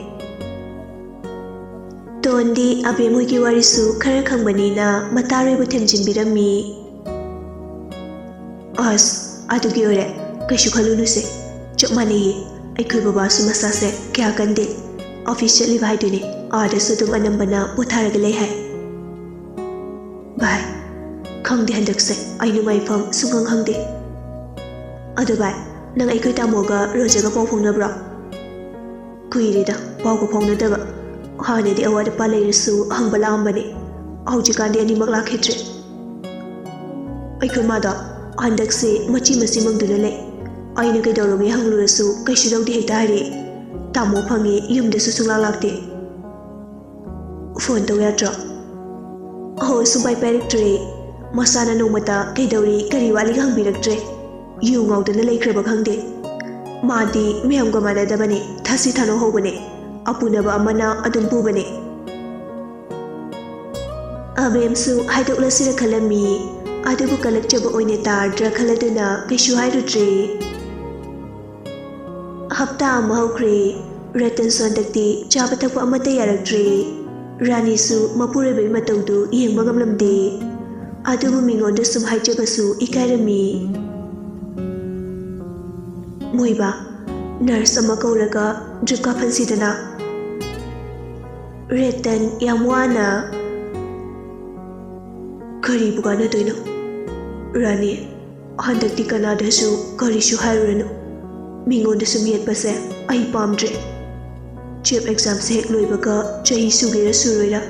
ꯇꯣꯟꯗꯤ ꯑꯕꯦꯝ ꯍꯣꯏꯒꯤ ꯋꯥꯔꯤꯁꯨ ꯈꯔ ꯈꯪꯕꯅꯤꯅ ꯃꯇꯥꯔꯣꯏꯕꯨ ꯊꯦꯝꯖꯤꯟꯕꯤꯔꯝꯃꯤ꯫ "ꯑꯁ, ꯑꯗꯨꯒꯤ ꯑꯣꯏꯔꯦ, ꯀꯩꯁꯨ ꯈꯜꯂꯨꯅꯨꯁꯦ꯫ ꯆꯞ ꯃꯥꯟꯅꯩꯌꯦ, ꯑꯩꯈꯣꯏ ꯕꯕꯥꯁꯨ ꯃꯁꯥꯁꯦ ꯀꯌꯥ ꯀꯟꯗꯦ꯫ ꯑꯣꯐꯤꯁ ꯆꯠꯂꯤꯕ ꯍꯥꯏꯗꯨꯅꯤ, ꯑꯥꯗꯁꯨ ꯑꯗꯨꯝ ꯑꯅꯝꯕꯅ ꯄꯣꯊꯥꯔꯒ ꯂꯩ ꯍꯥꯏ꯫" "ꯚꯥꯏ, ꯈꯪꯗꯦ, ꯍꯟꯗꯛꯁꯦ ꯑꯩ ꯅꯨꯡꯉꯥꯏꯐꯝ ꯁꯨꯡꯈꯪ ꯈꯪꯗꯦ꯫ ꯑꯗꯣ ꯚꯥꯏ, ꯅꯪ ꯑꯩꯈꯣꯏ ꯇꯥꯃꯣꯒ ꯔꯣꯖꯔꯒ ꯄꯥꯎ ꯐꯥꯎꯅꯕ꯭ꯔꯣ?" "ꯀꯨꯏꯔꯦꯗ ꯄꯥꯎꯒ ꯐꯥꯎꯅꯗꯕ꯫ ꯍꯥꯟꯅꯗꯤ ꯑꯋꯥꯠ ꯑꯄꯥ ꯂꯩꯔꯁꯨ ꯍꯪꯕ ꯂꯥꯛꯑꯝꯕꯅꯦ꯫ ꯍꯧꯖꯤꯛꯀꯥꯟꯗꯤ ꯑꯅꯤꯃꯛ ꯂꯥꯛꯈꯤꯗ꯭ꯔꯦ꯫ ꯑꯩꯈꯣꯏ ꯃꯥꯗꯣ ꯍꯟꯗꯛꯁꯦ ꯃꯆꯤ ꯃꯆꯤ ꯃꯪꯗꯨꯅ ꯂꯩ꯫ ꯑꯩꯅ ꯀꯩꯗꯧꯔꯒꯦ ꯍꯪꯂꯨꯔꯁꯨ ꯀꯩꯁꯨ ꯇꯧꯗꯦ ꯍꯦꯛꯇ ꯍꯥꯏꯔꯛꯑꯦ꯫ ꯇꯥꯃꯣ ꯐꯪꯉꯦ, ꯌꯨꯝꯗꯁꯨ ꯁꯨꯡꯂꯥꯛ ꯂꯥꯛꯇꯦ꯫ ꯐꯣꯟ ꯇꯧ ꯌꯥꯗ꯭ꯔꯣ?" "ꯍꯣ, ꯁꯨꯡꯄꯥꯏ ꯄꯥꯏꯔꯛꯇ꯭ꯔꯦ꯫ ꯃꯁꯥꯅ ꯅꯣꯡꯃꯇ ꯀꯩꯗꯧꯔꯤ, ꯀꯔꯤ ꯋꯥꯠꯂꯤꯒ ꯍꯪꯕꯤꯔꯛꯇ꯭ꯔꯦ꯫ ꯌꯨ ꯉꯥꯎꯗꯅ ꯂꯩꯈ꯭ꯔꯕ ꯈꯪꯗꯦ꯫ ꯃꯥꯗꯤ ꯃꯌꯥꯝꯒ ꯃꯥꯟꯅꯗꯕꯅꯦ, ꯊꯥꯁꯤ ꯊꯥꯅꯧ ꯍꯧꯕꯅꯦ꯫ ꯑꯄꯨꯅꯕ ꯑꯃꯅ ꯑꯗꯨꯝ ꯄꯨꯕꯅꯦ꯫ ꯑꯕꯦꯝꯁꯨ ꯍꯥꯏꯗꯣꯛꯂꯁꯤꯔ ꯈꯜꯂꯝꯃꯤ, ꯑꯗꯨꯕꯨ ꯀꯜꯂꯛꯆꯕ ꯑꯣꯏꯅ ꯇꯥꯔꯗ꯭ꯔꯥ ꯈꯜꯂꯗꯨꯅ ꯀꯩꯁꯨ ꯍꯥꯏꯔꯨꯗ꯭ꯔꯦ꯫ ꯍꯞꯇꯥ ꯑꯃ ꯍꯧꯈ꯭ꯔꯦ꯫ ꯔꯇꯟꯁꯨ ꯍꯟꯗꯛꯇꯤ ꯆꯥꯕ ꯊꯛꯄ ꯑꯃꯠꯇ ꯌꯥꯔꯛꯇ꯭ꯔꯦ꯫ ꯔꯥꯅꯤꯁꯨ ꯃꯄꯨꯔꯣꯏꯕꯒꯤ ꯃꯇꯧꯗꯨ ꯌꯦꯡꯕ ꯉꯝꯂꯝꯗꯦ꯫ ꯑꯗꯨꯕꯨ ꯃꯤꯉꯣꯟꯗ ꯁꯨꯝ ꯍꯥꯏꯖꯕꯁꯨ ꯏꯀꯥꯏꯔꯝꯃꯤ꯫ ꯃꯣꯏꯕ, ꯅꯔꯁ ꯑꯃ ꯀꯧꯔꯒ ꯗ꯭ꯔꯤꯞ ꯀꯥꯞꯍꯟꯁꯤꯗꯅ꯫ ꯔꯦꯇꯟ ꯌꯥꯝ ꯋꯥꯅ, "ꯀꯔꯤꯕꯨ ꯀꯥꯟꯅꯗꯣꯏꯅꯣ? ꯔꯥꯅꯤ, ꯍꯟꯗꯛꯇꯤ ꯀꯅꯥꯗꯁꯨ ꯀꯔꯤꯁꯨ ꯍꯥꯏꯔꯨꯔꯅꯨ꯫ ꯃꯤꯉꯣꯟꯗ ꯁꯨꯝ ꯌꯦꯠꯄꯁꯦ ꯑꯩ ꯄꯥꯝꯗ꯭ꯔꯦ꯫ ꯆꯦꯞ ꯑꯦꯛꯖꯥꯝꯁꯦ ꯍꯦꯛ ꯂꯣꯏꯕꯒ ꯆꯍꯤ ꯁꯨꯒꯦꯔꯥ ꯁꯨꯔꯣꯏꯔꯥ,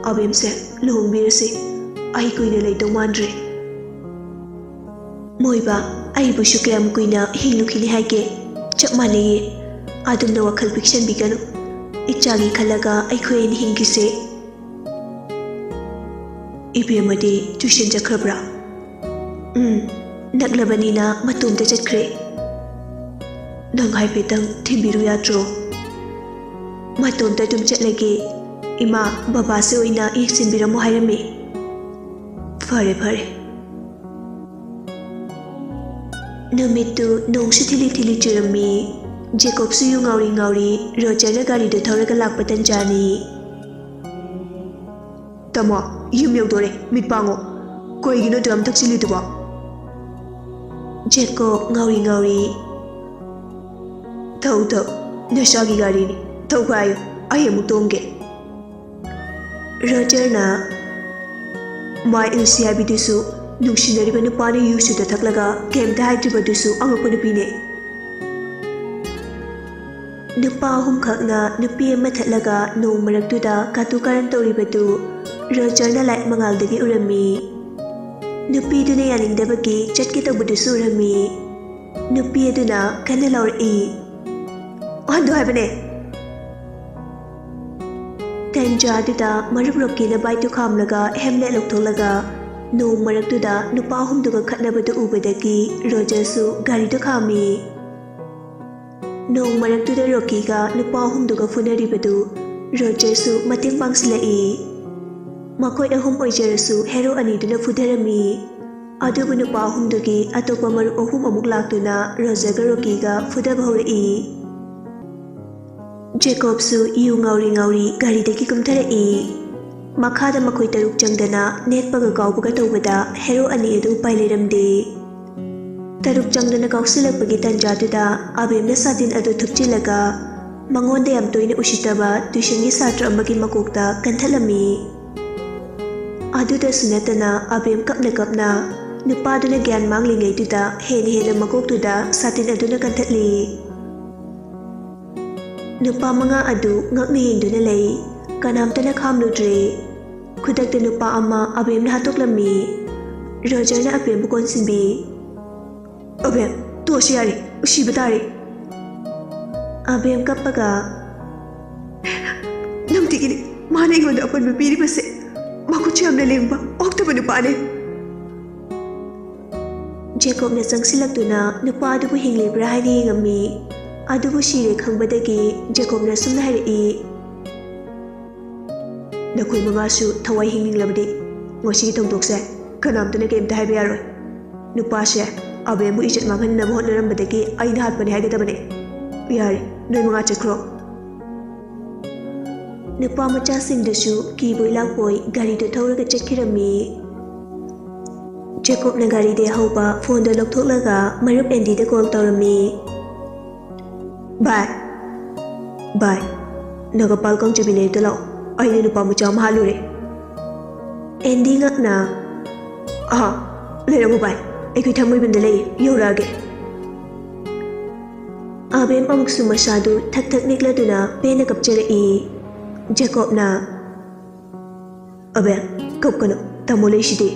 ꯑꯕꯦꯝꯁꯦ ꯂꯨꯍꯣꯡꯕꯤꯔꯁꯤ꯫ ꯑꯩ ꯀꯨꯏꯅ ꯂꯩꯗꯧ ꯃꯥꯟꯗ꯭ꯔꯦ꯫" ꯃꯣꯏꯕ, ꯑꯩꯕꯨꯁꯨ ꯀꯌꯥꯝ ꯀꯨꯏꯅ ꯍꯤꯡꯂꯨꯈꯤꯅꯤ ꯍꯥꯏꯒꯦ? ꯆꯞ ꯃꯥꯟꯅꯩꯌꯦ꯫ ꯑꯗꯨꯝꯅ ꯋꯥꯈꯜ ꯄꯤꯛꯁꯟꯕꯤꯒꯅꯨ꯫ ꯏꯆꯥꯒꯤ ꯈꯜꯂꯒ ꯑꯩꯈꯣꯏ ꯑꯅꯤ ꯍꯤꯡꯈꯤꯁꯦ꯫ ꯏꯕꯦꯝꯃꯗꯤ ꯇ꯭ꯌꯨꯁꯟ ꯆꯠꯈ꯭ꯔꯕ꯭ꯔꯥ? ꯎꯝ, ꯅꯛꯂꯕꯅꯤꯅ ꯃꯇꯣꯝꯇ ꯆꯠꯈ꯭ꯔꯦ꯫ ꯅꯪ ꯍꯥꯏꯐꯦꯠꯇꯪ ꯊꯤꯟꯕꯤꯔꯨ ꯌꯥꯗ꯭ꯔꯣ? ꯃꯇꯣꯝꯇ ꯑꯗꯨꯝ ꯆꯠꯂꯒꯦ꯫ ꯏꯃꯥ, ꯕꯕꯥꯁꯦ ꯑꯣꯏꯅ ꯌꯦꯡꯁꯤꯟꯕꯤꯔꯝꯃꯣ ꯍꯥꯏꯔꯝꯃꯦ꯫ ꯐꯔꯦ, ꯐꯔꯦ꯫ ꯅꯨꯃꯤꯠꯇꯨ ꯅꯣꯡꯁꯨ ꯊꯤꯂꯤ ꯊꯤꯂꯤ ꯆꯨꯔꯝꯃꯤ꯫ ꯖꯦꯀꯣꯕꯁꯨ ꯌꯨ ꯉꯥꯎꯔꯤ ꯉꯥꯎꯔꯤ ꯔꯣꯖꯔꯅ ꯒꯥꯔꯤꯗꯨ ꯊꯧꯔꯒ ꯂꯥꯛꯄ ꯇꯟꯖꯥꯅꯤ꯫ "ꯇꯥꯃꯣ, ꯌꯨꯝ ꯌꯧꯗꯣꯔꯦ, ꯃꯤꯠ ꯄꯥꯡꯉꯣ꯫ ꯀꯩꯒꯤꯅꯣ ꯑꯗꯨꯌꯥꯝ ꯊꯛꯆꯤꯜꯂꯤꯗꯨꯕꯣ?" ꯖꯦꯀꯣꯕ ꯉꯥꯎꯔꯤ ꯉꯥꯎꯔꯤ, "ꯊꯧ, ꯊꯧ, ꯅꯁꯥꯒꯤ ꯒꯥꯔꯤꯅꯤ, ꯊꯧꯈꯥꯏꯌꯨ, ꯑꯩ ꯑꯃꯨꯛ ꯇꯣꯡꯒꯦ꯫" ꯔꯣꯖꯔꯅ, "ꯃꯥꯏ ꯏꯜꯁꯤ ꯍꯥꯏꯕꯤꯗꯨꯁꯨ, ꯅꯨꯡꯁꯤꯅꯔꯤꯕ ꯅꯨꯄꯥꯅ ꯌꯨ ꯁꯨꯗ ꯊꯛꯂꯒ ꯀꯩꯝꯇ ꯍꯥꯏꯗ꯭ꯔꯤꯕꯗꯨꯁꯨ ꯑꯉꯛꯄ ꯅꯨꯄꯤꯅꯦ꯫" ꯅꯨꯄꯥ ꯑꯍꯨꯝꯈꯛꯅ ꯅꯨꯄꯤ ꯑꯃ ꯊꯠꯂꯒ ꯅꯣꯡ ꯃꯔꯛꯇꯨꯗ ꯀꯥꯇꯨ ꯀꯥꯔꯟ ꯇꯧꯔꯤꯕꯗꯨ ꯔꯣꯖꯔꯅ ꯂꯥꯏꯠ ꯃꯉꯥꯜꯗꯒꯤ ꯎꯔꯝꯃꯤ꯫ ꯅꯨꯄꯤꯗꯨꯅ ꯌꯥꯅꯤꯡꯗꯕꯒꯤ ꯆꯠꯀꯦ ꯇꯧꯕꯗꯨꯁꯨ ꯎꯔꯝꯃꯤ꯫ ꯅꯨꯄꯤ ꯑꯗꯨꯅ ꯀꯟꯅ ꯂꯥꯎꯔꯛꯏ, "ꯑꯣꯟꯗꯣ ꯍꯥꯏꯕꯅꯦ!" ꯇꯟꯖꯥꯗꯨꯗ ꯃꯔꯨꯞ ꯔꯣꯀꯤꯅ ꯕꯥꯏꯛꯇꯨ ꯈꯥꯝꯂꯒ ꯍꯦꯝꯂꯦꯠ ꯂꯧꯊꯣꯛꯂꯒ, ꯅꯣꯡ ꯃꯔꯛꯇꯨꯗ ꯅꯨꯄꯥ ꯑꯍꯨꯝꯗꯨꯒ ꯈꯠꯅꯕꯗꯨ ꯎꯕꯗꯒꯤ ꯔꯣꯖꯔꯁꯨ ꯒꯥꯔꯤꯗꯨ ꯈꯥꯝꯃꯤ꯫ ꯅꯣꯡ ꯃꯔꯛꯇꯨꯗ ꯔꯣꯀꯤꯒ ꯅꯨꯄꯥ ꯑꯍꯨꯝꯗꯨꯒ ꯐꯨꯅꯔꯤꯕꯗꯨ ꯔꯣꯖꯔꯁꯨ ꯃꯇꯦꯡ ꯄꯥꯡꯁꯤꯜꯂꯛꯏ꯫ ꯃꯈꯣꯏ ꯑꯍꯨꯝ ꯑꯣꯏꯖꯔꯁꯨ ꯍꯦꯔꯣ ꯑꯅꯤꯗꯨꯅ ꯐꯨꯊꯔꯝꯃꯤ꯫ ꯑꯗꯨꯕꯨ ꯅꯨꯄꯥ ꯑꯍꯨꯝꯗꯨꯒꯤ ꯑꯇꯣꯞꯄ ꯃꯔꯨꯞ ꯑꯍꯨꯝ ꯑꯃꯨꯛ ꯂꯥꯛꯇꯨꯅ ꯔꯣꯖꯔꯒ ꯔꯣꯀꯤꯒ ꯐꯨꯊꯕ ꯍꯧꯔꯛꯏ꯫ ꯖꯦꯀꯣꯕꯁꯨ ꯌꯨ ꯉꯥꯎꯔꯤ ꯉꯥꯎꯔꯤ ꯒꯥꯔꯤꯗꯒꯤ ꯀꯨꯝꯊꯔꯛꯏ꯫ ꯃꯈꯥꯗ ꯃꯈꯣꯏ ꯇꯔꯨꯛ ꯆꯪꯗꯅ ꯅꯦꯠꯄꯒ ꯀꯥꯎꯕꯒ ꯇꯧꯕꯗ ꯍꯦꯔꯣ ꯑꯅꯤ ꯑꯗꯨ ꯎꯄꯥꯏ ꯂꯩꯔꯝꯗꯦ꯫ ꯇꯔꯨꯛ ꯆꯪꯗꯅ ꯀꯥꯎꯁꯤꯜꯂꯛꯄꯒꯤ ꯇꯟꯖꯥꯗꯨꯗ ꯑꯕꯦꯝꯅ ꯁꯥꯇꯤꯟ ꯑꯗꯨ ꯊꯨꯞꯆꯤꯜꯂꯒ ꯃꯉꯣꯟꯗ ꯌꯥꯝ ꯇꯣꯏꯅ ꯎꯁꯤꯠꯇꯕ ꯇ꯭ꯌꯨꯁꯟꯒꯤ ꯁꯥꯇ꯭ꯔ ꯑꯃꯒꯤ ꯃꯀꯣꯛꯇ ꯀꯟꯊꯠꯂꯝꯃꯤ꯫ ꯑꯗꯨꯗꯁꯨ ꯅꯠꯇꯅ ꯑꯕꯦꯝ ꯀꯞꯅ ꯀꯞꯅ ꯅꯨꯄꯥꯗꯨꯅ ꯒ꯭ꯌꯥꯟ ꯃꯥꯡꯂꯤꯉꯩꯗꯨꯗ ꯍꯦꯟꯅ ꯍꯦꯟꯅ ꯃꯀꯣꯛꯇꯨꯗ ꯁꯥꯇꯤꯟ ꯑꯗꯨꯅ ꯀꯟꯊꯠꯂꯤ꯫ ꯅꯨꯄꯥ ꯃꯉꯥ ꯑꯗꯨ ꯉꯛꯅ ꯌꯦꯡꯗꯨꯅ ꯂꯩ꯫ ꯀꯅꯥꯝꯇꯅ ꯈꯥꯝꯂꯨꯗ꯭ꯔꯦ꯫ ꯈꯨꯗꯛꯇ ꯅꯨꯄꯥ ꯑꯃ ꯑꯕꯦꯝꯅ ꯍꯥꯠꯇꯣꯛꯂꯝꯃꯤ꯫ ꯔꯣꯖꯔꯅ ꯑꯕꯦꯝꯕꯨ ꯀꯣꯟꯁꯤꯟꯕꯤ꯫ "ꯑꯕꯦꯝ, ꯇꯣꯛꯑꯁꯤ ꯌꯥꯔꯦ, ꯎꯁꯤꯕ ꯇꯥꯔꯦ꯫" ꯑꯕꯦꯝ ꯀꯞꯄꯒ, "ꯅꯨꯡꯇꯤꯒꯤꯅꯤ ꯃꯥꯅ ꯑꯩꯉꯣꯟꯗ ꯑꯄꯟꯕ ꯄꯤꯔꯤꯕꯁꯦ꯫ ꯃꯈꯨꯠꯁꯨ ꯌꯥꯝꯅ ꯂꯦꯡꯕ, ꯑꯣꯛꯇꯕ ꯅꯨꯄꯥꯅꯦ꯫" ꯖꯦꯀꯣꯕꯅ ꯆꯪꯁꯤꯜꯂꯛꯇꯨꯅ ꯅꯨꯄꯥ ꯑꯗꯨꯕꯨ ꯍꯤꯡꯂꯤꯕ꯭ꯔꯥ ꯍꯥꯏꯅ ꯌꯦꯡꯉꯝꯃꯤ꯫ ꯑꯗꯨꯕꯨ ꯁꯤꯔꯦ ꯈꯪꯕꯗꯒꯤ ꯖꯦꯀꯣꯕꯅ ꯑꯁꯨꯝꯅ ꯍꯥꯏꯔꯛꯏ, "ꯅꯈꯣꯏ ꯃꯉꯥꯁꯨ ꯊꯋꯥꯏ ꯍꯤꯡꯅꯤꯡꯂꯕꯗꯤ ꯉꯁꯤꯒꯤ ꯊꯧꯗꯣꯛꯁꯦ ꯀꯅꯥꯝꯇꯅ ꯀꯩꯝꯇ ꯍꯥꯏꯕ ꯌꯥꯔꯣꯏ꯫ ꯅꯨꯄꯥꯁꯦ ꯑꯕꯦꯝꯕꯨ ꯏꯖꯠ ꯃꯥꯡꯍꯟꯅꯕ ꯍꯣꯠꯅꯔꯝꯕꯗꯒꯤ ꯑꯩꯅ ꯍꯥꯠꯄꯅꯦ ꯍꯥꯏꯒꯗꯕꯅꯦ꯫ ꯌꯥꯔꯦ, ꯅꯣꯏ ꯃꯉꯥ ꯆꯠꯈ꯭ꯔꯣ꯫" ꯅꯨꯄꯥ ꯃꯆꯥꯁꯤꯡꯗꯨꯁꯨ ꯀꯤꯕꯣꯏ ꯂꯥꯛꯄꯣꯏ ꯒꯥꯔꯤꯗꯨ ꯊꯧꯔꯒ ꯆꯠꯈꯤꯔꯝꯃꯤ꯫ ꯖꯦꯀꯣꯕꯅ ꯒꯥꯔꯤꯗꯒꯤ ꯍꯧꯕ ꯐꯣꯟꯗꯣ ꯂꯧꯊꯣꯛꯂꯒ ꯃꯔꯨꯞ ꯑꯦꯟꯗꯤꯗ ꯀꯣꯜ ꯇꯧꯔꯝꯃꯤ꯫ "ꯚꯥꯏ, ꯚꯥꯏ, ꯅꯒꯄꯥꯜ ꯀꯥꯡꯖꯕꯤ ꯂꯩꯔꯛꯇ ꯂꯥꯛꯑꯣ, ꯑꯩꯅ ꯅꯨꯄꯥ ꯃꯆꯥ ꯑꯃ ꯍꯥꯠꯂꯨꯔꯦ꯫" ꯑꯦꯟꯗꯤ ꯉꯛꯅ, "ꯑꯍꯥ, ꯂꯩꯔꯝꯃꯣ ꯚꯥꯏ, ꯑꯩꯈꯣꯏ ꯊꯥꯡꯃꯩꯕꯟꯗ ꯂꯩꯌꯦ, ꯌꯧꯔꯛꯑꯒꯦ꯫" ꯑꯕꯦꯝ ꯑꯃꯨꯛꯁꯨ ꯃꯁꯥꯗꯨ ꯊꯛ ꯊꯛ ꯅꯤꯛꯂꯗꯨꯅ ꯄꯦꯟꯅ ꯀꯞꯆꯔꯛꯏ꯫ ꯖꯦꯀꯣꯕꯅ, "ꯑꯕꯦꯝ, ꯀꯞꯀꯅꯨ, ꯇꯥꯃꯣ ꯂꯩꯁꯤꯗꯤ꯫"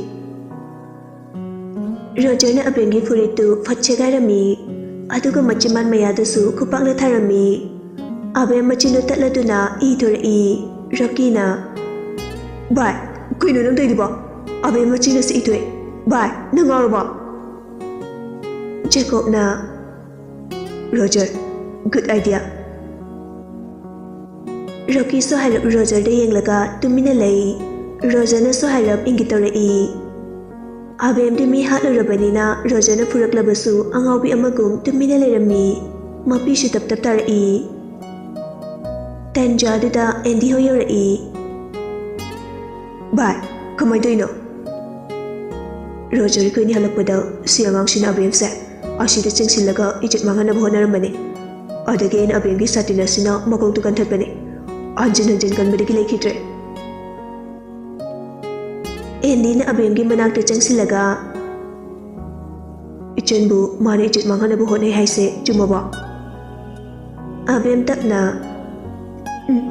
ꯔꯣꯖꯔꯅ ꯑꯕꯦꯝꯒꯤ ꯐꯨꯔꯤꯠꯇꯨ ꯐꯠ ꯁꯦꯒꯥꯏꯔꯝꯃꯤ, ꯑꯗꯨꯒ ꯃꯆꯤꯟꯕꯥꯟ ꯃꯌꯥꯗꯁꯨ ꯈꯨꯄꯥꯛꯅ ꯊꯥꯔꯝꯃꯤ꯫ ꯑꯕꯦꯝ ꯃꯆꯤꯟꯗꯨ ꯇꯠꯂꯗꯨꯅ ꯏ ꯊꯣꯔꯛꯏ꯫ ꯔꯣꯀꯤꯅ, "ꯚꯥꯏ, ꯀꯩꯅꯣ ꯅꯪ ꯇꯧꯔꯤꯗꯨꯕꯣ?" ꯑꯕꯦꯝ ꯃꯆꯤꯟ ꯑꯁꯤ ꯏꯊꯣꯛꯑꯦ꯫ ꯚꯥꯏ, ꯅꯪ ꯉꯥꯎꯔꯕꯣ? ꯖꯦꯀꯣꯕꯅ, "ꯔꯣꯖꯔ, good idea." ꯔꯣꯀꯤꯁꯨ ꯍꯥꯏꯔꯞ ꯔꯣꯖꯔꯗ ꯌꯦꯡꯂꯒ ꯇꯨꯃꯤꯟꯅ ꯂꯩ꯫ ꯔꯣꯖꯔꯅꯁꯨ ꯍꯥꯏꯔꯞ ꯏꯪꯒꯤꯠ ꯇꯧꯔꯛꯏ꯫ ꯑꯕꯦꯝꯗꯤ ꯃꯤ ꯍꯥꯠꯂꯨꯔꯕꯅꯤꯅ ꯔꯣꯖꯔꯅ ꯐꯨꯔꯛꯂꯕꯁꯨ ꯑꯉꯥꯎꯕꯤ ꯑꯃꯒꯨꯝ ꯇꯨꯃꯤꯟꯅ ꯂꯩꯔꯝꯃꯤ꯫ ꯃꯄꯤꯁꯨ ꯇꯞ ꯇꯞ ꯇꯥꯔꯛꯏ꯫ ꯇꯟꯖꯥꯗꯨꯗ ꯑꯦꯟꯗꯤ ꯍꯣꯏ ꯌꯧꯔꯛꯏ꯫ "ꯚꯥꯏ, ꯀꯃꯥꯏꯅ ꯇꯧꯔꯤꯅꯣ?" "ꯔꯣꯖꯔ, ꯑꯩꯈꯣꯏꯅꯤ ꯍꯜꯂꯛꯄꯗ ꯁꯤ ꯑꯉꯥꯡꯁꯤꯅ ꯑꯕꯦꯝꯁꯦ ꯑꯁꯤꯗ ꯆꯤꯡꯁꯤꯜꯂꯒ ꯏꯖꯠ ꯃꯥꯡꯍꯟꯅꯕ ꯍꯣꯠꯅꯔꯝꯕꯅꯦ꯫ ꯑꯗꯒꯤ ꯑꯩꯅ ꯑꯕꯦꯝꯒꯤ ꯁꯥꯇꯤꯟ ꯑꯁꯤꯅ ꯃꯈꯣꯡꯗꯨ ꯀꯟꯊꯠꯄꯅꯦ꯫ ꯍꯟꯖꯤꯟ ꯍꯟꯖꯤꯟ ꯀꯟꯕꯗꯒꯤ ꯂꯩꯈꯤꯗ꯭ꯔꯦ꯫" ꯑꯦꯟꯗꯤꯅ ꯑꯕꯦꯝꯒꯤ ꯃꯅꯥꯛꯇ ꯆꯪꯁꯤꯜꯂꯒ, "ꯏꯆꯟꯕꯨ ꯃꯥꯅ ꯏꯖꯠ ꯃꯥꯡꯍꯟꯅꯕ ꯍꯣꯠꯅꯩ ꯍꯥꯏꯁꯦ ꯆꯨꯝꯃꯕꯣ?" ꯑꯕꯦꯝ ꯇꯞꯅ, "ꯎꯝ,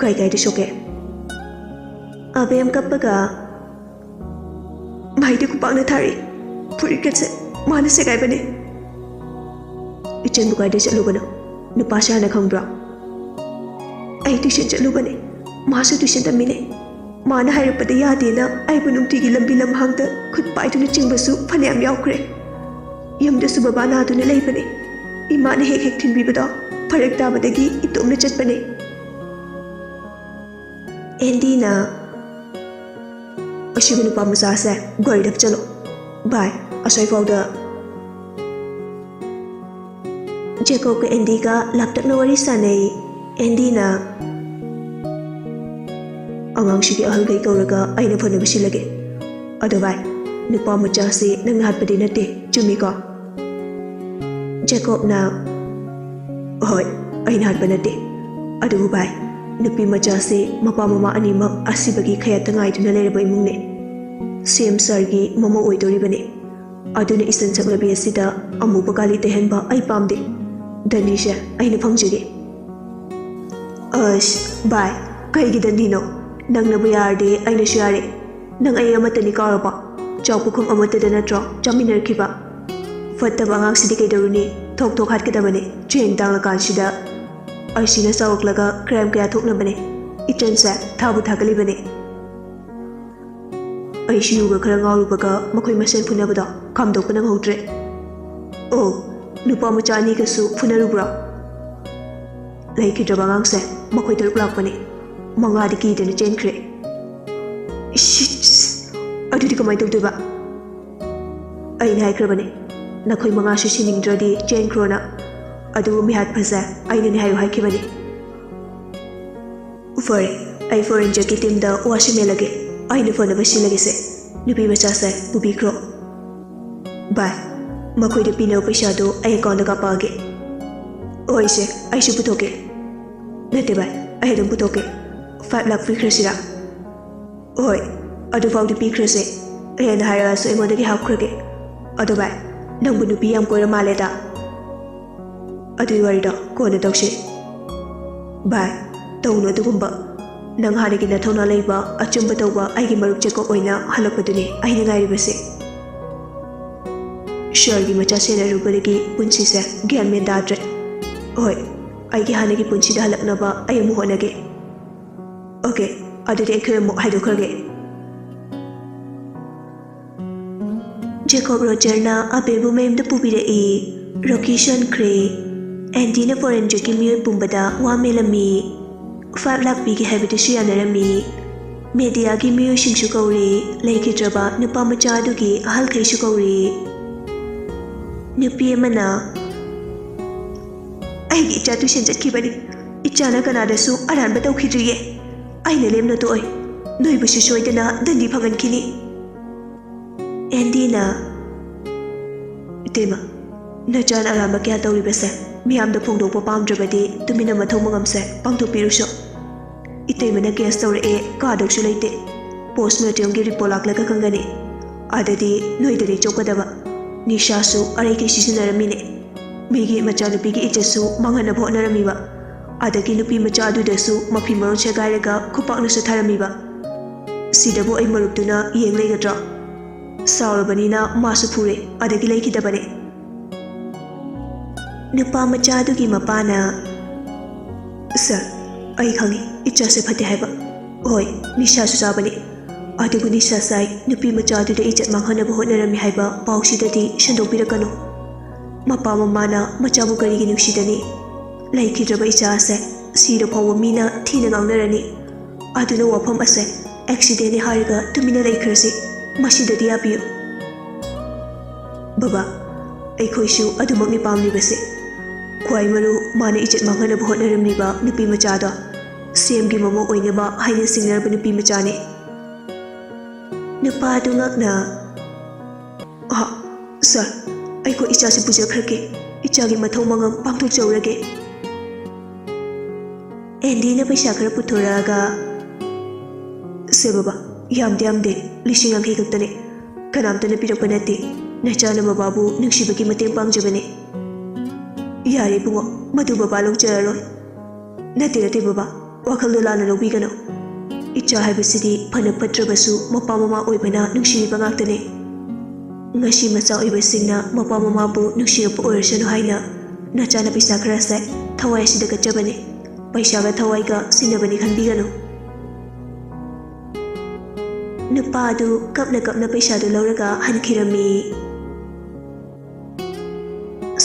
ꯀꯥꯏ ꯀꯥꯏꯗ ꯁꯣꯛꯀꯦ?" ꯑꯕꯦꯝ ꯀꯞꯄꯒ, "ꯃꯥꯏꯗ ꯈꯨꯄꯥꯛꯅ ꯊꯥꯔꯤ, ꯐꯨꯔꯤꯠꯀꯁꯦ ꯃꯥꯅ ꯁꯦꯒꯥꯏꯕꯅꯦ꯫" "ꯏꯆꯟꯕꯨ ꯀꯥꯏꯗ ꯆꯠꯂꯨꯕꯅꯣ? ꯅꯨꯄꯥꯁꯦ ꯍꯥꯟꯅ ꯈꯪꯕ꯭ꯔꯣ?" "ꯑꯩ ꯇ꯭ꯌꯨꯁꯟ ꯆꯠꯂꯨꯕꯅꯦ, ꯃꯥꯁꯨ ꯇ꯭ꯌꯨꯁꯟ ꯇꯝꯃꯤꯅꯦ꯫ ꯃꯥꯅ ꯍꯥꯏꯔꯛꯄꯗ ꯌꯥꯗꯦꯅ ꯑꯩꯕꯨ ꯅꯨꯡꯇꯤꯒꯤ ꯂꯝꯕꯤ ꯂꯝꯍꯥꯡꯗ ꯈꯨꯠ ꯄꯥꯏꯗꯨꯅ ꯆꯤꯡꯕꯁꯨ ꯐꯅꯌꯥꯝ ꯌꯥꯎꯈ꯭ꯔꯦ꯫ ꯌꯨꯝꯗꯁꯨ ꯕꯕꯥ ꯅꯥꯗꯨꯅ ꯂꯩꯕꯅꯦ꯫ ꯏꯃꯥꯅ ꯍꯦꯛ ꯍꯦꯛ ꯊꯤꯟꯕꯤꯕꯗꯣ ꯐꯔꯛ ꯇꯥꯕꯗꯒꯤ ꯏꯇꯣꯝꯅ ꯆꯠꯄꯅꯦ꯫" ꯑꯦꯟꯗꯤꯅ, "ꯑꯁꯤꯕꯨ ꯅꯨꯄꯥ ꯃꯆꯥꯁꯦ ꯒꯥꯔꯤꯗ ꯆꯠꯂꯣ꯫ ꯚꯥꯏ, ꯑꯁ꯭ꯋꯥꯏꯐꯥꯎꯗ꯫" ꯖꯦꯀꯣꯕꯀ ꯑꯦꯟꯗꯤꯒ ꯂꯥꯞꯇꯛꯅ ꯋꯥꯔꯤ ꯁꯥꯟꯅꯩ꯫ ꯑꯦꯟꯗꯤꯅ, "ꯑꯉꯥꯡꯁꯤꯒꯤ ꯑꯍꯜꯈꯩ ꯀꯧꯔꯒ ꯑꯩꯅ ꯐꯅꯕ ꯁꯤꯜꯂꯒꯦ꯫ ꯑꯗꯣ ꯚꯥꯏ, ꯅꯨꯄꯥ ꯃꯆꯥꯁꯤ ꯅꯪꯅ ꯍꯥꯠꯄꯗꯤ ꯅꯠꯇꯦ, ꯆꯨꯝꯃꯤꯀꯣ?" ꯖꯦꯀꯣꯕꯅ, "ꯍꯣꯏ, ꯑꯩꯅ ꯍꯥꯠꯄ ꯅꯠꯇꯦ꯫ ꯑꯗꯨꯕꯨ ꯚꯥꯏ, ꯅꯨꯄꯤ ꯃꯆꯥꯁꯤ ꯃꯄꯥ ꯃꯃꯥ ꯑꯅꯤꯃꯛ ꯑꯁꯤꯕꯒꯤ ꯈꯌꯥꯠꯇ ꯉꯥꯏꯗꯨꯅ ꯂꯩꯔꯕ ꯏꯃꯨꯡꯅꯦ꯫ ꯁꯤ ꯑꯦꯝ ꯁꯥꯔꯒꯤ ꯃꯃꯧ ꯑꯣꯏꯗꯣꯔꯤꯕꯅꯦ꯫ ꯑꯗꯨꯅ ꯏꯆꯟ ꯁꯛꯂꯕꯤ ꯑꯁꯤꯗ ꯑꯃꯨꯕ ꯀꯥꯂꯤ ꯇꯩꯍꯟꯕ ꯑꯩ ꯄꯥꯝꯗꯦ꯫ ꯗꯟꯗꯤꯁꯦ ꯑꯩꯅ ꯐꯪꯖꯒꯦ꯫" "ꯑꯁ, ꯚꯥꯏ, ꯀꯩꯒꯤ ꯗꯟꯗꯤꯅꯣ? ꯅꯪꯅꯕꯨ ꯌꯥꯔꯗꯤ ꯑꯩꯅꯁꯨ ꯌꯥꯔꯦ꯫ ꯅꯪ ꯑꯩ ꯑꯃꯠꯇꯅꯤ ꯀꯥꯎꯔꯕꯣ? ꯆꯥꯛ ꯄꯨꯈꯝ ꯑꯃꯠꯇꯗ ꯅꯠꯇ꯭ꯔꯣ ꯆꯥꯃꯤꯟꯅꯔꯛꯈꯤꯕ? ꯐꯠꯇꯕ ꯑꯉꯥꯡꯁꯤꯗꯤ ꯀꯩꯗꯧꯔꯨꯅꯤ? ꯊꯣꯛ ꯊꯣꯛ ꯍꯥꯠꯀꯗꯕꯅꯦ꯫ ꯆꯦꯡ ꯇꯥꯡꯂꯀꯥꯟꯁꯤꯗ ꯑꯁꯤꯅ ꯆꯥꯎꯔꯛꯂꯒ ꯀ꯭ꯔꯥꯏꯝ ꯀꯌꯥ ꯊꯣꯛꯅꯕꯅꯦ꯫ ꯏꯆꯟꯁꯦ ꯊꯥꯕꯨ ꯊꯥꯒꯠꯂꯤꯕꯅꯦ꯫" ꯑꯩꯁꯨ ꯌꯨꯒ ꯈꯔ ꯉꯥꯎꯔꯨꯕꯒ ꯃꯈꯣꯏ ꯃꯁꯦꯟ ꯐꯨꯅꯕꯗꯣ ꯈꯥꯝꯗꯣꯛꯄ ꯅꯪꯍꯧꯗ꯭ꯔꯦ꯫ ꯑꯣ, ꯅꯨꯄꯥ ꯃꯆꯥ ꯑꯅꯤꯒꯁꯨ ꯐꯨꯅꯔꯨꯕ꯭ꯔꯣ? ꯂꯩꯈꯤꯗ꯭ꯔꯕ ꯑꯉꯥꯡꯁꯦ ꯃꯈꯣꯏ ꯇꯔꯨꯛ ꯂꯥꯛꯄꯅꯦ꯫ ꯃꯉꯥꯗꯤ ꯀꯤꯗꯅ ꯆꯦꯟꯈ꯭ꯔꯦ꯫ ꯏꯁ, ꯑꯗꯨꯗꯤ ꯀꯃꯥꯏꯅ ꯇꯧꯗꯣꯏꯕ? ꯑꯩꯅ ꯍꯥꯏꯈ꯭ꯔꯕꯅꯦ, ꯅꯈꯣꯏ ꯃꯉꯥꯁꯨ ꯁꯤꯅꯤꯡꯗ꯭ꯔꯗꯤ ꯆꯦꯟꯈ꯭ꯔꯣꯅ꯫ ꯑꯗꯨꯕꯨ ꯃꯤꯍꯥꯠꯄꯁꯦ ꯑꯩꯅꯅꯦ ꯍꯥꯏꯌꯨ ꯍꯥꯏꯈꯤꯕꯅꯤ꯫ ꯐꯔꯦ, ꯑꯩ ꯐꯣꯔꯦꯟꯖꯔꯒꯤ ꯇꯤꯝꯗ ꯋꯥ ꯁꯤꯃꯦꯜꯂꯒꯦ꯫ ꯑꯩꯅ ꯐꯅꯕ ꯁꯤꯜꯂꯒꯦꯁꯦ꯫ ꯅꯨꯄꯤ ꯃꯆꯥꯁꯦ ꯄꯨꯕꯤꯈ꯭ꯔꯣ꯫ ꯚꯥꯏ, ꯃꯈꯣꯏꯗ ꯄꯤꯅꯕ ꯄꯩꯁꯥꯗꯣ ꯑꯩ ꯑꯦꯀꯥꯎꯟꯗ ꯀꯥꯞꯄꯛꯑꯒꯦ꯫ ꯍꯣꯏ ꯏꯆꯦ, ꯑꯩꯁꯨ ꯄꯨꯊꯣꯛꯀꯦ꯫ ꯅꯠꯇꯦ ꯚꯥꯏ, ꯑꯩ ꯑꯗꯨꯝ ꯄꯨꯊꯣꯛꯀꯦ꯫ ꯐꯥꯏꯚ ꯂꯥꯛ ꯄꯤꯈ꯭ꯔꯁꯤꯔꯥ? ꯍꯣꯏ, ꯑꯗꯨꯐꯥꯎꯗꯤ ꯄꯤꯈ꯭ꯔꯁꯦ꯫ ꯍꯦꯟꯅ ꯍꯥꯏꯔꯛꯑꯁꯨ ꯑꯩꯉꯣꯟꯗꯒꯤ ꯍꯥꯞꯈ꯭ꯔꯒꯦ꯫ ꯑꯗꯣ ꯚꯥꯏ, ꯅꯪꯕꯨ ꯅꯨꯄꯤ ꯌꯥꯝ ꯀꯣꯏꯔ ꯃꯥꯜꯂꯦꯗ꯫ ꯑꯗꯨꯒꯤ ꯋꯥꯔꯤꯗꯣ ꯀꯣꯟꯅ ꯇꯧꯁꯤ꯫ ꯚꯥꯏ, ꯇꯧꯅꯨ ꯑꯗꯨꯒꯨꯝꯕ꯫ ꯅꯪ ꯍꯥꯟꯅꯒꯤ ꯅꯊꯧꯅꯥ ꯂꯩꯕ, ꯑꯆꯨꯝꯕ ꯇꯧꯕ ꯑꯩꯒꯤ ꯃꯔꯨꯞ ꯖꯦꯀꯣꯕ ꯑꯣꯏꯅ ꯍꯜꯂꯛꯄꯗꯨꯅꯤ ꯑꯩꯅ ꯉꯥꯏꯔꯤꯕꯁꯦ꯫ ꯁꯍꯔꯒꯤ ꯃꯆꯥ ꯁꯦꯟꯅꯔꯨꯕꯗꯒꯤ ꯄꯨꯟꯁꯤꯁꯦ ꯒ꯭ꯌꯥꯟ ꯃꯦꯟ ꯇꯥꯗ꯭ꯔꯦ꯫ ꯍꯣꯏ, ꯑꯩꯒꯤ ꯍꯥꯟꯅꯒꯤ ꯄꯨꯟꯁꯤꯗ ꯍꯜꯂꯛꯅꯕ ꯑꯩ ꯑꯃꯨꯛ ꯍꯣꯠꯅꯒꯦ꯫ ꯑꯣꯀꯦ, ꯑꯗꯨꯗꯤ ꯑꯩꯈꯣꯏ ꯑꯃꯨꯛ ꯍꯥꯏꯗꯣꯛꯈ꯭ꯔꯒꯦ꯫ ꯖꯦꯀꯣꯕ ꯔꯣꯖꯔꯅ ꯑꯕꯦꯕꯨ ꯃꯌꯨꯝꯗ ꯄꯨꯕꯤꯔꯛꯏ꯫ ꯔꯣꯀꯤ ꯁꯣꯟꯈ꯭ꯔꯦ꯫ ꯑꯦꯟꯗꯤꯅ ꯐꯣꯔꯦꯟꯖꯔꯒꯤ ꯃꯤꯑꯣꯏ ꯄꯨꯝꯕꯗ ꯋꯥ ꯃꯦꯜꯂꯝꯃꯤ꯫ ꯐꯥꯏꯚ ꯂꯥꯛ ꯄꯤꯒꯦ ꯍꯥꯏꯕꯗꯨꯁꯨ ꯌꯥꯅꯔꯝꯃꯤ꯫ ꯃꯦꯗꯤꯌꯥꯒꯤ ꯃꯤꯑꯣꯏꯁꯤꯡꯁꯨ ꯀꯧꯔꯦ꯫ ꯂꯩꯈꯤꯗ꯭ꯔꯕ ꯅꯨꯄꯥ ꯃꯆꯥ ꯑꯗꯨꯒꯤ ꯑꯍꯜꯈꯩꯁꯨ ꯀꯧꯔꯦ꯫ ꯅꯨꯄꯤ ꯑꯃꯅ, "ꯑꯩꯒꯤ ꯏꯆꯥ ꯇꯨꯏꯁꯟ ꯆꯠꯈꯤꯕꯅꯤ꯫ ꯏꯆꯥꯅ ꯀꯅꯥꯗꯁꯨ ꯑꯔꯥꯟꯕ ꯇꯧꯈꯤꯗ꯭ꯔꯤꯌꯦ꯫ ꯑꯩꯅ ꯂꯦꯝꯅ ꯇꯣꯛꯑꯣꯏ꯫ ꯅꯣꯏꯕꯨꯁꯨ ꯁꯣꯏꯗꯅ ꯗꯟꯗꯤ ꯐꯪꯍꯟꯈꯤꯅꯤ꯫" ꯑꯦꯟꯗꯤꯅ, "ꯏꯇꯩꯃ, ꯅꯆꯥꯅ ꯑꯔꯥꯟꯕ ꯀꯌꯥ ꯇꯧꯔꯤꯕꯁꯦ ꯃꯤꯌꯥꯝꯗ ꯐꯣꯡꯗꯣꯛꯄ ꯄꯥꯝꯗ꯭ꯔꯕꯗꯤ ꯇꯨꯃꯤꯟꯅ ꯃꯊꯧ ꯃꯉꯝꯁꯦ ꯄꯥꯡꯊꯣꯛꯄꯤꯔꯨꯁꯣ꯫ ꯏꯇꯩꯃꯅ ꯀꯦꯁ ꯇꯧꯔꯛꯑꯦ, ꯀꯥꯗꯧꯁꯨ ꯂꯩꯇꯦ꯫ ꯄꯣꯁꯃꯣꯔꯇꯦꯝꯒꯤ ꯔꯤꯄꯣꯔꯠ ꯂꯥꯛꯂꯒ ꯈꯪꯒꯅꯤ꯫ ꯑꯗꯗꯤ ꯅꯣꯏꯗꯅꯤ ꯆꯣꯞꯀꯗꯕ꯫ ꯅꯤꯁꯥꯁꯨ ꯑꯔꯩꯈꯩ ꯁꯤꯖꯤꯟꯅꯔꯝꯃꯤꯅꯦ꯫ ꯃꯤꯒꯤ ꯃꯆꯥꯅꯨꯄꯤꯒꯤ ꯏꯖꯠꯁꯨ ꯃꯥꯡꯍꯟꯅꯕ ꯍꯣꯠꯅꯔꯝꯃꯤꯕ꯫ ꯑꯗꯒꯤ ꯅꯨꯄꯤ ꯃꯆꯥ ꯑꯗꯨꯗꯁꯨ ꯃꯐꯤ ꯃꯔꯣꯟ ꯁꯦꯒꯥꯏꯔꯒ ꯈꯨꯄꯥꯛꯅꯁꯨ ꯊꯥꯔꯝꯃꯤꯕ꯫ ꯁꯤꯗꯕꯨ ꯑꯩ ꯃꯔꯨꯞꯇꯨꯅ ꯌꯦꯡ ꯂꯩꯒꯗ꯭ꯔꯣ?" ꯁꯥꯎꯔꯕꯅꯤꯅ ꯃꯥꯁꯨ ꯐꯨꯔꯦ, ꯑꯗꯒꯤ ꯂꯩꯈꯤꯗꯕꯅꯦ꯫ ꯅꯨꯄꯥ ꯃꯆꯥ ꯑꯗꯨꯒꯤ ꯃꯄꯥꯅ, "ꯁꯥꯔ, ꯑꯩ ꯈꯪꯉꯤ ꯏꯆꯥꯁꯦ ꯐꯠꯇꯦ ꯍꯥꯏꯕ꯫ ꯍꯣꯏ, ꯅꯤꯁꯥꯁꯨ ꯆꯥꯕꯅꯤ꯫ ꯑꯗꯨꯕꯨ ꯅꯤꯁꯥ ꯆꯥꯏ ꯅꯨꯄꯤ ꯃꯆꯥꯗꯨꯗ ꯏꯖꯠ ꯃꯥꯡꯍꯟꯅꯕ ꯍꯣꯠꯅꯔꯝꯃꯤ ꯍꯥꯏꯕ ꯄꯥꯎꯁꯤꯗꯗꯤ ꯁꯟꯗꯣꯛꯄꯤꯔꯛꯀꯅꯨ꯫ ꯃꯄꯥ ꯃꯃꯥꯅ ꯃꯆꯥꯕꯨ ꯀꯔꯤꯒꯤ ꯅꯨꯡꯁꯤꯗꯅꯤ? ꯂꯩꯈꯤꯗ꯭ꯔꯕ ꯏꯆꯥ ꯑꯁꯦ ꯁꯤꯔ ꯐꯥꯎꯕ ꯃꯤꯅ ꯊꯤꯅ ꯉꯥꯡꯅꯔꯅꯤ꯫ ꯑꯗꯨꯅ ꯋꯥꯐꯝ ꯑꯁꯦ ꯑꯦꯛꯁꯤꯗꯦꯟꯅꯤ ꯍꯥꯏꯔꯒ ꯇꯨꯃꯤꯟꯅ ꯂꯩꯈ꯭ꯔꯁꯤ꯫ ꯃꯁꯤꯗꯗꯤ ꯌꯥꯕꯤꯌꯨ꯫ ꯕꯕꯥ, ꯑꯩꯈꯣꯏꯁꯨ ꯑꯗꯨꯃꯛꯅꯤ ꯄꯥꯝꯂꯤꯕꯁꯦ꯫ ꯈ꯭ꯋꯥꯏ ꯃꯔꯨ ꯃꯥꯅ ꯏꯖꯠ ꯃꯥꯡꯍꯟꯅꯕ ꯍꯣꯠꯅꯔꯝꯂꯤꯕ ꯅꯨꯄꯤ ꯃꯆꯥꯗꯣ ꯁꯦꯝꯒꯤ ꯃꯃꯧ ꯑꯣꯏꯅꯕ ꯍꯥꯏꯅ ꯆꯤꯡꯅꯔꯕ ꯅꯨꯄꯤ ꯃꯆꯥꯅꯤ꯫ ꯅꯨꯄꯥ ꯑꯗꯨ ꯉꯛꯅ, "ꯑꯍ, ꯁꯥꯔ, ꯑꯩꯈꯣꯏ ꯏꯆꯥꯁꯤ ꯄꯨꯖꯈ꯭ꯔꯒꯦ꯫ ꯏꯆꯥꯒꯤ ꯃꯊꯧ ꯃꯉꯝ ꯄꯥꯡꯊꯣꯛꯆꯧꯔꯒꯦ꯫" ꯑꯦꯟꯗꯤꯅ ꯄꯩꯁꯥ ꯈꯔ ꯄꯨꯊꯣꯔꯛꯑꯒ, "ꯁꯦ ꯕꯕꯥ, ꯌꯥꯝꯗꯤ ꯌꯥꯝꯗꯦ, ꯂꯤꯁꯤꯡ ꯌꯥꯡꯈꯩ ꯈꯛꯇꯅꯦ꯫ ꯀꯅꯥꯝꯇꯅ ꯄꯤꯔꯛꯄ ꯅꯠꯇꯦ꯫ ꯅꯆꯥꯅ ꯕꯕꯥꯕꯨ ꯅꯨꯡꯁꯤꯕꯒꯤ ꯃꯇꯦꯡ ꯄꯥꯡꯖꯕꯅꯦ꯫" "ꯌꯥꯔꯦ ꯏꯕꯨꯡꯉꯣ, ꯃꯗꯨ ꯕꯕꯥ ꯂꯧꯖꯔꯔꯣꯏ꯫" "ꯅꯠꯇꯦ, ꯅꯠꯇꯦ ꯕꯕꯥ, ꯋꯥꯈꯜꯗꯣ ꯂꯥꯟꯅ ꯂꯧꯕꯤꯒꯅꯨ꯫ ꯏꯆꯥ ꯍꯥꯏꯕꯁꯤꯗꯤ ꯐꯅ ꯐꯠꯇ꯭ꯔꯕꯁꯨ ꯃꯄꯥ ꯃꯃꯥ ꯑꯣꯏꯕꯅ ꯅꯨꯡꯁꯤꯕꯤꯕ ꯉꯥꯛꯇꯅꯤ꯫ ꯉꯁꯤ ꯃꯆꯥ ꯑꯣꯏꯕꯁꯤꯡꯅ ꯃꯄꯥ ꯃꯃꯥꯕꯨ ꯅꯨꯡꯁꯤꯔꯛꯄ ꯑꯣꯏꯔꯁꯅꯨ ꯍꯥꯏꯅ ꯅꯆꯥꯅ ꯄꯩꯁꯥ ꯈꯔꯁꯦ ꯊꯋꯥꯏ ꯑꯁꯤꯗ ꯀꯠꯆꯕꯅꯤ꯫ ꯄꯩꯁꯥꯒ ꯊꯋꯥꯏꯒ ꯁꯤꯟꯅꯕꯅꯤ ꯈꯟꯕꯤꯒꯅꯨ꯫" ꯅꯨꯄꯥ ꯑꯗꯨ ꯀꯞꯅ ꯀꯞꯅ ꯄꯩꯁꯥꯗꯨ ꯂꯧꯔꯒ ꯍꯟꯈꯤꯔꯝꯃꯤ꯫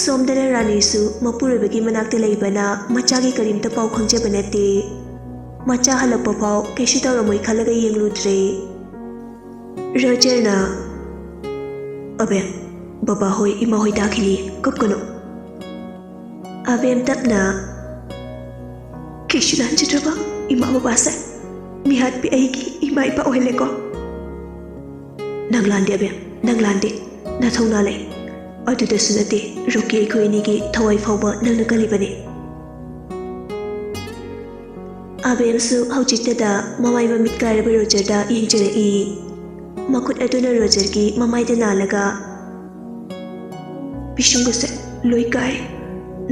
ꯁꯣꯝꯗꯅ ꯔꯥꯅꯤꯁꯨ ꯃꯄꯨꯔꯣꯏꯕꯒꯤ ꯃꯅꯥꯛꯇ ꯂꯩꯕꯅ ꯃꯆꯥꯒꯤ ꯀꯔꯤꯝꯇ ꯄꯥꯎ ꯈꯪꯖꯕ ꯅꯠꯇꯦ꯫ ꯃꯆꯥ ꯍꯜꯂꯛꯄ ꯐꯥꯎ ꯀꯩꯁꯨ ꯇꯧꯔꯝꯃꯣꯏ ꯈꯜꯂꯒ ꯌꯦꯡꯂꯨꯗ꯭ꯔꯦ꯫ ꯔꯣꯖꯔꯅ, "ꯑꯕꯦꯝ, ꯕꯕꯥ ꯍꯣꯏ, ꯏꯃꯥ ꯍꯣꯏ ꯇꯥꯈꯤꯅꯤ, ꯀꯞꯀꯅꯨ꯫" ꯑꯕꯦꯝ ꯇꯞꯅ, "ꯀꯩꯁꯨ ꯂꯥꯟꯖꯗ꯭ꯔꯕ ꯏꯃꯥ ꯕꯕꯥꯁꯦ ꯃꯤꯍꯥꯠꯄꯤ ꯑꯩꯒꯤ ꯏꯃꯥ ꯏꯄꯥ ꯑꯣꯏꯍꯜꯂꯦꯀꯣ꯫" "ꯅꯪ ꯂꯥꯟꯗꯦ ꯑꯕꯦꯝ, ꯅꯪ ꯂꯥꯟꯗꯦ꯫ ꯅꯊꯧꯅꯥ ꯂꯩ꯫ ꯑꯗꯨꯗꯁꯨ ꯅꯠꯇꯦ, ꯔꯣꯀꯤ ꯑꯩꯈꯣꯏ ꯑꯅꯤꯒꯤ ꯊꯋꯥꯏ ꯐꯥꯎꯕ ꯅꯪꯅ ꯀꯜꯂꯤꯕꯅꯤ꯫" ꯑꯕꯦꯝꯁꯨ ꯍꯧꯖꯤꯛꯇꯗ ꯃꯃꯥꯏ ꯃꯃꯤꯠ ꯀꯥꯏꯔꯕ ꯔꯣꯖꯔꯗ ꯌꯦꯡꯖꯔꯛꯏ꯫ ꯃꯈꯨꯠ ꯑꯗꯨꯅ ꯔꯣꯖꯔꯒꯤ ꯃꯃꯥꯏꯗ ꯅꯥꯜꯂꯒ, "ꯄꯤꯁꯨꯝꯒꯁꯦ ꯂꯣꯏ ꯀꯥꯏ,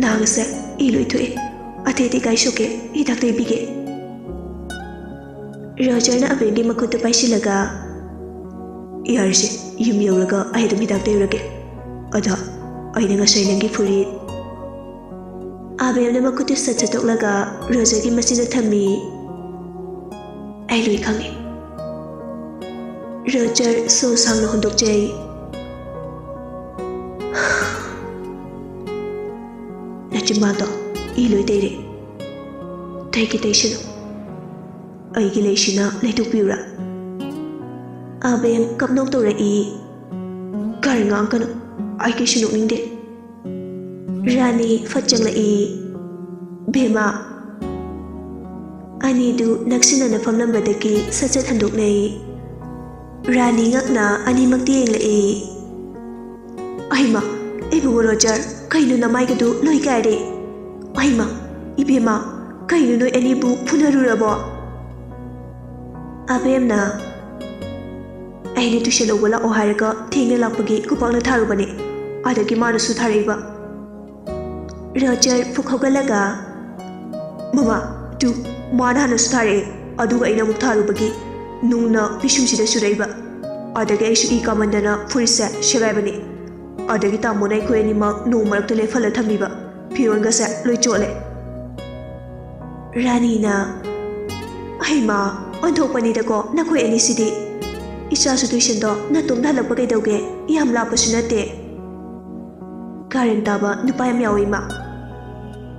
ꯅꯥꯒꯁꯦ ꯏ ꯂꯣꯏ ꯊꯣꯛꯑꯦ, ꯑꯇꯩ ꯑꯇꯩ ꯀꯥꯏ ꯁꯣꯛꯀꯦ, ꯍꯤꯗꯥꯛ ꯇꯩꯕꯤꯒꯦ꯫" ꯔꯣꯖꯔꯅ ꯑꯕꯦꯝꯒꯤ ꯃꯈꯨꯠꯇꯨ ꯄꯥꯏꯁꯤꯜꯂꯒ, "ꯌꯥꯔꯦꯁꯦ, ꯌꯨꯝ ꯌꯧꯔꯒ ꯑꯩ ꯑꯗꯨꯝ ꯍꯤꯗꯥꯛ ꯇꯩꯔꯒꯦ꯫ ꯑꯗꯣ ꯑꯩꯅ ꯉꯁꯥꯏ ꯅꯪꯒꯤ ꯐꯨꯔꯤꯠ꯫" ꯑꯕꯦꯝꯅ ꯃꯈꯨꯠꯇꯨ ꯁꯠ ꯁꯠꯇꯣꯛꯂꯒ ꯔꯣꯖꯔꯒꯤ ꯃꯆꯤꯟꯗ ꯊꯝꯃꯤ꯫ "ꯑꯩ ꯂꯣꯏ ꯈꯪꯉꯤ꯫" ꯔꯣꯖꯔ ꯁꯣ ꯁꯥꯡꯅ ꯍꯣꯟꯗꯣꯛꯆꯩ꯫ ꯅꯆꯤꯟꯕꯥꯟꯗꯣ ꯏ ꯂꯣꯏ ꯇꯩꯔꯦ꯫ ꯇꯩꯒꯦ ꯇꯩꯁꯅꯨ꯫ ꯑꯩꯒꯤ ꯂꯩꯁꯤꯅ ꯂꯩꯊꯣꯛꯄꯤꯌꯨꯔꯥ? ꯑꯕꯦꯝ ꯀꯞꯅꯧ ꯇꯧꯔꯛꯏ꯫ ꯀꯔꯤ ꯉꯥꯡꯒꯅꯨ, ꯑꯩ ꯀꯩꯁꯨ ꯅꯣꯛꯅꯤꯡꯗꯦ꯫ ꯔꯥꯅꯤ ꯐꯠ ꯆꯪꯂꯛꯏ꯫ ꯚꯦꯃꯥ꯫ ꯑꯅꯤꯗꯨ ꯅꯛꯁꯤꯟꯅꯅ ꯐꯝꯂꯝꯕꯗꯒꯤ ꯁꯠ ꯁꯠ ꯍꯟꯗꯣꯛꯅꯩ꯫ ꯔꯥꯅꯤ ꯉꯛꯅ ꯑꯅꯤꯃꯛꯇ ꯌꯦꯡꯂꯛꯏ꯫ ꯑꯩꯃ, ꯏꯕꯨꯡꯉꯣ ꯔꯣꯖꯔ, ꯀꯩꯅꯣ ꯅꯃꯥꯏꯒꯗꯨ ꯂꯣꯏ ꯀꯥꯏꯔꯦ? ꯑꯩꯃ, ꯏꯕꯦꯝꯃ, ꯀꯩꯅꯣ ꯅꯣꯏ ꯑꯅꯤꯕꯨ ꯐꯨꯅꯔꯨꯔꯕꯣ? ꯑꯕꯦꯝꯅ, ꯑꯩꯅ ꯇꯨꯏꯁꯟ ꯂꯧꯕ ꯂꯥꯛꯑꯣ ꯍꯥꯏꯔꯒ ꯊꯦꯡꯅ ꯂꯥꯛꯄꯒꯤ ꯈꯨꯄꯥꯛꯅ ꯊꯥꯔꯨꯕꯅꯦ, ꯑꯗꯒꯤ ꯃꯥꯅꯁꯨ ꯊꯥꯔꯛꯏꯕ꯫ ꯔꯣꯖꯔ ꯐꯨꯛ ꯍꯧꯒꯠꯂꯒ, ꯃꯃꯥ, ꯇꯨ, ꯃꯥꯅ ꯍꯥꯟꯅꯁꯨ ꯊꯥꯔꯛꯑꯦ, ꯑꯗꯨꯒ ꯑꯩꯅ ꯑꯃꯨꯛ ꯊꯥꯔꯨꯕꯒꯤ ꯅꯨꯡꯅ ꯄꯤꯁꯨꯝꯁꯤꯗ ꯁꯨꯔꯛꯏꯕ꯫ ꯑꯗꯒꯤ ꯑꯩꯁꯨ ꯏ ꯀꯥꯃꯟꯗꯅ ꯐꯨꯔꯤꯠꯁꯦ ꯁꯦꯒꯥꯏꯕꯅꯦ꯫ ꯑꯗꯒꯤ ꯇꯥꯃꯣꯅ ꯑꯩꯈꯣꯏ ꯑꯅꯤꯃꯛ ꯅꯣꯡ ꯃꯔꯛꯇ ꯂꯦꯞꯍꯜꯂ ꯊꯝꯕꯤꯕ, ꯐꯤꯔꯣꯜꯒꯁꯦ ꯂꯣꯏ ꯆꯣꯠꯂꯦ꯫ ꯔꯥꯅꯤꯅ, ꯍꯩꯃꯥ, ꯑꯣꯟꯊꯣꯛꯄꯅꯤꯗꯀꯣ ꯅꯈꯣꯏ ꯑꯅꯤꯁꯤꯗꯤ꯫ ꯏꯆꯥꯁꯨ ꯇꯨꯏꯁꯟꯗꯣ ꯅꯇꯣꯝꯇ ꯍꯜꯂꯛꯄ ꯀꯩꯗꯧꯒꯦ? ꯌꯥꯝ ꯂꯥꯞꯄꯁꯨ ꯅꯠꯇꯦ꯫ ꯀꯥꯔꯟ ꯇꯥꯕ ꯅꯨꯄꯥ ꯌꯥꯝ ꯌꯥꯎꯋꯤ ꯏꯃꯥ꯫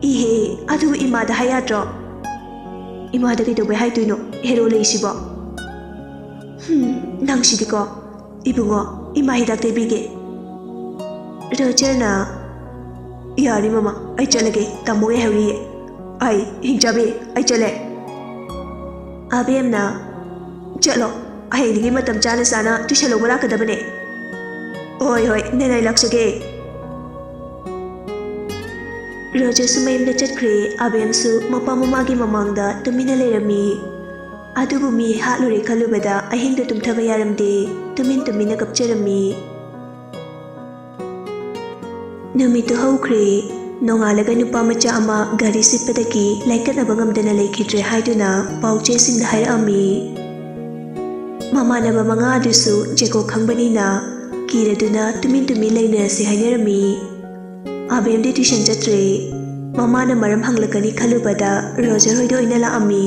ꯏꯍꯦ, ꯑꯗꯨ ꯏꯃꯥꯗ ꯍꯥꯏ ꯌꯥꯗ꯭ꯔꯣ? ꯏꯃꯥꯗ ꯀꯩꯗꯧꯕꯩ ꯍꯥꯏꯗꯣꯏꯅꯣ? ꯍꯦꯔꯣ ꯂꯩꯁꯤꯕꯣ? ꯍꯨꯝ, ꯅꯪꯁꯤꯗꯤꯀꯣ꯫ ꯏꯕꯨꯡꯉꯣ, ꯏꯃꯥ ꯍꯤꯗꯥꯛ ꯇꯩꯕꯤꯒꯦ꯫ ꯔꯣꯖꯔꯅ, ꯌꯥꯔꯦ ꯃꯃꯥ, ꯑꯩ ꯆꯠꯂꯒꯦ, ꯇꯥꯃꯣ ꯉꯥꯏꯍꯧꯔꯤꯌꯦ꯫ ꯑꯩ, ꯍꯤꯡꯆꯥꯕꯤ, ꯑꯩ ꯆꯠꯂꯦ꯫ ꯑꯕꯦꯝꯅ, ꯆꯠꯂꯣ, ꯍꯌꯦꯡꯗꯒꯤ ꯃꯇꯝ ꯆꯥꯅ ꯆꯥꯅ ꯇꯨꯏꯁꯟ ꯂꯧꯕ ꯂꯥꯛꯀꯗꯕꯅꯦ꯫ ꯍꯣꯏ, ꯍꯣꯏ, ꯅꯦꯅꯦ, ꯑꯩ ꯂꯥꯛꯆꯒꯦ꯫ ꯔꯣꯖꯔꯁꯨ ꯃꯌꯨꯝꯗ ꯆꯠꯈ꯭ꯔꯦ꯫ ꯑꯕꯦꯝꯁꯨ ꯃꯄꯥ ꯃꯃꯥꯒꯤ ꯃꯃꯥꯡꯗ ꯇꯨꯃꯤꯟꯅ ꯂꯩꯔꯝꯃꯤ꯫ ꯑꯗꯨꯕꯨ ꯃꯤ ꯍꯥꯠꯂꯨꯔꯦ ꯈꯜꯂꯨꯕꯗ ꯑꯍꯤꯡꯗ ꯇꯨꯝꯊꯕ ꯌꯥꯔꯝꯗꯦ꯫ ꯇꯨꯃꯤꯟ ꯇꯨꯃꯤꯟꯅ ꯀꯞꯆꯔꯝꯃꯤ꯫ ꯅꯨꯃꯤꯠꯇꯨ ꯍꯧꯈ꯭ꯔꯦ꯫ ꯅꯣꯡꯉꯥꯜꯂꯒ ꯅꯨꯄꯥ ꯃꯆꯥ ꯑꯃ ꯒꯥꯔꯤ ꯁꯤꯠꯄꯗꯒꯤ ꯂꯥꯏꯀꯠꯅꯕ ꯉꯝꯗꯅ ꯂꯩꯈꯤꯗ꯭ꯔꯦ ꯍꯥꯏꯗꯨꯅ ꯄꯥꯎ ꯆꯦꯁꯤꯡꯗ ꯍꯥꯏꯔꯛꯑꯝꯃꯤ꯫ ꯃꯃꯥꯟꯅꯕ ꯃꯉꯥ ꯑꯗꯨꯁꯨ ꯖꯦꯀꯣ ꯈꯪꯕꯅꯤꯅ ꯀꯤꯔꯗꯨꯅ ꯇꯨꯃꯤꯟ ꯇꯨꯃꯤꯟ ꯂꯩꯅꯔꯁꯤ ꯍꯥꯏꯅꯔꯝꯃꯤ꯫ ꯑꯕꯦꯝꯗꯤ ꯇꯨꯏꯁꯟ ꯆꯠꯇ꯭ꯔꯦ꯫ ꯃꯃꯥꯅ ꯃꯔꯝ ꯍꯪꯂꯛꯀꯅꯤ ꯈꯜꯂꯨꯕꯗ ꯔꯣꯖꯔ ꯍꯣꯏꯗ ꯑꯣꯏꯅ ꯂꯥꯛꯑꯝꯃꯤ꯫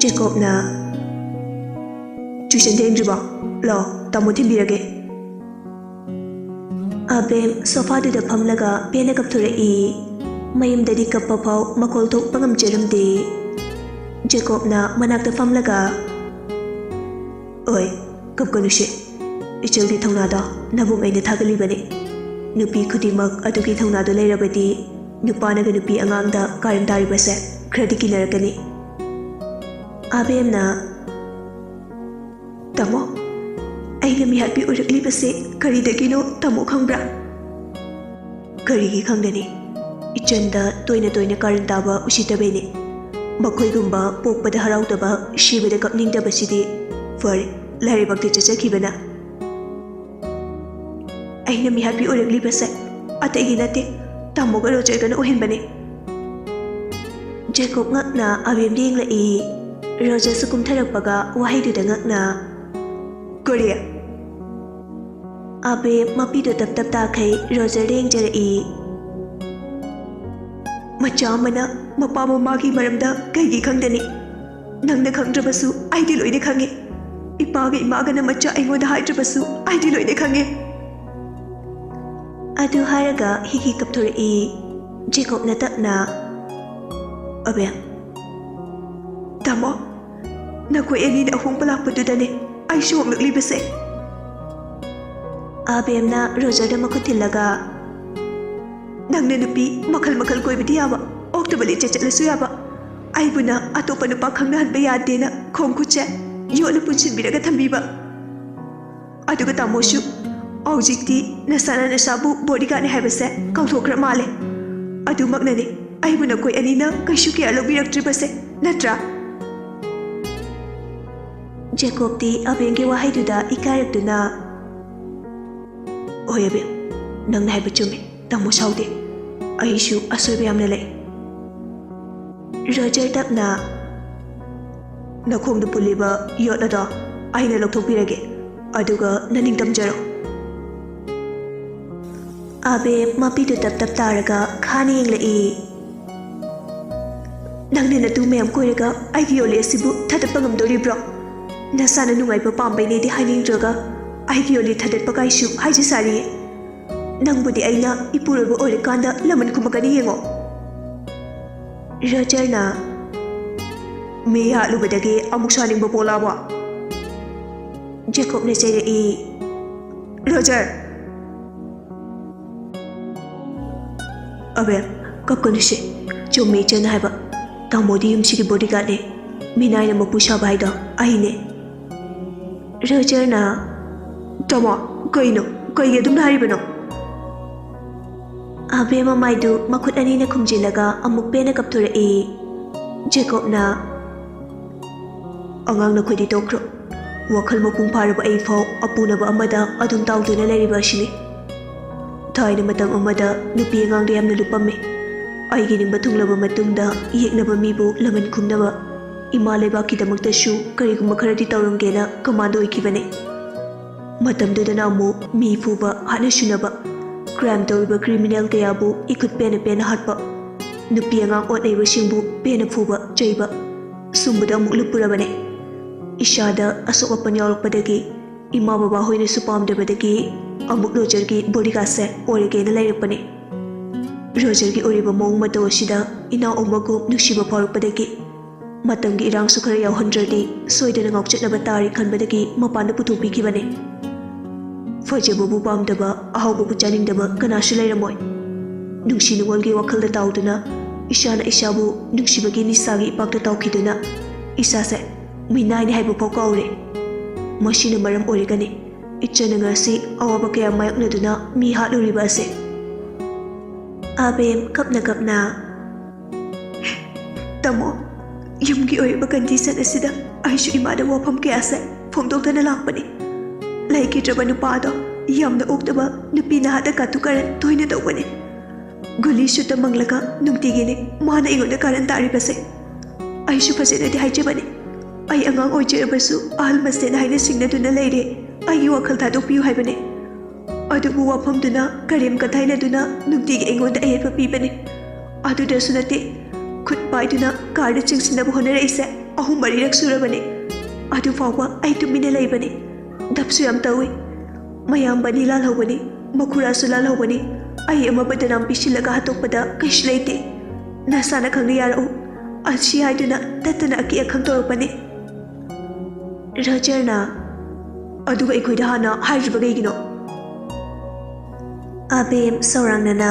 ꯖꯦꯀꯣꯕꯅ, ꯇꯨꯏꯁꯟ ꯊꯦꯡꯗ꯭ꯔꯤꯕꯣ? ꯂꯥꯛꯑꯣ, ꯇꯥꯃꯣ ꯊꯤꯟꯕꯤꯔꯒꯦ꯫ ꯑꯕꯦꯝ ꯁꯣꯐꯥꯗꯨꯗ ꯐꯝꯂꯒ ꯄꯦꯟꯅ ꯀꯞꯊꯣꯔꯛꯏ꯫ ꯃꯌꯨꯝꯗꯗꯤ ꯀꯞꯄ ꯐꯥꯎ ꯃꯈꯣꯜ ꯊꯣꯛꯄ ꯉꯝꯖꯔꯝꯗꯦ꯫ ꯖꯦꯀꯣꯕꯅ ꯃꯅꯥꯛꯇ ꯐꯝꯂꯒ, "ꯑꯣꯏ, ꯀꯞꯀꯅꯨꯁꯦ꯫ ꯏꯆꯜꯒꯤ ꯊꯧꯅꯥꯗꯣ ꯅꯕꯨꯡ ꯑꯩꯅ ꯊꯥꯒꯠꯂꯤꯕꯅꯤ꯫ ꯅꯨꯄꯤ ꯈꯨꯗꯤꯡꯃꯛ ꯑꯗꯨꯒꯤ ꯊꯧꯅꯥꯗꯣ ꯂꯩꯔꯕꯗꯤ ꯅꯨꯄꯥꯅꯒ ꯅꯨꯄꯤ ꯑꯉꯥꯡꯗ ꯀꯥꯔꯟ ꯇꯥꯔꯤꯕꯁꯦ ꯈꯔꯗꯤ ꯀꯤꯅꯔꯛꯀꯅꯤ꯫" ꯑꯕꯦꯝꯅ, "ꯇꯥꯃꯣ, ꯑꯩꯅ ꯃꯤꯍꯥꯠꯄꯤ ꯑꯣꯏꯔꯛꯂꯤꯕꯁꯦ ꯀꯔꯤꯗꯒꯤꯅꯣ ꯇꯥꯃꯣ ꯈꯪꯕ꯭ꯔꯥ?" "ꯀꯔꯤꯒꯤ ꯈꯪꯗꯅꯤ? ꯏꯆꯟꯗ ꯇꯣꯏꯅ ꯇꯣꯏꯅ ꯀꯥꯔꯟ ꯇꯥꯕ ꯎꯁꯤꯠꯇꯕꯩꯅꯤ꯫ ꯃꯈꯣꯏꯒꯨꯝꯕ ꯄꯣꯛꯄꯗ ꯍꯔꯥꯎꯗꯕ, ꯁꯤꯕꯗ ꯀꯞꯅꯤꯡꯗꯕꯁꯤꯗꯤ꯫ ꯐꯔꯦ, ꯂꯥꯏꯔꯩꯕꯥꯛꯇ ꯆꯠꯆꯈꯤꯕꯅ꯫ ꯑꯩꯅ ꯃꯤꯍꯥꯠꯄꯤ ꯑꯣꯏꯔꯛꯂꯤꯕꯁꯦ ꯑꯇꯩꯒꯤ ꯅꯠꯇꯦ, ꯇꯥꯃꯣꯒ ꯔꯣꯖꯔꯒꯅ ꯑꯣꯏꯍꯟꯕꯅꯤ꯫" ꯖꯦꯀꯣꯕ ꯉꯛꯅ ꯑꯕꯦꯝꯗ ꯌꯦꯡꯂꯛꯏ꯫ ꯔꯣꯖꯔꯁꯨ ꯀꯨꯝꯊꯔꯛꯄꯒ ꯋꯥꯍꯩꯗꯨꯗ ꯉꯛꯅ, "ꯀꯔꯤ?" ꯑꯕꯦꯝ ꯃꯄꯤꯗꯣ ꯇꯞ ꯇꯞ ꯇꯥꯈꯩ ꯔꯣꯖꯔꯗ ꯌꯦꯡꯖꯔꯛꯏ꯫ "ꯃꯆꯥ ꯑꯃꯅ ꯃꯄꯥ ꯃꯃꯥꯒꯤ ꯃꯔꯝꯗ ꯀꯩꯒꯤ ꯈꯪꯗꯅꯤ? ꯅꯪꯅ ꯈꯪꯗ꯭ꯔꯕꯁꯨ ꯑꯩꯗꯤ ꯂꯣꯏꯅ ꯈꯪꯉꯤ꯫ ꯏꯄꯥꯒ ꯏꯃꯥꯒꯅ ꯃꯆꯥ ꯑꯩꯉꯣꯟꯗ ꯍꯥꯏꯗ꯭ꯔꯕꯁꯨ ꯑꯩꯗꯤ ꯂꯣꯏꯅ ꯈꯪꯉꯤ꯫" ꯑꯗꯨ ꯍꯥꯏꯔꯒ ꯍꯤ ꯍꯤ ꯀꯞꯊꯣꯔꯛꯏ꯫ ꯖꯦꯀꯣꯕꯅ ꯇꯞꯅ, "ꯑꯕꯦꯝ, ꯇꯥꯃꯣ, ꯅꯈꯣꯏ ꯑꯅꯤꯅ ꯑꯍꯣꯡꯕ ꯂꯥꯛꯄꯗꯨꯗꯅꯦ ꯑꯩꯁꯨ ꯍꯣꯡꯂꯛꯂꯤꯕꯁꯦ꯫" ꯑꯕꯦꯝꯅ ꯔꯣꯖꯔꯗ ꯃꯈꯨꯠ ꯊꯤꯜꯂꯒ, "ꯅꯪꯅ ꯅꯨꯄꯤ ꯃꯈꯜ ꯃꯈꯜ ꯀꯣꯏꯕꯗꯤ ꯌꯥꯕ, ꯑꯣꯛꯇꯕ ꯂꯤꯆꯠ ꯆꯠꯂꯁꯨ ꯌꯥꯕ, ꯑꯩꯕꯨꯅ ꯑꯇꯣꯞꯄ ꯅꯨꯄꯥ ꯈꯪꯅꯍꯟꯕ ꯌꯥꯗꯦꯅ ꯈꯣꯡ ꯈꯨꯠꯁꯦ ꯌꯣꯠꯅ ꯄꯨꯟꯁꯤꯟꯕꯤꯔꯒ ꯊꯝꯕꯤꯕ꯫ ꯑꯗꯨꯒ ꯇꯥꯃꯣꯁꯨ ꯍꯧꯖꯤꯛꯇꯤ ꯅꯁꯥꯅ ꯅꯁꯥꯕꯨ ꯕꯣꯗꯤꯒꯥꯔꯗꯅꯤ ꯍꯥꯏꯕꯁꯦ ꯀꯥꯎꯊꯣꯛꯈ꯭ꯔ ꯃꯥꯜꯂꯦ꯫ ꯑꯗꯨꯃꯛꯅꯅꯦ ꯑꯩꯕꯨ ꯅꯈꯣꯏ ꯑꯅꯤꯅ ꯀꯩꯁꯨ ꯀꯦꯌꯔ ꯂꯧꯕꯤꯔꯛꯇ꯭ꯔꯤꯕꯁꯦ, ꯅꯠꯇ꯭ꯔꯥ?" ꯖꯦꯀꯣꯕꯇꯤ ꯑꯕꯦꯝꯒꯤ ꯋꯥꯍꯩꯗꯨꯗ ꯏꯀꯥꯏꯔꯛꯇꯨꯅ, "ꯍꯣꯏ ꯑꯕꯦꯝ, ꯅꯪꯅ ꯍꯥꯏꯕ ꯆꯨꯝꯃꯤ꯫ ꯇꯥꯃꯣ ꯁꯥꯎꯗꯦ꯫ ꯑꯩꯁꯨ ꯑꯁꯣꯏꯕ ꯌꯥꯝꯅ ꯂꯩ꯫" ꯔꯣꯖꯔ ꯇꯞꯅ, "ꯅꯈꯣꯡꯗ ꯄꯨꯜꯂꯤꯕ ꯌꯣꯠ ꯑꯗꯣ ꯑꯩꯅ ꯂꯧꯊꯣꯛꯄꯤꯔꯒꯦ, ꯑꯗꯨꯒ ꯅꯅꯤꯡ ꯇꯝꯖꯔꯣ꯫" ꯑꯕꯦꯝ ꯃꯄꯤꯗꯨ ꯇꯞ ꯇꯞ ꯇꯥꯔꯒ ꯈꯥꯅ ꯌꯦꯡꯂꯛꯏ꯫ "ꯅꯪꯅ ꯅꯇꯨ ꯃꯌꯥꯝ ꯀꯣꯏꯔꯒ ꯑꯩꯒꯤ ꯌꯣꯜꯂꯤ ꯑꯁꯤꯕꯨ ꯊꯥꯗꯠꯄ ꯉꯝꯗꯣꯔꯤꯕ꯭ꯔꯣ?" ꯅꯁꯥꯅ ꯅꯨꯡꯉꯥꯏꯕ ꯄꯥꯝꯕꯩꯅꯦꯗꯤ ꯍꯥꯏꯅꯤꯡꯗ꯭ꯔꯒ ꯑꯩꯒꯤ ꯑꯣꯂꯤ ꯊꯥꯗꯠꯄ ꯀꯥꯏꯁꯨ ꯍꯥꯏꯖ ꯁꯥꯔꯤꯌꯦ꯫ ꯅꯪꯕꯨꯗꯤ ꯑꯩꯅ ꯏꯄꯨꯔꯣꯏꯕ ꯑꯣꯏꯔꯀꯥꯟꯗ ꯂꯃꯟ ꯈꯨꯝꯃꯛꯀꯅꯤ ꯌꯦꯡꯉꯣ꯫ ꯔꯣꯖꯔꯅ ꯃꯤ ꯍꯥꯠꯂꯨꯕꯗꯒꯤ ꯑꯃꯨꯛ ꯁꯥꯅꯤꯡꯕ ꯄꯣꯛꯂꯛꯑꯕꯣ? ꯖꯦꯀꯣꯕꯅ ꯆꯩꯔꯛꯏ, "ꯔꯣꯖꯔ!" "ꯑꯕꯦꯝ, ꯀꯞꯀꯅꯨꯁꯦ꯫ ꯆꯨꯝꯃꯦ ꯏꯆꯟꯅ ꯍꯥꯏꯕ꯫ ꯇꯥꯃꯣꯗꯤ ꯌꯨꯝꯁꯤꯒꯤ ꯕꯣꯗꯤꯒꯥꯔꯗꯅꯦ꯫ ꯃꯤꯅꯥꯏꯅ ꯃꯄꯨ ꯁꯥꯕ ꯍꯥꯏꯗꯣ ꯑꯩꯅꯦ꯫" ꯔꯣꯖꯔꯅ, "ꯇꯥꯃꯣ, ꯀꯩꯅꯣ? ꯀꯩꯒꯤ ꯑꯗꯨꯝꯅ ꯍꯥꯏꯔꯤꯕꯅꯣ?" ꯑꯕꯦꯝ ꯃꯃꯥꯏꯗꯨ ꯃꯈꯨꯠ ꯑꯅꯤꯅ ꯈꯨꯝꯖꯤꯜꯂꯒ ꯑꯃꯨꯛ ꯄꯦꯟꯅ ꯀꯞꯊꯣꯔꯛꯏ꯫ ꯖꯦꯀꯣꯕꯅ, "ꯑꯉꯥꯡ ꯅꯈꯣꯏꯗꯤ ꯇꯣꯛꯈ꯭ꯔꯣ꯫ ꯋꯥꯈꯜ ꯃꯄꯨꯡ ꯐꯥꯔꯕ ꯑꯩ ꯐꯥꯎ ꯑꯄꯨꯅꯕ ꯑꯃꯗ ꯑꯗꯨꯝ ꯇꯥꯎꯗꯨꯅ ꯂꯩꯔꯤꯕ ꯑꯁꯤꯅꯤ꯫ ꯊꯥꯏꯅ ꯃꯇꯝ ꯑꯃꯗ ꯅꯨꯄꯤ ꯑꯉꯥꯡꯗ ꯌꯥꯝꯅ ꯂꯨꯞꯄꯝꯃꯤ꯫ ꯑꯩꯒꯤ ꯅꯤꯡꯕ ꯊꯨꯡꯂꯕ ꯃꯇꯨꯡꯗ ꯌꯦꯛꯅꯕ ꯃꯤꯕꯨ ꯂꯃꯟ ꯈꯨꯝꯅꯕ ꯏꯃꯥ ꯂꯩꯕꯥꯛꯀꯤꯗꯃꯛꯇꯁꯨ ꯀꯔꯤꯒꯨꯝꯕ ꯈꯔꯗꯤ ꯇꯧꯔꯝꯒꯦꯅ ꯀꯃꯥꯟꯗꯣ ꯑꯣꯏꯈꯤꯕꯅꯤ꯫ ꯃꯇꯝꯗꯨꯗꯅ ꯑꯃꯨꯛ ꯃꯤ ꯐꯨꯕ, ꯍꯥꯠꯅ ꯁꯨꯅꯕ, ꯀ꯭ꯔꯥꯏꯝ ꯇꯧꯔꯤꯕ ꯀ꯭ꯔꯤꯃꯤꯅꯦꯜ ꯀꯌꯥꯕꯨ ꯏꯈꯨꯠ ꯄꯦꯟꯅ ꯄꯦꯟꯅ ꯍꯥꯠꯄ, ꯅꯨꯄꯤ ꯑꯉꯥꯡ ꯑꯣꯠꯅꯩꯕꯁꯤꯡꯕꯨ ꯄꯦꯟꯅ ꯐꯨꯕ, ꯆꯩꯕ, ꯁꯨꯝꯕꯗ ꯑꯃꯨꯛ ꯂꯨꯞꯄꯨꯔꯕꯅꯦ꯫ ꯏꯁꯥꯗ ꯑꯁꯣꯛ ꯑꯄꯟ ꯌꯥꯎꯔꯛꯄꯗꯒꯤ ꯏꯃꯥ ꯕꯕꯥ ꯍꯣꯏꯅꯁꯨ ꯄꯥꯝꯗꯕꯗꯒꯤ ꯑꯃꯨꯛ ꯔꯣꯖꯔꯒꯤ ꯕꯣꯗꯤꯒꯥꯔꯗꯁꯦ ꯑꯣꯏꯔꯒꯦꯅ ꯂꯩꯔꯛꯄꯅꯦ꯫ ꯔꯣꯖꯔꯒꯤ ꯑꯣꯏꯔꯤꯕ ꯃꯑꯣꯡ ꯃꯇꯧ ꯑꯁꯤꯗ ꯏꯅꯥꯎ ꯑꯃꯒꯨꯝ ꯅꯨꯡꯁꯤꯕ ꯐꯥꯎꯔꯛꯄꯗꯒꯤ ꯃꯇꯝꯒꯤ ꯏꯔꯥꯡꯁꯨ ꯈꯔ ꯌꯥꯎꯍꯟꯗ꯭ꯔꯗꯤ ꯁꯣꯏꯗꯅ ꯉꯥꯎꯆꯠꯅꯕ ꯇꯥꯔꯦ ꯈꯟꯕꯗꯒꯤ ꯃꯄꯥꯟꯗ ꯄꯨꯊꯣꯛꯄꯤꯈꯤꯕꯅꯦ꯫ ꯐꯖꯕꯕꯨ ꯄꯥꯝꯗꯕ, ꯑꯍꯥꯎꯕꯕꯨ ꯆꯥꯅꯤꯡꯗꯕ ꯀꯅꯥꯁꯨ ꯂꯩꯔꯝꯃꯣꯏ꯫ ꯅꯨꯡꯁꯤ ꯅꯨꯡꯉꯣꯜꯒꯤ ꯋꯥꯈꯜꯗ ꯇꯥꯎꯗꯨꯅ ꯏꯁꯥꯅ ꯏꯁꯥꯕꯨ ꯅꯨꯡꯁꯤꯕꯒꯤ ꯅꯤꯁꯥꯒꯤ ꯏꯄꯥꯛꯇ ꯇꯥꯎꯈꯤꯗꯨꯅ ꯏꯁꯥꯁꯦ ꯃꯤꯅꯥꯏꯅꯤ ꯍꯥꯏꯕ ꯐꯥꯎ ꯀꯥꯎꯔꯦ꯫ ꯃꯁꯤꯅ ꯃꯔꯝ ꯑꯣꯏꯔꯒꯅꯤ ꯏꯆꯟꯅ ꯉꯁꯤ ꯑꯋꯥꯕ ꯀꯌꯥ ꯃꯥꯌꯣꯛꯅꯗꯨꯅ ꯃꯤ ꯍꯥꯠꯂꯨꯔꯤꯕ ꯑꯁꯦ꯫" ꯑꯕꯦꯝ ꯀꯞꯅ ꯀꯞꯅ, "ꯇꯥꯃꯣ, ꯌꯨꯝꯒꯤ ꯑꯣꯏꯔꯤꯕ ꯀꯟꯗꯤꯁꯟ ꯑꯁꯤꯗ ꯑꯩꯁꯨ ꯏꯃꯥꯗ ꯋꯥꯐꯝ ꯀꯌꯥꯁꯦ ꯐꯣꯡꯗꯣꯛꯇꯅ ꯂꯥꯛꯄꯅꯤ꯫ ꯂꯩꯈꯤꯗ꯭ꯔꯕ ꯅꯨꯄꯥꯗꯣ ꯌꯥꯝꯅ ꯑꯣꯛꯇꯕ ꯅꯨꯄꯤ ꯅꯍꯥꯗ ꯀꯥꯇꯨ ꯀꯥꯔꯟ ꯇꯣꯏꯅ ꯇꯧꯕꯅꯤ꯫ ꯒꯨꯂꯤ ꯁꯨꯠꯇ ꯃꯪꯂꯒ ꯅꯨꯡꯇꯤꯒꯤꯅꯤ ꯃꯥꯅ ꯑꯩꯉꯣꯟꯗ ꯀꯥꯔꯟ ꯇꯥꯔꯤꯕꯁꯦ꯫ ꯑꯩꯁꯨ ꯐꯖꯅꯗꯤ ꯍꯥꯏꯖꯕꯅꯤ꯫ ꯑꯩ ꯑꯉꯥꯡ ꯑꯣꯏꯖꯔꯕꯁꯨ ꯑꯍꯜ ꯃꯁꯦꯟ ꯍꯥꯏꯅ ꯁꯤꯡꯅꯗꯨꯅ ꯂꯩꯔꯦ꯫ ꯑꯩꯒꯤ ꯋꯥꯈꯜ ꯊꯥꯗꯣꯛꯄꯤꯌꯨ ꯍꯥꯏꯕꯅꯤ꯫ ꯑꯗꯨꯕꯨ ꯋꯥꯐꯝꯗꯨꯅ ꯀꯔꯦꯝ ꯀꯊꯥꯏꯅꯗꯨꯅ ꯅꯨꯡꯇꯤꯒꯤ ꯑꯩꯉꯣꯟꯗ ꯑꯌꯦꯠꯄ ꯄꯤꯕꯅꯤ꯫ ꯑꯗꯨꯗꯁꯨ ꯅꯠꯇꯦ, ꯈꯨꯠ ꯄꯥꯏꯗꯨꯅ ꯀꯥꯔꯗ ꯆꯤꯡꯁꯤꯟꯅꯕ ꯍꯣꯠꯅꯔꯛꯏꯁꯦ ꯑꯍꯨꯝ ꯃꯔꯤꯔꯛ ꯁꯨꯔꯕꯅꯤ꯫ ꯑꯗꯨ ꯐꯥꯎꯕ ꯑꯩ ꯇꯨꯃꯤꯟꯅ ꯂꯩꯕꯅꯤ꯫ ꯗꯞꯁꯨ ꯌꯥꯝ ꯇꯧꯏ꯫ ꯃꯌꯥꯝꯕꯅꯤ ꯂꯥꯜꯍꯧꯕꯅꯤ, ꯃꯈꯨꯔꯥꯁꯨ ꯂꯥꯜꯍꯧꯕꯅꯤ꯫ ꯑꯩ ꯑꯃ ꯕꯗꯅꯥꯝ ꯄꯤꯁꯤꯜꯂꯒ ꯍꯥꯠꯇꯣꯛꯄꯗ ꯀꯩꯁꯨ ꯂꯩꯇꯦ꯫ ꯅꯁꯥꯅ ꯈꯪꯅ ꯌꯥꯔꯛꯎ꯫ ꯑꯁꯤ ꯍꯥꯏꯗꯨꯅ ꯇꯠꯇꯅ ꯑꯀꯤ ꯑꯈꯪ ꯇꯧꯔꯛꯄꯅꯤ꯫ ꯔꯣꯖꯔꯅ, "ꯑꯗꯨꯒ ꯑꯩꯈꯣꯏꯗ ꯍꯥꯟꯅ ꯍꯥꯏꯗ꯭ꯔꯤꯕ ꯀꯩꯒꯤꯅꯣ?" ꯑꯕꯦꯝ ꯁꯧꯔꯥꯡꯅꯅ,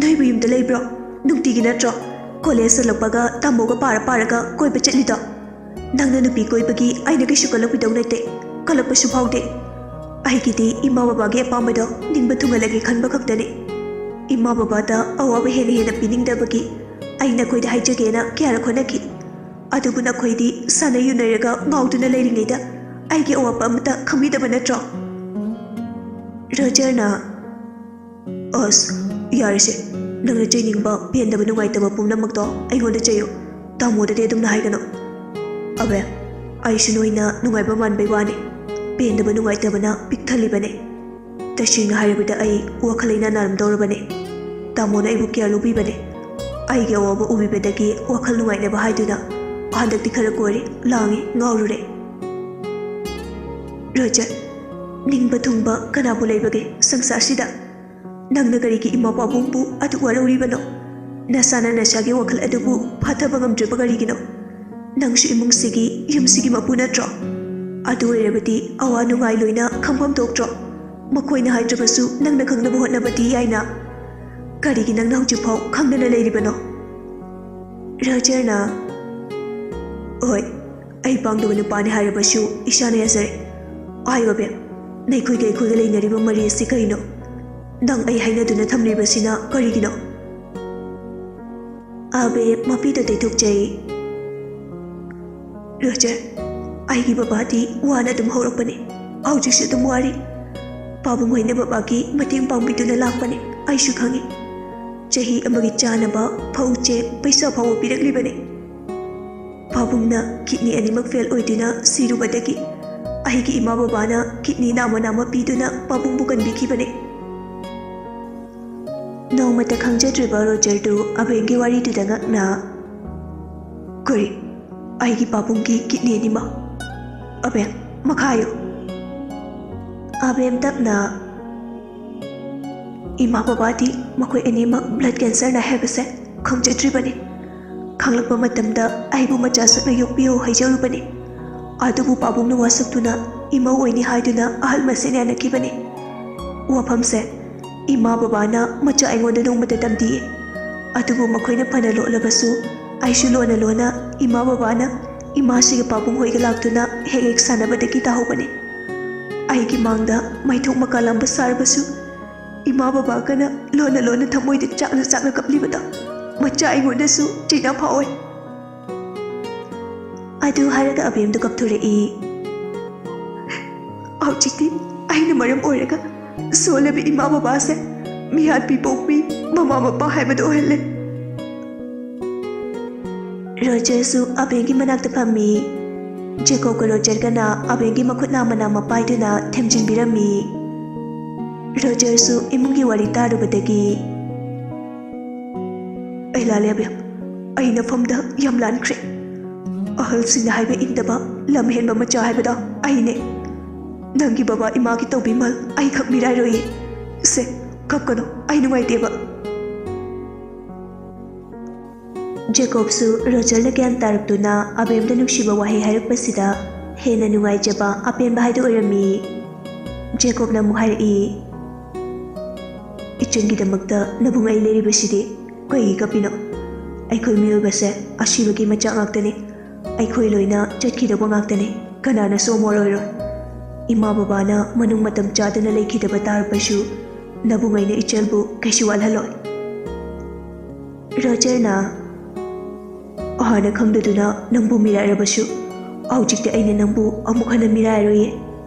"ꯅꯣꯏꯕꯨ ꯌꯨꯝꯗ ꯂꯩꯕ꯭ꯔꯣ? ꯅꯨꯡꯇꯤꯒꯤ ꯅꯠꯇ꯭ꯔꯣ ꯀꯣꯂꯦꯖ ꯍꯜꯂꯛꯄꯒ ꯇꯥꯃꯣꯒ ꯄꯥꯔ ꯄꯥꯔꯒ ꯀꯣꯏꯕ ꯆꯠꯂꯤꯗꯣ? ꯅꯪꯅ ꯅꯨꯄꯤ ꯀꯣꯏꯕꯒꯤ ꯑꯩꯅ ꯀꯩꯁꯨ ꯀꯜꯂꯛꯄꯤꯗꯧ ꯅꯠꯇꯦ, ꯀꯜꯂꯛꯄꯁꯨ ꯐꯥꯎꯗꯦ꯫ ꯑꯩꯒꯤꯗꯤ ꯏꯃꯥ ꯕꯕꯥꯒꯤ ꯑꯄꯥꯝꯕꯗꯣ ꯅꯤꯡꯕ ꯊꯨꯡꯍꯜꯂꯒꯦ ꯈꯟꯕ ꯈꯛꯇꯅꯤ꯫ ꯏꯃꯥ ꯕꯕꯥꯗ ꯑꯋꯥꯕ ꯍꯦꯟꯅ ꯍꯦꯟꯅ ꯄꯤꯅꯤꯡꯗꯕꯒꯤ ꯑꯩ ꯅꯈꯣꯏꯗ ꯍꯥꯏꯖꯒꯦꯅ ꯀꯌꯥꯔꯛ ꯍꯣꯠꯅꯈꯤ꯫ ꯑꯗꯨꯕꯨ ꯅꯈꯣꯏꯗꯤ ꯁꯥꯟꯅ ꯌꯨꯅꯔꯒ ꯉꯥꯎꯗꯨꯅ ꯂꯩꯔꯤꯉꯩꯗ ꯑꯩꯒꯤ ꯑꯋꯥꯕ ꯑꯃꯠꯇ ꯈꯪꯕꯤꯗꯕ ꯅꯠꯇ꯭ꯔꯣ?" ꯔꯣꯖꯔꯅ, "ꯑꯁ, ꯌꯥꯔꯦꯁꯦ꯫ ꯅꯪꯅ ꯆꯩꯅꯤꯡꯕ, ꯄꯦꯟꯗꯕ, ꯅꯨꯡꯉꯥꯏꯇꯕ ꯄꯨꯝꯅꯃꯛꯇꯣ ꯑꯩꯉꯣꯟꯗ ꯆꯩꯌꯨ꯫ ꯇꯥꯃꯣꯗꯗꯤ ꯑꯗꯨꯝꯅ ꯍꯥꯏꯒꯅꯨ꯫" "ꯑꯕꯦ, ꯑꯩꯁꯨ ꯅꯣꯏꯅ ꯅꯨꯡꯉꯥꯏꯕ ꯃꯥꯟꯕꯩ ꯋꯥꯅꯤ꯫ ꯄꯦꯟꯗꯕ, ꯅꯨꯡꯉꯥꯏꯇꯕꯅ ꯄꯤꯛ ꯊꯜꯂꯤꯕꯅꯤ꯫ ꯇꯁꯦꯡꯅ ꯍꯥꯏꯔꯕꯗ ꯑꯩ ꯋꯥꯈꯜ ꯂꯩꯅꯥ ꯅꯥꯔꯝꯗꯧꯔꯕꯅꯤ꯫ ꯇꯥꯃꯣꯅ ꯑꯩꯕꯨ ꯀꯌꯥ ꯂꯧꯕꯤꯕꯅꯤ꯫ ꯑꯩꯒꯤ ꯑꯋꯥꯕ ꯎꯕꯤꯕꯗꯒꯤ ꯋꯥꯈꯜ ꯅꯨꯡꯉꯥꯏꯅꯕ ꯍꯥꯏꯗꯨꯅ ꯍꯟꯗꯛꯇꯤ ꯈꯔ ꯀꯣꯏꯔꯦ, ꯂꯥꯡꯉꯦ, ꯉꯥꯎꯔꯨꯔꯦ꯫" ꯔꯣꯖꯔ, ꯅꯤꯡꯕ ꯊꯨꯡꯕ ꯀꯅꯥꯕꯨ ꯂꯩꯕꯒꯦ ꯁꯪꯁꯥꯔꯁꯤꯗ? ꯅꯪꯅ ꯀꯔꯤꯒꯤ ꯏꯃꯥ ꯄꯥꯕꯨꯡꯕꯨ ꯑꯗꯨꯛ ꯋꯥꯔꯧꯔꯤꯕꯅꯣ? ꯅꯁꯥꯅ ꯅꯁꯥꯒꯤ ꯋꯥꯈꯜ ꯑꯗꯨꯕꯨ ꯐꯥꯊꯕ ꯉꯝꯗ꯭ꯔꯤꯕ ꯀꯔꯤꯒꯤꯅꯣ? ꯅꯪꯁꯨ ꯏꯃꯨꯡꯁꯤꯒꯤ, ꯌꯨꯝꯁꯤꯒꯤ ꯃꯄꯨ ꯅꯠꯇ꯭ꯔꯣ? ꯑꯗꯨ ꯑꯣꯏꯔꯕꯗꯤ ꯑꯋꯥ ꯅꯨꯡꯉꯥꯏ ꯂꯣꯏꯅ ꯈꯪꯐꯝ ꯊꯣꯛꯇ꯭ꯔꯣ? ꯃꯈꯣꯏꯅ ꯍꯥꯏꯗ꯭ꯔꯕꯁꯨ ꯅꯪꯅ ꯈꯪꯅꯕ ꯍꯣꯠꯅꯕꯗꯤ ꯌꯥꯏꯅ꯫ ꯀꯔꯤꯒꯤ ꯅꯪꯅ ꯍꯧꯖꯤꯛꯐꯥꯎ ꯈꯪꯗꯅ ꯂꯩꯔꯤꯕꯅꯣ?" ꯔꯣꯖꯔꯅ, "ꯍꯣꯏ, ꯑꯩ ꯄꯥꯡꯗꯕ ꯅꯨꯄꯥꯅꯤ ꯍꯥꯏꯔꯕꯁꯨ ꯏꯁꯥꯅ ꯌꯥꯖꯔꯦ꯫ ꯍꯥꯏꯌꯣ ꯑꯕꯦꯝ, ꯅꯈꯣꯏꯒ ꯑꯩꯈꯣꯏꯒ ꯂꯩꯅꯔꯤꯕ ꯃꯔꯤ ꯑꯁꯤ ꯀꯔꯤꯅꯣ? ꯅꯪ ꯑꯩ ꯍꯥꯏꯅꯗꯨꯅ ꯊꯝꯂꯤꯕꯁꯤꯅ ꯀꯔꯤꯒꯤꯅꯣ?" ꯑꯕꯦꯝ ꯃꯄꯤꯗ ꯇꯩꯊꯣꯛꯆꯩ꯫ "ꯔꯣꯖꯔ, ꯑꯩꯒꯤ ꯕꯕꯥꯗꯤ ꯋꯥꯅ ꯑꯗꯨꯝ ꯍꯧꯔꯛꯄꯅꯤ꯫ ꯍꯧꯖꯤꯛꯁꯨ ꯑꯗꯨꯝ ꯋꯥꯔꯤ꯫ ꯄꯥꯕꯨꯡ ꯍꯣꯏꯅ ꯕꯕꯥꯒꯤ ꯃꯇꯦꯡ ꯄꯥꯡꯕꯤꯗꯨꯅ ꯂꯥꯛꯄꯅꯤ, ꯑꯩꯁꯨ ꯈꯪꯏ꯫ ꯆꯍꯤ ꯑꯃꯒꯤ ꯆꯥꯅꯕ ꯐꯧ ꯆꯦꯡ ꯄꯩꯁꯥ ꯐꯥꯎꯕ ꯄꯤꯔꯛꯂꯤꯕꯅꯤ꯫ ꯄꯥꯕꯨꯡꯅ ꯀꯤꯗꯅꯤ ꯑꯅꯤꯃꯛ ꯐꯦꯜ ꯑꯣꯏꯗꯨꯅ ꯁꯤꯔꯨꯕꯗꯒꯤ ꯑꯩꯒꯤ ꯏꯃꯥ ꯕꯕꯥꯅ ꯀꯤꯗꯅꯤ ꯅꯥꯝꯃ ꯅꯥꯝꯃ ꯄꯤꯗꯨꯅ ꯄꯥꯕꯨꯡꯕꯨ ꯀꯟꯕꯤꯈꯤꯕꯅꯤ꯫" ꯅꯣꯡꯃꯇ ꯈꯪꯖꯗ꯭ꯔꯤꯕ ꯔꯣꯖꯔꯗꯨ ꯑꯕꯦꯝꯒꯤ ꯋꯥꯔꯤꯗꯨꯗ ꯉꯛꯅ, "ꯀꯔꯤ? ꯑꯩꯒꯤ ꯄꯥꯕꯨꯡꯒꯤ ꯀꯤꯗꯅꯤ ꯑꯅꯤꯃꯛ꯫ ꯑꯕꯦꯝ, ꯃꯈꯥ ꯍꯥꯏꯌꯨ꯫ ꯑꯕꯦꯝ ꯇꯞꯅ, "ꯏꯃꯥ ꯕꯕꯥꯗꯤ ꯃꯈꯣꯏ ꯑꯅꯤꯃꯛ blood cancer ꯅꯥꯏ ꯍꯥꯏꯕꯁꯦ ꯈꯪꯖꯗ꯭ꯔꯤꯕꯅꯤ꯫ ꯈꯪꯂꯛꯄ ꯃꯇꯝꯗ ꯑꯩꯕꯨ ꯃꯆꯥ ꯁꯛꯅ ꯌꯣꯛꯄꯤꯌꯨ ꯍꯥꯏꯖꯔꯨꯕꯅꯤ꯫ ꯑꯗꯨꯕꯨ ꯄꯥꯕꯨꯡꯅ ꯋꯥꯁꯛꯇꯨꯅ ꯏꯃꯧ ꯑꯣꯏꯅꯤ ꯍꯥꯏꯗꯨꯅ ꯑꯍꯜ ꯃꯁꯦꯟ ꯌꯥꯅꯈꯤꯕꯅꯤ꯫ ꯋꯥꯐꯝꯁꯦ ꯏꯃꯥ ꯕꯕꯥꯅ ꯃꯆꯥ ꯑꯩꯉꯣꯟꯗ ꯅꯣꯡꯃꯇ ꯇꯝꯗꯤꯌꯦ꯫ ꯑꯗꯨꯕꯨ ꯃꯈꯣꯏꯅ ꯐꯅ ꯂꯣꯠꯂꯕꯁꯨ ꯑꯩꯁꯨ ꯂꯣꯟꯅ ꯂꯣꯟꯅ ꯏꯃꯥ ꯕꯕꯥꯅ ꯏꯃꯥꯁꯤꯒ ꯄꯥꯕꯨꯡ ꯍꯣꯏꯒ ꯂꯥꯛꯇꯨꯅ ꯍꯦꯛ ꯍꯦꯛ ꯁꯥꯟꯅꯕꯗꯒꯤ ꯇꯥꯍꯧꯕꯅꯤ꯫ ꯑꯩꯒꯤ ꯃꯥꯡꯗ ꯃꯩꯊꯣꯛ ꯃꯀꯥ ꯂꯥꯝꯕ ꯁꯥꯔꯕꯁꯨ ꯏꯃꯥ ꯕꯕꯥꯒꯅ ꯂꯣꯟꯅ ꯂꯣꯟꯅ ꯊꯃꯣꯏꯗ ꯆꯥꯛꯅ ꯆꯥꯛꯅ ꯀꯞꯂꯤꯕꯗꯣ ꯃꯆꯥ ꯑꯩꯉꯣꯟꯗꯁꯨ ꯆꯩꯅꯥ ꯐꯥꯎꯋꯦ꯫" ꯑꯗꯨ ꯍꯥꯏꯔꯒ ꯑꯕꯦꯝꯗꯨ ꯀꯞꯊꯣꯔꯛꯏ꯫ ꯍꯧꯖꯤꯛꯇꯤ ꯑꯩꯅ ꯃꯔꯝ ꯑꯣꯏꯔꯒ ꯁꯣꯜꯂꯕ ꯏꯃꯥ ꯕꯕꯥꯁꯦ ꯃꯤꯍꯥꯠꯄꯤ ꯄꯣꯛꯄꯤ ꯃꯃꯥ ꯃꯄꯥ ꯍꯥꯏꯕꯗꯨ ꯑꯣꯏꯍꯜꯂꯦ꯫ ꯔꯣꯖꯔꯁꯨ ꯑꯕꯦꯝꯒꯤ ꯃꯅꯥꯛꯇ ꯐꯝꯃꯤ꯫ ꯖꯦꯀꯣꯕꯀ ꯔꯣꯖꯔꯒꯅ ꯑꯕꯦꯝꯒꯤ ꯃꯈꯨꯠ ꯅꯥꯝꯃ ꯅꯥꯝꯃ ꯄꯥꯏꯗꯨꯅ ꯊꯦꯝꯖꯤꯟꯕꯤꯔꯝꯃꯤ꯫ ꯔꯣꯖꯔꯁꯨ ꯏꯃꯨꯡꯒꯤ ꯋꯥꯔꯤ ꯇꯥꯔꯨꯕꯗꯒꯤ, "ꯑꯩ ꯂꯥꯜꯂꯦ ꯑꯕꯦꯝ, ꯑꯩ ꯅꯐꯝꯗ ꯌꯥꯝ ꯂꯥꯟꯈ꯭ꯔꯦ꯫ ꯑꯍꯜꯁꯤꯡꯅ ꯍꯥꯏꯕ ꯏꯟꯗꯕ ꯂꯝ ꯍꯦꯟꯕ ꯃꯆꯥ ꯍꯥꯏꯕꯗꯣ ꯑꯩꯅꯦ꯫ ꯅꯪꯒꯤ ꯕꯕꯥ ꯏꯃꯥꯒꯤ ꯇꯧꯕꯤꯃꯜ ꯑꯩꯈꯛ ꯃꯤꯔꯥꯏꯔꯣꯏꯌꯦ꯫ ꯁꯦ, ꯀꯞꯀꯅꯨ, ꯑꯩ ꯅꯨꯡꯉꯥꯏꯇꯦꯕ꯫" ꯖꯦꯀꯣꯕꯁꯨ ꯔꯣꯖꯔꯅ ꯒ꯭ꯌꯥꯟ ꯇꯥꯔꯛꯇꯨꯅ ꯑꯕꯦꯝꯗ ꯅꯨꯡꯁꯤꯕ ꯋꯥꯍꯩ ꯍꯥꯏꯔꯛꯄꯁꯤꯗ ꯍꯦꯟꯅ ꯅꯨꯡꯉꯥꯏꯖꯕ ꯑꯄꯦꯟꯕ ꯍꯥꯏꯗꯨ ꯑꯣꯏꯔꯝꯃꯤ꯫ ꯖꯦꯀꯣꯕꯅ ꯑꯃꯨꯛ ꯍꯥꯏꯔꯛꯏ, "ꯏꯆꯟꯒꯤꯗꯃꯛꯇ ꯅꯕꯨꯡ ꯑꯩ ꯂꯩꯔꯤꯕꯁꯤꯗꯤ ꯀꯩꯒꯤ ꯀꯞꯄꯤꯅꯣ? ꯑꯩꯈꯣꯏ ꯃꯤꯑꯣꯏꯕꯁꯦ ꯑꯁꯤꯕꯒꯤ ꯃꯆꯥꯛ ꯉꯥꯛꯇꯅꯤ꯫ ꯑꯩꯈꯣꯏ ꯂꯣꯏꯅ ꯆꯠꯈꯤꯗꯧꯕ ꯉꯥꯛꯇꯅꯤ꯫ ꯀꯅꯥꯅꯁꯨ ꯑꯃꯣꯔ ꯑꯣꯏꯔꯣꯏ꯫ ꯏꯃꯥ ꯕꯕꯥꯅ ꯃꯅꯨꯡ ꯃꯇꯝ ꯆꯥꯗꯅ ꯂꯩꯈꯤꯗꯕ ꯇꯥꯔꯕꯁꯨ ꯅꯕꯨꯡ ꯑꯩꯅ ꯏꯆꯜꯕꯨ ꯀꯩꯁꯨ ꯋꯥꯠꯍꯜꯂꯣꯏ꯫" ꯔꯣꯖꯔꯅ, "ꯍꯥꯟꯅ ꯈꯪꯗꯗꯨꯅ ꯅꯪꯕꯨ ꯃꯤꯔꯥꯏꯔꯕꯁꯨ ꯍꯧꯖꯤꯛꯇꯤ ꯑꯩꯅ ꯅꯪꯕꯨ ꯑꯃꯨꯛ ꯍꯟꯅ ꯃꯤꯔꯥꯏꯔꯣꯏꯌꯦ꯫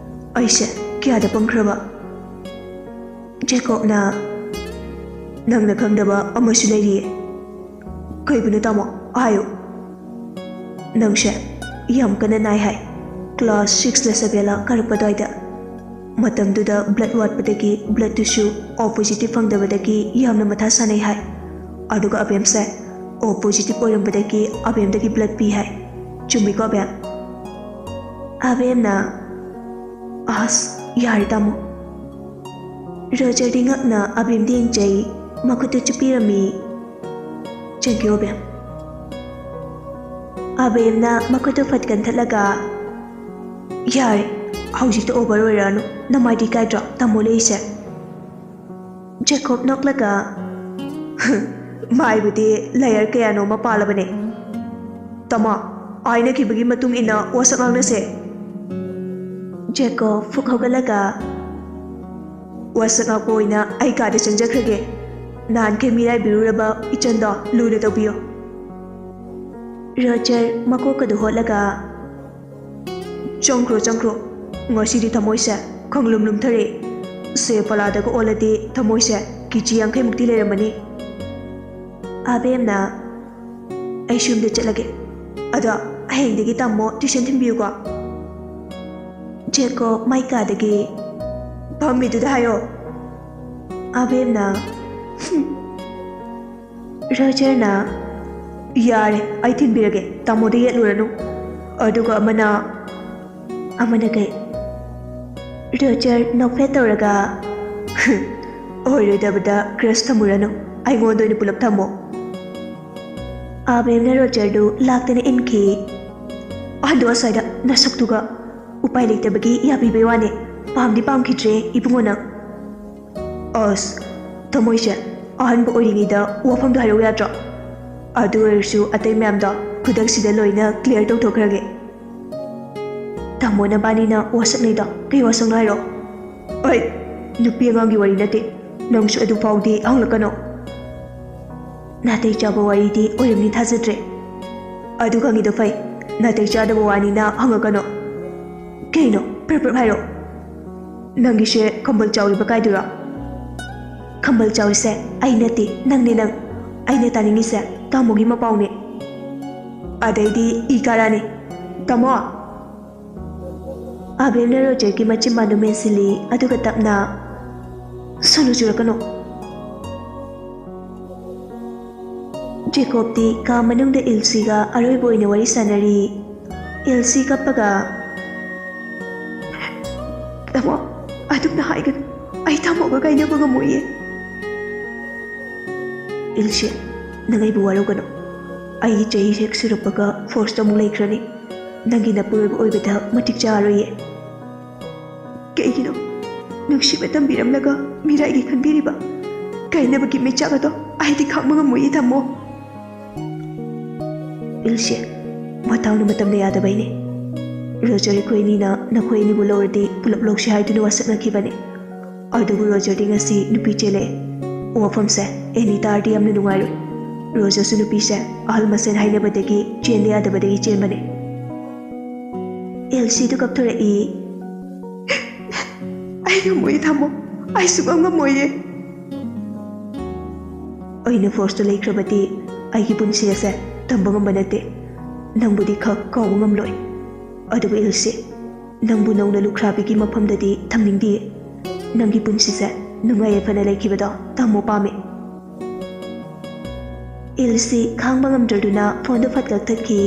ꯑꯩꯁꯦ ꯀꯌꯥꯗ ꯄꯪꯈ꯭ꯔꯕ꯫" ꯖꯦꯀꯣꯕꯅ, "ꯅꯪꯅ ꯈꯪꯗꯕ ꯑꯃꯁꯨ ꯂꯩꯔꯤꯌꯦ꯫" "ꯀꯩꯕꯨꯅꯣ ꯇꯥꯃꯣ? ꯍꯥꯏꯌꯨ꯫" "ꯅꯪꯁꯦ ꯌꯥꯝ ꯀꯟꯅ ꯅꯥꯏ ꯍꯥꯏ, ꯀ꯭ꯂꯥꯁ ꯁꯤꯛꯁꯂ ꯁꯚꯦꯟꯂ ꯀꯥꯔꯛꯄ ꯑꯗꯨꯋꯥꯏꯗ꯫ ꯃꯇꯝꯗꯨꯗ blood ꯋꯥꯠꯄꯗꯒꯤ bloodꯇꯨꯁꯨ O positive ꯐꯪꯗꯕꯗꯒꯤ ꯌꯥꯝꯅ ꯃꯊꯥ ꯁꯥꯅꯩ ꯍꯥꯏ꯫ ꯑꯗꯨꯒ ꯑꯕꯦꯝꯁꯦ O positive ꯑꯣꯏꯔꯝꯕꯗꯒꯤ ꯑꯕꯦꯝꯗꯒꯤ blood ꯄꯤ ꯍꯥꯏ꯫ ꯆꯨꯝꯃꯤꯀꯣ, ꯑꯕꯦꯝ?" ꯑꯕꯦꯝꯅ, "ꯑꯁ, ꯌꯥꯔꯦ, ꯇꯥꯃꯣ꯫" ꯔꯣꯖꯔꯗꯤ ꯉꯛꯅ ꯑꯕꯦꯝꯗ ꯌꯦꯡꯖꯩ, ꯃꯈꯨꯠꯇꯨ ꯆꯨꯞꯄꯤꯔꯝꯃꯤ꯫ "Thank you, ꯑꯕꯦꯝ꯫" ꯑꯕꯦꯝꯅ ꯃꯈꯨꯠꯇꯨ ꯐꯠ ꯀꯟꯊꯠꯂꯒ, "ꯌꯥꯔꯦ, ꯍꯧꯖꯤꯛꯇ over ꯑꯣꯏꯔꯛꯑꯅꯨ꯫ ꯅꯃꯥꯏꯗꯤ ꯀꯥꯏꯗ꯭ꯔꯣ ꯇꯥꯃꯣ ꯂꯩꯁꯦ?" ꯖꯦꯀꯣꯕ ꯅꯣꯛꯂꯒ, "ꯃꯥꯏꯕꯨꯗꯤ layer ꯀꯌꯥꯅꯣ ꯑꯃ ꯄꯥꯜꯂꯕꯅꯦ꯫ ꯇꯥꯃꯣ, ꯍꯥꯏꯅꯈꯤꯕꯒꯤ ꯃꯇꯨꯡ ꯏꯟꯅ ꯋꯥꯁꯛ ꯉꯥꯡꯅꯁꯦ꯫" ꯖꯦꯀꯣꯕ ꯐꯨꯛ ꯍꯧꯒꯠꯂꯒ, "ꯋꯥꯁꯛ ꯉꯥꯛꯄ ꯑꯣꯏꯅ ꯑꯩ ꯀꯥꯗ ꯆꯪꯖꯈ꯭ꯔꯒꯦ꯫ ꯅꯍꯥꯟꯈꯩ ꯃꯤꯔꯥꯏꯕꯤꯔꯨꯔꯕ ꯏꯆꯟꯗꯣ ꯂꯨꯅ ꯇꯧꯕꯤꯌꯨ꯫" ꯔꯣꯖꯔ ꯃꯀꯣꯛꯀꯗꯨ ꯍꯣꯠꯂꯒ, "ꯆꯪꯈ꯭ꯔꯣ, ꯆꯪꯈ꯭ꯔꯣ꯫ ꯉꯁꯤꯗꯤ ꯊꯃꯣꯏꯁꯦ ꯈꯪꯂꯨꯝ ꯂꯨꯝꯊꯔꯦ꯫ ꯁꯦ ꯄꯂꯥꯗꯒ ꯑꯣꯜꯂꯗꯤ ꯊꯃꯣꯏꯁꯦ ꯀꯦꯖꯤ ꯌꯥꯡꯈꯩꯃꯨꯛꯇꯤ ꯂꯩꯔꯝꯃꯅꯤ꯫" ꯑꯕꯦꯝꯅ, "ꯑꯩꯁꯨ ꯌꯨꯝꯗ ꯆꯠꯂꯒꯦ꯫ ꯑꯗꯣ ꯍꯌꯦꯡꯗꯒꯤ ꯇꯥꯃꯣ tuition ꯊꯤꯟꯕꯤꯌꯨꯀꯣ꯫" ꯖꯦꯀꯣꯕ ꯃꯥꯏ ꯀꯥꯗꯒꯤ, "ꯐꯝꯃꯤꯗꯨꯗ ꯍꯥꯏꯌꯣ꯫" ꯑꯕꯦꯝꯅ, "ꯍꯨꯝ꯫" ꯔꯣꯖꯔꯅ, "ꯌꯥꯔꯦ, ꯑꯩ ꯊꯤꯟꯕꯤꯔꯒꯦ, ꯇꯥꯃꯣꯗ ꯌꯦꯠꯂꯨꯔꯅꯨ꯫" ꯑꯗꯨꯒ ꯑꯃꯅ, "ꯑꯃꯅ ꯀꯩ?" ꯔꯣꯖꯔ ꯅꯣꯛꯐꯦꯠ ꯇꯧꯔꯒ, "ꯑꯣꯏꯔꯣꯏꯗꯕꯗ crush ꯊꯝꯃꯨꯔꯅꯨ, ꯑꯩꯉꯣꯟꯗ ꯑꯣꯏꯅ ꯄꯨꯂꯞ ꯊꯝꯃꯣ꯫" ꯑꯕꯦꯝꯅ ꯔꯣꯖꯔꯗꯨ ꯂꯥꯛꯇꯅ ꯏꯟꯈꯤ꯫ "ꯍꯟꯗꯣꯛ ꯑꯁ꯭ꯋꯥꯏꯗ, ꯅꯁꯛꯇꯨꯒ!" "ꯎꯄꯥꯏ ꯂꯩꯇꯕꯒꯤ ꯌꯥꯕꯤꯕꯩ ꯋꯥꯅꯦ, ꯄꯥꯝꯗꯤ ꯄꯥꯝꯈꯤꯗ꯭ꯔꯦ ꯏꯕꯨꯡꯉꯣ ꯅꯪ꯫" "ꯑꯁ, ꯊꯃꯣꯏꯁꯦ ꯑꯍꯟꯕ ꯑꯣꯏꯔꯤꯉꯩꯗ ꯋꯥꯐꯝꯗꯣ ꯍꯥꯏꯔꯛꯎ ꯌꯥꯗ꯭ꯔꯣ? ꯑꯗꯨ ꯑꯣꯏꯔꯁꯨ ꯑꯇꯩ ꯃꯌꯥꯝꯗꯣ ꯈꯨꯗꯛꯁꯤꯗ ꯂꯣꯏꯅ clear ꯇꯧꯊꯣꯛꯈ꯭ꯔꯒꯦ꯫" "ꯇꯥꯃꯣ ꯅꯕꯥꯅꯤꯅ ꯋꯥꯁꯛꯅꯩꯗꯣ ꯀꯩ ꯋꯥꯁꯛꯅꯣ ꯍꯥꯏꯔꯣ?" "ꯑꯩ ꯅꯨꯄꯤ ꯑꯉꯥꯡꯒꯤ ꯋꯥꯔꯤ ꯅꯠꯇꯦ, ꯅꯪꯁꯨ ꯑꯗꯨ ꯐꯥꯎꯗꯤ ꯍꯪꯂꯛꯀꯅꯣ꯫" "ꯅꯥꯇꯩ ꯆꯥꯕ ꯋꯥꯔꯤꯗꯤ ꯑꯣꯏꯔꯝꯅꯤ ꯊꯥꯖꯗ꯭ꯔꯦ꯫" "ꯑꯗꯨ ꯈꯪꯉꯤꯗꯣ ꯐꯩ, ꯅꯥꯇꯩ ꯆꯥꯗꯕ ꯋꯥꯅꯤꯅ ꯍꯪꯉꯛꯀꯅꯣ꯫" "ꯀꯩꯅꯣ? ꯄ꯭ꯔꯞ ꯄ꯭ꯔꯞ ꯍꯥꯏꯔꯣ꯫" "ꯅꯪꯒꯤꯁꯦ ꯈꯝꯕꯜ ꯆꯥꯎꯔꯤꯕ ꯀꯥꯏꯗꯨꯔꯣ?" "ꯈꯝꯕꯜ ꯆꯥꯎꯔꯤꯁꯦ ꯑꯩ ꯅꯠꯇꯦ, ꯅꯪꯅꯦ ꯅꯪ꯫ ꯑꯩꯅ ꯇꯥꯅꯤꯡꯉꯤꯁꯦ ꯇꯥꯃꯣꯒꯤ ꯃꯄꯥꯎꯅꯦ꯫" "ꯑꯗꯩꯗꯤ ꯏ ꯀꯥꯔꯛꯑꯅꯤ꯫ ꯇꯥꯃꯣ!" ꯑꯕꯦꯝꯅ ꯔꯣꯖꯔꯒꯤ ꯃꯆꯤꯟꯕꯥꯟꯗꯨ ꯃꯦꯟꯁꯤꯜꯂꯤ, ꯑꯗꯨꯒ ꯇꯞꯅ, "ꯁꯣꯅꯣ ꯆꯨꯔꯛꯀꯅꯨ꯫" ꯖꯦꯀꯣꯕꯇꯤ ꯀꯥ ꯃꯅꯨꯡꯗ ꯏꯜꯁꯤꯒ ꯑꯔꯣꯏꯕ ꯑꯣꯏꯅ ꯋꯥꯔꯤ ꯁꯥꯟꯅꯔꯤ꯫ ꯏꯜꯁꯤ ꯀꯞꯄꯒ, "ꯇꯥꯃꯣ, ꯑꯗꯨꯝꯅ ꯍꯥꯏꯒꯅꯨ꯫ ꯑꯩ ꯇꯥꯃꯣꯒ ꯀꯥꯏꯅꯕ ꯉꯝꯃꯣꯏꯌꯦ꯫" "ꯏꯜꯁꯤ, ꯅꯪ ꯑꯩꯕꯨ ꯋꯥꯔꯧꯒꯅꯨ꯫ ꯑꯩꯒꯤ ꯆꯍꯤ ꯍꯦꯛ ꯁꯨꯔꯛꯄꯒ ꯐꯣꯔꯁꯇ ꯑꯃꯨꯛ ꯂꯩꯈ꯭ꯔꯅꯤ꯫ ꯅꯪꯒꯤ ꯅꯄꯨꯔꯣꯏꯕ ꯑꯣꯏꯕꯗ ꯃꯇꯤꯛ ꯆꯥꯔꯣꯏꯌꯦ꯫" "ꯀꯩꯒꯤꯅꯣ? ꯅꯨꯡꯁꯤꯕ ꯇꯝꯕꯤꯔꯝꯂꯒ ꯃꯤꯔꯥꯏꯒꯤ ꯈꯟꯕꯤꯔꯤꯕ? ꯀꯥꯏꯅꯕꯒꯤ ꯃꯩꯆꯥꯛ ꯑꯗꯣ ꯑꯩꯗꯤ ꯈꯥꯡꯕ ꯉꯝꯃꯣꯏꯌꯦ, ꯇꯥꯃꯣ꯫" "ꯏꯜꯁꯤ, ꯃꯇꯥꯡꯅ ꯃꯇꯝꯅ ꯌꯥꯗꯕꯩꯅꯦ꯫ ꯔꯣꯖꯔ ꯑꯩꯈꯣꯏ ꯑꯅꯤꯅ ꯅꯈꯣꯏ ꯑꯅꯤꯕꯨ ꯂꯧꯔꯗꯤ ꯄꯨꯂꯞ ꯂꯧꯁꯤ ꯍꯥꯏꯗꯨꯅ ꯋꯥꯁꯛꯅꯈꯤꯕꯅꯦ꯫ ꯑꯗꯨꯕꯨ ꯔꯣꯖꯔꯗꯤ ꯉꯁꯤ ꯅꯨꯄꯤ ꯆꯦꯜꯂꯛꯑꯦ꯫ ꯋꯥꯐꯝꯁꯦ ꯑꯦꯅꯤ ꯇꯥꯔꯗꯤ ꯌꯥꯝꯅ ꯅꯨꯡꯉꯥꯏꯔꯣꯏ꯫ ꯔꯣꯖꯔꯁꯨ ꯅꯨꯄꯤꯁꯦ ꯑꯍꯜ ꯃꯁꯦꯟ ꯍꯥꯏꯅꯕꯗꯒꯤ ꯆꯦꯟꯗ ꯌꯥꯗꯕꯗꯒꯤ ꯆꯦꯟꯕꯅꯦ꯫" ꯏꯜꯁꯤꯗꯨ ꯀꯞꯊꯣꯔꯛꯏ꯫ "ꯑꯩ ꯉꯝꯃꯣꯏꯌꯦ, ꯇꯥꯃꯣ꯫ ꯑꯩ ꯁꯨꯡꯉꯝ ꯉꯝꯃꯣꯏꯌꯦ꯫" "ꯑꯩꯅ ꯐꯣꯔꯁꯇ ꯂꯩꯈ꯭ꯔꯕꯗꯤ ꯑꯩꯒꯤ ꯄꯨꯟꯁꯤ ꯑꯁꯦ ꯇꯝꯕ ꯉꯝꯕ ꯅꯠꯇꯦ꯫ ꯅꯪꯕꯨꯗꯤ ꯈꯛ ꯀꯥꯎꯕ ꯉꯝꯂꯣꯏ꯫ ꯑꯗꯨꯕꯨ ꯏꯜꯁꯤ, ꯅꯪꯕꯨ ꯅꯧꯅ ꯂꯨꯈ꯭ꯔꯥꯕꯤꯒꯤ ꯃꯐꯝꯗꯗꯤ ꯊꯝꯅꯤꯡꯗꯤꯌꯦ꯫ ꯅꯪꯒꯤ ꯄꯨꯟꯁꯤꯁꯦ ꯅꯨꯡꯉꯥꯏ ꯌꯥꯏꯐꯅ ꯂꯩꯈꯤꯕꯗꯣ ꯇꯥꯃꯣ ꯄꯥꯝꯃꯦ꯫" ꯏꯜꯁꯤ ꯈꯥꯡꯕ ꯉꯝꯗ꯭ꯔꯗꯨꯅ ꯐꯣꯟꯗꯨ ꯐꯠ ꯀꯛꯊꯠꯈꯤ꯫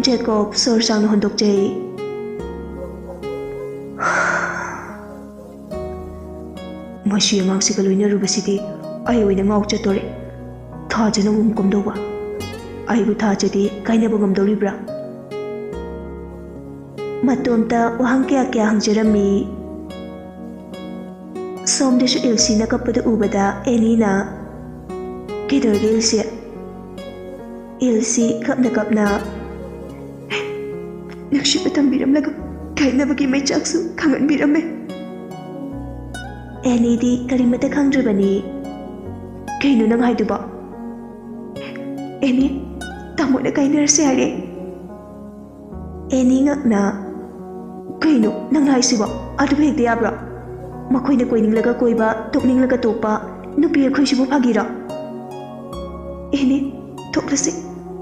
ꯖꯦꯀꯣꯕ ꯁꯣꯔ ꯁꯥꯡꯅ ꯍꯣꯟꯗꯣꯛꯆꯩ꯫ "ꯃꯁꯤ ꯑꯉꯥꯡꯁꯤꯒ ꯂꯣꯏꯅꯔꯨꯕꯁꯤꯗꯤ ꯑꯩ ꯑꯣꯏꯅ ꯉꯥꯎ ꯆꯠꯇꯣꯔꯦ꯫ ꯊꯥꯖꯅ ꯑꯃꯨꯛ ꯀꯝꯗꯧꯕ? ꯑꯩꯕꯨ ꯊꯥꯖꯗꯤ ꯀꯥꯏꯅꯕ ꯉꯝꯗꯧꯔꯤꯕ꯭ꯔꯥ?" ꯃꯇꯣꯝꯇ ꯋꯥꯍꯪ ꯀꯌꯥ ꯀꯌꯥ ꯍꯪꯖꯔꯝꯃꯤ꯫ ꯁꯣꯝꯗꯁꯨ ꯏꯜꯁꯤꯅ ꯀꯞꯄꯗꯨ ꯎꯕꯗ ꯑꯦꯅꯤꯅ, "ꯀꯩꯗꯧꯔꯒꯦ ꯏꯜꯁꯤ?" ꯏꯜꯁꯤ ꯀꯞꯅ ꯀꯞꯅ, "ꯅꯨꯡꯁꯤꯕ ꯇꯝꯕꯤꯔꯝꯂꯒ ꯀꯥꯏꯅꯕꯒꯤ ꯃꯩꯆꯥꯛꯁꯨ ꯈꯪꯍꯟꯕꯤꯔꯝꯃꯦ꯫" ꯑꯦꯅꯤꯗꯤ ꯀꯔꯤꯃꯠꯇ ꯈꯪꯗ꯭ꯔꯤꯕꯅꯤ꯫ "ꯀꯩꯅꯣ ꯅꯪ ꯍꯥꯏꯗꯨꯕꯣ?" "ꯑꯦꯅꯤ, ꯇꯥꯃꯣꯅ ꯀꯥꯏꯅꯔꯁꯦ ꯍꯥꯏꯔꯦ꯫" ꯑꯦꯅꯤ ꯉꯛꯅ, "ꯀꯩꯅꯣ ꯅꯪꯅ ꯍꯥꯏꯁꯤꯕꯣ? ꯑꯗꯨꯕꯨ ꯍꯦꯛꯇ ꯌꯥꯕ꯭ꯔꯣ? ꯃꯈꯣꯏꯅ ꯀꯣꯏꯅꯤꯡꯂꯒ ꯀꯣꯏꯕ, ꯇꯣꯛꯅꯤꯡꯂꯒ ꯇꯣꯛꯄ ꯅꯨꯄꯤ ꯑꯩꯈꯣꯏꯁꯤꯕꯨ ꯐꯥꯒꯤꯔꯣ?" "ꯑꯦꯅꯤ, ꯊꯣꯛꯂꯁꯤ,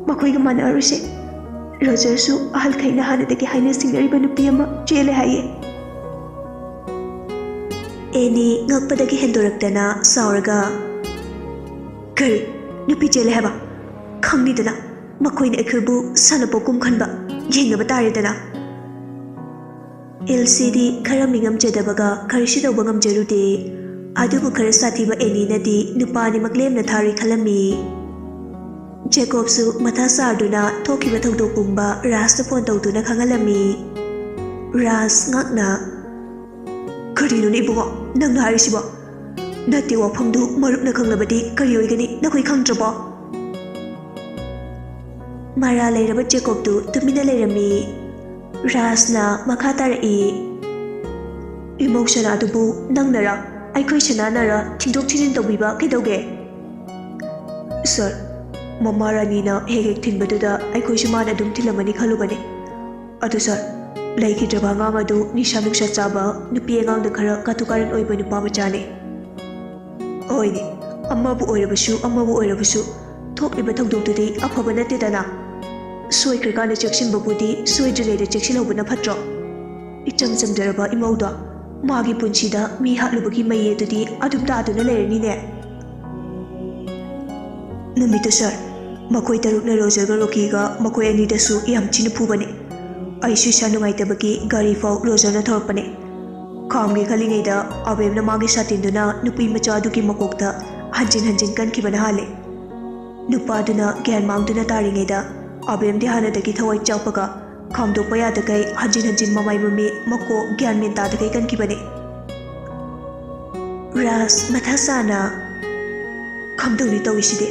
ꯃꯈꯣꯏꯒ ꯃꯥꯟꯅꯔꯣꯏꯁꯤ꯫ ꯔꯣꯖꯔꯁꯨ ꯑꯍꯜꯈꯩꯅ ꯍꯥꯟꯅꯗꯒꯤ ꯍꯥꯏꯅ ꯁꯤꯡꯅꯔꯤꯕ ꯅꯨꯄꯤ ꯑꯃ ꯆꯦꯜꯂꯦ ꯍꯥꯏꯌꯦ꯫" ꯑꯦꯅꯤ ꯉꯛꯄꯗꯒꯤ ꯍꯦꯟꯗꯣꯔꯛꯇꯅ ꯁꯥꯎꯔꯒ, "ꯀꯔꯤ? ꯅꯨꯄꯤ ꯆꯦꯜꯂꯦ ꯍꯥꯏꯕ? ꯈꯪꯅꯤꯗꯅ?" ꯃꯈꯣꯏꯅ ꯑꯩꯈꯣꯏꯕꯨ ꯁꯥꯟꯅꯄꯣꯠꯀꯨꯝ ꯈꯟꯕ꯫ ꯌꯦꯡꯅꯕ ꯇꯥꯔꯦꯗꯅ꯫ ꯑꯦꯜꯁꯤꯗꯤ ꯈꯔ ꯃꯤꯉꯝꯖꯗꯕꯒ ꯀꯔꯤꯁꯨ ꯇꯧꯕ ꯉꯝꯖꯔꯨꯗꯦ꯫ ꯑꯗꯨꯕꯨ ꯈꯔ ꯁꯥꯊꯤꯕ ꯑꯦꯅꯤꯅꯗꯤ ꯅꯨꯄꯥ ꯑꯅꯤꯃꯛ ꯂꯦꯝꯅ ꯊꯥꯔꯣꯏ ꯈꯜꯂꯝꯃꯤ꯫ ꯖꯦꯀꯣꯕꯁꯨ ꯃꯊꯥ ꯁꯥꯗꯨꯅ ꯊꯣꯛꯈꯤꯕ ꯊꯧꯗꯣꯛ ꯄꯨꯝꯕ ꯔꯥꯖꯇ ꯐꯣꯟ ꯇꯧꯗꯨꯅ ꯈꯪꯍꯜꯂꯝꯃꯤ꯫ ꯔꯥꯖ ꯉꯛꯅ, "ꯀꯔꯤꯅꯣꯅꯦ ꯏꯕꯨꯡꯉꯣ ꯅꯪꯅ ꯍꯥꯏꯔꯤꯁꯤꯕꯣ? ꯅꯠꯇꯦ, ꯋꯥꯐꯝꯗꯨ ꯃꯔꯨꯞꯅ ꯈꯪꯂꯕꯗꯤ ꯀꯔꯤ ꯑꯣꯏꯒꯅꯤ? ꯅꯈꯣꯏ ꯈꯪꯗ꯭ꯔꯕꯣ?" ꯃꯔꯥꯜ ꯂꯩꯔꯕ ꯖꯦꯀꯣꯕꯇꯨ ꯇꯨꯃꯤꯟꯅ ꯂꯩꯔꯝꯃꯤ꯫ ꯔꯥꯖꯅ ꯃꯈꯥ ꯇꯥꯔꯛꯏ, "ꯏꯃꯧ ꯁꯅꯥꯗꯨꯕꯨ ꯅꯪꯅꯔ ꯑꯩꯈꯣꯏ ꯁꯅꯥꯅꯔ ꯊꯤꯟꯗꯣꯛ ꯊꯤꯟꯖꯤꯟ ꯇꯧꯕꯤꯕ ꯀꯩꯗꯧꯒꯦ?" "ꯁꯥꯔ, ꯃꯃꯥ ꯔꯥꯅꯤꯅ ꯍꯦꯛ ꯍꯦꯛ ꯊꯤꯟꯕꯗꯨꯗ ꯑꯩꯈꯣꯏꯁꯨ ꯃꯥꯅ ꯑꯗꯨꯝ ꯊꯤꯜꯂꯝꯃꯅꯤ ꯈꯜꯂꯨꯕꯅꯦ꯫ ꯑꯗꯨ ꯁꯥꯔ, ꯂꯩꯈꯤꯗ꯭ꯔꯕ ꯑꯉꯥꯡ ꯑꯗꯨ ꯅꯤꯁꯥ ꯅꯨꯡꯁꯥ ꯆꯥꯕ, ꯅꯨꯄꯤ ꯑꯉꯥꯡꯗ ꯈꯔ ꯀꯥꯇꯨ ꯀꯥꯔꯟ ꯑꯣꯏꯕ ꯅꯨꯄꯥ ꯃꯆꯥꯅꯤ꯫ ꯍꯣꯏꯅꯦ, ꯑꯃꯕꯨ ꯑꯣꯏꯔꯕꯁꯨ ꯑꯃꯕꯨ ꯑꯣꯏꯔꯕꯁꯨ ꯊꯣꯛꯂꯤꯕ ꯊꯧꯗꯣꯛꯇꯨꯗꯤ ꯑꯐꯕ ꯅꯠꯇꯦꯗꯅ꯫ ꯁꯣꯏꯈ꯭ꯔꯀꯥꯟꯗ ꯆꯦꯛꯁꯤꯟꯕꯕꯨꯗꯤ ꯁꯣꯏꯗ꯭ꯔꯤꯉꯩꯗ ꯆꯦꯛꯁꯤꯜꯍꯧꯕꯅ ꯐꯠꯇ꯭ꯔꯣ? ꯏꯆꯝ ꯆꯝꯖꯔꯕ ꯏꯃꯧꯗꯣ ꯃꯥꯒꯤ ꯄꯨꯟꯁꯤꯗ ꯃꯤ ꯍꯥꯠꯂꯨꯕꯒꯤ ꯃꯩ ꯑꯗꯨꯗꯤ ꯑꯗꯨꯝ ꯇꯥꯗꯨꯅ ꯂꯩꯔꯅꯤꯅꯦ꯫" ꯅꯨꯃꯤꯠꯇꯨ ꯁꯥꯔ, ꯃꯈꯣꯏ ꯇꯔꯨꯛꯅ ꯔꯣꯖꯔꯒ ꯔꯣꯀꯤꯒ ꯃꯈꯣꯏ ꯑꯅꯤꯗꯁꯨ ꯌꯥꯝ ꯊꯤꯅ ꯐꯨꯕꯅꯦ꯫ ꯑꯩꯁꯨ ꯏꯁꯥ ꯅꯨꯡꯉꯥꯏꯇꯕꯒꯤ ꯒꯥꯔꯤ ꯐꯥꯎ ꯔꯣꯖꯔꯅ ꯊꯧꯔꯛꯄꯅꯦ꯫ ꯈꯥꯝꯒꯦ ꯈꯜꯂꯤꯉꯩꯗ ꯑꯕꯦꯝꯅ ꯃꯥꯒꯤ ꯁꯥꯇꯤꯟꯗꯨꯅ ꯅꯨꯄꯤ ꯃꯆꯥ ꯑꯗꯨꯒꯤ ꯃꯀꯣꯛꯇ ꯍꯟꯖꯤꯟ ꯍꯟꯖꯤꯟ ꯀꯟꯈꯤꯕꯅ ꯍꯥꯜꯂꯦ꯫ ꯅꯨꯄꯥꯗꯨꯅ ꯒ꯭ꯌꯥꯟ ꯃꯥꯡꯗꯨꯅ ꯇꯥꯔꯤꯉꯩꯗ ꯑꯕꯦꯝꯗꯤ ꯍꯥꯟꯅꯗꯒꯤ ꯊꯋꯥꯏ ꯆꯥꯛꯄꯒ ꯈꯥꯝꯗꯣꯛꯄ ꯌꯥꯗꯈꯩ ꯍꯟꯖꯤꯟ ꯍꯟꯖꯤꯟ ꯃꯃꯥꯏ ꯃꯃꯤꯠ ꯃꯀꯣꯛ ꯒ꯭ꯌꯥꯟ ꯃꯦꯟ ꯇꯥꯗꯈꯩ ꯀꯟꯈꯤꯕꯅꯦ꯫ ꯔꯥꯖ ꯃꯊꯥ ꯁꯥꯅ, "ꯀꯝꯗꯧꯅꯤ ꯇꯧꯔꯤꯁꯤꯗꯤ?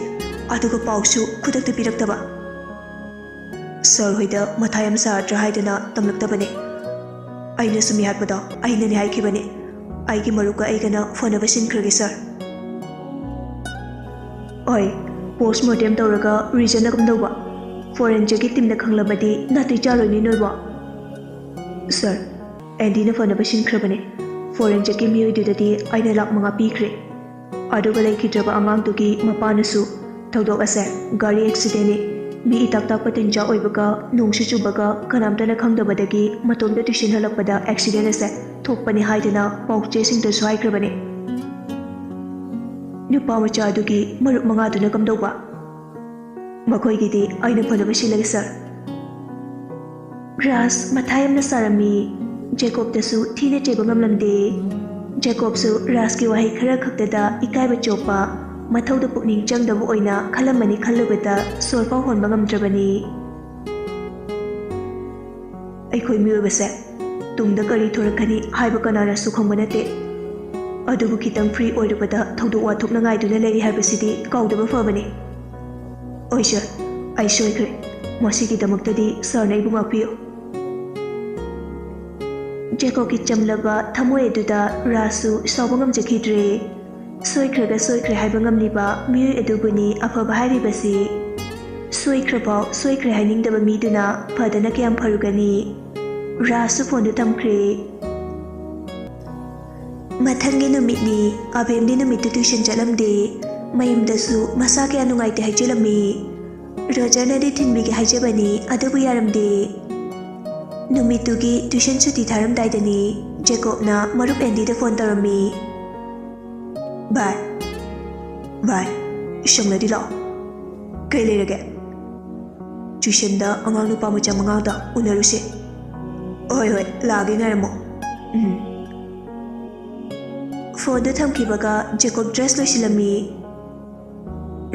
ꯑꯗꯨꯒ ꯄꯥꯎꯁꯨ ꯈꯨꯗꯛꯇ ꯄꯤꯔꯛꯇꯕ꯫ ꯁꯥꯔ ꯍꯣꯏꯗ ꯃꯊꯥ ꯌꯥꯝ ꯁꯥꯔꯗ꯭ꯔꯥ ꯍꯥꯏꯗꯅ ꯇꯝꯂꯛꯇꯕꯅꯦ꯫ ꯑꯩꯅ ꯁꯨꯝ ꯍꯥꯏꯔꯛꯄꯗꯣ ꯑꯩꯅꯅꯦ ꯍꯥꯏꯈꯤꯕꯅꯦ꯫ ꯑꯩꯒꯤ ꯃꯔꯨꯞꯀ ꯑꯩꯒꯅ ꯐꯅꯕ ꯁꯤꯟꯈ꯭ꯔꯒꯦ ꯁꯥꯔ꯫" "ꯍꯣꯏ, ꯄꯣꯁꯃꯣꯔꯇꯦꯝ ꯇꯧꯔꯒ ꯔꯤꯖꯟꯅ ꯀꯝꯗꯧꯕ? ꯐꯣꯔꯦꯟꯁꯤꯛꯀꯤ ꯇꯤꯝꯅ ꯈꯪꯂꯕꯗꯤ ꯅꯥꯇꯩ ꯆꯥꯔꯣꯏꯅꯦ ꯅꯣꯏꯕꯣ꯫" "ꯁꯥꯔ, ꯑꯦꯟꯗꯤꯅ ꯐꯅꯕ ꯁꯤꯟꯈ꯭ꯔꯕꯅꯦ꯫ ꯐꯣꯔꯦꯟꯁꯤꯛꯀꯤ ꯃꯤꯑꯣꯏꯗꯨꯗꯗꯤ ꯑꯩꯅ ꯂꯥꯛ ꯃꯉꯥ ꯄꯤꯈ꯭ꯔꯦ꯫ ꯑꯗꯨꯒ ꯂꯩꯈꯤꯗ꯭ꯔꯕ ꯑꯉꯥꯡꯗꯨꯒꯤ ꯃꯄꯥꯅꯁꯨ ꯊꯧꯗꯣꯛ ꯑꯁꯦ ꯒꯥꯔꯤ ꯑꯦꯛꯁꯤꯗꯦꯟꯅꯤ, ꯃꯤ ꯏꯇꯥꯛ ꯇꯥꯛꯄ ꯇꯤꯟꯖꯥ ꯑꯣꯏꯕꯒ ꯅꯣꯡꯁꯨ ꯆꯨꯕꯒ ꯀꯅꯥꯝꯇꯅ ꯈꯪꯗꯕꯗꯒꯤ ꯃꯇꯣꯝꯇ ꯇꯨꯏꯁꯟ ꯍꯜꯂꯛꯄꯗ ꯑꯦꯛꯁꯤꯗꯦꯟ ꯑꯁꯦ ꯊꯣꯛꯄꯅꯤ ꯍꯥꯏꯗꯨꯅ ꯄꯥꯎꯆꯦꯁꯤꯡꯗꯁꯨ ꯍꯥꯏꯈ꯭ꯔꯕꯅꯤ꯫" "ꯅꯨꯄꯥ ꯃꯆꯥ ꯑꯗꯨꯒꯤ ꯃꯔꯨꯞ ꯃꯉꯥꯗꯨꯅ ꯀꯝꯗꯧꯕ?" ꯃꯈꯣꯏꯒꯤꯗꯤ ꯑꯩꯅ ꯐꯅꯕ ꯁꯤꯜꯂꯒꯦ, ꯁꯥꯔ꯫ ꯔꯥꯖ ꯃꯊꯥ ꯌꯥꯝꯅ ꯁꯥꯔꯝꯃꯤ꯫ ꯖꯦꯀꯣꯕꯇꯁꯨ ꯊꯤꯅ ꯆꯩꯕ ꯉꯝꯂꯝꯗꯦ꯫ ꯖꯦꯀꯣꯕꯁꯨ ꯔꯥꯖꯀꯤ ꯋꯥꯍꯩ ꯈꯔ ꯈꯛꯇꯗ ꯏꯀꯥꯏꯕ ꯆꯣꯞꯄ, ꯃꯊꯧꯗ ꯄꯨꯛꯅꯤꯡ ꯆꯪꯗꯕ ꯑꯣꯏꯅ ꯈꯜꯂꯝꯃꯅꯤ ꯈꯜꯂꯨꯕꯗ ꯁꯣꯔ ꯐꯥꯎ ꯍꯣꯟꯕ ꯉꯝꯗ꯭ꯔꯕꯅꯤ꯫ ꯑꯩꯈꯣꯏ ꯃꯤꯑꯣꯏꯕꯁꯦ ꯇꯨꯡꯗ ꯀꯔꯤ ꯊꯣꯔꯛꯀꯅꯤ ꯍꯥꯏꯕ ꯀꯅꯥꯅꯁꯨ ꯈꯪꯕ ꯅꯠꯇꯦ꯫ ꯑꯗꯨꯕꯨ ꯈꯤꯇꯪ ꯐ꯭ꯔꯤ ꯑꯣꯏꯔꯕꯗ ꯊꯧꯗꯣꯛ ꯋꯥꯊꯣꯛꯅ ꯉꯥꯏꯗꯨꯅ ꯂꯩꯔꯤ ꯍꯥꯏꯕꯁꯤꯗꯤ ꯀꯥꯎꯗꯕ ꯐꯕꯅꯤ꯫ ꯑꯣꯏ ꯁꯥꯔ, ꯑꯩ ꯁꯣꯏꯈ꯭ꯔꯦ꯫ ꯃꯁꯤꯒꯤꯗꯃꯛꯇꯗꯤ ꯁꯥꯔꯅ ꯑꯩꯕꯨ ꯉꯥꯛꯄꯤꯌꯨ꯫ ꯖꯦꯀꯣꯕꯀꯤ ꯆꯝꯂꯕ ꯊꯃꯣꯏ ꯑꯗꯨꯗ ꯔꯥꯖꯁꯨ ꯁꯥꯎꯕ ꯉꯝꯖꯈꯤꯗ꯭ꯔꯦ꯫ ꯁꯣꯏꯈ꯭ꯔꯒ ꯁꯣꯏꯈ꯭ꯔꯦ ꯍꯥꯏꯕ ꯉꯝꯂꯤꯕ ꯃꯤꯑꯣꯏ ꯑꯗꯨꯕꯨꯅꯤ ꯑꯐꯕ ꯍꯥꯏꯔꯤꯕꯁꯤ꯫ ꯁꯣꯏꯈ꯭ꯔꯐꯥꯎ ꯁꯣꯏꯈ꯭ꯔꯦ ꯍꯥꯏꯅꯤꯡꯗꯕ ꯃꯤꯗꯨꯅ ꯐꯗꯅ ꯀꯌꯥꯝ ꯐꯔꯨꯒꯅꯤ? ꯔꯥꯖꯁꯨ ꯐꯣꯟꯗꯨ ꯊꯝꯈ꯭ꯔꯦ꯫ ꯃꯊꯪꯒꯤ ꯅꯨꯃꯤꯠꯅꯤ꯫ ꯑꯕꯦꯝꯗꯤ ꯅꯨꯃꯤꯠꯇꯨ ꯇ꯭ꯌꯨꯁꯟ ꯆꯠꯂꯝꯗꯦ꯫ ꯃꯌꯨꯝꯗꯁꯨ ꯃꯁꯥ ꯀꯌꯥ ꯅꯨꯡꯉꯥꯏꯇꯦ ꯍꯥꯏꯖꯤꯜꯂꯝꯃꯤ꯫ ꯔꯣꯖꯔꯅꯗꯤ ꯊꯤꯟꯕꯤꯒꯦ ꯍꯥꯏꯖꯕꯅꯤ, ꯑꯗꯨꯕꯨ ꯌꯥꯔꯝꯗꯦ꯫ ꯅꯨꯃꯤꯠꯇꯨꯒꯤ ꯇ꯭ꯌꯨꯁꯟ ꯁꯨꯇꯤ ꯊꯥꯔꯝꯗꯥꯏꯗꯅꯤ ꯖꯦꯀꯣꯕꯅ ꯃꯔꯨꯞ ꯑꯦꯟꯗꯤꯗ ꯐꯣꯟ ꯇꯧꯔꯝꯃꯤ꯫ "ꯚꯥꯏ, ꯚꯥꯏ, ꯁꯪꯂꯗꯤ ꯂꯥꯛꯑꯣ꯫ ꯀꯩ ꯂꯩꯔꯒꯦ?" "ꯇ꯭ꯌꯨꯁꯟꯗ ꯑꯉꯥꯡ ꯅꯨꯄꯥ ꯃꯆꯥ ꯃꯉꯥꯗ ꯎꯅꯔꯨꯁꯦ꯫" "ꯍꯣꯏ, ꯍꯣꯏ, ꯂꯥꯛꯑꯒꯦ, ꯉꯥꯏꯔꯝꯃꯣ꯫" ꯎꯝ꯫ ꯐꯣꯟꯗꯨ ꯊꯝꯈꯤꯕꯒ ꯖꯦꯀꯣꯕ ꯗ꯭ꯔꯦꯁ ꯂꯣꯏꯁꯤꯜꯂꯝꯃꯤ꯫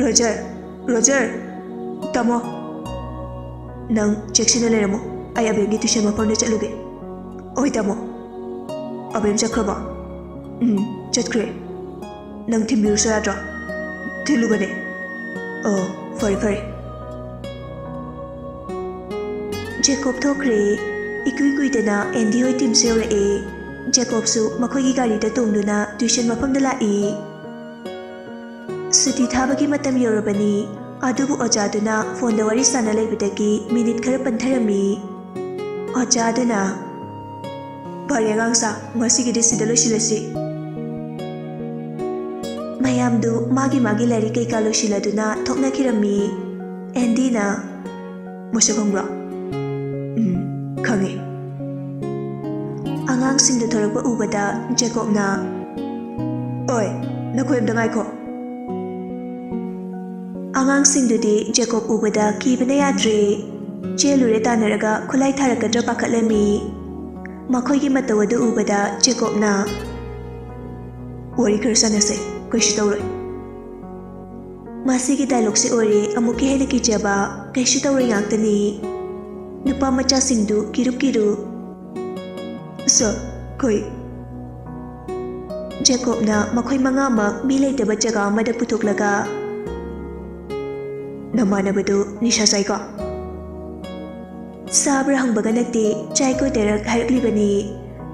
"ꯔꯣꯖꯔ, ꯔꯣꯖꯔ, ꯇꯥꯃꯣ, ꯅꯪ ꯆꯦꯛꯁꯤꯟꯅ ꯂꯩꯔꯝꯃꯣ꯫ ꯑꯩ ꯑꯕꯦꯝꯒꯤ ꯇ꯭ꯌꯨꯁꯟ ꯃꯐꯝꯗ ꯆꯠꯂꯨꯒꯦ꯫" "ꯍꯣꯏ, ꯇꯥꯃꯣ꯫" "ꯑꯕꯦꯝ ꯆꯠꯈ꯭ꯔꯕꯣ?" "ꯎꯝ, ꯆꯠꯈ꯭ꯔꯦ꯫" "ꯅꯪ ꯊꯤꯟꯕꯤꯔꯨꯁꯨ ꯌꯥꯗ꯭ꯔꯣ?" "ꯊꯤꯜꯂꯨꯕꯅꯦ꯫" "ꯑꯣ, ꯐꯔꯦ, ꯐꯔꯦ꯫" ꯖꯦꯀꯣꯕ ꯊꯣꯛꯈ꯭ꯔꯦ꯫ ꯏꯀꯨꯏ ꯀꯨꯏꯗꯅ ꯑꯦꯟꯗꯤ ꯍꯣꯏ ꯇꯤꯝꯁꯨ ꯌꯧꯔꯛꯑꯦ꯫ ꯖꯦꯀꯣꯕꯁꯨ ꯃꯈꯣꯏꯒꯤ ꯒꯥꯔꯤꯗ ꯇꯣꯡꯗꯨꯅ ꯇ꯭ꯌꯨꯁꯟ ꯃꯐꯝꯗ ꯂꯥꯛꯏ꯫ ꯁꯨꯇꯤ ꯊꯥꯕꯒꯤ ꯃꯇꯝ ꯌꯧꯔꯕꯅꯤ, ꯑꯗꯨꯕꯨ ꯑꯣꯖꯥꯗꯨꯅ ꯐꯣꯟꯗ ꯋꯥꯔꯤ ꯁꯥꯟꯅ ꯂꯩꯕꯗꯒꯤ ꯃꯤꯅꯤꯠ ꯈꯔ ꯄꯟꯊꯔꯝꯃꯤ꯫ ꯑꯣꯖꯥꯗꯨꯅ, "ꯐꯔꯦ ꯑꯉꯥꯡꯁꯥ, ꯉꯁꯤꯒꯤꯗꯤ ꯁꯤꯗ ꯂꯣꯏꯁꯤꯜꯂꯁꯤ꯫" ꯃꯌꯥꯝꯗꯨ ꯃꯥꯒꯤ ꯃꯥꯒꯤ ꯂꯥꯏꯔꯤꯛ ꯀꯩꯀꯥ ꯂꯣꯏꯁꯤꯜꯂꯗꯨꯅ ꯊꯣꯛꯅꯈꯤꯔꯝꯃꯤ꯫ ꯑꯦꯟꯗꯤꯅ, "ꯃꯁꯛ ꯈꯪꯕ꯭ꯔꯣ?" "ꯎꯝ, ꯈꯪꯉꯦ꯫" ꯑꯉꯥꯡꯁꯤꯡꯗꯨ ꯊꯣꯔꯛꯄ ꯎꯕꯗ ꯖꯦꯀꯣꯕꯅ, "ꯑꯣꯏ, ꯅꯈꯣꯏ ꯑꯝꯇ ꯉꯥꯏꯈꯣ꯫" ꯑꯉꯥꯡꯁꯤꯡꯗꯨꯗꯤ ꯖꯦꯀꯣꯕ ꯎꯕꯗ ꯀꯤꯕꯅ ꯌꯥꯗ꯭ꯔꯦ꯫ ꯆꯦꯜꯂꯨꯔꯦ ꯇꯥꯟꯅꯔꯒ ꯈꯨꯠꯂꯥꯏ ꯊꯥꯔꯛꯀꯗ꯭ꯔꯥ ꯄꯥꯈꯠꯂꯝꯃꯤ꯫ ꯃꯈꯣꯏꯒꯤ ꯃꯇꯧ ꯑꯗꯨ ꯎꯕꯗ ꯖꯦꯀꯣꯕꯅ, "ꯋꯥꯔꯤ ꯈꯔ ꯁꯥꯟꯅꯁꯦ, ꯀꯩꯁꯨ ꯇꯧꯔꯣꯏ"꯫ ꯃꯁꯤꯒꯤ ꯗꯥꯏꯂꯣꯒꯁꯦ ꯑꯣꯏꯔꯦ ꯑꯃꯨꯛꯀ ꯍꯦꯟꯅ ꯀꯤꯖꯕ꯫ "ꯀꯩꯁꯨ ꯇꯧꯔꯣꯏ" ꯉꯥꯛꯇꯅꯤ꯫ ꯅꯨꯄꯥ ꯃꯆꯥꯁꯤꯡꯗꯨ ꯀꯤꯔꯨ ꯀꯤꯔꯨ꯫ "ꯁꯥꯔ, ꯀꯩ?" ꯖꯦꯀꯣꯕꯅ ꯃꯈꯣꯏ ꯃꯉꯥꯃꯛ ꯃꯤ ꯂꯩꯇꯕ ꯖꯒꯥ ꯑꯃꯗ ꯄꯨꯊꯣꯛꯂꯒ, "ꯅꯃꯥꯟꯅꯕꯗꯨ ꯅꯤꯁꯥ ꯆꯥꯏꯀꯣ?" ꯆꯥꯕ꯭ꯔꯥ ꯍꯪꯕꯒ ꯅꯠꯇꯦ, ꯆꯥꯏꯀꯣ ꯗꯥꯏꯔꯦꯛ ꯍꯥꯏꯔꯛꯂꯤꯕꯅꯤ꯫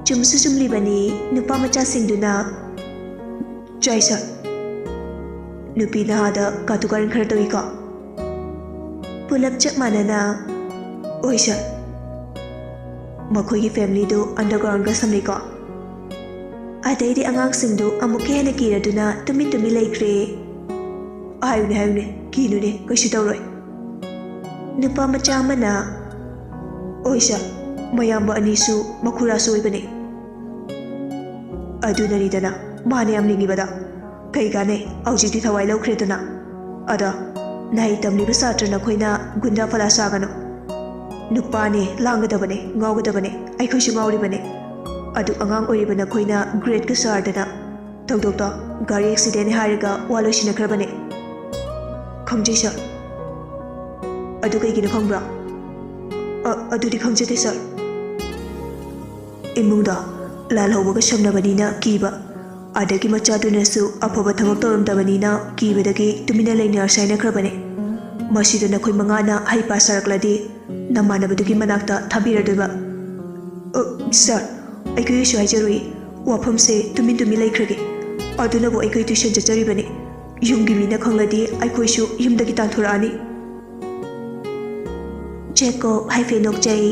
ꯆꯨꯝꯁꯨ ꯆꯨꯝꯂꯤꯕꯅꯤ꯫ ꯅꯨꯄꯥ ꯃꯆꯥꯁꯤꯡꯗꯨꯅ, "ꯆꯥꯏ ꯁꯥꯔ꯫ ꯅꯨꯄꯤ ꯅꯍꯥꯗ ꯀꯥꯇꯨ ꯀꯥꯔꯟ ꯈꯔ ꯇꯧꯏꯀꯣ?" ꯄꯨꯂꯞ ꯆꯞ ꯃꯥꯟꯅꯅ, "ꯑꯣꯏ ꯁꯥꯔ꯫ ꯃꯈꯣꯏꯒꯤ ꯐꯦꯃꯤꯂꯤꯗꯨ ꯑꯟꯗꯔꯒ꯭ꯔꯥꯎꯟꯒ ꯁꯝꯅꯩꯀꯣ?" ꯑꯗꯩꯗꯤ ꯑꯉꯥꯡꯁꯤꯡꯗꯨ ꯑꯃꯨꯛꯀ ꯍꯦꯟꯅ ꯀꯤꯔꯗꯨꯅ ꯇꯨꯃꯤꯟ ꯇꯨꯃꯤꯟ ꯂꯩꯈ꯭ꯔꯦ꯫ "ꯍꯥꯏꯌꯨꯅꯦ, ꯍꯥꯏꯌꯨꯅꯦ, ꯀꯤꯅꯨꯅꯦ, ꯀꯩꯁꯨ ꯇꯧꯔꯣꯏ"꯫ ꯅꯨꯄꯥ ꯃꯆꯥ ꯑꯃꯅ, "ꯑꯣꯏ ꯁꯥꯔ, ꯃꯌꯥꯝꯕ ꯑꯅꯤꯁꯨ ꯃꯈꯨꯔꯥꯁꯨ ꯑꯣꯏꯕꯅꯦ"꯫ "ꯑꯗꯨꯅꯅꯤꯗꯅ ꯃꯥꯅ ꯌꯥꯝ ꯂꯤꯡꯉꯤꯕꯗꯣ꯫ ꯀꯩ ꯀꯥꯟꯅꯩ, ꯍꯧꯖꯤꯛꯇꯤ ꯊꯋꯥꯏ ꯂꯧꯈ꯭ꯔꯦꯗꯅ꯫ ꯑꯗꯣ ꯅꯍꯩ ꯇꯝꯂꯤꯕ ꯁꯥꯇ꯭ꯔ ꯅꯈꯣꯏꯅ ꯒꯨꯟꯗꯥ ꯐꯂꯥ ꯁꯥꯒꯅꯨ꯫ ꯅꯨꯄꯥꯅꯦ, ꯂꯥꯡꯒꯗꯕꯅꯦ, ꯉꯥꯎꯒꯗꯕꯅꯦ, ꯑꯩꯈꯣꯏꯁꯨ ꯉꯥꯎꯔꯤꯕꯅꯦ꯫ ꯑꯗꯨ ꯑꯉꯥꯡ ꯑꯣꯏꯔꯤꯕ ꯅꯈꯣꯏꯅ ꯒ꯭ꯔꯦꯠꯀ ꯁꯥꯔꯗꯅ꯫ ꯊꯧꯗꯣꯛꯇꯣ ꯒꯥꯔꯤ ꯑꯦꯛꯁꯤꯗꯦꯟꯅꯤ ꯍꯥꯏꯔꯒ ꯋꯥ ꯂꯣꯏꯁꯤꯟꯅꯈ꯭ꯔꯕꯅꯦ"꯫ "ꯈꯪꯖꯩ ꯁꯥꯔ"꯫ "ꯑꯗꯨ ꯀꯩꯒꯤꯅꯣ ꯈꯪꯕ꯭ꯔꯥ?" "ꯑ, ꯑꯗꯨꯗꯤ ꯈꯪꯖꯗꯦ ꯁꯥꯔ"꯫ "ꯏꯃꯨꯡꯗꯣ ꯂꯥꯜꯍꯧꯕꯒ ꯁꯝꯅꯕꯅꯤꯅ ꯀꯤꯕ, ꯑꯗꯒꯤ ꯃꯆꯥꯗꯨꯅꯁꯨ ꯑꯐꯕ ꯊꯕꯛ ꯇꯧꯔꯝꯗꯕꯅꯤꯅ ꯀꯤꯕꯗꯒꯤ ꯇꯨꯃꯤꯟꯅ ꯂꯩꯅꯔꯁꯦ ꯍꯥꯏꯅꯈ꯭ꯔꯕꯅꯦ꯫ ꯃꯁꯤꯗ ꯅꯈꯣꯏ ꯃꯉꯥꯅ ꯍꯩꯄꯥ ꯁꯥꯔꯛꯂꯗꯤ ꯅꯃꯥꯟꯅꯕꯗꯨꯒꯤ ꯃꯅꯥꯛꯇ ꯊꯥꯕꯤꯔꯗꯣꯏꯕ"꯫ "ꯑ, ꯁꯥꯔ, ꯑꯩꯈꯣꯏꯒꯤꯁꯨ ꯍꯥꯏꯖꯔꯨꯏ, ꯋꯥꯐꯝꯁꯦ ꯇꯨꯃꯤꯟ ꯇꯨꯃꯤꯟ ꯂꯩꯈ꯭ꯔꯒꯦ꯫ ꯑꯗꯨꯅꯕꯨ ꯑꯩꯈꯣꯏ ꯇ꯭ꯌꯨꯁꯟ ꯆꯠꯆꯔꯤꯕꯅꯤ꯫ ꯌꯨꯝꯒꯤ ꯃꯤꯅ ꯈꯪꯂꯗꯤ ꯑꯩꯈꯣꯏꯁꯨ ꯌꯨꯝꯗꯒꯤ ꯇꯥꯟꯊꯣꯔꯛꯑꯅꯤ"꯫ ꯖꯦꯀꯣꯕ ꯍꯥꯏꯐꯦꯠ ꯅꯣꯛꯆꯩ꯫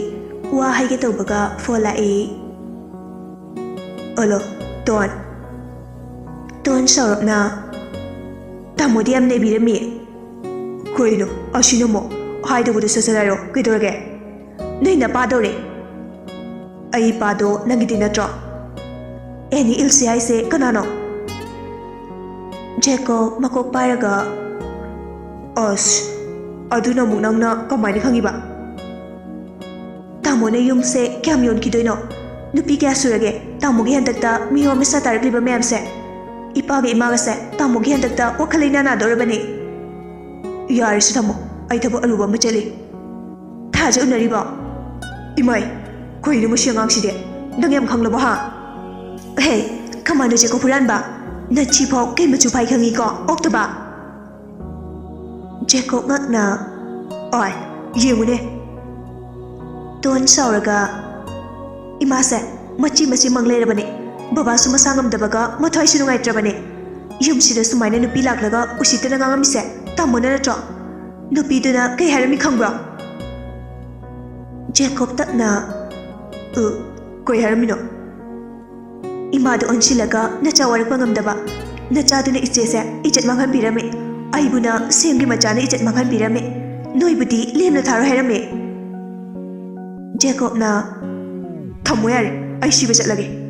ꯋꯥ ꯍꯥꯏꯒꯦ ꯇꯧꯕꯒ ꯐꯣꯟ ꯂꯥꯛꯏ꯫ "Hello, tone". ꯇꯣꯟ ꯁꯥꯎꯔꯞꯅ, "ꯇꯥꯃꯣꯗꯤ ꯌꯥꯝ ꯅꯩꯕꯤꯔꯝꯃꯤ"꯫ "ꯀꯩꯅꯣ ꯑꯁꯤꯅ ꯑꯃꯨꯛ? ꯍꯥꯏꯗꯧꯕꯗꯣ ꯁꯠ ꯁꯠ ꯍꯥꯏꯔꯣ, ꯀꯩꯗꯧꯔꯒꯦ? ꯅꯣꯏ ꯅꯄꯥꯗꯧꯔꯦ"꯫ "ꯑꯩ ꯏꯄꯥꯗꯣ ꯅꯪꯒꯤꯗꯤ ꯅꯠꯇ꯭ꯔꯣ? ꯑꯦꯅꯤ ꯏꯜꯁꯤ ꯍꯥꯏꯁꯦ ꯀꯅꯥꯅꯣ?" ꯖꯦꯀꯣꯕ ꯃꯀꯣꯛ ꯄꯥꯏꯔꯒ, ꯑꯁ, ꯑꯗꯨꯅ ꯑꯃꯨꯛ ꯅꯪꯅ ꯀꯃꯥꯏꯅ ꯈꯪꯉꯤꯕ? ꯇꯥꯃꯣꯅ ꯌꯨꯝꯁꯦ ꯀꯌꯥꯝ ꯌꯣꯟꯈꯤꯗꯣꯏꯅꯣ? ꯅꯨꯄꯤ ꯀꯌꯥ ꯁꯨꯔꯒꯦ? ꯇꯥꯃꯣꯒꯤ ꯍꯟꯗꯛꯇ ꯃꯤꯋꯥ ꯃꯁꯥ ꯇꯥꯔꯛꯂꯤꯕ ꯃꯌꯥꯝꯁꯦ? ꯏꯄꯥꯒ ꯏꯃꯥꯒꯁꯦ ꯇꯥꯃꯣꯒꯤ ꯍꯟꯗꯛꯇ ꯋꯥꯈꯜ ꯂꯩꯅꯥ ꯅꯥꯗꯧꯔꯕꯅꯦ꯫ ꯌꯥꯔꯦꯁꯦ ꯇꯥꯃꯣ, ꯑꯩ ꯊꯕꯛ ꯑꯔꯨꯕ ꯑꯃ ꯆꯠꯂꯤ꯫ ꯊꯥꯁꯦ ꯎꯅꯔꯤꯕꯣ? ꯏꯃꯥꯏ, ꯀꯩꯅꯣ ꯃꯁꯤ ꯑꯉꯥꯡꯁꯤꯗꯤ? ꯅꯪ ꯌꯥꯝ ꯈꯪꯂꯕꯣ ꯍꯥ? ꯍꯦ, ꯀꯃꯥꯏꯅ ꯆꯦꯀꯣ ꯍꯨꯔꯥꯟꯕ? ꯅꯊꯤꯐꯥꯎ ꯀꯩ ꯃꯆꯨ ꯐꯥꯏ ꯈꯪꯉꯤꯀꯣ, ꯑꯣꯛꯇꯕ? ꯖꯦꯀꯣꯕ ꯉꯛꯅ, "ꯑꯣꯏ, ꯌꯦꯡꯉꯨꯅꯦ!" ꯇꯣꯟ ꯁꯥꯎꯔꯒ, "ꯏꯃꯥꯁꯦ ꯃꯆꯤ ꯃꯆꯤ ꯃꯪ ꯂꯩꯔꯕꯅꯤ꯫ ꯕꯕꯥꯁꯨ ꯃꯁꯥ ꯉꯝꯗꯕꯒ ꯃꯊ꯭ꯋꯥꯏꯁꯨ ꯅꯨꯡꯉꯥꯏꯇ꯭ꯔꯕꯅꯤ꯫ ꯌꯨꯝꯁꯤꯗ ꯁꯨꯃꯥꯏꯅ ꯅꯨꯄꯤ ꯂꯥꯛꯂꯒ ꯎꯁꯤꯠꯇꯅ ꯉꯥꯡꯉꯝꯃꯤꯁꯦ ꯇꯥꯃꯣꯅ ꯅꯠꯇ꯭ꯔꯣ?" ꯅꯨꯄꯤꯗꯨꯅ ꯀꯩ ꯍꯥꯏꯔꯝꯃꯤ ꯈꯪꯕ꯭ꯔꯣ? ꯖꯦꯀꯣꯕ ꯇꯞꯅ, "ꯎ, ꯀꯩ ꯍꯥꯏꯔꯝꯃꯤꯅꯣ?" ꯏꯃꯥꯗ ꯑꯣꯟꯁꯤꯜꯂꯒ ꯅꯆꯥ ꯋꯥꯔꯛꯄ ꯉꯝꯗꯕ ꯅꯆꯥꯗꯨꯅ ꯏꯆꯦꯁꯦ ꯏꯖꯠ ꯃꯥꯡꯍꯟꯕꯤꯔꯝꯃꯤ꯫ ꯑꯩꯕꯨꯅ ꯁꯦꯝꯒꯤ ꯃꯆꯥꯅ ꯏꯖꯠ ꯃꯥꯡꯍꯟꯕꯤꯔꯝꯃꯤ꯫ ꯅꯣꯏꯕꯨꯗꯤ ꯂꯦꯝꯅ ꯊꯥꯔꯣꯏ ꯍꯥꯏꯔꯝꯃꯤ꯫ ꯖꯦꯀꯣꯕꯅ, "ꯊꯝꯃꯣ ꯌꯥꯔꯦ, ꯑꯩ ꯁꯤꯕ ꯆꯠꯂꯒꯦ꯫